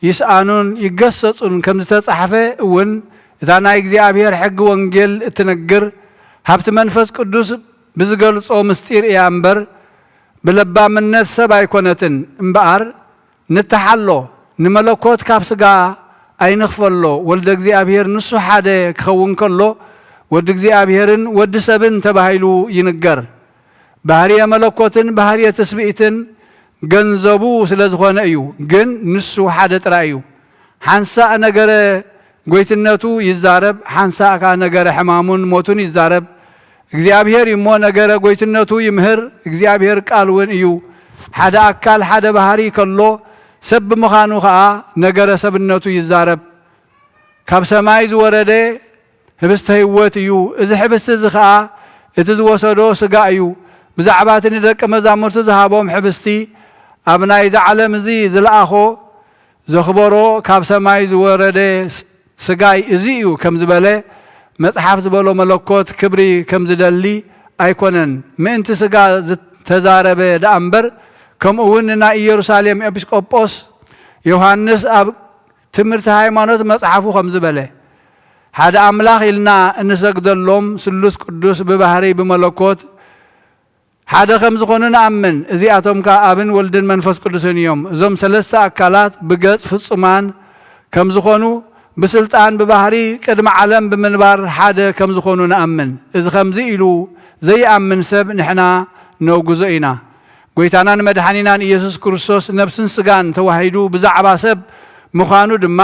ይስኣኑን ይገሰጹን ከም ዝተጻሕፈ እውን እታ ናይ እግዚኣብሔር ሕጊ ወንጌል እትነግር ሃብቲ መንፈስ ቅዱስ ብዝገልጾ ምስጢር እያ እምበር ብለባምነት ሰብ ኣይኮነትን። እምበኣር ንተሓሎ፣ ንመለኮት ካብ ስጋ ኣይንኽፈሎ። ወልደ እግዚኣብሔር ንሱ ሓደ ክኸውን ከሎ፣ ወዲ እግዚኣብሔርን ወዲ ሰብን ተባሂሉ ይንገር። ባህርየ መለኮትን ባህርየ ትስብእትን ገንዘቡ ስለ ዝኾነ እዩ። ግን ንሱ ሓደ ጥራይ እዩ። ሓንሳእ ነገረ ጎይትነቱ ይዛረብ፣ ሓንሳእ ከኣ ነገረ ሕማሙን ሞቱን ይዛረብ። እግዚኣብሔር እዩ እሞ ነገረ ጎይትነቱ ይምህር፣ እግዚኣብሔር ቃል እውን እዩ። ሓደ ኣካል ሓደ ባህሪ ከሎ ሰብ ብምዃኑ ከኣ ነገረ ሰብነቱ ይዛረብ። ካብ ሰማይ ዝወረደ ህብስተ ህይወት እዩ። እዚ ህብስቲ እዚ ከኣ እቲ ዝወሰዶ ስጋ እዩ። ብዛዕባ እቲ ንደቀ መዛሙርቲ ዝሃቦም ህብስቲ ኣብ ናይዚ ዓለም እዚ ዝለኣኾ ዘኽበሮ ካብ ሰማይ ዝወረደ ስ-፣ ስጋይ እዚ እዩ ከም ዝበለ መጽሓፍ ዝበሎ መለኮት ክብሪ ከም ዝደሊ ኣይኮነን። ምእንቲ ስጋ ዝተዛረበ ደኣ እምበር፣ ከምኡ እውን ንናይ ኢየሩሳሌም ኤጲስቆጶስ ዮሃንስ ኣብ ትምህርቲ ሃይማኖት መጽሓፉ ከም ዝበለ፣ ሓደ ኣምላኽ ኢልና እንሰግደሎም ስሉስ ቅዱስ ብባህሪ ብመለኮት ሓደ ከም ዝኾኑ ንኣምን። እዚኣቶም ከኣ ኣብን ወልድን መንፈስ ቅዱስን እዮም። እዞም ሰለስተ ኣካላት ብገጽ ፍጹማን ከም ዝኾኑ፣ ብስልጣን ብባህሪ ቅድሚ ዓለም ብምንባር ሓደ ከም ዝኾኑ ንኣምን። እዚ ከምዚ ኢሉ ዘይኣምን ሰብ ንሕና ነውግዞ ኢና። ጎይታናን መድሓኒናን ኢየሱስ ክርስቶስ ነብስን ስጋን ተዋሂዱ ብዛዕባ ሰብ ምዃኑ ድማ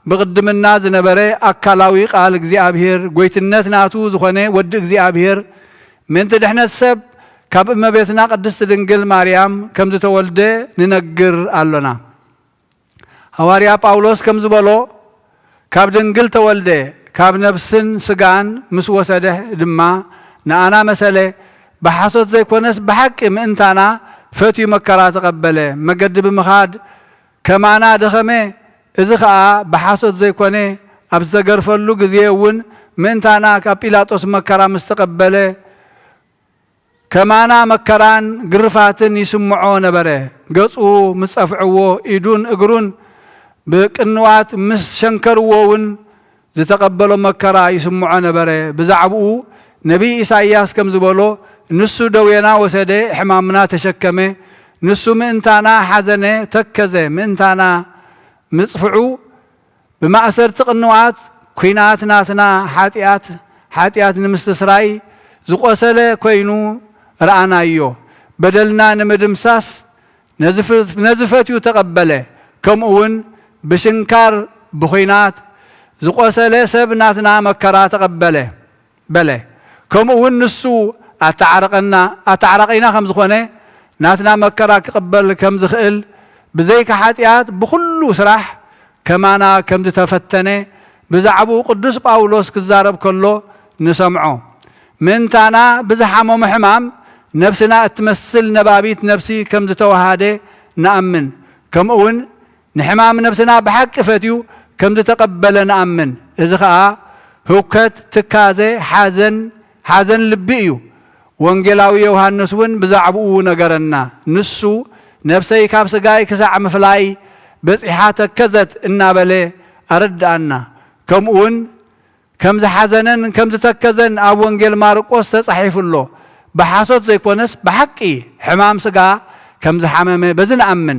ብቕድምና ዝነበረ ኣካላዊ ቃል እግዚኣብሔር፣ ጎይትነት ናቱ ዝኾነ ወዲ እግዚኣብሔር፣ ምእንቲ ድሕነት ሰብ ካብ እመቤትና ቅድስት ድንግል ማርያም ከም ዝተወልደ ንነግር ኣሎና። ሃዋርያ ጳውሎስ ከም ዝበሎ፣ ካብ ድንግል ተወልደ፣ ካብ ነብስን ስጋን ምስ ወሰደ ድማ ንኣና መሰለ፣ ብሓሶት ዘይኮነስ ብሓቂ ምእንታና ፈትዩ መከራ ተቐበለ። መገዲ ብምኻድ ከማና ደኸመ። እዚ ኸኣ ብሓሶት ዘይኮነ፣ ኣብ ዝተገርፈሉ ግዜ እውን ምእንታና ካብ ጲላጦስ መከራ ምስ ተቐበለ፣ ከማና መከራን ግርፋትን ይስምዖ ነበረ። ገጹ ምስ ጸፍዕዎ፣ ኢዱን እግሩን ብቅንዋት ምስ ሸንከርዎ እውን ዝተቐበሎ መከራ ይስምዖ ነበረ። ብዛዕባኡ ነቢይ ኢሳይያስ ከም ዝበሎ፣ "ንሱ ደዌና ወሰደ፣ ሕማምና ተሸከመ፣ ንሱ ምእንታና ሓዘነ፣ ተከዘ፣ ምእንታና ምጽፍዑ፣ ብማእሰርቲ ቅንዋት ኲናት ናትና ሓጢኣት፣ ሓጢኣት ንምስትስራይ ዝቖሰለ ኮይኑ ረኣናዮ። በደልና ንምድምሳስ ነዚ ፍ-፣ ነዚ ፈትዩ ተቐበለ። ከምኡ እውን ብሽንካር፣ ብኹናት ዝቖሰለ ሰብ ናትና መከራ ተቐበለ" በለ። ከምኡ እውን ንሱ ኣተዓረቐና፣ ኣተዓራቒና ከም ዝኾነ፣ ናትና መከራ ክቕበል ከም ዝኽእል፣ ብዘይካ ሓጢኣት ብኹሉ ስራሕ ከማና ከም ዝተፈተነ ብዛዕባኡ ቅዱስ ጳውሎስ ክዛረብ ከሎ ንሰምዖ። ምእንታና ብዝሓመሞ ሕማም ነብስና እትመስል ነባቢት ነብሲ ከም ዝተዋሃደ ንኣምን። ከምኡ እውን ንሕማም ነብስና ብሓቂ ፈትዩ ከም ዝተቐበለ ንኣምን። እዚ ኸኣ ህውከት፣ ትካዘ፣ ሓዘን፣ ሓዘን ልቢ እዩ። ወንጌላዊ ዮሃንስ እውን ብዛዕባኡ ነገረና። ንሱ ነፍሰይ ካብ ስጋይ ክሳዕ ምፍላይ በጺሓ ተከዘት እናበለ ኣረድኣና። ከምኡውን ከም ዝሓዘነን ከም ዝተከዘን ኣብ ወንጌል ማርቆስ ተጻሒፉ ኣሎ። ብሓሶት ዘይኮነስ ብሓቂ ሕማም ስጋ ከም ዝሓመመ በዚ ንኣምን።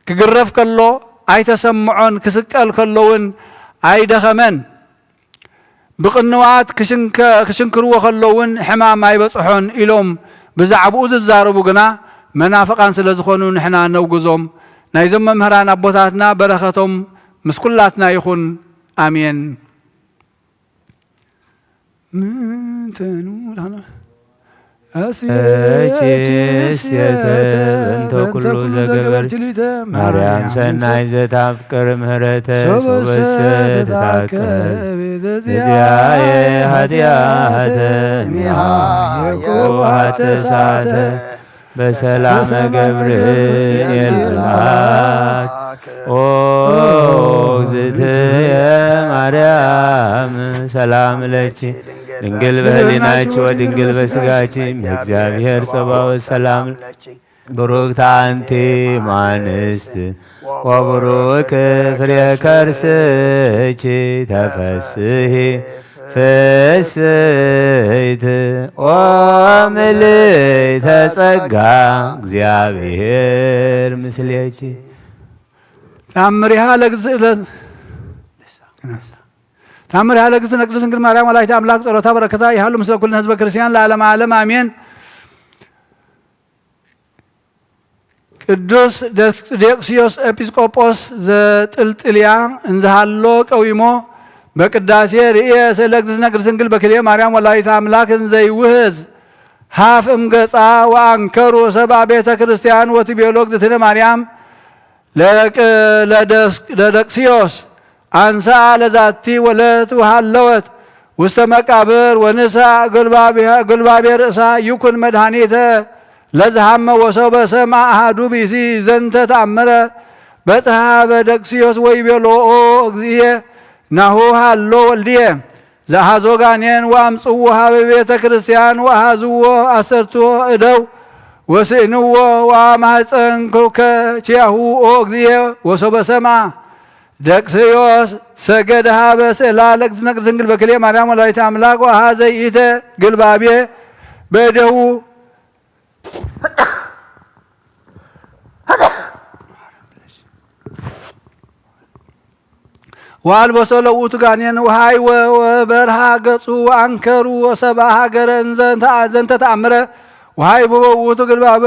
ክግረፍ ከሎ ኣይተሰምዖን፣ ክስቀል ከሎ እውን ኣይደኸመን። ብቕንዋት ክሽንከ-፣ ክሽንክርዎ ከሎ እውን ሕማም ኣይበጽሖን ኢሎም ብዛዕባኡ ዝዛረቡ ግና መናፍቓን ስለ ዝኾኑ ንሕና ነውግዞም። ናይዞም መምህራን ኣቦታትና በረኸቶም ምስ ኩላትና ይኹን። ኣሜን። ምንተኑ እቺ ሴት በእንተ ኩሉ ዘገበርች ማርያም ሰናይ ዘታፍቅር ምህረተ ሶበሰ ሶበሰ ትታከብ ትታከብ እዚያየ ኃጢአተ እሚሃ የኮ ኃጢአተ ሳተ በሰላመ ገብርኤል መልአክ። ኦ እግዝእትየ ማርያም ሰላም ለኪ ድንግል በህሊናኪ ወድንግል በስጋኪ እም እግዚአብሔር ጸባኦት ሰላም ለኪ። ብሩክት አንቲ እም አንስት ወብሩክ ፍሬ ከርስኪ ተፈስሒ ፍስሕት ኦ ምልዕተ ጸጋ እግዚአብሔር ምስሌኪ። ተአምሪሃ ለግዝእለት ተአምሪሃ ለግዝእትነ ቅድስት ድንግል ማርያም ወላዲተ አምላክ ጸሎታ በረከታ ይሃሉ ምስለ ኩልነ ህዝበ ክርስቲያን ለዓለመ ዓለም አሜን። ቅዱስ ደስ-፣ ዴቅስዮስ ኤጲስቆጶስ ዘጥልጥልያ እንዝሃሎ ቀዊሞ በቅዳሴ ርእየ ስእለ እግዝእትነ ቅድስት ድንግል በክልኤ ማርያም ወላዲተ አምላክ እንዘይውህዝ ሃፍ እምገጻ ወአንከሩ ሰብአ ቤተ ክርስቲያን ወትቤሎ እግዝእትነ ማርያም ለቅ-፣ ለደስ-፣ ለደቅስዮስ አንሳ ለዛቲ ወለት ወሃለወት ውስተ መቃብር ወንሳ ግልባቤ ርእሳ ይኩን መድኃኒተ ለዝሃመ ወሰው በሰማ አሃዱ ቢሲ ዘንተ ተአምረ በጽሐ በደቅስዮስ ወይቤሎ ኦ እግዚእየ ናሁ ሃሎ ወልድየ ዘአሐዞ ጋኔን ወአምጽዎ ሀበ ቤተ ክርስቲያን ወአሐዝዎ አሰርቶ እደው ወስእንዎ ወአማህፀንኩከ ኪያሁ ኦ እግዚእየ ወሶበ ሰምዐ ደቅስዮስ ሰገደ ሀበ ስእላ ለእግዝእትነ ቅድስት ድንግል በክልኤ ማርያም ወላዲተ አምላክ ወአሐዘ ይእተ ግልባቤ በእደሁ ወአልበሶ ለውእቱ ጋኔን ወሃይወ ወበርሃ ገጹ ወአንከሩ ወሰብአ ሀገረ እንዘ-፣ ዘንተ ተአምረ ወሃይብቦ ውእቱ ግልባበ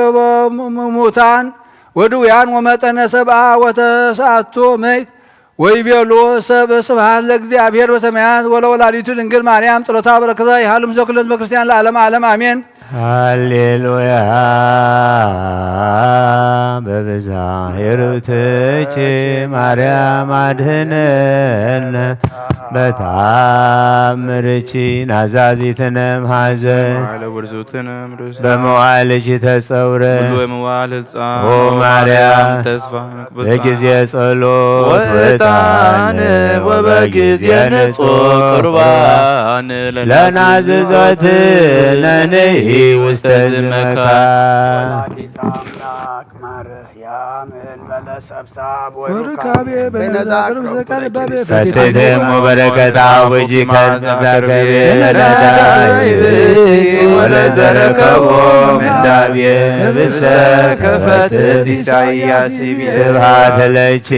ሙታን ወድውያን ወመጠነ ሰብአ ወተስዓቱ ምእት ወይቤሉ ሰብ ስብሐት ለእግዚአብሔር በሰማያት ወለወላዲቱ ድንግል ማርያም ጸሎታ በረከታ ይሃሉ ምስለ ኩሉ ህዝበ ክርስቲያን ለዓለመ ዓለም አሜን። ሃሌሉያ። በብዝሃ ሄሩትኪ ማርያም አድህነነ በተአምርኪ ናዛዚትነ እምሐዘን በመዋዕለ ውርዙትነ እምርእሳ በመዋዕልኪ ተጸውረ ኩሉ የመዋዕል ህልጻ ኦ ማርያም ተስፋ በጊዜ ጸሎት ወዕጣን ወበጊዜ ንጹሕ ቁርባን ለናዝዞት ነንሂ ውስተ ዝመካ ወላዲተ አምላክ ማርያም እንበለ ሰብሳብ ወሩካቤ ወሩካቤ በነዛ በነዛ ቅርብ ዘቃ ልባቤ ፈትትም ወበረከታ ወጂ ከርዘ ከርቤ ለዳይ ብእሲ ወለዘረከቦ ምንዳቤ ህብስተ ከፈትት ኢሳይያስ ይቤ ስብሐት ለኪ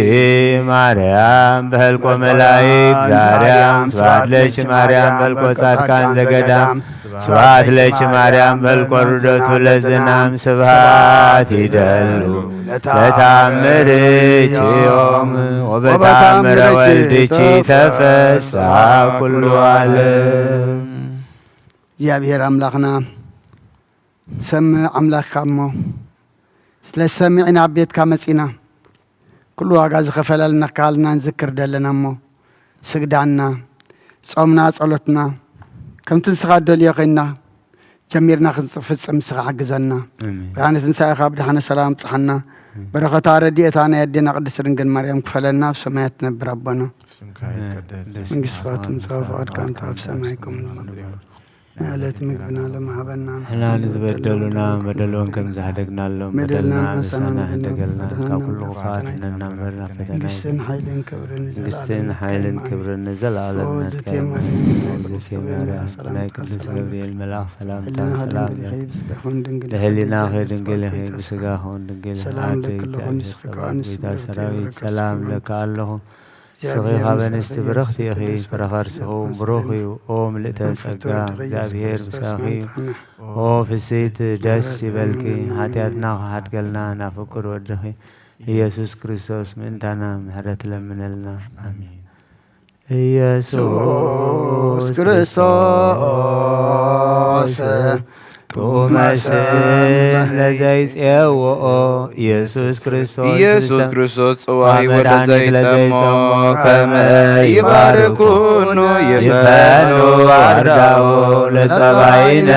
ማርያም በህልቆ መላእክት ዛርያም ስብሐት ለኪ ማርያም በህልቆ ጻድቃን ዘገዳም ስብሐት ለኪ ማርያም በህልቆ ርደቱ ለዝናም ስብሐት ይደሉ ለተአምርኪ ዮም ወበተአምረ ወልድኪ ተፈስሐ ኩሉ ዓለም። እግዚኣብሔር ኣምላኽና ትሰምዕ ኣምላኽካ እሞ፣ ስለ ዝሰምዕ ኢና ኣብ ቤትካ መጺና። ኩሉ ዋጋ ዝኸፈለልና ካህልና ንዝክር ደለና እሞ፣ ስግዳንና፣ ጾምና፣ ጸሎትና፣ ከምቲ ንስኻ ትደልዮ ኸይንና ጀሚርና ክንፍጽም ንስኻ ሓግዘና። ኣሜን። ብርሃነ ትንሳኤኻ ብደሓነ ሰላም ኣብጽሓና። ኣሜን። በረኸታ ረድኤታ ናይ ኣዴና ቅድስት ድንግል ማርያም ክፈለና፣ ኣብ ሰማያት ትነብር ኣቦና። ስምካ ይትቀደስ። ስምካ ይትቀደስ። መንግስትኻ ትምጻእ፣ ፍቓድካ ትምጻእ፣ ፍቓድካ ትምጻእ፣ ኣብ ሰማይ ከም ንዕለት ምግብና ሎሚ ሃበና። ንሕና ንዝበደሉና በደሎም ከም ዝሃደግናሎም በደልና ኣበሳና ህደገልና፣ ካብ ኩሉ ክፉኣት ኣድሕነና እምበር ናብ ፈተና መንግስትን ሓይልን ክብርን መንግስትን ሓይልን ክብርን ንዘለኣለም ናትካ እዩ። ናይ ቅዱስ ገብርኤል መልኣኽ ሰላምታ ሰላም ለኪ፣ ብስጋኹን ድንግል ኢኺ፣ ብስጋኹን ድንግል ኢኺ፣ ሰላም ለኪ ኣለኹ፣ ንስኺ ከኣ ንስቲ ብርኽቲ ኢኺ፣ ሰላም ለኪ ኣለኹ። ንስኺ ካብ ኣንስቲ ብርኽቲ ኢኺ፣ ፍረ ከርስኺ እውን ብሩኽ እዩ። ኦ ምልእተ ጸጋ፣ እግዚኣብሔር ምሳኺ እዩ። ኦ ፍስሕቲ ደስ ይበልኪ፣ ሓጢኣትና ክሓድገልና ናብ ፍቁር ወድኺ ኢየሱስ ክርስቶስ ምእንታና ምሕረት ለምነልና። ኣሜን። ኢየሱስ ክርስቶስ ጥዑመ ስም ለዘይጼውኦ ኢየሱስ ክርስቶስ ኢየሱስ ክርስቶስ ጽዋይ ወደ ዘይጸሞ ከመ ይባርኩኑ ይፈኑ ኣርዳኡ ለጸባይነ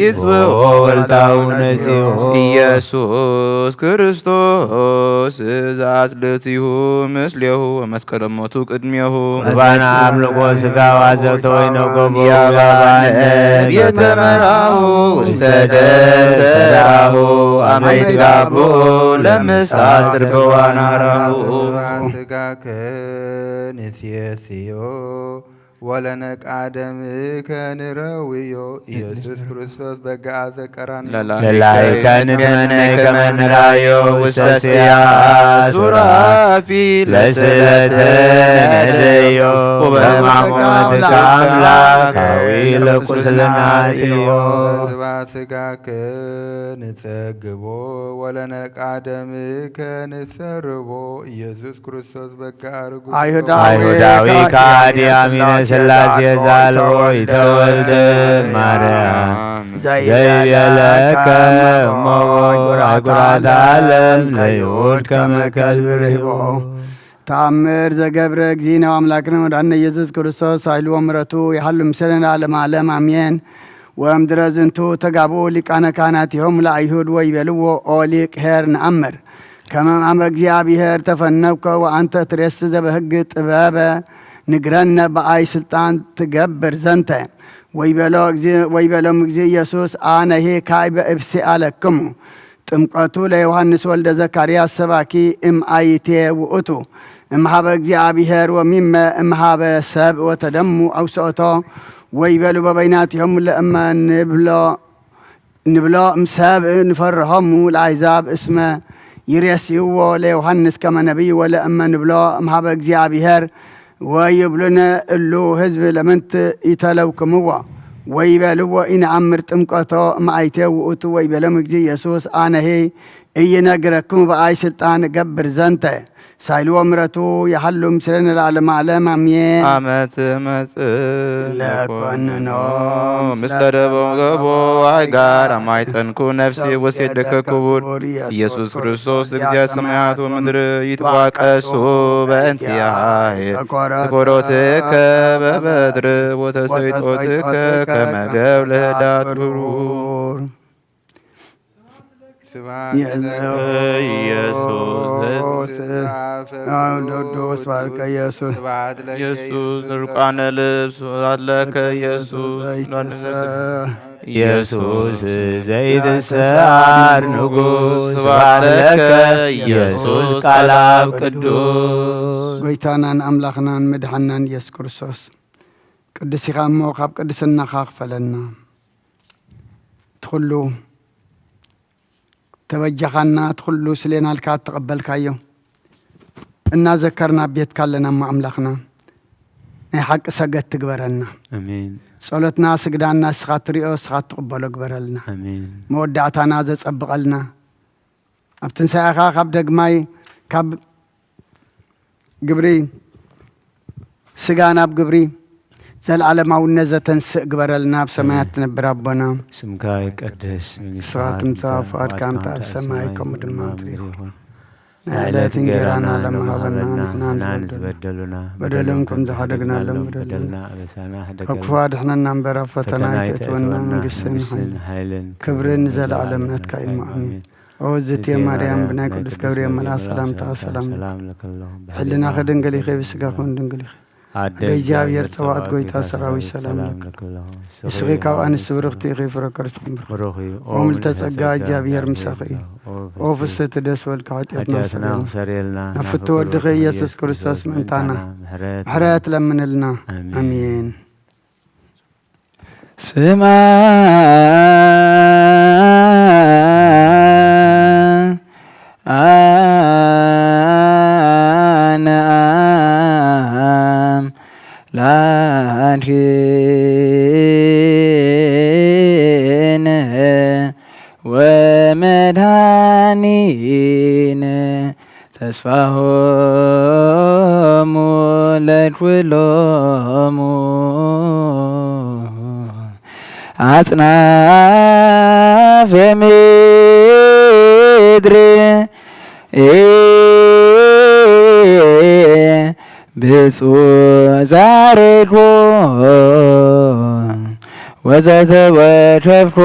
ይጽብኦ ወልታው ነጺኦ ኢየሱስ ክርስቶስ ዘአጽልእትሁ ምስሌሁ ወመስቀለ ሞቱ ቅድሜሁ። ወባና አምልኮ ስጋ ዋዘቶ ይነጎቦ ያባነ ቤተ መራሁ ውስተ ደብተራሁ አመ ይትጋቦ ለምሳስ ርበዋናራሁ። ስጋከ ንሴስዮ ወለነቃደምከ ንረውዮ ኢየሱስ ክርስቶስ በግአ ዘቀራንዮ። ለላይከ ንትመነይ ከመ ንራዮ ውስተ ስያ ሱራፊ ለስእለተ ነደዮ ወበማሞትከ አምላካዊ ለቁስልና እዮ። ስባ ስጋከ ንጸግቦ ወለነቃደምከ ንሰርቦ ኢየሱስ ክርስቶስ በግአ ርጉም። አይሁዳዊ ከሃዲ አሚነ ሥላሴ ዛልቦ ይተወልደ ማርያም ዘይቤለከ እሞ አህጉራት ዓለም ለይሁድ ከመ ከልቢ ርህቦ። ተአምር ዘገብረ እግዚእነ ወአምላክነ ወመድኃኒነ ኢየሱስ ክርስቶስ ኃይሉ ወምሕረቱ ይሃሉ ምስሌነ ለዓለመ ዓለም አሜን። ወእምድረ ዝንቱ ተጋብኡ ሊቃነ ካህናቲሆሙ ለአይሁድ ወይቤልዎ ኦ ሊቅ ኄር ነአምር ከመ እምአመ እግዚአብሔር ተፈነውከ ወአንተ ትሬሲ ዘበሕግ ጥበበ ንግረነ በአይ ስልጣን ትገብር ዘንተ። ወይቤሎ እግዚ- ወይቤሎም እግዚእ ኢየሱስ አነሂ ካይበ እብሲ አለክሙ ጥምቀቱ ለዮሐንስ ወልደ ዘካርያስ ሰባኪ እምአይቴ ውእቱ እምሃበ እግዚአብሔር ወሚመ እምሃበ ሰብ ወተደሙ አውስኦቶ ወይቤሉ በበይናቲሆሙ ለእመ ንብሎ ንብሎ እምሰብ ንፈርሆሙ ለአሕዛብ እስመ ይሬስይዎ ለዮሐንስ ከመ ነቢይ ወለእመ ንብሎ እምሃበ እግዚአብሔር ወይብሉነ እሉ ህዝብ ለምንት ይተለውክምዎ ወይቤልዎ ኢነአምር ጥምቀቶ እምአይቴ ውእቱ ወይቤሎም እግዚእ ኢየሱስ አነሂ ኢይነግረክሙ በአይ ስልጣን እገብር ዘንተ ሳይልዎ ምረቱ የሃሉ ምስሌነ ለዓለመ ዓለም አሜን። አመት መጽእ ለኮንኖ ምስለ ደቦ ገቦ አይጋር አማይፀንኩ ነፍሲ ውስጥ ክቡር ኢየሱስ ክርስቶስ እግዚአ ሰማያት ወምድር ይትዋቀሱ በእንቲአየ ተኮሮትከ በበትር ወተሰይጦትከ ከመገብ ለህዳት ብሩር። ስብሐት ለከ ኢየሱስ። ወወልድ ወመንፈስ ቅዱስ ስብሐት ለከ ኢየሱስ። ስብሐት ለከ ኢየሱስ። ርቃነ ልብ ስብሐት ለከ ኢየሱስ። ኢየሱስ ዘይትሰዓር ንጉሥ ስብሐት ለከ ኢየሱስ ቃል አብ ቅዱስ። ጎይታናን ኣምላኽናን መድሓናን ኢየሱስ ክርስቶስ ቅዱስ ኢኻ እሞ ካብ ቅድስናኻ ክፈለና። እቲ ኩሉ ተበጃኻና፣ እቲ ኩሉ ስሌናልካ እተቐበልካዮ እናዘከርና ኣብ ቤትካ ኣለና እሞ ኣምላኽና ናይ ሓቂ ሰገት ትግበረልና። ኣሜን። ጸሎትና ስግዳና እስኻ ትሪኦ እስኻ ትቕበሎ ግበረልና። ኣሜን። መወዳእታና ዘጸብቐልና ኣብ ትንሳኤኻ ካብ ደግማይ ካብ ግብሪ ስጋ ናብ ግብሪ ዘለዓለማውነት ዘተንስእ ግበረልና። ኣብ ሰማያት ትነብር ኣቦና ስምካ ይቀደስ፣ መንግስትኻ ንስኻ ትምጻእ፣ ትምጻእ፣ ፍቓድካ ፍቓድካ እንተ ኣብ ሰማይ ከምኡ ድማ ኣብ ምድሪ ይኹን። ናይ ዕለት እንጌራና ለመሃበና ንሕና ንዝበደሉና በደሎም ከም ዝሓደግናሎም በደልና ኣበሳና ካብ ክፉ ኣድሕነና እምበር ኣብ ፈተና ኣይተእትወና። መንግስትን ሓይልን ክብርን ንዘለዓለም ናትካ እዩ። ኣሜን። ኦ ዝቴ ማርያም ብናይ ቅዱስ ገብርኤል መልኣክ ሰላምታ ሰላም። ሕልናኺ ድንግል ኢኺ፣ ብስጋኹን ድንግል ኢኺ። ኣደ እግዚኣብሔር ጸባኦት ጎይታ ሰራዊት ሰላም ለኪ። ንስኺ ካብ ኣንስቲ ብርኽቲ ኢኺ፣ ፍረ ከርስኺ ብርኽ። ብሩኽ እዩ። ኦ ምልዕተ ጸጋ እግዚኣብሔር ምሳኺ እዩ። ኦ ፍስሕቲ ደስ በልኪ፣ ሓጢኣትና ሰረየልና። ናብ ፍትው ወድኺ ኢየሱስ ክርስቶስ ምእንታና ምሕረት ለምንልና። ኣሜን። ስማ ኣነ ኣምላክነ ወመድኃኒነ ተስፋሆሙ ለኩሎሙ ኣጽናፈ ምድር። ብፁዕ ዛሬኮ ወዘተወከፍኮ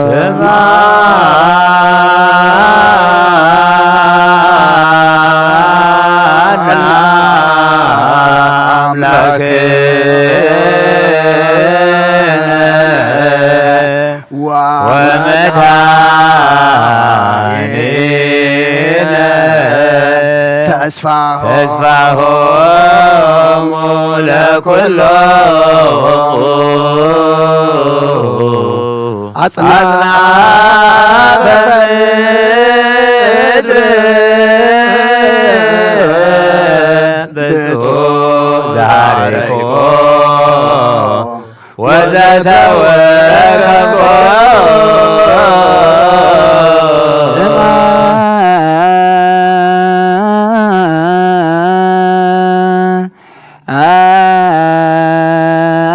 ስማ ወመድኃኒነ ተስፋ ተስፋሆሙ ለኩሎሙ አጽናፈ ምድር ብፁዕ ዛሬኮ ወዘተወከፎ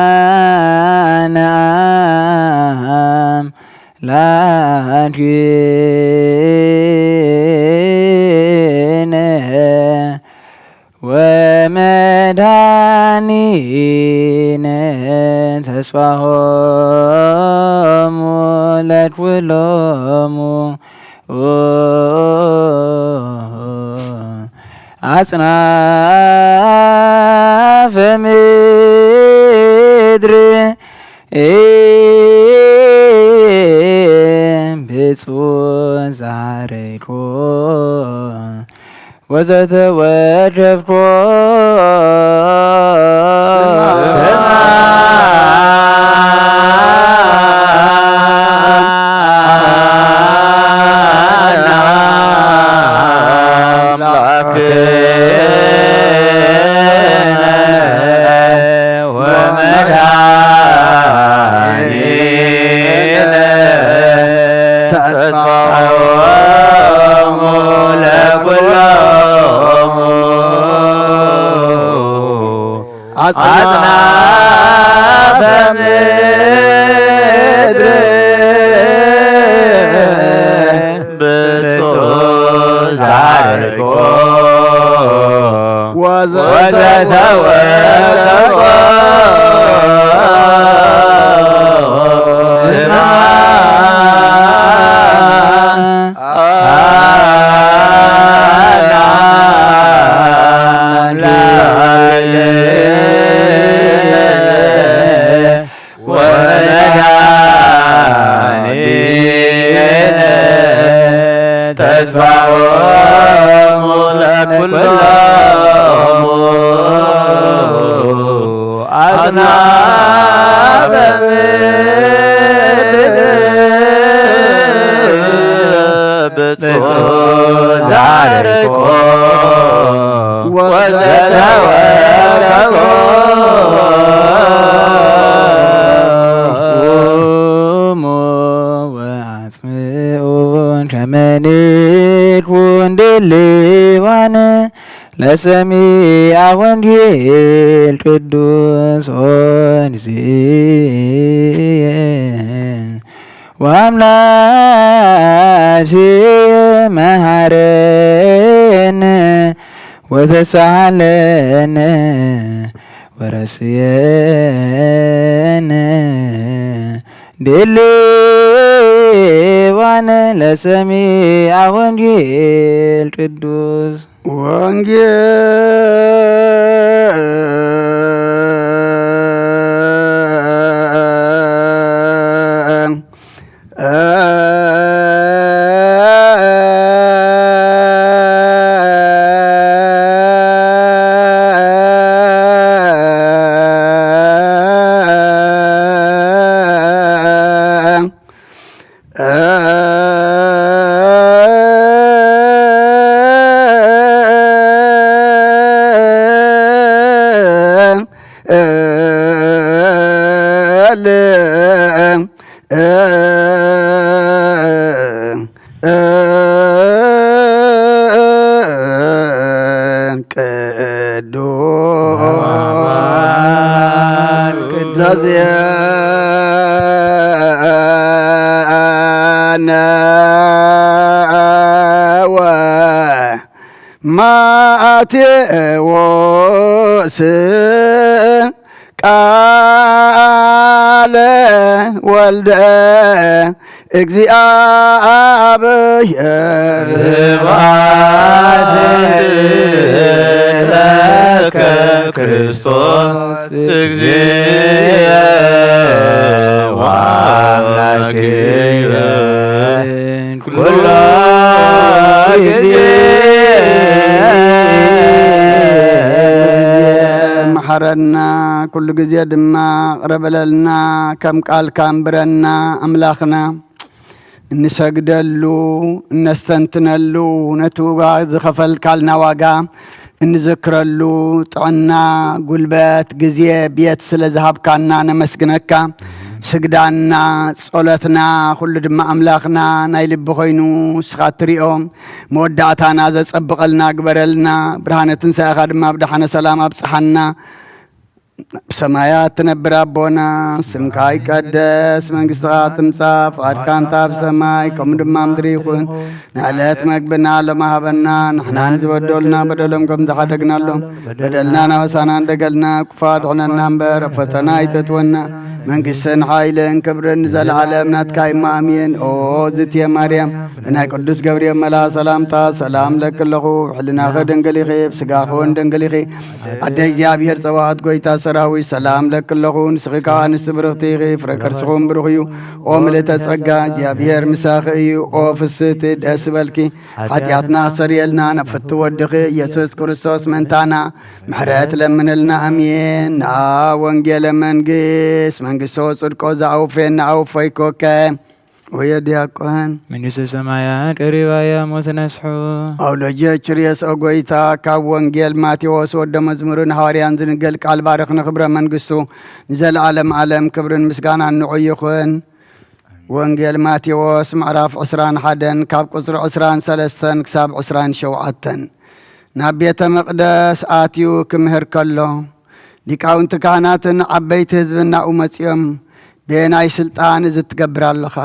አነ አምላክነ ወመድኃኒነ ተስፋሆሙ ለኩሎሙ አጽናፈ ምድር። ብፁዕ ዛሬኮ ወዘተወከፍኮ ስማ አምላክነ ወመድኃኒነ ተስፋሆሙ ለኩሎሙ አጽናፈ ምድር ብፁዕ ዛሬኮ ወዘተወከፎ ስማ አነ አምላክነ ወመድኃኒነ ተስፋሆሙ ለኩሎሙ አጽናፈ ምድር ብፁዕ ዛሬኮ ወዘተወከፎ ቁሙ ወአጽምዑ ከመ ንኩን ድልዋነ ለሰሚዐ ወንጌል ቅዱስ ኦሪት ወአምላክ መሐረነ ወተሳሃለነ ወረስየነ ድልዋነ ለሰሚዐ ወንጌል ቅዱስ። ወንጌል ቅዱስ ዘዜነወ ማቴዎስ ቃለ ወልደ እግዚኣብሔር። ስብሐት ለከ ክርስቶስ እግዚእ ወአምላክየ ኩሉ ጊዜ። መሐረና፣ ኩሉ ግዜ ድማ ቅረ በለልና፣ ከም ቃልካ ኣንብረና ኣምላኽና። እንሰግደሉ፣ እነስተንትነሉ፣ ነቲ ዋጋ ዝኸፈልካልና ዋጋ እንዝክረሉ፣ ጥዕና፣ ጉልበት፣ ግዜ፣ ቤት ስለ ዝሃብካና ነመስግነካ። ስግዳና፣ ጸሎትና፣ ኩሉ ድማ ኣምላኽና ናይ ልቢ ኮይኑ ንስኻ እትሪኦ፣ መወዳእታና ዘጸብቐልና ግበረልና። ብርሃነ ትንሳኤኻ ድማ ብደሓነ ሰላም ኣብጽሓና። ኣብ ሰማያት ትነብር ኣቦና፣ ስምካ ይቀደስ፣ መንግስትኻ ትምጻእ፣ ፍቓድካ እንተ ኣብ ሰማይ ከምኡ ድማ ምድሪ ይኹን። ንዕለት መግብና ሎሚ ሃበና፣ ንሕና ንዝበደሉና በደሎም ከም ዝሓደግናሎም፣ በደልና ናበሳና እንደገልና፣ ክፉኣት ኣድሕነና እምበር፣ ኣብ ፈተና ኣይተእትወና። መንግስትን ሓይልን ክብርን ንዘለዓለም ናትካ እዩ፣ ኣሜን። ኦ ዝትየ ማርያም፣ ብናይ ቅዱስ ገብርኤል መልኣኽ ሰላምታ ሰላም ለኪ ኣለኹ፣ ብሕልናኺ ድንግል ኢኺ፣ ብስጋኺ እውን ድንግል ኢኺ። ኣደ እግዚኣብሔር ጸባኦት፣ ጎይታ ሰራዊት፣ ሰላም ለኪ ኣለኹ፣ ንስኺ ከኣ ኣንስቲ ብርኽቲ ኢኺ፣ ፍረ ከርስኹም ብሩኽ እዩ። ኦ ምልእተ ጸጋ፣ እግዚኣብሔር ምሳኺ እዩ። ኦ ፍስህቲ፣ ደስ ይበልኪ፣ ሓጢኣትና ኣስተሰርየልና፣ ናብ ፍቱ ወድኺ ኢየሱስ ክርስቶስ ምእንታና ምሕረት ለምንልና፣ ኣሜን። ንኣ ወንጌለ መንግስት፣ መንግስቶ ጽድቆ ዘኣውፌና ኣውፈይኮከ። ወየ ዲያቆን። መንግስተ ሰማያት ቀሪባ እያ፣ ሞት ነስሑ። ኣውሎጀ ችርየስ ኦ ጎይታ፣ ካብ ወንጌል ማቴዎስ ወደ መዝሙርን ሃዋርያን ዝንገል ቃል ባርኽ፣ ንኽብረ መንግስቱ ንዘለዓለም ዓለም ክብርን ምስጋናን ንዑ ይኹን። ወንጌል ማቴዎስ ምዕራፍ ዕስራን ሓደን ካብ ቁጽሪ ዕስራን ሰለስተን ክሳብ ዕስራን ሸውዓተን። ናብ ቤተ መቕደስ ኣትዩ ክምህር ከሎ፣ ሊቃውንቲ ካህናትን ዓበይቲ ህዝብን ናብኡ መጺኦም፣ "በየናይ ስልጣን እዚ ትገብር ኣለኻ?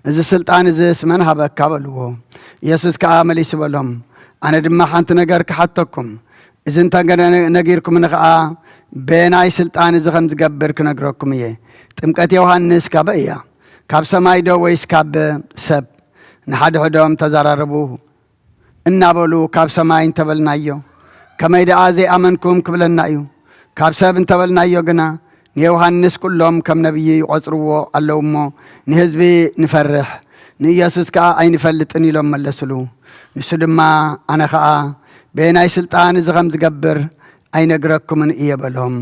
እዚ ስልጣን እዝስ መን ሃበካ?" በልዎ። ኢየሱስ ከኣ መሊሱ በሎም፣ "ኣነ ድማ ሓንቲ ነገር ክሓተኩም፣ እዚ እንተ ገነ-፣ ነጊርኩምኒ ኸኣ፣ በየናይ ስልጣን እዚ ኸም ዝገብር ክነግረኩም እየ። ጥምቀት ዮሃንስ ካበይ እያ? ካብ ሰማይ ዶ ወይስ ካብ ሰብ?" ንሓድሕዶም ተዘራረቡ። እናበሉ፣ "ካብ ሰማይ እንተበልናዮ፣ ከመይ ደኣ ዘይኣመንኩም ክብለና እዩ? ካብ ሰብ እንተበልናዮ ግና፣ ንዮሃንስ ኩሎም ከም ነቢይ ይቖጽርዎ ኣለዉ እሞ፣ ንህዝቢ ንፈርሕ፣ ንኢየሱስ ከኣ ኣይንፈልጥን" ኢሎም መለስሉ። ንሱ ድማ፣ "ኣነ ኸኣ በየናይ ስልጣን እዚ ኸም ዝገብር ኣይነግረኩምን እየ" በሎም።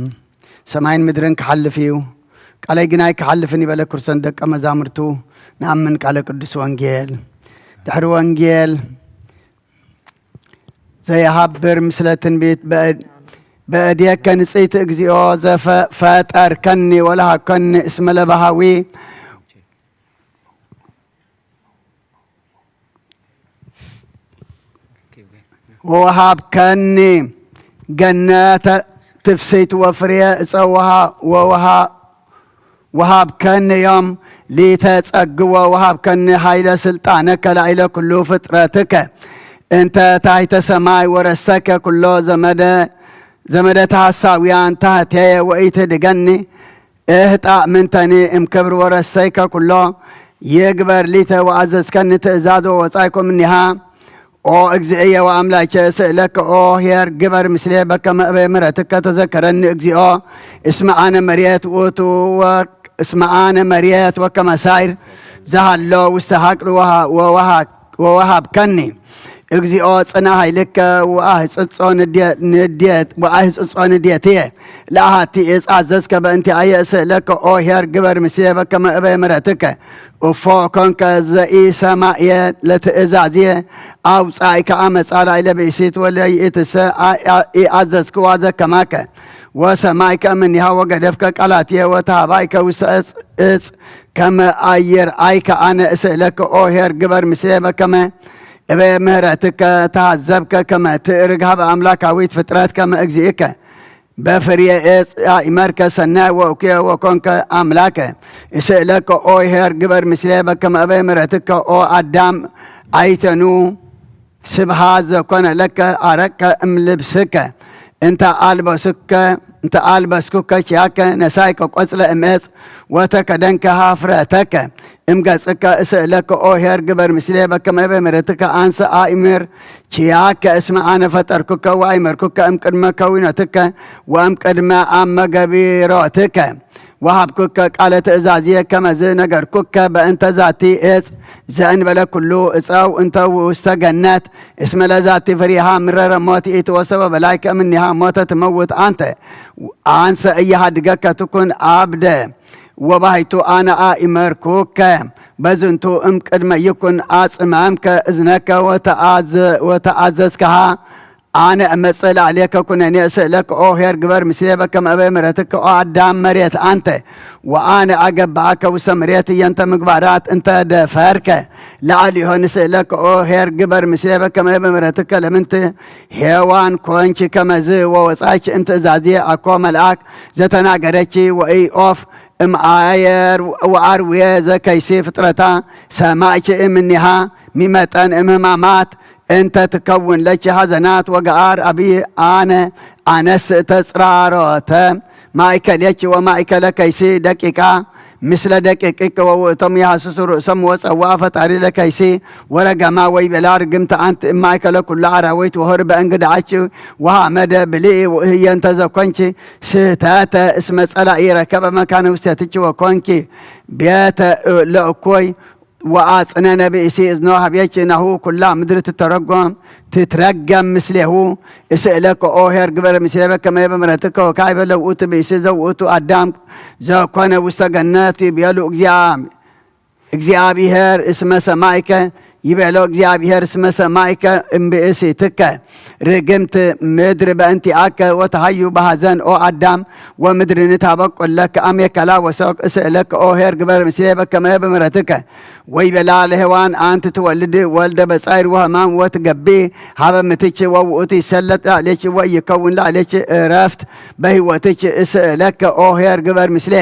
ሰማይን ምድርን ክሓልፍ እዩ፣ ቃለይ ግና ኣይክሓልፍን እዩ በለ። ክርስቶስ ደቀ መዛሙርቱ፣ ንኣምን ቃለ ቅዱስ ወንጌል። ድሕሪ ወንጌል ዘይሃብር፣ ምስለ ትንቢት፣ በእድ-፣ በእዴከ ንጽሕቲ እግዚኦ ዘፈ-፣ ፈጠርከኒ ወለሃከኒ እስመ ለባሃዊ ወሃብከኒ ገነተ ትፍስሕት ወፍሬ እፀ ወሃ-፣ ወወሃ-፣ ወሃብከኒ እዮም ሊተ ጸግቦ ወሃብከኒ ኃይለ ሥልጣነከ ላዕለ ኩሉ ፍጥረትከ እንተ ታሕተ ሰማይ ወረሰከ ኩሎ ዘመደ፣ ዘመደ ተሐሳውያን ታህቴየ ወኢትድገኒ እህጣእ ምንተኒ እምክብር ወረሰይከ ኩሎ ይግበር ሊተ ወአዘዝከኒ ትእዛዞ ወጻይኮ እምኔሃ ኦ እግዚእየ ወአምላኬ፣ ስእለከ ኦ ኄር ግበር ምስሌ በከመ እበ ምሕረትከ ተዘከረኒ እግዚኦ። እስመ አነ መሬት ውእቱ ወ-፣ እስመ አነ መሬት ወከመ ሳይር ዘሃሎ ውስተ ሀቅል ወሃ-፣ ወወሃ-፣ ወወሃብከኒ። እግዚኦ ጽና ኃይልከ ወአህጽጾ ንዴ-፣ ንዴት-፣ ወአህጽጾ ንዴትየ። ለአሐቲ እጽ አዘዝከ በእንቲአየ እስእለከ ኦ ኄር ግበር ምስሌ በከመ እበ ምሕረትከ። እፎ ኮንከ ዘኢሰማየ ለትእዛዝየ አውጻእከ አመጻ ላዕለ ብእሲት ወለይእትሰ አ-፣ አ-፣ ኢአዘዝክዋ ዘከማከ። ወሰማይከ እምኔሃ ወገደፍከ ቃላትየ ወተሃባይከ ውስተ እጽ፣ እጽ ከመ አየር አይከ አነ እስእለከ ኦ ኄር ግበር ምስሌ በከመ እበ ምህረትከ ተሃዘብከ ከመ ትእርግ ሀበ አምላካዊት ፍጥረት ከመ እግዚእከ። በፍርየ እጽ አእመርከ ሰናይ ወእኩየ ወኮንከ አምላከ። እስእለከ ኦ ኄር ግበር ምስሌ በከመ እበ ምህረትከ ኦ አዳም አይተኑ ስብሃት ዘኮነ ለከ አረቀ እምልብስከ። እንተ አልበስከ፣ እንተ አልበስኩከ ኪያከ ነሳይከ ቆጽለ እምዕፅ ወተከደንከ ሀፍረተከ። እምገጽከ እስእለከ ኦ ኄር ግበር ምስሌ በከመ በምሕረትከ አንሰ አእምር ኪያከ እስመ አነ ፈጠርኩከ ወአይመርኩከ እምቅድመ ከዊኖትከ ወእምቅድመ አመገቢሮትከ። ወሀብኩከ ቃለ ትእዛዝየ ከመዝ ነገርኩከ በእንተ ዛቲ እጽ ዘእንበለ ኩሉ እፀው እንተ ውስተ ገነት። እስመ ለዛቲ ፍሬሃ ምረረ ሞት ኢትወሰበ በላይከ እምኔሃ ሞተ ትመውት አንተ። አንሰ እየሃድገከ ትኩን አብደ። ወባሕቱ አነ አእመርኩከ በዝንቱ እምቅድመ ይኩን አጽመምከ እዝነከ ወተአዘ-፣ ወተአዘዝከሃ። አነ እመጽእ ላዕሌከ ኩነኔ እስእለከ ኦ ኄር ግበር ምስሌ በከመ እበ ምሕረትከ ኦ አዳም መሬት አንተ። ወአነ አገብአከ ውስተ መሬት እየንተ ምግባራት እንተ ደፈርከ ለአሊሆ ንስእለከ ኦ ኄር ግበር ምስሌ በከመ እበ ምሕረትከ ለምንት ሔዋን ኮንቺ ከመዝ ወወጻች እምትእዛዜ አኮ መልአክ ዘተናገረቺ ወኢኦፍ እምአየር ወአርዌ ዘከይሲ ፍጥረታ ሰማዕኪ እምኒሃ ሚመጠን እምህማማት እንተ ትከውን ለኪ ሐዘናት ወገአር አብይ አነ አነስ ተጽራሮተ ማእከሌኪ ወማእከለ ከይሲ ደቂቃ ምስለ ደቂቅኪ ወውእቶም የሐስሱ ርእሶም ወጸውአ ፈጣሪ ለከይሲ ወረገማ ወይቤላ ርግምቲ አንቲ እማእከለ ኩሉ አራዊት ወሆር በእንግድዓኪ ወሐመደ ብልኢ ውእህየ እንተ ዘኮንኪ ስህተተ እስመ ጸላኢ ረከበ መካነ ውስቴትኪ ወኮንኪ ቤተ ለእኩይ ወአጽነነ ብእሲ እዝኖ ሀቤኪ ናሁ ኩላ ምድር ትተረጎም ትትረገም ምስሌሁ። እስእለከ ኦ ኄር ግበር ምስሌ በከመ በምሕረትከ ወካዕበ ለውእቱ ብእሲ ዘውእቱ አዳም ዘኮነ ውስተ ገነት ይቤሉ እግዚአ-፣ እግዚአብሔር እስመ ሰማይከ ይቤሎ እግዚአብሔር እስመ ሰማይከ እምብእሲትከ ርግምት ምድር በእንቲአከ ወተሃዩ በሐዘን ኦ አዳም ወምድርን ታበቁለከ አሜከላ ወሶክ እስእለከ ኦ ኄር ግበር ምስሌ በከመ በምሕረትከ። ወይቤላ ለሔዋን አንቲ ትወልድ ወልደ በጻይር ወህማም ወትገቢ ሀበ ምትች ወውእቱ ይሰለጥ ላዕሌች ወይከውን ላዕሌች እረፍት በህይወትች እስእለከ ኦ ኄር ግበር ምስሌ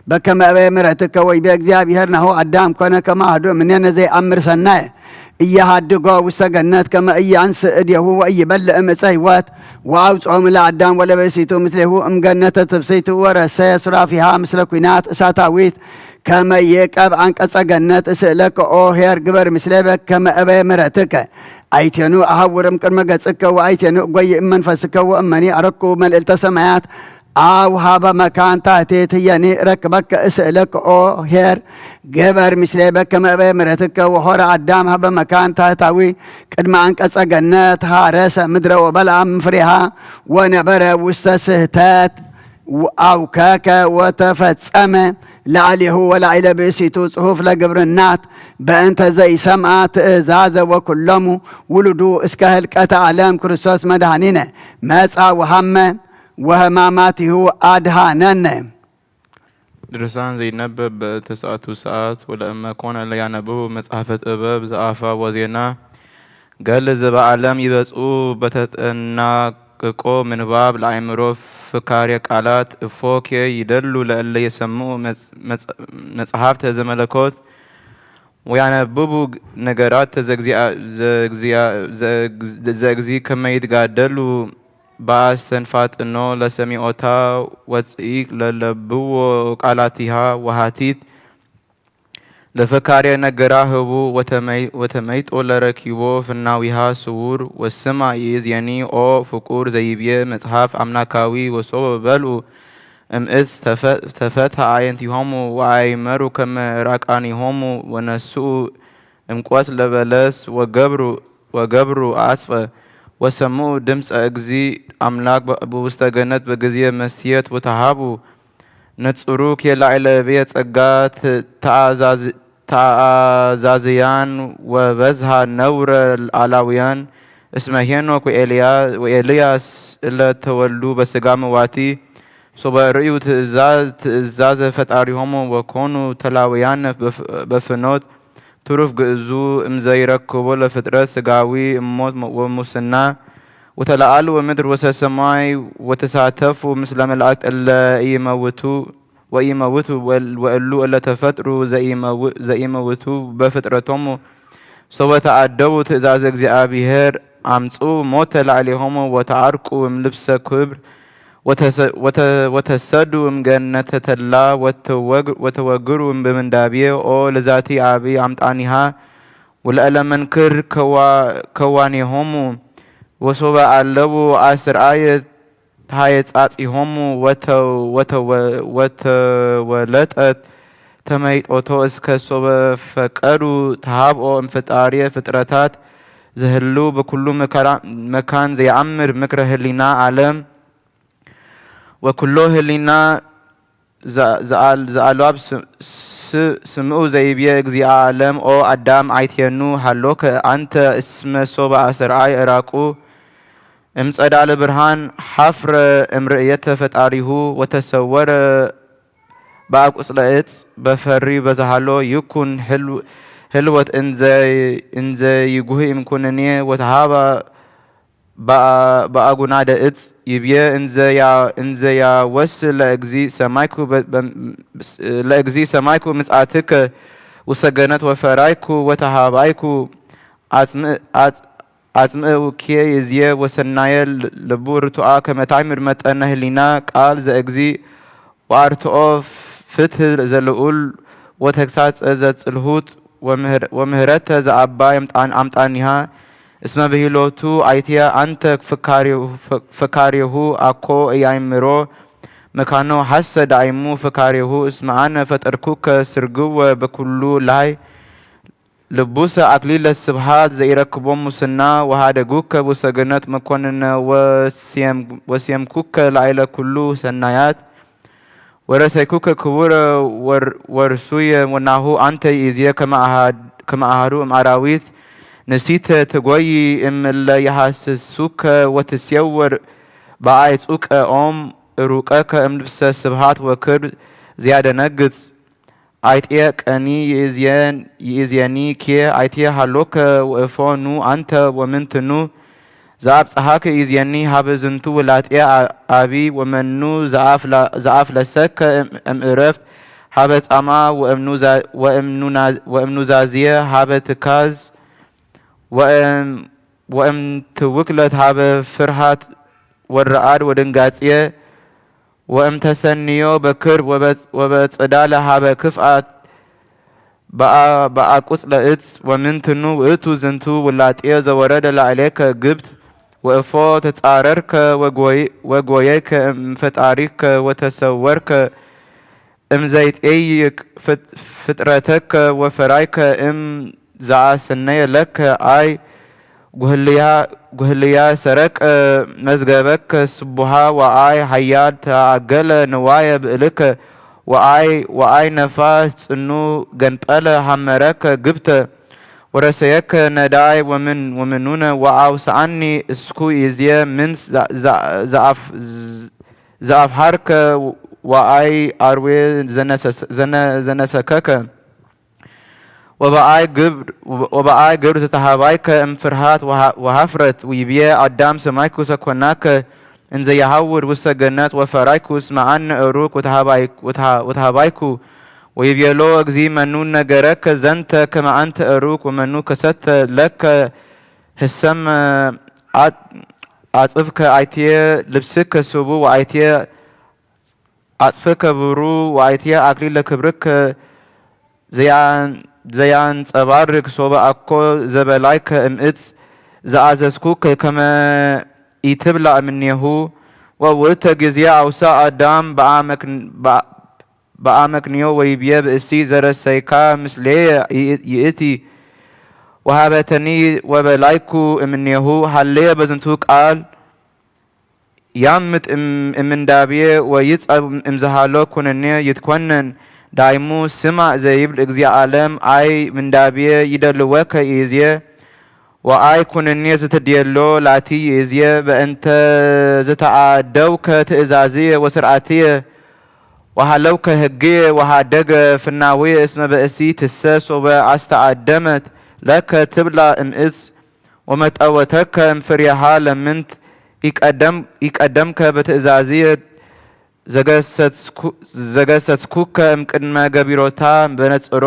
በከመ እበ ምሕረትከ ወይቤ እግዚአብሔር ናሁ አዳም ኮነ ከመ አሐዱ እምኔነ ዘይአምር ሰናየ እየሃድጎ ውስተ ገነት ከመ እያንስ እዴሁ ወእይበልዕ እምዕፀ ህይወት ወአውፅኦም ለአዳም ወለበሲቱ ምስሌሁ እምገነተ ትፍስሕቲ ወረሰየ ሱራፊሃ ምስለ ኩናት እሳታዊት ከመ ይቀብ አንቀጸ ገነት እስእለከ ኦ ኄር ግበር ምስሌ በከመ እበ ምሕረትከ። አይቴኑ አሐውር እምቅድመ ገጽከ ወአይቴኑ እጎይ እመንፈስከ ወእመኒ አረኩ መልእልተ ሰማያት አው ሀበ መካን ታህቴት ህየኒ ረክበከ እስእለከ ኦ ኄር ግበር ምስሌ በከመ እበ ምሕረትከ ወሆረ አዳም ሀበ መካን ታህታዊ ቅድመ አንቀጸ ገነት ሃረሰ ምድረ ወበልዐ እምፍሬሃ ወነበረ ውስተ ስህተት አውከከ ወተፈጸመ ላዕሌሁ ወላዕለ ብእሲቱ ጽሑፍ ለግብርናት በእንተ ዘይሰምዐ ትእዛዘ ወኩሎሙ ውሉዱ እስከ ህልቀተ ዓለም ክርስቶስ መድኃኒነ መጻ ወሃመ ወህማማቲሁ አድሃነነ። ድርሳን ዘይነበብ በተስዓቱ ሰዓት ወለእመ ኮነ ለያነብቡ መጽሐፈ ጥበብ ዘአፋ ወዜና ገል ዘበዓለም ይበጽኡ በተጠናቅቆ ምንባብ ለአእምሮ ፍካሬ ቃላት እፎኬ ይደሉ ለእለ የሰምዑ መጽ-፣ መጽ-፣ መጽሐፍተ ዘመለኮት ወያነብቡ ነገራት ዘእግዚአ-፣ ዘእግዚአ-፣ ዘእግ-፣ ዘእግዚ ከመ ይትጋደሉ በአስተንፋጥኖ ለሰሚዖታ ወጽኢቅ ለለብዎ ቃላቲሃ ወሃቲት ለፈካሬ ነገራ ህቡ ወተመይ-፣ ወተመይጦ ለረኪቦ ፍናዊሃ ስዉር ወስማ ይእዜኒ ኦ ፍቁር ዘይብዬ መጽሓፍ ኣምላካዊ ወሶበ በልኡ እምእስ ተፈ-፣ ተፈተ ኣየንቲሆሙ ወኣይመሩ ከመ ራቃኒሆሙ ወነስኡ እምቆጽለ በለስ ወገብሩ፣ ወገብሩ ኣጽፈ ወሰምኡ ድምጸ እግዚ ኣምላክ በ-፣ ብውስተ ገነት በግዜ መስየት ወተሃቡ ነጽሩ ኬላዕለ ብየ ጸጋ ተ-፣ ተኣዛዝ-፣ ተኣዛዝያን ወበዝሃ ነውረ ኣላውያን እስመ ሄኖክ ወኤልያ-፣ ወኤልያስ እለ ተወልዱ በስጋ መዋቲ ሶበ ርእዩ ትእዛዝ፣ ትእዛዘ ፈጣሪሆሙ ወኮኑ ተላውያነ በፍ-፣ በፍኖት ትሩፍ ግእዙ እምዘይረክቦ ለፍጥረት ስጋዊ እሞት ወሙስና ወተለዓሉ ወምድር ወሰሰማይ ወተሳተፉ ምስለ መላእክት እለ ኢይመውቱ ወኢይመውቱ ወል-፣ ወእሉ እለ ተፈጥሩ ዘኢመው-፣ ዘኢመውቱ በፍጥረቶሙ ሶበ ተኣደቡ ትእዛዘ እግዚኣብሔር ኣምጽኡ ሞተ ላዕሌሆሙ ወተዓርቁ እምልብሰ ክብር ወተሰ-፣ ወተ-፣ ወተሰዱ እምገነተ ተላ ወተወግ-፣ ወተወግሩ እምብምንዳቤ ኦ ለዛቲ አቢ አምጣኒሃ ወለእለ መንክር ከዋ-፣ ከዋኔሆሙ ወሶበ አለቡ አስርአየ ተሃየጻጺሆሙ ወተ-፣ ወተወ-፣ ወተወለጠት ተመይጦቶ እስከ ሶበ ፈቀዱ ተሃብኦ እምፍጣሬ ፍጥረታት ዘህልው በኩሉ መከራ-፣ መካን ዘየአምር ምክረ ህሊና ዓለም ወኩሎ ህሊና ዘ-፣ ዘኣል-፣ ዘኣልባብ ስ-፣ ስ-፣ ስምኡ ዘይብየ እግዚአ ዓለም ኦ አዳም አይትየኑ ሃሎከ አንተ እስመ ሶበ አሰርአይ እራቁ እምጸዳለ ብርሃን ሓፍረ እምርእየተ ፈጣሪሁ ወተሰወረ በአቁጽለ እጽ በፈሪ በዛሃሎ ይኩን ህል-፣ ህልወት እንዘ-፣ እንዘ ይጉህ እምኩነኔ ወተሃባ በአ-፣ በአጉናደ እጽ ይብየ እንዘ ያ-፣ እንዘ ያወስ ለእግዚ ሰማይኩ በ-፣ በ-፣ ለእግዚ ሰማይኩ ምጽአትከ ውሰገነት ወፈራይኩ ወተሃባይኩ አጽምእ-፣ አጽ-፣ አጽምእውኬ ይዝየ ወሰናየ ል-፣ ልቡ ርቱዐ ከመ ታይምር መጠነ ህሊና ቃል ዘእግዚ ወአርትኦ ፍትህ ዘልዑል ወተግሳጸ ዘጽልሁት ወምህር-፣ ወምህረተ ዘአባይ አምጣን-፣ አምጣኒሃ እስመ ብሂሎቱ አይትየ አንተ ፍካሬሁ፣ ፈ-፣ ፈካሬሁ አኮ እያይምሮ መካኖ ሐሰ ዳይሙ ፈካሬሁ እስመ አነ ፈጠርኩከ ስርግወ በኩሉ ላይ ልቡሰ አክሊለ ስብሃት ዘኢረክቦ ሙስና ወሃደጉከ ውሰገነት መኮንነ ወስየም-፣ ወስየምኩከ ላዕለ ኩሉ ሰናያት ወረሰይኩከ ክቡረ ወር-፣ ወርሱየ ወናሁ አንተ ይእዝየ ከመ አሃድ-፣ ከመ አሃዱ እምአራዊት ንሲተ ትጎይ እምለ የሃስሱከ ወትሴወር በአይ ጹቀ ኦም እሩቀከ እምልብሰ ስብሃት ወክብር ዘያደነግጽ። አይጤ ቀኒ ይእዝየን-፣ ይእዝየኒ ኬ አይቴ ሃሎከ ወእፎ ኑ አንተ ወምንትኑ ዘአብጽሐከ ይእዝየኒ ሀበ ዝንቱ ውላጤ አ-፣ አቢ ወመኑ ዘአፍላ-፣ ዘአፍለሰከ እም-፣ እምዕረፍት ሀበ ጻማ ወእምኑ ዛ-፣ ወእምኑና-፣ ወእምኑዛዝየ ሀበ ትካዝ ወእም-፣ ወእምትውክለት ሀበ ፍርሃት ወረአድ ወድንጋጽየ ወእምተሰንዮ በክር ወበጽ-፣ ወበጽዳለ ሀበ ክፍአት በአ-፣ በአቁጽለ እጽ ወምንትኑ ውእቱ ዝንቱ ውላጤ ዘወረደ ላዕሌከ ግብት ወእፎ ተጻረርከ ወጎይ-፣ ወጎየከ እምፈጣሪከ ወተሰወርከ እምዘይጤይቅ ፍጥ-፣ ፍጥረተከ ወፈራይከ እም ዘአሰነየ ለከ አይ ጉህልያ፣ ጉህልያ ሰረቀ መዝገበከ ስቡሃ ወአይ ሀያል ተአገለ ንዋየ ብእልከ ወአይ፣ ወአይ ነፋስ ጽኑ ገንጠለ ሀመረከ ግብተ ወረሰየከ ነዳይ ወምን-፣ ወምኑነ ወአውሰአኒ እስኩ ይዝየ ምን ዘ-፣ ዘ-፣ ዘአፍ-፣ ዘአፍሃርከ ወአይ አርዌ ዘነሰስ-፣ ዘነ-፣ ዘነሰከከ። ወበአይ ግብር፣ ወበአይ ግብር ዝተሃባይከ እምፍርሃት ወሃ-፣ ወሃፍረት፣ ይብዬ አዳም ሰማይኩ ሰኮናከ እንዘ የሐውር ውስተ ገነት ወፈራይኩ እስመ አነ እሩክ ወተሃባይ-፣ ወተሃ-፣ ወተሃባይኩ። ወይቤሎ እግዚ መኑ ነገረከ ዘንተ ከመ አንተ እሩክ ወመኑ ከሰተ ለከ ህሰመ አጽ-፣ አጽፍከ አይቴ ልብስከ ስቡ ወአይቴ አጽፍከ ብሩ ወአይቴ አክሊለ ክብርከ ዘያን-፣ ዘያንጸባርቅ ሶበ አኮ ዘበላይከ እምእጽ ዘአዘዝኩከ ከመ ኢትብላ እምኔሁ። ወውእተ ጊዜ አውሳ አዳም በአመክን-፣ በአ-፣ በአመክንዮ ወይብየ ብእሲ ዘረሰይካ ምስሌየ ይእ-፣ ይእቲ ወሃበተኒ ወበላይኩ እምኔሁ። ሃለየ በዝንቱ ቃል ያምጥ እም-፣ እምንዳብየ ወይጸብ እምዝሃሎ ኩነኔ ይትኮነን። ዳይሙ ስማዕ ዘይብል እግዚአ ዓለም። አይ ምንዳብየ ይደልወከ ይእዝየ ወአይ ኩነኔ ዝትድየሎ ላቲ ይእዝየ። በእንተ ዝተአደውከ ትእዛዝየ ወስርዓትየ ወሃለውከ ህግየ ወሃደገ ፍናውየ እስመ በእሲ ትሰ ሶበ አስተአደመት ለከ ትብላ እምእጽ ወመጠወተከ እምፍሬሃ ለምንት ኢቀደም-፣ ኢቀደምከ በትእዛዝየ ዘገሰጽኩ-፣ ዘገሰጽኩከ እምቅድመ ገቢሮታ በነጽሮ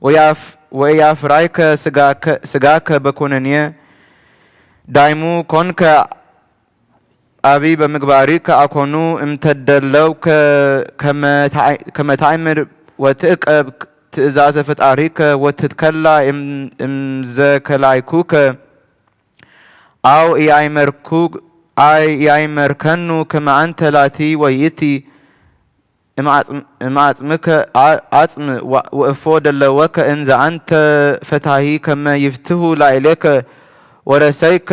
ወያፍ-፣ ወያፍራይከ ስጋከ-፣ ስጋከ በኮነንየ ዳይሙ ኮንከ አቢ በምግባሪከ አኮኑ እምተደለውከ ከመ ታዕ-፣ ከመ ታዕምር ወትዕቀብ ትእዛዘ ፈጣሪከ ወትትከላ እም-፣ እምዘከላይኩከ አው ኢአይመርኩ-፣ አይ ኢአይመርከኑ ከመ አንተ ላቲ ወይእቲ እምአጽም-፣ እምአጽምከ አ-፣ አጽም ወ-፣ ወእፎ ደለወከ እንዘ አንተ ፈታሂ ከመ ይፍትሁ ላዕሌከ ወረሰይከ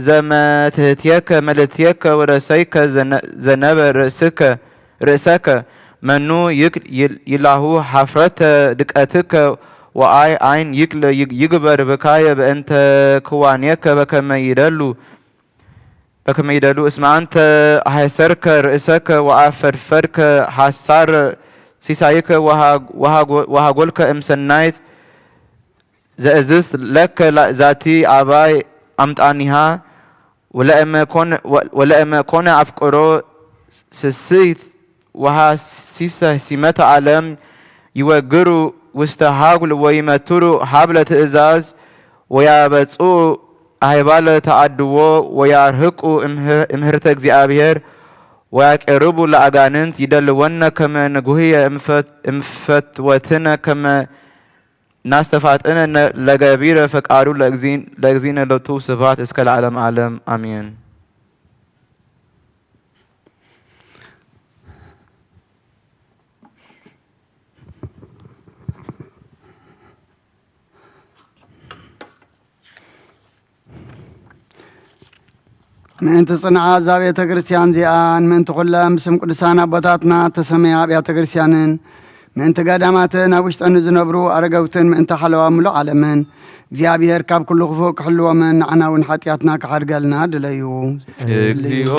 ዘመትህትየከ መልህትየከ ወረሰይከ ዘነ-፣ ዘነበ ርእስከ፣ ርእሰከ መኑ ይክ-፣ ይል-፣ ይላሁ ሐፍረተ ድቀትከ ወአይ አይን ይክል ይግ-፣ ይግበር ብካየ በእንተ ክዋኔከ በከመ ይደሉ በከመ ይደሉ እስመ አንተ ሐሰርከ ርእሰከ ወአፈድፈድከ ሐሳር ሲሳይከ ወሃ-፣ ወሃጎ-፣ ወሃጎልከ እምሰናይት ዘእዝዝ ለከ ላ-፣ ዛቲ አባይ አምጣኒሃ ወለእመ ኮነ፣ ወ-፣ ወለእመ ኮነ አፍቅሮ ስስይት ወሐሲሰ ሲመተ ዓለም ይወግሩ ውስተ ሀጉል ወይመትሩ ሀብለ ትእዛዝ ወያበጽኡ አህባለ ተአድዎ ወያርህቁ እምህ-፣ እምህርተ እግዚአብሔር ወያቄርቡ ለአጋንንት ይደልወነ ከመ ንጉህየ እምፈት-፣ እምፈትወትነ ከመ ናስተፋጥነ ነ-፣ ለገቢረ ፈቃዱ ለእግዚእን-፣ ለእግዚእነ ሎቱ ስብሐት እስከ ለዓለም ዓለም አሜን። ምእንቲ ጽንዓት እዛ ቤተ ክርስቲያን እዚኣን፣ ምእንቲ ኩለን ብስም ቅዱሳን ኣቦታትና እተሰመያ ኣብያተ ክርስቲያንን፣ ምእንቲ ገዳማትን ኣብ ውሽጠን ንዝነብሩ ኣረገውትን፣ ምእንቲ ሓለዋ ምሉእ ዓለምን፣ እግዚኣብሔር ካብ ኩሉ ክፉእ ክሕልዎምን ንዓና እውን ሓጢኣትና ክሓድገልና ድለዩ። እግዚኦ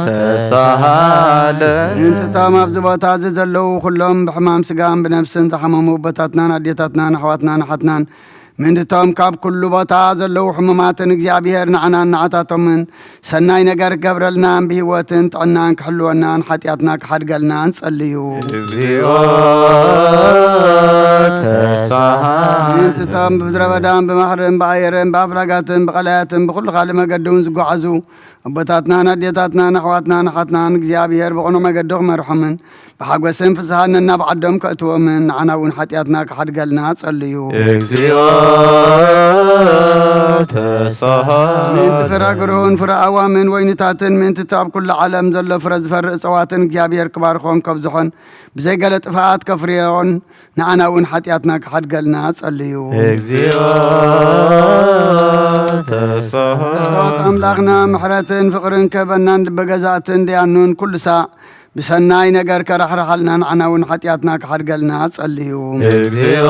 ተሳሃለ። ምእንቲ እቶም ኣብዚ ቦታ እዚ ዘለዉ ኩሎም ብሕማም ስጋን ብነፍስን ዝሓመሙ ኣቦታትናን ኣዴታትናን ኣሕዋትናን ኣሓትናን፣ ምእንቲ እቶም ካብ ኩሉ ቦታ ዘለዉ ሕሙማትን እግዚኣብሔር ንዓናን ንዓታቶምን ሰናይ ነገር ክገብረልናን ብህይወትን ጥዕናን ክሕልወናን ሓጢኣትና ክሓድገልና ንጸልዩ። እግዚኦ ተሳሃ። ምእንቲ እቶም ብምድረ በዳን ብባሕርን ብኣየርን ብኣፍላጋትን ብቐላያትን ብኹሉ ካልእ መገዲ እውን ዝጓዓዙ ኣቦታትናን ኣዴታትናን ኣሕዋትናን ኣሓትናን እግዚኣብሔር ብቕኑዕ መገዲ ክመርሖምን ብሓጎስን ፍስሃን ነናብ ዓዶም ከእትዎምን ንዓና እውን ሓጢኣትና ክሓድገልና ጸልዩ። እግዚኦ ተሳሃ። ምእንቲ ፍረ ግሩህን ፍረ ኣዋምን ወይንታትን ምእንቲ እቲ ኣብ ኩሉ ዓለም ዘሎ ፍረ ዝፈሪ እጽዋትን እግዚኣብሔር ክባርኾን ከብዝሖን ብዘይ ገለ ጥፍኣት ከፍርዮን ንዓና እውን ሓጢኣትና ክሓድገልና ጸልዩ። እግዚኦ ተሳሃ። ጸሎት ኣምላኽና ምሕረትን ፍቕርን ከበናን ልበ ገዛእትን ደያኑን ኩሉ ሳዕ ብሰናይ ነገር ከራሕርሓልና ንዓና እውን ሓጢኣትና ክሓድገልና ጸልዩ። እግዚኦ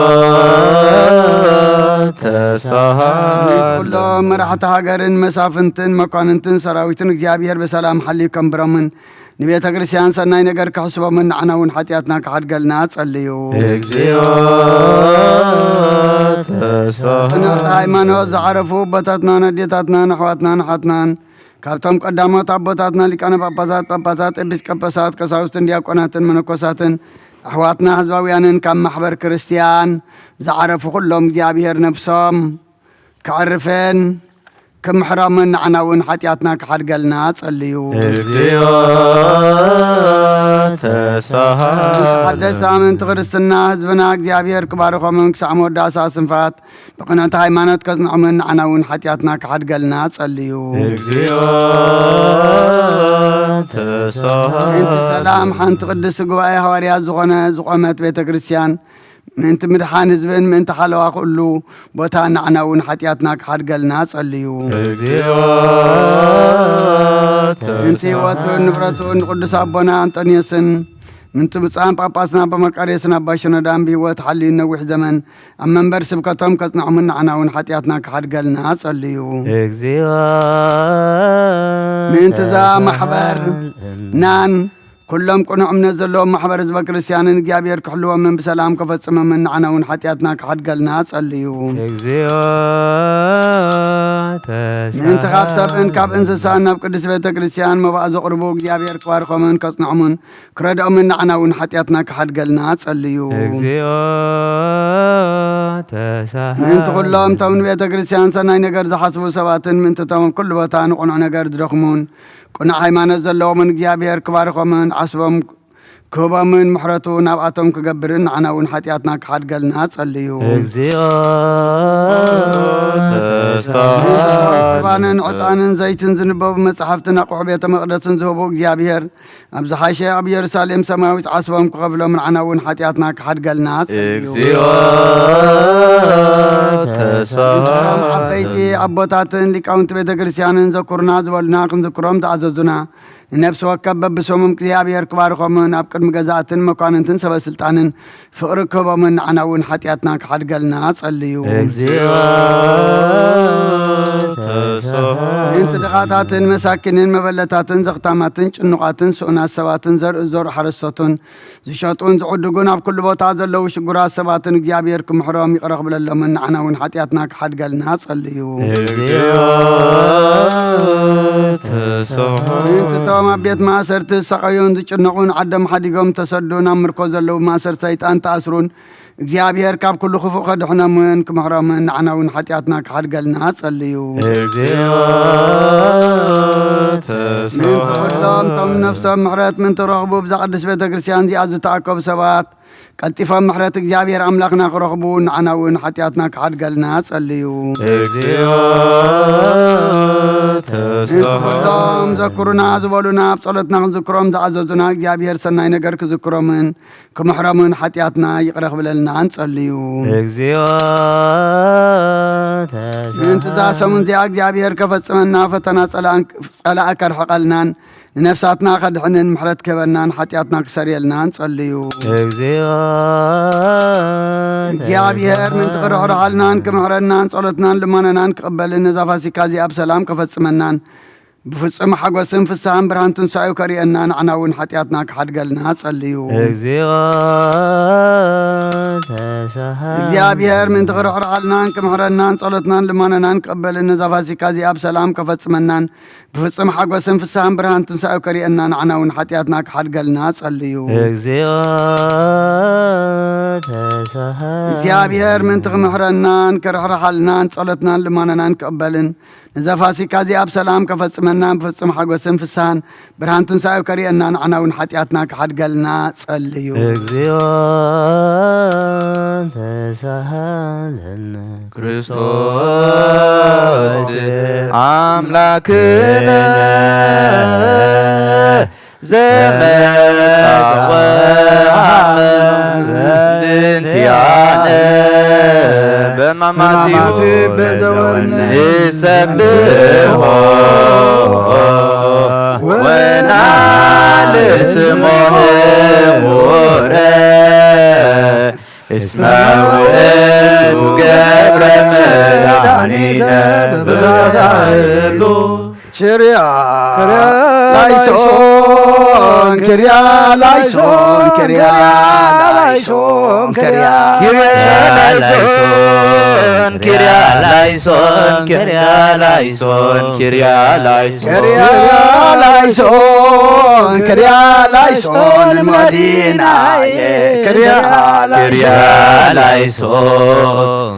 ተሳሃ። ኩሎም መራሕቲ ሃገርን መሳፍንትን መኳንንትን ሰራዊትን እግዚኣብሔር ብሰላም ሓልዩ ከንብሮምን ንቤተ ክርስቲያን ሰናይ ነገር ክሕስቦምን ንዓና እውን ሓጢኣትና ክሓድገልና ጸልዩ። እግዚኦ ተሳሃ። ቅንዕቲ ሃይማኖት ዝዓረፉ ኣቦታትናን ኣዴታትናን ኣሕዋትናን ኣሓትናን ካብቶም ቀዳሞት ኣቦታትና ሊቃነ ጳጳሳት፣ ጳጳሳት፣ ኤጲስቆጶሳት፣ ቀሳውስትን ዲያቆናትን መነኮሳትን ኣሕዋትና ህዝባውያንን ካብ ማሕበር ክርስቲያን ዝዓረፉ ኩሎም እግዚኣብሔር ነፍሶም ከዕርፍን ክምሕሮምን ንዓና እውን ሓጢኣትና ክሓድገልና ጸልዩ። እግዚኦ ተሳሃለነ። ሓደስ ኣመንቲ ክርስትና ህዝብና እግዚኣብሔር ክባርኾምን ክሳዕ መወዳእታ ስንፋት ብቕንዕቲ ሃይማኖት ከጽንዖምን ንዓና እውን ሓጢኣትና ክሓድገልና ጸልዩ። እግዚኦ ተሳሃለነ። ምእንቲ ሰላም ሓንቲ ቅድስቲ ጉባኤ ሃዋርያት ዝኾነ ዝኾመት ቤተ ክርስቲያን ምእንቲ ምድሓን ህዝብን ምእንቲ ሓለዋ ኩሉ ቦታ ንዓና እውን ሓጢኣትና ክሓድገልና ጸልዩ። እግዚኦ ምእንቲ ህይወቱን ንብረቱን ንቅዱስ ኣቦና ኣንጠንዮስን ምእንቲ ብፁዓን ጳጳስና ኣባ መቃርዮስን ኣባ ሽኖዳን ብህይወት ሓልዩ ነዊሕ ዘመን ኣብ መንበር ስብከቶም ከጽንዖምን ንዓና እውን ሓጢኣትና ክሓድገልና ጸልዩ። እግዚኦ ምእንትዛ ማሕበር ናን ኩሎም ቅኑዕ እምነት ዘለዎም ማሕበር ህዝበ ክርስቲያንን እግዚኣብሔር ክሕልወምን ብሰላም ከፈጽመምን ንዓና እውን ሓጢኣትና ክሓድገልና ጸልዩ። እግዚኦ ተሳሃለነ። ምእንቲ ካብ ሰብን ካብ እንስሳን ናብ ቅድስት ቤተ ክርስቲያን መባእ ዘቕርቡ እግዚኣብሔር ክባርኾምን ከጽንዖምን ክረድኦምን ንዓና እውን ሓጢኣትና ክሓድገልና ጸልዩ። እግዚኦ ተሳሃለነ። ምእንቲ ኩሎም እቶም ንቤተ ክርስቲያን ሰናይ ነገር ዝሓስቡ ሰባትን ምእንቲ እቶም ኣብ ኩሉ ቦታ ንቕኑዕ ነገር ዝደኽሙን ቅኑዕ ሃይማኖት ዘለዎምን እግዚኣብሔር ክባርኾምን ዓስቦም ክህቦምን ምሕረቱ ናብኣቶም ክገብርን ንዓና እውን ሓጢኣትና ክሓድገልና ጸልዩ። እግዚኦ ተሳሃለነ። ቁርባንን ዕጣንን ዘይትን ዝንበቡ መጻሕፍትን ኣቑሑ ቤተ መቕደስን ዝህቡ እግዚኣብሔር ኣብ ዝሓሸ ኣብ ኢየሩሳሌም ሰማያዊት ዓስቦም ክኸፍሎም ንዓና እውን ሓጢኣትና ክሓድገልና ጸልዩ። እግዚኦ ተሳሃለነ። ዓበይቲ ኣቦታትን ሊቃውንቲ ቤተ ክርስቲያንን ዘኩርና ዝበሉና ክንዝክሮም ዝኣዘዙና ንነፍሲ ወከፍ በብስሞም እግዚኣብሔር ክባርኾምን ኣብ ቅድሚ ገዛእትን መኳንንትን ሰበ ስልጣንን ፍቕሪ ክህቦምን ንዓና እውን ሓጢኣትና ክሓድገልና ጸልዩ። እግዚኦ ተሳሃለነ። ምእንቲ ድኻታትን መሳኪንን መበለታትን ዘኽታማትን ጭኑቓትን ስኡናት ሰባትን ዘርኢ ዞር ሓረስቶትን ዝሸጡን ዝዕድጉን ኣብ ኩሉ ቦታ ዘለዉ ሽጉራት ሰባትን እግዚኣብሔር ክምሕሮም ይቕረ ክብለሎምን ንዓና እውን ሓጢኣትና ክሓድገልና ጸልዩ። እግዚኦ ተሳሃለነ። ምእንቲ እቶም ኣብ ቤት ማእሰርቲ ዝሰቐዩን ዝጭነቑን ዓዶም ሓዲጎም ተሰዱን ኣብ ምርኮ ዘለዉ ማእሰር ሰይጣን ተኣስሩን እግዚኣብሔር ካብ ኩሉ ክፉእ ከድሕኖምን ክምሕሮምን ንዓና እውን ሓጢኣትና ክሓድገልና ጸልዩ። እግዚኦ ምእንቲ ተሳሃለነ። ኩሎም እቶም ነፍሶም ምሕረት ምእንቲ ረኽቡ ብዛ ቅድስት ቤተ ክርስቲያን እዚኣ ዝተኣከቡ ሰባት ቀልጢፎም ምሕረት እግዚኣብሔር ኣምላኽና ክረኽቡ ንዓና እውን ሓጢኣትና ክሓድገልና ጸልዩ። እግዚኦ ምእንቲ ኩሎም ተሳሃለነ። ዘኩሩና ዝበሉና ኣብ ጸሎትና ክንዝክሮም ዝኣዘዙና እግዚኣብሔር ሰናይ ነገር ክዝክሮምን ክምሕሮምን ሓጢኣትና ይቕረ ክብለልና ንጸልዩ። እግዚኦ ምእንቲ እዛ ተሳሃለነ። ሰሙን እዚኣ እግዚኣብሔር ከፈጽመና ፈተና ጸላእን- ጸላእ ከርሕቐልናን ንነፍሳትና ከድሕንን ምሕረት ክህበናን ሓጢኣትና ክሰርየልናን ጸልዩ። እግዚኦ እግዚኣብሔር ምእንቲ ክርሕርሓልናን ክምሕረናን ጸሎትናን ልማነናን ክቕበልን ነዛ ፋሲካ እዚኣ ብሰላም ከፈጽመናን ብፍጹም ሓጎስን ፍስሃን ብርሃን ትንሳኤው ከርእየና ንዓና እውን ሓጢኣትና ክሓድገልና ጸልዩ። እግዚኦ ተሳሃለነ። እግዚኣብሔር ምእንቲ ክርሕርሓልናን ክምሕረናን ጸሎትናን ልማነናን ክቕበልን ነዛ ፋሲካ እዚኣ ብሰላም ከፈጽመናን ብፍጹም ሓጎስን ፍስሃን ብርሃን ትንሳኤው ከርእየና ንዓና እውን ሓጢኣትና ክሓድገልና ጸልዩ። እግዚኦ ተሳሃለነ። እግዚኣብሔር ምእንቲ ክምሕረናን ክርሕርሓልናን ጸሎትናን ልማነናን ክቕበልን ነዛ ፋሲካ እዚኣ ብሰላም ከፈጽመናን ብፍጹም ሓጎስን ፍስሃን ብርሃን ትንሳኤው ከርእየና ንዓና እውን ሓጢኣትና ክሓድገልና ጸልዩ። እግዚኦ ተሳሃለነ። ክርስቶስ ኣምላክነ ዘመጻወ ድንቲያነ በማማቲሁ ንሰብሖ ወናልስሞ ህቡረ እስመ ውእቱ ገብረ መድኃኒነ በዛዛህሉ ኪርያ ላይሶን ኪርያ ላይሶን ኪርያ ላይሶን ኪርያ ኪርያ ላይሶን ኪርያ ላይሶን ኪርያ ላይሶን ኪርያ ላይሶን ኪርያ ላይሶን ኪርያ ላይሶን መዲናየ ኪርያ ኪርያ ላይሶን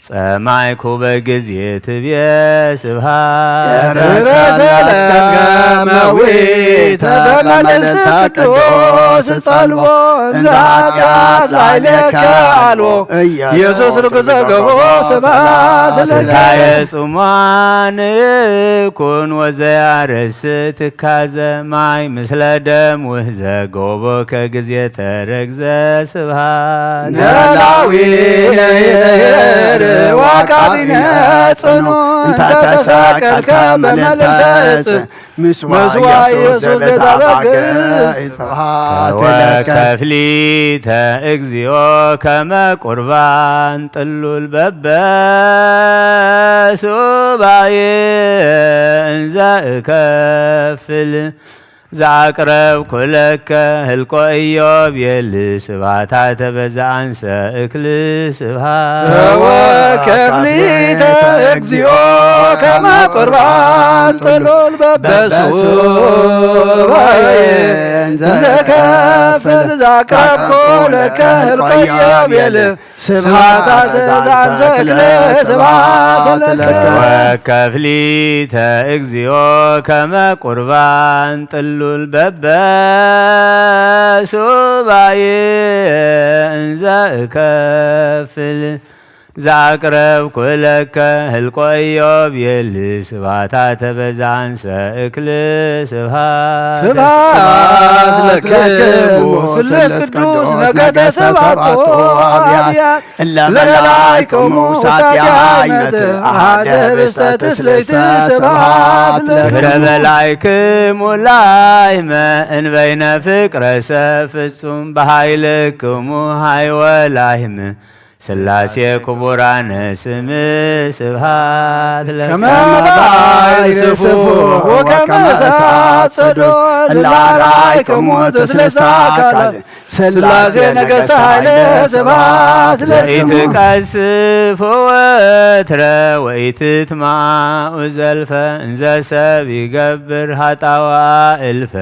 ጸማይኩ በግዜ ትብየ ስብሃት። ርእሰ ለከመዊተ በመልዕልተ ቅዱስ ጸልዎ እንዘ ኃጢአት ላዕሌከ አልቦ። ኢየሱስ ርጉዘ ገቦ ስብሃት ለከ። ስጋየ ጽሟን ኩን ወዘያረስ ትካዘ ማይ ምስለ ደም ውህዘ ጎቦ ከግዜ ተረግዘ ስብሃት። ነላዊ ነይር ዋቃቢነ ጽኑ እንተ ተሰቀልከ በመልዕልተ ዕፅ ምስዋ ኢየሱስ ቤዛ በግ ስብሐት ለከ። ተወከፍሊተ እግዚኦ ከመ ቁርባን ጥሉል በበ ሱባኤ እንዘ እከፍል ዘአቅረብኩ ለከ ህልቆ ኢዮብ የል ስብሐታ ተበዛ አንሰ እክል ስብሐት። ተወከፍሊተ እግዚኦ ከመ ቁርባን ጥሉል በበሱባኤ እንዘ ከፍል ዛቅረብኩ ለከ ህልቆ ኢዮብ የል ስብሐት ዘአንሰ እክል ስብሐት ለከ። ወከፍሊተ እግዚኦ ከመ ቁርባን ጥሉል በበ ሱባኤ እንዘ እከፍል ዘአቅረብኩ ለከ ህልቆ ኢዮብ የል ስብሐታ ተበዛ አንሰ እክል ስብሐት። ስብሐት ለክሙ ስሉስ ቅዱስ ነገደ ሰባቱ አብያት እለ መላእክሙ ሳትያይመት አሐደ ህብስተ ትስልስተ ስብሐት ለክሙ። ድህረ በላይክሙ ላይመ እንበይነ ፍቅረ ሰብ ፍጹም በኃይልክሙ ሃይወ ላይም ስላሴ ክቡራነ ስም ስብሐት ለከ። ከመ ባሕር ስፉሕ ወከመ እሳት ጽዱል እለ አርአይክሙ ትስልስተ አካል ስላሴ ነገሥተ ኃይለ ስብሐት ለክሙ። ወኢትቀስፎ ወትረ ወኢትትማኡ ዘልፈ እንዘ ሰብ ይገብር ኃጣውአ እልፈ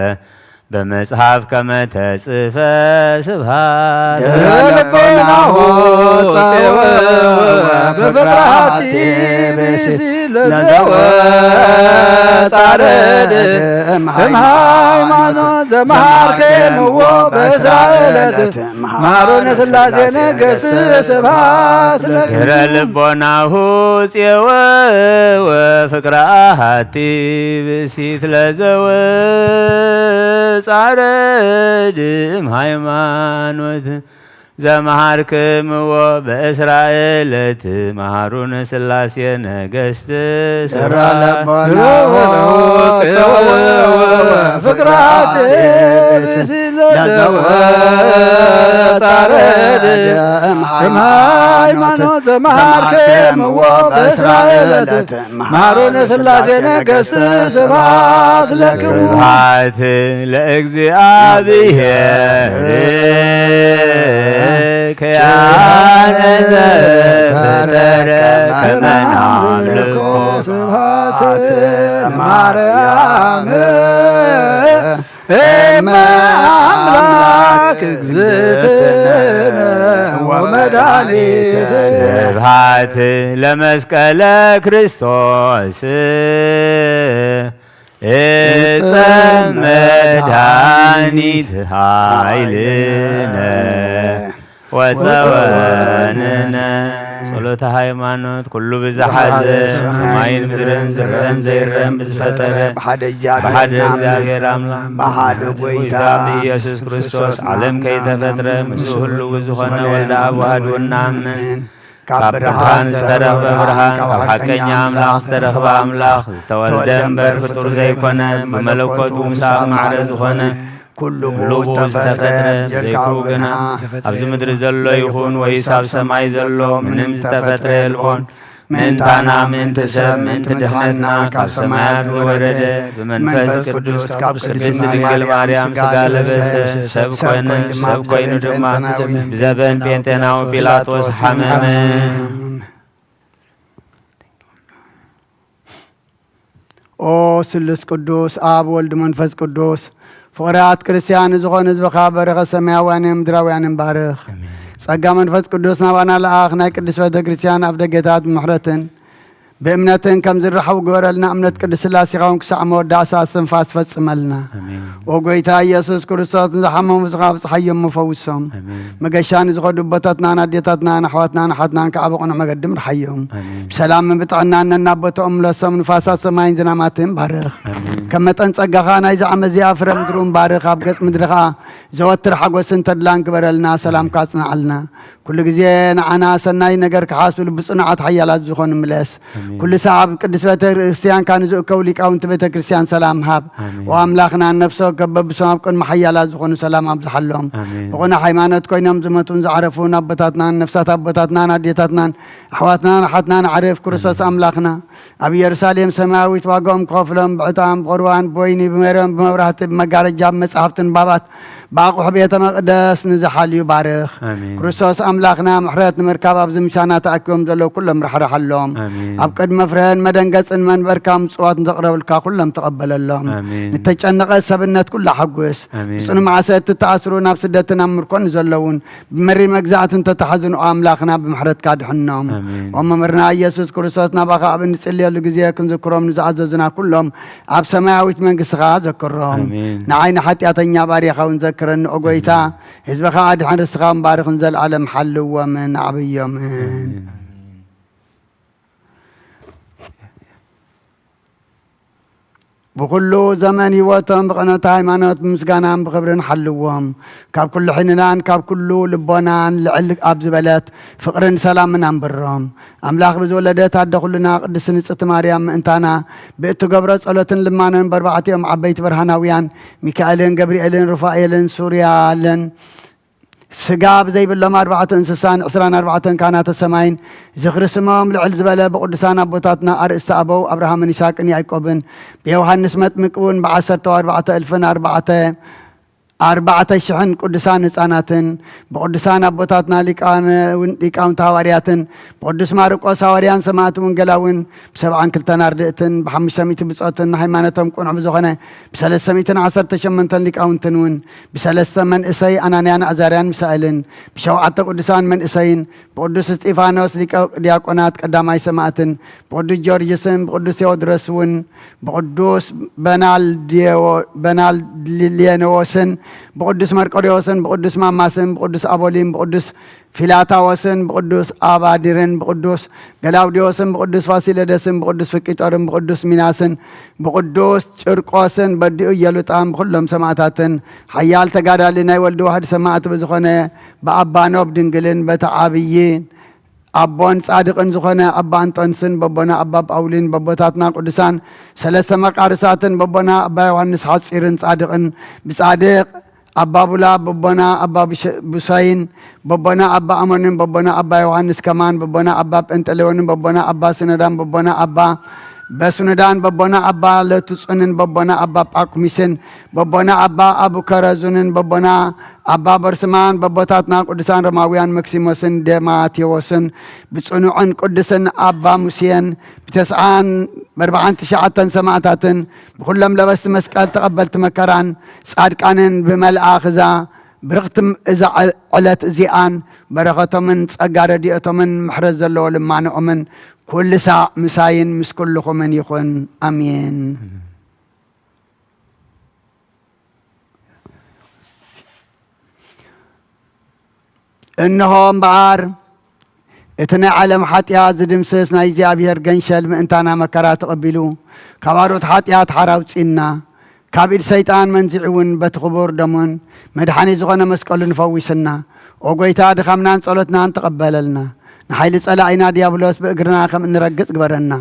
በመጽሐፍ ከመ ተጽፈ ስብሐት። ድህረ ልቦናሁ ጼወወ በፍቅረ ኃቲ ብእሲ ለዘወ ጻረድ እምሃይማኖት ዘመሃርክምዎ በእስራ ዕለት መሃሮነ ስላሴ ነገሥት ስብሐት ለክሙ። ድህረ ልቦናሁ ጼወወ ፍቅረ አሐቲ ብእሲት ለዘወ ጻረድ እምሃይማኖት ዘመሃርክምዎ በእስራ ዕለት መሃሩነ ስላሴ ነገሥት ስራ ስብሐት። ለቦናሁ ጸወወ ፍቅራት ለዘወ ጻረድ እምሃይማኖት ዘመሃርክምዎ በእስራ ዕለት መሃሮነ ስላሴ ነገሥት ስብሐት ለክሙ። ስብሐት ለእግዚአብሔር ክያነ ዘፈጠረ ከመ ናምልኮ። ስብሐት ማርያም እመ አምላክ እግዝእትነ ወመድኃኒትነ። ስብሐት ለመስቀለ ክርስቶስ እፀ መድኃኒት ኃይልነ ወፀወንነ። ጸሎተ ሃይማኖት ኩሉ ብዝሓዘ ሰማይን ምድርን ዝረአን ዘይረአን ብዝፈጠረ ብሓደ ብሓደ እግዚኣብሔር ኣምላኽ ብሓደ ጎይታ ብኢየሱስ ክርስቶስ ዓለም ከይተፈጥረ ምስኡ ህልው ዝኾነ ወልደ ኣብ ዋህዱ እናኣምን ካብ ብርሃን ዝተረኽበ ብርሃን ካብ ሓቀኛ ኣምላኽ ዝተረኽበ ኣምላኽ ዝተወልደ እምበር ፍጡር ዘይኮነ ብመለኮቱ ምስ ኣብ ማዕረ ዝኾነ ኩሉ ብልቡ ዝተፈጥረ ብዘይክኡ ግና ኣብዚ ምድሪ ዘሎ ይኹን ወይስ ኣብ ሰማይ ዘሎ ምንም ዝተፈጥረ የልቦን። ምእንታና ምእንቲ ሰብ ምእንቲ ድሕነትና ካብ ሰማያት ዝወረደ ብመንፈስ ቅዱስ ካብ ቅድስት ድንግል ማርያም ስጋ ለበሰ ሰብ ኮነ። ሰብ ኮይኑ ድማ ብዘበን ጴንጤናዊ ጲላጦስ ሓመመ። ኦ ስሉስ ቅዱስ ኣብ ወልድ መንፈስ ቅዱስ ፍቕራት ክርስቲያን ዝኾነ ህዝብኻ በረኸት ሰማያውያንን ምድራውያንን ባርኽ። ጸጋ መንፈስ ቅዱስ ናባና ለኣኽ። ናይ ቅድስት ቤተ ክርስቲያን ኣብ ደገታት ብምሕረትን ብእምነትን ከም ዝረኸቡ ግበረልና። እምነት ቅድስት ሥላሴኻውን ክሳዕ መወዳእታ እስትንፋስ ፈጽመልና። ኣሜን። ኦ ጎይታ ኢየሱስ ክርስቶስ፣ ንዝሓመሙ ዝኻ ብጽሓዮም መፈውሶም። ኣሜን። መገሻ ንዝኸዱ ኣቦታትናን ኣዴታትናን ኣሕዋትናን ኣሓትናን ከኣ ብቕኑዕ መገዲ ምርሓዮም። ኣሜን። ብሰላምን ብጥዕናን ነናቦትኦም ምለሶም። ንፋሳት ሰማይን ዝናማትን ባርኽ። ኣሜን። ከም መጠን ጸጋኻ ናይዚ ዓመት እዚኣ ፍረ ምድሪ እውን ባርኽ። ኣብ ገጽ ምድሪ ኸኣ ዘወትር ሓጎስን ተድላን ግበረልና። ሰላምካ ኣጽንዓልና። ኩሉ ግዜ ንዓና ሰናይ ነገር ክሓስብሉ ብጽኑዓት ሓያላት ዝኾኑ ምለስ። ኣሜን። ኩሉ ሰዓብ ቅድስት ቤተ ክርስቲያንካ ንዝእከቡ ሊቃውንቲ ቤተ ክርስቲያን ሰላም ሃብ። ኣሜን። ኦ ኣምላኽና፣ ነፍሲ ወከፍ በብሶም ኣብ ቅድሚ ሓያላት ዝኾኑ ሰላም ኣብዝሓሎም። ኣሜን። ብቕኑዕ ሃይማኖት ኮይኖም ዝመቱን ዝዓረፉን ኣቦታትናን ነፍሳት ኣቦታትናን ኣዴታትናን ኣሕዋትናን ኣሓትናን ኣዕርፍ ክርስቶስ ኣሜን። ኣምላኽና፣ ኣብ ኢየሩሳሌም ሰማያዊት ዋጋኦም ክኸፍሎም ብዕጣን ብቑርባን ብወይኒ ብሜሮን ብመብራህቲ ብመጋረጃ ብመጻሕፍቲ ንባባት ብኣቑሑ ቤተ መቕደስ ንዝሓልዩ ባርኽ። ኣሜን። ክርስቶስ ኣምላኽና፣ ምሕረት ንምርካብ ኣብዚ ምሳና ተኣኪቦም ዘለዉ ኩሎም ራሕርሓሎም። ኣሜን። ኣብ ቅድሚ ፍርህን መደንገጽን መንበርካ ምጽዋት ንዘቕረብልካ ኩሎም ተቐበለሎም። ኣሜን። ንተጨነቐ ሰብነት ኩላ ሓጉስ። ኣሜን። ብጽኑ ማእሰርቲ እተኣስሩ፣ ናብ ስደትን ኣብ ምርኮን ዘለዉን፣ ብመሪር መግዛእትን ተታሕዙ ንኣምላኽና ብምሕረትካ ድሕኖም። ኣሜን። ኦ መምህርና ኢየሱስ ክርስቶስ፣ ናባኻ ኣብ እንጽልየሉ ግዜ ክንዝክሮም ንዝኣዘዙና ኩሎም ኣብ ሰማያዊት መንግስትኻ ዘክሮም። ኣሜን። ንዓይ ንሓጢኣተኛ ባርያኻ እውን ዘክረኒ ኦ ጎይታ። ኣሜን። ህዝብኻ ኣድሕን፣ ርስትኻ እውን ባርኽን፣ ዘለኣለም ሓልዎምን ኣዕብዮምን። ኣሜን። ብኹሉ ዘመን ህይወቶም ብቐኖት ሃይማኖት ብምስጋናን ብኽብርን ሓልዎም። ካብ ኩሉ ሕልናን ካብ ኩሉ ልቦናን ልዕል ኣብ ዝበለት ፍቕርን ሰላምን ኣንብሮም። ኣምላኽ ብዝወለደት ኣደ ኩልና ቅድስት ንጽሕቲ ማርያም ምእንታና ብእትገብሮ ጸሎትን ልማኖን በርባዕቲኦም ዓበይቲ ብርሃናውያን ሚካኤልን ገብርኤልን ሩፋኤልን ሱርያልን ስጋ ብዘይብሎም ኣርባዕተ እንስሳን ዕስራን ኣርባዕተን ካህናተ ሰማይን ዝኽሪ ስሞም ልዕል ዝበለ ብቕዱሳን ኣቦታትና ኣርእስቲ ኣበው ኣብርሃምን ይስሐቅን ያዕቆብን ብዮሃንስ መጥምቅ እውን ብዓሰርተ ኣርባዕተ እልፍን ኣርባዕተ ኣርባዕተ ሽሕን ቅዱሳን ህፃናትን ብቅዱሳን ኣቦታትና ሊቃነ-፣ ሊቃውንቲ ሃዋርያትን ብቅዱስ ማርቆስ ሃዋርያን ሰማዕቲ ወንጌላውን ብሰብዓን ክልተን ኣርድእትን ብሓሙሽተ ሚእቲ ብጾትን ሃይማኖቶም ቅኑዕ ብዝኾነ ብሰለስተ ሚእትን ዓሰርተ ሸሞንተን ሊቃውንትን እውን ብሰለስተ መንእሰይ ኣናንያን ኣዛርያን ሚሳኤልን ብሸውዓተ ቅዱሳን መንእሰይን ብቅዱስ እስጢፋኖስ ሊቀ ዲያቆናት ቀዳማይ ሰማዕትን ብቅዱስ ጊዮርጊስን ብቅዱስ ቴዎድሮስ እውን ብቅዱስ በናልዲዮ-፣ በናልዲሌኖስን ብቅዱስ መርቆሬዎስን ብቅዱስ ማማስን ብቅዱስ ኣቦሊን ብቅዱስ ፊላታዎስን ብቅዱስ ኣባዲርን ብቅዱስ ገላውዲዮስን ብቅዱስ ፋሲለደስን ብቅዱስ ፍቂጦርን ብቅዱስ ሚናስን ብቅዱስ ጭርቆስን በዲኡ ኢየሉጣን ብኩሎም ሰማዕታትን ሓያል ተጋዳሊ ናይ ወልዲ ዋሕዲ ሰማዕቲ ብዝኾነ ብኣባ ኖብ ድንግልን በቲ ዓብዪ ኣቦን ጻድቕን ዝኾነ ኣባ እንጦንስን በቦና ኣባ ጳውሊን በቦታትና ቅዱሳን ሰለስተ መቃርሳትን በቦና ኣባ ዮሃንስ ሓጺርን ጻድቕን ብጻድቕ ኣባ ቡላ በቦና ኣባ ብሸ-፣ ብሶይን በቦና ኣባ ኣሞንን በቦና ኣባ ዮሃንስ ከማን በቦና ኣባ ጴንጠሌዎንን በቦና ኣባ ሲኖዳን በቦና ኣባ በስኑዳን በቦና ኣባ ለቱጹንን በቦና ኣባ ጳኩሚስን በቦና ኣባ ኣቡከረዙንን በቦና ኣባ በርስማን በቦታትና ቅዱሳን ሮማውያን መክሲሞስን ዴማቴዎስን ብጽኑዕን ቅዱስን ኣባ ሙሴን ብተስዓን በርባዓን ትሽዓተን ሰማዕታትን ብኹሎም ለበስቲ መስቀል ተቐበልቲ መከራን ጻድቃንን ብመልኣኽ እዛ ብርኽቲ እዛ ዕለ-፣ ዕለት እዚኣን በረኸቶምን ጸጋ ረድኤቶምን ምሕረት ዘለዎ ልማኖኦምን ኩሉ ሳዕ ምሳይን ምስ ኩልኹምን ይኹን። ኣሜን። እንሆ እምበኣር፣ እቲ ናይ ዓለም ሓጢኣት ዝድምስስ ናይ እግዚኣብሔር ገንሸል ምእንታና መከራ ተቐቢሉ፣ ካብ ኣሮት ሓጢኣት ሓራ ኣውጺእና፣ ካብ ኢድ ሰይጣን መንዚዑ እውን በቲ ክቡር ደሙን መድሓኒ ዝኾነ መስቀሉን ፈዊስና። ኦ ጐይታ፣ ድኻምናን ጸሎትናን ተቐበለልና። ንሓይሊ ጸላኢና ዲያብሎስ ብእግርና ከም እንረግጽ ግበረና።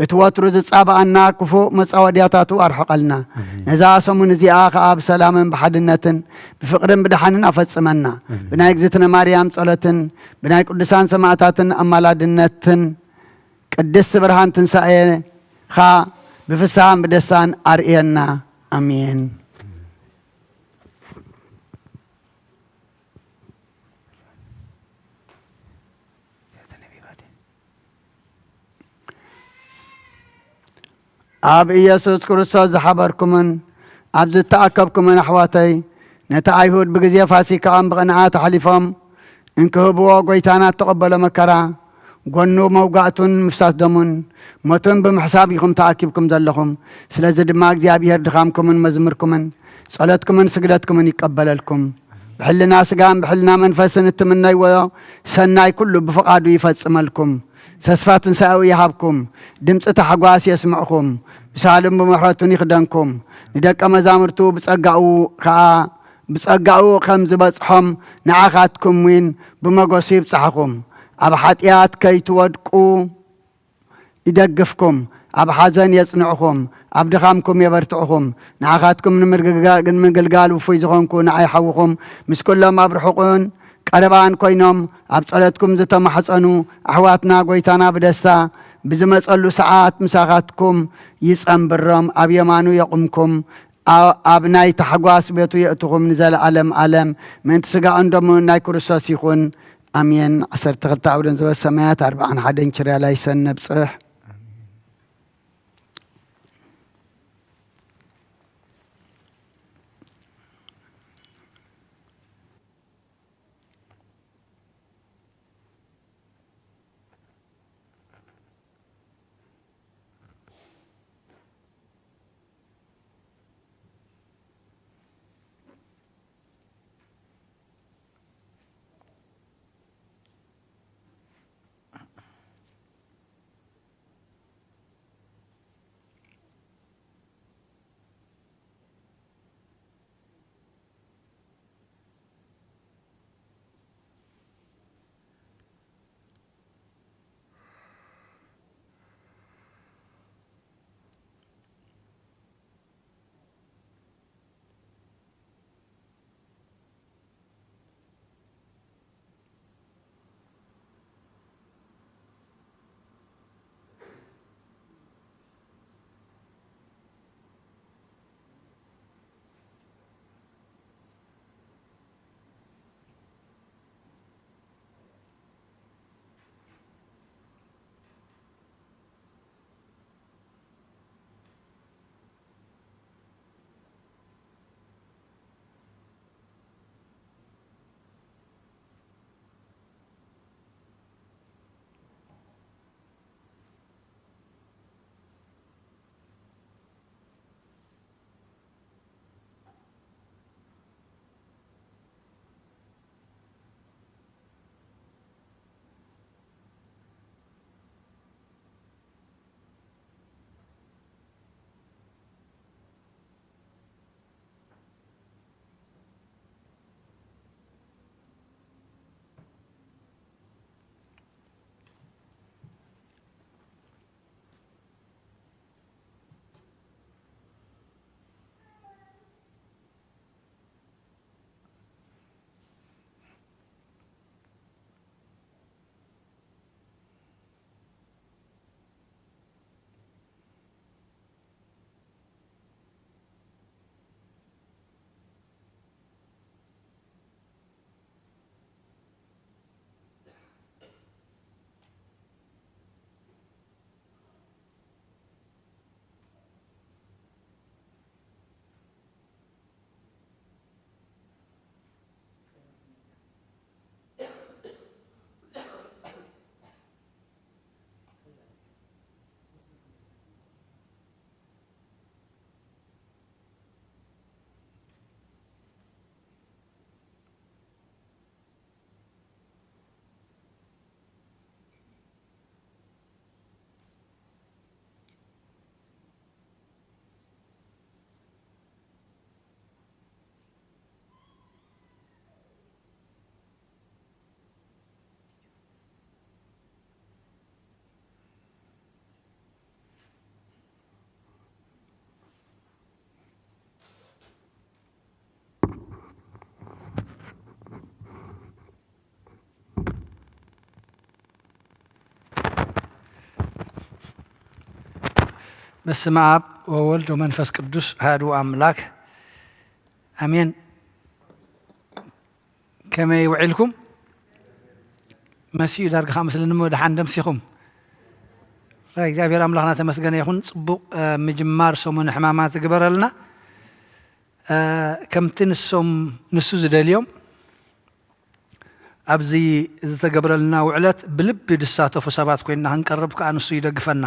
እቲ ወትሩ ዝጻባኣና ክፉእ መጻወድያታቱ ኣርሕቐልና። ኣሜን። ነዛ ሰሙን እዚኣ ኸኣ ብሰላምን ብሓድነትን ብፍቕርን ብደሓንን ኣፈጽመና። ኣሜን። ብናይ እግዝእትነ ማርያም ጸሎትን ብናይ ቅዱሳን ሰማዕታትን ኣማላድነትን ቅድስቲ ብርሃን ትንሳኤኻ ብፍስሃን ብደስታን ኣርእየና። ኣሜን። ኣብ ኢየሱስ ክርስቶስ ዝሓበርኩምን ኣብ ዝተኣከብኩምን ኣሕዋተይ፣ ነቲ ኣይሁድ ብግዜ ፋሲካኦም ብቕንኣት ኣሕሊፎም እንክህብዎ ጎይታና እተቐበሎ መከራ፣ ጎኑ መውጋእቱን ምፍሳስ ደሙን ሞቱን ብምሕሳብ ኢኹም ተኣኪብኩም ዘለኹም። ስለዚ ድማ እግዚኣብሔር ድኻምኩምን መዝሙርኩምን ጸሎትኩምን ስግደትኩምን ይቀበለልኩም። ብሕልና ስጋን ብሕልና መንፈስን እትምነይዎ ሰናይ ኩሉ ብፍቓዱ ይፈጽመልኩም። ተስፋ ትንሳኤኡ ይሃብኩም። ድምፂ ታሕጓስ የስምዕኹም። ብሳሉን ብምሕረቱን ይኽደንኩም። ንደቀ መዛሙርቱ ብጸጋኡ ከኣ ብጸጋኡ ከም ዝበጽሖም ንዓኻትኩም እውን ብመጎሱ ይብጽሕኹም። ኣብ ሓጢኣት ከይትወድቁ ይደግፍኩም፣ ኣብ ሓዘን የጽንዕኹም፣ ኣብ ድኻምኩም የበርትዕኹም። ንዓኻትኩም ንምርግጋ-፣ ንምግልጋል ውፉይ ዝኾንኩ ንዓይ ሓውኹም ምስ ኩሎም ኣብ ርሑቕን ቀረባን ኮይኖም ኣብ ጸሎትኩም ዝተማሕጸኑ ኣሕዋትና ጎይታና ብደስታ ብዝመጸሉ ሰዓት ምሳኻትኩም ይጸንብሮም፣ ኣብ የማኑ የቑምኩም። ኣ-፣ ኣብ ናይ ታሕጓስ ቤቱ የእትኹም ንዘለኣለም ኣለም። ምእንቲ ስጋኡን ደሙን ናይ ክርስቶስ ይኹን። ኣሜን። ዓሰርተ ክልተ ኣውደን ዝበ ሰማያት ኣርብዓን ሓደን ችርያ ላይሰን ነብጽሕ። በስመ አብ ወወልድ ወመንፈስ ቅዱስ አሐዱ አምላክ አሜን። ከመይ ውዒልኩም? መሲኡ ዳርጋ ከኣ መስለኒ እሞ ደሓን ደምሲኹም። ራይ እግዚኣብሔር ኣምላኽና ተመስገነ ይኹን። ጽቡቕ፣ እ፣ ምጅማር ሰሙን ሕማማት ይግበረልና። እ፣ ከምቲ ንሶም፣ ንሱ ዝደልዮም ኣብዚ ዝተገብረልና ውዕለት ብልቢ ዝሳተፉ ሰባት ኮይንና ክንቀርብ ከኣ ንሱ ይደግፈና።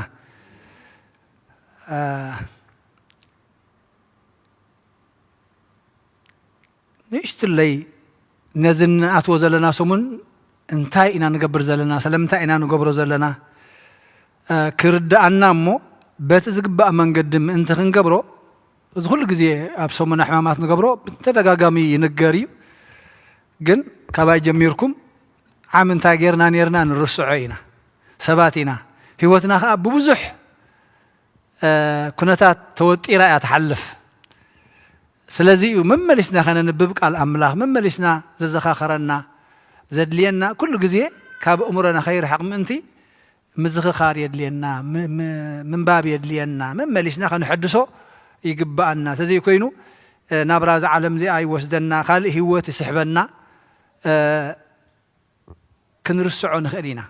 ንእሽትለይ ነዚ እንኣትዎ ዘለና ሰሙን እንታይ ኢና ንገብር ዘለና፣ ስለምንታይ ኢና ንገብሮ ዘለና ክርድኣና እሞ፣ በቲ ዝግባእ መንገዲ ምእንቲ ክንገብሮ፣ እዚ ኩሉ ግዜ ኣብ ሰሙነ ሕማማት ንገብሮ ብተደጋጋሚ ይንገር እዩ። ግን ካባይ ጀሚርኩም ዓም እንታይ ጌርና ኔርና ንርስዖ ኢና። ሰባት ኢና። ህይወትና ከኣ ብብዙሕ ኩነታት ተወጢራ እያ ትሓልፍ። ስለዚ እዩ መመሊስና ከነንብብ ቃል ኣምላኽ፣ መመሊስና ዘዘኻኸረና፣ ዘድልየና ኩሉ ግዜ ካብ ኣእምሮና ከይርሕቕ ምእንቲ ምዝኽኻር የድልየና፣ ምንባብ የድልየና፣ መመሊስና ከነሐድሶ ይግብኣና። ተዘይኮይኑ ናብራ እዛ ዓለም እዚኣ ይወስደና፣ ካልእ ህይወት ይስሕበና፣ ክንርስዖ ንኽእል ኢና።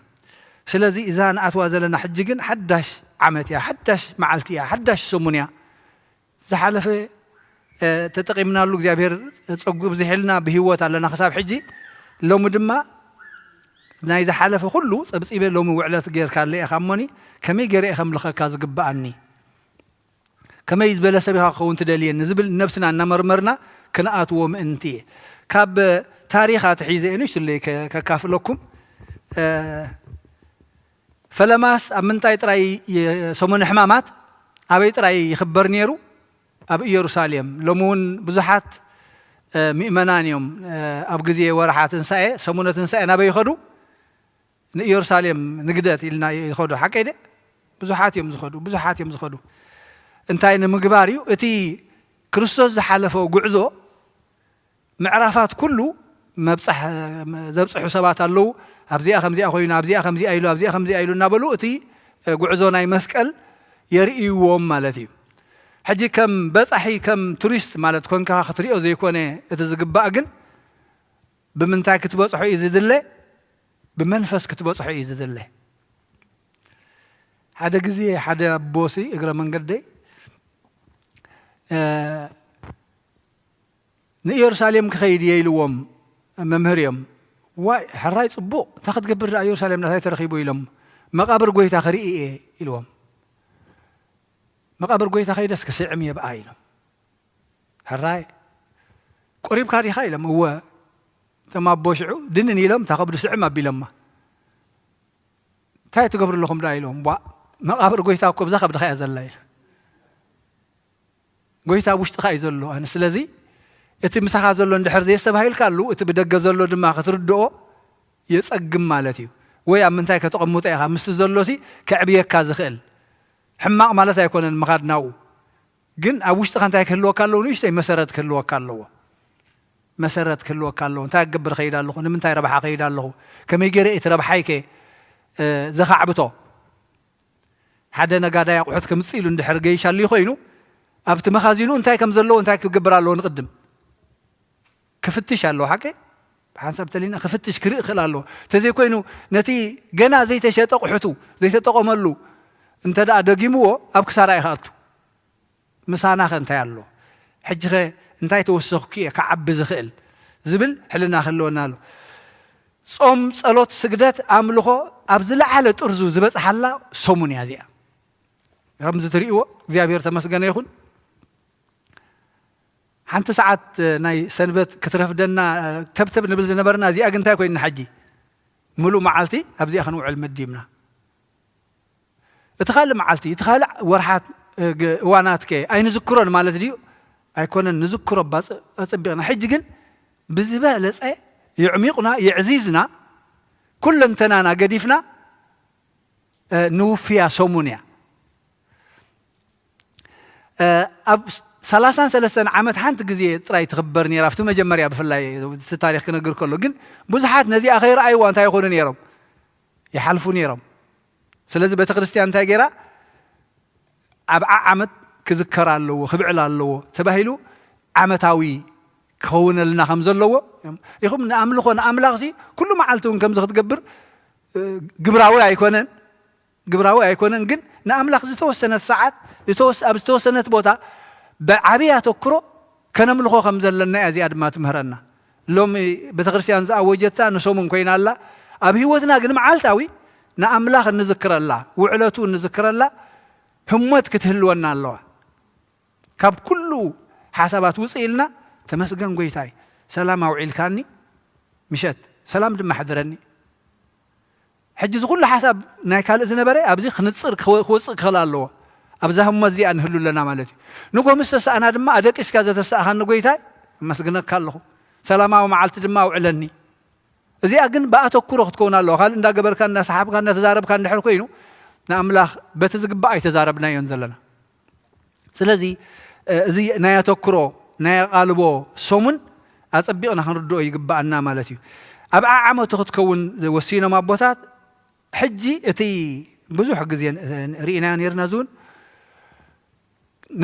ስለዚ እዛ ንኣትዋ ዘለና ሕጂ ግን ሓዳሽ ዓመት እያ፣ ሓዳሽ መዓልቲ እያ፣ ሓዳሽ ሰሙን እያ። ዝሓለፈ ተጠቒምናሉ እግዚኣብሔር ጸጉ ብዝሒልና ብህይወት ኣለና ክሳብ ሕጂ። ሎሚ ድማ ናይ ዝሓለፈ ኩሉ ጸብጺበ ሎሚ ውዕለት ጌርካለ ኢኻ እሞኒ፣ ከመይ ገይረ እየ ከምልኸካ ዝግብኣኒ? ከመይ ዝበለ ሰብ ኢኻ ክኸውን ትደልየኒ? ዝብል ነብስና እናመርመርና ክንኣትዎ ምእንቲ እየ። ካብ ታሪኽ ኣትሒዘ እየ ንእሽትለይ ከካፍለኩም። ፈለማስ ኣብ ምንታይ ጥራይ ሰሙነ ሕማማት ኣበይ ጥራይ ይኽበር ነይሩ? ኣብ ኢየሩሳሌም። ሎሚ እውን ብዙሓት ምእመናን እዮም ኣብ ግዜ ወርሓ ትንሳኤ፣ ሰሙነ ትንሳኤ ናበይ ይኸዱ? ንኢየሩሳሌም ንግደት ኢልና ይኸዱ። ሓቀይ ደ? ብዙሓት እዮም ዝኸዱ፣ ብዙሓት እዮም ዝኸዱ። እንታይ ንምግባር እዩ? እቲ ክርስቶስ ዝሓለፈ ጉዕዞ ምዕራፋት ኩሉ መብጻሕ ዘብጽሑ ሰባት ኣለዉ። ኣብዚኣ ከምዚኣ ኮይኑ፣ ኣብዚኣ ከምዚኣ ኢሉ፣ ኣብዚኣ ከምዚኣ ኢሉ እናበሉ እቲ ጉዕዞ ናይ መስቀል የርእይዎም ማለት እዩ። ሕጂ ከም በጻሒ፣ ከም ቱሪስት ማለት ኮንካ ክትሪኦ ዘይኮነ እቲ ዝግባእ፣ ግን ብምንታይ ክትበጽሖ እዩ ዝድለ? ብመንፈስ ክትበጽሖ እዩ ዝድለ። ሓደ ግዜ ሓደ ኣቦሲ እግረ መንገደይ ንኢየሩሳሌም ክኸይድ እየ ኢልዎም መምህር እዮም። ዋይ ሕራይ ጽቡቕ፣ እንታይ ክትገብር ደኣ ኢየሩሳሌም ናታይ ተረኺቡ ኢሎም፣ መቓብር ጎይታ ክርኢ እየ ኢልዎም። መቓብር ጎይታ ከይደስ ክስዕም እየ ብኣ ኢሎም። ሕራይ ቆሪብካ ዲኻ ኢሎም። እወ። እቶም ኣቦ ሽዑ ድንን ኢሎም እታ ከብዱ ስዕም ኣቢሎማ። እንታይ ትገብሩ ኣለኹም ደኣ ኢሎም። ቧ መቓብር ጎይታ እኮ ብዛ ከብድኻ እያ ዘላ ኢለ። ጎይታ ኣብ ውሽጥኻ እዩ ዘሎ። ኣነ ስለዚ እቲ ምሳኻ ዘሎ እንድሕር ዘየስተባሂልካሉ እቲ ብደገ ዘሎ ድማ ክትርድኦ የጸግም ማለት እዩ። ወይ ኣብ ምንታይ ከተቐምጦ ኢኻ ምስቲ ዘሎሲ ከዕብየካ ዝኽእል። ሕማቕ ማለት ኣይኮነን ምኻድ ናብኡ። ግን ኣብ ውሽጥኻ እንታይ ክህልወካ ኣለዎ? ንእሽተይ መሰረት ክህልወካ ኣለዎ። መሰረት ክህልወካ ኣለዎ። እንታይ ክገብር እኸይድ ኣለኹ? ንምንታይ ረብሓ እኸይድ ኣለኹ? ከመይ ገይረ እቲ ረብሓይከ ዘኻዕብቶ? ሓደ ነጋዳይ ኣቑሑት ከምጽእ ኢሉ እንድሕር ገይሻሉ ኮይኑ ኣብቲ መኻዚኑ እንታይ ከም ዘለዎ እንታይ ክገብር ኣለዎ ንቕድም ክፍትሽ ኣለዎ። ሓቂ ብሓንሳብ ተሊና ክፍትሽ ክርኢ ክእል ኣለዎ። እንተዘይኮይኑ ነቲ ገና ዘይተሸጠ ኣቑሑቱ ዘይተጠቐመሉ እንተ ደኣ ደጊምዎ ኣብ ክሳራ እዩ ክኣቱ። ምሳናኸ እንታይ ኣሎ? ሕጂኸ እንታይ ተወሰኽኩ እየ ክዓቢ ዝኽእል ዝብል ሕልና ክህልወና ኣሎ። ጾም፣ ጸሎት፣ ስግደት፣ ኣምልኾ ኣብ ዝለዓለ ጥርዙ ዝበጽሓላ ሰሙን እያ እዚኣ። ከምዚ ትርእይዎ እግዚኣብሔር ተመስገነ ይኹን። ሓንቲ ሰዓት ናይ ሰንበት ክትረፍደና ተብተብ ንብል ዝነበርና እዚኣ ግን እንታይ ኮይንና ሕጂ? ምሉእ መዓልቲ ኣብዚኣ ክንውዕል መዲብና። እቲ ካልእ መዓልቲ እቲ ካልእ ወርሓት እዋናትከ ኣይንዝክሮን ማለት ድዩ? ኣይኮነን። ንዝክሮ ኣጸቢቕና። ሕጂ ግን ብዝበለጸ የዕሚቑና የዕዚዝና ኩለንተናና ገዲፍና ንውፍያ ሰሙን እያ። ኣብ ሰላሳን ሰለስተን ዓመት ሓንቲ ግዜ ጥራይ ትኽበር ነይራ ኣብቲ መጀመርያ ብፍላይ እቲ ታሪኽ ክነግር ከሎ ግን ብዙሓት ነዚኣ ከይረኣይዋ እንታይ ይኾኑ ነይሮም? ይሓልፉ ነይሮም። ስለዚ ቤተ ክርስቲያን እንታይ ገይራ? ኣብ ዓዓመት ክዝከር ኣለዎ ክብዕል ኣለዎ ተባሂሉ ዓመታዊ ክኸውነልና ከም ዘለዎ ኢኹም ንኣምልኾ ንኣምላኽሲ ኩሉ መዓልቲ እውን ከምዚ ክትገብር ግብራዊ ኣይኮነን። ግብራዊ ኣይኮነን ግን ንኣምላኽ ዝተወሰነት ሰዓት ኣብ ዝተወሰነት ቦታ ብዓብዪ ኣተክሮ ከነምልኾ ከም ዘለና እያ። እዚኣ ድማ ትምህረና። ሎሚ ቤተክርስትያን ዝኣወጀታ ንሰሙን ኮይና ኣላ። ኣብ ህይወትና ግን መዓልታዊ ንኣምላኽ እንዝክረላ፣ ውዕለቱ እንዝክረላ ህሞት ክትህልወና ኣለዋ። ካብ ኩሉ ሓሳባት ውፅእ ኢልና፣ "ተመስገን ጎይታይ፣ ሰላም ኣውዒልካኒ፣ ምሸት ሰላም ድማ ሕድረኒ." ሕጂ እዚ ኩሉ ሓሳብ ናይ ካልእ ዝነበረ ኣብዚ ክንጽር ክወ-፣ ክወጽእ ክኽእል ኣለዎ። ኣብዛ ህሞት እዚኣ ንህሉ ኣለና ማለት እዩ። ንጎ ምስ ተሳእና ድማ፣ "ኣደቂስካ ዘተሳእኻኒ ጎይታይ፣ ኣመስግነካ ኣለኹ። ሰላማዊ መዓልቲ ድማ ኣውዕለኒ።" እዚኣ ግን ብኣተኩሮ ክትከውን ኣለዋ። ካልእ እንዳገበርካ፣ እንዳሰሓብካ፣ እንዳተዛረብካ እንድሕር ኮይኑ፣ ንኣምላኽ በቲ ዝግባእ ኣይተዛረብናዮን ዘለና። ስለዚ፣ እ፣ እዚ ናይ ኣተኩሮ፣ ናይ ኣቓልቦ ሰሙን ኣጸቢቕና ክንርድኦ ይግባኣና ማለት እዩ። ኣብ ዓዓመቱ ክትከውን ወሲኖም ኣቦታት። ሕጂ እቲ ብዙሕ ግዜ ን-፣ ርኢናዮ ነይርና። እዚ እውን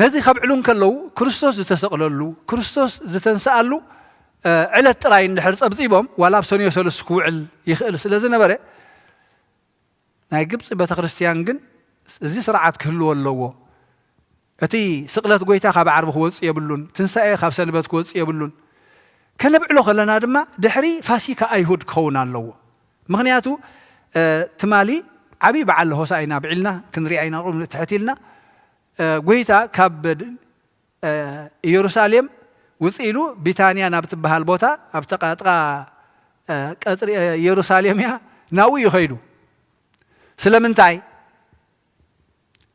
ነዚ ከብዕሉ እንከለዉ፣ ክርስቶስ ዝተሰቕለሉ፣ ክርስቶስ ዝተንስኣሉ፣ እ፣ ዕለት ጥራይ እንድሕር ጸብጺቦም፣ ዋላ ኣብ ሰኑዮ ሰሉስ ክውዕል ይኽእል ስለ ዝነበረ፣ ናይ ግብጺ ቤተክርስትያን ግን እዚ ስርዓት ክህልዎ ኣለዎ። እቲ ስቕለት ጎይታ ካብ ዓርቢ ክወጽእ የብሉን፣ ትንሳኤ ካብ ሰንበት ክወጽእ የብሉን። ከነብዕሎ ከለና ድማ ድሕሪ ፋሲካ ኣይሁድ ክኸውን ኣለዎ። ምኽንያቱ፣ እ፣ ትማሊ ዓብዪ በዓል ሆሳኢና ብዒልና ክንሪኣ ኢና፣ ቁም ትሕት ኢልና፣ እ፣ ጎይታ ካብ፣ እ፣ ኢየሩሳሌም ውጽእ ኢሉ ቢታንያ ናብ ትበሃል ቦታ፣ ኣብ ጥቓ፣ ጥቓ፣ እ፣ ቀጽሪ፣ እ፣ ኢየሩሳሌም እያ፣ ናብኡ እዩ ኸይዱ። ስለምንታይ?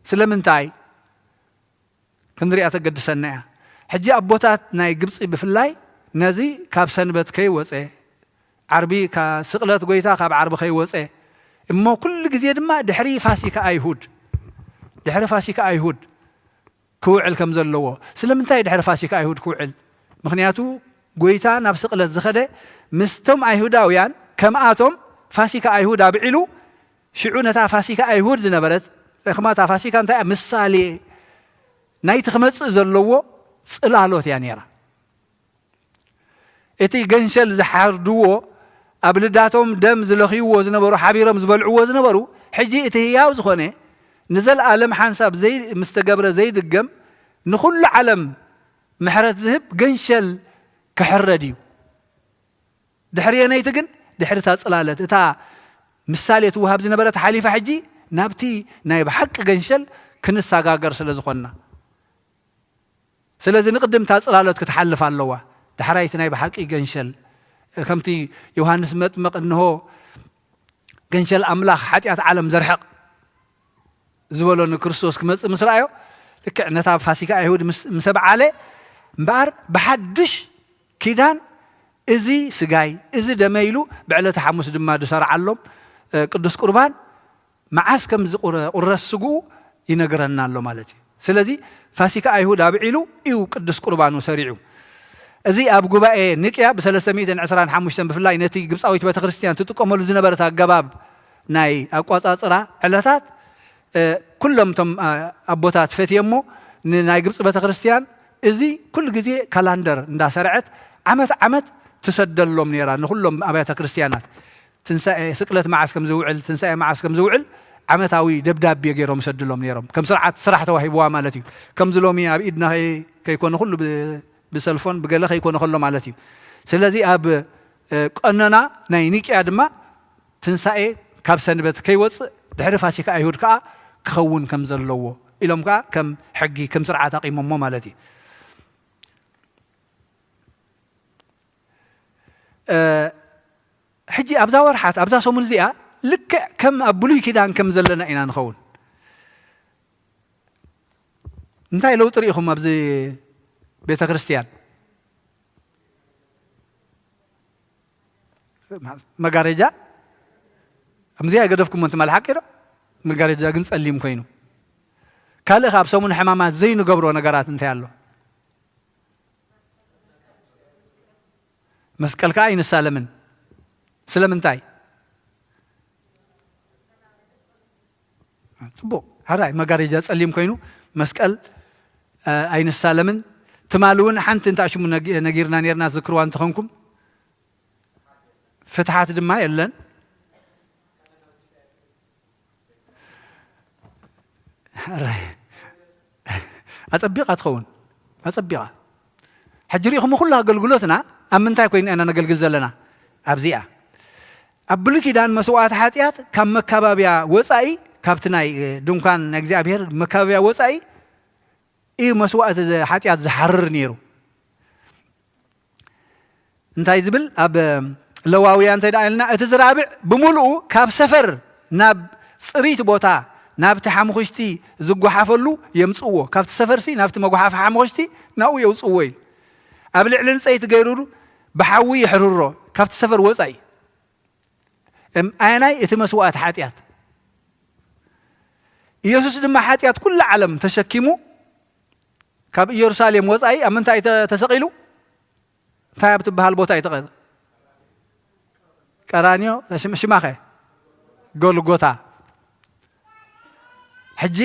ስለምንታይ? ክንሪኣ ተገድሰና እያ። ሕጂ ኣቦታት ናይ ግብጺ ብፍላይ ነዚ ካብ ሰንበት ከይወጸ፣ ዓርቢ ካ-፣ ስቕለት ጎይታ ካብ ዓርቢ ከይወጸ፣ እሞ ኩሉ ግዜ ድማ ድሕሪ ፋሲካ ኣይሁድ፣ ድሕሪ ፋሲካ ኣይሁድ ክውዕል ከም ዘለዎ። ስለምንታይ ድሕሪ ፋሲካ ኣይሁድ ክውዕል? ምኽንያቱ ጎይታ ናብ ስቕለት ዝኸደ ምስቶም ኣይሁዳውያን ከምኣቶም ፋሲካ ኣይሁድ ኣብዒሉ፣ ሽዑ ነታ ፋሲካ ኣይሁድ ዝነበረት፣ ርኽማ እታ ፋሲካ እንታይ እያ? ምሳሌ ናይቲ ክመጽእ ዘለዎ ጽላሎት እያ ነይራ። እቲ ገንሸል ዝሓርድዎ፣ ኣብ ልዳቶም ደም ዝለኽይዎ ዝነበሩ፣ ሓቢሮም ዝበልዕዎ ዝነበሩ፣ ሕጂ እቲ ህያው ዝኾነ ንዘለኣለም ሓንሳብ ዘይ-፣ ምስ ተገብረ ዘይድገም፣ ንኹሉ ዓለም ምሕረት ዝህብ ገንሸል ክሕረድ እዩ። ድሕሪ የነይቲ ግን፣ ድሕሪ እታ ጽላለት፣ እታ ምሳሌ ትወሃብ ዝነበረት ሓሊፋ፣ ሕጂ ናብቲ ናይ ብሓቂ ገንሸል ክንሰጋገር ስለ ዝኾንና። ስለዚ ንቕድም እታ ጽላሎት ክትሓልፍ ኣለዋ። ዳሕራይ እቲ ናይ ብሓቂ ገንሸል፣ ከምቲ ዮሃንስ መጥምቕ፣ "እንሆ ገንሸል ኣምላኽ፣ ሓጢኣት ዓለም ዘርሕቕ" ዝበሎ ንክርስቶስ ክመጽእ ምስ ረኣዮ፣ ልክዕ ነታ ፋሲካ ኣይሁድ ምስ፣ ምስ ኣብዓለ፣ እምበኣር ብሓድሽ ኪዳን እዚ ስጋይ፣ እዚ ደመይ ኢሉ ብዕለተ ሓሙስ ድማ ዝሰርዓሎም፣ እ፣ ቅዱስ ቁርባን መዓስ ከም ዝቁረ-፣ ቁረስ ስግኡ ይነግረና ኣሎ ማለት እዩ። ስለዚ ፋሲካ ኣይሁድ ኣብዒሉ እዩ ቅዱስ ቁርባኑ ሰሪዑ። እዚ ኣብ ጉባኤ ኒቅያ ብ ሰለስተ ሚእትን ዕስራን ሓሙሽተን ብፍላይ ነቲ ግብጻዊት ቤተክርስትያን ትጥቀመሉ ዝነበረት ኣገባብ ናይ ኣቋጻጽራ ዕለታት፣ እ፣ ኩሎም እቶም፣ እ፣ ኣቦታት ፈትየሞ ንናይ ግብጺ ቤተክርስትያን እዚ ኩሉ ግዜ ካላንደር እንዳሰርዐት ዓመት ዓመት ትሰደሎም ነይራ ንኩሎም ኣብያተ ክርስትያናት። ትንሳኤ፣ ስቅለት መዓስ ከም ዝውዕል፣ ትንሳኤ መዓስ ከም ዝውዕል ዓመታዊ ደብዳቤ ገይሮም ይሰድሎም ነይሮም። ከም ስርዓት ስራሕ ተዋሂብዋ ማለት እዩ። ከምዚ ሎሚ ኣብ ኢድና ከይ-፣ ከይኮነ ኩሉ ብ-፣ ብሰልፎን ብገለ ከይኮነ ከሎ ማለት እዩ። ስለዚ ኣብ፣ እ፣ ቀኖና ናይ ኒቅያ ድማ ትንሳኤ ካብ ሰንበት ከይወጽእ ድሕሪ ፋሲካ ኣይሁድ ከኣ ክኸውን ከም ዘለዎ ኢሎም ከኣ ከም ሕጊ፣ ከም ስርዓት ኣቂሞሞ ማለት እዩ። እ፣ ሕጂ ኣብዛ ወርሓት፣ ኣብዛ ሰሙን እዚኣ ልክዕ ከም ኣብ ብሉይ ኪዳን ከም ዘለና ኢና ንኸውን። እንታይ ለውጢ ርኢኹም ኣብዚ ቤተ ክርስቲያን? መጋረጃ ከምዚ ኣይገደፍኩሞን ትማሊ፣ ሓቂ ዶ? መጋረጃ ግን ጸሊም ኮይኑ። ካልእ ከ ኣብ ሰሙን ሕማማት ዘይንገብሮ ነገራት እንታይ ኣሎ? መስቀል ከኣ ኣይንሳለምን። ስለምንታይ? ጽቡቕ። ሕራይ መጋረጃ ጸሊም ኮይኑ መስቀል፣ እ፣ ኣይንሳለምን። ትማሊ እውን ሓንቲ እንታ ሽሙ ነጊ-፣ ነጊርና ኔርና፣ ትዝክርዋ እንተኾንኩም። ፍትሓት ድማ የለን። ሕራይ። ኣጸቢቓ ትኸውን። ኣጸቢቓ። ሕጂ ርኢኹም ኩሉ ኣገልግሎትና ኣብ ምንታይ ኮይና ኢና ነገልግል ዘለና? ኣብዚኣ። ኣብ ብሉይ ኪዳን መስዋዕቲ ሓጢኣት ካብ መካባብያ ወጻኢ፣ ካብቲ ናይ፣ እ፣ ድንኳን ናይ እግዚኣብሔር መካባብያ ወጻኢ እዩ መስዋዕቲ ዘ-፣ ሓጢኣት ዝሓርር ነይሩ። እንታይ ዝብል? ኣብ ለዋውያን እንተ ደኣ ኢልና፣ እቲ ዝራብዕ ብምሉኡ ካብ ሰፈር ናብ ጽርይቲ ቦታ፣ ናብቲ ሓሙኽሽቲ ዝጓሓፈሉ የምጽእዎ። ካብቲ ሰፈርሲ ናብቲ መጓሓፊ ሓሙኽሽቲ ናብኡ የውጽእዎ ኢሉ። ኣብ ልዕሊ ዕንጸይቲ ገይሩ ብሓዊ የሕርሮ፣ ካብቲ ሰፈር ወጻኢ። እም፣ ኣየናይ? እቲ መስዋእቲ ሓጢኣት። ኢየሱስ ድማ ሓጢኣት ኩሉ ዓለም ተሸኪሙ ካብ ኢየሩሳሌም ወጻኢ ኣብ ምንታይ ተ-፣ ተሰቒሉ? እንታይ ኣብ ትበሃል ቦታ እዩ ተቐ-? ቀራንዮ፣ ሽም-፣ ሽማኸ? ጎልጎታ። ሕጂ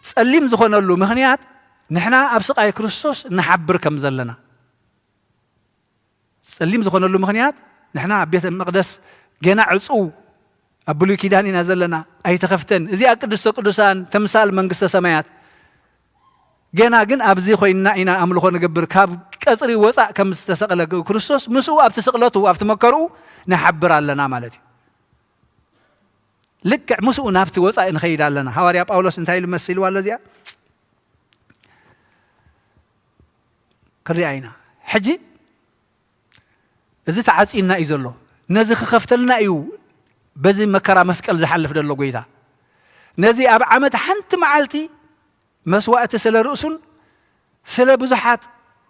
ጸሊም ዝኾነሉ ምኽንያት ንሕና ኣብ ስቓይ ክርስቶስ ንሓብር ከም ዘለና። ጸሊም ዝኾነሉ ምኽንያት ንሕና ኣብ ቤተ መቕደስ ገና ዕጹው ኣብ ብሉይ ኪዳን ኢና ዘለና፣ ኣይተኸፍተን። እዚኣ ቅድስተ ቅዱሳን ተምሳል መንግስተ ሰማያት። ገና ግን ኣብዚ ኮይንና ኢና ኣምልኾ ንገብር። ካብ ቀጽሪ ወጻእ ከም ዝተሰቕለ ክርስቶስ ምስኡ ኣብቲ ስቕለቱ፣ ኣብቲ መከርኡ ንሓብር ኣለና ማለት እዩ። ልክዕ ምስኡ ናብቲ ወጻኢ ንኸይድ ኣለና። ሃዋርያ ጳውሎስ እንታይ ኢሉ መሲልዋ ኣሎ እዚኣ? ክሪኣ ኢና። ሕጂ እዚ ተዓጺና እዩ ዘሎ። ነዚ ክኸፍተልና እዩ በዚ መከራ መስቀል ዝሓልፍ ዘሎ ጎይታ። ነዚ ኣብ ዓመት ሓንቲ መዓልቲ መስዋእቲ ስለ ርእሱን ስለ ብዙሓት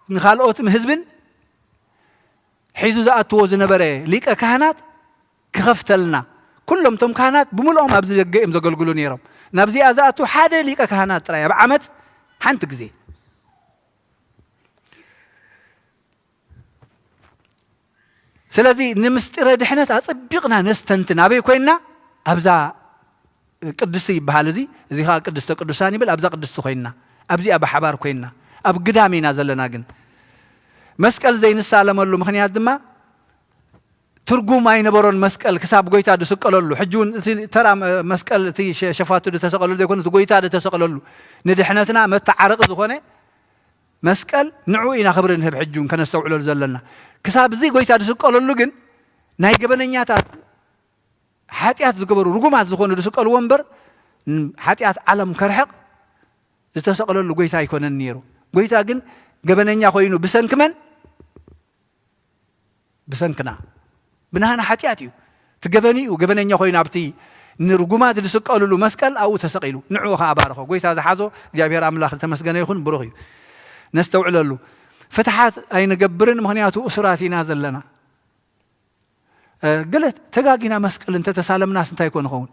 ንኻልኦት ህዝብን ሒዙ ዝኣትዎ ዝነበረ ሊቀ ካህናት ክኸፍተልና። ኩሎም እቶም ካህናት ብምልኦም ኣብዚ ደገ እዮም ዘገልግሉ ነይሮም። ናብዚኣ ዝኣቱ ሓደ ሊቀ ካህናት ጥራይ ኣብ ዓመት ሓንቲ ግዜ። ስለዚ ንምስጢረ ድሕነት ኣጸቢቕና ነስተንትን። ኣበይ ኮይንና? ኣብዛ ቅድስቲ ይበሃል እዚ፣ እዚ ኸኣ ቅድስተ ቅዱሳን ይብል። ኣብዛ ቅድስቲ ኮይንና፣ ኣብዚኣ ብሓባር ኮይንና፣ ኣብ ግዳም ኢና ዘለና። ግን መስቀል ዘይንሳለመሉ ምኽንያት ድማ ትርጉም ኣይነበሮን መስቀል ክሳብ ጎይታ ዝስቀለሉ። ሕጂ እውን እቲ ተራ መ-፣ መስቀል እቲ ሸ-፣ ሸፋቱ ዝተሰቐለሉ ዘይኮነ፣ እቲ ጎይታ ዝተሰቐለሉ ንድሕነትና መተዓረቒ ዝኾነ መስቀል ንዕኡ ኢና ክብሪ ንህብ። ሕጂ እውን ከነስተውዕለሉ ዘለና። ክሳብ እዚ ጎይታ ዝስቀለሉ ግን ናይ ገበነኛታት ሓጢኣት ዝገበሩ ርጉማት ዝኾኑ ዝስቀልዎ እምበር፣ ን-፣ ሓጢኣት ዓለም ከርሕቕ ዝተሰቐለሉ ጎይታ ኣይኮነን ነይሩ። ጎይታ ግን ገበነኛ ኮይኑ ብሰንኪ መን? ብሰንክና። ብናህና ሓጢኣት እዩ። እቲ ገበኒ እዩ ገበነኛ ኮይኑ ኣብቲ ንርጉማት ዝስቀልሉ መስቀል ኣብኡ ተሰቒሉ። ንዕኡ ኸኣ ባርኾ። ጎይታ ዝሓዞ እግዚኣብሔር ኣምላኽ ዝተመስገነ ይኹን፣ ብሩኽ እዩ። ነስተውዕለሉ። ፍትሓት ኣይንገብርን፣ ምኽንያቱ እሱራት ኢና ዘለና። እ፣ ገለ ተጋጊና መስቀል እንተተሳለምናስ እንታይ ኮን ይኸውን?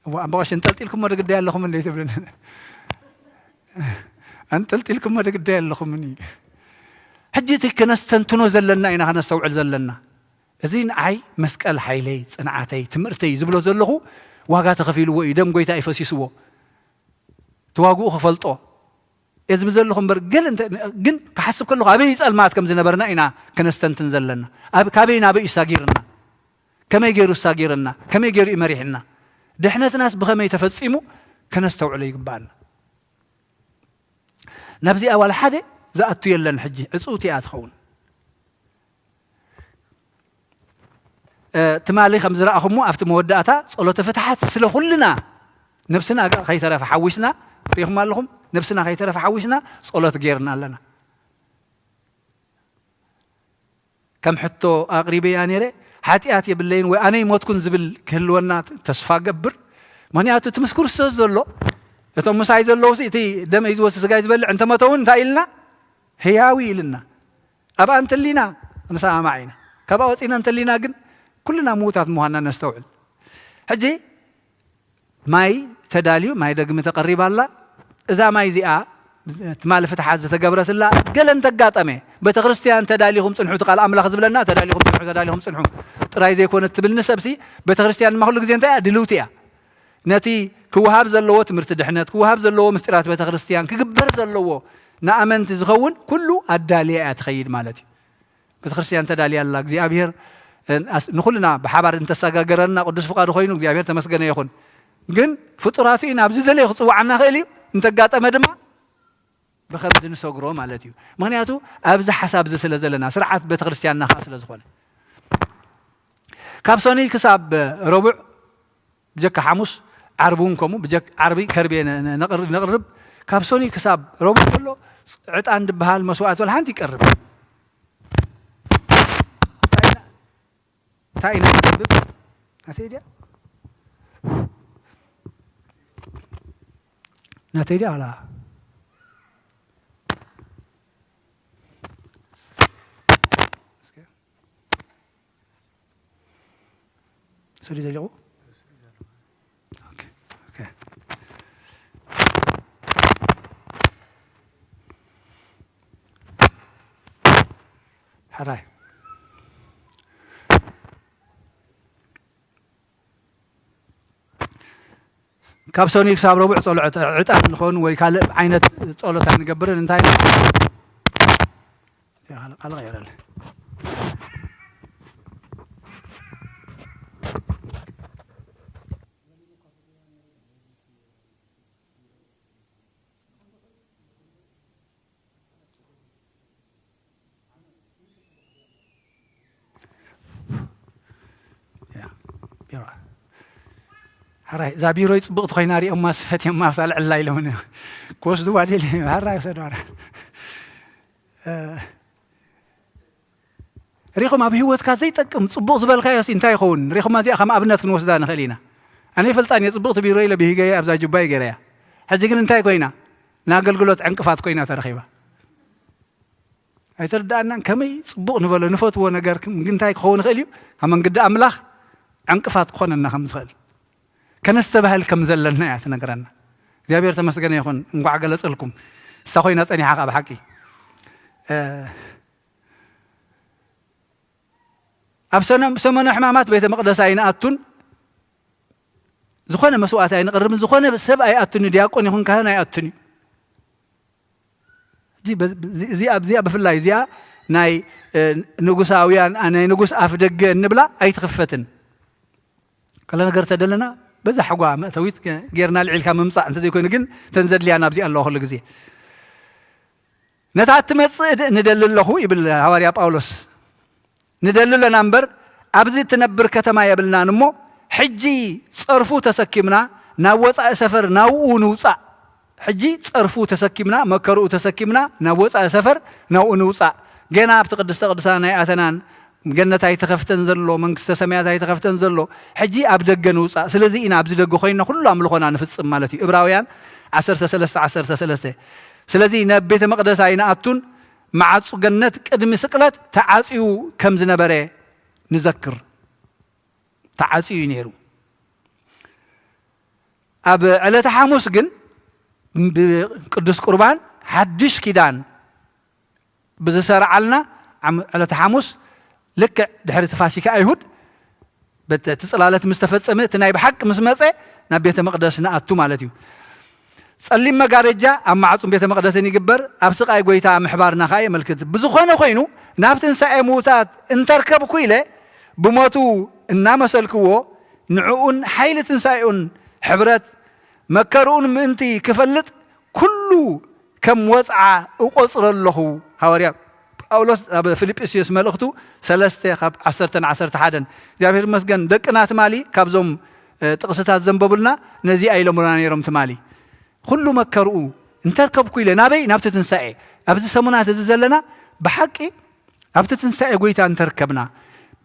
እዋ፣ ኣቦ ቀሺ፣ እንጠልጢልኩሞ ዶ ግዳይ ኣለኹም እንዴ ትብልን? ኣንጠልጢልኩሞ ዶ ግዳይ ኣለኹም እንዴ? ሕጂ እቲ ከነስተንትኖ ዘለና ኢና ከነስተውዕል ዘለና። እዚ ንዓይ መስቀል ሓይለይ፣ ጽንዓተይ፣ ትምህርተይ ዝብሎ ዘለኹ ዋጋ ተኸፊልዎ እዩ። ደም ጎይታ እዩ ፈሲስዎ። እቲ ዋግኡ ክፈልጦ እየ ዝብል ዘለኹ እምበር፣ ገለ እንተ-፣ ግን ክሓስብ ከለኹ ኣበይ ጸልማት ከም ዝነበርና ኢና ከነስተንትን ዘለና። ኣብ-፣ ካበይ ናበይ እዩ ሳጊርና? ከመይ ገይሩ ሳጊርና? ከመይ ገይሩ እዩ መሪሕና? ድሕነትናስ ብኸመይ ተፈጺሙ ከነስተውዕሎ ይግባኣና። ናብዚኣ ዋላ ሓደ ዝኣቱ የለን። ሕጂ ዕጽውቲ እያ ትኸውን። እ፣ ትማሊ ከም ዝረኣኹሞ ኣብቲ መወዳእታ ጸሎተ ፍትሓት ስለ ኩልና ነብስና ከይተረፈ ሓዊስና፣ ርኢኹም ኣለኹም፣ ነብስና ከይተረፈ ሓዊስና ጸሎት ጌርና ኣለና። ከም ሕቶ ኣቕሪበያ ነይረ፣ ሓጢኣት የብለይን ወይ ኣነ ይሞትኩን ዝብል ክህልወና ተስፋ ገብር። ምኽንያቱ እቲ ምስ ክርስቶስ ዘሎ፣ እቶም ምሳይ ዘለዉ ሲ እቲ ደመይ ዝወስድ ስጋይ ዝበልዕ እንተመተ እውን እንታይ ኢልና? ህያዊ ኢልና። ኣብኣ እንተሊና ንሰማማዕ ኢና። ካብኣ ወጺና እንተሊና ግን ኩልና ምዉታት ምዃንና ነስተውዕል። ሕጂ ማይ ተዳልዩ፣ ማይ ደግሚ ተቐሪባ ኣላ። እዛ ማይ እዚኣ ትማሊ ፍትሓት ዝተገብረትላ ገለ እንተጋጠመ፣ ቤተ ክርስቲያን ተዳሊኹም ጽንሑ፣ እቲ ቃል ኣምላኽ ዝብለና ተዳሊኹም ጽንሑ፣ ተዳሊኹም ጽንሑ ጥራይ ዘይኮነ ትብል ንሰብሲ፣ ቤተ ክርስቲያን ድማ ኩሉ ግዜ እንታይ እያ? ድልውቲ እያ። ነቲ ክወሃብ ዘለዎ ትምህርቲ ድሕነት፣ ክወሃብ ዘለዎ ምስጢራት ቤተ ክርስቲያን፣ ክግበር ዘለዎ ንኣመንቲ ዝኸውን ኩሉ ኣዳልያ እያ ትኸይድ ማለት እዩ። ቤተ ክርስቲያን ተዳልያ ኣላ። እግዚኣብሔር፣ እ፣ ኣስ-፣ ንኹልና ብሓባር እንተሰጋገረና ቅዱስ ፍቓዱ ኮይኑ እግዚኣብሔር ተመስገነ ይኹን። ግን ፍጡራቱ ኢና፣ ኣብዚ ደለዮ ክጽውዓና ክእል እዩ። እንተጋጠመ ድማ ብኸምዚ ንሰግሮ ማለት እዩ። ምኽንያቱ ኣብዚ ሓሳብ እዚ ስለ ዘለና፣ ስርዓት ቤተክርስትያንና ኸኣ ስለ ዝኾነ። ካብ ሰኑይ ክሳብ ረቡዕ፣ ብጀካ ሓሙስ፣ ዓርቢ እውን ከምኡ፣ ብጀክ-፣ ዓርቢ ከርቤ ነ-፣ ነ-፣ ነቕር-፣ ነቕርብ። ካብ ሰኑይ ክሳብ ረቡዕ ከሎ ዕጣን ድበሃል መስዋዕት ወላ ሓንቲ ይቀርብ። እንታይ ኢና፣ እንታይ ኢና ነንብብ? ናተይ ድያ? ናተይ ድያ ዋላ? እስከ። ስእሊ ዘሊቑ? ኦኬ፣ ኦኬ። ሕራይ። ካብ ሰኑይ ክሳብ ረቡዕ ጸሎት ዕጣን ንኸውን ወይ ካልእ ዓይነት ጸሎት ኣይንገብርን። እንታይ ካልእ፣ ካልእ ቀይረለይ። ያ፣ ቢሮ። ሕራይ፣ እዛ ቢሮይ ጽብቕቲ ኮይና ሪኦማ፣ ስፈት የማ ሳልዕላ ኢሎምኒ። ክወስድዋ ደልየ፣ ሕራይ ውሰድዋ። እ፣ ሪኹም ኣብ ህይወትካ ዘይጠቅም ጽቡቕ ዝበልካዮስ እንታይ ይኸውን? ሪኹማ፣ እዚኣ ከም ኣብነት ክንወስዳ ንኽእል ኢና። ኣነ ይፈልጣን እየ፣ ጽቡቕቲ ቢሮ ኢለ ብሂገየ ኣብዛ ጁባይ ገይረያ። ሕጂ ግን እንታይ ኮይና? ንኣገልግሎት ዕንቅፋት ኮይና ተረኺባ። ኣይተረድኣናን። ከመይ ጽቡቕ ንበሎ፣ ንፈትዎ ነገር ክም-፣ ግን እንታይ ክኸውን ይኽእል እዩ? ካብ መንገዲ ኣምላኽ ዕንቅፋት ክኾነና ከም ዝኽእል፣ ከነስተባህል ከም ዘለና እያ ትነግረና። እግዚኣብሔር ተመስገነ ይኹን፣ እንቋዕ ገለጸልኩም። እሳ ኮይና ጸኒሓ ከኣ ብሓቂ። እ፣ ኣብ ሰነ-፣ ሰሙነ ሕማማት ቤተ መቕደስ ኣይንኣቱን፣ ዝኾነ መስዋዕቲ ኣይንቕርብን፣ ዝኾነ ሰብ ኣይኣቱን፣ ዲያቆን ይኹን ካህን ኣይኣቱን እዩ። እዚ በዚ-፣ እዚ-፣ እዚኣ፣ እዚኣ ብፍላይ እዚኣ ናይ፣ እ፣ ንጉሳውያን፣ እ፣ ናይ ንጉስ ኣፍ ደገ እንብላ ኣይትኽፈትን። ከለ ነገር ተደለና በዛ ሕጓ መእተዊት ገ-፣ ጌርና ልዒልካ ምምጻእ እንተዘይኮይኑ ግን፣ እተን ዘድልያና ኣብዚ ኣለዋ ኩሉ ግዜ። ነታ እትመጽእ ድ-፣ ንደሊ ኣለኹ ይብል ሃዋርያ ጳውሎስ። ንደሊ ኣለና እምበር፣ ኣብዚ እትነብር ከተማ የብልናን እሞ፣ ሕጂ ጸርፉ ተሰኪምና ናብ ወጻኢ ሰፈር ናብኡ ንውጻእ። ሕጂ ጸርፉ ተሰኪምና፣ መከርኡ ተሰኪምና ናብ ወጻኢ ሰፈር ናብኡ ንውጻእ። ገና ኣብቲ ቅድስተ ቅዱሳን ኣይኣተናን፣ ገነት ኣይተኸፍተን ዘሎ፣ መንግስተ ሰማያት ኣይተኸፍተን ዘሎ። ሕጂ ኣብ ደገ ንውጻእ። ስለዚ ኢና ኣብዚ ደገ ኮይንና ኩሉ ኣምልኾና ንፍጽም ማለት እዩ። ዕብራውያን ዓሰርተ ሰለስተ ዓሰርተ ሰለስተ። ስለዚ ናብ ቤተ መቕደስ ኣይንኣቱን፣ መዓጹ ገነት ቅድሚ ስቅለት ተዓጽዩ ከም ዝነበረ ንዘክር። ተዓጽዩ እዩ ነይሩ። ኣብ ዕለተ ሓሙስ ግን ብቅዱስ ቁርባን ሓድሽ ኪዳን ብዝሰርዓልና ዓም-፣ ዕለተ ሓሙስ ልክዕ ድሕሪ እቲ ፋሲካ ኣይሁድ፣ በቲ፣ እቲ ጽላለት ምስ ተፈጸመ፣ እቲ ናይ ብሓቂ ምስ መጸ፣ ናብ ቤተ መቕደስ ንኣቱ ማለት እዩ። ጸሊም መጋረጃ ኣብ ማዕጹን ቤተ መቕደስን ይግበር፣ ኣብ ስቓይ ጐይታ ምሕባርና ከኣ የመልክት። ብዝኾነ ኾይኑ፣ ናብ ትንሳኤ ምዉታት እንተርከብኩ ኢለ ብሞቱ እናመሰልክዎ፣ ንዕኡን ሓይሊ ትንሳኤኡን ሕብረት መከርኡን ምእንቲ ክፈልጥ፣ ኩሉ ከም ወጽዓ እቖጽሮ ኣለኹ። ሃዋርያ ጳውሎስ ኣብ ፊልጵስዩስ መልእኽቱ ሰለስተ ካብ ዓሰርተ ንዓሰርተ ሓደን። እግዚኣብሔር ይመስገን፣ ደቅና ትማሊ ካብዞም፣ እ፣ ጥቕስታት ዘንበቡልና ነዚኣ ኢሎምና ነይሮም ትማሊ። ኩሉ መከርኡ እንተርከብኩ ኢለ፣ ናበይ? ናብቲ ትንሳኤ። ኣብዚ ሰሙናት እዚ ዘለና ብሓቂ ኣብቲ ትንሳኤ ጐይታ እንተርከብና፣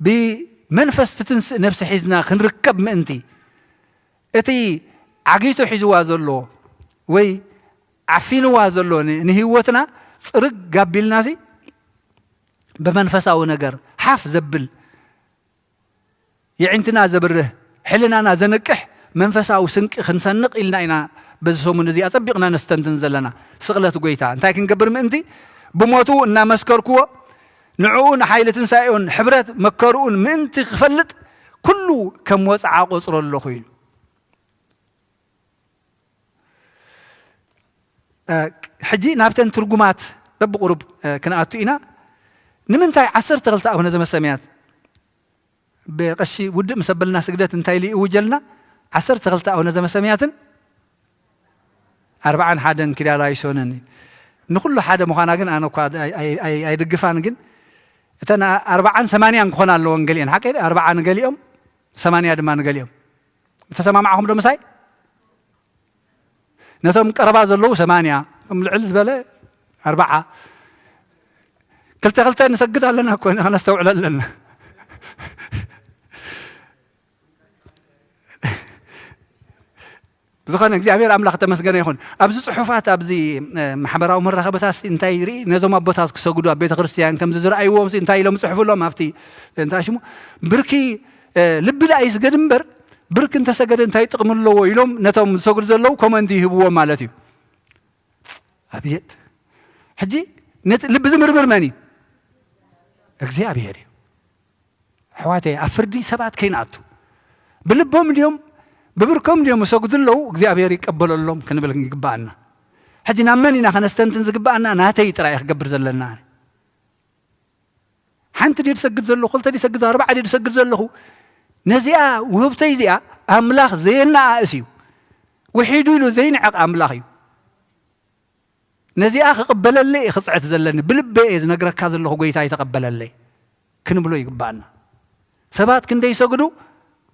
ብመንፈስ ትትንስእ ነፍሲ ሒዝና ክንርከብ ምእንቲ፣ እቲ ዓጊቱ ሒዝዋ ዘሎ ወይ ዓፊንዋ ዘሎ ን-፣ ንህይወትና ጽርግ ጋቢልናሲ ብመንፈሳዊ ነገር ሓፍ ዘብል፣ የዒንትና ዘብርህ፣ ሕልናና ዘንቅሕ መንፈሳዊ ስንቂ ክንሰንቕ ኢልና ኢና በዚ ሰሙን እዚ ኣጸቢቕና ነስተንትን ዘለና። ስቕለት ጐይታ እንታይ ክንገብር ምእንቲ? ብሞቱ እናመስከርክዎ፣ ንዕኡ ንሓይሊ ትንሳኤኡን ሕብረት መከርኡን ምእንቲ ክፈልጥ፣ ኩሉ ከም ወጽዓ ቆጽሮ ኣለኹ ኢሉ። እ፣ ሕጂ ናብተን ትርጉማት በብቑሩብ፣ እ፣ ክንኣቱ ኢና። ንምንታይ ዓሰርተ ክልተ ኣቡነ ዘመሰምያት? ብቐሺ ውድእ ምስ ኣበልና ስግደት እንታይ ኢሉ ይእውጀልና? ዓሰርተ ክልተ ኣቡነ ዘመሰምያትን ኣርብዓን ሓደን ኪርያላይሶንን። ንኹሉ ሓደ ምዃና ግን ኣነ እኳ ኣይ- ኣይ- ኣይ- ኣይድግፋን። ግን እተን ኣርባዓን ሰማንያን ክኾና ኣለወን። ገሊአን ሓቀይ ኣርባዓ ንገሊኦም፣ ሰማንያ ድማ ንገሊኦም። ተሰማማዕኹም ዶ ምሳይ? ነቶም ቀረባ ዘለዉ ሰማንያ፣ እቶም ልዕል ዝበለ ኣርባዓ። ክልተ ክልተ ንሰግድ ኣለና እኮ፣ ከነስተውዕሎ ኣለና። ብዝኾነ እግዚኣብሔር ኣምላኽ ተመስገነ ይኹን። ኣብዚ ጽሑፋት፣ ኣብዚ ማሕበራዊ መራኸብታት እንታይ ይርኢ፣ ነዞም ኣቦታት ክሰግዱ ኣብ ቤተ ክርስቲያን ከምዚ ዝረኣይዎም እንታይ ኢሎም ጽሕፉሎም ኣብቲ እንታይ ሽሙ ብርኪ ልቢ ደኣ ይስገድ እምበር፣ ብርክ እንተሰገደ እንታይ ጥቕሚ ኣለዎ ኢሎም ነቶም ዝሰግዱ ዘለዉ ኮመንት ይህብዎም ማለት እዩ። ኣብየት ሕጂ ነቲ ልቢ ዝምርምር መን እዩ? እግዚኣብሔር እዩ። ኣሕዋተይ፣ ኣብ ፍርዲ ሰባት ከይንኣቱ፣ ብልቦም ድዮም ብብርኮም ድዮም ይሰግዱ ኣለዉ እግዚኣብሔር ይቀበለሎም ክንብል ይግብኣና። ሕጂ ናብ መን ኢና ከነስተንትን ዝግብኣና? ናተይ ጥራይ ክገብር ዘለና። ሓንቲ ድየ ዝሰግድ ዘለኹ፣ ክልተ ድየ ዝሰግድ፣ ኣርባዓ ድየ ዝሰግድ ዘለኹ? ነዚኣ ውህብተይ እዚኣ ኣምላኽ ዘየነኣእስ እዩ። ውሒዱ ኢሉ ዘይንዕቕ ኣምላኽ እዩ። ነዚኣ ክቕበለለይ እየ ክፅዕት ዘለኒ፣ ብልበይ እየ ዝነግረካ ዘለኹ፣ ጎይታ ይተቐበለለይ ክንብሎ ይግባኣና። ሰባት ክንደይ ይሰግዱ፣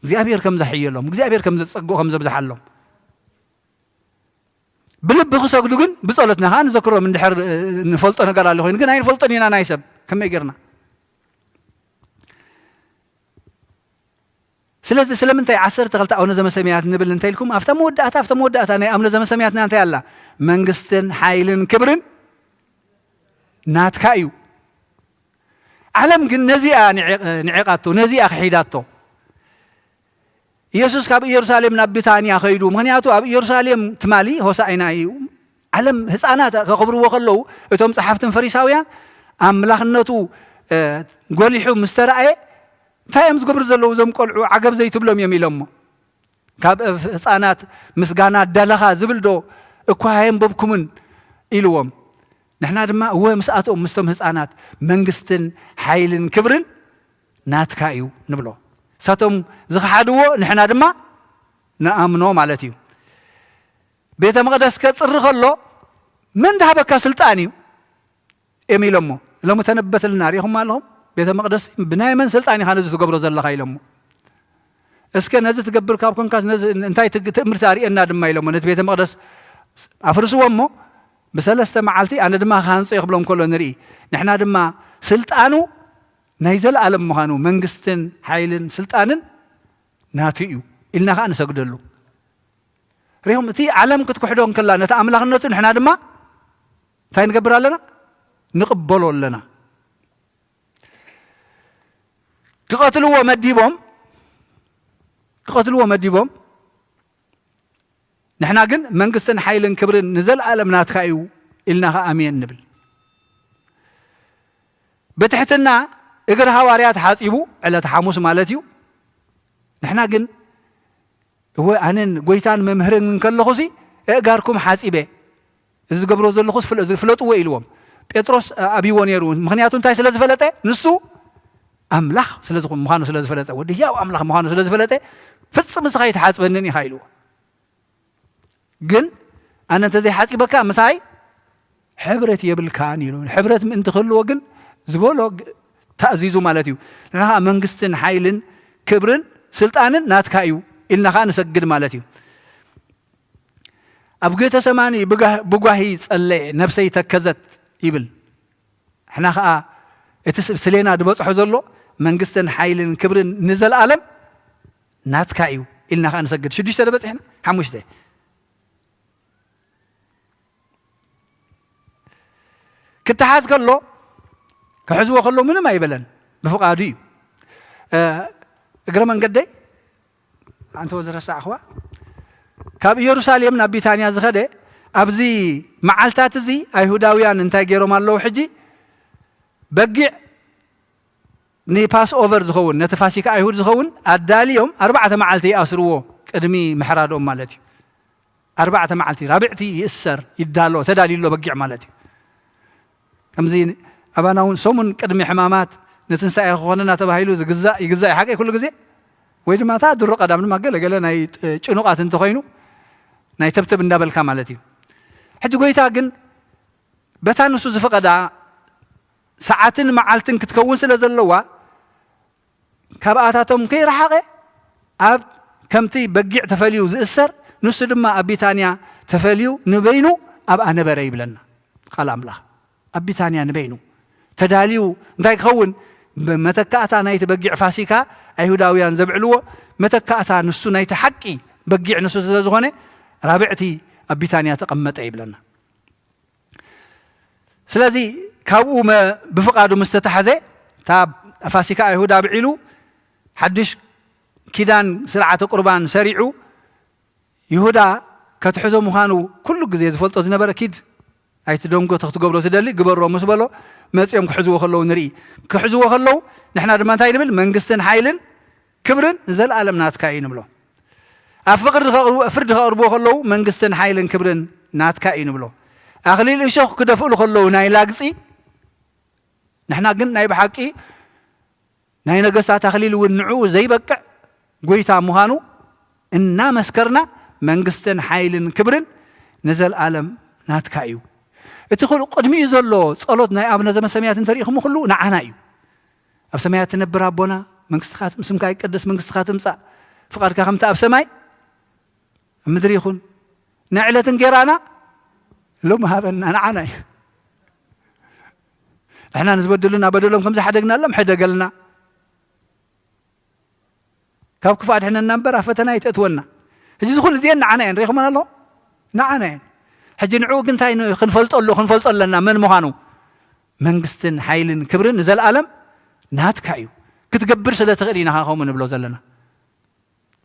እግዚኣብሔር ከም ዘሕየሎም፣ እግዚኣብሔር ከም ዘፀግኦ ከም ዘብዝሓሎም። ብልቢ ክሰግዱ ግን ብጸሎትና ኸዓ ንዘክሮም። እንድሕር ንፈልጦ ነገር ኣሎ ኮይኑ ግን ኣይንፈልጦን ኢና ናይ ሰብ ከመይ ጌርና። ስለዚ ስለምንታይ ዓሰርተ ክልተ ኣቡነ ዘመሰማያት ንብል እንተ ኢልኩም ኣብታ መወዳእታ ኣብታ መወዳእታ ናይ ኣቡነ ዘመሰማያትና እንታይ ኣላ? መንግስትን ሓይልን ክብርን ናትካ እዩ። ዓለም ግን ነዚኣ ንዒቓቶ፣ ነዚኣ ክሒዳቶ። ኢየሱስ ካብ ኢየሩሳሌም ናብ ቢታንያ ኸይዱ። ምኽንያቱ ኣብ ኢየሩሳሌም ትማሊ ሆሳዕና እዩ። ዓለም ህፃናት ከኽብርዎ ከለዉ እቶም ጸሓፍትን ፈሪሳውያን ኣምላኽነቱ ጎሊሑ ምስ ተራእየ እንታይ እዮም ዝገብሩ ዘለዉ እዞም ቆልዑ ዓገብ ዘይትብሎም እዮም ኢሎሞ። ካብ ህፃናት ምስጋና ደለኻ ዝብል ዶ እኳ ኣየንበብኩምን ኢልዎም። ንሕና ድማ እወ ምስኣቶም ምስቶም ህፃናት መንግስትን ሓይልን ክብርን ናትካ እዩ ንብሎ። እሳቶም ዝኸሓድዎ ንሕና ድማ ንኣምኖ ማለት እዩ። ቤተ መቕደስ ከፅሪ ከሎ መን ዝሃበካ ስልጣን እዩ እዮም ኢሎሞ። ሎሚ ተነበትልና ሪኢኹም ኣለኹም። ቤተ መቕደስ ብናይ መን ስልጣን ኢኻ ነዚ ትገብሮ ዘለኻ ኢሎሞ። እስከ ነዚ ትገብር ካብ ኮንካስ ነዚ እንታይ ትግ- ትእምርቲ ኣርእየና ድማ ኢሎሞ። ነቲ ቤተ መቕደስ ኣፍርስዎ እሞ ብሰለስተ መዓልቲ ኣነ ድማ ክሃንጾ እየ ክብሎም ከሎ ንርኢ። ንሕና ድማ ስልጣኑ ናይ ዘለኣለም ምዃኑ መንግስትን ሓይልን ስልጣንን ናቱ እዩ ኢልና ኸዓ ንሰግደሉ። ሪኹም እቲ ዓለም ክትክሕዶ እንከላ ነቲ ኣምላኽነቱ ንሕና ድማ እንታይ ንገብር ኣለና? ንቕበሎ ኣለና። ክቐትልዎ መዲቦም ክቐትልዎ መዲቦም ንሕና ግን መንግስትን ሓይልን ክብርን ንዘለኣለም ናትካ እዩ ኢልና ኸዓ ኣሜን ንብል። ብትሕትና እግሪ ሃዋርያት ሓፂቡ ዕለት ሓሙስ ማለት እዩ። ንሕና ግን እወ ኣነን ጎይታን መምህርን እንከለኹሲ እእጋርኩም ሓፂበ እዚ ዝገብሮ ዘለኹስ ፍለ- ዝፍለጥዎ ኢልዎም። ጴጥሮስ ኣብይዎ ነይሩ። ምኽንያቱ እንታይ ስለ ዝፈለጠ? ንሱ ኣምላኽ ስለ ዝኾ- ምዃኑ ስለ ዝፈለጠ፣ ወዲ ህያው ኣምላኽ ምዃኑ ስለ ዝፈለጠ፣ ፍጽም ንስኻ ኣይትሓጽበንን ኢኻ ኢልዎ። ግን ኣነ እንተዘይሓጺበካ ምሳይ ሕብረት የብልካን ኢሉ። ሕብረት ምእንቲ ክህልዎ ግን ዝበሎ ግ- ተኣዚዙ ማለት እዩ። ንሕና ኸዓ መንግስትን ሓይልን ክብርን ስልጣንን ናትካ እዩ ኢልና ኸዓ ንሰግድ ማለት እዩ። ኣብ ጌተሰማኒ ብጓህ- ብጓሂ ጸለየ፣ ነፍሰይ ተከዘት ይብል። ንሕና ኸዓ እቲ ስ- ስሌና ዝበጽሖ ዘሎ መንግስትን ሓይልን ክብርን ንዘለኣለም ናትካ እዩ ኢልና ኸዓ ንሰግድ። ሽዱሽተ ዶ በጺሕና? ሓሙሽተ። ክተሓዝ ከሎ ክሕዝዎ ከሎ ምንም ኣይበለን፣ ብፍቓዱ እዩ። እግረ መንገደይ ኣንተወ ዝረሳዕኽዋ ካብ ኢየሩሳሌም ናብ ቢታንያ ዝኸደ ኣብዚ መዓልታት እዚ ኣይሁዳውያን እንታይ ገይሮም ኣለዉ? ሕጂ በጊዕ ንፓስ ኦቨር ዝኸውን ነቲ ፋሲካ ኣይሁድ ዝኸውን ኣዳልዮም ኣርባዕተ መዓልቲ ይኣስርዎ ቅድሚ ምሕራዶም ማለት እዩ። ኣርባዕተ መዓልቲ ራብዕቲ ይእሰር ይዳሎ ተዳልዩ ኣሎ በጊዕ ማለት እዩ። ከምዚ ኣባና እውን ሰሙን ቅድሚ ሕማማት ንትንሳኤ ክኾነና ተባሂሉ ዝግዛእ ይግዛእ እዩ ሓቀይ ኩሉ ግዜ ወይ ድማ እታ ድሮ ቀዳም ድማ ገለገለ ናይ ጭኑቓት እንተኾይኑ ናይ ተብተብ እንዳበልካ ማለት እዩ። ሕጂ ጎይታ ግን በታ ንሱ ዝፈቐዳ ሰዓትን መዓልትን ክትከውን ስለ ዘለዋ፣ ካብኣታቶም ከይረሓቐ ኣብ ከምቲ በጊዕ ተፈልዩ ዝእሰር፣ ንሱ ድማ ኣብ ቢታንያ ተፈልዩ ንበይኑ ኣብኣ ነበረ ይብለና ቃል ኣምላኽ። ኣብ ቢታንያ ንበይኑ ተዳልዩ፣ እንታይ ክኸውን? መተካእታ ናይቲ በጊዕ ፋሲካ ኣይሁዳውያን ዘብዕልዎ መተካእታ ንሱ ናይቲ ሓቂ በጊዕ ንሱ ስለ ዝኾነ፣ ራብዕቲ ኣብ ቢታንያ ተቐመጠ ይብለና። ስለዚ ካብኡ መ-፣ ብፍቓዱ ምስ ተታሕዘ፣ እታ ፋሲካ ኣይሁድ ኣብዒሉ፣ ሓድሽ ኪዳን ስርዓተ ቁርባን ሰሪዑ፣ ይሁዳ ከትሕዞ ምዃኑ ኩሉ ግዜ ዝፈልጦ ዝነበረ፣ "ኪድ ኣይትደንጎ፣ ተኽትገብሮ ትደሊ ግበሮ" ምስ በሎ፣ መጺኦም ክሕዝዎ ከለዉ ንርኢ። ክሕዝዎ ከለዉ ንሕና ድማ እንታይ ንብል? "መንግስትን ሓይልን ክብርን ንዘለኣለም ናትካ እዩ" ንብሎ። ኣብ ፍቕሪ ከቕርቡ-፣ ፍርዲ ከቕርብዎ ከለዉ መንግስትን ሓይልን ክብርን ናትካ እዩ ንብሎ። ኣኽሊል እሾኽ ክደፍእሉ ከለዉ ናይ ላግጺ፣ ንሕና ግን ናይ ብሓቂ ናይ ነገስታት ኣኽሊል እውን ንዕኡ ዘይበቅዕ ጎይታ ምዃኑ እናመስከርና፣ መንግስትን ሓይልን ክብርን ንዘለኣለም ናትካ እዩ። እቲ ኩሉ ቅድሚኡ ዘሎ ጸሎት ናይ ኣቡነ ዘበሰማያት እንተሪኢኹም ኩሉ ንዓና እዩ። "ኣብ ሰማያት ትነብር ኣቦና፣ መንግስትኻ ትም-፣ ስምካ ይቀደስ፣ መንግስትኻ ትምጻእ፣ ፍቓድካ ከምቲ ኣብ ሰማይ ኣብ ምድሪ ይኹን፣ ናይ ዕለት እንጌራና ሎሚ ሃበና" ንዓና እዩ። ንሕና ንዝበደሉና በደሎም ከም ዝሓደግናሎም ሕደገልና። ካብ ክፉእ ኣድሕነና እምበር ኣብ ፈተና ኣይተእትወና። ሕጂ እዚ ኩሉ እዚአን ንዓና እየን፣ ርኢኹመን ኣለኹም? ንዓና እየን። ሕጂ ንዕኡ ግን እንታይ ን-፣ ክንፈልጦ ኣሎ-፣ ክንፈልጦ ኣለና መን ምዃኑ። "መንግስትን ሓይልን ክብርን ንዘለኣለም ናትካ እዩ። ክትገብር ስለ ትኽእል ኢና ከምኡ ንብሎ ዘለና።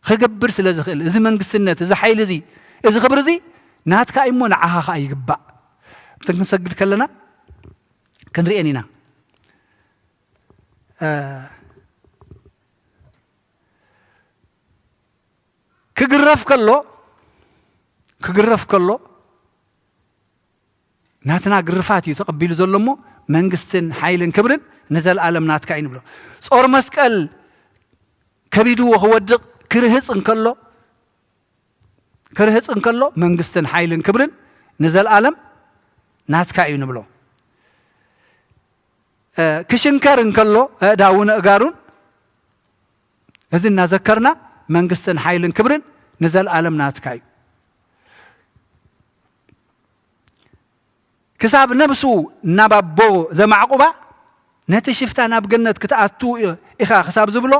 ክገብር ስለ ዝኽእል፣ እዚ መንግስትነት፣ እዚ ሓይሊ እዚ፣ እዚ ክብሪ እዚ ናትካ እዩ እሞ ንዓኻ ኸኣ ይግባእ" ክንሰግድ ከለና ክንርእየን ኢና። እ፣ ክግረፍ ከሎ፣ ክግረፍ ከሎ ናትና ግርፋት እዩ ተቐቢሉ ዘሎ እሞ፣ "መንግስትን ሓይልን ክብርን ንዘለኣለም ናትካ እዩ" ንብሎ። ጾር መስቀል ከቢድዎ ክወድቕ ክርህጽ እንከሎ፣ ክርህጽ እንከሎ፣ "መንግስትን ሓይልን ክብርን ንዘለኣለም ናትካ እዩ" ንብሎ። እ፣ ክሽንከር እንከሎ፣ ኣእዳውን ኣእጋሩን፣ እዚ እናዘከርና፣ "መንግስትን ሓይልን ክብርን ንዘለኣለም ናትካ እዩ" ክሳብ ነብሱ ናብ ኣቦ ዘማዕቁባ፣ ነቲ ሽፍታ ናብ ገነት ክትኣቱ ኢኻ ክሳብ ዝብሎ፣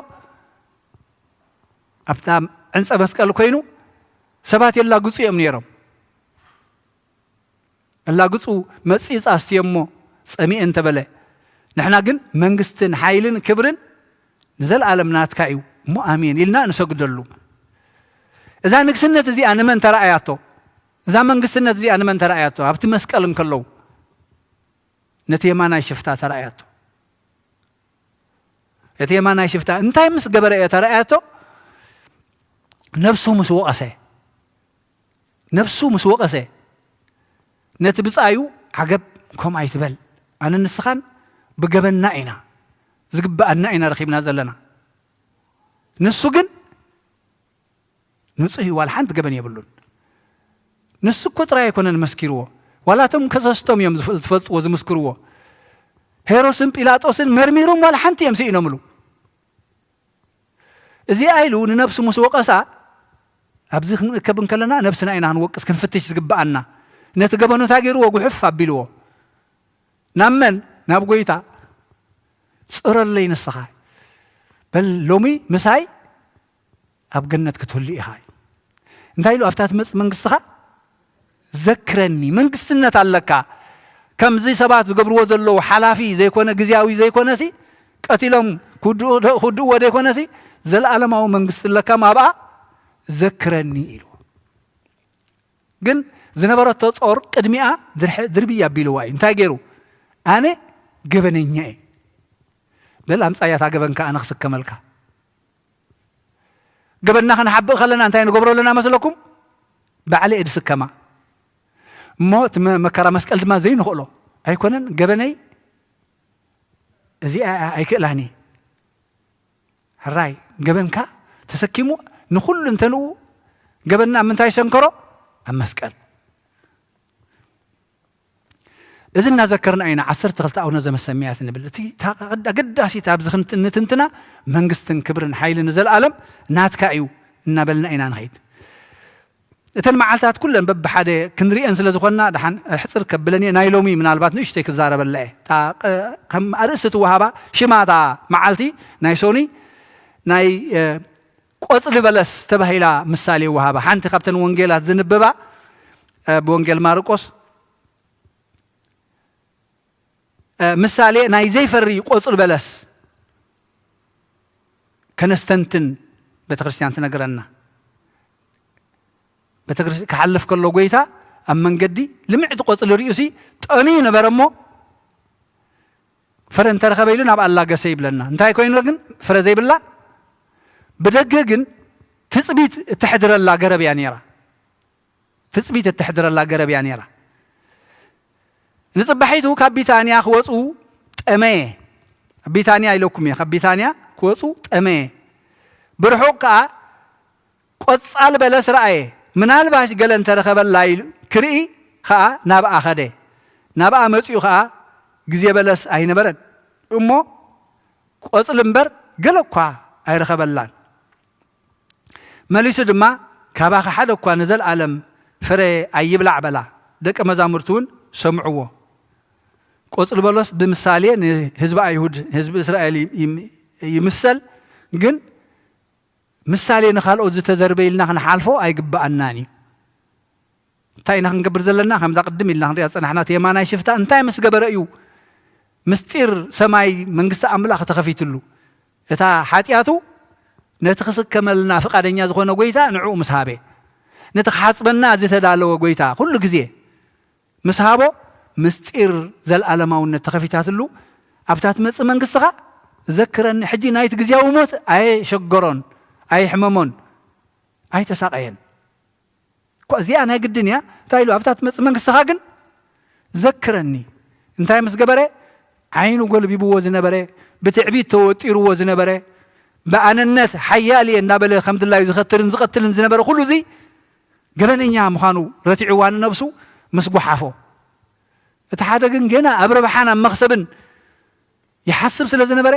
ኣብታ ዕንጸ መስቀል ኮይኑ ሰባት የላግጹ እዮም ነይሮም። ኣላግጹ መጺጽ ኣስትዮ እሞ ጸሚኤ እንተበለ፣ ንሕና ግን "መንግስትን ሓይልን ክብርን ንዘለኣለም ናትካ እዩ እሞ ኣሜን" ኢልና ንሰግደሉ። እዛ ንግስነት እዚኣ ንመን ተራእያቶ? እዛ መንግስትነት እዚኣ ንመን ተራእያቶ? ኣብቲ መስቀል እንከለዉ ነቲ የማናይ ሽፍታ ተራእያቶ። እቲ የማናይ ሽፍታ እንታይ ምስ ገበረ እያ ተራእያቶ? ነብሱ ምስ ወቐሰ፣ ነብሱ ምስ ወቐሰ፣ ነቲ ብጻዩ "ዓገብ፣ ከምኡ ኣይትበል፣ ኣነ ንስኻን ብገበንና ኢና፣ ዝግብኣና ኢና ረኺብና ዘለና፣ ንሱ ግን ንጹህ እዩ፣ ዋላ ሓንቲ ገበን የብሉን። ንሱ እኮ ጥራይ ኣይኮነን መስኪርዎ፣ ዋላ እቶም ከሰስቶም እዮም ዝፈ-፣ ዝፈልጥዎ፣ ዝምስክርዎ። ሄሮስን ጲላጦስን መርሚሮም ዋላ ሓንቲ እዮም ስኢኖምሉ። እዚኣ" ኢሉ ንነብሱ ምስ ወቐሳ፣ ኣብዚ ክንእከብ እንከለና ነብስና ኢና ክንወቅስ፣ ክንፍትሽ ዝግብኣና። ነቲ ገበኑ እንታይ ገይርዎ? ጉሕፍ ኣቢልዎ። ናብ መን? ናብ ጎይታ። "ጽረለይ ንስኻ፣ በል ሎሚ ምሳይ ኣብ ገነት ክትህሉ ኢኻ" እዩ። እንታይ ኢሉ? "ኣብታ ትመጽእ መንግስትኻ ዘክረኒ"። መንግስትነት ኣለካ። ከምዚ ሰባት ዝገብርዎ ዘለዉ ሓላፊ ዘይኮነ፣ ግዝያዊ ዘይኮነሲ፣ ቀቲሎም ክውድኡ-፣ ክውድእዎ ዘይኮነሲ፣ ዘለኣለማዊ መንግስቲ ኣለካ፣ ኣብኣ ዘክረኒ ኢሉ። ግን ዝነበረቶ ጾር ቅድሚኣ ድርሕ-፣ ድርብይ ኣቢልዋ እዩ። እንታይ ገይሩ? "ኣነ ገበነኛ እየ። በል ኣምጻያ እታ ገበንካ፣ ኣነ ክስከመልካ።" ገበንና ክንሓብእ ከለና እንታይ ንገብሮ ኣለና መስለኩም? "ባዕለ እየ ድስከማ። እሞ እቲ መ-፣ መከራ መስቀል ድማ ዘይንኽእሎ ኣይኮነን፣ ገበነይ እዚኣ እያ፣ ኣይክእላን እየ።" ሕራይ ገበንካ ተሰኪሙ ንኹሉ እንተንኡ ገበንና ኣብ ምንታይ ሸንከሮ? ኣብ መስቀል። እዚ እናዘከርና ኢና ዓሰርተ ክልተ ኣቡነ ዘመሰማያት ንብል። እቲ ኣገዳሲት ኣብዚ ክንት-፣ ንትንትና መንግስትን ክብርን ሓይልን ንዘለኣለም ናትካ እዩ እናበልና ኢና ንኸይድ። እተን መዓልታት ኩለን በብሓደ ክንሪአን ስለ ዝኾንና፣ ደሓን ሕጽር ከብለን እየ። ናይ ሎሚ ምናልባት ንእሽተይ ክዛረበላ እየ። እታ ቅ-፣ ከም ኣርእስቲ ትወሃባ ሽማ እታ መዓልቲ ናይ ሶኒ ናይ፣ እ፣ ቆጽሊ በለስ ተባሂላ ምሳሌ ይወሃባ። ሓንቲ ካብተን ወንጌላት ዝንብባ፣ እ፣ ብወንጌል ማርቆስ፣ እ፣ ምሳሌ ናይ ዘይፈሪ ቆጽሊ በለስ ከነስተንትን ቤተክርስትያን ትነግረና። ቤተክርስ-፣ ክሓልፍ ከሎ ጎይታ ኣብ መንገዲ ልምዕቲ ቆጽሊ ርእዩሲ ጠምዩ ነበረ እሞ፣ ፍረ እንተረኸበ ኢሉ ናብ ኣላገሰ ይብለና። እንታይ ኮይኑ ግን ፍረ ዘይብላ፣ ብደገ ግን ትጽቢት እተሕድረላ ገረብ እያ ነይራ። ትጽቢት እተሕድረላ ገረብ እያ ነይራ። ንጽባሒቱ ካብ ቢታንያ ክወጹ ጠመየ። ቢታንያ ኢለኩም እየ፣ ካብ ቢታንያ ክወጹ ጠመየ። ብርሑቕ ከኣ ቆጻል በለስ ረኣየ። ምናልባሽ ገለ እንተረኸበላ ኢሉ ክርኢ ከኣ ናብኣ ኸደ። ናብኣ መጺኡ ኸኣ ግዜ በለስ ኣይነበረን እሞ፣ ቆጽሊ እምበር ገለ እኳ ኣይረኸበላን። መሊሱ ድማ፣ "ካባኺ ሓደ እኳ ንዘለኣለም ፍረ ኣይብላዕ" በላ። ደቀ መዛሙርቱ እውን ሰምዕዎ። ቆጽሊ በለስ ብምሳሌ ንህዝቢ ኣይሁድ፣ ህዝቢ እስራኤል ይም-፣ ይምሰል፣ ግን ምሳሌ ንኻልኦት ዝተዘርበ ኢልና ክንሓልፎ ኣይግብኣናን እዩ። እንታይ ኢና ክንገብር ዘለና? ከምዛ ቅድም ኢልና ክንሪኣ ዝጸናሕና፣ እቲ የማናይ ሽፍታ እንታይ ምስ ገበረ እዩ ምስጢር ሰማይ መንግስቲ ኣምላኽ ተኸፊትሉ? እታ ሓጢኣቱ ነቲ ክስከመልና ፍቓደኛ ዝኾነ ጎይታ ንዕኡ ምስ ሃበ፣ ነቲ ክሓጽበና ዝተዳለወ ጎይታ ኩሉ ግዜ ምስ ሃቦ፣ ምስጢር ዘለኣለማውነት ተኸፊታትሉ። "ኣብታ ትመጽእ መንግስትኻ ዘክረኒ።" ሕጂ ናይቲ ግዜያዊ ሞት ኣየሸገሮን፣ ኣየሕመሞን፣ ኣይተሳቐየን። እኳ እዚኣ ናይ ግድን እያ። እንታይ ኢሉ? "ኣብታ ትመጽእ መንግስትኻ ግን ዘክረኒ።" እንታይ ምስ ገበረ? ዓይኑ ጎልቢብዎ ዝነበረ፣ ብትዕቢት ተወጢርዎ ዝነበረ፣ ብኣነነት ሓያል እየ እናበለ ከም ድላዩ ዝኸትርን ዝቐትልን ዝነበረ ኩሉ እዚ ገበነኛ ምዃኑ ረቲዕዋ ንነብሱ ምስ ጓሓፎ። እቲ ሓደ ግን ገና ኣብ ረብሓን ኣብ መኽሰብን ይሓስብ ስለ ዝነበረ፣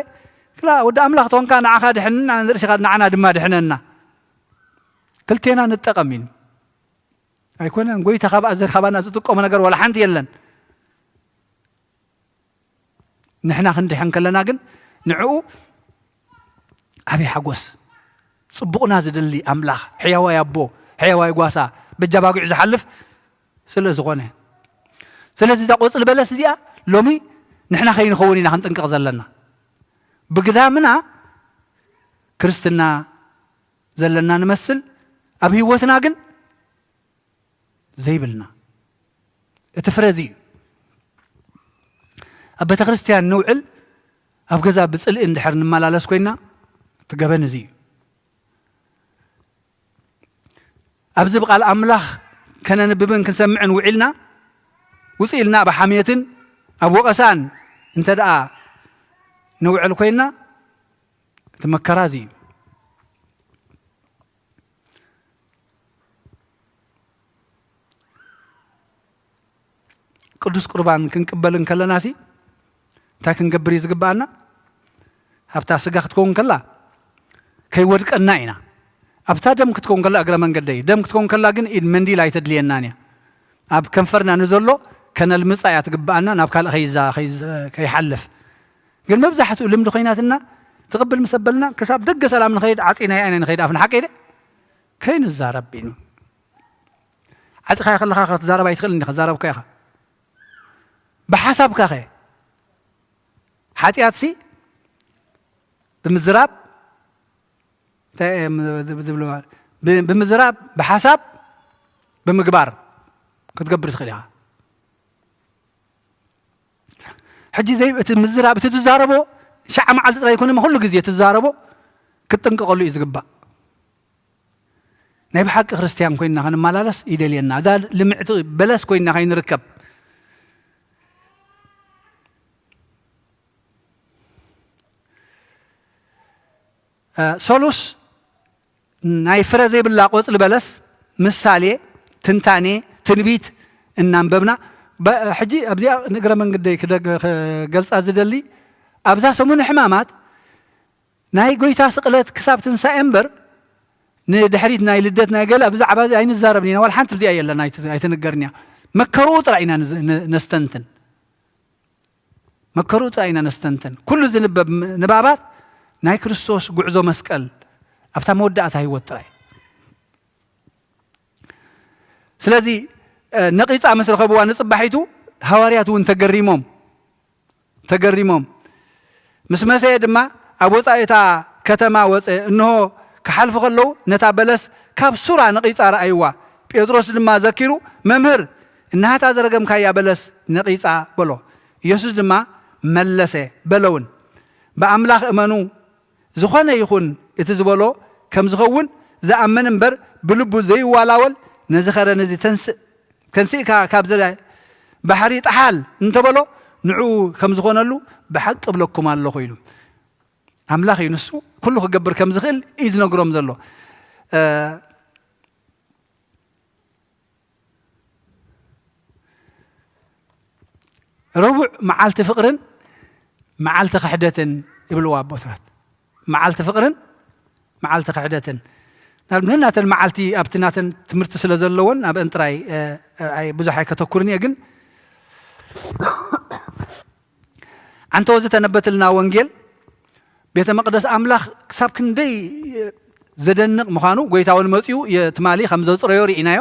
"ክላ ወዲ ኣምላኽ ተኾንካ ንዓኻ ድሕን፣ ንርእስኻ ንዓና ድማ ድሕነና። ክልቴና ንጠቐም" ኢሉ። ኣይኮነን፣ ጎይታ ካብ ኣዘ-፣ ካባና ዝጥቀሞ ነገር ዋላ ሓንቲ የለን። ንሕና ክንድሕን ከለና ግን ንዕኡ ዓብዪ ሓጎስ፣ ጽቡቕና ዝደሊ ኣምላኽ፣ ሕያዋይ ኣቦ፣ ሕያዋይ ጓሳ፣ በጃ ባጒዕ ዝሓልፍ ስለ ዝኾነ። ስለዚ እዛ ቆጽሊ በለስ እዚኣ ሎሚ ንሕና ከይንኸውን ኢና ክንጥንቀቕ ዘለና። ብግዳምና ክርስትና ዘለና ንመስል፣ ኣብ ህይወትና ግን ዘይብልና። እቲ ፍረ እዚ እዩ። ኣብ ቤተ ክርስቲያን ንውዕል፣ ኣብ ገዛ ብጽልኢ እንድሕር ንመላለስ ኮይና፣ እቲ ገበን እዚ እዩ። ኣብዚ ብቃል ኣምላኽ ከነንብብን ክንሰምዕን ውዒልና፣ ውጽእ ኢልና ኣብ ሓሜትን ኣብ ወቐሳን እንተ ደኣ ንውዕል ኮይና፣ እቲ መከራ እዚ እዩ። ቅዱስ ቁርባን ክንቅበል እንከለናሲ እንታይ ክንገብር እዩ ዝግብኣና? ኣብታ ስጋ ክትከውን ከላ ከይወድቀና ኢና። ኣብታ ደም ክትከውን ከላ እግረ መንገደይ፣ ደም ክትከውን ከላ ግን ኢድ መንዲል ኣይተድልየናን እያ። ኣብ ከንፈርና ንዘሎ ከነልምጻ እያ ትግብኣና፣ ናብ ካልእ ከይዛ-፣ ከይዝ-፣ ከይሓልፍ። ግን መብዛሕትኡ ልምዲ ኮይናትና ትቕብል ምስ ኣበልና ክሳብ ደገ ሰላም ንኸይድ ዓጺናያ ኢና ንኸይድ ኣፍና ሓቂ ኢለ ከይንዛረብ ኢሉ። ዓጺኻዮ ከለኻ ክትዛረብ ኣይትኽእልን ኢኻ፣ ዛረብካ ኢኻ። ብሓሳብካ ኸ? ሓጢኣትሲ ብምዝራብ፣ እንታይ እዮም ዝብ-፣ ዝብልዋ? ብ-፣ ብምዝራብ፣ ብሓሳብ፣ ብምግባር ክትገብር ትኽእል ኢኻ። ሕጂ ዘይ-፣ እቲ ምዝራብ፣ እቲ ትዛረቦ ሸዓ መዓልቲ ጥራይ ኣይኮነ፣ ኩሉ ግዜ ትዛረቦ ክትጥንቀቐሉ እዩ ዝግባእ። ናይ ብሓቂ ክርስትያን ኮይንና ክንመላለስ ይደልየና። እዛ ልምዕቲ በለስ ኮይንና ከይንርከብ። እ፣ ሰሉስ ናይ ፍረ ዘይብላ ቆጽሊ በለስ ምሳሌ፣ ትንታኔ፣ ትንቢት እናንበብና ሕጂ ኣብዚኣ ንእግረ መንገደይ ክገልፃ ዝደሊ ኣብዛ ሰሙን ሕማማት ናይ ጎይታ ስቕለት ክሳብ ትንሳኤ እምበር ንድሕሪት ናይ ልደት ናይ ገለ ብዛዕባ ኣይንዛረብን ኢና። ዋላ ሓንቲ ብዚኣ የለን ኣይትንገርን እያ። መከርኡ ጥራይ ኢና ነስተንትን። መከርኡ ጥራይ ኢና ነስተንትን። ኩሉ ዝንበብ ንባባት ናይ ክርስቶስ ጉዕዞ መስቀል ኣብታ መወዳእታ ህይወት ጥራይ። ስለዚ ነቒጻ ምስ ረኸብዋ ንጽባሒቱ ሃዋርያት እውን ተገሪሞም ተገሪሞም ምስ መሰየ ድማ ኣብ ወጻኢ እታ ከተማ ወጸ። እንሆ ክሓልፉ ከለዉ ነታ በለስ ካብ ሱራ ነቒጻ ረኣይዋ። ጴጥሮስ ድማ ዘኪሩ መምህር፣ እንሃታ ዘረገምካያ በለስ ነቒጻ በሎ። ኢየሱስ ድማ መለሰ በለውን፣ ብኣምላኽ እመኑ፣ ዝኾነ ይኹን እቲ ዝበሎ ከም ዝኸውን ዝኣምን እምበር ብልቡ ዘይዋላወል ነዚ ኸረን እዚ ተንስእ ተንሲእካ ካብ ዘላ ባሕሪ ጥሓል እንተበሎ ንዕኡ ከም ዝኾነሉ ብሓቂ እብለኩም ኣለኹ ኢሉ። ኣምላኽ እዩ ንሱ ኩሉ ክገብር ከም ዝኽእል እዩ ዝነግሮም ዘሎ። ረቡዕ መዓልቲ ፍቕርን መዓልቲ ክሕደትን ይብልዋ ኣቦታት። መዓልቲ ፍቕርን መዓልቲ ክሕደትን። ናተን መዓልቲ ኣብቲ ናተን ትምህርቲ ስለ ዘለዎን ኣብአን ጥራይ ብዙሕ ኣይከተኩርን እየ። ግን ዓንተወ ዝተነበትልና ወንጌል ቤተ መቕደስ ኣምላኽ ክሳብ ክንደይ ዘደንቕ ምዃኑ፣ ጎይታ እውን መጺኡ ትማሊ ከም ዘጽረዮ ርኢናዮ።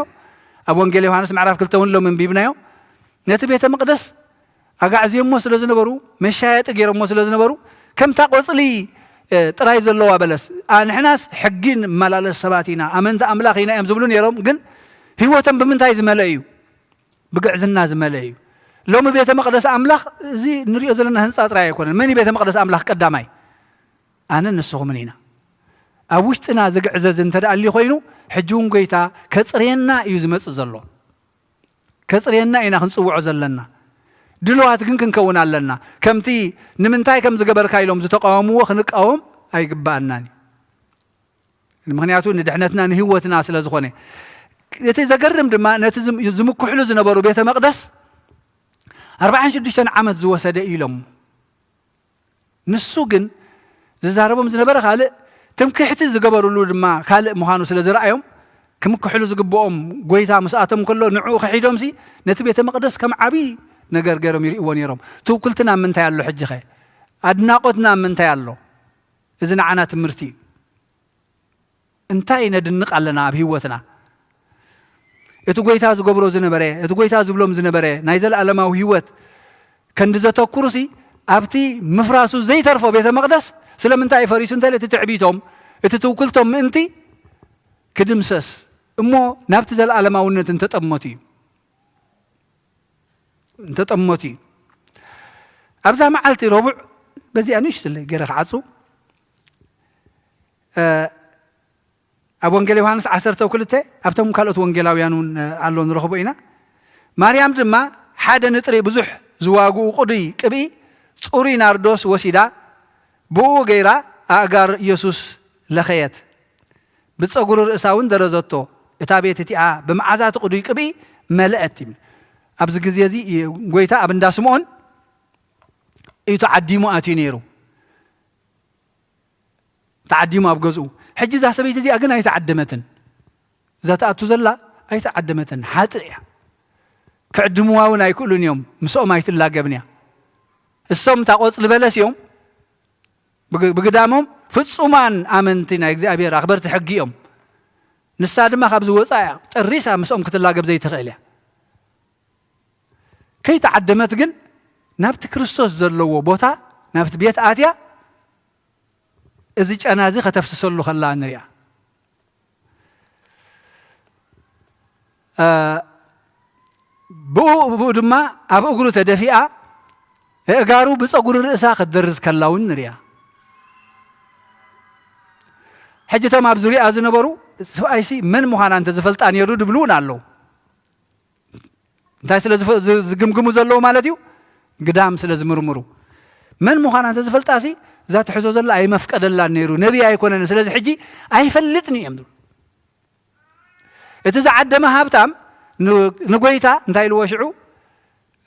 ኣብ ወንጌል ዮሃንስ ምዕራፍ ክልተ እውን ሎም እንቢብናዮ። ነቲ ቤተ መቕደስ ኣጋዕዝዮሞ ስለ ዝነበሩ፣ መሻየጢ ገይሮሞ ስለ ዝነበሩ፣ ከምታ ቆጽሊ ጥራይ ዘለዋ በለስ፣ ንሕናስ ሕጊ ንመላለስ ሰባት ኢና፣ ኣመንቲ ኣምላኽ ኢና እዮም ዝብሉ ነይሮም። ግን ህይወቶም ብምንታይ ዝመልአ እዩ? ብግዕዝና ዝመልአ እዩ። ሎሚ ቤተ መቕደስ ኣምላኽ እዚ ንሪኦ ዘለና ህንፃ ጥራይ ኣይኮነን። መን እዩ ቤተ መቕደስ ኣምላኽ ቀዳማይ? ኣነን ንስኹምን ኢና። ኣብ ውሽጥና ዝግዕዘዝ እንተ ደኣ ኣልዩ ኮይኑ፣ ሕጂ እውን ጎይታ ከጽርየና እዩ ዝመጽእ ዘሎ። ከጽርየና ኢና ክንጽውዖ ዘለና። ድልዋት ግን ክንከውን ኣለና። ከምቲ ንምንታይ ከም ዝገበርካ ኢሎም ዝተቃወምዎ ክንቃወም ኣይግባኣናን እዩ። ምኽንያቱ ንድሕነትና ንህይወትና ስለ ዝኾነ። እቲ ዘገርም ድማ ነቲ ዝምክሕሉ ዝነበሩ ቤተ መቕደስ ኣርባዓን ሽዱሽተን ዓመት ዝወሰደ ኢሎም። ንሱ ግን ዝዛረቦም ዝነበረ ካልእ፣ ትምክሕቲ ዝገበሩሉ ድማ ካልእ ምዃኑ ስለ ዝረኣዮም፣ ክምክሕሉ ዝግብኦም ጎይታ ምስኣቶም ከሎ ንዕኡ ክሒዶምሲ ነቲ ቤተ መቕደስ ከም ዓብዪ ነገር ገይሮም ይርእይዎ ነይሮም። ትውክልትና ምንታይ ኣሎ ሕጂኸ? ኣድናቖትና ምንታይ ኣሎ? እዚ ንዓና ትምህርቲ እዩ። እንታይ ነድንቕ ኣለና ኣብ ህይወትና? እቲ ጎይታ ዝገብሮ ዝነበረ፣ እቲ ጎይታ ዝብሎም ዝነበረ ናይ ዘለኣለማዊ ህይወት ከንዲ ዘተኩሩሲ ኣብቲ ምፍራሱ ዘይተርፎ ቤተ መቕደስ ስለምንታይ ፈሪሱ እንተለ እቲ ትዕቢቶም፣ እቲ ትውክልቶም ምእንቲ ክድምሰስ እሞ ናብቲ ዘለኣለማውነት እንተጠመቱ እዩ። እንተጠመቱ እዩ። ኣብዛ መዓልቲ ረቡዕ በዚኣ ንእሽትለይ ገይረ ክዓጹ ኣብ ወንጌል ዮሃንስ ዓሰርተ ክልተ ኣብቶም ካልኦት ወንጌላውያን እውን ኣሎ ንረኽቦ ኢና። ማርያም ድማ ሓደ ንጥሪ ብዙሕ ዝዋግኡ ቅዱይ ቅብኢ ጽሩይ ናርዶስ ወሲዳ ብኡ ገይራ ኣእጋር ኢየሱስ ለኸየት። ብጸጉሪ ርእሳ እውን ደረዘቶ። እታ ቤት እቲኣ ብመዓዛ እቲ ቅዱይ ቅብኢ መለአት ይብል። ኣብዚ ግዜ እዚ ጎይታ ኣብ እንዳ ስምዖን እዩ ተዓዲሙ ኣትዩ ነይሩ። ተዓዲሙ ኣብ ገዝኡ። ሕጂ እዛ ሰበይቲ እዚኣ ግን ኣይተዓደመትን። እዛ ትኣቱ ዘላ ኣይተዓደመትን፣ ሓጥእ እያ። ክዕድምዋ እውን ኣይክእሉን እዮም፣ ምስኦም ኣይትላገብን እያ። እሶም እታ ቆጽሊ በለስ እዮም፣ ብግ- ብግዳሞም ፍጹማን ኣመንቲ ናይ እግዚኣብሔር ኣኽበርቲ ሕጊ እዮም። ንሳ ድማ ካብዚ ወፃ እያ፣ ጨሪሳ ምስኦም ክትላገብ ዘይትኽእል እያ። ከይተዓደመት ግን ናብቲ ክርስቶስ ዘለዎ ቦታ ናብቲ ቤት ኣትያ እዚ ጨና እዚ ከተፍስሰሉ ከላ ንሪኣ። ብኡ ብኡ ድማ ኣብ እግሩ ተደፊኣ ኣእጋሩ ብፀጉሪ ርእሳ ክትደርዝ ከላ እውን ንሪኣ። ሕጂ እቶም ኣብ ዙሪኣ ዝነበሩ ሰብኣይሲ መን ምዃና እንተዝፈልጣ ነይሩ ድብሉ እውን ኣለዉ። እንታይ ስለ ዝፍ- ዝ- ዝግምግሙ ዘለዉ ማለት እዩ? ግዳም ስለ ዝምርምሩ። መን ምዃና እንተዝፈልጣሲ እዛ ትሕዞ ዘላ ኣይመፍቀደላን ነይሩ፣ ነቢይ ኣይኮነን። ስለዚ ሕጂ ኣይፈልጥን እዮም ዝብሉ። እቲ ዝዓደመ ሃብታም ን- ንጎይታ እንታይ ኢልዎ ሽዑ?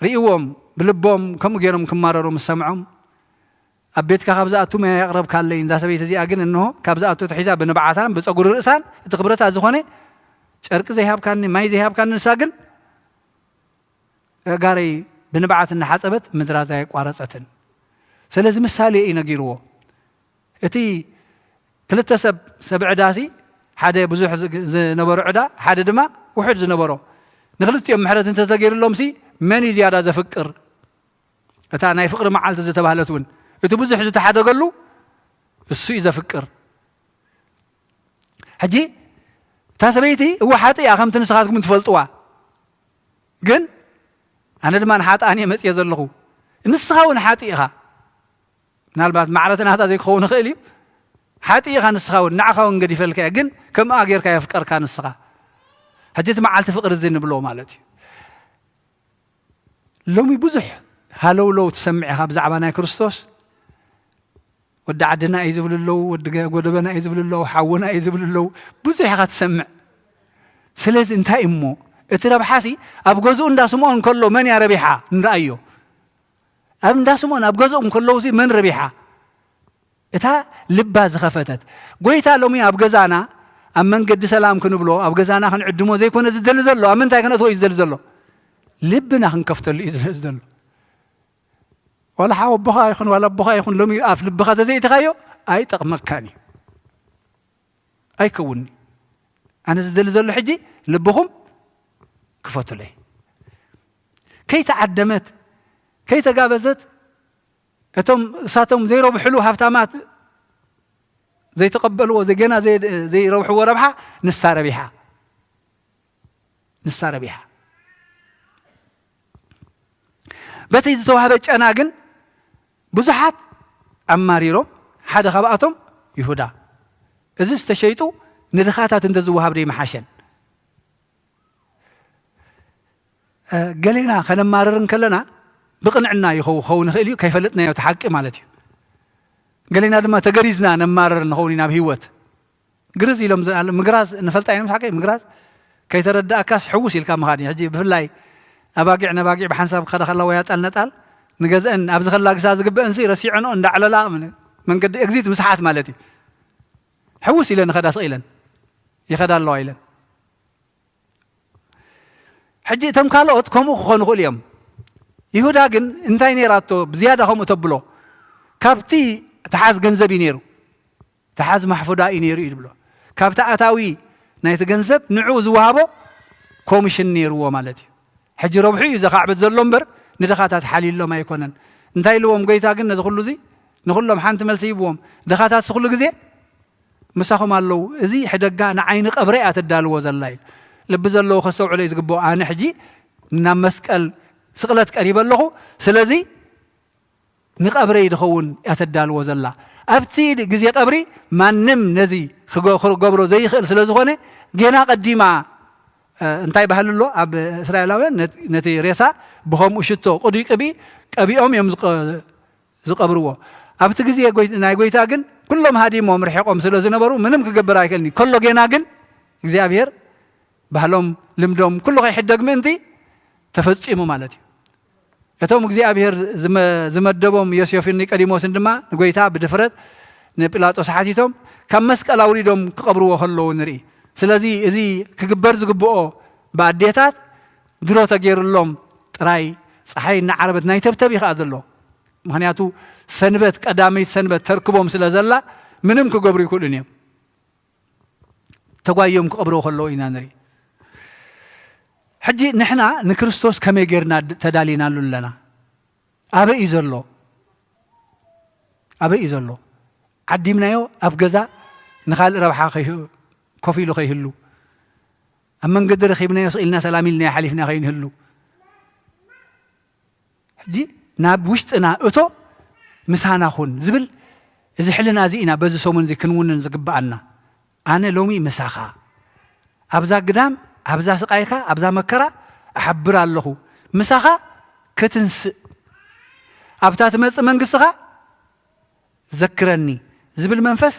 ርእይዎም ብልቦም ከምኡ ገይሮም ክማረሩ ምስ ሰምዖም፣ ኣብ ቤትካ ካብ ዝኣቱ ማይ ኣቕረብካለይ፣ እንዛ ሰበይቲ እዚኣ ግን እንሆ ካብ ዝኣቱ ተሒዛ ብንብዓታን ብጸጉሪ ርእሳን እቲ ክብረታ ዝኾነ ጨርቂ ዘይሃብካኒ፣ ማይ ዘይሃብካኒ፣ ንሳ ግን ኣእጋረይ ብንብዓት እናሓጸበት ምድራዝ ኣየቋረጸትን። ስለዚ ምሳሌ እዩ ነጊርዎ። እቲ ክልተ ሰብ ሰብ ዕዳሲ፣ ሓደ ብዙሕ ዝ- ዝነበሮ ዕዳ፣ ሓደ ድማ ውሑድ ዝነበሮ፣ ንክልቲኦም ምሕረት እንተተገይሩሎምሲ መን እዩ ዝያዳ ዘፍቅር? እታ ናይ ፍቕሪ መዓልቲ ዝተባህለት እውን እቲ ብዙሕ ዝተሓደገሉ እሱ እዩ ዘፍቅር። ሕጂ እታ ሰበይቲ እወ ሓጢእ እያ፣ ከምቲ ንስኻትኩም ትፈልጥዋ፣ ግን ኣነ ድማ ንሓጥኣን እየ መፅየ ዘለኹ። ንስኻ እውን ሓጢእ ኢኻ። ምናልባት ማዕረቲ ናታ ዘይክኸውን ይኽእል እዩ። ሓጢእ ኢኻ ንስኻ እውን፣ ንዓኻ እውን ገዲፈልካ እየ፣ ግን ከምኣ ጌርካ የፍቀርካ ንስኻ። ሕጂ እቲ መዓልቲ ፍቕሪ እዚ ንብሎ ማለት እዩ። ሎሚ ብዙሕ ሃለውለው ትሰምዕ ኢኻ ብዛዕባ ናይ ክርስቶስ። ወዲ ዓድና እዩ ዝብሉ ኣለዉ፣ ወዲ ገ- ጎደበና እዩ ዝብሉ ኣለዉ፣ ሓውና እዩ ዝብሉ ኣለዉ። ብዙሕ ኢኻ ትሰምዕ። ስለዚ እንታይ እሞ እቲ ረብሓሲ ኣብ ገዝኡ እንዳ ስምዖን ከሎ መን እያ ረቢሓ? ንርኣዮ። ኣብ እንዳ ስምዖን ኣብ ገዝኦም ከለዉ ሲ መን ረቢሓ? እታ ልባ ዝኸፈተት። ጎይታ ሎሚ ኣብ ገዛና ኣብ መንገዲ ሰላም ክንብሎ ኣብ ገዛና ክንዕድሞ ዘይኮነ ዝደሊ ዘሎ፣ ኣብ ምንታይ ከነእትዎ እዩ ዝደሊ ዘሎ? ልብና ክንከፍተሉ እዩ ዝደሊ ዘሎ። ዋላ ሓወቦኻ ይኹን ዋላ ኣቦኻ ይኹን ሎሚ ኣፍ ልብኻ ተዘይእትኻዮ ኣይጠቕመካን እዩ። ኣይከውንኒ። ኣነ ዝደሊ ዘሎ ሕጂ ልብኹም ክፈቱለይ። ከይተዓደመት ከይተጋበዘት እቶም እሳቶም ዘይረብሕሉ ሃብታማት ዘይተቐበልዎ፣ ገና ዘይረብሕዎ ረብሓ ንሳ ረቢሓ። ንሳ ረቢሓ። በቲ ዝተዋህበ ጨና ግን ብዙሓት ኣማሪሮም፣ ሓደ ካብኣቶም ይሁዳ። እዚ ዝተሸይጡ ንድኻታት እንተዝወሃብ ዶ ይመሓሸን? ገሌና ከነማርር እንከለና ብቕንዕና ይኸውን ይኽእል እዩ፣ ከይፈለጥናዮ እቲ ሓቂ ማለት እዩ። ገሌና ድማ ተገሪዝና ነማርር ንኸውን ኢና ኣብ ህይወት። ግርዝ ኢሎም ዝኣለ- ምግራዝ ንፈልጣ ኢና፣ ምስ ሓቂ ምግራዝ ከይተረዳእካስ ሕውስ ኢልካ ምኻድ እዩ። ሕጂ ብፍላይ ኣባጊዕ ነባጊዕ ብሓንሳብ ክኸዳ ከላ ወይ ኣጣል ነጣል ንገዝአን ኣብ ዝኸላ ግሳ ዝግበአንሲ ረሲዐንኦ እንዳዕለላ ምን- መንገዲ ኤግዚት ምስሓት ማለት እዩ። ሕውስ ኢለን ይኸዳ ስቕ ኢለን ይኸዳ ኣለዋ ኢለን። ሕጂ እቶም ካልኦት ከምኡ ክኾኑ ይኽእሉ እዮም። ይሁዳ ግን እንታይ ነይራቶ ብዝያዳ ከምኡ ተብሎ? ካብቲ ተሓዝ ገንዘብ እዩ ነይሩ። ተሓዝ ማሕፉዳ እዩ ነይሩ እዩ ዝብሎ። ካብቲ ኣታዊ ናይቲ ገንዘብ ንዕኡ ዝወሃቦ ኮሚሽን ነይርዎ ማለት እዩ። ሕጂ ረብሑ እዩ ዘኻዕብት ዘሎ እምበር ንድኻታት ሓልዩሎም ኣይኮነን። እንታይ ኢልዎም ጎይታ ግን ነዚ ኩሉ እዚ ንኹሎም ሓንቲ መልሲ ሂብዎም። ድኻታት ስኹሉ ግዜ ምሳኹም ኣለዉ። እዚ ሕደጋ ንዓይኒ ቀብረ እያ ተዳልዎ ዘላ ኢሉ። ልቢ ዘለዎ ከስተውዕሎ እዩ ዝግብኦ። ኣነ ሕጂ ናብ መስቀል ስቕለት ቀሪበ ኣለኹ። ስለዚ ንቐብረይ ድኸውን እያ ተዳልዎ ዘላ። ኣብቲ ግዜ ቀብሪ ማንም ነዚ ክገ- ክገብሮ ዘይኽእል ስለ ዝኾነ ገና ቀዲማ እ፣ እንታይ ባህሊ ኣሎ ኣብ እስራኤላውያን ነት- ነቲ ሬሳ ብኸምኡ ሽቶ ቅዱይ ቅቢ ቀቢኦም እዮም ዝቀ- ዝቐብርዎ። ኣብቲ ግዜ ጎይ- ናይ ጎይታ ግን ኩሎም ሃዲሞም ርሒቖም ስለ ዝነበሩ ምንም ክገብር ኣይክእልን እዩ። ከሎ ጌና ግን እግዚኣብሔር ባህሎም ልምዶም ኩሉ ከይሕደግ ምእንቲ ተፈጺሙ ማለት እዩ። እቶም እግዚኣብሔር ዝመ- ዝመደቦም ዮሴፍን ኒቆዲሞስን ድማ ንጎይታ ብድፍረት ንጲላጦስ ሓቲቶም ካብ መስቀል ኣውሪዶም ክቐብርዎ ከለዉ ንርኢ። ስለዚ እዚ ክግበር ዝግብኦ ብኣዴታት ድሮ ተገይሩሎም ጥራይ ፀሓይ እናዓረበት ናይ ተብተብ እዩ ከዓ ዘሎ። ምክንያቱ ሰንበት ቀዳመይቲ ሰንበት ተርክቦም ስለ ዘላ ምንም ክገብሩ ይክእሉን እዮም። ተጓዮም ክቐብርዎ ከለዉ ኢና ንርኢ። ሕጂ ንሕና ንክርስቶስ ከመይ ጌርና ተዳሊናሉ ኣለና? ኣበይ እዩ ዘሎ? ኣበይ እዩ ዘሎ? ዓዲምናዮ ኣብ ገዛ ንኻልእ ረብሓ ከይህ- ኮፍ ኢሉ ከይህሉ፣ ኣብ መንገዲ ረኺብናዮ ስቕ ኢልና ሰላም ኢልናዮ ሓሊፍና ከይንህሉ። ሕጂ ናብ ውሽጥና እቶ ምሳና ኩን ዝብል እዚ ሕልና እዚ ኢና በዚ ሰሙን እዚ ክንውንን ዝግብኣና። ኣነ ሎሚ ምሳኻ ኣብዛ ግዳም ኣብዛ ስቃይካ ኣብዛ መከራ እሓብር ኣለኹ። ምሳኻ ክትንስእ ኣብታ ትመጽእ መንግስትኻ ዘክረኒ ዝብል መንፈስ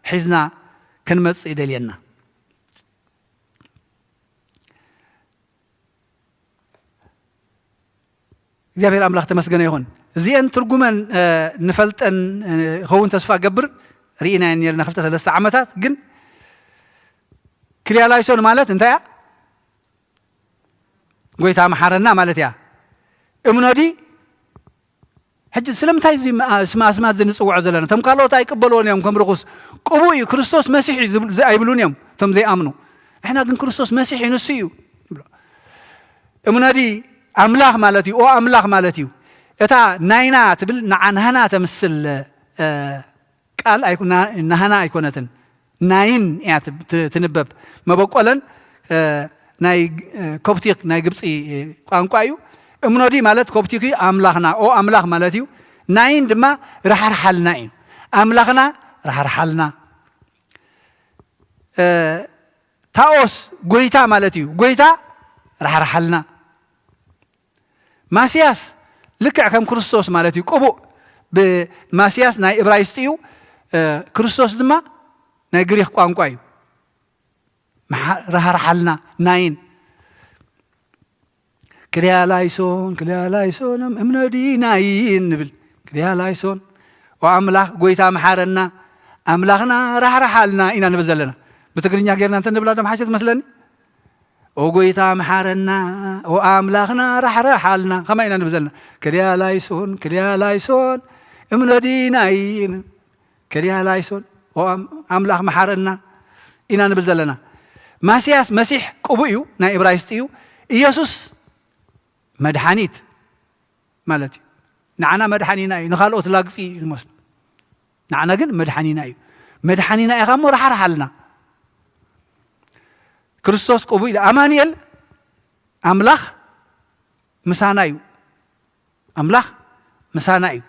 ሒዝና ክንመጽእ ይደልየና። እግዚኣብሔር ኣምላኽ ተመስገነ ይኹን። እዚአን ትርጉመን ንፈልጠን ኸውን ተስፋ ገብር። ርኢናየን ነርና ክልተ ሰለስተ ዓመታት። ግን ክልያላይሶን ማለት እንታይ እያ? ጎይታ መሓረና ማለት እያ። እምኖዲ ሕጂ ስለምንታይ እዚ ስም ኣስማት እዚ ንፅውዖ ዘለና? እቶም ካልኦት ኣይቅበልዎን እዮም። ከም ርኹስ ቅቡእ እዩ፣ ክርስቶስ መሲሕ እዩ ዝብል- ዝ- ኣይብሉን እዮም እቶም ዘይኣምኑ። ንሕና ግን ክርስቶስ መሲሕ እዩ፣ ንሱ እዩ ንብሎ። እምኖዲ ኣምላኽ ማለት እዩ። ኦ ኣምላኽ ማለት እዩ። እታ ናይና ትብል ንዓ ናህና ተምስል ቃል ኣይኮ- ና- ናህና ኣይኮነትን፣ ናይን እያ ት- ት- ትንበብ። መበቆለን ናይ ኮፕቲክ ናይ ግብፂ ቋንቋ እዩ። እምኖዲ ማለት ኮፕቲክ እዩ፣ ኣምላኽና ኦ ኣምላኽ ማለት እዩ። ናይን ድማ ራሕርሓልና እዩ። ኣምላኽና ራሕርሓልና። ታኦስ ጎይታ ማለት እዩ። ጎይታ ራሕርሓልና። ማስያስ ልክዕ ከም ክርስቶስ ማለት እዩ። ቅቡእ ብማስያስ ናይ እብራይስጢ እዩ። ክርስቶስ ድማ ናይ ግሪኽ ቋንቋ እዩ። ራህርሓልና ናይን። ክልያላይሶን ክልያላይሶን እምነዲ ናይን ንብል። ክልያላይሶን ኦ ኣምላኽ ጎይታ መሓረና፣ ኣምላኽና ራሕርሓልና ኢና ንብል ዘለና። ብትግርኛ ጌርና እንተ ንብላ ደም ሓሸት መስለኒ። ኦ ጎይታ መሓረና፣ ኦ ኣምላኽና ራሕርሓልና፣ ከማይ ኢና ንብል ዘለና። ክልያላይሶን ክልያላይሶን እምነዲ ናይን። ክልያላይሶን ኦ ኣምላኽ መሓረና ኢና ንብል ዘለና። ማስያስ መሲሕ ቅቡእ እዩ፣ ናይ እብራይስጢ እዩ። ኢየሱስ መድሓኒት ማለት እዩ። ንዓና መድሓኒና እዩ፣ ንኻልኦት ላግፂ እዩ ዝመስሉ። ንዓና ግን መድሓኒና እዩ። መድሓኒና ኢኻ እሞ ራሓርሓልና። ክርስቶስ ቅቡእ ኢለ ኣማኑኤል ኣምላኽ ምሳና እዩ። ኣምላኽ ምሳና እዩ።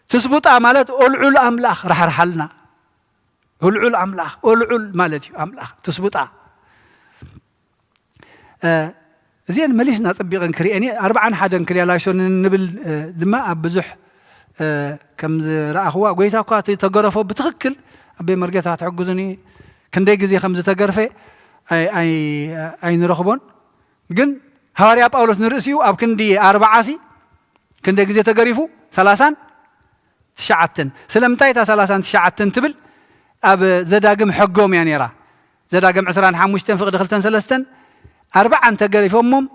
ትስቡጣ ማለት ኦልዑል ኣምላኽ ራሕርሓልና። ኦልዑል ኣምላኽ ኦልዑል ማለት እዩ ኣምላኽ ትስቡጣ። እዚአን መሊስና ፅቢቕን ክሪአን እየ። ኣርባዓን ሓደን ክሪያ ላይሶን ንብል ድማ ኣብ ብዙሕ ከም ዝረኣኽዋ ጎይታ እኳ እቲ ተገረፎ ብትኽክል ኣበይ መርጌታ ትሕግዙኒ ክንደይ ግዜ ከም ዝተገርፈ ኣይንረኽቦን። ግን ሃዋርያ ጳውሎስ ንርእሲኡ ኣብ ክንዲ ኣርባዓ ሲ ክንደይ ግዜ ተገሪፉ? ሰላሳን ትሽዓተን። ስለምንታይ እታ ሰላሳን ትሽዓተን ትብል? ኣብ ዘዳግም ሕጎም እያ ነይራ። ዘዳግም ዕስራን ሓሙሽተን ፍቕዲ ክልተን ሰለስተን ኣርባዓን ተገሪፎሞም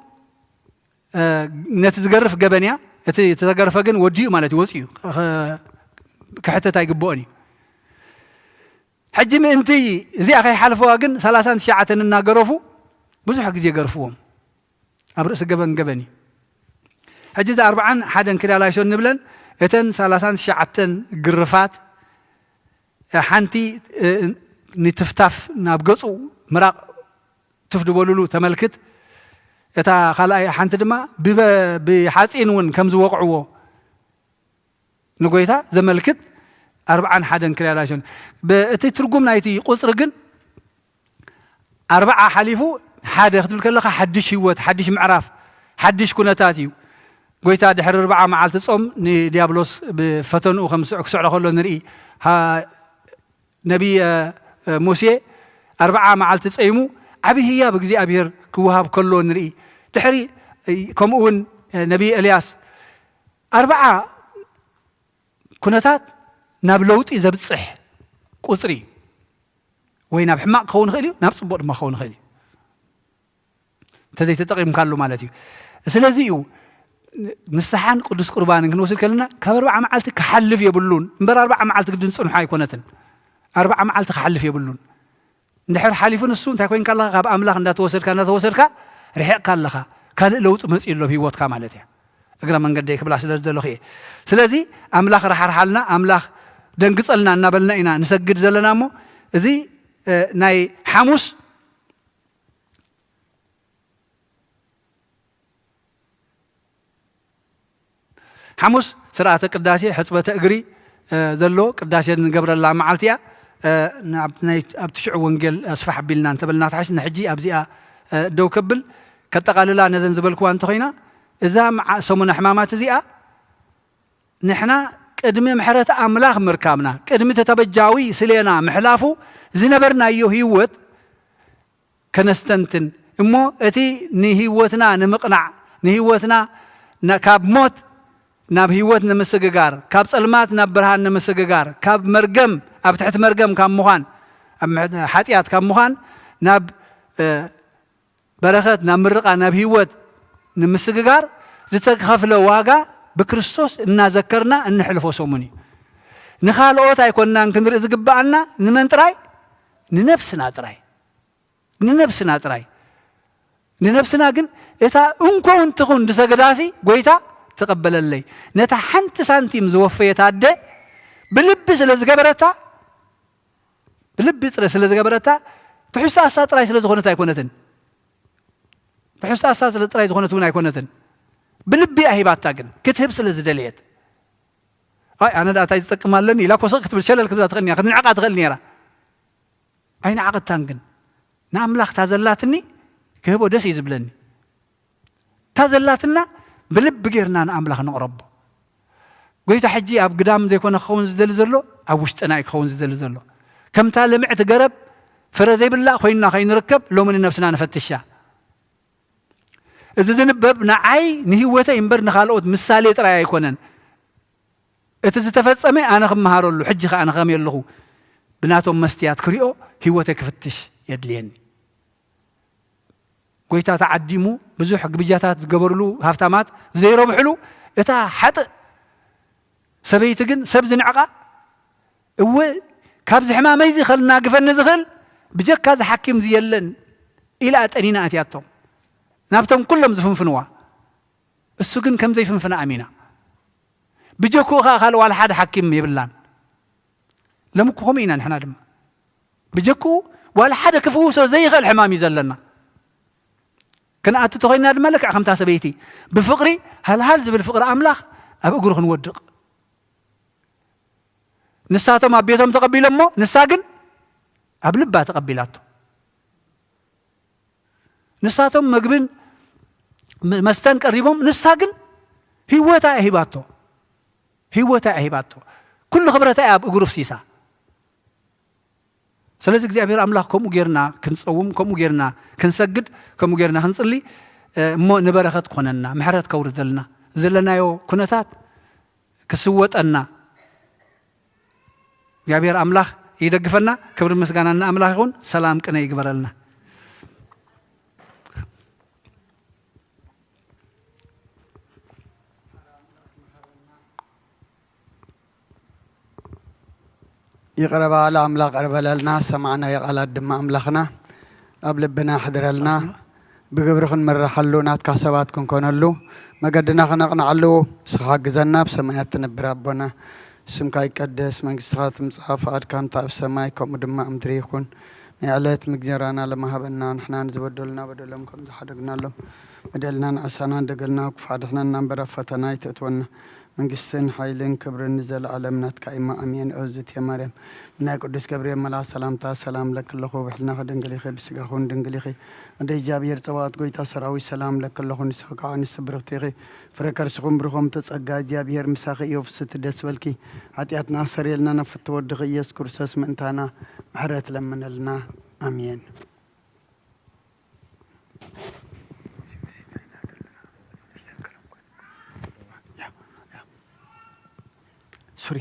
ነቲ ዝገርፍ ገበን እያ። እቲ ተገርፈ ግን ወዲኡ ማለት እዩ፣ ወፂኡ ክሕተት ኣይግብኦን እዩ። ሕጂ ምእንቲ እዚኣ ከይሓልፈዋ ግን ሰላሳን ትሽዓተን እናገረፉ ብዙሕ ግዜ ገርፍዎም። ኣብ ርእሲ ገበን ገበን እዩ። ሕጂ እዚ ኣርባዓን ሓደን ክልያላይሶን ንብለን እተን ሰላሳን ትሽዓተን ግርፋት ሓንቲ ንትፍታፍ ናብ ገፁ ምራቕ ትፍ ዝበሉሉ ተመልክት። እታ ካልኣይ ሓንቲ ድማ ብሓፂን እውን ከም ዝወቕዕዎ ንጎይታ ዘመልክት ኣርባዓን ሓደን ክሪያ ላይሶን። እቲ ትርጉም ናይቲ ቁፅሪ ግን ኣርባዓ ሓሊፉ ሓደ ክትብል ከለኻ ሓድሽ ህይወት፣ ሓድሽ ምዕራፍ፣ ሓድሽ ኩነታት እዩ። ጎይታ ድሕሪ ኣርባዓ መዓልቲ ጾም ንዲያብሎስ ብፈተንኡ ከም ክስዕሮ ከሎ ንርኢ። ነቢይ ሙሴ ኣርባዓ መዓልቲ ጸይሙ ዓብዪ ህያብ እግዚኣብሔር ክወሃብ ከሎ ንርኢ። ድሕሪ ከምኡ እውን ነቢይ ኤልያስ ኣርባዓ ኩነታት ናብ ለውጢ ዘብጽሕ ቁጽሪ እዩ። ወይ ናብ ሕማቕ ክኸውን ይኽእል እዩ፣ ናብ ጽቡቕ ድማ ክኸውን ይኽእል እዩ። እንተዘይተጠቒምካሉ ማለት እዩ። ስለዚ እዩ ንስሓን ቅዱስ ቁርባንን ክንወስድ ከለና ካብ ኣርባዓ መዓልቲ ክሓልፍ የብሉን። እምበር ኣርባዓ መዓልቲ ግድን ጽንሖ ኣይኮነትን። ኣርባዓ መዓልቲ ክሓልፍ የብሉን። እንድሕር ሓሊፉ ንሱ እንታይ ኮይንካ ኣለኻ? ካብ ኣምላኽ እንዳተወሰድካ እንዳተወሰድካ ርሒቕካ ኣለኻ። ካልእ ለውጢ መጺኡ ኣሎ ኣብ ህይወትካ ማለት እያ። እግረ መንገደይ ክብላ ስለ ዝደለኹ እየ። ስለዚ ኣምላኽ ራሓርሓልና፣ ኣምላኽ ደንግጸልና እናበልና ኢና ንሰግድ ዘለና እሞ እዚ ናይ ሓሙስ ሓሙስ ስርዓተ ቅዳሴ ሕፅበተ እግሪ ዘሎ ቅዳሴ ንገብረላ መዓልቲ እያ። ኣብቲ ሽዑ ወንጌል ኣስፋሕ ኣቢልና እንተበልና ትሓሽ ንሕጂ ኣብዚኣ ደው ከብል ከጠቓልላ ነዘን ዝበልክዋ እንተኾይና እዛ ሰሙነ ሕማማት እዚኣ ንሕና ቅድሚ ምሕረት ኣምላኽ ምርካብና ቅድሚ ተተበጃዊ ስሌና ምሕላፉ ዝነበርናዮ ህይወት ከነስተንትን እሞ እቲ ንህይወትና ንምቕናዕ ንህይወትና ና-፣ ካብ ሞት ናብ ህይወት ንምስግጋር፣ ካብ ጸልማት ናብ ብርሃን ንምስግጋር፣ ካብ መርገም፣ ኣብ ትሕቲ መርገም ካብ ምዃን፣ ኣብ ምሕ-፣ ሓጢኣት ካብ ምዃን ናብ፣ እ፣ በረኸት፣ ናብ ምርቓ፣ ናብ ህይወት ንምስግጋር ዝተኸፍለ ዋጋ ብክርስቶስ እናዘከርና እንሕልፎ ሰሙን እዩ። ንኻልኦት ኣይኮንናን ክንርኢ ዝግብኣና፣ ንመን ጥራይ? ንነብስና ጥራይ። ንነብስና ጥራይ። ንነብስና ግን እታ እንኮ እንትኹን ዝሰገዳሲ ጎይታ ተቐበለለይ። ነታ ሓንቲ ሳንቲም ዝወፈየት ኣደ ብልቢ ስለ ዝገበረታ፣ ብልቢ ጥረ-፣ ስለ ዝገበረታ፣ ትሕዝቶኣሳ ጥራይ ስለ ዝኾነት ኣይኮነትን። ትሕዝቶኣሳ ስለ ጥራይ ዝኾነት እውን ኣይኮነትን። ብልቢ ኣሂባታ ግን፣ ክትህብ ስለ ዝደለየት። ኣይ፣ ኣነ ደኣ እንታይ ዝጠቅም ኣለኒ ኢላ ኮሰቕ ክትብል፣ ሸለል ክትብላ ትኽእል እያ፣ ክትንዕቓ ትኽእል ነይራ። ኣይነዓቐታን ግን። ንኣምላኽ እታ ዘላትኒ ክህቦ ደስ እዩ ዝብለኒ። እታ ዘላትና ብልቢ ጌርና ንኣምላኽ ንቕረቦ። ጎይታ ሕጂ ኣብ ግዳም ዘይኮነ ክኸውን ዝደሊ ዘሎ፣ ኣብ ውሽጥና እዩ ክኸውን ዝደሊ ዘሎ። ከምታ ልምዕቲ ገረብ ፍረ ዘይብላ ኮይንና ከይንርከብ፣ ሎሚ ንነብስና ንፈትሻ። እዚ ዝንበብ ንዓይ ንህይወተይ እምበር ንኻልኦት ምሳሌ ጥራይ ኣይኮነን። እቲ ዝተፈጸመ ኣነ ክመሃረሉ፣ ሕጂ ኸኣ ኣነ ከመይ ኣለኹ ብናቶም መስትያት ክሪኦ ህይወተይ ክፍትሽ የድልየኒ። ጎይታ ተዓዲሙ፣ ብዙሕ ግብጃታት ዝገበርሉ ሃብታማት ዘይረብሕሉ፣ እታ ሓጥእ ሰበይቲ ግን ሰብ ዝንዕቓ፣ እወ፣ ካብዚ ሕማመይ እዚ ከልናግፈኒ ዝኽእል ብጀካ እዚ ሓኪም እዚ የለን ኢላ ጠኒና ኣትያቶም። ናብቶም ኩሎም ዝፍንፍንዋ። እሱ ግን ከም ዘይፍንፍና ኣሚና። ብጀክኡ ኸኣ ካልእ ዋላ ሓደ ሓኪም የብላን። ሎሚ እኮ ከምኡ ኢና ንሕና ድማ። ብጀክኡ ዋላ ሓደ ክፍውሶ ዘይኽእል ሕማም እዩ ዘለና። ክንኣቱ ተኾይንና ድማ ልክዕ ከምታ ሰበይቲ ብፍቕሪ ሃልሃል ዝብል ፍቕሪ ኣምላኽ ኣብ እግሩ ክንወድቕ። ንሳቶም ኣብ ቤቶም ተቐቢሎሞ፣ ንሳ ግን ኣብ ልባ ተቐቢላቶ። ንሳቶም መግብን ም-፣ መስተን ቀሪቦም፣ ንሳ ግን ህይወታ እያ ሂባቶ። ህይወታ እያ ሂባቶ። ኩሉ ክብረታ እያ ኣብ እግሩ ኣፍሲሳ። ስለዚ እግዚኣብሔር ኣምላኽ ከምኡ ጌርና ክንጸውም፣ ከምኡ ጌርና ክንሰግድ፣ ከምኡ ጌርና ክንጽሊ፣ እ፣ እሞ ንበረኸት ክኾነና፣ ምሕረት ከውርደልና፣ ዘለናዮ ኩነታት ክስወጠና፣ እግዚኣብሔር ኣምላኽ ይደግፈና። ክብሪ ምስጋና ንኣምላኽ ይኹን። ሰላም ቅነ ይግበረልና። ይቕረ በል ኣምላኽ፣ ይቕረ በለልና። ሰማዕናዮ ቃላት ድማ ኣምላኽና ኣብ ልብና ኣሕድረልና። ብግብሪ ክንምረሓሉ፣ ናትካ ሰባት ክንኮነሉ፣ መገድና ክነቕንዓሉ ንስኻ ሓግዘና። ብሰማያት ትነብር ኣቦና፣ ስምካ ይቀደስ፣ መንግስትኻ ትምጻእ፣ ፍቓድካ እንተ ኣብ ሰማይ ከምኡ ድማ ኣብ ምድሪ ይኹን። ናይ ዕለት ምግጀራና ለማሃበና፣ ንሕና ንዝበደሉና በደሎም ከም ዝሓደግናሎም፣ በደልና ንኣሳና እንደገልና፣ ክፉእ ኣድሕነና እምበር ኣብ ፈተና ኣይተእትወና። መንግስትን ሓይልን ክብርን ንዘለኣለም ናትካ እማ፣ ኣሜን። ኦዝቴ ማርያም ናይ ቅዱስ ገብርኤል መልኣኽ ሰላምታ ሰላም ለኪ ኣለኹ፣ ብሕልናኺ ድንግል ኢኺ፣ ብስጋኺ እውን ድንግል ኢኺ። ኣደ እግዚኣብሔር ጸባኦት ጎይታ ሰራዊት ሰላም ለኪ ኣለኹ፣ ንስኺ ከዓ ኣንስቲ ብርኽቲ ኢኺ፣ ፍረ ከርስኹም ብሩኽ እምተ ጸጋ እግዚኣብሔር ምሳኺ እዩ፣ ፍስቲ ደስ በልኪ። ሓጢኣትና ኣሰርየልና፣ ናብ ፍትወ ወድኺ ኢየሱስ ክርስቶስ ምእንታና ምሕረት ለምነልና። ኣሜን። ሶሪ።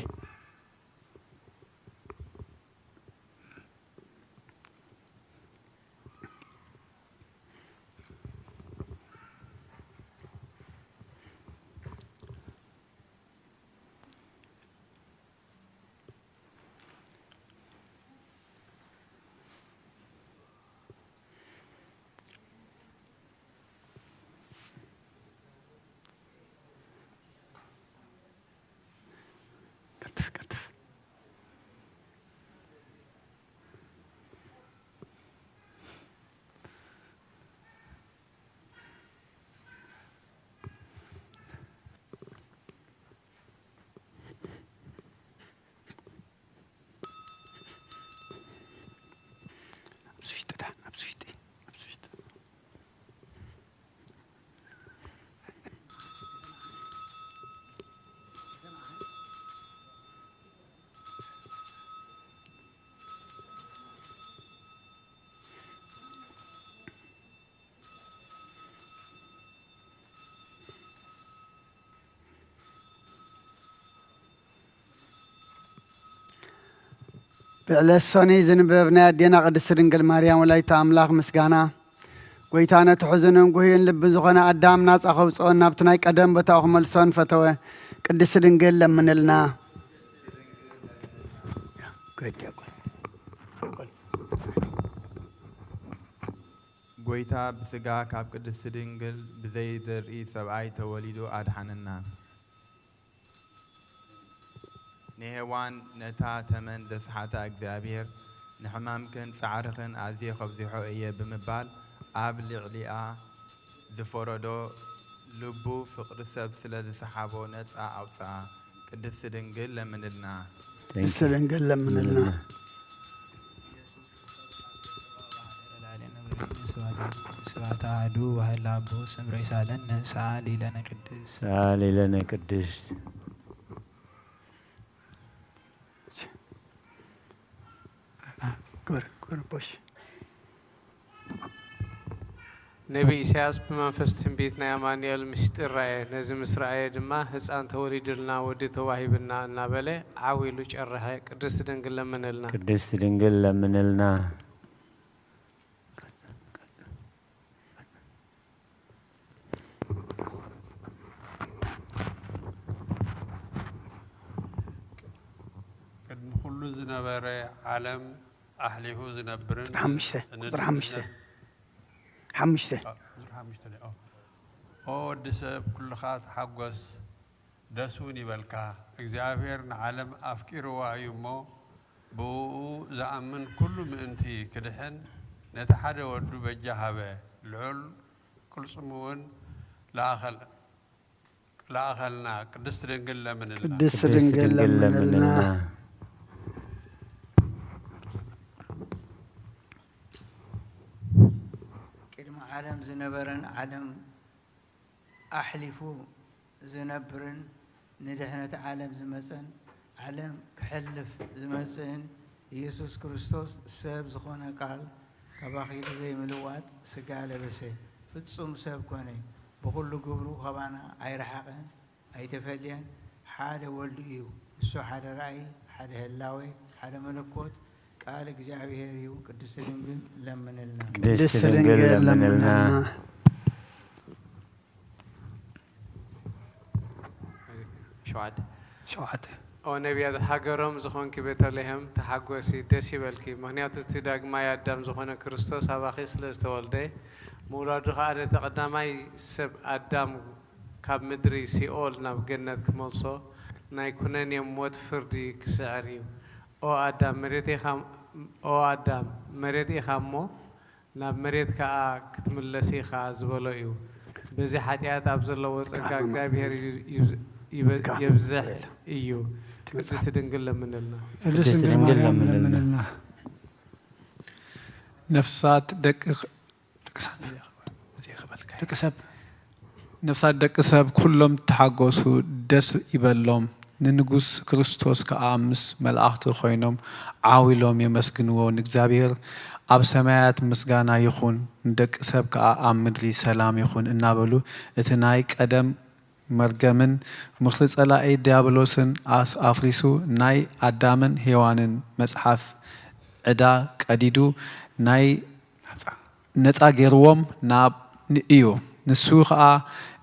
ቀልጥፍ፣ ቀልጥፍ። ኣብዚ ውሽጢ ዳ፣ ኣብዚ ውሽጢ፣ ኣብዚ ውሽጢ። ብዕለት ሰኑይ ዝንበብ ናይ ኣዴና ቅድስት ድንግል ማርያም ወላዲተ ኣምላኽ ምስጋና። ጐይታ ነቲ ሕዙንን ጉህዩን ልቢ ዝኾነ ኣዳም ናጻ ከውጽኦን ናብቲ ናይ ቀደም ቦታኡ ክመልሶን ፈተወ። ቅድስት ድንግል ለምንልና። ጐይታ ብስጋ ካብ ቅድስት ድንግል ብዘይዘርኢ ሰብኣይ ተወሊዱ ኣድሓነና። ንሄዋን ነታ ተመን ዘስሓታ እግዚኣብሔር፣ ንሕማምክን ጻዕርኽን ኣዝየ ከብዝሖ እየ ብምባል ኣብ ልዕሊኣ ዝፈረዶ ልቡ ፍቕሪ ሰብ ስለ ዝሰሓቦ ነጻ ኣውጽኣ። ቅድስት ድንግል ለምንልና። ቅድስት ድንግል ለምንልና። ስብሐት አሐዱ ዋሕድ ለአቦ ስምረ ይሳለነ ሰአሊ ለነ ቅድስት ሰአሊ ለነ ቅድስት ክብር ክብር ቦሽ ነቢ ኢሳያስ ብመንፈስ ትንቢት ናይ ኣማኑኤል ምስጢር ረኣየ። ነዚ ምስ ረኣየ ድማ ህፃን ተወሊዱልና፣ ወዲ ተዋሂብና እናበለ ዓው ኢሉ ጨረሐ። ቅድስት ድንግል ለምንልና። ቅድስት ድንግል ለምንልና። ቅድሚ ኩሉ ዝነበረ ዓለም ኣሕሊፉ ዝነብርን ቁፅሪ ሓሙሽተ ቁፅሪ ሓሙሽተ ሓሙሽተ ቁፅሪ ሓሙሽተ ኦ ኦ ወዲ ሰብ ኩልኻ ተሓጎስ ደስ እውን ይበልካ። እግዚኣብሔር ንዓለም ኣፍቂርዋ እዩ እሞ ብእኡ ዝኣምን ኩሉ ምእንቲ ክድሕን ነቲ ሓደ ወዱ በጃ ሃበ። ልዑል ቅልጽሙ እውን ለኣኸልና። ቅድስት ድንግል ለምንልና። ቅድስት ድንግል ለምንልና። ቅድሚ ዓለም ዝነበረን ዓለም ኣሕሊፉ ዝነብርን ንድሕነት ዓለም ዝመጸን ዓለም ክሐልፍ ዝመጽእን ኢየሱስ ክርስቶስ ሰብ ዝኾነ ቃል ካባኺ ብዘይ ምልዋጥ ስጋ ለበሰ ፍጹም ሰብ ኮነ ብኹሉ ግብሩ ካባና ኣይረሓቐን ኣይተፈልየን ሓደ ወልዱ እዩ ንሱ ሓደ ራእይ ሓደ ህላዌ ሓደ መለኮት ቃል እግዚኣብሔር እዩ ቅድስት ድንግል ለምንልና ቅድስት ድንግል ለምንልና። ሸውዓተ ሸውዓተ ኦ ነቢያት ሃገሮም ዝኾንኪ ቤተልሔም ተሓጎሲ ደስ ይበልኪ ምኽንያቱ እቲ ዳግማይ ኣዳም ዝኾነ ክርስቶስ ኣባኺ ስለ ዝተወልደ ምውላዱ ኸዓ ነቲ ቐዳማይ ሰብ ኣዳም ካብ ምድሪ ሲኦል ናብ ገነት ክመልሶ ናይ ኩነኔ ሞት ፍርዲ ክስዕር እዩ ኦ ኣዳም መሬት ኢኻ ኦ ኣዳም መሬት ኢኻ እሞ ናብ መሬት ከኣ ክትምለስ ኢኻ ዝበሎ እዩ። በዚ ሓጢኣት ኣብ ዘለዎ ጸጋ እግዚኣብሔር የብዝሕ እዩ። ቅድስት ድንግል ለምንልና። ቅድስት ድንግል ለምንልና። ነፍሳት ደቂ ደቂ ሰብ ነፍሳት ደቂ ሰብ ኩሎም ተሓጎሱ ደስ ይበሎም። ንንጉስ ክርስቶስ ከኣ ምስ መላእኽቱ ኮይኖም ዓው ኢሎም የመስግንዎ ንእግዚኣብሔር ኣብ ሰማያት ምስጋና ይኹን ንደቂ ሰብ ከኣ ኣብ ምድሪ ሰላም ይኹን እናበሉ እቲ ናይ ቀደም መርገምን ምኽሪ ጸላኢ ድያብሎስን ኣፍሪሱ ናይ ኣዳምን ሄዋንን መጽሓፍ ዕዳ ቀዲዱ ናይ ነጻ ገይርዎም ናብ እዩ። ንሱ ኸኣ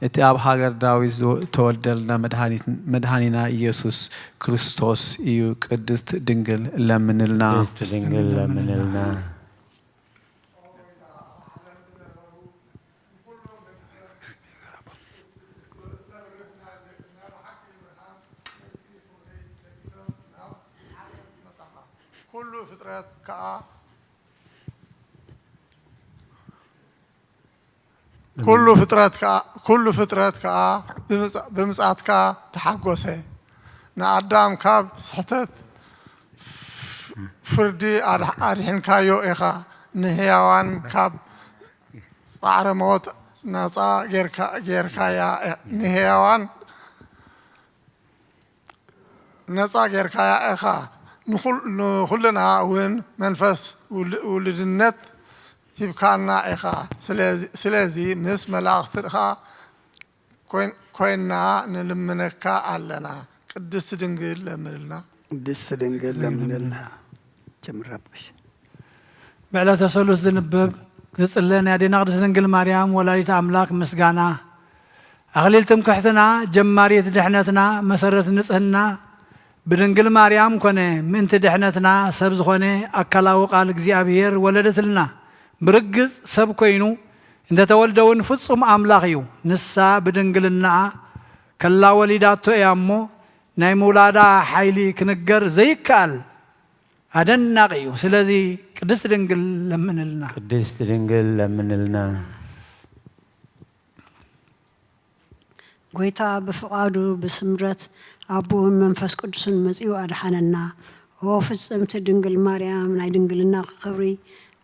እቲ ኣብ ሃገር ዳዊት ዝተወልደልና መድሃኒና ኢየሱስ ክርስቶስ እዩ። ቅድስት ድንግል ለምንልና። ቅድስት ድንግል ለምንልና። ኩሉ ፍጥረት ከኣ ኩሉ ፍጥረት ከኣ ኩሉ ፍጥረት ከኣ ብምጻ- ብምጻትካ ተሓጎሰ። ንኣዳም ካብ ስሕተት ፍርዲ ኣድሕ- ኣድሒንካዮ ኢኻ። ንህያዋን ካብ ጻዕረ ሞት ነጻ ጌርካ- ጌርካያ ንህያዋን ነጻ ጌርካያ ኢኻ። ንኹልና እውን መንፈስ ውልድነት ሂብካና ኢኻ። ስለዚ ምስ መላእኽትኻ ኮይንና ንልምነካ ኣለና። ቅድስት ድንግል ለምንልና። ቅድስት ድንግል ለምንልና። ጀምር ኣቦሽ። ብዕለተ ሰሉስ ዝንበብ ዝጽለ ናይ ኣዴና ቅድስት ድንግል ማርያም ወላዲት ኣምላክ ምስጋና። ኣኽሊል ትምክሕትና፣ ጀማሪት ድሕነትና፣ መሰረት ንጽህና፣ ብድንግል ማርያም ኮነ ምእንቲ ድሕነትና ሰብ ዝኾነ ኣካላዊ ቃል እግዚኣብሔር ወለደትልና። ብርግጽ ሰብ ኮይኑ እንተተወልደ እውን ፍጹም ኣምላኽ እዩ። ንሳ ብድንግልናኣ ከላ ወሊዳቶ እያ እሞ ናይ ምውላዳ ሓይሊ ክንገር ዘይከኣል ኣደናቂ እዩ። ስለዚ ቅድስት ድንግል ለምንልና። ቅድስት ድንግል ለምንልና። ጎይታ ብፍቓዱ ብስምረት ኣቦኡን መንፈስ ቅዱስን መጺኡ ኣድሓነና። ኦ ፍጽምቲ ድንግል ማርያም ናይ ድንግልና ክብሪ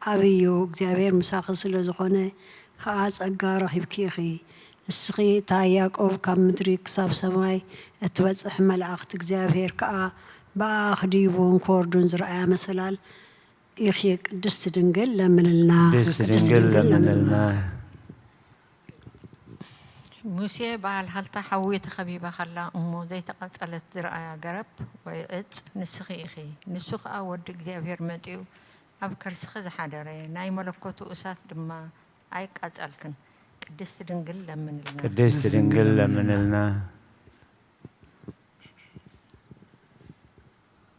ዓብዪ እዩ። እግዚኣብሔር ምሳኺ ስለ ዝኾነ ከኣ ጸጋ ረኺብኪ ኢኺ። ንስኺ እታ ያዕቆብ ካብ ምድሪ ክሳብ ሰማይ እትበጽሕ መልኣኽቲ እግዚኣብሔር ከኣ ብኣኣ ክድይቡን ክወርዱን ዝረኣያ መሰላል ኢኺ። ቅድስቲ ድንግል ለምንልና። ቅድስቲ ድንግል ለምንልና። ሙሴ ብሃልሃልታ ሓዊ ተኸቢባ ኸላ እሞ ዘይተቓጸለት ዝረኣያ ገረብ ወይ ዕጽ ንስኺ ኢኺ። ንሱ ኸኣ ወዲ እግዚኣብሔር መጺኡ ኣብ ከርስኺ ዝሓደረ፣ ናይ መለኮቱ እሳት ድማ ኣይቃጸልክን። ቅድስቲ ድንግል ለምንልና። ቅድስቲ ድንግል ለምንልና።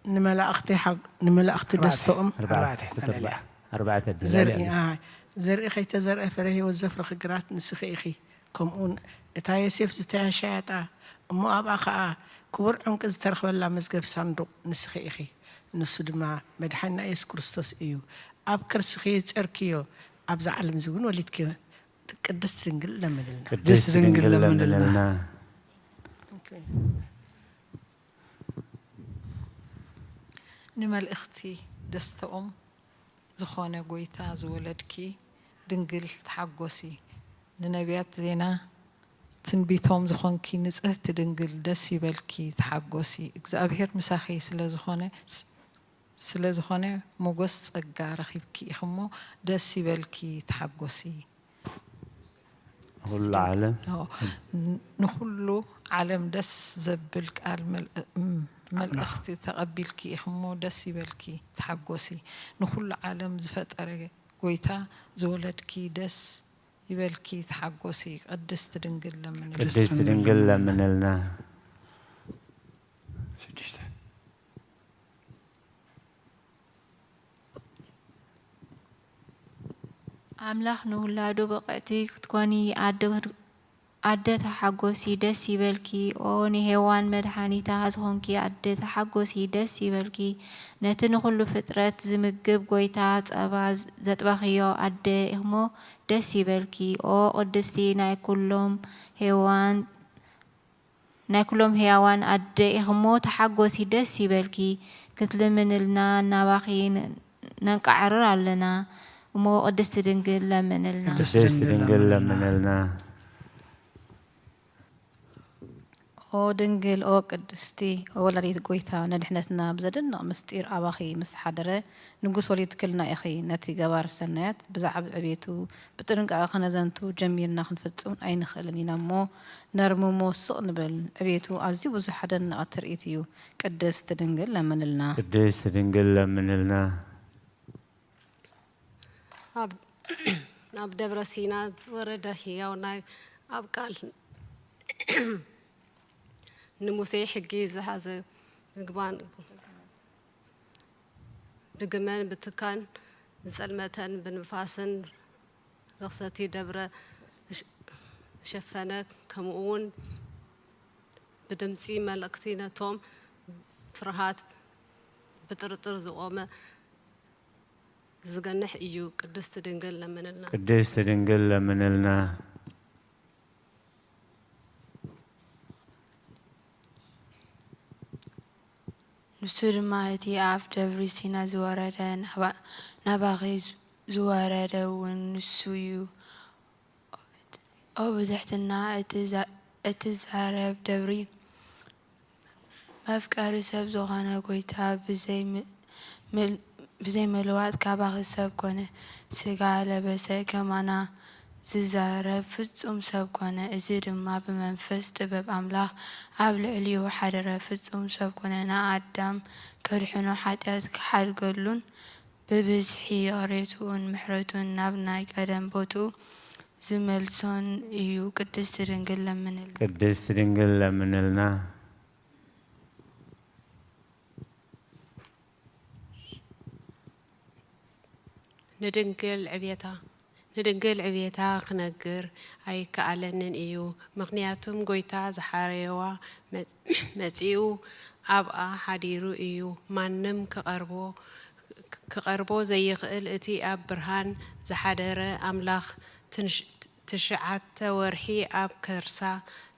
ንመላእኽቲ ሓ-፣ ንመላእኽቲ ኣርባዕተ፣ ደስተኦም ኣርባዕተ፣ ኣርባዕተ፣ ኣርባዕተ ዘርኢ፣ ድላሊ ኣይ፣ ዘርኢ ኸይተዘርአ ፍረ ህይወት ዘፍረኺ ግራት ንስኺ ኢኺ። ከምኡውን እታ ዮሴፍ ዝተያሻያጣ እሞ ኣብኣ ኸኣ ክቡር ዕንቂ ዝተረኽበላ መዝገብ ሳንዱቕ ንስኺ ኢኺ። ንሱ ድማ መድሓኒና ኢየሱስ ክርስቶስ እዩ። ኣብ ከርስኺ ጸርክዮ፣ ኣብዛ ዓለም እዚ እውን ወሊድክዮ። ቅድስት ድንግል ለምንልና። ቅድስት ድንግል ለምንልና። ኦኬ። ንመልእኽቲ ደስተኦም ዝኾነ ጐይታ ዝወለድኪ ድንግል ተሓጎሲ። ንነቢያት ዜና ትንቢቶም ዝኾንኪ ንጽህቲ ድንግል ደስ ይበልኪ ተሓጎሲ። እግዚኣብሔር ምሳኺ ስለ ዝኾነ፣ ስለ ዝኾነ ሞገስ ጸጋ ረኺብኪ ኢኺ እሞ ደስ ይበልኪ ተሓጎሲ። ንኹሉ ዓለም። ኦ፣ ን-፣ ንኹሉ ዓለም ደስ ዘብል ቃል መል-፣ እም፣ መልእኽቲ ተቐቢልኪ ኢኺ እሞ ደስ ይበልኪ፣ ተሓጎሲ። ንኹሉ ዓለም ዝፈጠረ ጐይታ ዝወለድኪ ደስ ይበልኪ፣ ተሓጎሲ። ቅድስቲ ድንግል ለምንልና። ቅድስቲ ድንግል ለምንልና። ሽዱሽተ። ኣምላኽ ንውላዱ ብቕዕቲ ክትኮኒ ኣደ፣ ኣደ ተሓጎሲ ደስ ይበልኪ። ኦ ንሄዋን መድሓኒታ ዝኾንኪ ኣደ ተሓጎሲ ደስ ይበልኪ። ነቲ ንኹሉ ፍጥረት ዝምግብ ጎይታ ጸባ ዘጥባኽዮ ኣደ ኢኽሞ ደስ ይበልኪ። ኦ ቅድስቲ ናይ ኩሎም ሄዋን ናይ ኩሎም ህያዋን ኣደ ኢኺ እሞ ተሓጎሲ ደስ ይበልኪ። ክትልምንልና ናባኺ ን-፣ ነንቃዕርር ኣለና እሞ ቅድስቲ ድንግል ለምንልና። ቅድስቲ ድንግል ለምንልና። ኦ ድንግል፣ ኦ ቅድስቲ፣ ኦ ወላዲት ጎይታ፣ ንድሕነትና ብዘደንቕ ምስጢር ኣባኺ ምስ ሓደረ፣ ንጉስ ወሊድክልና ኢኺ። ነቲ ገባር ሰናያት ብዛዕባ ዕቤቱ ብጥንቃቐ ክነዘንቱ ጀሚርና ክንፍጽም ኣይንኽእልን ኢና እሞ፣ ነርምሞ ስቕ ንበል። ዕቤቱ ኣዝዩ ብዙሕ ኣደናቒ ትርኢት እዩ። ቅድስት ድንግል ለምንልና። ቅድስት ድንግል ለምንልና። ኣብ፣ ኣብ ደብረ ሲና ዝወረደ ህያው ናይ ኣብ ቃል ንሙሴ ሕጊ ዝሓዘ ምግባን ድግመን ብትካን ዝጸልመተን ብንፋስን ርኽሰቲ ደብረ ዝሸፈነ፣ ከምኡውን ብድምጺ መለኽቲ ነቶም ፍርሃት ብጥርጥር ዝቖመ ዝገንሕ እዩ። ቅድስቲ ድንግል ለምንልና። ቅድስቲ ድንግል ለምንልና። ንሱ ድማ እቲ ኣብ ደብሪ ሲና ዝወረደ ናባ-፣ ናባኺ ዝ-፣ ዝወረደ እውን ንሱ እዩ። ኦ ብትሕትና እትዛ-፣ እትዛረብ ደብሪ፣ መፍቀሪ ሰብ ዝኾነ ጐይታ ብዘይ ም-፣ ምል-፣ ብዘይ ምልዋጥ ካባኺ ሰብ ኮነ፣ ሥጋ ለበሰ፣ ከማና ዝዛረብ ፍጹም ሰብ ኮነ። እዚ ድማ ብመንፈስ ጥበብ ኣምላኽ ኣብ ልዕሊኡ ሓደረ። ፍጹም ሰብ ኮነ። ንኣዳም ከድሕኖ፣ ሓጢኣት ክሓድገሉን ብብዝሒ ይቕሬትኡን ምሕረቱን ናብ ናይ ቀደም ቦትኡ ዝመልሶን እዩ። ቅድስት ድንግል ለምንልና። ቅድስት ድንግል ለምንልና። ንድንግል ዕብየታ ንድንግል ዕብየታ ክነግር ኣይከኣለንን እዩ። ምኽንያቱም ጐይታ ዝሓረየዋ መጽ-፣ መጺኡ ኣብኣ ሓዲሩ እዩ። ማንም ክቐርቦ ክቐርቦ ዘይኽእል እቲ ኣብ ብርሃን ዝሓደረ ኣምላኽ ትንሽ-፣ ትሽዓተ ወርሒ ኣብ ከርሳ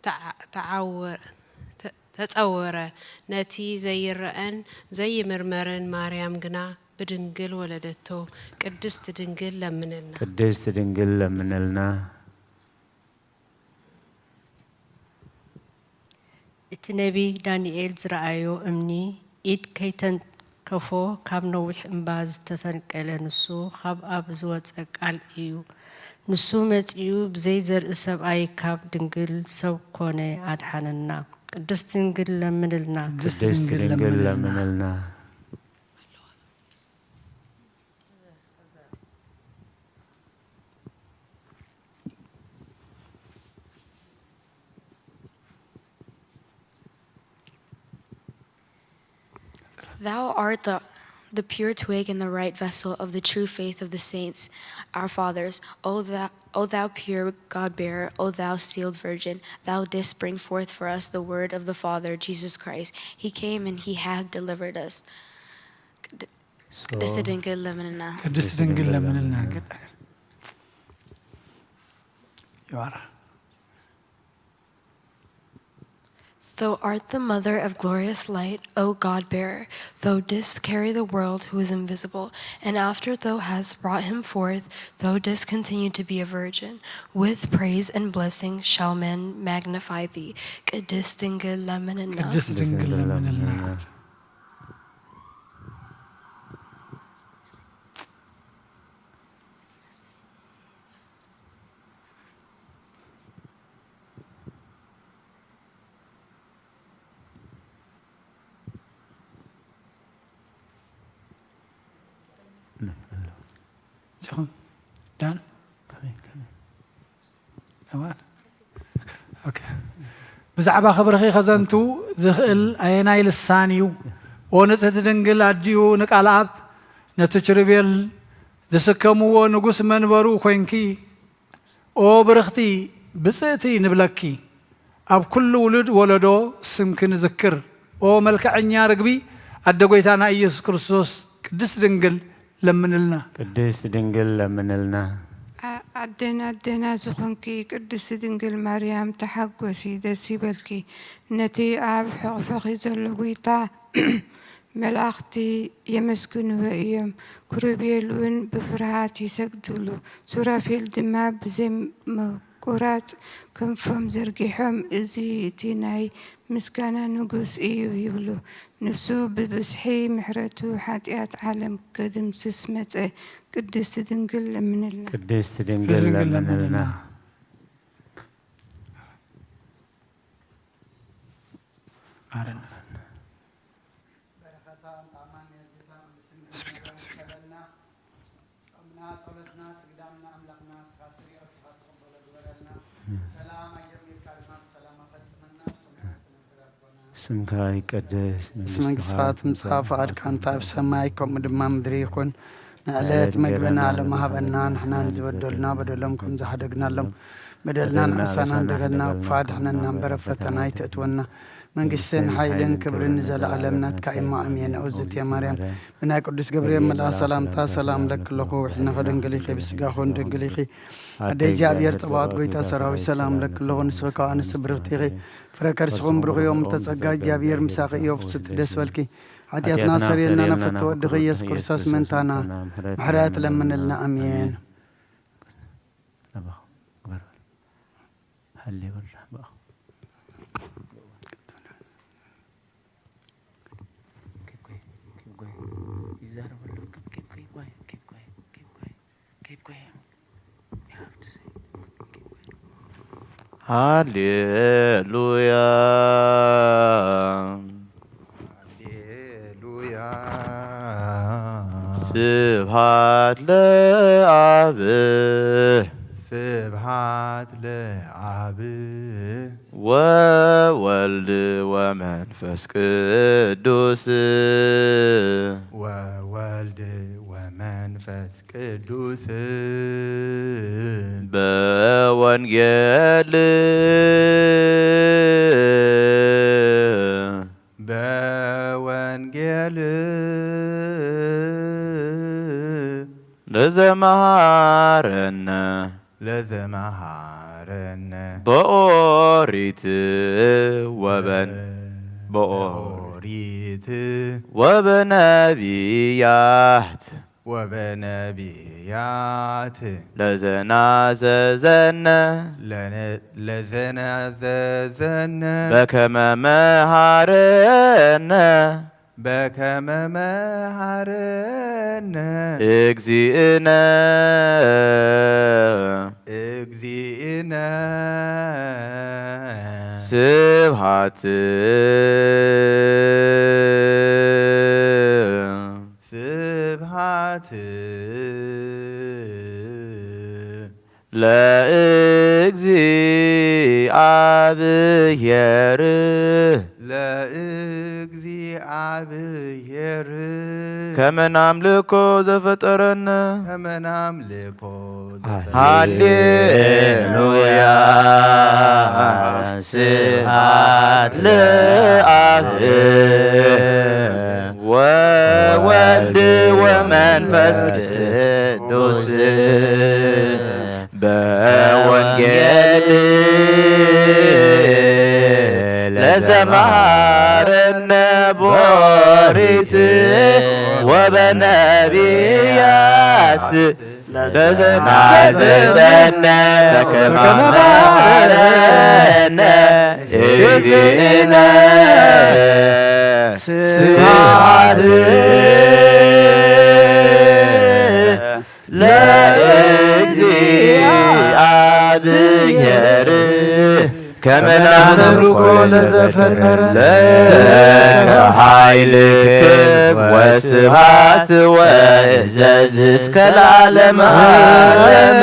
ተዓ-፣ ተዓወ-፣ ተ-፣ ተጸወረ። ነቲ ዘይረኣን ዘይምርመርን ማርያም ግና ብድንግል ወለደቶ። ቅድስት ድንግል ለምንልና። ቅድስት ድንግል ለምንልና። እቲ ነቢይ ዳንኤል ዝረኣዮ እምኒ፣ ኢድ ከይተንከፎ ካብ ነዊሕ እምባ ዝተፈንቀለ፣ ንሱ ካብ ኣፍ ዝወጸ ቃል እዩ። ንሱ መጺኡ ብዘይ ዘርኢ ሰብኣይ ካብ ድንግል ሰብ ኮነ፣ ኣድሓነና። ቅድስት ድንግል ለምንልና። ቅድስት ድንግል ለምንልና። Thou art the, the pure twig and the right vessel of the true faith of the saints, our fathers. O thou, O thou pure God bearer, O thou sealed virgin, thou didst bring forth for us the word of the Father, Jesus Christ. He came and he hath delivered us. ቅድስት ድንግል ለምንልና። ቅድስት ድንግል ለምንልና። ይባርኽ። Thou art the mother of glorious light, O God bearer. Thou didst carry the world who is invisible, and after thou hast brought him forth, thou didst continue to be a virgin. With praise and blessing shall men magnify thee. ቅድስት ድንግል ለምንልና። ቅድስት ድንግል ለምንልና። እዚኹም ዳን ከመይ፣ ከመይ? እዋን። ኦኬ። ብዛዕባ ክብርኺ ከዘንቱ ዝኽእል ኣየናይ ልሳን እዩ? ኦ ንጽህቲ ድንግል ኣዲኡ ንቃል ኣብ ነቲ ኪሩቤል ዝስከምዎ ንጉስ መንበሩ ኮይንኪ፣ ኦ ብርኽቲ ብጽእቲ ንብለኪ፣ ኣብ ኩሉ ውሉድ ወለዶ ስምኪ ንዝክር። ኦ መልክዐኛ ርግቢ ኣደ ጐይታና ኢየሱስ ክርስቶስ፣ ቅድስት ድንግል ለምንልና። ቅድስት ድንግል ለምንልና። ኣ-፣ ኣደን ኣደና ዝኾንኪ ቅድስት ድንግል ማርያም ተሓጎሲ፣ ደስ ይበልኪ። ነቲ ኣብ ሕቑፍኺ ዘሎ ጐይታ መላእኽቲ የመስግንዎ እዮም፣ ኪሩቤል እውን ብፍርሃት ይሰግዱሉ፣ ሱራፌል ድማ ብዘይ ምቁራጽ ክንፎም ዘርጊሖም፣ "እዚ እቲ ናይ ምስጋና ንጉስ እዩ" ይብሉ። ንሱ ብብዝሒ ምሕረቱ ሓጢኣት ዓለም ከድምስስ መጸ። ቅድስቲ ድንግል ለምንልና። ቅድስቲ ድንግል ለምንልና። ማረን። በረኸታ ኣምጣ ኣማኑኤል ጌታ መንግስትን መንበርን ይቀበልና። ጾምና፣ ጸሎትና፣ ስግዳንና ኣምላኽና ንስኻ ትሪኦ፣ ንስኻ ትቕበሎ ግበረልና። ሰላም ኣጀሚርካ ድማ ብሰላም ኣፈጽመና። ብሰማያት ትነብር ኣቦና። ስምካ ይቀደስ፣ ስምካ መንግስትኻ ትምጻእ፣ ትምጻእ፣ ፍቓድካ እንተ ኣብ ሰማይ ከምኡ ድማ ምድሪ ይኹን። ንዕለት መግብና ሎም ሃበና፣ ንሕና ንዝበደሉና በደሎም ከም ዝሓደግናሎም በደልና ንሕሳና እንደገና፣ ክፉእ ኣድሕነና እምበር ኣብ ፈተና ኣይተእትወና፣ መንግስትን ሓይልን ክብርን ንዘለኣለም ናትካ እሞ ኣሜን። ኦዝቴ ማርያም፣ ብናይ ቅዱስ ገብርኤል መልኣኽ ሰላምታ ሰላም እለኪ ኣለኹ፣ ውሒድናኺ ድንግል ኢኺ፣ ብስጋኹን ድንግል ኢኺ፣ ኣደ እግዚኣብሔር ጸባኦት፣ ጐይታ ሰራዊት ሰላም እለኪ ኣለኹ፣ ንስኺ ካብ ኣንስቲ ብርኽቲ ኢኺ፣ ፍረ ከርስኹም ብሩኽ እዩ፣ እሞ ጸጋ እግዚኣብሔር ምሳኺ እዩ፣ ፍስቲ ደስ በልኪ፣ ሓጢኣትና ሰሪልና፣ ነፈቶ ወድኺ ኢየሱስ ክርስቶስ ምእንታና ምሕረት ለምንልና፣ ኣሜን። ኣባኹም ግበር በል። ሃሌ በል ኣባኹም። Keep going, keep going. ይዛረብ ኣሎ። Keep, keep, keep going, keep going, keep going, keep going. You have to say. ሃሌሉያ። ሃሌሉያ። ስብሐት ለአብ ስብሐት ለአብ ወወልድ ወመንፈስ ቅዱስ ወወልድ ወመንፈስ ቅዱስ በወንጌል በወንጌል ለዘመሃረነ ለዘመሃረነ በኦሪት ወበን በኦሪት በኦሪት ወበነቢያት ወበነቢያት ለዘናዘዘነ ለነ- ለዘናዘዘነ በከመ መሃረነ በከመ መሃረነ እግዚእነ እግዚእነ ስብሐት ስብሐት ለእግዚአብሔር ለእግዚአብሔር ከመ ናምልኮ ዘፈጠረነ ከመ ናምልኮ ሃሌሉያ ስብሐት ለአብ ወወልድ ወመንፈስ ቅዱስ በወንጌል ለዘመሃረነ በኦሪት ወበነቢያት ለዘናዘዘነ በከመ መሃረነ እግዚእነ ስብሐት ለእግዚአብሔር ከመ ናምልኮ ለዘፈጠረ ለከ ኃይል ክብር ወስብሐት ወእዘዝ እስከ ለዓለመ ዓለም።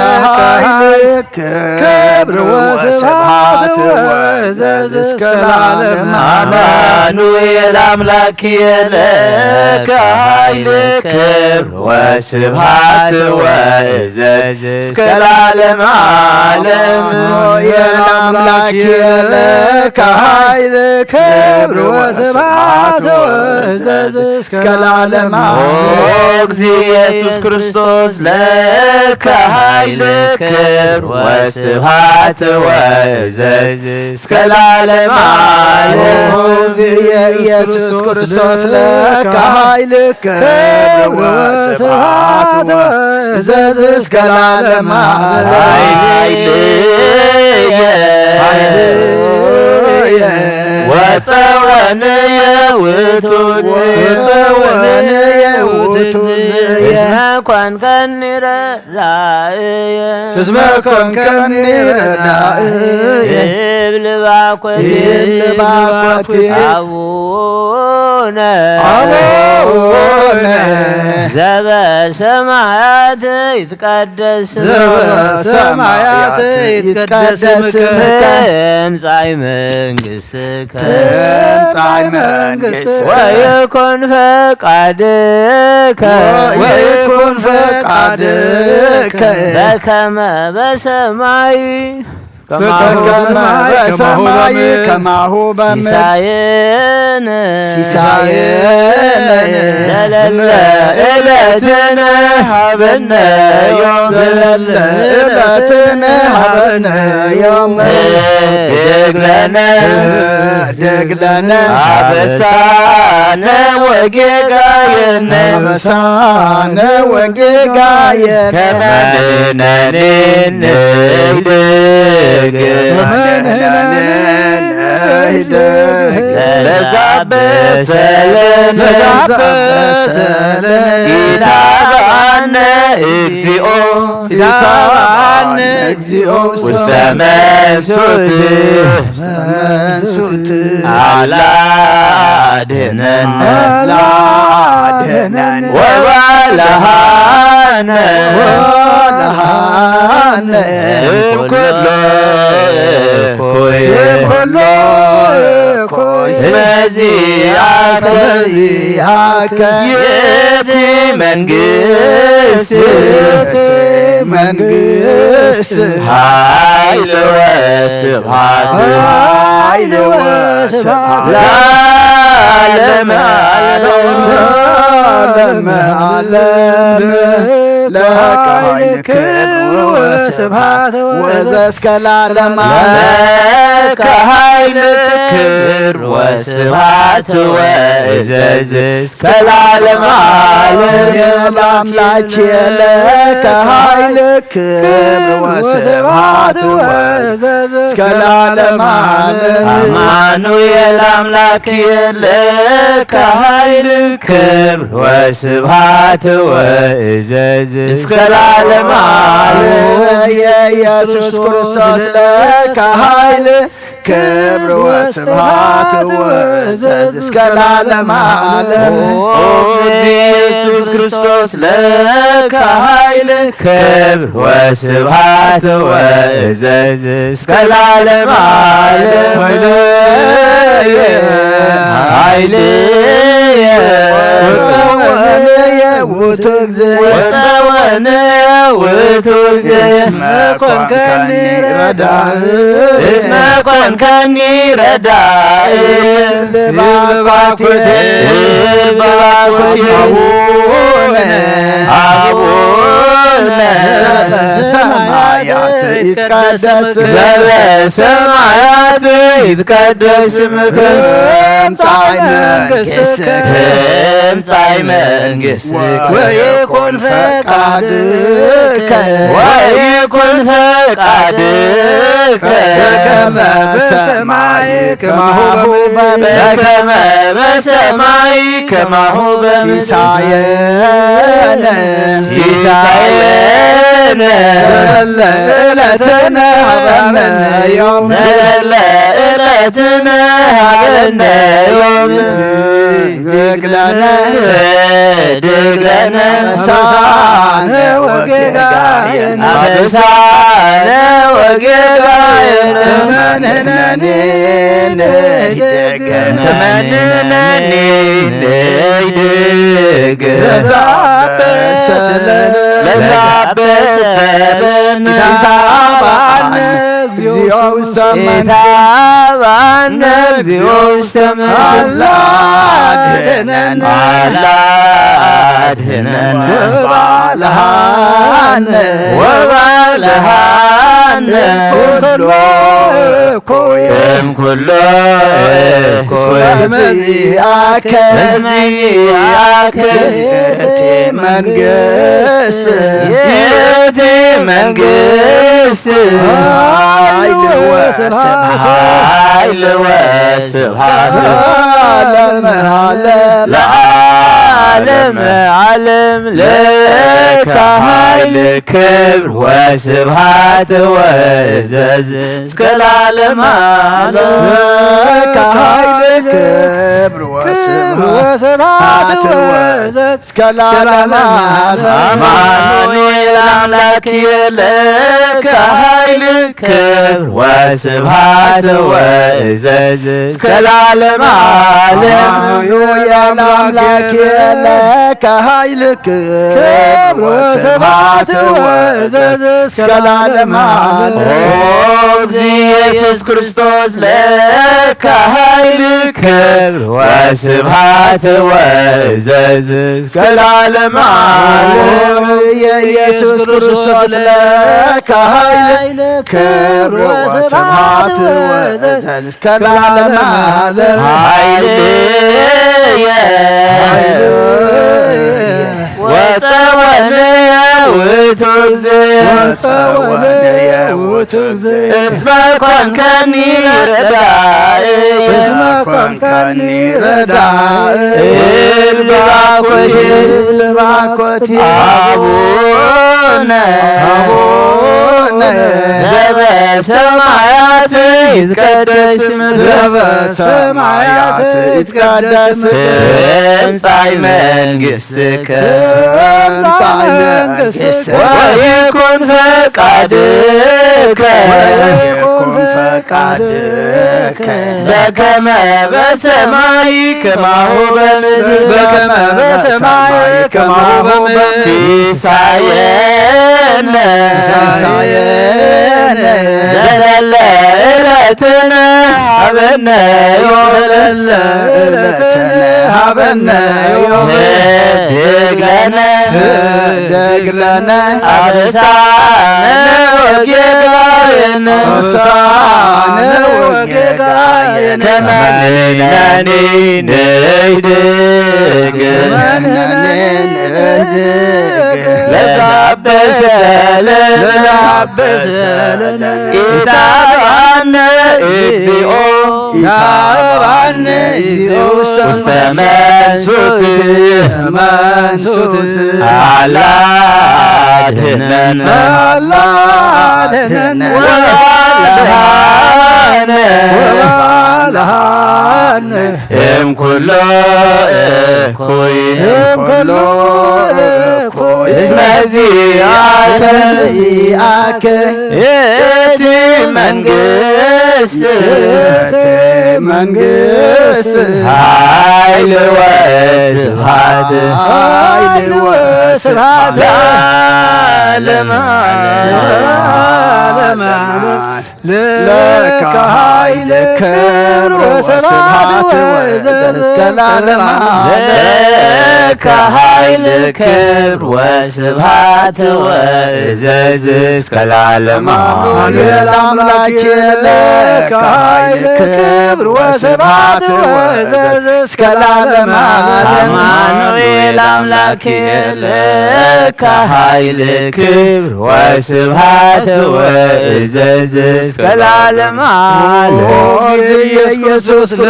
ክብር ወስብሐት ወእዘዝ እስከ ለዓለመ ዓለም። አማኑኤል አምላክ የለከ ኃይል ክብር ወስብሐት ወእዘዝ እስከ ለዓለመ ዓለም። የአምላክ የለከ ኃይል ክብር ወስብሐት ወእዘዝ እስከ ለዓለመ ኦ እግዚእ ኢየሱስ ክርስቶስ ለከ ኃይል ክብር ወስብሐት ወእዘዝ እስከ ለዓለመ ዓለም። ኢየሱስ ክርስቶስ ለከ ኃይል ክብር ወስብሐት ወእዘዝ እስከ ለዓለመ ዓለም። ኃይልየ ወጸወንየ ውእቱ ወጸወንየ ውእቱ እስመ ኮንከኒ ረዳእየ እስመ ኮንከኒ ረዳእየ ይብል ባኮት ይብል ባኮት አቡነ አቡነ ዘበሰማያት ይትቀደስ ዘበሰማያት ይትቀደስ ስምከ ትምጻእ መንግስትከ ትምጻእ መንግስትከ ወይኩን ፈቃድከ ወይኩን ፈቃድከ በከመ በሰማይ በከመ በሰማይ ከማሁ በምድር ሲሳየነ ሲሳየነ ዘለለ ዕለትነ ሀበነ ዮም ዘለለ ዕለትነ ሀበነ ዮም ህድግ ለነ ህድግ ለነ አበሳነ ወጌጋየነ አበሳነ ወጌጋየነ ከመ ንሕነኒ ንህድግ ከመ ንሕነኒ ንህድግ ለዘአበሰለነ ለዘአበሰለነ ኢታብአነ እግዚኦ ኢታብአነ እግዚኦ ውስተ መንሱት መንሱት። አላ አድህነነ አላ አድህነነ ወባልሃነ ወባልሃነ እምኩሎ እኩይ እምኩሎ እኩይ እስመ ዚአከ ዚአከ ይእቲ መንግስት ይእቲ መንግስት ኃይል ወስብሐት ኃይል ወስብሐት ለዓለመ ዓለም ለዓለመ ዓለም ለከ ኃይል ክብር ወስብሐት ወዘእስከ ለዓለመ ዓለም ለከ ኃይል ክብር ወስብሐት ወእዘዝ እስከ ለዓለመ ዓለም። ለአምላክ ለከ ኃይል ክብር ወስብሐት ወእዘዝ እስከ ለዓለመ ዓለም። አማኑኤል አምላክ ለከ ኃይል ክብር ወስብሐት ወእዘዝ እስከ ለዓለመ ዓለም። የኢየሱስ ክርስቶስ ለከ ኃይል ክብር ወስብሐት ወእዘዝ እስከ ለዓለመ ዓለም። ኦ እግዚእ ኢየሱስ ክርስቶስ ለከ ኃይል ክብር ወስብሐት ወእዘዝ እስከ ለዓለመ ዓለም። ኃይልየ ኃይልየ ወጸወንየ ውእቱ እግዚእ ወጸወንየ ውእቱ እግዚእ እስመ ኮንከኒ ረዳእ እስመ ኮንከኒ ረዳእ ልባኮቴ ልባኮቴ አቡነ አቡነ ዘበሰማያት ይትቀደስ ዘበሰማያት ይትቀደስ ስምከ ትምጻእ መንግሥትከ ትምጻእ መንግሥትከ ወይኩን ፈቃድከ ወይኩን ፈቃድከ በከመ በሰማይ ከማሁ በምድር በከመ በሰማይ ከማሁ በምድር ሲሳየነ ሲሳየነ ዘለለ ዕለትነ ሀበነ ዮም ዘለለ ዕለትነ ሀበነ ዮም ህድግ ለነ ህድግ ለነ አበሳነ ወጌጋየነ አበሳነ ወጌጋየነ መነነኒ ንህደግ መነነኒ ንህደግ ለዛበሰ ለዛበሰ ለዛበሰ ኢታባነ እግዚኦ ውስተ መንግስት ኢታባነ እግዚኦ ውስተ መንግስት አላ አድህነን አላ አድህነን ወባልሃነ ወባልሃነ ኩሎ እኩይ እምኩሎ እኩይ እስመ ዚአከ እስመ ዚአከ ይእቲ መንግስት ይእቲ መንግስት ኃይል ወስብሐት ኃይል ወስብሐት ለዓለመ ዓለም ለዓለመ ዓለም ለከ ኃይል ክብር ወስብሐት ወእዘዝ እስከ ለዓለመ ዓለም ለከ ኃይል ክብር ወስብሐት ወእዘዝ እስከ ለዓለመ ዓለም። አማኑኤል አምላክ ለከ ኃይል ክብር ወስብሐት ወእዘዝ እስከ ለዓለመ ዓለም። አማኑኤል አምላክ ለከ ኃይል ክብር ወስብሐት ወእዘዝ እስከ ለዓለመ ዓለም። ኦ እግዚእ ኢየሱስ ክርስቶስ ለከ ኃይል ክብር ወስብሐት ወእዘዝ እስከ ለዓለመ ዓለም። የኢየሱስ ክርስቶስ ለከ ኃይል ክብር ወስብሐት ወእዘዝ እስከ ለዓለመ ዓለም። ኃይልየ ወጸወንየ ውእቱ እግዚእ ወጸወንየ ውእቱ እግዚእ እስመ ኮንከኒ ረዳኢ እስመ ከኒ ረዳእ እብል ባኮቲ፣ እብል ባኮቲ። ኣቡነ፣ ኣቡነ ዘበሰማያት ይትቀደስ ስምከ። ዘበሰማያት ይትቀደስ ስምከ። ትምጻእ መንግስትከ። ትምጻእ መንግስትከ። ወይኩን ፈቃድከ። ወይኩን ፈቃድከ። በከመ በሰማይ ከማሁ በምድር። በከመ በሰማይ ከማሁ በምድር። ሲሳየነ። ሲሳየነ። ዘለለ ዕለትነ ሀበነ ዮም። ዘለለ ዕለትነ ሀበነ ዮም። ህድግ ለነ። ህድግ ለነ። አበሳነ ወጌጋየነ። አበሳነ ወጌጋየነ። ከመ ንሕነኒ ንህድግ። ከመ ንሕነኒ ንህድግ። ለዘአበሰ ለነ። ለዘአበሰ ለነ። ኢታብአነ እግዚኦ። ኢታብአነ እግዚኦ። ውስተ መንሱት። መንሱት። አላ አድህነነ። አላ አድህነነ። ወባልሃነ። ወባልሃነ። እምኩሎ እኩይ። እምኩሎ እኩይ። እስመ ዚአከ። እስመ ዚአከ። የእቲ መንግስት። የእቲ መንግስት። ኃይል ወስብሐት። ኃይል ወስብሐት። ለዓለመ ዓለም። ለዓለመ ዓለም። ለከ ኃይል ክብር ወስብሐት ወእዘዝ እስከ ለዓለመ ዓለም። ለከ ኃይል ክብር ወስብሐት ወእዘዝ እስከ ለዓለመ ዓለም። አማኑኤል አምላኬ ለከ ኃይል ክብር ወስብሐት ወእዘዝ እስከ ለዓለመ ዓለም። አማኑኤል አምላኬ ለከ ኃይል ክብር ወስብሐት ወእዘዝ እስከ ለዓለመ ዓለም። ኦ ኢየሱስ ክርስቶስ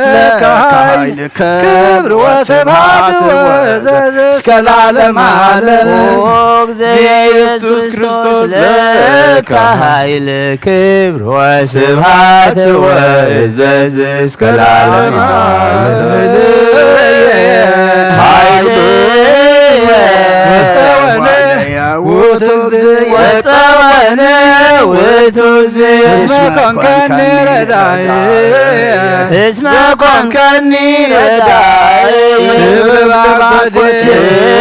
ለከ ኃይል ክብር ወስብሐት ወእዘዝ እስከ ለዓለመ ዓለም። ኦ ኢየሱስ ክርስቶስ ለከ ኃይል ክብር ወስብሐት ወእዘዝ እስከ ለዓለመ ዓለም። ሃሌሉያ። ወጸወነ ውእቱ እግዚእ። ወጸወነ ውእቱ እግዚእ። እስመ ኮንከኒ ረዳኢ። እስመ ኮንከኒ ረዳኢ። እብል ባኮቴ።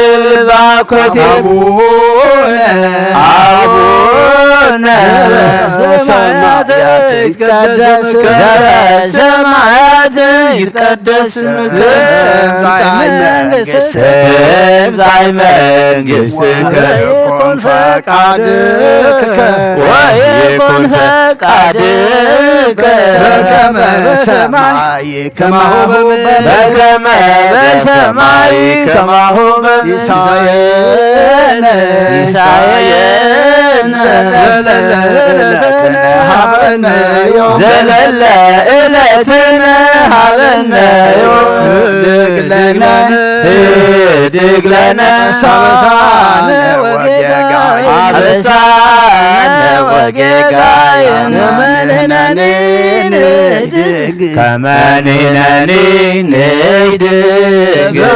እብል ባኮቴ። አቡነ። አቡነ። ዘበሰማያት ይትቀደስ። ዘበሰማያት ይትቀደስ ስምከ። ትምጻእ መንግስትከ። ትምጻእ መንግስትከ። ወይኩን ፈቃድከ። ወይኩን ፈቃድከ። በከመ በሰማይ ከማሁ በምድር። በከመ በሰማይ ከማሁ በምድር። ሲሳየነ። ሲሳየነ። ዘለለ ዕለትነ ሀበነ ዮም። ዘለለ ዕለትነ ሀበነ ዮም። ህድግ ለነ። ህድግ ለነ። አበሳነ ወጌጋየነ። አበሳነ ወጌጋየነ። ከመ ንሕነኒ ንህድግ። ከመ ንሕነኒ ንህድግ።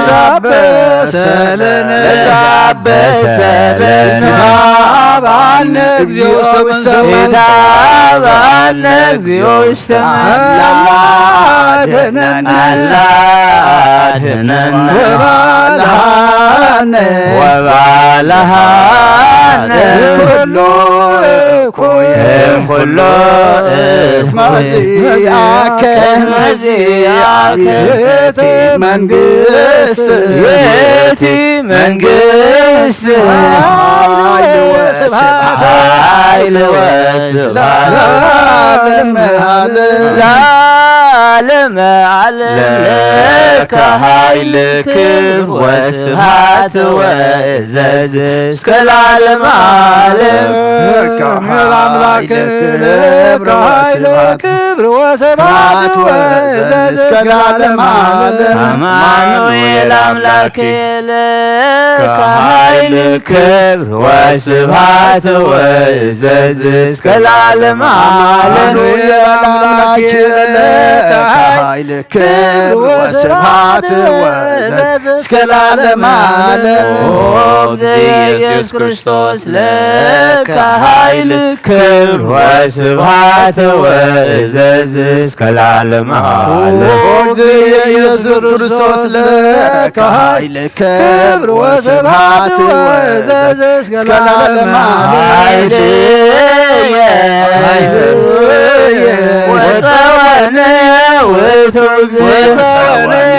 ዘበሰለነ። ዘበሰለነ። ኢታብአነ እግዚኦ ውስተ መንሱት። ኢታብአነ እግዚኦ ውስተ መንሱት። አላ አድህነነ። አላ አድህነነ። ወባልሃነ። ወባልሃነ። ኩሉ እኩይ። እምኩሎ እኩይ። መዚአከ። መዚአከ። የቲ መንግስት። የቲ መንግስት። ኃይል ወስብሐት። ኃይል ወስብሐት። ለዓለመ ዓለም። ለዓለመ ዓለም። ለከ ኃይል ክብር ወስብሐት ወእዘዝ እስከ ለዓለመ ዓለም። ለከ ኃይል ክብር ወስብሐት። ክብር ወስብሐት ወእዘዝ እስከ ለዓለመ ዓለም። አማኑኤል አምላክ ለከ ኃይል ክብር ወስብሐት ወእዘዝ እስከ ለዓለመ ዓለም። አማኑኤል አምላክ ለከ ኃይል ክብር ወስብሐት ወእዘዝ እስከ ለዓለመ ዓለም። ኦ እግዚእ ኢየሱስ ክርስቶስ ለከ ኃይል ክብር ወስብሐት ወእዘዝ እስከ ለዓለመ ዓለም። ኦ እግዚእ ኢየሱስ ክርስቶስ ለከ ኃይል ክብር ወስብሐት ወእዘዝ እስከ ለዓለመ ዓለም። ኃይልየ ወጸወንየ ውእቱ እግዚእ። ወጸወንየ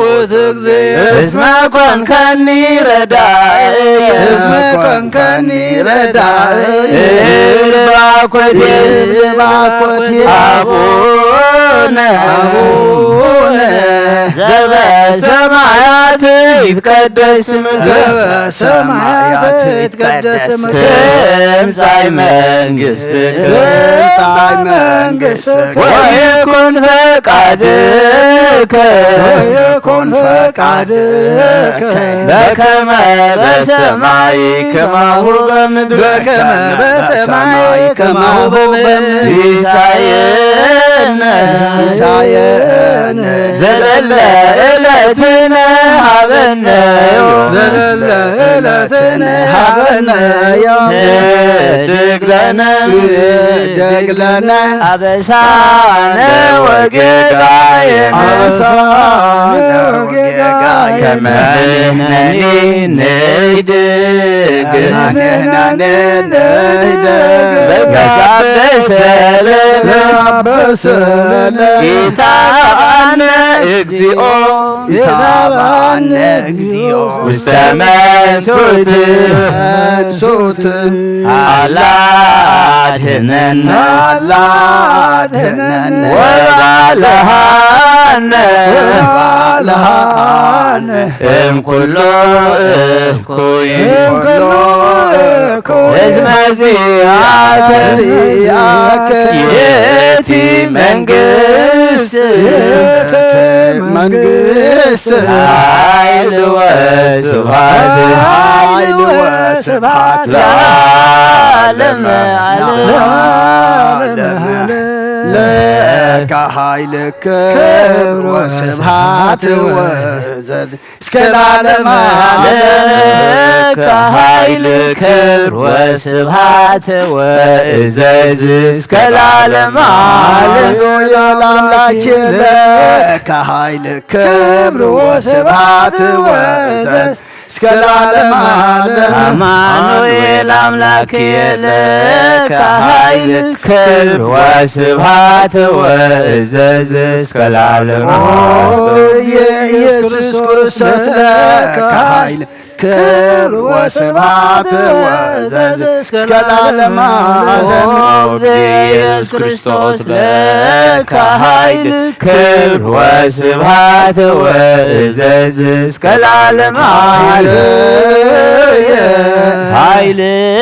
ውእቱ እግዚእ። እስመ ኮንከኒ ረዳእየ። እስመ ኮንከኒ ረዳእየ። እብል ባኮቴ። እብል ባኮቴ። አቡነ። አቡነ። ዘበሰማያት ይትቀደስ ስምከ። ዘበሰማያት ይትቀደስ ስምከ። ትምጻእ መንግስትከ። ትምጻእ መንግስትከ። ወይኩን ፈቃድከ። ወይኩን ፈቃድከ። በከመ በሰማይ ከማሁ በምድር። በከመ በሰማይ ከማሁ በምድር። ሲሳየነ። ሲሳየነ። ዘለለ ዕለትነ ሀበነ ዮም። ዘለለ ዕለትነ ሀበነ ዮም። ህድግ ለነ። ህድግ ለነ። አበሳነ ወጌጋየነ። አበሳነ ወጌጋየነ። ከመ ንሕነኒ ንህድግ። ከመ ንሕነኒ ንህድግ። በዛብእ ሰለነ። በዛብእ ሰለነ። ኢታብአነ እግዚኦ። ኢታብአነ እግዚኦ። ውስተ መንሱት። መንሱት። አላ አድህነነ። አላ አድህነነ። ወባልሃነ። ወባልሃነ። እምኩሉ እኩይ። እምኩሉ እኩይ። እስመ ዚአከ። ዚአከ። ይእቲ መንግስት። መንግስት። ኃይል ወስብሐት። ኃይል ወስብሐት። ለዓለመ ዓለም። ለዓለመ ዓለም። ለከ ኃይል ክብር ወስብሐት ወእዘዝ እስከ ለዓለመ ዓለም። ለከ ኃይል ክብር ወስብሐት ወእዘዝ እስከ ለዓለመ ዓለም። ሃሌሉያ ለአምላክ ለከ ኃይል ክብር ወስብሐት ወእዘዝ እስከ ለዓለመ ዓለም። አማኑኤል አምላክ ለከ ኃይል ክብር ወስብሐት ወእዘዝ እስከ ለዓለመ ዓለም። ኦ ኢየሱስ ክርስቶስ ለከ ኃይል ክብር ወስብሐት ወእዘዝ እስከ ለዓለመ ዓለም። ኦ ኢየሱስ ክርስቶስ ለከ ኃይል ክብር ወስብሐት ወእዘዝ እስከ ለዓለመ ዓለም። ኃይልየ። ኃይልየ።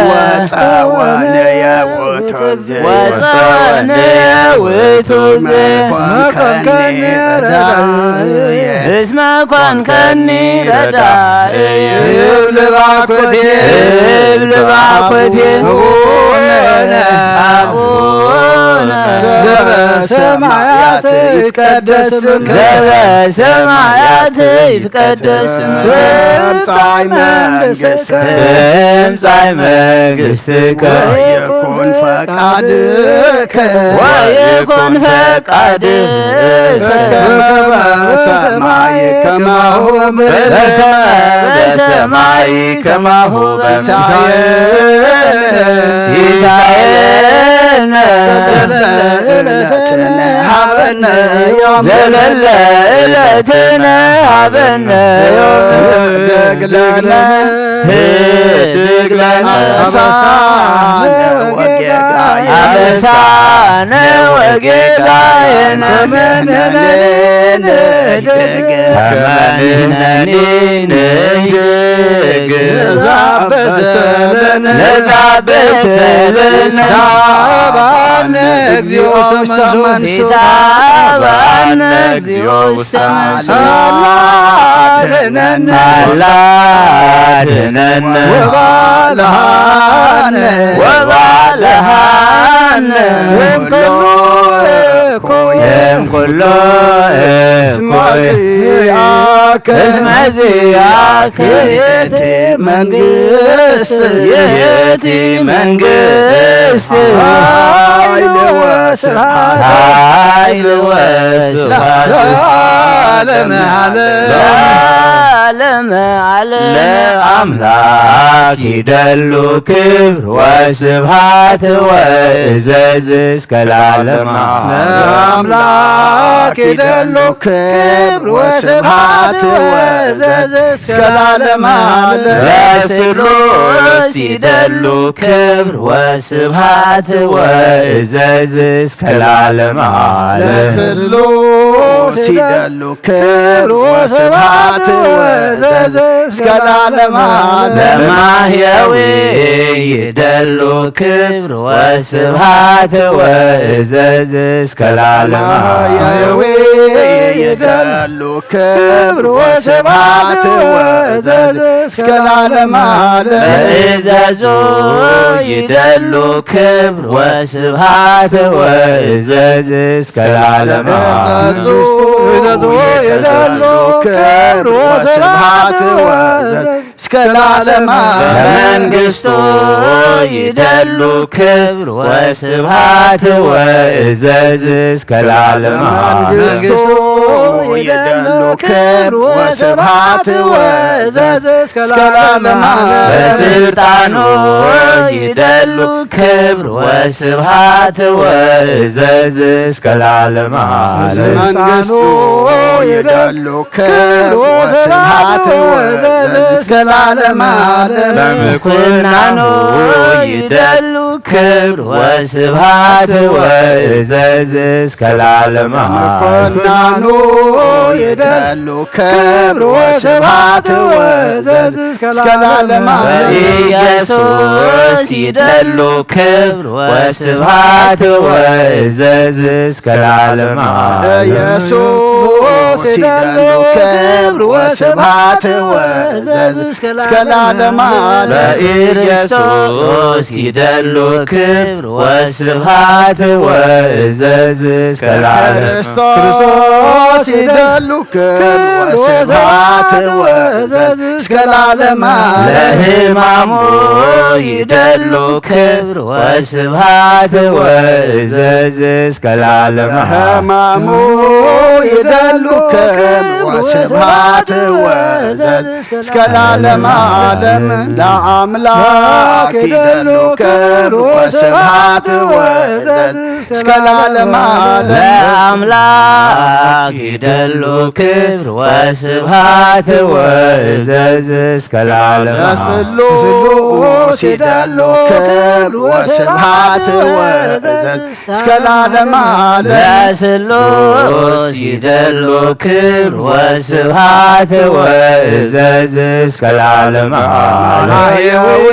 ወጸወንየ ውእቱ እግዚእ። ወጸወንየ ውእቱ እግዚእ። መኮንከኒ ረዳእየ። እስመ ኮንከኒ ረዳእየ። እብል ባኮቴ። እብል ባኮቴ። አቡነ። አቡነ። ዘበሰማያት ይትቀደስ ስምከ። ዘበሰማያት ይትቀደስ ስምከ። ትምጻእ መንግስትከ። ትምጻእ መንግስትከ። ወይኩን ፈቃድከ። ወይኩን ፈቃድከ። በከመ በሰማይ ከማሁ በምድር። በከመ በሰማይ ከማሁ በምድር። ሲሳየነ። ሲሳየነ። ዘለለ ዕለትነ ሀበነ ዮም። ዘለለ ዕለትነ ሀበነ ዮም። ህድግ ለነ። ህድግ ለነ። አበሳነ ወጌጋየነ። አበሳነ ወጌጋየነ። ከመ ንሕነኒ ንህድግ። ከመ ንሕነኒ ንህድግ። ለዘ አበሰ ለነ። ለዘ አበሰ ለነ። ባነ እግዚኦ ውስተ መንሱት። ባነ እግዚኦ ውስተ መንሱት። አላ አድነነ። አላ አድነነ። ወባልሃነ። ወባልሃነ። እምኩሉ እኩይ። እምኩሉ እኩይ። እስመ ዚአከ። እስመ ዚአከ። ይእቲ መንግስት። ይእቲ መንግስት። ኃይል ወስብሐት። ኃይል ወስብሐት። ለዓለመ ዓለም። ለዓለመ ዓለም። ለአምላክ ይደሉ ክብር ወስብሐት ወእዘዝ እስከ ለዓለመ ዓለም። ለአምላክ ይደሉ ክብር ወስብሐት ወእዘዝ እስከ ለዓለመ ዓለም። ለስሉስ ይደሉ ክብር ወስብሐት ወእዘዝ እስከ ለዓለመ ዓለም። ለስሉስ ይደሉ ክብር ወስብሐት ወእዘዝ እስከ ለዓለመ ዓለም። ለማህየዊ ይደሉ ክብር ወስብሐት ወእዘዝ እስከ ለዓለመ ዓለም። ለማህየዊ ይደሉ ክብር ወስብሐት ወእዘዝ እስከ ለዓለመ ዓለም። ለእዘዞ ይደሉ ክብር ወስብሐት ወእዘዝ እስከ ለዓለመ ዓለም። ለእዘዞ ይደሉ ክብር ወስብሐት ወእዘዝ እስከ ለዓለመ ዓለም። ለመንግስቱ ይደሉ ክብር ወስብሐት ወእዘዝ እስከ ለዓለመ ዓለም። ለመንግስቱ ይደሉ ክብር ወስብሐት ወእዘዝ እስከ ለዓለመ ዓለም። ለስልጣኑ ይደሉ ክብር ወስብሐት ወእዘዝ እስከ ለዓለመ ዓለም። ለስልጣኑ ይደሉ ክብር ወስብሐት ወእዘዝ እስከ ለዓለመ ዓለም። ለምኩናኑ ይደሉ ክብር ወስብሐት ወእዘዝ እስከ ለዓለመ ዓለም። ለምኩናኑ ይደሉ ክብር ወስብሐት ወእዘዝ እስከ ለዓለመ ዓለም። በኢየሱስ ይደሉ ክብር ወስብሐት ወእዘዝ እስከ ለዓለመ ዓለም። ኢየሱስ ይደሉ ክብር ወስብሐት ወእዘዝ እስከ ለዓለመ ዓለም። በኢየሱስ ይደሉ ክብር ወስብሐት ወእዘዝ እስከ ለዓለም። ክርስቶስ ይደሉ ክብር ወስብሐት ወእዘዝ እስከ ለዓለመ ዓለም። ለሕማሙ ይደሉ ክብር ወስብሐት ወእዘዝ እስከ ለዓለመ ዓለም። ለሕማሙ ይደሉ ክብር ወስብሐት ወእዘዝ እስከ ለዓለመ ዓለም። ለአምላክ ይደሉ ክብር ወስብሐት ወእዘዝ እስከ ለዓለመ ዓለም። ለአምላክ ይደሉ ክብር ወስብሐት ወእዘዝ እስከ ለዓለመ ዓለም። ለስሉስ ይደሉ ክብር ወስብሐት ወእዘዝ እስከ ለዓለመ ዓለም። ለስሉስ ይደሉ ክብር ወስብሐት ወእዘዝ እስከ ለዓለመ ዓለም። ለማህየዊ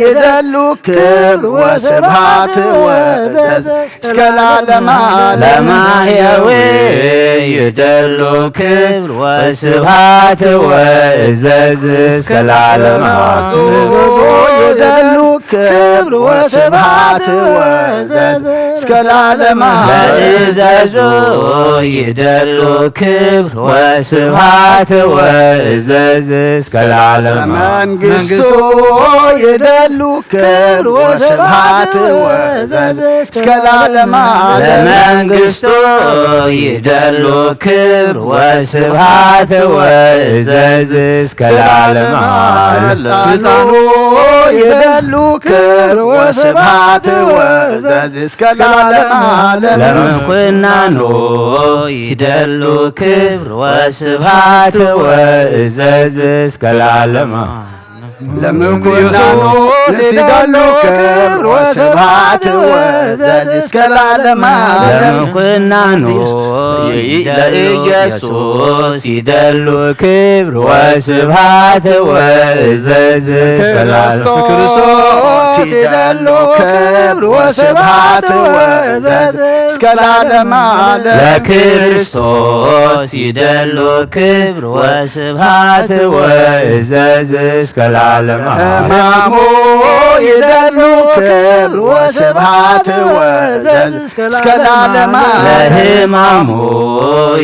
ይደሉ ክብር ወስብሐት ወእዘዝ እስከ ለዓለመ ዓለም። ለማህየዊ ይደሉ ክብር ወስብሐት ወእዘዝ እስከ ለዓለመ ዓለም። ይደሉ ክብር ወስብሐት ወእዘዝ እስከ ለዓለመ ዓለም። ለእዘዞ ይደሉ ክብር ወስብሐት ወእዘዝ እስከ ለዓለመ ዓለም። መንግስቱ ይደሉ ክብር ወስብሐት ወእዘዝ እስከ ለዓለመ ዓለም። ለመንግስቱ ይደሉ ክብር ወስብሐት ወእዘዝ እስከ ለዓለመ ዓለም። ለስልጣኑ ይደሉ ክብር ወስብሐት ወእዘዝ እስከ ለዓለመ ዓለም። ለምኩናኑ ይደሉ ክብር ወስብሐት ወእዘዝ እስከ ለዓለመ ዓለም። ለምኩናኑ ይደሉ ክብር ወስብሐት ወእዘዝ እስከ ለዓለመ ዓለም። ለምኩናኑ ለኢየሱስ ይደሉ ክብር ወስብሃት ወእዘዝ እስከ ለዓለም። ክርስቶስ ይደሉ ክብር ወስብሃት ወእዘዝ እስከ ለዓለም ዓለም። ለክርስቶስ ይደሉ ክብር ወስብሃት ወእዘዝ እስከ ለዓለም ዓለም። ሕማሙ ይደሉ ክብር ወስብሃት ወእዘዝ እስከ ለዓለም ዓለም። ለሕማሙ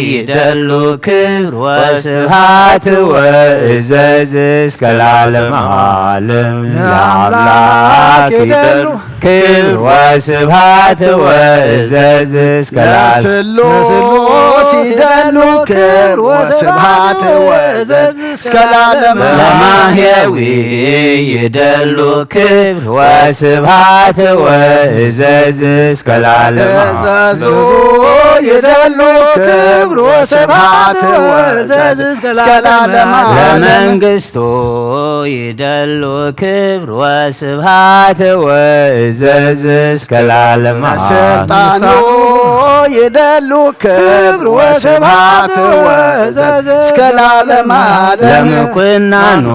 ይደሉ ክብር ወስብሃት ወእዘዝ እስከ ለዓለም ዓለም። ለአምላክ ይደሉ ክብር ወስብሃት ወእዘዝ እስከ ለዓለም። ለስሉስ ይደሉ ክብር ወስብሃት ወእዘዝ እስከ ለዓለም። ለማህየዊ ይደሉ ክብር ወስብሃት ወእዘዝ እስከ ለዓለም። እዘዙ ይደሉ ክብር ወስብሃት ወእዘዝ እስከ ለዓለም። ለመንግስቱ ይደሉ ክብር ወስብሃት ወእዘዝ እስከ ለዓለም። ስልጣኑ ይደሉ ክብር ወስብሃት ወእዘዝ እስከ ለዓለም ዓለም። ለምኩናኑ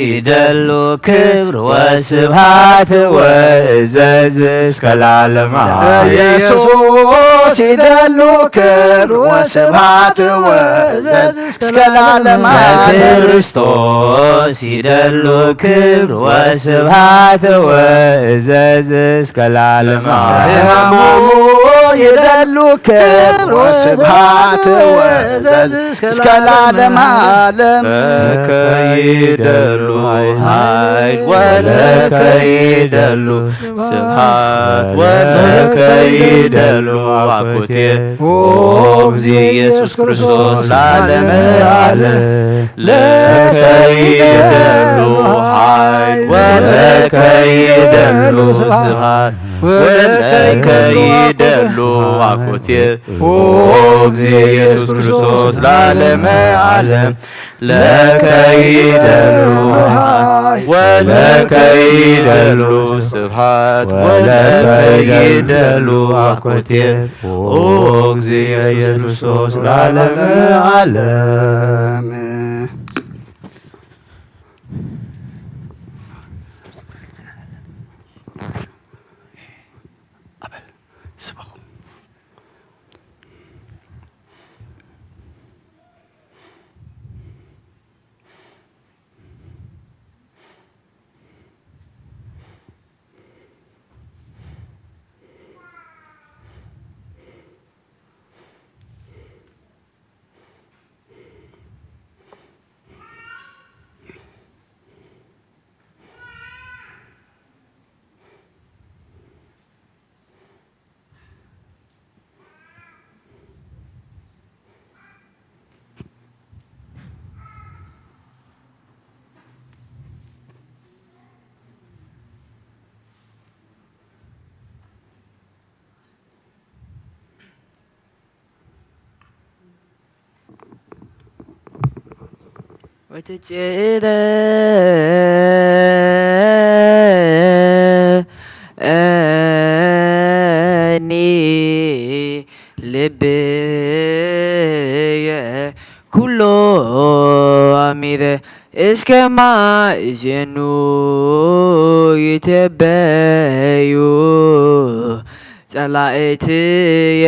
ይደሉ ክብር ወስብሃት ወእዘዝ እስከ ለዓለም ዓለም። ኢየሱስ ይደሉ ክብር ወስብሃት ወእዘዝ እስከ ለዓለም ዓለም። ለክርስቶስ ይደሉ ክብር ወስብሃት ወእዘዝ እስከ ለዓለም ዓለም። ሕማሙ ይደሉ ክብር ወስብሃት ወእዘዝ እስከ ለዓለም ዓለም። ለከ ይደሉ ኃይል ወለከ ይደሉ ስብሃት ወለከ ይደሉ አኮቴ። ኦ እግዚእ ኢየሱስ ክርስቶስ ለዓለመ ዓለም። ለከ ይደሉ ኃይል ወለከ ይደሉ ስብሃት ወለከ ይደሉ አኮቴ። ኦ እግዚእ ኢየሱስ ክርስቶስ ለዓለመ ዓለም። ለከ ይደሉ ወለከ ይደሉ ስብሃት ወለከ ይደሉ አኮቴት። ኦ እግዚእ ኢየሱስ ክርስቶስ ለዓለመ ዓለም። ወትጽእለኒ ልብየ ኩሎ ኣሚረ እስከ ማእዜኑ ይትበዩ ጸላእትየ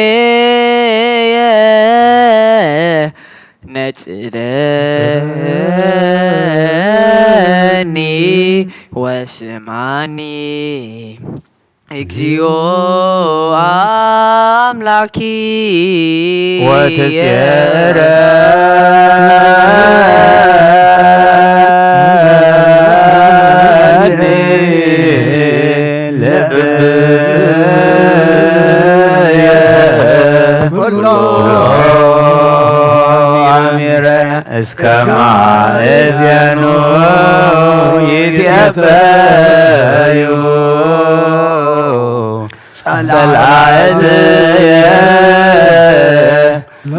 ላእሌየ ነጽረኒ ወስማኒ። እግዚኦ ኣምላኪ ወትጼረኒ ልብየ ኩሎ ኣሚረ እስከ ማእዜኑ ይትበዩ ጸላእትየ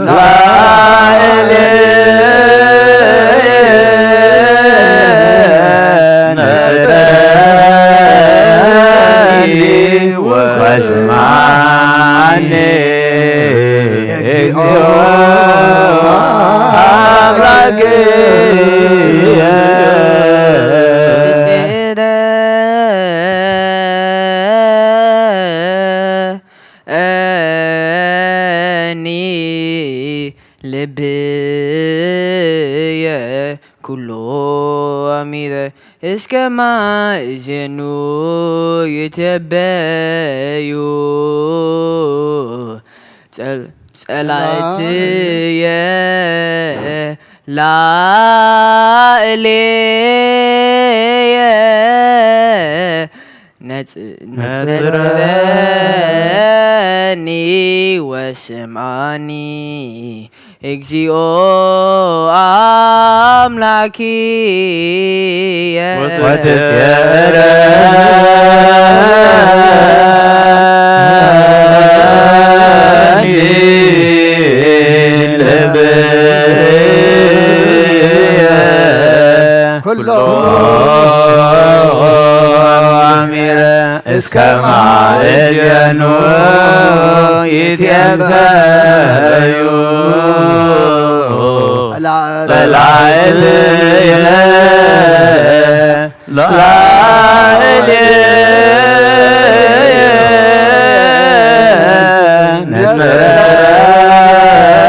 ላዕሌየ ነጽረኒ እግዚኦ አምላክየ። ኒ ልብየ ኩሎ ኣሚረ እስከ ማእዜኑ ይትበዩ። ጸል-፣ ጸላእትየ ላእሌየ ነጽ-፣ ነጽረኒ ወስምዓኒ። እግዚኦ አምላክየ ወትስዕረኒ ልብየ ኩሎ አሚረ እስከ ማእዜኑ ይትበዩ። ጸላእትየ ላዕሌየ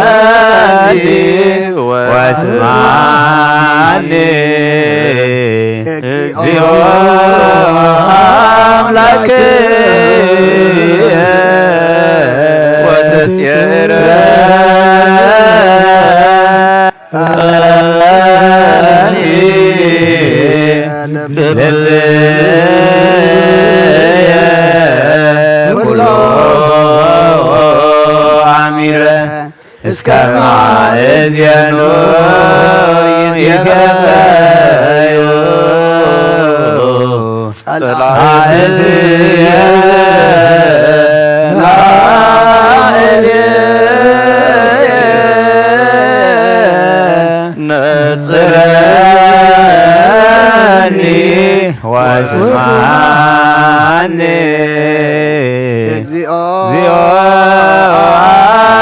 ነጽረኒ ወስምዓኒ። እግዚኦ አምላክየ ወትስዕረኒ ልብየ ኩሎ አሚረ እስከ ማእዜኑ ይትበዩ። ጸላእትየ ላዕሌየ ነጽረኒ ወስምዓኒ። እግዚኦ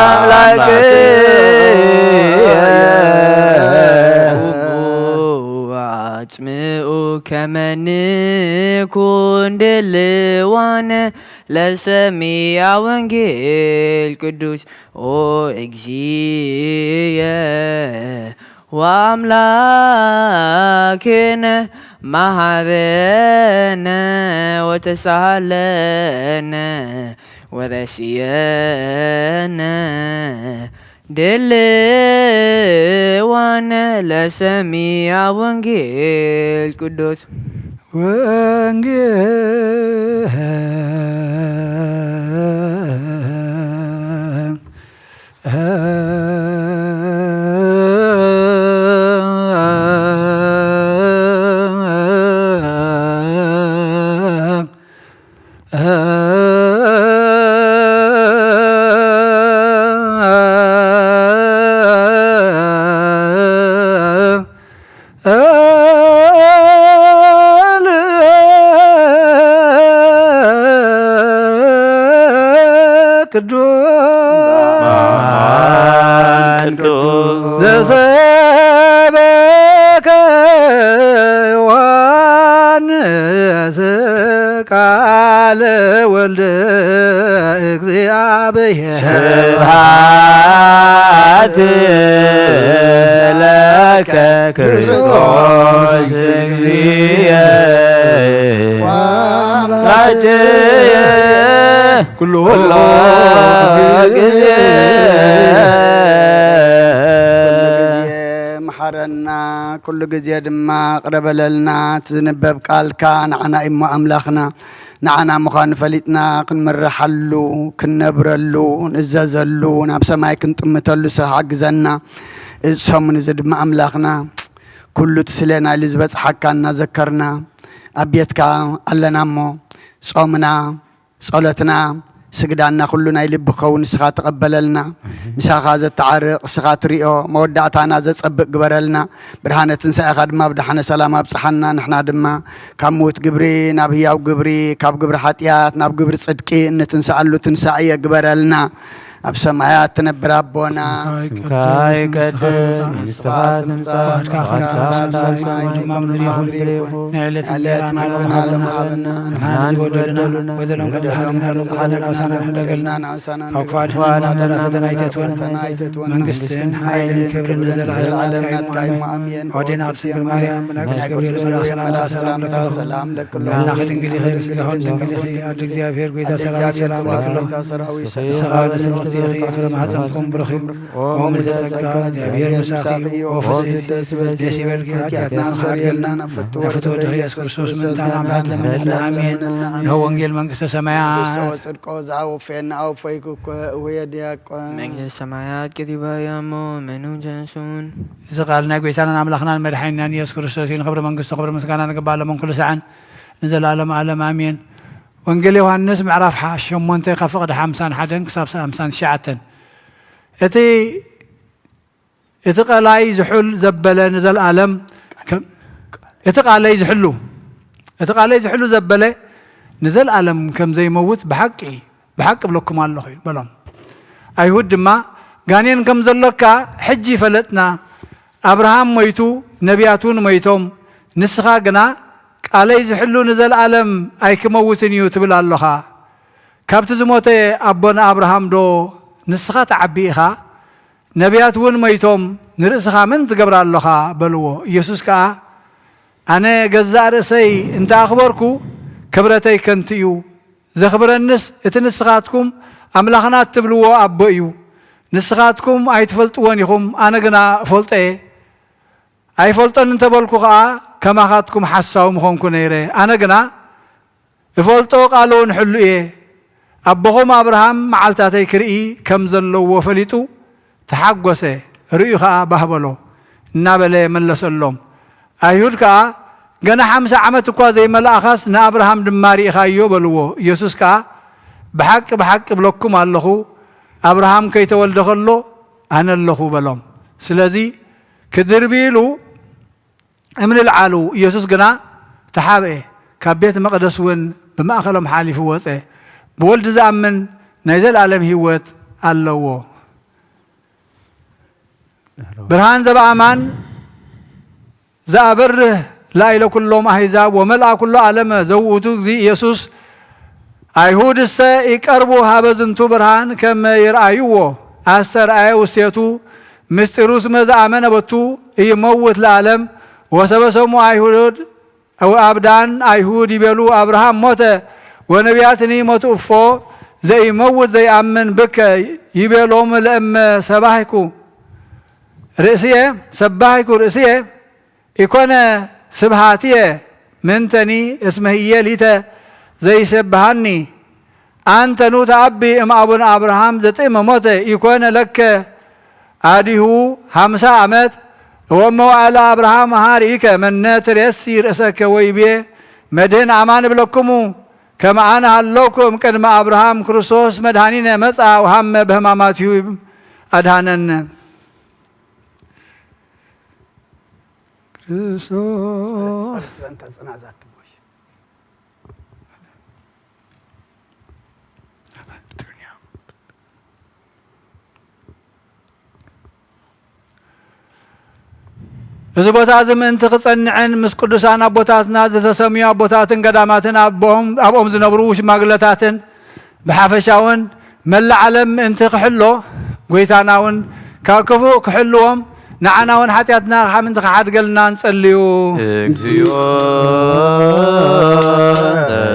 አምላክየ። አጽምኡ ከመ ንኩን ድልዋነ ለሰሚዐ ወንጌል ቅዱስ። ኦ እግዚየ ወአምላክነ መሐረነ ወተሳሃለነ ወረስየነ ድልዋነ ለሰሚዐ ወንጌል ቅዱስ። ወንጌል ቅዱስ ዘሰበከ ዮሐንስ ቃለ ወልደ እግዚአብሔር። ስብሐት ለከ ክርስቶስ እግዚእ ወአምላክየ ኩሎ ግዜ። ኩሉ ግዜ መሓረና፣ ኩሉ ግዜ ድማ ቅረበለልና። እቲ ዝንበብ ቃልካ ንዓና እሞ ኣምላኽና፣ ንዓና ምዃኑ ፈሊጥና ክንምርሓሉ፣ ክንነብረሉ፣ ንእዘዘሉ፣ ናብ ሰማይ ክንጥምተሉ ስኻ ሓግዘና። እዚ ሰሙን እዚ ድማ ኣምላኽና፣ ኩሉ እቲ ስሌና ኢሉ ዝበጽሓካ እናዘከርና፣ ኣብ ቤትካ ኣለና እሞ፣ ጾምና፣ ጸሎትና፣ ስግዳና ኩሉ ናይ ልቢ ክኸውን ንስኻ ተቐበለልና። ምሳኻ ዘተዓርቕ ንስኻ ትሪኦ መወዳእታና ዘጸብቕ ግበረልና። ብርሃነ ትንሳኤኻ ድማ ብደሓነ ሰላም ኣብጽሓና። ንሕና ድማ ካብ ምዉት ግብሪ ናብ ህያው ግብሪ፣ ካብ ግብሪ ሓጢኣት ናብ ግብሪ ጽድቂ እንትንስኣሉ ትንሳኤ ግበረልና። ኣብ ሰማያት ትነብር ኣቦና፣ ስምካ ይቀደስ፣ መንግስትኻ ትምጻእ፣ ፍቓድካ ከም ኣብ ሰማይ ከምኡ ድማ ኣብ ምድሪ ይኹን። ናይ ዕለት እንጀራና ሃበና ሎሚ፣ ንሕና ንዝበደሉና በደሎም ከም ንሓድግ፣ ንሓድግ፣ ንሓድግ፣ ንሓድግ፣ ንሓድግ፣ ንሓድግ፣ ንሓድግ፣ ካብ ክፉ ኣድሕነና፣ ፈተና ኣይተትወን። መንግስትን ሓይልን ክብርን ንዘለዓለም ናትካ እዩ። ኣሜን። ኣዴና ቅድስት ድንግል ማርያም፣ ብናይ ቅዱስ ገብርኤል መልኣኽ ሰላምታ ሰላም ለኪ፣ ሰላም ለኪ፣ ኣምላኽ ድንግል ኢኺ፣ ድንግል ኢኺ፣ ኣደ እግዚኣብሔር፣ ጐይታ ሰራዊት፣ ሰላም ለኪ። ንስኻ ፍሬ ማህፀንኩም ብሩኽ እዩ። ኦ ምልዕተ ጸጋ፣ እግዚኣብሔር ምሳኺ እዩ። ኦ ፍስሕቲ፣ ደስ ይበልኪ፣ ኃጢአትና ኣስተሰርየልና፣ ናብ ፍትወ ወድኺ ኢየሱስ ክርስቶስ ምእንታና ምሕረት ለምንልና። ኣሜን። እንሆ ወንጌል መንግስተ ሰማያት። ጽድቆ ዝኣወፈየና ኣወፈይኩ እኮ፣ እውየ ዲያቆን። መንግስተ ሰማያት ቀሪባ እያ እሞ፣ እመኑ ተነሱን። እዚ ቃል ናይ ጐይታናን ኣምላኽናን መድሓኒናን ኢየሱስ ክርስቶስ እዩ። ንኽብሪ መንግስቱ ክብሪ ምስጋና ንግባእ ሎምን ኩሉ ሰዓን ንዘለኣለም ዓለም ኣሜን። ወንጌል ዮሃንስ ምዕራፍ ሓ-፣ ሸሞንተ ካብ ፍቕዲ ሓምሳን ሓደን ክሳብ ሓምሳን ትሽዓተን። እቲ፣ እቲ ቃለይ ዝሑል ዘበለ ንዘለኣለም ከም፣ እቲ ቃለይ ዝሕሉ፣ እቲ ቃለይ ዝሕሉ ዘበለ ንዘለኣለም ከም ዘይመውት ብሓቂ፣ ብሓቂ እብለኩም ኣለኹ በሎም። ኣይሁድ ድማ፣ ጋኔን ከም ዘሎካ ሕጂ ፈለጥና፣ ኣብርሃም ሞይቱ፣ ነቢያት እውን ሞይቶም፣ ንስኻ ግና ቃለይ ዝሕሉ ንዘለኣለም ኣይክመውትን እዩ ትብል ኣሎኻ። ካብቲ ዝሞተ ኣቦና ኣብርሃም ዶ ንስኻ ትዓቢ ኢኻ? ነቢያት እውን ሞይቶም፣ ንርእስኻ መን ትገብር ኣሎኻ? በልዎ። ኢየሱስ ከኣ፣ ኣነ ገዛእ ርእሰይ እንተ ኣኽበርኩ፣ ክብረተይ ከንቱ እዩ። ዘኽብረንስ እቲ ንስኻትኩም ኣምላኽና እትብልዎ ኣቦ እዩ። ንስኻትኩም ኣይትፈልጥዎን ኢኹም፣ ኣነ ግና እፈልጦ እየ። ኣይፈልጦን እንተ በልኩ ኸኣ፣ ከማኻትኩም ሓሳዊ ምኾንኩ ነይረ። ኣነ ግና እፈልጦ፣ ቃሉ እውን ሕሉ እየ። ኣቦኹም ኣብርሃም መዓልታተይ ክርኢ ከም ዘለዎ ፈሊጡ ተሓጐሰ፣ ርእዩ ኸኣ ባህ በሎ እናበለ መለሰሎም። ኣይሁድ ከኣ፣ ገና ሓምሳ ዓመት እኳ ዘይመልኣኻስ ንኣብርሃም ድማ ርኢኻዮ? በልዎ። ኢየሱስ ከኣ፣ ብሓቂ ብሓቂ እብለኩም ኣለኹ፣ ኣብርሃም ከይተወልደ ኸሎ ኣነ ኣለኹ በሎም። ስለዚ ክድርቢ ኢሉ እምኒ ልዓሉ። ኢየሱስ ግና ተሓብኤ፣ ካብ ቤት መቕደስ እውን ብማእከሎም ሓሊፉ ወጸ። ብወልድ ዝኣምን ናይ ዘለኣለም ህይወት ኣለዎ። ብርሃን ዘበኣማን ዘኣብርህ ላዕለ ኩሎም ኣህዛብ ወመልኣ ኩሎ ዓለም ዘውእቱ እግዚእ ኢየሱስ፣ ኣይሁድሰ ይቀርቡ ሀበ ዝንቱ ብርሃን ከመ ይርአይዎ፣ ኣስተርአየ ውስቴቱ፣ ምስጢሩ እስመ ዘአመነ በቱ ኢይመውት ለዓለም። ወሰበሰሙ አይሁድ ወአብዳን አይሁድ ይቤሉ፣ አብርሃም ሞተ ወነቢያትኒ ሞቱ እፎ፣ ዘኢመውት ዘይአምን ብከ ይቤሎም፣ ለእመ ሰባህኩ ርእስየ፣ ሰባህኩ ርእስየ፣ ኢኮነ ስብሃትየ ምንተኒ እስመ ህዬ ሊተ ዘይሰብሃኒ። አንተኑ ተአቢ እምአቡነ አብርሃም ዘጥእመ ሞተ ኢኮነ ለከ አዲሁ ሃምሳ ዓመት። ወመዋዕለ አብርሃም ሃሪከ መነ ትሬሲ ርእሰከ ወይቤ መድህን አማን እብለክሙ ከመ አነ ሃለኩ እምቅድመ አብርሃም ክርስቶስ መድኃኒነ መጻ ወሃመ በህማማቲሁ አድሃነነ። ክርስቶስ። እዚ ቦታ እዚ ምእንቲ ክጸንዕን ምስ ቅዱሳን ኣቦታትና ዝተሰምዩ ኣቦታትን ገዳማትን ኣብኦም፣ ኣብኦም ዝነብሩ ሽማግለታትን ብሓፈሻውን መላእ ዓለም ምእንቲ ክሕሎ፣ ጐይታና እውን ካብ ክፉእ ክሕልዎም፣ ንዓና እውን ሓጢኣትና ካብ ምእንቲ ክሓድገልና ንጸልዩ። እግዚኦ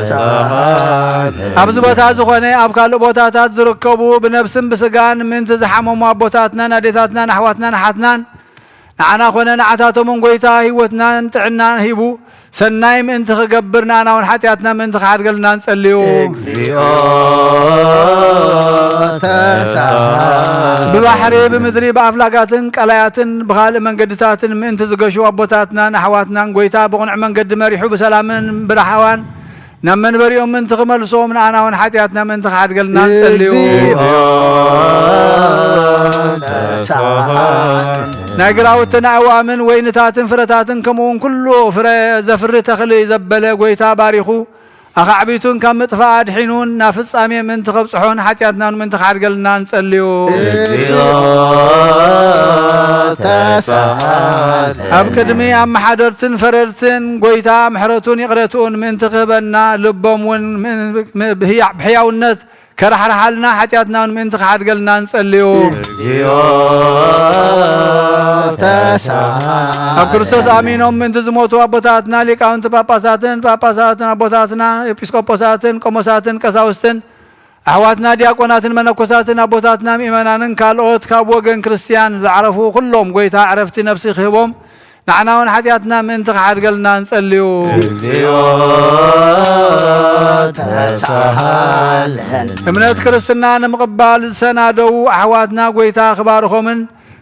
ተሳሃለ። ኣብዚ ቦታ ዝኾነ ኣብ ካልእ ቦታታት ዝርከቡ ብነብስን ብስጋን ምእንቲ ዝሓመሙ ኣቦታትናን ኣዴታትናን ኣሕዋትናን ኣሓትናን ንዓና ኾነ ንዓታቶምን ጐይታ ህይወትናን ጥዕናን ሂቡ ሰናይ ምእንቲ ክገብር ንኣና እውን ሓጢኣትና ምእንቲ ክሓድገልና ንጸልዩ። እግዚኦ ተሳሃለ። ብባሕሪ ብምድሪ ብኣፍላጋትን ቀላያትን ብኻልእ መንገድታትን ምእንቲ ዝገሹ ኣቦታትናን ኣሕዋትናን ጐይታ ብቕኑዕ መንገዲ መሪሑ ብሰላምን ብራህዋን ናብ መንበሪኦም ምእንቲ ክመልሶም፣ ንኣና እውን ሓጢኣትና ምእንቲ ክሓድገልና ንጸልዩ። እግዚኦ ተሳሃለና። ናይ ግራውትን ኣእዋምን ወይንታትን ፍረታትን ከምኡ እውን ኩሉ ፍረ ዘፍሪ ተኽሊ ዘበለ ጐይታ ባሪኹ ኣኻዕቢቱን ካብ ምጥፋእ ኣድሒኑን ናብ ፍጻሜ ምእንቲ ከብጽሖን ሓጢኣትናን ምእንቲ ክሓድገልና ንጸልዩ። እግዚኦ ተሳሃለና። ኣብ ቅድሚ ኣመሓደርትን ፈረድትን ጐይታ ምሕረቱን ይቕረትኡን ምእንቲ ክህበና ልቦም እውን ም- ም- ብህያ- ብሕያውነት ከራሕርሓልና ሓጢኣትናን ምእንቲ ክሓድገልና ንጸልዩ። እግዚኦ ተሳሃለና። ኣብ ክርስቶስ ኣሚኖም ምእንቲ ዝሞቱ ኣቦታትና ሊቃውንቲ ጳጳሳትን ጳጳሳትን ኣቦታትና ኤጲስቆጶሳትን ቆሞሳትን ቀሳውስትን ኣሕዋትና ዲያቆናትን መነኮሳትን ኣቦታትና ምእመናንን ካልኦት ካብ ወገን ክርስትያን ዝዓረፉ ኩሎም ጐይታ ዕረፍቲ ነፍሲ ክህቦም ንዓና እውን ሓጢኣትና ምእንቲ ክሓድገልና ንጸልዩ። እግዚኦ ተሳሃለና። እምነት ክርስትና ንምቕባል ዝሰናደዉ ኣሕዋትና ጐይታ ክባርኾምን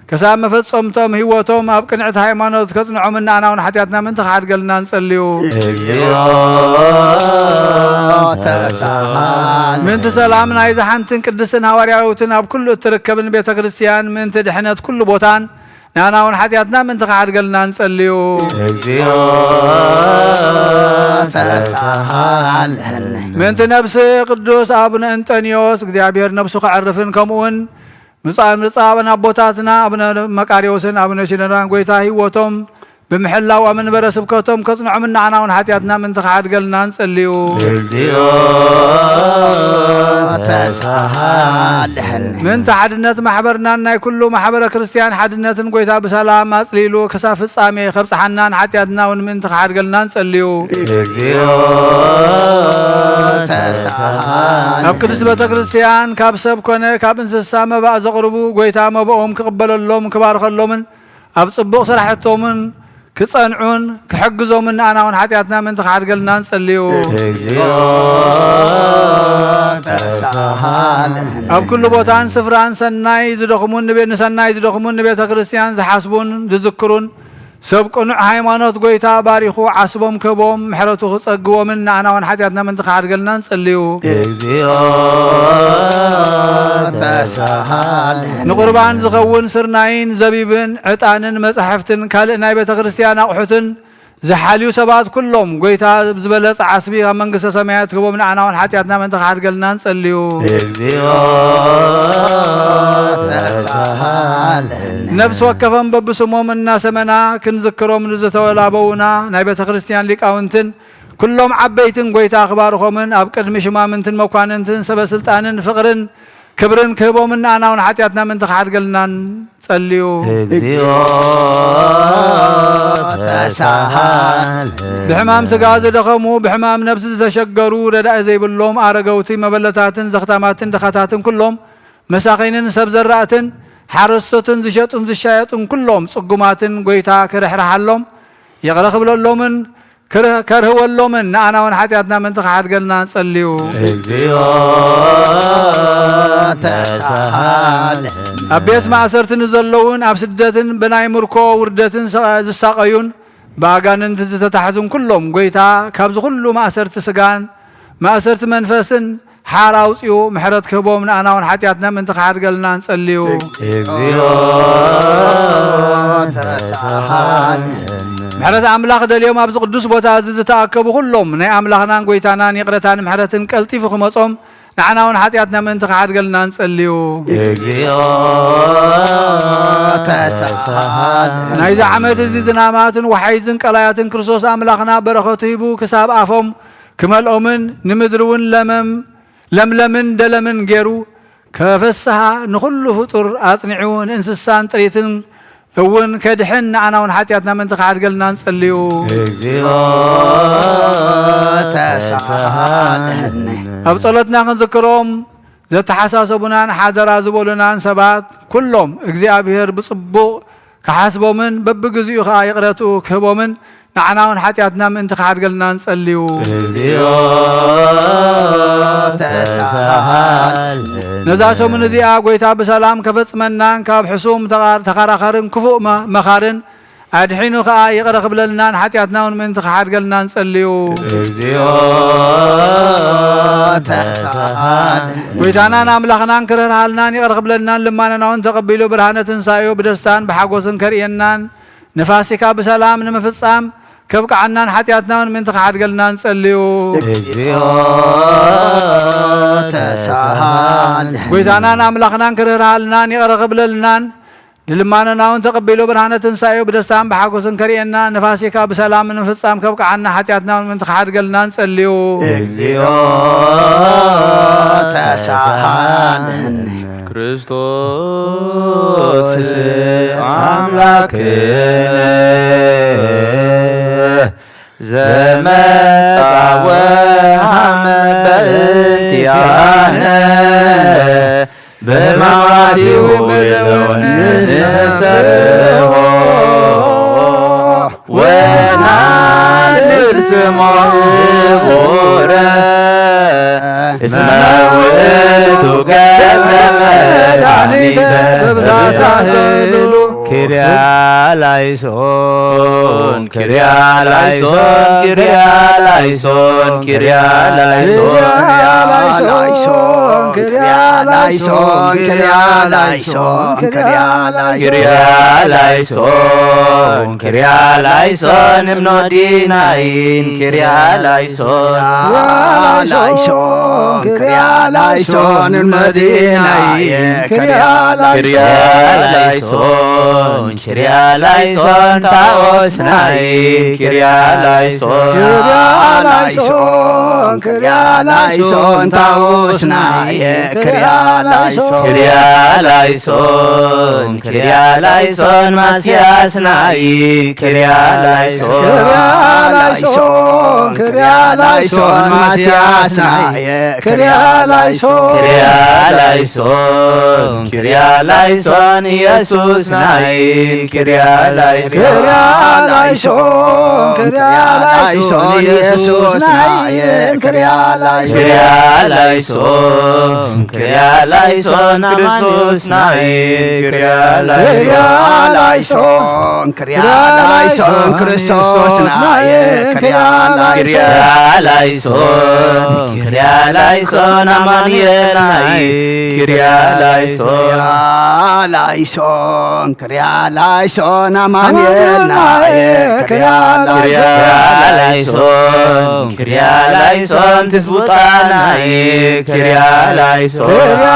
ክሳብ መፈጸምቶም ህይወቶም ኣብ ቅንዕቲ ሃይማኖት ከጽንዖምን ንኣና እውን ሓጢኣትና ምእንቲ ክሓድገልና ንጸልዩ። እግዚኦ ተሳሃለና። ምእንቲ ሰላም ናይዛ ሓንትን ቅድስትን ሃዋርያዊትን ኣብ ኩሉ እትርከብን ቤተ ክርስትያን ምእንቲ ድሕነት ኩሉ ቦታን ንኣና እውን ሓጢኣትና ምእንቲ ክሓድገልና ንጸልዩ። እግዚኦ ተሳሃለና። ምእንቲ ነብሲ ቅዱስ ኣቡነ እንጠንዮስ እግዚኣብሔር ነብሱ ከዕርፍን ከምኡውን ምጻ ምጻ ኣቡነ ኣቦታትና ኣቡነ መቃርዮስን ኣቡነ ሺኖዳን ጐይታ ህይወቶም ብምሕላው ኣብ መንበረ ስብከቶም ከጽንዖምን ንዓና እውን ሓጢኣትና ምእንቲ ክሓድገልና ንጸልዩ። እግዚኦ ተሳሃለና። ምእንቲ ሓድነት ማሕበርናን ናይ ኩሉ ማሕበረ ክርስትያን ሓድነትን ጐይታ ብሰላም ኣጽሊሉ ክሳብ ፍጻሜ ከብጽሓናን ሓጢኣትና እውን ምእንቲ ክሓድገልና ንጸልዩ። እግዚኦ ተሳሃለና። ኣብ ቅድስት ቤተ ክርስትያን ካብ ሰብ ኮነ ካብ እንስሳ መባእ ዘቕርቡ ጐይታ መባኦም ክቕበለሎም ክባርኸሎምን ኣብ ጽቡቕ ስራሕቶምን ክጸንዑን ክሕግዞምን ንኣና እውን ሓጢኣትና ምእንቲ ክሓድገልና ንጸልዩ። እግዚኦ ተሳሃለና። ኣብ ኩሉ ቦታን ስፍራን ሰናይ ዝደኽሙን ንቤ- ንሰናይ ዝደኽሙን ንቤተ ክርስትያን ዝሓስቡን ዝዝክሩን ሰብ ቅኑዕ ሃይማኖት ጐይታ ባሪኹ ዓስቦም ክህቦም ምሕረቱ ክጸግቦምን ንኣና እውን ሓጢኣትና ምእንቲ ክሓድገልና ንጸልዩ። እግዚኦ ተሳሃለና። ንቁርባን ዝኸውን ስርናይን ዘቢብን ዕጣንን መጻሕፍትን ካልእ ናይ ቤተ ክርስትያን ኣቑሑትን ዝሓልዩ ሰባት ኩሎም ጐይታ ዝበለጸ ዓስቢ ካብ መንግስተ ሰማያት ክህቦም ንኣና እውን ሓጢኣትና ምእንቲ ክሓድገልና ንጸልዩ። እግዚኦ ተሳሃለና። ነፍሲ ወከፎም በብስሞም እናሰመና ክንዝክሮም ንዝተወላበውና ናይ ቤተ ክርስትያን ሊቃውንትን ኩሎም ዓበይትን ጐይታ ክባርኾምን ኣብ ቅድሚ ሽማምንትን መኳንንትን ሰበ ስልጣንን ፍቕርን ክብርን ክህቦምን ንኣና እውን ሓጢኣትና ምእንቲ ክሓድገልና ንጸልዩ። እግዚኦ ተሳሃለና። ብሕማም ስጋ ዝደኸሙ ብሕማም ነብሲ ዝተሸገሩ ረዳኢ ዘይብሎም ኣረገውቲ መበለታትን ዘኽታማትን ድኻታትን ኩሎም መሳኺንን ሰብ ዘራእትን ሓረስቶትን ዝሸጡን ዝሻየጡን ኩሎም ጽጉማትን ጐይታ ክርሕርሓሎም ይቕረ ክብለሎምን ክር- ከርህወሎምን ንኣና እውን ሓጢኣትና ምእንቲ ክሓድገልና ንጸልዩ። እግዚኦ ተሳሃለና። ኣብ ቤት ማእሰርቲ ንዘለውን ኣብ ስደትን ብናይ ምርኮ ውርደትን ሰ- ዝሳቐዩን ብኣጋንንቲ ዝተታሕዙን ኩሎም ጐይታ ካብዚ ኩሉ ማእሰርቲ ስጋን ማእሰርቲ መንፈስን ሓር ኣውጺኡ ምሕረት ክህቦም ንኣና እውን ሓጢኣትና ምእንቲ ክሓድገልና ንጸልዩ። እግዚኦ ተሳሃለና። ምሕረት ኣምላኽ ደልዮም ኣብዚ ቅዱስ ቦታ እዚ ዝተኣከቡ ኩሎም ናይ ኣምላኽናን ጐይታናን ይቕረታን ምሕረትን ቀልጢፉ ክመጾም ንዓና እውን ሓጢኣትና ምእንቲ ክሓድገልና ንጸልዩ። እግዚኦ ተሳሃለና። ናይዚ ዓመት እዚ ዝናማትን ወሓይዝን ቀላያትን ክርስቶስ ኣምላኽና በረኸቱ ሂቡ ክሳብ ኣፎም ክመልኦምን ንምድሪ እውን ለመም ለምለምን ደለምን ገይሩ ከፈስሃ ንኹሉ ፍጡር ኣጽኒዑ ንእንስሳን ጥሪትን እውን ከድሕን ንዓና እውን ሓጢኣትና ምእንቲ ክሓድገልና ንጸልዩ። እግዚኦ ተሳሃለና። ኣብ ጸሎትና ክንዝክሮም ዘተሓሳሰቡናን ሓደራ ዝበሉናን ሰባት ኩሎም እግዚኣብሔር ብጽቡቕ ክሓስቦምን በብግዚኡ ኸኣ ይቕረትኡ ክህቦምን ንዓና እውን ሓጢኣትና ምእንቲ ክሓድገልና ንጸልዩ። እግዚኦ ተሳሃለና። ነዛ ሰሙን እዚኣ ጐይታ ብሰላም ከፈጽመናን ካብ ሕሱም ተቓር- ተኸራኸርን ክፉእ መ- መኻርን ኣድሒኑ ከኣ ይቕረ ክብለልናን ሓጢኣትና እውን ምእንቲ ክሓድገልና ንጸልዩ። እግዚኦ ተሳሃለነ። ጎይታናን ኣምላኽናን ክርህርሃልናን ይቕረ ክብለልናን ልማነና እውን ተቐቢሉ ብርሃነ ትንሳኤኡ ብደስታን ብሓጎስን ከርእየናን ንፋሲካ ብሰላም ንምፍጻም ከብቅዓናን ሓጢኣትና እውን ምእንቲ ክሓድገልና ንጸልዩ። እግዚኦ ተሳሃለነ። ጎይታናን ኣምላኽናን ክርህርሃልናን ይቕረ ክብለልናን ንልማነና እውን ተቐቢሉ ብርሃነ ትንሳኤኡ ብደስታን ብሓጎስን ከርእየና ንፋሲካ ብሰላም ንምፍጻም ከብቅዓና ሓጢኣትና እውን ምእንቲ ክሓድገልና ንጸልዩ። እግዚኦ ተሳሃለነ። ክርስቶስ ኣምላክነ ዘመጻ ወሃመ በእንቲኣነ ብመብራቲሁ ንሰርሆ ወናልል ስሞ ክቡረ እስመ ውእቱ ገብረ መድኃኒተ በብዛሳሰሉ። ኪርያ ላይሶን ኪርያ ላይሶን ኪርያ ላይሶን ኪርያ ላይሶን ኪርያ ላይሶን ኪርያ ላይሶን ኪርያ ላይሶን ኪርያ ላይሶን ኪርያ ላይሶን እምኖዲናይን ኪርያ ላይሶን ላይሶን ኪርያ ላይሶን እምኖዲናይን ኪርያ ኪርያ ላይሶን ላይሶን ኪርያ ላይሶን ታኦስናይ ኪርያ ላይሶን ኪርያ ላይሶን ኪርያ ላይሶን ታኦስናይ ኪርያ ላይሶን ኪርያ ላይሶን ኪርያ ላይሶን ማስያስናይ ኪርያ ላይሶን ኪርያ ላይሶን ኪርያ ላይሶን ማስያስናይ ኪርያ ላይሶን ኪርያ ላይሶን ኪርያ ላይሶን ኢየሱስ ናይ ኪርያ ላይሶን ኪርያ ላይሶን ኪርያ ላይሶን ኢየሱስ ናይ ኪርያ ላይሶን ኪርያ ላይሶን ኪርያ ላይሶን ክርስቶስ ናይ ኪርያ ላይሶን ኪርያ ላይሶን ኪርያ ላይሶን ክርስቶስ ናይ ኪርያ ላይሶን ኪርያ ላይሶን ኪርያ ላይሶን ኣማኑኤል ናይ ኪርያ ላይሶን ኪርያ ላይሶን ኪርያ ላይሶን ኣማኑኤል ናይ ኪርያ ኪርያ ላይሶን ላይሶን ኪርያ ላይሶን ትስቡጣናይ ኪርያ ላይሶን ኪርያ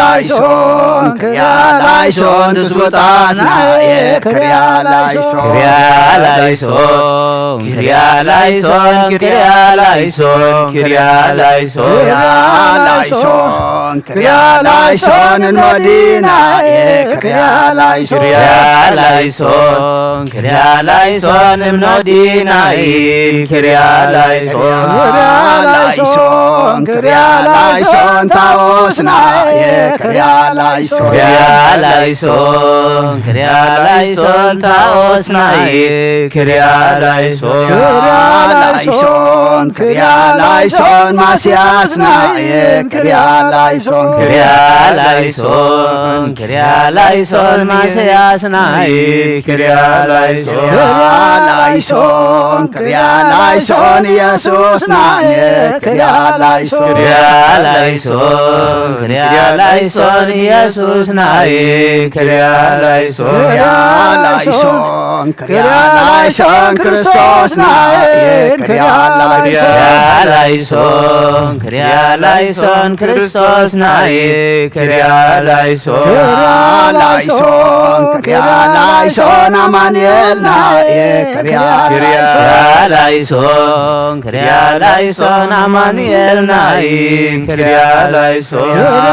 ላይሶን ኪርያ ላይሶን ትስቡጣናይ ኪርያ ላይሶን ኪርያ ላይሶን ኪርያ ላይሶን ኪርያ ላይሶን ኪርያ ላይሶን ኪርያ ላይሶን ኪርያ ላይሶን እምኖዲናይ ኪርያ ላይሶን ኪርያ ላይሶን ኪርያ ላይሶን እምኖዲናይ ኪርያ ላይሶን ኪርያ ላይሶን ኪርያ ላይሶን ታኦስናይ ኪርያ ላይሶን ኪርያ ላይሶን ኪርያ ላይሶን ታኦስናይ ኪርያ ላይሶን ኪርያ ላይሶን ኪርያ ላይሶን ማስያስናይ ኪርያ ላይሶን ኪርያ ላይሶን ኪርያ ላይሶን ማስያስናይ ኪርያ ላይሶን ኪርያ ላይሶን ኪርያ ላይሶን ኢየሱስ ናይ ኪርያ ላይሶን ኪርያ ላይሶን ኪርያ ላይሶን ኢየሱስ ናይ ኪርያ ላይሶን ኪርያ ላይሶን ኪርያ ላይሶን ክርስቶስ ናይ ኪርያ ላይሶን ኪርያ ላይሶን ኪርያ ላይሶን ክርስቶስ ናይ ኪርያ ላይሶን ኪርያ ላይሶን ኪርያ ላይሶን ኣማኑኤል ናይ ኪርያ ኪርያ ላይሶን ኪርያ ላይሶን ኣማኑኤል ናይ ኪርያ ላይሶን ኪርያ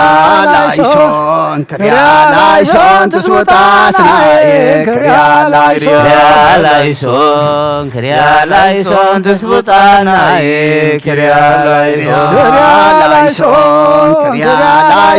ላይሶን ኪርያ ላይሶን ትስውጣስ ናይ ኪርያ ላይሶን ኪርያ ላይሶን ኪርያ ላይሶን ትስውጣ ናይ ኪርያ ላይሶን ኪርያ ላይሶን ኪርያ ላይሶን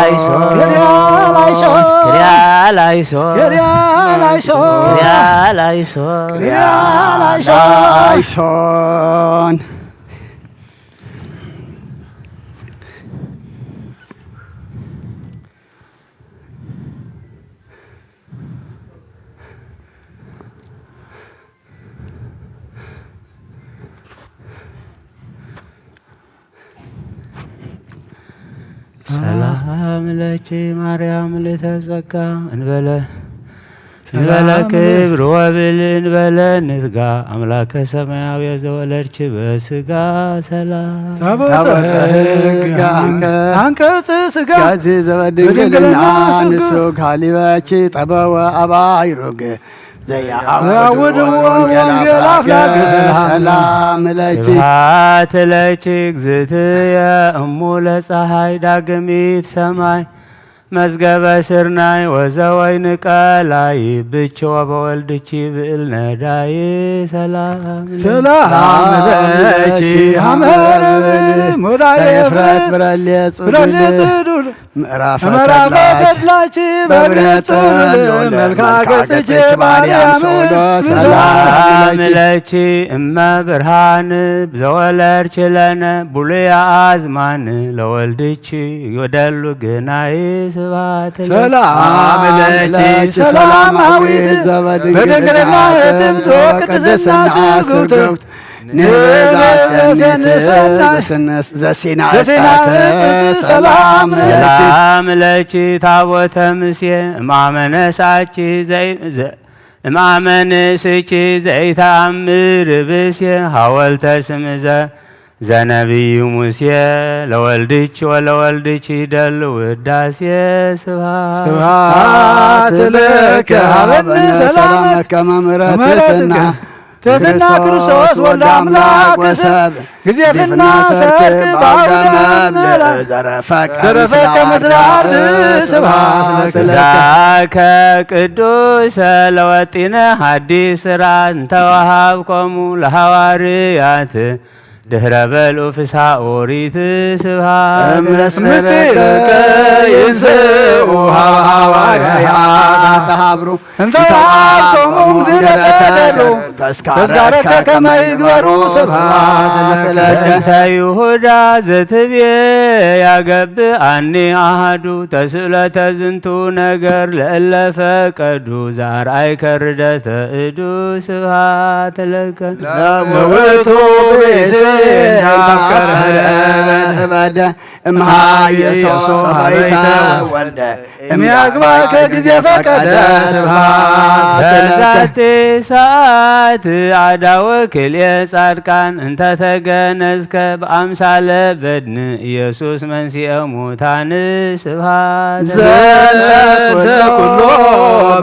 ላይሶን፣ ክሪያ ላይሶን፣ ክሪያ ላይሶን፣ ክሪያ ላይሶን፣ ክሪያ ላይሶን፣ ክሪያ ላይሶን፣ ክሪያ ላይሶን። ሰላም ለኪ ማርያም ምልዕተ ጸጋ እንበለ፣ እንበለ ሰላም ክብር ወብል እንበለ ንትጋ፣ ኣምላከ ሰማያዊ ዘወለድኪ በስጋ ሰላም። ታቦተ ሕግ አንቀ-፣ አንቀጽ ስጋ እስከዚ ዘበድንግልና በድንግልና ንሱ ስጋ ካሊበኪ ጠበወ ኣባይሩግ ዘያውድ ዘያውድ ወንጌል ወንጌል አፍላገ አፍላገ ሰላም። ሰላም ለኪ። ስብሐት ለኪ እግዝእትየ እሙ ለፀሐይ ዳግሚት ሰማይ መዝገበ ስርናይ ወዘወይን ቀላይ ብኪ ወበወልድኪ ብእል ነዳይ ሰላም ለኪ። ሰላም ለኪ ሐመረ ብል ሙዳየ ለኤፍረት ብረሌ ብረሌ ጽዱል ጽዱል ምዕራፈ ምዕራፈ ተድላኪ ተድላኪ በብርህ በብርህ ጽሉል ጽሉል መልካ መልካ ገጽኪ ገጽኪ ማርያም ማርያም ስዑዶ ስዑዶ ሰላም ሰላም ለኪ። ለኪ እመ ብርሃን ዘወለድኪ ለነ ብሉይ ኣዝማን ለወልድኪ ይወደሉ ግናይ ስብሐት ለኪ። ሰላም ለኪ ሰላማዊት ዘበድንግልና ህትምት ወቅድስና ስግብት ንበዛ ሰኒት ዘሲና ዘሲና ዘሲና ዕፀት ዕፀት ሰላም ለኪ። ሰላም ለኪ ታቦተ ምሴ እማመነሳኪ ዘይ- ዘ- እማመንስኪ ዘይተኣምር ብሴ ሐወልተ ስም ዘ- ዘነቢዩ ሙሴ ለወልድኪ ወለወልድኪ ይደሉ ውዳሴ ስብሐት ስብሐት ለከ ሀበነ ሰላመከ መምህረ ትሕትና ትሕትና ክርስቶስ ወልደ አምላክ ወሰብ ግዜፍና ሰርክ ባውደ መብልዕ ዘረፈቅ ዘረፈቅ ምስለ ዓርብ ስብሐት ለከ። ዳከ ቅዱሰ ለወጢነ ሐዲስ ስርዓት እንተወሃብኮሙ ለሐዋርያት ድህረ በልዑ ፍስሐ ኦሪት ስብሐት እምስርክ ይንስኡ ሐዋርያት ተሃብሩ እንተ ወሃብኮሙ ድህረ ተደሩ ተስካረከ ከመ ይግበሩ ስብሐት ለከ። እንተ ይሁዳ ዘትብዬ ያገብአኒ አሐዱ ተስእለተ ዝንቱ ነገር ለእለ ፈቀዱ ዘአርአይከ ርደተ እዱ ስብሐት ለከ። ለውእቱ ብእሲ እንተ አፍቀረ እበደ እምሃ ኢየሱስ ሀበይተ ወልደ እምያግባከ ጊዜ ፈቀደ ስብሐት ለከ። በዛቲ ሰዓት አዳወ ክልኤ ጻድቃን እንተተገነዝከ በአምሳለ በድን ኢየሱስ መንስኤ ሙታን ስብሐት ዘንተ ኩሎ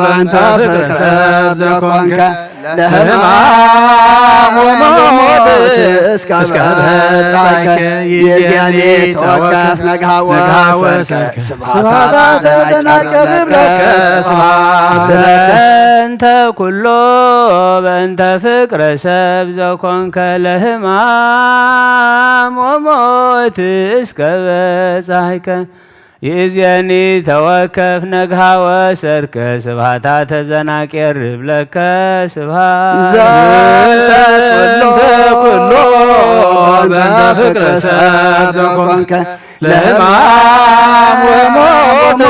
በእንተ ፍቅረ ሰብ ዘኮንከ ለሕማም ወሞት እስከ በጻይከ ይዜኒ ተወከፍ ነግሃ ወሰርከ ስብሐታ ተዘናቀርብ ለከ ስብሐት ለከ። ዘንተ ኩሎ በእንተ ፍቅረ ሰብ ዘኮንከ ለሕማም ወሞት እስከ በጻይከ ይእዜኒ ተወከፍ ነግሃ ወሰርከ ስብሐታ ተዘናቄርብ ለከ ስብሐት ዘንተ ኩሎ በእንተ ፍቅረ ሰብ ዘኮንከ ለሕማም ወሞት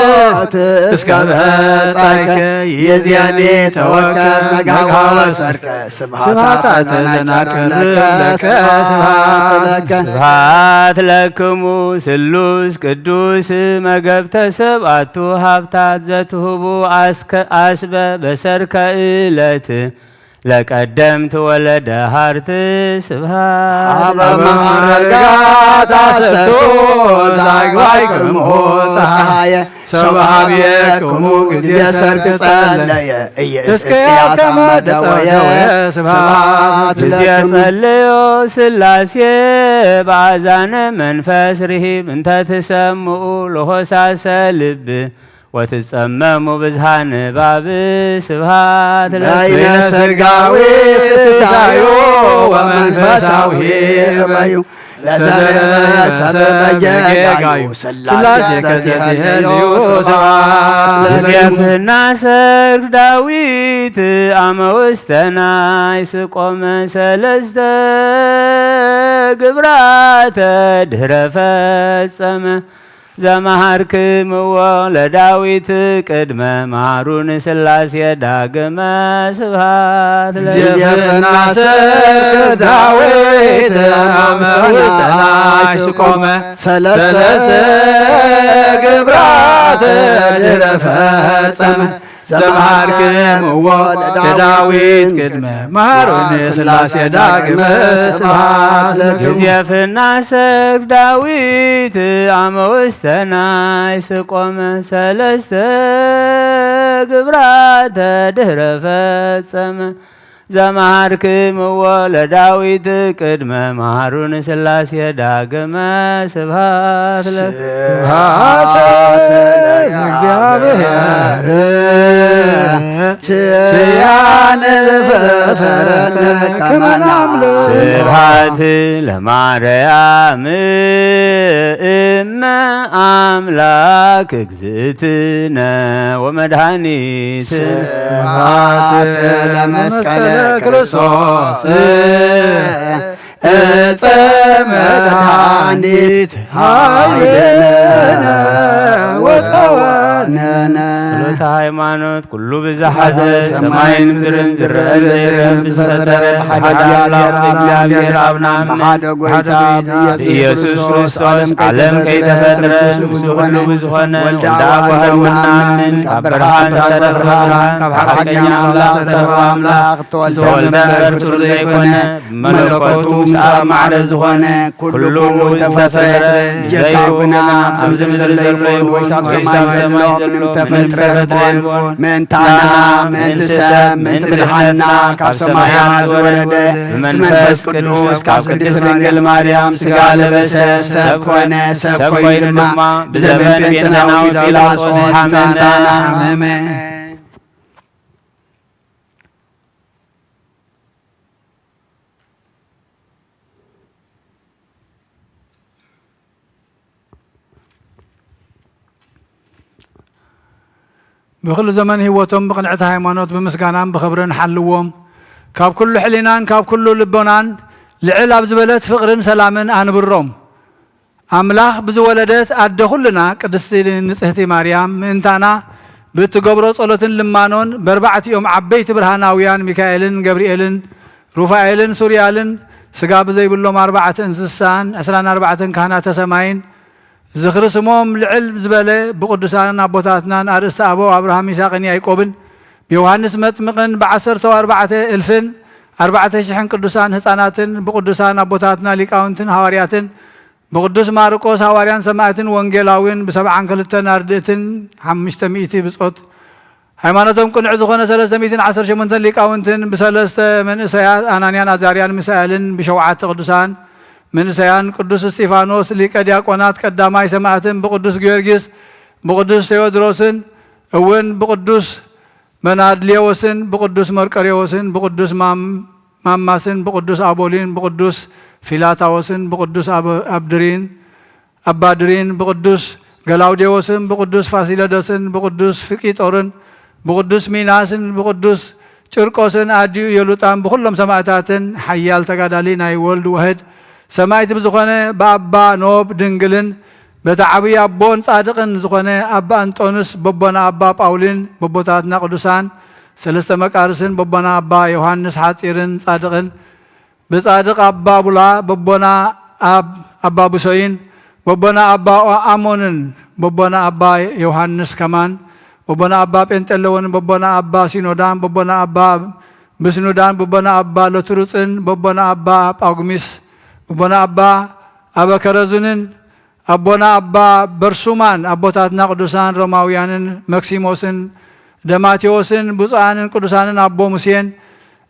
እስከ በጻይከ ይእዜኒ ተወከፍ ነግሃ ወሰርከ ስብሐት ስብሐት ለከ ለከ ስብሐት ለከ። ስብሐት ለክሙ ስሉስ ቅዱስ መገብተ ሰብአቱ ሀብታት ዘትሁቡ አስከ አስበ በሰርከ እለት ለቀደምት ወለደ ሃርት ስብሐት ሀበ ለክሙ። ማዕረጋት አሰቶ ዛግባይ ክሙ ፀሐየ ሰብሐብየክሙ ጊዜ ሰርክ ጸለየ ኢየ እስቅያስ ከመ ደወየ ስብሐት ጊዜ ለክሙ። ጸለዮ ስላሴ በአዛነ መንፈስ ርሂብ እንተ ትሰምኡ ለሆሳሰ ልብ ወትጸመሙ ብዝሃ ንባብ ስብሐት ለክሙ። በይነ ስጋዊ ስሳዮ ወመንፈሳዊ እበዩ ለዘርእሰ በጌጋዩ ስላሴ ከዘተሄልዩ ስብሐት ለክሙ። ዮሴፍና ሰርክ ዳዊት አመ ውስተ ናይ ስቆመ ሰለስተ ግብራተ ድህረ ፈጸመ ዘመሃርክምዎ ለዳዊት ቅድመ መሃሩን ስላሴ ዳግመ ስብሐት ለክሙ። ዮሴፍና ሰርክ ዳዊት አመ ውስተ ናይ ስቆመ ሰለስተ ግብራተ ድህረ ፈጸመ ዘመሃርክምዎ ለዳዊት ቅድመ መሃሩን ስላሴ ዳግመ ስብሐት ለክሙ። ዮሴፍና ሰርክ ዳዊት አመ ውስተ ናይ ስቆመ ሰለስተ ግብራተ ድህረ ፈጸመ ዘመሃርክምዎ ለዳዊት ቅድመ መሃሩን ስላሴ ዳግመ ስብሐት ለ- ስብሐት ለእግዚአብሔር። ችያን ፈፈረነ ከመ ናምልክ። ስብሐት ለማርያም እመ አምላክ እግዝእትነ ወመድኃኒት። ስብሐት ለመስቀለ ክርስቶስ እፀ መድኃኒት። ኣንዲት ሃይለነ ወፀዋነነ ጸሎተ ሃይማኖት ኩሉ ብዝሓዘ ሰማይን ምድርን ዝረአን ዘይረአን ብዝፈጠረ ሓደ ኣምላኽ እግዚኣብሔር ኣብና ብሓደ ጎይታ ብኢየሱስ ክርስቶስ ዓለም ከይተፈጥረ ንሱ ኩሉ ብዝኾነ ወልዳ ጓህር ምናምን ካብ ብርሃን ዝተረኽበ ካብ ሓቀኛ ኣምላኽ ዝተረኽበ ኣምላኽ ተወልደ እምበር ፍጡር ዘይኮነ መለኮቱ ምስ ኣብ ማዕረ ዝኾነ ኩሉ ብኡ ተፈጥረ። ጌታ ግና ኣብዚ ምድሪ ዘይብሉ ወይስ ኣብ ሰማይ ዘሎ ምንም ተፈጥረ የልቦን። ምእንታና፣ ምእንቲ ሰብ፣ ምእንቲ ድሓንና ካብ ሰማያት ዝወረደ ብመንፈስ ቅዱስ ካብ ቅድስት ድንግል ማርያም ስጋ ለበሰ፣ ሰብ ኮነ፣ ሰብ ኮይኑ ድማ ብዘበን ጴንጠናዊ ጲላጦስ ሓመመ። ብኹሉ ዘመን ህይወቶም ብቕንዕቲ ሃይማኖት ብምስጋናን ብኽብርን ሓልዎም። ካብ ኩሉ ሕሊናን ካብ ኩሉ ልቦናን ልዕል ኣብ ዝበለት ፍቕርን ሰላምን ኣንብሮም። ኣምላኽ ብዝወለደት ኣደ ኩልና ቅድስቲ ንጽህቲ ማርያም ምእንታና ብእትገብሮ ጸሎትን ልማኖን በርባዕቲኦም ዓበይቲ ብርሃናውያን ሚካኤልን ገብርኤልን ሩፋኤልን ሱርያልን ስጋ ብዘይብሎም ኣርባዕተ እንስሳን ዕስራን ኣርባዕተን ካህናተ ሰማይን ዝኽሪ ስሞም ልዕል ዝበለ ብቅዱሳን ኣቦታትናን ኣርእስተ ኣበው ኣብርሃም ይስሐቅን ያዕቆብን ብዮሃንስ መጥምቅን ብዓሰርተው ኣርባዕተ እልፍን ኣርባዕተ ሽሕን ቅዱሳን ህፃናትን ብቅዱሳን ኣቦታትና ሊቃውንትን ሃዋርያትን ብቅዱስ ማርቆስ ሃዋርያን ሰማዕትን ወንጌላዊን ብሰብዓን ክልተን ኣርድእትን ሓሙሽተ ሚእቲ ብጾት ሃይማኖቶም ቅኑዕ ዝኾነ ሰለስተ ሚእትን ዓሰርተ ሸሞንተን ሊቃውንትን ብሰለስተ መንእሰያት ኣናንያን ኣዛርያን ሚሳኤልን ብሸውዓተ ቅዱሳን መንእሰያን ቅዱስ እስጢፋኖስ ሊቀ ዲያቆናት ቀዳማይ ሰማዕትን ብቅዱስ ጊዮርጊስ ብቅዱስ ቴዎድሮስን እውን ብቅዱስ መናድሌዎስን ብቅዱስ መርቆሬዎስን ብቅዱስ ማም- ማማስን ብቅዱስ ኣቦሊን ብቅዱስ ፊላታዎስን ብቅዱስ ኣብ- ኣብድሪን ኣባድሪን ብቅዱስ ገላውዴዎስን ብቅዱስ ፋሲለደስን ብቅዱስ ፍቂጦርን ብቅዱስ ሚናስን ብቅዱስ ጭርቆስን ኣዲኡ የሉጣን ብኩሎም ሰማእታትን ሓያል ተጋዳሊ ናይ ወልድ ዋህድ ሰማይት ብዝኾነ ብኣባ ኖብ ድንግልን በቲ ዓብዪ ኣቦን ጻድቕን ዝኾነ ኣባ እንጦንስ በቦና ኣባ ጳውሊን በቦታትና ቅዱሳን ሰለስተ መቃርስን በቦና ኣባ ዮሃንስ ሓጺርን ጻድቕን ብጻድቕ ኣባ ቡላ በቦና ኣብ ኣባ ብሶይን በቦና ኣባ ኣሞንን በቦና ኣባ ዮሃንስ ከማን በቦና ኣባ ጴንጠለዎን በቦና ኣባ ሲኖዳን በቦና ኣባ ብስኑዳን በቦና ኣባ ለትሩጽን በቦና ኣባ ጳጉሚስ በቦና ኣባ ኣበከረዙንን ኣቦና ኣባ በርሱማን ኣቦታትና ቅዱሳን ሮማውያንን መክሲሞስን ደማቴዎስን ብፁዓንን ቅዱሳንን ኣቦ ሙሴን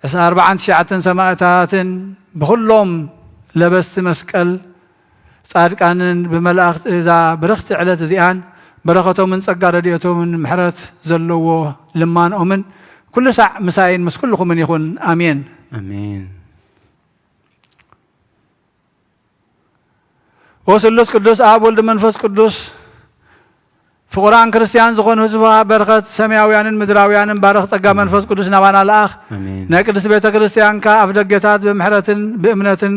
ዕስራን ኣርባዓን ትሽዓተን ሰማእታትን ብኹሎም ለበስቲ መስቀል ጻድቃንን ብመላእኽቲ እዛ ብርኽቲ ዕለት እዚኣን በረኸቶምን ጸጋ ረድኤቶምን ምሕረት ዘለዎ ልማንኦምን ኩሉ ሳዕ ምሳይን ምስ ኩልኹምን ይኹን። ኣሜን። ኣሜን። ኦ ስሉስ ቅዱስ ኣብ ወልድ መንፈስ ቅዱስ ፍቑራን ክርስትያን ዝኾኑ ህዝብኻ በረኸት ሰማያውያንን ምድራውያንን ባረኽ። ጸጋ መንፈስ ቅዱስ ናባና ለኣኽ። ኣሜን። ናይ ቅድስት ቤተ ክርስትያንካ ኣፍ ደገታት ብምሕረትን ብእምነትን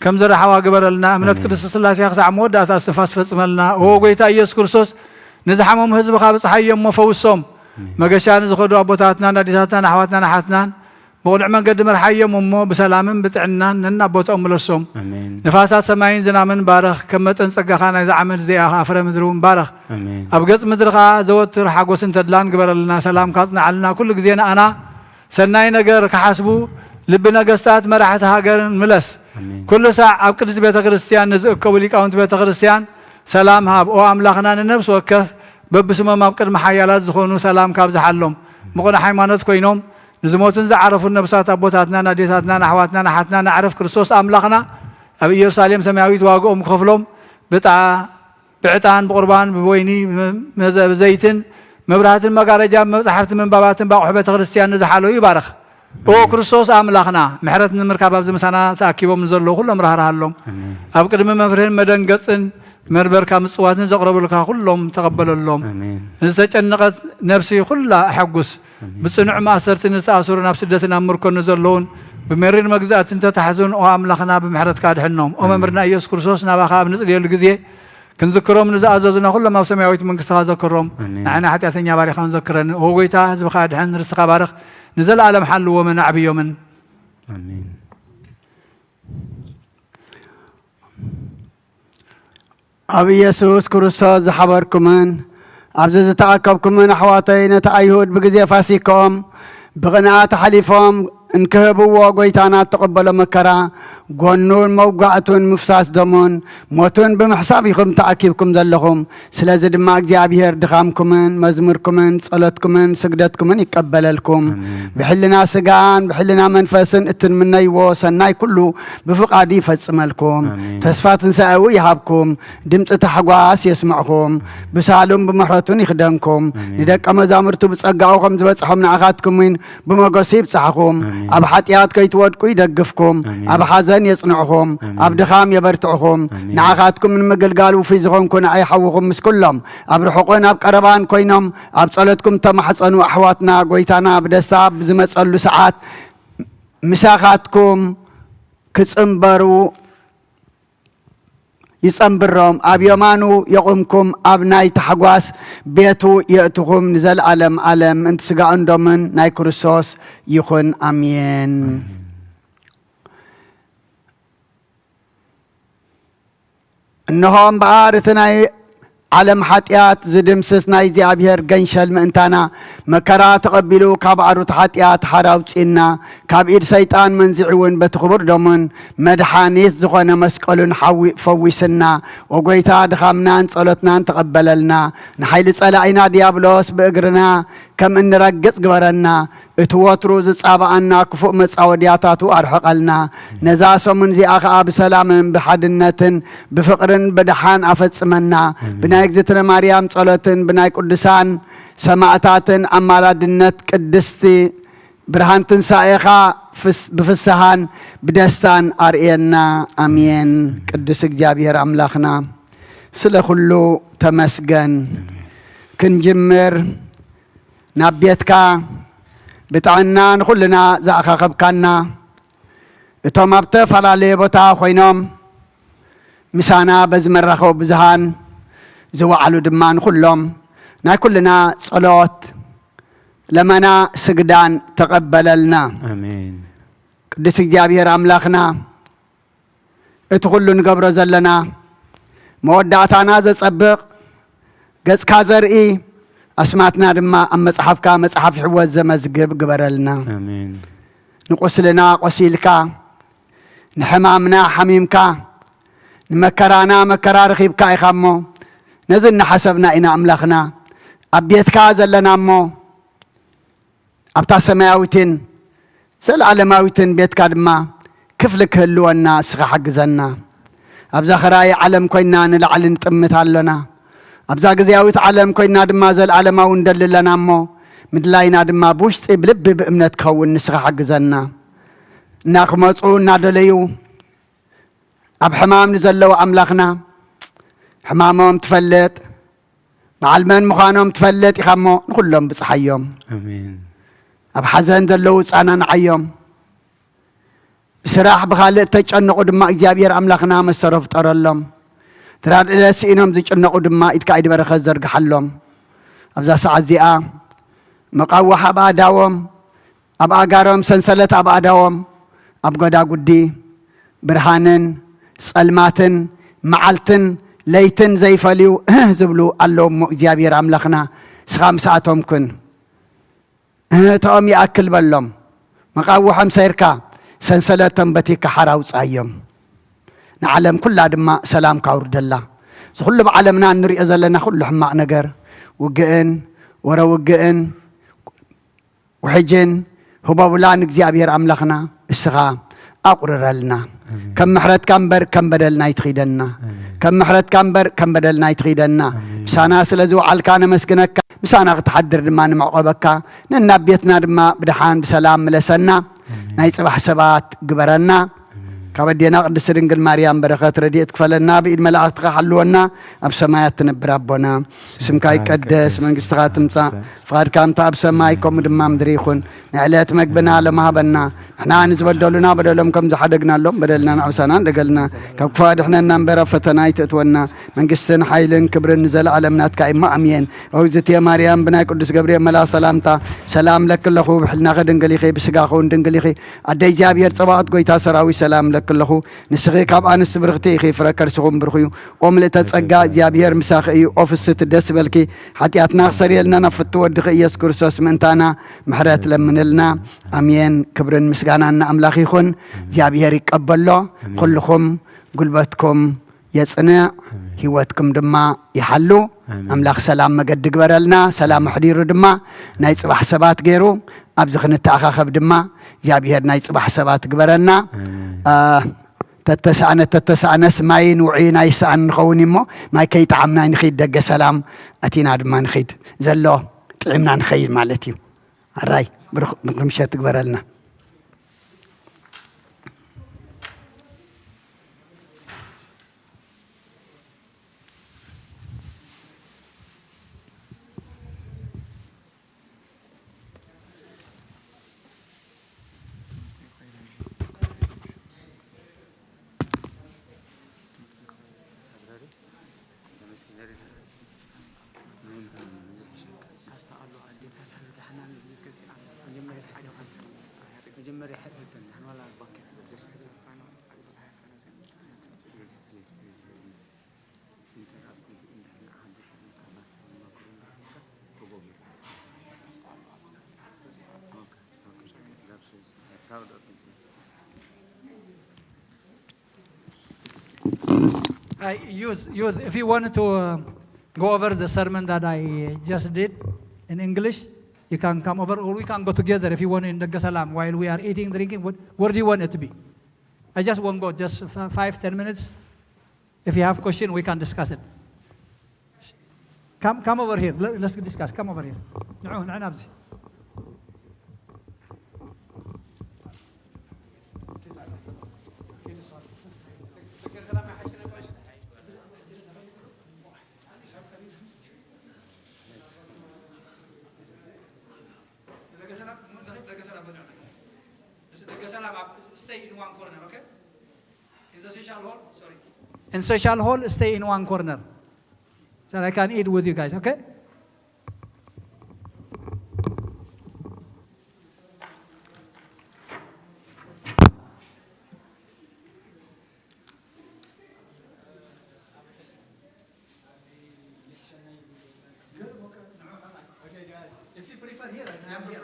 ከም ዝረሓዋ ግበረልና። እምነት ኣሜን። ቅድስት ስላሴ ክሳዕ መወዳእታ እስትንፋስ ፈጽመልና። ኦ ጎይታ ኢየሱስ ክርስቶስ ንዝሓመሙ ህዝብኻ ብጽሓዮም እሞ ፈውሶም። ኣሜን። መገሻ ንዝኸዱ ኣቦታትናን ኣዴታትናን ኣሕዋትናን ኣሓትናን ብቕኑዕ መንገዲ መርሓዮም እሞ ብሰላምን ብጥዕናን ነናቦትኦም ምለሶም። ኣሜን። ንፋሳት ሰማይን ዝናምን ባረኽ፣ ከም መጠን ጸጋኻ ናይዛ ዓመት እዚኣ ኸኣ ፍረ ምድሪ እውን ባረኽ። ኣሜን። ኣብ ገጽ ምድሪ ኸኣ ዘወትር ሓጎስን ተድላን ግበረልና። ሰላምካ ኣጽንዓልና። ኩሉ ግዜ ንኣና ሰናይ ነገር ክሓስቡ ልቢ ነገስታት መራሕቲ ሃገርን ምለስ። ኣሜን። ኩሉ ሳዕ ኣብ ቅድስት ቤተ ክርስትያን ንዝእከቡ ሊቃውንቲ ቤተ ክርስትያን ሰላም ሃብ። ኦ ኣምላኽና ንነፍሲ ወከፍ በብስሞም ኣብ ቅድሚ ሓያላት ዝኾኑ ሰላም ካብ ዝሓሎም ምቑነ ሃይማኖት ኮይኖም ንዝሞቱን ዝዓረፉን ነብሳት ኣቦታትናን ኣዴታትናን ኣሕዋትናን ኣሓትናን ኣዕርፍ ክርስቶስ ኣምላኽና ኣብ ኢየሩሳሌም ሰማያዊት ዋግኦም ክኸፍሎም ብጣ ብዕጣን ብቁርባን ብወይኒ ብመዘ- ብዘይትን መብራህትን መጋረጃ ብመጻሕፍቲ ምንባባትን ብኣቑሑ ቤተ ክርስትያን ንዝሓለዉ ይባርኽ። ኦ ክርስቶስ ኣምላኽና ምሕረት ንምርካብ ኣብዚ ምሳና ተኣኪቦም ንዘለዉ ኩሎም ራህራሃሎም። ኣሜን። ኣብ ቅድሚ መፍርህን መደንገጽን መንበርካ ምጽዋትን ዘቕረቡልካ ኩሎም ተቐበለሎም። ኣሜን። ንዝተጨነቐት ነፍሲ ኩላ ኣሐጉስ። ኣሜን። ብጽኑዕ ማእሰርቲ ንዝተኣስሩ ናብ ስደትን ኣብ ምርኮን ንዘለዉን ብመሪር መግዛእቲ እንተተሓዙን፣ ኦ ኣምላኽና፣ ብምሕረትካ ኣድሕኖም። ኦ መምህርና ኢየሱስ ክርስቶስ፣ ናባኻ ኣብ ንጽልየሉ ግዜ ክንዝክሮም ንዝኣዘዙና ኩሎም ኣብ ሰማያዊት መንግስትኻ ዘክሮም። ኣሜን። ንዓና ሓጢኣተኛ ባሪኻን ዘክረን። ኦ ጎይታ፣ ህዝብኻ ኣድሕን፣ ርስትኻ ባርኽ፣ ንዘለኣለም ሓልዎምን ኣዕብዮምን። ኣሜን። ኣብ ኢየሱስ ክርስቶስ ዝሓበርኩምን ኣብዚ ዝተኣከብኩምን ኣሕዋተይ፣ ነቲ ኣይሁድ ብግዜ ፋሲካኦም ብቕንኣት ኣሕሊፎም እንክህብዎ፣ ጎይታና እተቐበሎ መከራ፣ ጎኑን መውጋእቱን ምፍሳስ ደሙን ሞቱን ብምሕሳብ ኢኹም ተኣኪብኩም ዘለኹም። ስለዚ ድማ እግዚኣብሔር ድኻምኩምን መዝሙርኩምን ጸሎትኩምን ስግደትኩምን ይቀበለልኩም። ኣሜን። ብሕልና ስጋን ብሕልና መንፈስን እትምነይዎ ሰናይ ኩሉ ብፍቓዱ ይፈጽመልኩም። ኣሜን። ተስፋ ትንሳኤኡ ይሃብኩም። ድምፂ ታሕጓስ የስምዕኹም። ብሳሉን ብምሕረቱን ይኽደንኩም። ኣሜን። ንደቀ መዛሙርቱ ብጸጋኡ ከም ዝበጽሖም ንኣኻትኩም እውን ብመጎሲ ይብጻሕኹም። ኣሜን። ኣብ ሓጢኣት ከይትወድቁ ይደግፍኩም። ኣሜን። ኣብ ሓዘን የጽንዕኹም። ኣሜን። ኣብ ድኻም የበርትዕኹም። ኣሜን። ንኣኻትኩም ንምግልጋል ውፉይ ዝኾንኩ ንኣይ ሓውኹም ምስ ኩሎም ኣብ ርሑቕን ኣብ ቀረባን ኮይኖም ኣብ ጸሎትኩም ተማሕጸኑ። ኣሕዋትና፣ ጎይታና ብደስታ ብዝመጸሉ ሰዓት ምሳኻትኩም ክጽንበሩ ይጸንብሮም፣ ኣብ የማኑ የቑምኩም፣ ኣብ ናይ ታሕጓስ ቤቱ የእትኹም። ንዘለኣለም ኣለም ምእንቲ ስጋኡን ደሙን ናይ ክርስቶስ ይኹን። ኣሜን። እንሆ እምበኣር እቲ ናይ ዓለም ሓጢኣት ዝድምስስ ናይ እግዚኣብሔር ገንሸል ምእንታና መከራ ተቐቢሉ፣ ካብ ኣሩት ሓጢኣት ሓራ ኣውጺእና፣ ካብ ኢድ ሰይጣን መንዚዑ እውን በቲ ክቡር ደሙን መድሓኒት ዝኾነ መስቀሉን ሓዊ ፈዊስና። ኦ ጎይታ፣ ድኻምናን ጸሎትናን ተቐበለልና። ንሓይሊ ጸላኢና ዲያብሎስ ብእግርና ከም እንረግጽ ግበረና። እቲ ወትሩ ዝጻባኣና ክፉእ መጻወድያታቱ ኣርሕቐልና። ነዛ ሰሙን እዚኣ ኸኣ ብሰላምን ብሓድነትን ብፍቕርን ብደሓን ኣፈጽመና። ኣሜን። ብናይ እግዝእትነ ማርያም ጸሎትን ብናይ ቅዱሳን ሰማዕታትን ኣማላድነት ቅድስቲ ብርሃን ትንሳኤኻ ፍስ-፣ ብፍስሃን ብደስታን ኣርእየና። ኣሜን። ቅዱስ እግዚኣብሔር ኣምላኽና፣ ስለ ኩሉ ተመስገን። ክንጅምር ናብ ቤትካ ብጥዕና ንኹልና ዝኣኻኸብካና፣ እቶም ኣብ ተፈላለየ ቦታ ኮይኖም ምሳና በዚ መራኸቢ ብዙሃን ዝወዓሉ ድማ ንኹሎም ናይ ኩልና ጸሎት፣ ለመና፣ ስግዳን ተቐበለልና። ኣሜን። ቅዱስ እግዚኣብሔር ኣምላኽና፣ እቲ ኩሉ ንገብሮ ዘለና መወዳእታና ዘጸብቕ፣ ገጽካ ዘርኢ፣ ኣስማትና ድማ ኣብ መጽሓፍካ መጽሓፍ ሕይወት ዘመዝግብ ግበረልና። ኣሜን። ንቁስልና ቆሲልካ፣ ንሕማምና ሓሚምካ፣ ንመከራና መከራ ረኺብካ ኢኻ እሞ፣ ነዚ እናሓሰብና ኢና ኣምላኽና ኣብ ቤትካ ዘለና እሞ፣ ኣብታ ሰማያዊትን ዘለኣለማዊትን ቤትካ ድማ ክፍሊ ክህልወና እስኻ ሓግዘና። ኣብዛ ኸራይ ዓለም ኮይንና ንላዕሊ ንጥምት ኣሎና። ኣብዛ ግዜያዊት ዓለም ኮይንና ድማ ዘለኣለማዊ ንደሊ ኣለና እሞ፣ ምድላይና ድማ ብውሽጢ ብልቢ ብእምነት ክኸውን ንስኻ ሓግዘና። እናክመጹ እናደለዩ ኣብ ሕማም ንዘለዉ ኣምላኽና፣ ሕማሞም ትፈልጥ፣ በዓል መን ምዃኖም ትፈልጥ ኢኻ እሞ፣ ንኹሎም ብጽሓዮም። ኣሜን። ኣብ ሓዘን ዘለዉ ጻናንዓዮም። ብስራሕ ብኻልእ እተጨነቑ ድማ እግዚኣብሔር ኣምላኽና መሰሮ ፍጠረሎም። ተራድእነት ስኢኖም ዝጭነቑ ድማ ኢድካ ኢድ በረኸት ዘርግሓሎም። ኣብዛ ሰዓት እዚኣ መቓውሕ ኣብ ኣእዳዎም፣ ኣብ ኣእጋሮም ሰንሰለት ኣብ ኣእዳዎም፣ ኣብ ጎዳጉዲ ብርሃንን ጸልማትን መዓልትን ለይትን ዘይፈልዩ እህ ዝብሉ ኣለዉ እሞ እግዚኣብሔር ኣምላኽና ንስኻ ምስኣቶም ኩን። እህተኦም ይኣክል በሎም። መቓውሖም ሰይርካ፣ ሰንሰለቶም በቲካ ሓራ ኣውጽኣዮም። ንዓለም ኩላ ድማ ሰላምካ ኣውርደላ። እዚ ኩሉ ብዓለምና እንሪኦ ዘለና ኩሉ ሕማቕ ነገር፣ ውግእን ወረ ውግእን ውሕጅን ህቦብላን እግዚኣብሔር ኣምላኽና እስኻ ኣቑርረልና። ኣሜን። ከም ምሕረትካ እምበር ከም በደልና ኣይትኺደና። ኣሜን። ከም ምሕረትካ እምበር ከም በደልና ኣይትኺደና። ኣሜን። ምሳና ስለ ዝወዓልካ ነመስግነካ። ምሳና ክትሓድር ድማ ንምዕቆበካ። ነናብ ቤትና ድማ ብደሓን ብሰላም ምለሰና። ኣሜን። ናይ ጽባሕ ሰባት ግበረና። ኣሜን። ካብ ኣዴና ቅድስቲ ድንግል ማርያም በረኸት ረድኤት ክፈለና፣ ብኢድ መላእኽትኻ ሓልወና። ኣብ ሰማያት ትነብር ኣቦና፣ ስምካ ይቀደስ፣ መንግስትኻ ትምጻእ፣ ፍቓድካ ከምታ ኣብ ሰማይ ከምኡ ድማ ምድሪ ይኹን። ንዕለት መግብና ሎሚ ሃበና። ንሕና ንዝበደሉና በደሎም ከም ዝሓደግናሎም በደልና ንዕውሳና እንደገልና፣ ካብ ክፉእ ኣድሕነና እምበር ኣብ ፈተና ኣይትእትወና። መንግስትን ሓይልን ክብርን ንዘለኣለም ናትካ እሞ ኣሜን። ኦግዝእትየ ማርያም ብናይ ቅዱስ ገብርኤል መልኣኽ ሰላምታ ሰላም ለኪ ኣለኹ፣ ብሕልናኺ ድንግል ኢኺ፣ ብስጋኺ እውን ድንግል ኢኺ። ኣደ እግዚኣብሔር ጸባኦት ጎይታ ሰራዊት ሰላም ለኪ ኣለኹ። ንስኺ ካብ ኣንስቲ ብርኽቲ ኢኺ፣ ፍረ ከርስኹም ብሩኽ እዩ። ኦ ምልእተ ጸጋ እግዚኣብሔር ምሳኺ እዩ። ኦ ፍስቲ ደስ በልኪ፣ ሓጢኣትና ክሰርየልና ናብ ፍቱ ወድኺ ኢየሱስ ክርስቶስ ምእንታና ምሕረት ለምንልና። ኣሜን። ክብርን ምስጋናን ንኣምላኽ ይኹን። እግዚኣብሔር ይቀበሎ። ኩልኹም ጉልበትኩም የጽንዕ፣ ህይወትኩም ድማ ይሓሉ። ኣምላኽ ሰላም መገዲ ግበረልና። ሰላም ኣሕዲሩ ድማ ናይ ጽባሕ ሰባት ገይሩ ኣብዚ ክንተኣኻኸብ ድማ እግዚኣብሔር ናይ ጽባሕ ሰባት ግበረና። አ፣ ተተሳእነ ተተሳእነስ ማይን ውዑይን ኣይሰኣን ንኸውን እሞ ማይ ከይጠዓምና ንኺድ ደገ ሰላም ኣቲና ድማ ንኺድ ዘሎ ጥዒምና ንኸይድ ማለት እዩ። ኣራይ ብሩኽ ምሸት ትግበረልና። I, youth, youth, if you wanted to uh, go over the sermon that I just did in English, you can come over, or we can go together if you want in Degge Salam while we are eating, drinking. What, where do you want it to be? I just won't go, just f- five, ten minutes. If you have question, we can discuss it. Come, come over here. Let, let's discuss. Come over here. ንዑ፣ ንዑ ናብዚ። ደገ ሰላም፣ ደገ ሰላም፣ ደገ ሰላም፣ stay in one corner, okay? In the social hall, sorry. In social hall, stay in one corner. So I can eat with you guys, okay? If you prefer here, I am here.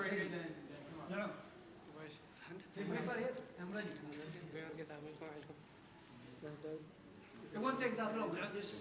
No. If you prefer here, I'm ready. It won't take that long. This